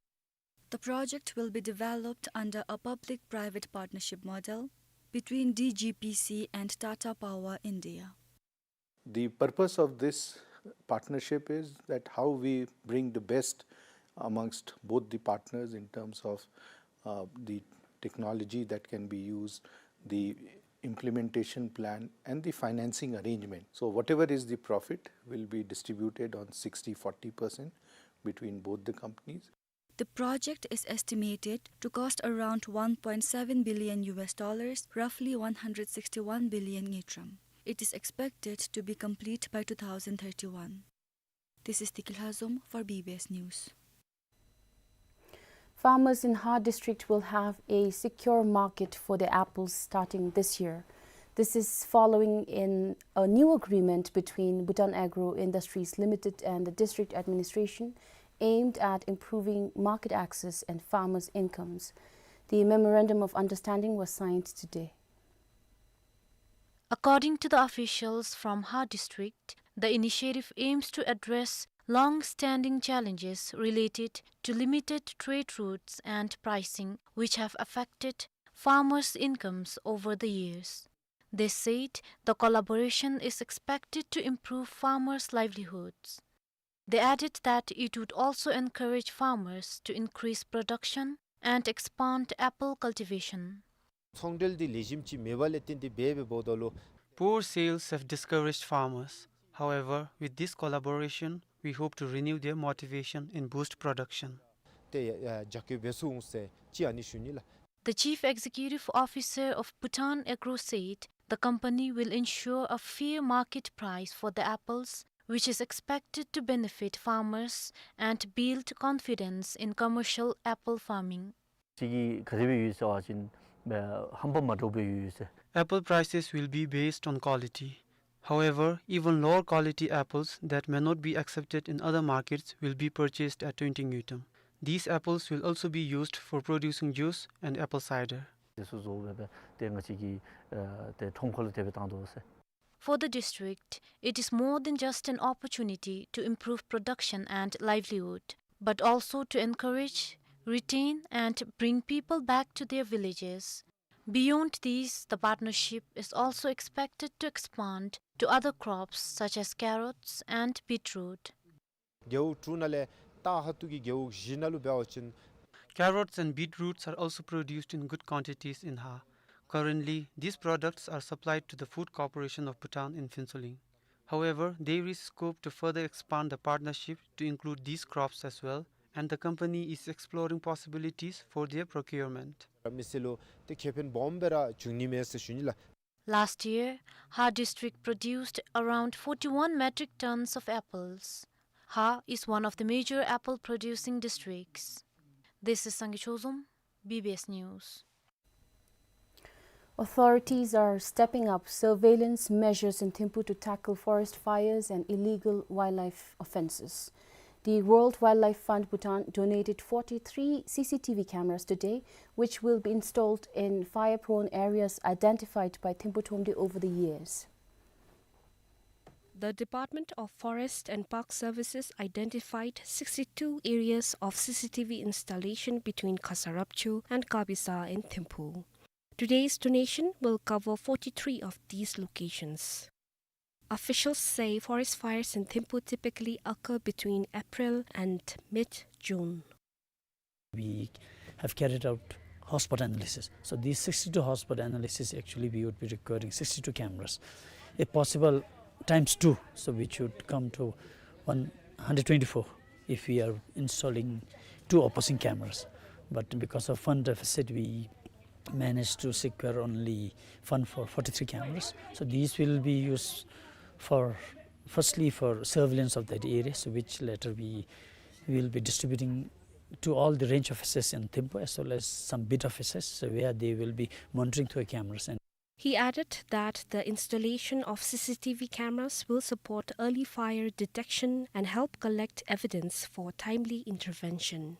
The project will be developed under a public-private partnership model between D G P C and Tata Power India. The purpose of this partnership is that how we bring the best amongst both the partners in terms of, uh, the technology that can be used, the implementation plan, and the financing arrangement. So whatever is the profit will be distributed on sixty forty percent between both the companies. The project is estimated to cost around one point seven billion U S dollars, roughly one hundred sixty-one billion ngultrum. It is expected to be complete by two thousand thirty-one. This is Tikilhazom for B B S News. Farmers in Har District will have a secure market for their apples starting this year. This is following in a new agreement between Bhutan Agro Industries Limited and the district administration aimed at improving market access and farmers' incomes. The memorandum of understanding was signed today. According to the officials from Har District, the initiative aims to address long-standing challenges related to limited trade routes and pricing, which have affected farmers' incomes over the years. They said the collaboration is expected to improve farmers' livelihoods. They added that it would also encourage farmers to increase production and expand apple cultivation. ཚོང་འབྲེལ་འདི་ལེགས་ཤོམ་ཅིག་མེད་པ་ལས་བརྟེན་ཏེ་འབད་འབདཝ་ད་ལུ། Poor sales have discouraged farmers. However, with this collaboration, we hope to renew their motivation and boost production. ཏེ་ཡ་ཡ་རྒྱ་སྐྱེད་འབད་ཚུགས་འོང་ཟེར་ཅིག་ཨ་ནི་ཞུ་ནི་ལགས། The Chief Executive Officer of Bhutan Agro said the company will ensure a fair market price for the apples, which is expected to benefit farmers and build confidence in commercial apple farming. ཅིག་གིས་ག་དེ་སྦེ་ཡོད་ཟེར་བ་ཅིན་ཧམ་པ་མ་འདྲཝ་སྦེ་ཡོད་ཟེར། Apple prices will be based on quality. However, even lower quality apples that may not be accepted in other markets will be purchased at twenty ngultrum. These apples will also be used for producing juice and apple cider. དེ་ཚུ་བཟོ་སྦེ་སྦེ་ཏེ་ང་བཅས་ཀྱི་ཨ་ཏེ་ཁྲོམ་ཁ་ལུ་དེ་སྦེ་བཏང་དོ་ཟེར། For the district, it is more than just an opportunity to improve production and livelihood, but also to encourage, retain, and bring people back to their villages. Beyond these, the partnership is also expected to expand to other crops such as carrots and beetroot. རྒེད་འོག་དྲུག་ནང་ལས་ད་ཧ་ཏུ་གི་རྒེད་འོག་བཞི་ནང་ལུ་འབད་བ་ཅིན། Carrots and beetroots are also produced in good quantities in Har. Currently, these products are supplied to the Food Corporation of Bhutan in Phuentsholing. However, there is scope to further expand the partnership to include these crops as well, and the company is exploring possibilities for their procurement. མི་སེར་ལུ་ཏེ་ཁེ་ཕན་སྦོམ་སྦེ་ར་འབྱུང་ནི་མས་ཟེར་ཞུ་ནི་ལགས། Last year, Har district produced around forty-one metric tons of apples. Har is one of the major apple producing districts. This is Sangay Chozom, B B S News. Authorities are stepping up surveillance measures in Thimphu to tackle forest fires and illegal wildlife offenses. The World Wildlife Fund Bhutan donated forty-three C C T V cameras today, which will be installed in fire-prone areas identified by Thimphu Thromde over the years. The Department of Forest and Park Services identified sixty-two areas of C C T V installation between Khasa Rapcho and Kabisa in Thimphu. Today's donation will cover forty-three of these locations. Officials say forest fires in Thimphu typically occur between April and mid-June. We have carried out hotspot analysis. So these sixty-two hotspot analysis, actually, we would be requiring sixty-two cameras. If possible, times two, so which would come to one hundred twenty-four if we are installing two opposing cameras. But because of fund deficit, we managed to secure only fund for forty-three cameras. So these will be used for, firstly, for surveillance of that area, so which later we will be distributing to all the range offices in Thimphu as well as some beat offices, so where they will be monitoring through cameras. And he added that the installation of C C T V cameras will support early fire detection and help collect evidence for timely intervention.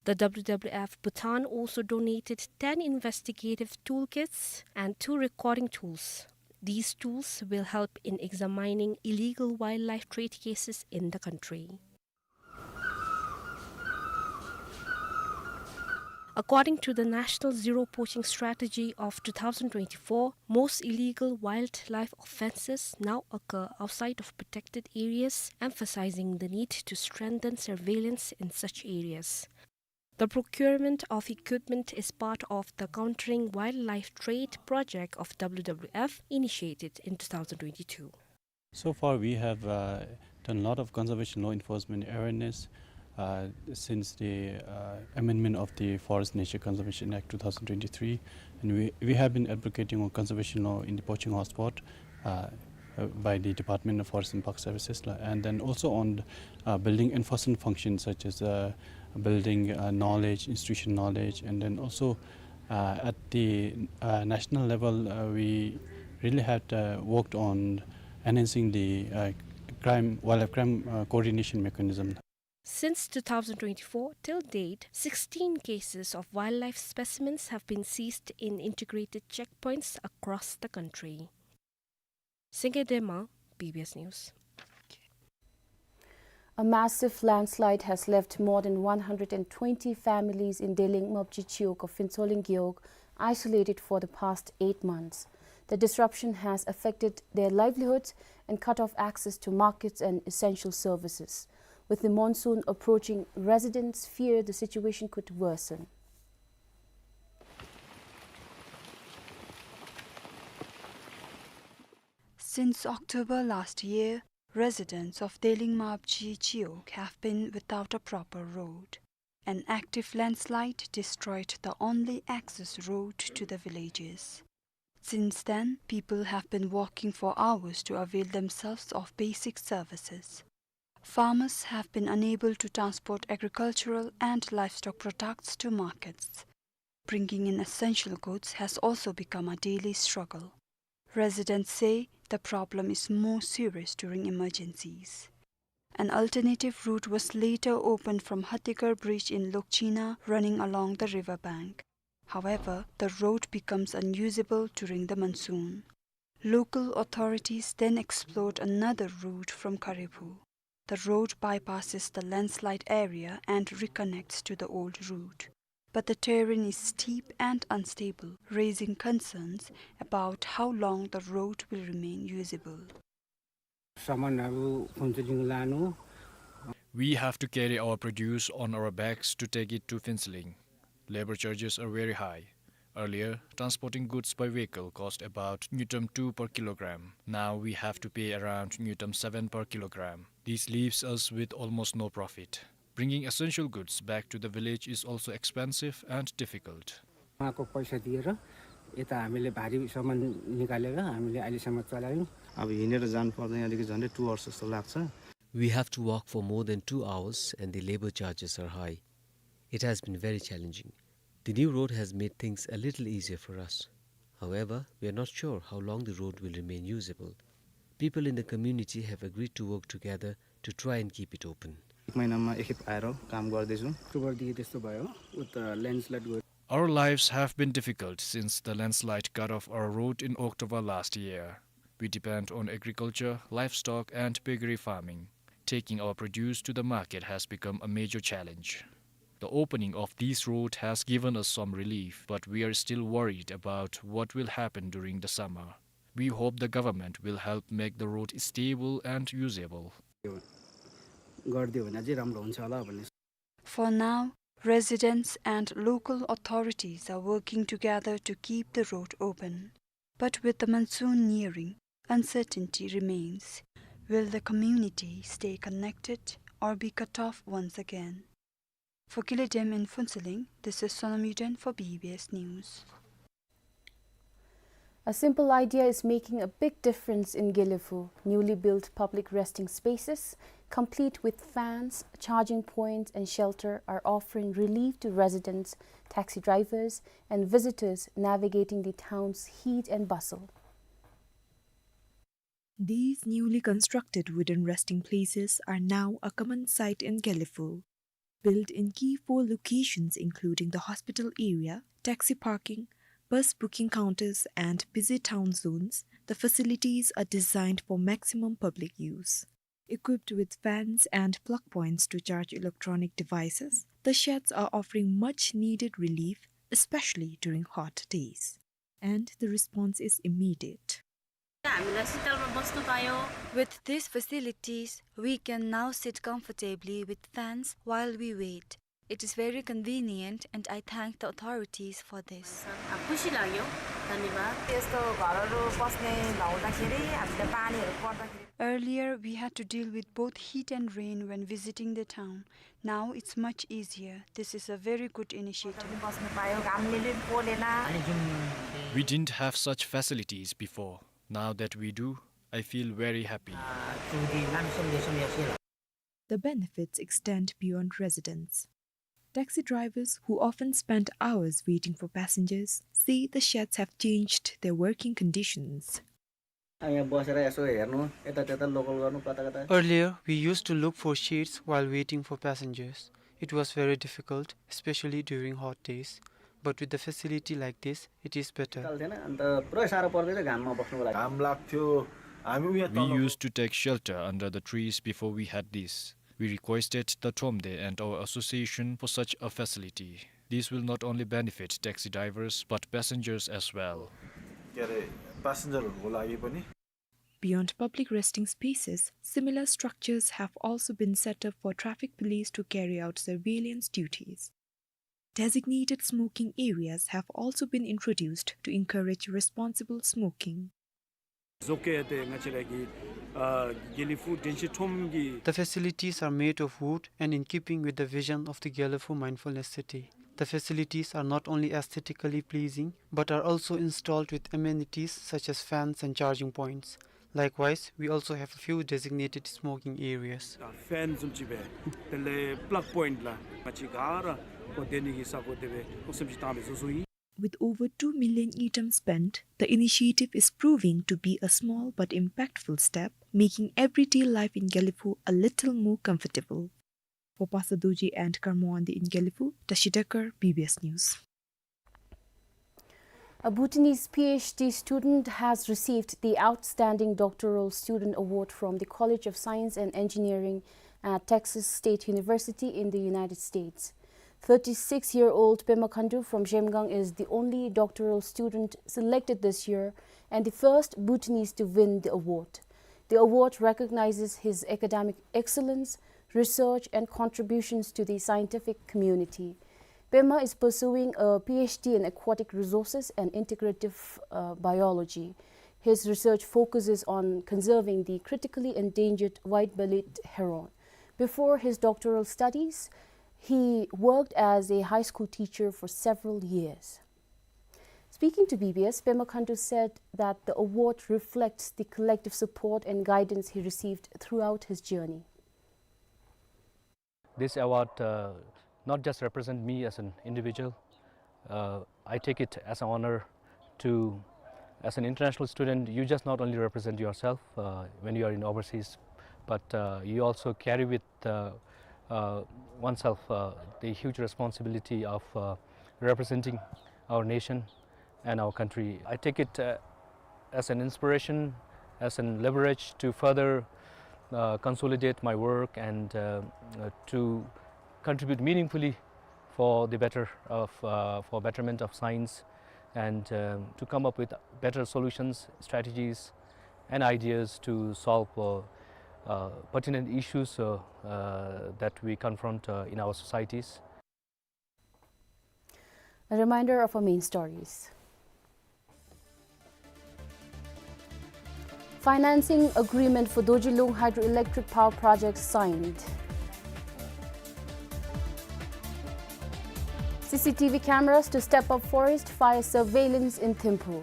The W W F Bhutan also donated ten investigative toolkits and two recording tools. These tools will help in examining illegal wildlife trade cases in the country. According to the National Zero Poaching Strategy of two thousand twenty-four, most illegal wildlife offenses now occur outside of protected areas, emphasizing the need to strengthen surveillance in such areas. The procurement of equipment is part of the Countering Wildlife Trade project of W W F, initiated in two thousand twenty-two. So far, we have, uh, done a lot of conservation law enforcement awareness, uh, since the, uh, amendment of the Forest Nature Conservation Act two thousand twenty-three, and we, we have been advocating on conservation law in the poaching hotspot, uh, uh, by the Department of Forest and Park Services, la-, and then also on, uh, building enforcement functions such as, uh, building, uh, knowledge, institution knowledge, and then also, uh, at the, uh, national level, uh, we really had, uh, worked on enhancing the, uh, crime, wildlife crime, uh, coordination mechanism. Since two thousand twenty-four till date, sixteen cases of wildlife specimens have been seized in integrated checkpoints across the country. Senge Dema, B B S News. A massive landslide has left more than one hundred and twenty families in Deleng Mapji Chiwog of Phuentsholing Gewog isolated for the past eight months. The disruption has affected their livelihoods and cut off access to markets and essential services. With the monsoon approaching, residents fear the situation could worsen. Since October last year, residents of Deleng Mapji Chiwog have been without a proper road. An active landslide destroyed the only access road to the villages. Since then, people have been walking for hours to avail themselves of basic services. Farmers have been unable to transport agricultural and livestock products to markets. Bringing in essential goods has also become a daily struggle. Residents say the problem is more serious during emergencies. An alternative route was later opened from Hattigarh Bridge in Lokchina, running along the river bank. However, the road becomes unusable during the monsoon. Local authorities then explored another route from Kharephu. The road bypasses the landslide area and reconnects to the old route. But the terrain is steep and unstable, raising concerns about how long the road will remain usable. Samanharu Phuentsholing lanu. We have to carry our produce on our backs to take it to Phuentsholing. Labor charges are very high. Earlier, transporting goods by vehicle cost about ngultrum two per kilogram. Now we have to pay around ngultrum seven per kilogram. This leaves us with almost no profit. Bringing essential goods back to the village is also expensive and difficult. उहाँको पैसा दिएर यता हामीले भारी सामान निकालेर हामीले अहिलेसम्म चलायौँ। अब हिँडेर जानुपर्दा यहाँदेखि झन्डै two hours जस्तो लाग्छ। We have to walk for more than two hours and the labor charges are high. It has been very challenging. The new road has made things a little easier for us. However, we are not sure how long the road will remain usable. People in the community have agreed to work together to try and keep it open. एक महिनामा एकखेप आएर काम गर्दैछु। अक्टोबरदेखि त्यस्तो भयो, उता ल्यान्डस्लाइड गयो। Our lives have been difficult since the landslide cut off our road in October last year. We depend on agriculture, livestock, and piggery farming. Taking our produce to the market has become a major challenge. The opening of this road has given us some relief, but we are still worried about what will happen during the summer. We hope the government will help make the road stable and usable. गरिदियो भने अझै राम्रो हुन्छ होला भन्ने। For now, residents and local authorities are working together to keep the road open. But with the monsoon nearing, uncertainty remains. Will the community stay connected or be cut off once again? For Gilidem in Phuentsholing, this is Sonam Yuden for B B S News. A simple idea is making a big difference in Gelephu. Newly built public resting spaces, complete with fans, charging points, and shelter, are offering relief to residents, taxi drivers, and visitors navigating the town's heat and bustle. These newly constructed wooden resting places are now a common sight in Gelephu. Built in key four locations including the hospital area, taxi parking, bus booking counters and busy town zones, the facilities are designed for maximum public use. Equipped with fans and plug points to charge electronic devices, the sheds are offering much needed relief, especially during hot days. And the response is immediate. हामीलाई शीतलमा बस्न पायो। With these facilities, we can now sit comfortably with fans while we wait. It is very convenient and I thank the authorities for this. खुसी लाग्यो। धन्यवाद। त्यस्तो घरहरू बस्ने नहुँदाखेरि हामीले पानीहरू पर्दाखेरि Earlier, we had to deal with both heat and rain when visiting the town. Now it's much easier. This is a very good initiative. बस्न पायो, घामले पनि pollen. We didn't have such facilities before. Now that we do, I feel very happy. The benefits extend beyond residents. Taxi drivers who often spend hours waiting for passengers say the sheds have changed their working conditions. अब यहाँ बसेर यसो हेर्नु, यतात्यता लोकल गर्नु, कता कता। Earlier, we used to look for shades while waiting for passengers. It was very difficult, especially during hot days. But with the facility like this, it is better. निकाल्थेन, अन्त पुरै साह्रो पर्दै थियो घाममा बस्नुको लागि। घाम लाग्थ्यो, हामी उहाँ We तल used to take shelter under the trees before we had this. We requested the Thromde and our association for such a facility. This will not only benefit taxi drivers but passengers as well. के अरे, प्यासेन्जरहरूको लागि पनि। Beyond public resting spaces, similar structures have also been set up for traffic police to carry out surveillance duties. Designated smoking areas have also been introduced to encourage responsible smoking. ཟོག་གི་ཡ་དེ་ང་བཅས་ར་གི་ཨ་དགེ་ལེགས་ཕུག་དྲན་ཤེས་ཁྲོམ་གྱི། The facilities are made of wood and in keeping with the vision of the Gelephu Mindfulness City. The facilities are not only aesthetically pleasing but are also installed with amenities such as fans and charging points. Likewise, we also have a few designated smoking areas. ཨ་ཕེན་བཟུམ་ཅིག་སྦེ་དེ་ལས་པླག་པོའིནཊ་ལགས་ང་བཅས་ག་ར་ཁོ་སྡོད་ནི་གི་ས་གོ་དེ་སྦེ་ཨོ་བཟུམ་ཅིག་བཏང་སྦེ་བཟོ་བཟོཝ་ཨིན། With over two million ngultrum spent, the initiative is proving to be a small but impactful step, making everyday life in Gelephu a little more comfortable. For Pastor Dorji and Karma Wangdi in Gelephu, Tashi Dekar, B B S News. A Bhutanese P H D student has received the Outstanding Doctoral Student Award from the College of Science and Engineering at Texas State University in the United States. Thirty-six-year-old Pema Khandu from Zhemgang is the only doctoral student selected this year and the first Bhutanese to win the award. The award recognizes his academic excellence, research, and contributions to the scientific community. Pema is pursuing a P H D in aquatic resources and integrative, uh, biology. His research focuses on conserving the critically endangered white-bellied heron. Before his doctoral studies, he worked as a high school teacher for several years. Speaking to B B S, Pema Khandu said that the award reflects the collective support and guidance he received throughout his journey. This award, uh, not just represent me as an individual, uh, I take it as an honor to, as an international student, you just not only represent yourself, uh, when you are in overseas, but, uh, you also carry with, uh, uh, oneself, uh, the huge responsibility of, uh, representing our nation and our country. I take it, uh, as an inspiration, as an leverage to further, uh, consolidate my work and, uh, uh, to contribute meaningfully for the better of, uh, for betterment of science and, um, to come up with better solutions, strategies, and ideas to solve, uh, uh, pertinent issues, uh, uh, that we confront, uh, in our societies. A reminder of our main stories. Financing agreement for Dorjilung hydroelectric power project signed. C C T V cameras to step up forest fire surveillance in Thimphu.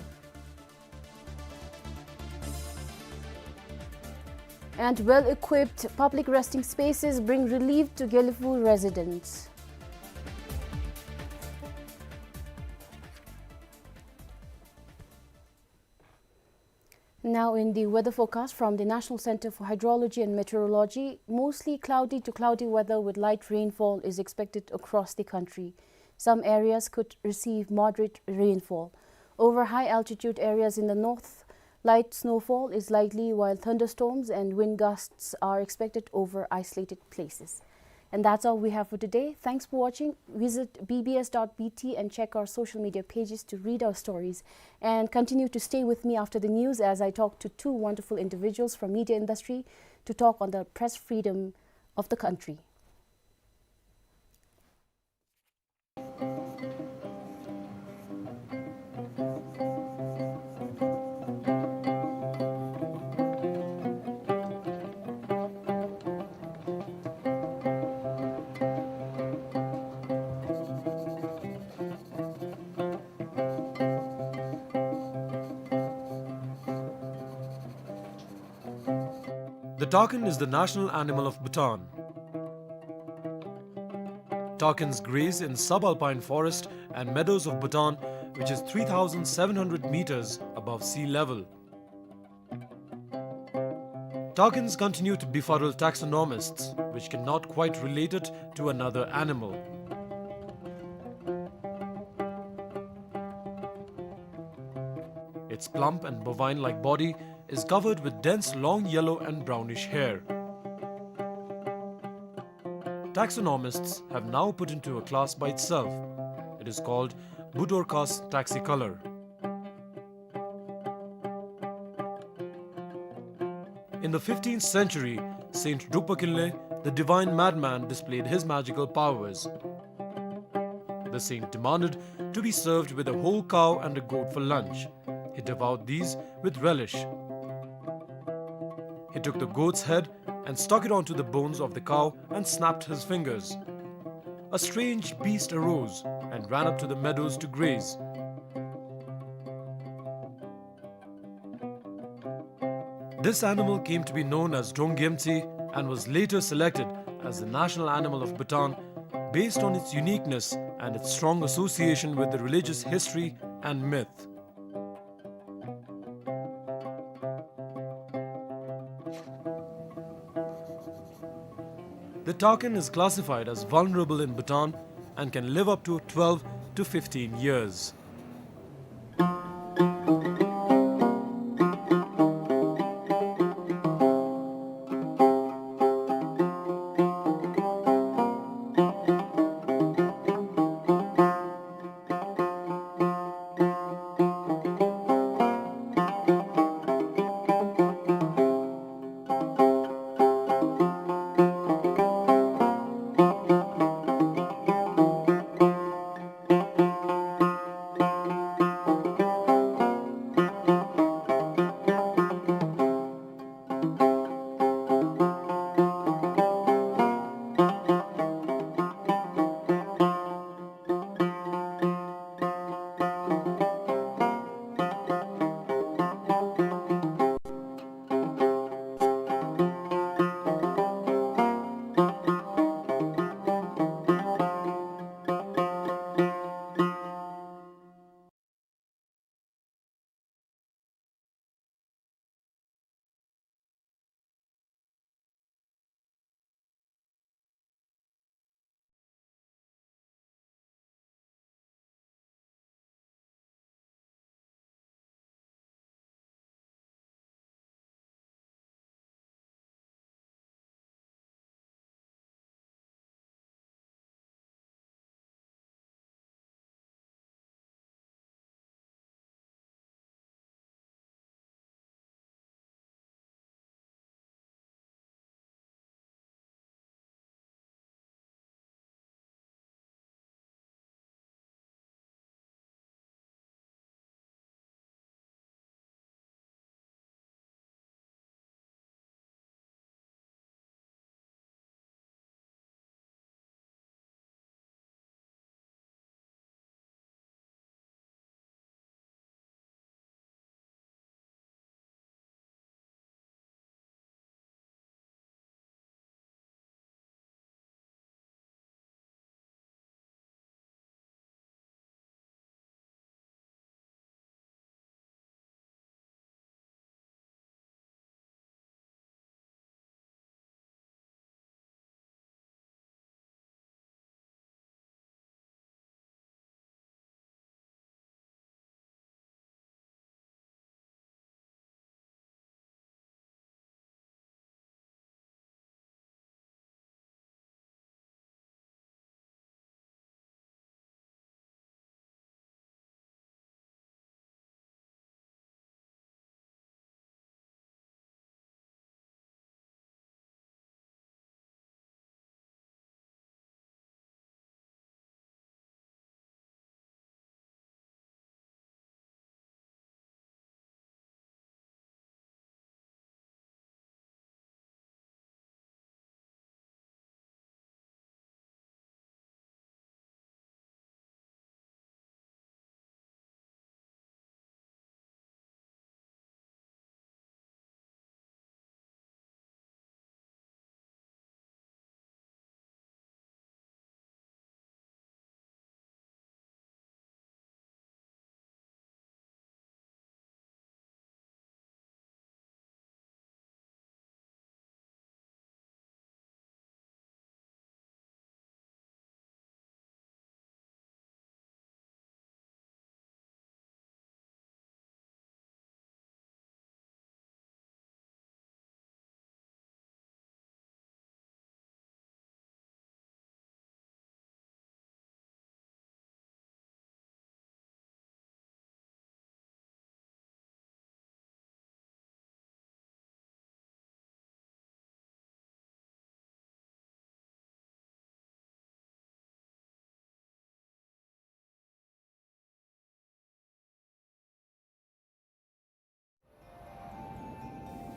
And well-equipped public resting spaces bring relief to Gelephu residents. Now in the weather forecast from the National Center for Hydrology and Meteorology, mostly cloudy to cloudy weather with light rainfall is expected across the country. Some areas could receive moderate rainfall. Over high altitude areas in the north, light snowfall is likely, while thunderstorms and wind gusts are expected over isolated places. And that's all we have for today. Thanks for watching. Visit B B S dot B T and check our social media pages to read our stories. And continue to stay with me after the news as I talk to two wonderful individuals from media industry to talk on the press freedom of the country. The takin is the national animal of Bhutan. Takins graze in subalpine forest and meadows of Bhutan, which is three thousand seven hundred meters above sea level. Takins continue to befuddle taxonomists, which cannot quite relate it to another animal. Its plump and bovine-like body is covered with dense long yellow and brownish hair. Taxonomists have now put into a class by itself. It is called Budorcas taxicolor. In the fifteenth century, Saint Drukpa Kinley, the divine madman, displayed his magical powers. The saint demanded to be served with a whole cow and a goat for lunch. He devoured these with relish. He took the goat's head and stuck it onto the bones of the cow and snapped his fingers. A strange beast arose and ran up to the meadows to graze. This animal came to be known as Donggyemtsi and was later selected as the national animal of Bhutan based on its uniqueness and its strong association with the religious history and myth. The takin is classified as vulnerable in Bhutan and can live up to twelve to fifteen years.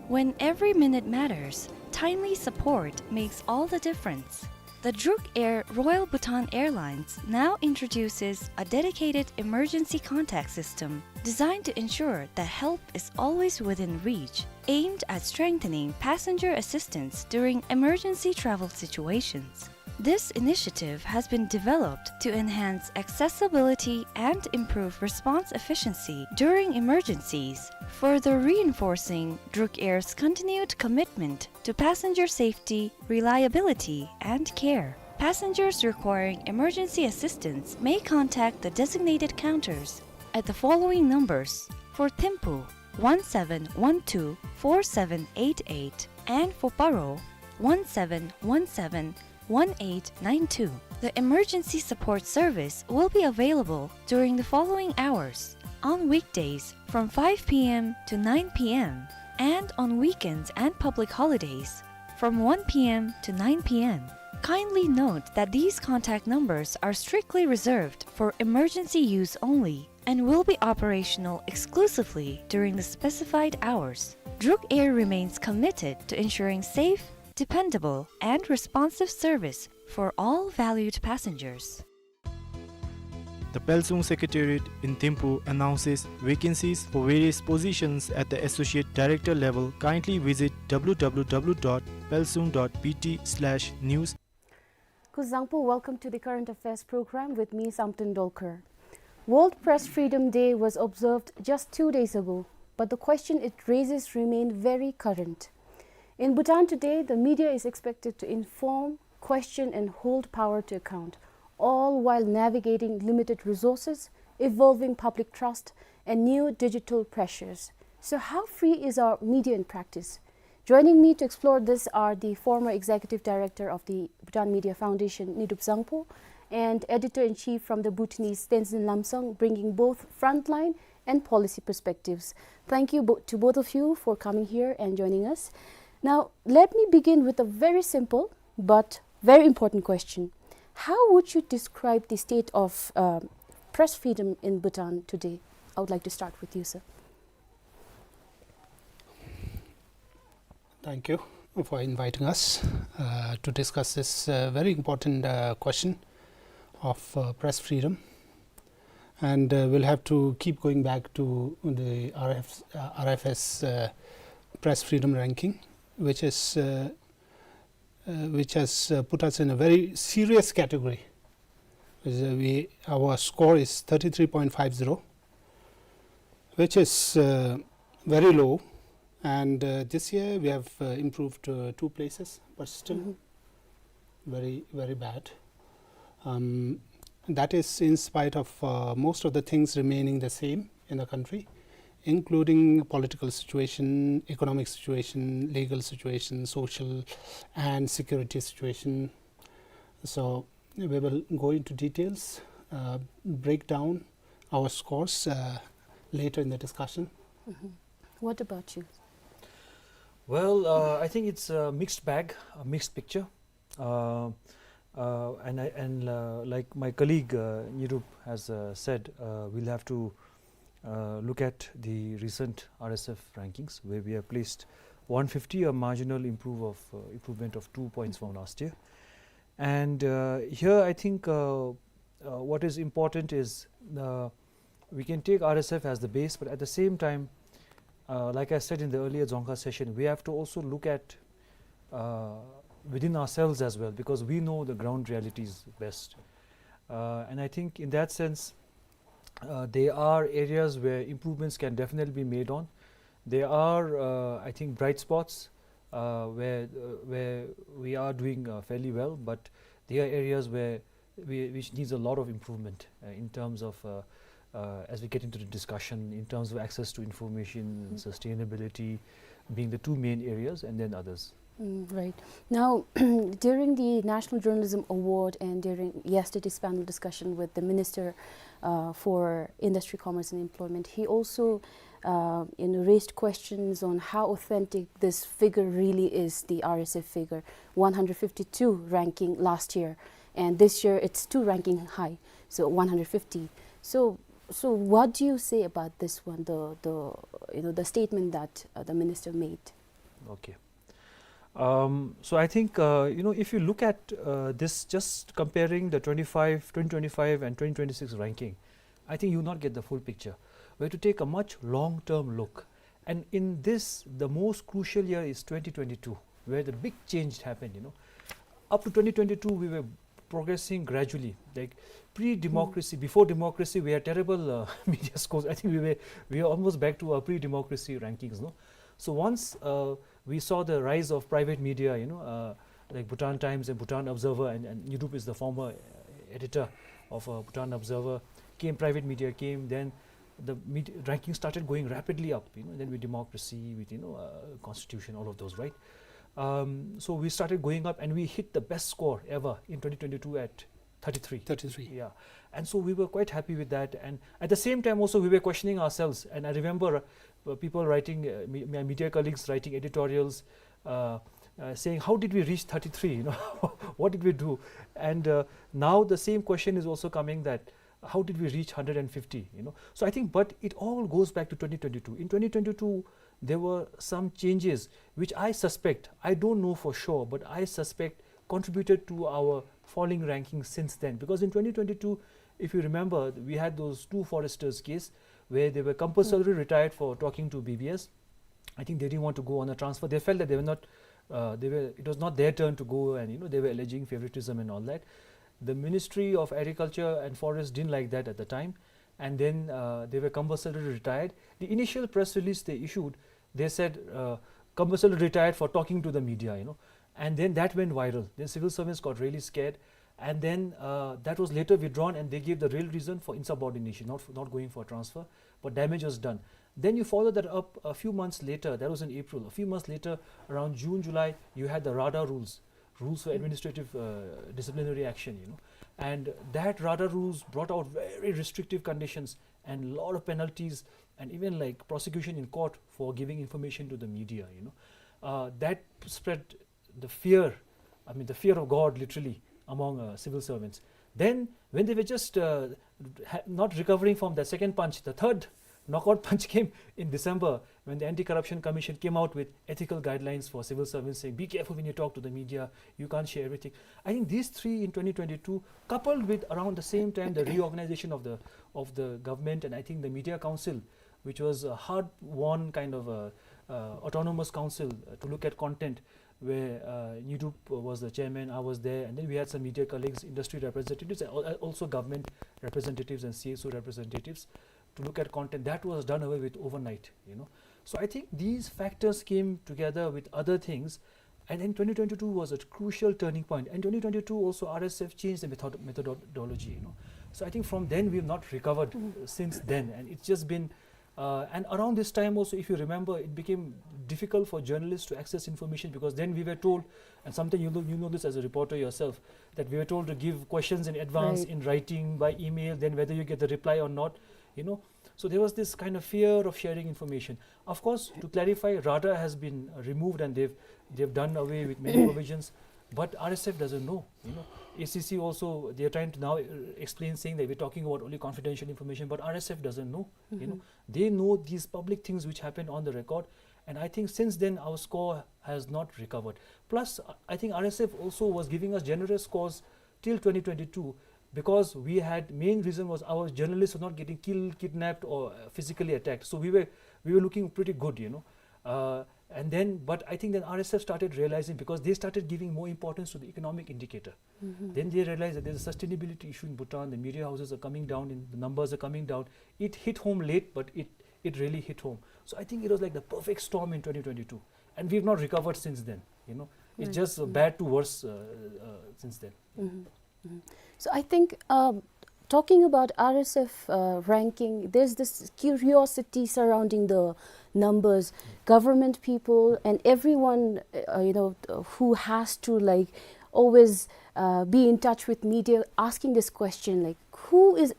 When every minute matters, timely support makes all the difference. The Druk Air Royal Bhutan Airlines now introduces a dedicated emergency contact system designed to ensure that help is always within reach, aimed at strengthening passenger assistance during emergency travel situations. This initiative has been developed to enhance accessibility and improve response efficiency during emergencies, further reinforcing Druk Air's continued commitment to passenger safety, reliability, and care. Passengers requiring emergency assistance may contact the designated counters at the following numbers: for Thimphu, one seven one two four seven eight eight, and for Paro, one seven one seven one eight nine two. The emergency support service will be available during the following hours: on weekdays from five p m to nine p m, and on weekends and public holidays from one p m to nine p m. Kindly note that these contact numbers are strictly reserved for emergency use only and will be operational exclusively during the specified hours. Druk Air remains committed to ensuring safe, dependable, and responsive service for all valued passengers. The Pelsung Secretariat in Thimphu announces vacancies for various positions at the Associate Director level. Kindly visit w w w dot pelsung dot b t slash news. Kuzuzangpo, welcome to the Current Affairs program with me, Samten Dolkar. World Press Freedom Day was observed just two days ago, but the question it raises remain very current. In Bhutan today, the media is expected to inform, question, and hold power to account, all while navigating limited resources, evolving public trust, and new digital pressures. So how free is our media in practice? Joining me to explore this are the former executive director of the Bhutan Media Foundation, Nidup Zangpo, and editor-in-chief from the Bhutanese, Tenzin Lamsang, bringing both frontline and policy perspectives. Thank you bo-, to both of you for coming here and joining us. Now, let me begin with a very simple but very important question. How would you describe the state of, uh, press freedom in Bhutan today? I would like to start with you, sir. Thank you for inviting us, uh, to discuss this, uh, very important, uh, question of, uh, press freedom. And, uh, we'll have to keep going back to the R F, uh, R F S, uh, press freedom ranking, which is, uh, uh, which has, uh, put us in a very serious category. Is, uh, we, our score is thirty-three point five zero, which is, uh, very low. And, uh, this year we have, uh, improved, uh, two places, but still Mm-hmm. very, very bad. Um, that is in spite of, uh, most of the things remaining the same in the country, including political situation, economic situation, legal situation, social and security situation. So we will go into details, uh, break down our scores, uh, later in the discussion. Mm-hmm. What about you? Well, uh, I think it's a mixed bag, a mixed picture. Uh, uh, and I, and, uh, like my colleague, uh, Nirup has, uh, said, uh, we'll have to, uh, look at the recent R S F rankings, where we have placed one fifty, a marginal improve of, uh, improvement of two points from last year. And, uh, here I think, uh, uh, what is important is, uh, we can take R S F as the base, but at the same time, uh, like I said in the earlier Dzongkha session, we have to also look at, uh, within ourselves as well, because we know the ground realities best. Uh, and I think in that sense, uh, there are areas where improvements can definitely be made on. There are, uh, I think, bright spots, uh, where, uh, where we are doing, uh, fairly well, but there are areas where we, which needs a lot of improvement, uh, in terms of, uh, uh, as we get into the discussion, in terms of access to information, Mm. sustainability being the two main areas, and then others. Mm, right. Now, during the National Journalism Award and during yesterday's panel discussion with the Minister, uh, for Industry, Commerce and Employment, he also, uh, you know, raised questions on how authentic this figure really is, the R S F figure, one hundred fifty-two ranking last year, and this year it's two ranking high, so one hundred fifty. So, so what do you say about this one, the, the, you know, the statement that, uh, the Minister made? Okay. Um, so I think, uh, you know, if you look at, uh, this, just comparing the twenty-five, twenty twenty-five and twenty twenty-six ranking, I think you will not get the full picture. We have to take a much long-term look. And in this, the most crucial year is twenty twenty-two, where the big change happened, you know. Up to twenty twenty-two, we were progressing gradually. Like, pre-democracy, before democracy, we had terrible, uh, media scores. I think we were, we were almost back to our pre-democracy rankings, no? So once, uh, we saw the rise of private media, you know, uh, like Bhutan Times and Bhutan Observer, and, and Nyidup is the former, uh, editor of, uh, Bhutan Observer, came, private media came, then the med-, ranking started going rapidly up, you know, then with democracy, with, you know, uh, constitution, all of those, right? Um, so we started going up and we hit the best score ever in twenty twenty-two at thirty-three. Thirty-three. Yeah. And so we were quite happy with that. And at the same time also, we were questioning ourselves. And I remember, uh, people writing, uh, me-, my media colleagues writing editorials, uh, uh, saying, "How did we reach thirty-three? You know, what did we do?" And, uh, now the same question is also coming that, "How did we reach hundred and fifty?" You know? So I think, but it all goes back to twenty twenty-two. In twenty twenty-two, there were some changes which I suspect, I don't know for sure, but I suspect contributed to our falling ranking since then. Because in twenty twenty-two, if you remember, we had those two foresters case where they were compulsorily retired for talking to B B S. I think they didn't want to go on a transfer. They felt that they were not, uh, they were, it was not their turn to go, and, you know, they were alleging favoritism and all that. The Ministry of Agriculture and Forest didn't like that at the time, and then, uh, they were compulsorily retired. The initial press release they issued, they said, uh, "Compulsorily retired for talking to the media," you know, and then that went viral. Then civil servants got really scared, and then, uh, that was later withdrawn, and they gave the real reason for insubordination, not for, not going for transfer, but damage was done. Then you follow that up a few months later, that was in April, a few months later, around June, July, you had the RADA rules, rules for administrative, uh, disciplinary action, you know. And that RADA rules brought out very restrictive conditions and lot of penalties and even, like, prosecution in court for giving information to the media, you know. Uh, that spread the fear, I mean, the fear of God, literally, among, uh, civil servants. Then, when they were just, uh, ha-, not recovering from the second punch, the third knockout punch came in December when the Anti-Corruption Commission came out with ethical guidelines for civil servants, saying, "Be careful when you talk to the media, you can't share everything." I think these three in twenty twenty-two, coupled with, around the same time, the reorganization of the, of the government, and I think the Media Council, which was a hard-won kind of a, uh, autonomous council, uh, to look at content, where, uh, Nyidup was the chairman, I was there, and then we had some media colleagues, industry representatives, and al-, also government representatives and C S O representatives to look at content. That was done away with overnight, you know. So I think these factors came together with other things, and then twenty twenty-two was a crucial turning point. And twenty twenty-two also, R S F changed the method-, methodology, you know. So I think from then we've not recovered, uh, since then, and it's just been, uh, and around this time also, if you remember, it became difficult for journalists to access information, because then we were told, and something you know, you know this as a reporter yourself, that we were told to give questions in advance, right, in writing, by email, then whether you get the reply or not, you know. So there was this kind of fear of sharing information. Of course, to clarify, RADA has been removed and they've, they've done away with many provisions, but R S F doesn't know, you know. A C C also, they are trying to now, uh, explain, saying that we're talking about only confidential information, but R S F doesn't know, you know. They know these public things which happened on the record, and I think since then our score has not recovered. Plus, I think R S F also was giving us generous scores till twenty twenty-two, because we had, main reason was our journalists were not getting killed, kidnapped, or, uh, physically attacked. So we were, we were looking pretty good, you know. Uh, and then, but I think then R S F started realizing, because they started giving more importance to the economic indicator. Then they realized that there's a sustainability issue in Bhutan. The media houses are coming down, in, the numbers are coming down. It hit home late, but it, it really hit home. So I think it was like the perfect storm in twenty twenty-two, and we've not recovered since then. You know, it's, right, just, uh, bad to worse, uh, uh, since then. So I think, um, talking about R S F, uh, ranking, there's this curiosity surrounding the numbers. Government people and everyone, uh, you know, who has to, like, always, uh, be in touch with media, asking this question, like, who is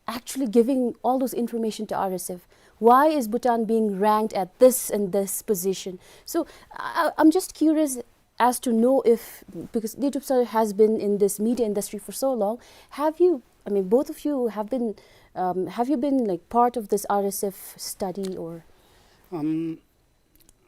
actually giving all those information to R S F? Why is Bhutan being ranked at this and this position? So I, I'm just curious as to know if, because Nyidup sir has been in this media industry for so long, have you, I mean, both of you have been, um, have you been, like, part of this R S F study or? Um,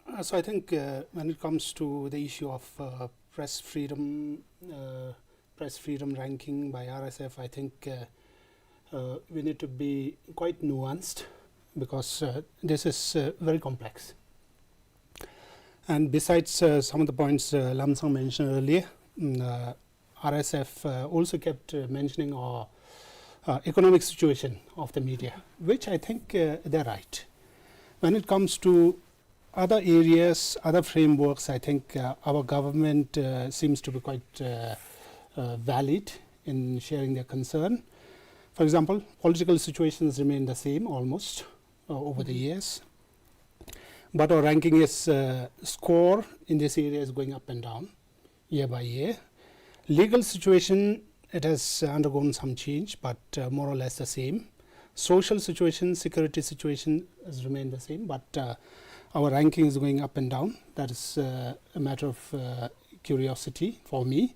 uh, Uh, so I think, uh, when it comes to the issue of, uh, press freedom, uh, press freedom ranking by R S F, I think, uh, uh, we need to be quite nuanced because, uh, this is, uh, very complex. And besides, uh, some of the points, uh, Lamsang mentioned earlier, mm, uh, R S F, uh, also kept, uh, mentioning our, uh, economic situation of the media, which I think, uh, they're right. When it comes to other areas, other frameworks, I think, uh, our government, uh, seems to be quite, uh, uh, valid in sharing their concern. For example, political situations remain the same almost, uh, over the years. But our ranking is, uh, score in this area is going up and down year by year. Legal situation, it has, uh, undergone some change, but, uh, more or less the same. Social situation, security situation has remained the same, but, uh, our ranking is going up and down. That is, uh, a matter of, uh, curiosity for me.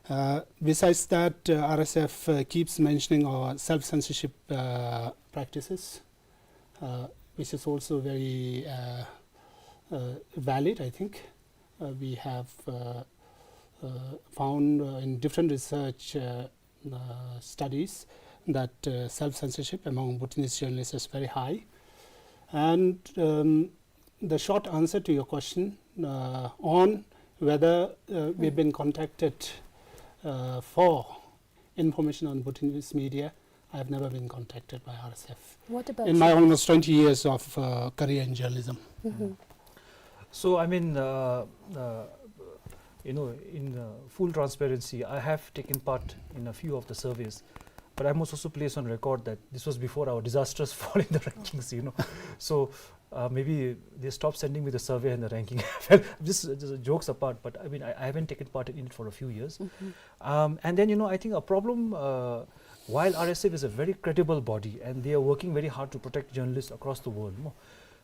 Uh, besides that, uh, R S F, uh, keeps mentioning our self-censorship, uh, practices, uh, which is also very, uh, uh, valid, I think. Uh, we have, uh, uh, found, uh, in different research, uh, uh, studies that, uh, self-censorship among Bhutanese journalists is very high. And, um, the short answer to your question, uh, on whether, uh, we've been contacted, uh, for information on Bhutanese media, I have never been contacted by R S F. What about In my you? Almost twenty years of, uh, career in journalism. So, I mean, uh, uh, you know, in, uh, full transparency, I have taken part in a few of the surveys, but I must also place on record that this was before our disastrous fall in the rankings, you know. So, uh, maybe they stopped sending me the survey and the ranking. Well, just, just jokes apart, but I mean, I, I haven't taken part in it for a few years. Um, and then, you know, I think a problem, uh, while R S F is a very credible body and they are working very hard to protect journalists across the world, no?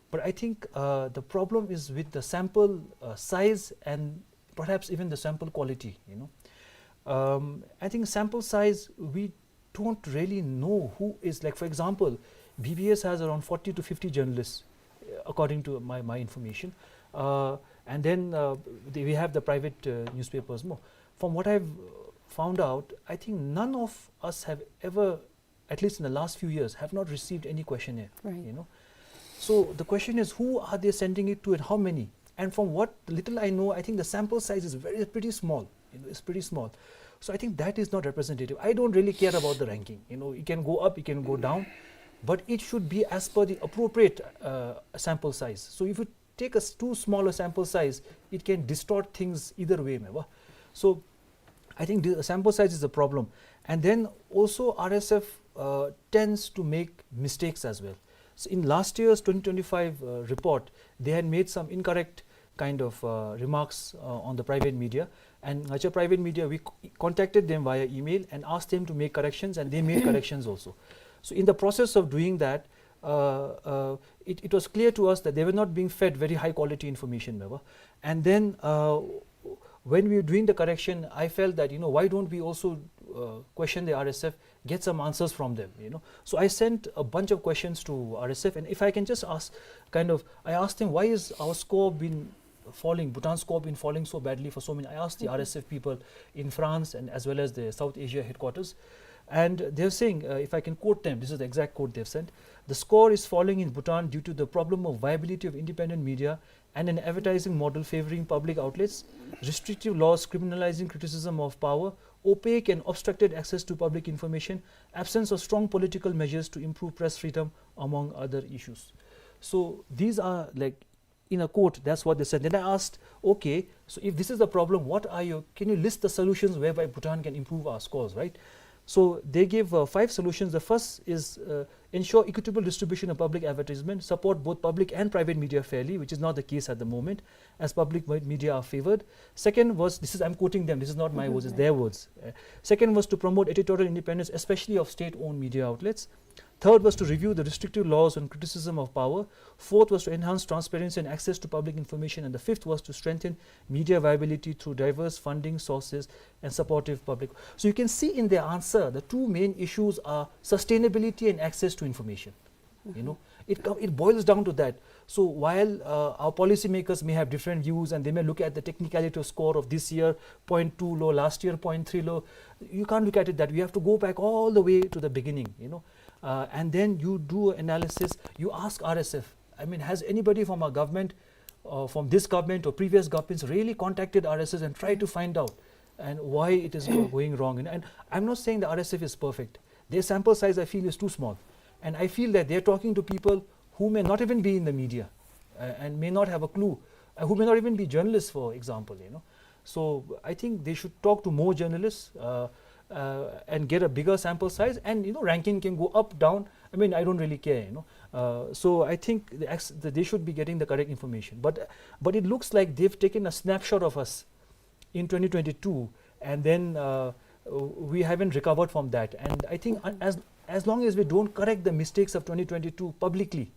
But I think, uh, the problem is with the sample, uh, size and perhaps even the sample quality, you know. Um, I think sample size, we don't really know who is, like, for example, B B S has around forty to fifty journalists, uh, according to my, my information. Uh, and then, uh, they, we have the private, uh, newspapers more. From what I've, uh, found out, I think none of us have ever, at least in the last few years, have not received any questionnaire, Right. you know. So the question is, who are they sending it to and how many? And from what little I know, I think the sample size is very, pretty small. You know, it's pretty small. So I think that is not representative. I don't really care about the ranking. You know, it can go up, it can go down, but it should be as per the appropriate, uh, sample size. So if you take a s-, too small a sample size, it can distort things either way, meva. So I think the sample size is a problem. And then also R S F, uh, tends to make mistakes as well. So in last year's twenty twenty-five, uh, report, they had made some incorrect kind of, uh, remarks, uh, on the private media. And ngacha private media, we c-, contacted them via email and asked them to make corrections, and they made corrections also. So in the process of doing that, uh, uh, it, it was clear to us that they were not being fed very high quality information, meva. And then, uh, when we were doing the correction, I felt that, you know, why don't we also, uh, question the R S F, get some answers from them, you know. So I sent a bunch of questions to R S F, and if I can just ask, kind of, I asked them, "Why is our score been falling, Bhutan's score been falling so badly for so many?" I asked the R S F people in France and as well as the South Asia headquarters. And they're saying, uh, if I can quote them, this is the exact quote they've sent: "The score is falling in Bhutan due to the problem of viability of independent media and an advertising model favoring public outlets, restrictive laws criminalizing criticism of power, opaque and obstructed access to public information, absence of strong political measures to improve press freedom, among other issues." So these are, like, in a quote, that's what they said. Then I asked, "Okay, so if this is the problem, what are your, can you list the solutions whereby Bhutan can improve our scores, right?" So they gave, uh, five solutions. The first is, uh, ensure equitable distribution of public advertisement, support both public and private media fairly, which is not the case at the moment, as public me-, media are favored. Second was, this is, I'm quoting them, this is not my words, it's their words. Uh, second was to promote editorial independence, especially of state-owned media outlets. Third was to review the restrictive laws on criticism of power. Fourth was to enhance transparency and access to public information. And the fifth was to strengthen media viability through diverse funding sources and supportive public. So you can see in their answer, the two main issues are sustainability and access to information. You know, It, co- it boils down to that. So while uh, our policymakers may have different views and they may look at the technicality of score of this year, point two low, last year, point three low, you can't look at it that way. You have to go back all the way to the beginning, you know, uh, and then you do analysis, you ask R S F. I mean, has anybody from our government, uh, from this government or previous governments, really contacted R S F and tried to find out and why it is go- going wrong? And, and I'm not saying the R S F is perfect. Their sample size, I feel, is too small. And I feel that they're talking to people who may not even be in the media, uh, and may not have a clue, uh, who may not even be journalists, for example, you know. So I think they should talk to more journalists, uh, uh, and get a bigger sample size. And, you know, ranking can go up, down. I mean, I don't really care, you know. Uh, so I think the, ex- the, they should be getting the correct information. But, but it looks like they've taken a snapshot of us in twenty twenty-two, and then uh, we haven't recovered from that. And I think, uh, as as long as we don't correct the mistakes of twenty twenty-two publicly,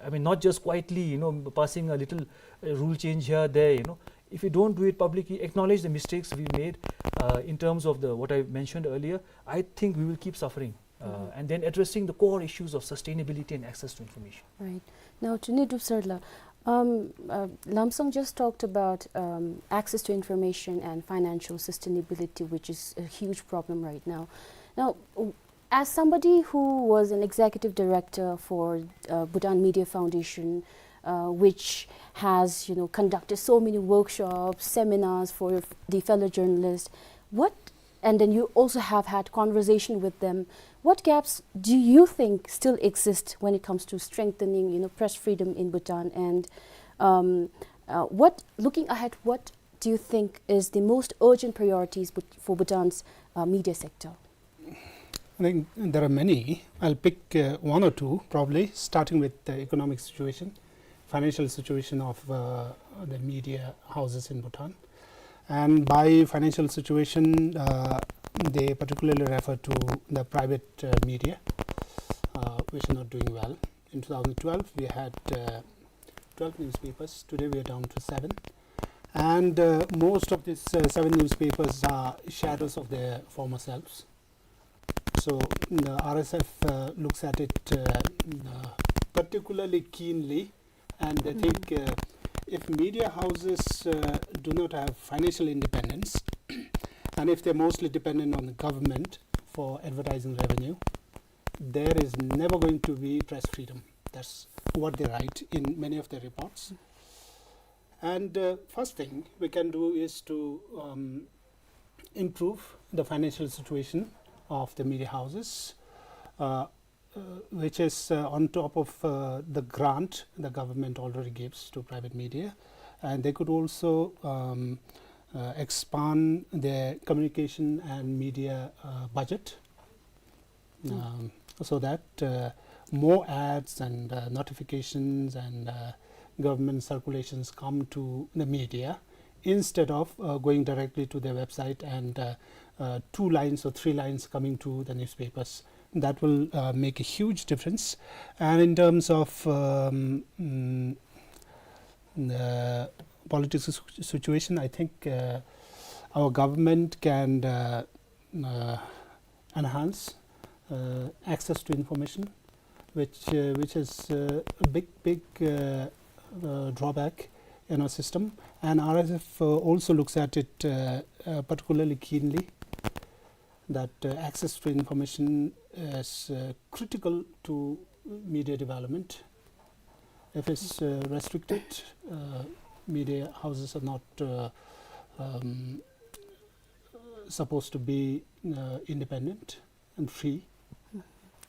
I mean, not just quietly, you know, passing a little uh, rule change here, there, you know, if we don't do it publicly, acknowledge the mistakes we made uh, in terms of the, what I mentioned earlier, I think we will keep suffering. Uh, and then addressing the core issues of sustainability and access to information. Right. Now, to Nedrup sir la, um, uh, Lomsong just talked about um, access to information and financial sustainability, which is a huge problem right now. Now, w- as somebody who was an executive director for uh, Bhutan Media Foundation, uh, which has, you know, conducted so many workshops, seminars for the fellow journalists, what and then you also have had conversation with them. What gaps do you think still exist when it comes to strengthening, you know, press freedom in Bhutan? And um, uh, what, looking ahead, what do you think is the most urgent priorities Bhut- for Bhutan's uh, media sector? I think there are many. I'll pick uh, one or two, probably starting with the economic situation, financial situation of uh, the media houses in Bhutan. And by financial situation, uh, they particularly refer to the private uh, media, uh, which are not doing well. In two thousand twelve, we had uh, twelve newspapers. Today, we are down to seven. And uh, most of these uh, seven newspapers are shadows of their former selves. So the R S F uh, looks at it uh, uh, particularly keenly, and they think uh, if media houses uh, do not have financial independence, and if they're mostly dependent on the government for advertising revenue, there is never going to be press freedom. That's what they write in many of their reports. And uh, first thing we can do is to um, improve the financial situation of the media houses, uh, uh, which is uh, on top of uh, the grant the government already gives to private media. And they could also um, uh, expand their communication and media uh, budget, um, so that uh, more ads and uh, notifications and uh, government circulations come to the media instead of uh, going directly to their website and uh, uh, two lines or three lines coming to the newspapers. That will uh, make a huge difference. And in terms of um, mm, the political situ- situation, I think uh, our government can uh, uh, enhance uh, access to information, which uh, which is uh, a big big uh, uh, drawback in our system. And R S F uh, also looks at it uh, uh, particularly keenly, that uh, access to information is uh, critical to media development. If it's uh, restricted, uh, media houses are not uh, um, supposed to be uh, independent and free.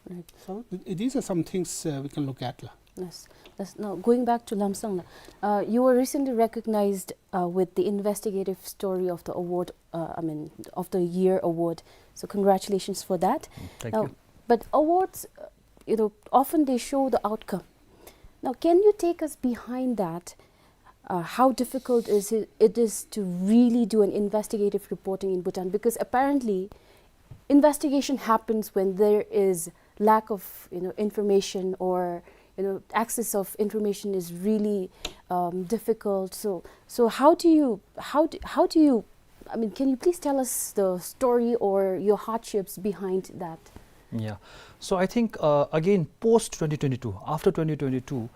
Right. So th- these are some things uh, we can look at. La. Yes. That's, now, going back to Lomsong la, uh, you were recently recognized uh, with the investigative story of the award, uh, I mean, of the year award. So congratulations for that. Thank Now, you. But awards, uh, you know, often they show the outcome. Now, can you take us behind that? Uh, how difficult is it, it is to really do an investigative reporting in Bhutan? Because apparently, investigation happens when there is lack of, you know, information, or, you know, access of information is really um, difficult. So, so how do you, how do, how do you, I mean, can you please tell us the story or your hardships behind that? Yeah. So I think, uh, again, post twenty twenty-two, after twenty twenty-two,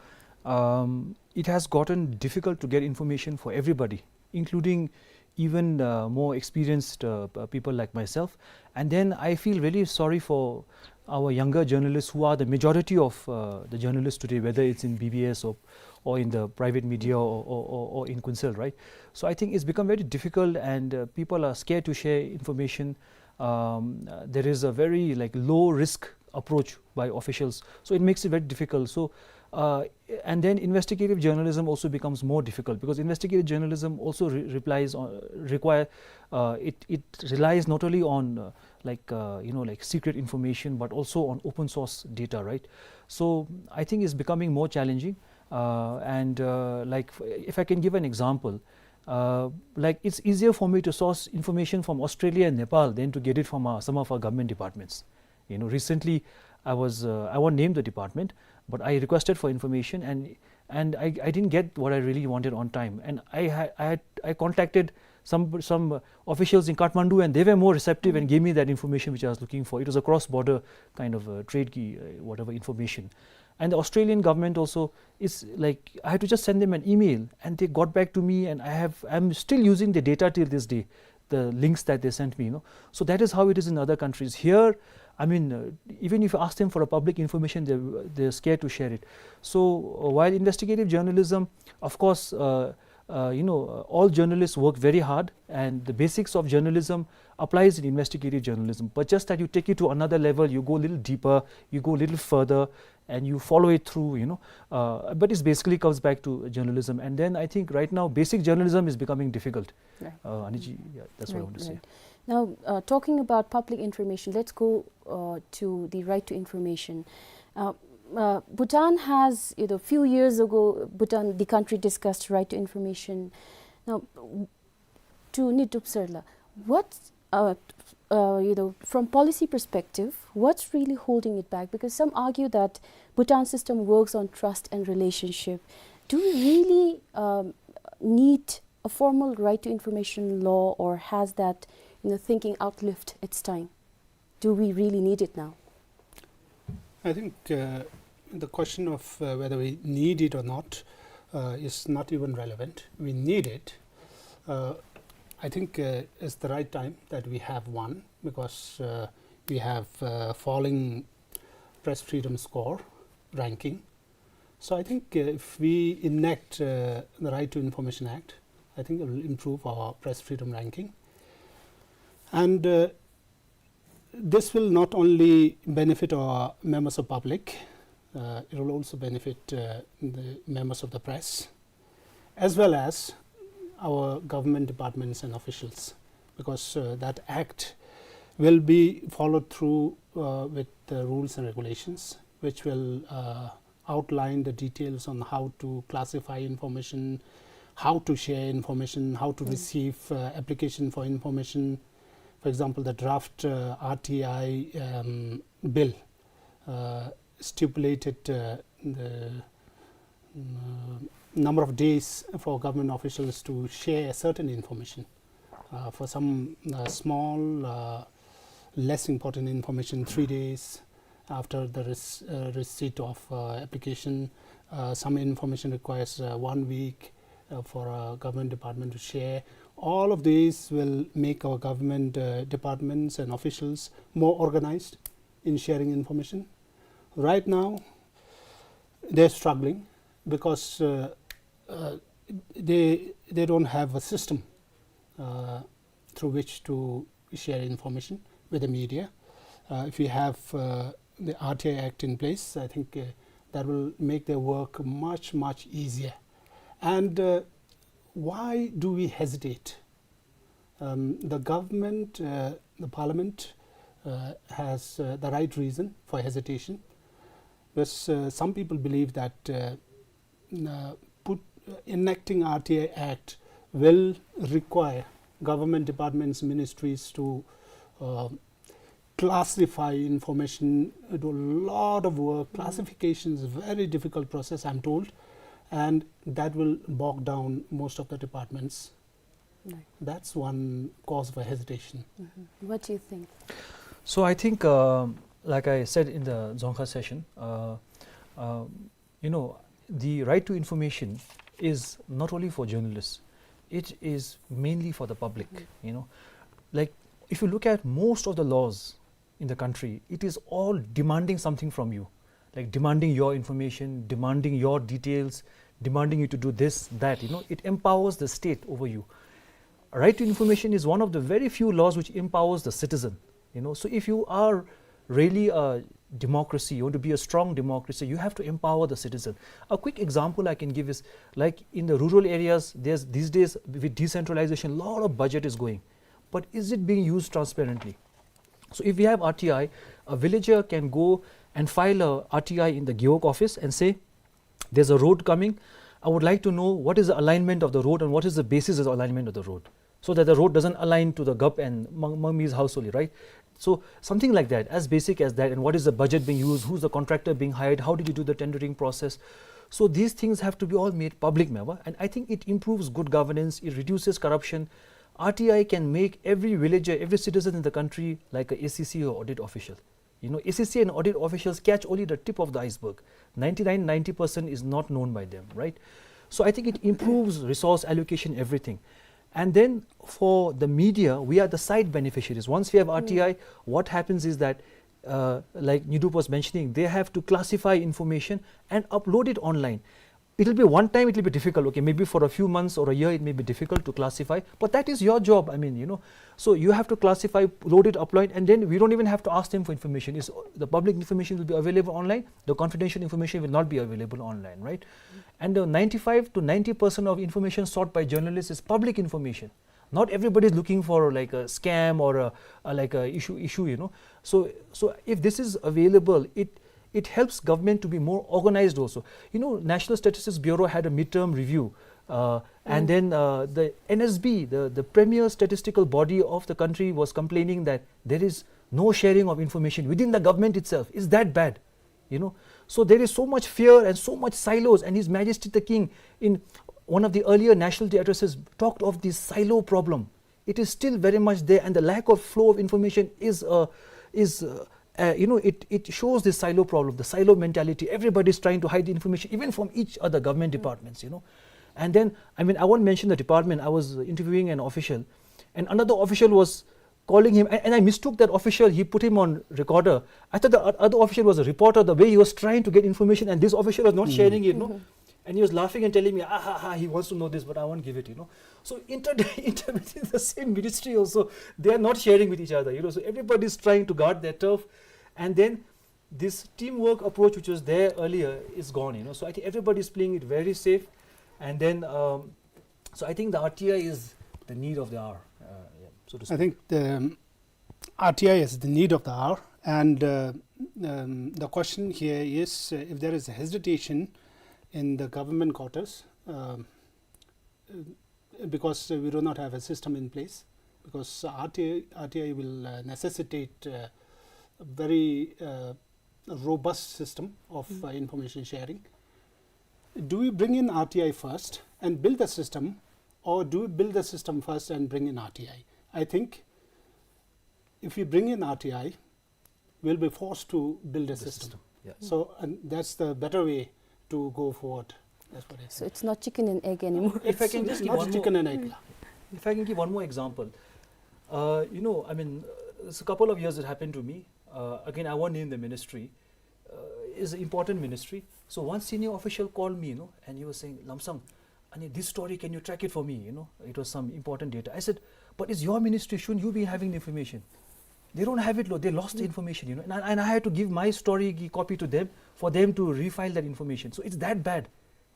um, it has gotten difficult to get information for everybody, including even, uh, more experienced, uh, p-, people like myself. And then I feel really sorry for our younger journalists, who are the majority of, uh, the journalists today, whether it's in B B S or, or in the private media or, or, or, or in Kuncel, right? So I think it's become very difficult, and, uh, people are scared to share information. Um, uh, there is a very, like, low risk approach by officials, so it makes it very difficult. So, uh, and then investigative journalism also becomes more difficult, because investigative journalism also re-, replies on, require, uh, it, it relies not only on, uh, like, uh, you know, like, secret information, but also on open source data, right? So I think it's becoming more challenging. Uh, and, uh, like, f-, if I can give an example, uh, like, it's easier for me to source information from Australia and Nepal than to get it from, uh, some of our government departments. You know, recently I was, uh, I won't name the department, but I requested for information, and, and I, I didn't get what I really wanted on time. And I had, I had, I contacted some, some, uh, officials in Kathmandu, and they were more receptive and gave me that information which I was looking for. It was a cross-border kind of, uh, trade key, uh, whatever information. And the Australian government also is like, I had to just send them an email, and they got back to me, and I have, I'm still using the data till this day, the links that they sent me, you know. So that is how it is in other countries. Here, I mean, uh, even if you ask them for a public information, they're, they're scared to share it. So, uh, while investigative journalism, of course, uh, uh, you know, uh, all journalists work very hard, and the basics of journalism applies in investigative journalism. But just that you take it to another level, you go a little deeper, you go a little further, and you follow it through, you know. Uh, but it basically comes back to journalism. And then I think right now, basic journalism is becoming difficult. Right. Uh, Aniji, yeah, that's what I Right, want to say. right. Now, uh, talking about public information, let's go, uh, to the right to information. Uh, uh, Bhutan has, you know, few years ago, Bhutan, the country, discussed right to information. Now, w-, to Nitup sir la, what, uh, uh, you know, from policy perspective, what's really holding it back? Because some argue that Bhutan system works on trust and relationship. Do we really, um, need a formal right to information law, or has that, you know, thinking outlived its time? Do we really need it now? I think, uh, the question of, uh, whether we need it or not, uh, is not even relevant. We need it. Uh, I think, uh, it's the right time that we have one, because, uh, we have, uh, falling press freedom score ranking. So I think, uh, if we enact, uh, the Right to Information Act, I think it will improve our press freedom ranking. And, uh, this will not only benefit our members of public, uh, it will also benefit, uh, the members of the press, as well as our government departments and officials, because, uh, that act will be followed through, uh, with the rules and regulations, which will, uh, outline the details on how to classify information, how to share information, how to Mm. receive, uh, application for information. For example, the draft, uh, R T I, um, bill, uh, stipulated, uh, the, uh, number of days for government officials to share certain information. Uh, for some, uh, small, uh, less important information, three days after the rec-, uh, receipt of, uh, application. Uh, some information requires, uh, one week, uh, for a government department to share. All of these will make our government, uh, departments and officials more organized in sharing information. Right now, they're struggling because, uh, uh, they, they don't have a system, uh, through which to share information with the media. Uh, if we have, uh, the R T I Act in place, I think, uh, that will make their work much, much easier. And, uh, why do we hesitate? Um, the government, uh, the parliament, uh, has, uh, the right reason for hesitation. Because, uh, some people believe that, uh, uh, put, uh, enacting R T I Act will require government departments, ministries to, uh, classify information, do a lot of work. Mm. Classification is a very difficult process, I'm told, and that will bog down most of the departments. Right. That's one cause for hesitation. Mm-hmm. What do you think? So I think, um, Like I said in the Dzongkha session, uh, uh, you know, the right to information is not only for journalists, it is mainly for the public, you know. Like, if you look at most of the laws in the country, it is all demanding something from you, like demanding your information, demanding your details, demanding you to do this, that, you know, it empowers the state over you. Right to information is one of the very few laws which empowers the citizen, you know. So if you are really a democracy, you want to be a strong democracy, you have to empower the citizen. A quick example I can give is, like, in the rural areas, there's, these days with decentralization, a lot of budget is going. But is it being used transparently? So if we have R T I, a villager can go and file a R T I in the Gewog office and say, "There's a road coming. I would like to know what is the alignment of the road and what is the basis of the alignment of the road, so that the road doesn't align to the Gup and Mang-, Mangmi's house only," right? So something like that, as basic as that. And what is the budget being used? Who's the contractor being hired? How did you do the tendering process? So these things have to be all made public, ma'am. And I think it improves good governance. It reduces corruption. R T I can make every villager, every citizen in the country like a S E C or audit official. You know, S E C and audit officials catch only the tip of the iceberg. Ninety-nine, ninety percent is not known by them, right? So I think it improves resource allocation, everything. And then for the media, we are the side beneficiaries. Once we have R T I, what happens is that, uh, like Nyidup was mentioning, they have to classify information and upload it online. It will be one time, it will be difficult. Okay, maybe for a few months or a year, it may be difficult to classify, but that is your job. I mean, you know, so you have to classify, load it, upload, and then we don't even have to ask them for information. It's, the public information will be available online. The confidential information will not be available online, right? And the ninety-five to ninety percent of information sought by journalists is public information. Not everybody is looking for, like, a scam or a, a, like, a issue, issue, you know. So, so if this is available, it, it helps government to be more organized also. You know, National Statistics Bureau had a midterm review, uh, and then, uh, the N S B, the, the premier statistical body of the country, was complaining that there is no sharing of information within the government itself. Is that bad? You know, so there is so much fear and so much silos, and His Majesty the King, in one of the earlier nationality addresses, talked of this silo problem. It is still very much there, and the lack of flow of information is, uh, is, uh, uh, you know, it, it shows this silo problem, the silo mentality. Everybody is trying to hide the information, even from each other government departments, you know. And then, I mean, I won't mention the department. I was interviewing an official, and another official was calling him, and, and I mistook that official. He put him on recorder. I thought the o-, other official was a reporter, the way he was trying to get information, and this official was not sharing it, no? And he was laughing and telling me, "Ah, ha, ha, he wants to know this, but I won't give it," you know. So inter-, inter-, within the same ministry also, they are not sharing with each other, you know. So everybody is trying to guard their turf. And then this teamwork approach, which was there earlier, is gone, you know. So I think everybody is playing it very safe. And then, um, so I think the R T I is the need of the hour, uh, yeah, so to I speak. think the, um, R T I is the need of the hour. And, uh, um, the question here is, uh, if there is a hesitation in the government quarters, um, uh, because, uh, we do not have a system in place, because R T I, R T I will, uh, necessitate, uh, a very, uh, robust system of, uh, information sharing. Do we bring in R T I first and build the system, or do we build the system first and bring in R T I? I think if we bring in R T I, we'll be forced to build a The system. system, yeah. So, and that's the better way to go forward. That's what I So think. it's not chicken and egg anymore. If I It's can just give not one more chicken and egg. If I can give one more example. Uh, you know, I mean, uh, it's a couple of years it happened to me. Uh, again, I won't name the ministry. Uh, it's an important ministry. So one senior official called me, you know, and he was saying, "Lomsang, I need this story, can you track it for me?" You know, it was some important data. I said, "But it's your ministry, shouldn't you be having the information?" They don't have it, lo, they lost the information, you know. And I, and I had to give my story ki-, copy to them for them to refile that information. So it's that bad,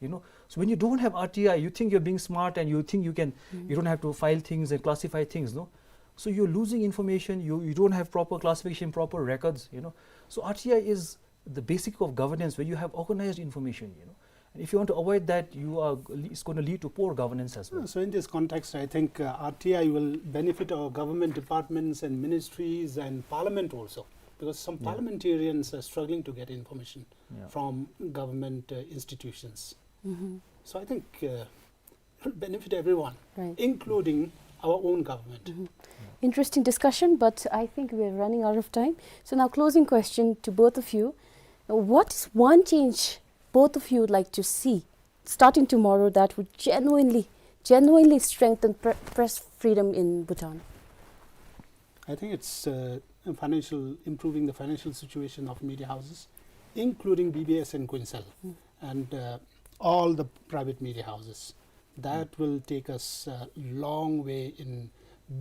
you know. So when you don't have R T I, you think you're being smart and you think you can, you don't have to file things and classify things, no? So you're losing information, you, you don't have proper classification, proper records, you know. So R T I is the basic of governance, where you have organized information, you know. And if you want to avoid that, you are, it's gonna lead to poor governance as well. So in this context, I think, uh, R T I will benefit our government departments and ministries and parliament also, because some Yeah. parliamentarians are struggling to get information Yeah. from government, uh, institutions. So I think, uh, it will benefit everyone, Right. including our own government. Interesting discussion, but I think we're running out of time. So now, closing question to both of you. What is one change both of you would like to see starting tomorrow that would genuinely, genuinely strengthen pre-, press freedom in Bhutan? I think it's, uh, financial, improving the financial situation of media houses, including B B S and Kuensel, mm, and, uh, all the private media houses. That, mm, will take us a long way in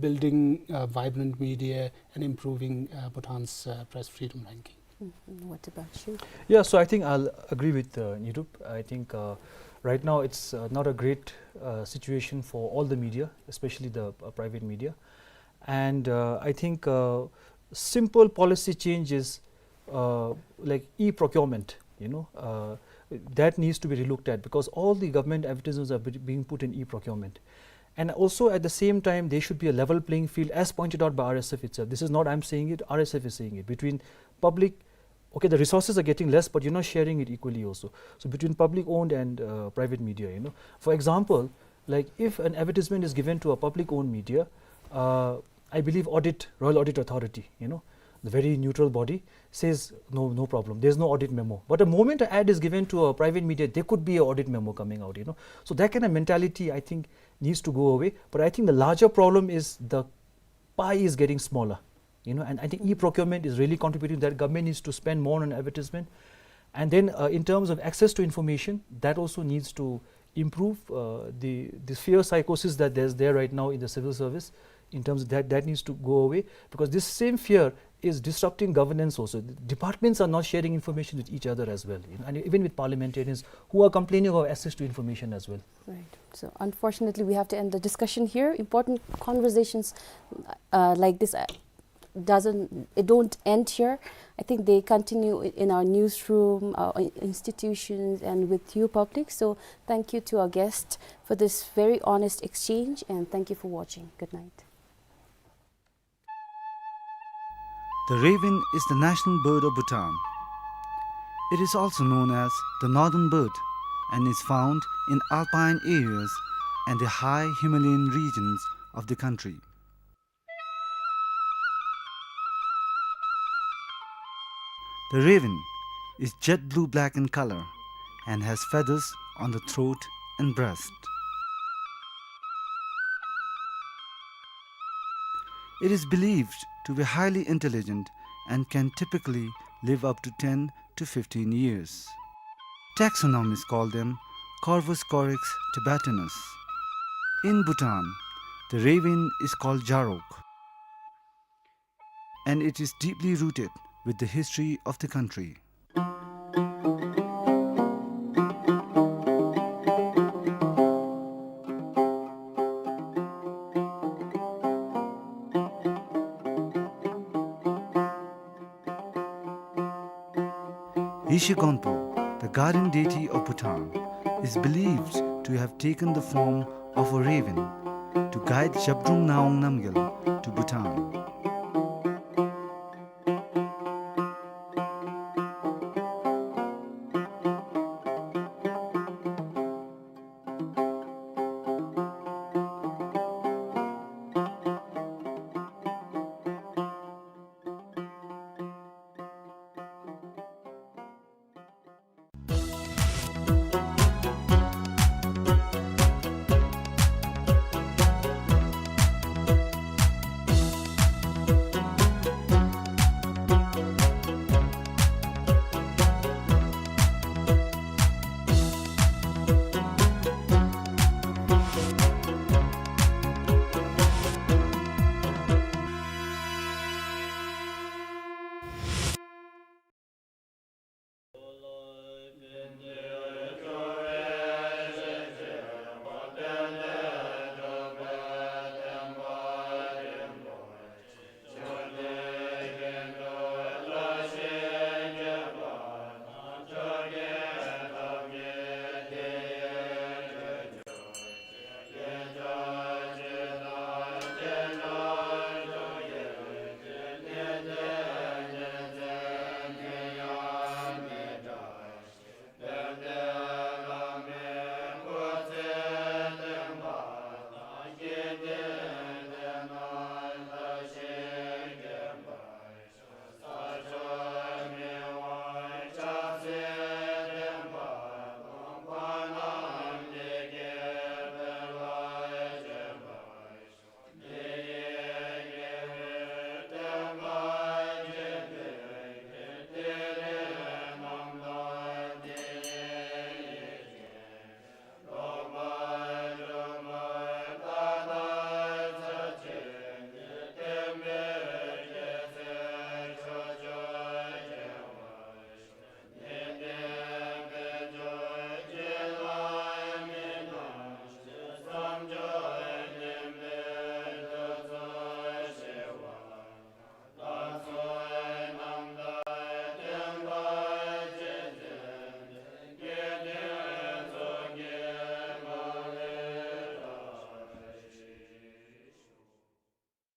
building, uh, vibrant media and improving, uh, Bhutan's, uh, press freedom ranking. Mm, what about you? Yeah, so I think I'll agree with, uh, Nyidup. I think, uh, right now it's, uh, not a great, uh, situation for all the media, especially the, uh, private media. And, uh, I think, uh, simple policy changes, uh, like e-procurement, you know, uh, that needs to be relooked at, because all the government advertisements are be-, being put in e-procurement. And also, at the same time, there should be a level playing field, as pointed out by R S F itself. This is not I'm saying it, R S F is saying it, between public, okay, the resources are getting less, but you're not sharing it equally also. So between public owned and, uh, private media, you know. For example, like, if an advertisement is given to a public owned media, uh, I believe audit, Royal Audit Authority, you know, the very neutral body, says, "No, no problem. There's no audit memo." But the moment an ad is given to a private media, there could be an audit memo coming out, you know. So that kind of mentality, I think, needs to go away. But I think the larger problem is the pie is getting smaller, you know, and I think e-procurement is really contributing to that. Government needs to spend more on advertisement. And then, uh, in terms of access to information, that also needs to improve, uh, the, the fear psychosis that there's there right now in the civil service. In terms of that, that needs to go away, because this same fear is disrupting governance also. The departments are not sharing information with each other as well, you know, and even with parliamentarians who are complaining of access to information as well. Right. So unfortunately, we have to end the discussion here. Important conversations, uh, like this, uh, doesn't, it don't end here. I think they continue i-, in our newsroom, our i-, institutions, and with you public. So thank you to our guest for this very honest exchange, and thank you for watching. Good night. The raven is the national bird of Bhutan. It is also known as the northern bird and is found in alpine areas and the high Himalayan regions of the country. The raven is jet blue-black in color and has feathers on the throat and breast. It is believed to be highly intelligent and can typically live up to ten to fifteen years. Taxonomists call them Corvus corax tibetanus. In Bhutan, the raven is called Jarok, and it is deeply rooted with the history of the country. Yeshe Gonpo, the guardian deity of Bhutan, is believed to have taken the form of a raven to guide Zhabdrung Ngawang Namgyal to Bhutan.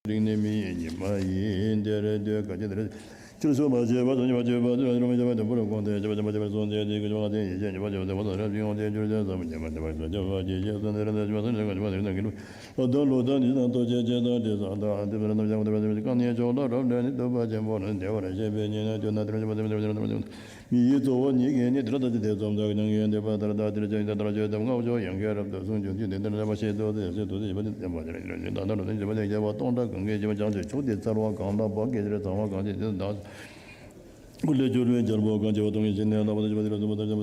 རིང་ནས་མི་ཡི་ཉི་མ་ཡིན། དེར་འདོད་ག་ཅི་དེར་ཕྱིར་ཤོག། མ་སྐྱེས་པ་དང་ཉེས་པ་སྤྱོད་པ་དང་རུང་བ་སྐྱེས་པ་དང་པོ་རུ་གོང་དེ་སྐྱེས་པ་ཅན་མ་སྐྱེས་པར་སོང་སྟེ་དེ་ཀུན་ཀྱང་ལ་བརྟེན་ཡེ་ཤེས་ཉེས་པ་སྤྱོད་པ་དང་པོ་རུ་རབ་ཅིང་འོང་སྟེ་འགྱུར་ཏེ་ཟབ་མོ་ཉེས་པ་ཉེས་པ་སྤྱོད་པ་དེ་ཡེ་ཤེས་སོ་ནི་ར་ནི་ཞུ་བ་སོ་ནི་ག་ཞུ་བ་དེ་ན་གི་ལུགས་ལ་དང་ལུགས་དང་ནི་དང་ལྟོ་ཆས་ཆས་དང་དྲི་བཟང་དང་དེ་ལ་རྣམ་གཞག་དེ་བ་དེ་བ་རྐང་གཉིས་ཕྱོགས་ལ་རབ་འདྲེན་ནི་སྟོབས་པ་ཆེན་པོ་ལ་བདེ་བར་གཤེགས་པའི་ཉེ་གནས་དོན་དང་དེ་ར་ཞུ་བ་དེ་བ་དེ་བ་མི་ཡི་གཙོ་བོ་ཉིད་ཀྱི་ནི་དེ་ལ་ད་ཅི་དེ་ཙམ་དག་ཀྱང་ཡོན་ཏན་པ་ལྟར་དང་དེ་ལ་ཅང་ཡིན་ད་ལྟ་ཆོས་ཐམས་ལྔ་བཅུ་ཡང་གི་རབ་ཏུ་གསུངས་ཀྱང་དེ་ལྟར་ལ་བ་ཤེས་རྟོགས་དེ་ཤེས་རྟོགས་དེ་ཡོད་པ་དེ་བསྟན་པ་ཅི་རེད་ད་ལྟ་ལོ་དེ་བཞི་པ་དེ་བརྒྱད་པ་སྟོང་ཕྲག་གང་གི་བཞི་པ་བྱང་ཆུབ་མཆོག་དེ་ཚར་བ་གང་དང་བག་གི་ཕྱིར་ཚང་བ་གང་ཞིག་དེ་དང་། ཀུན་ལས་སྦྱོར་བའི་རྒྱལ་པོ་གང་བྱེ་བ་སྟོང་གི་ཞིང་ནས་ལྷག་པ་དང་བཞི་པ་དེ་ལ་གསུམ་པ་དང་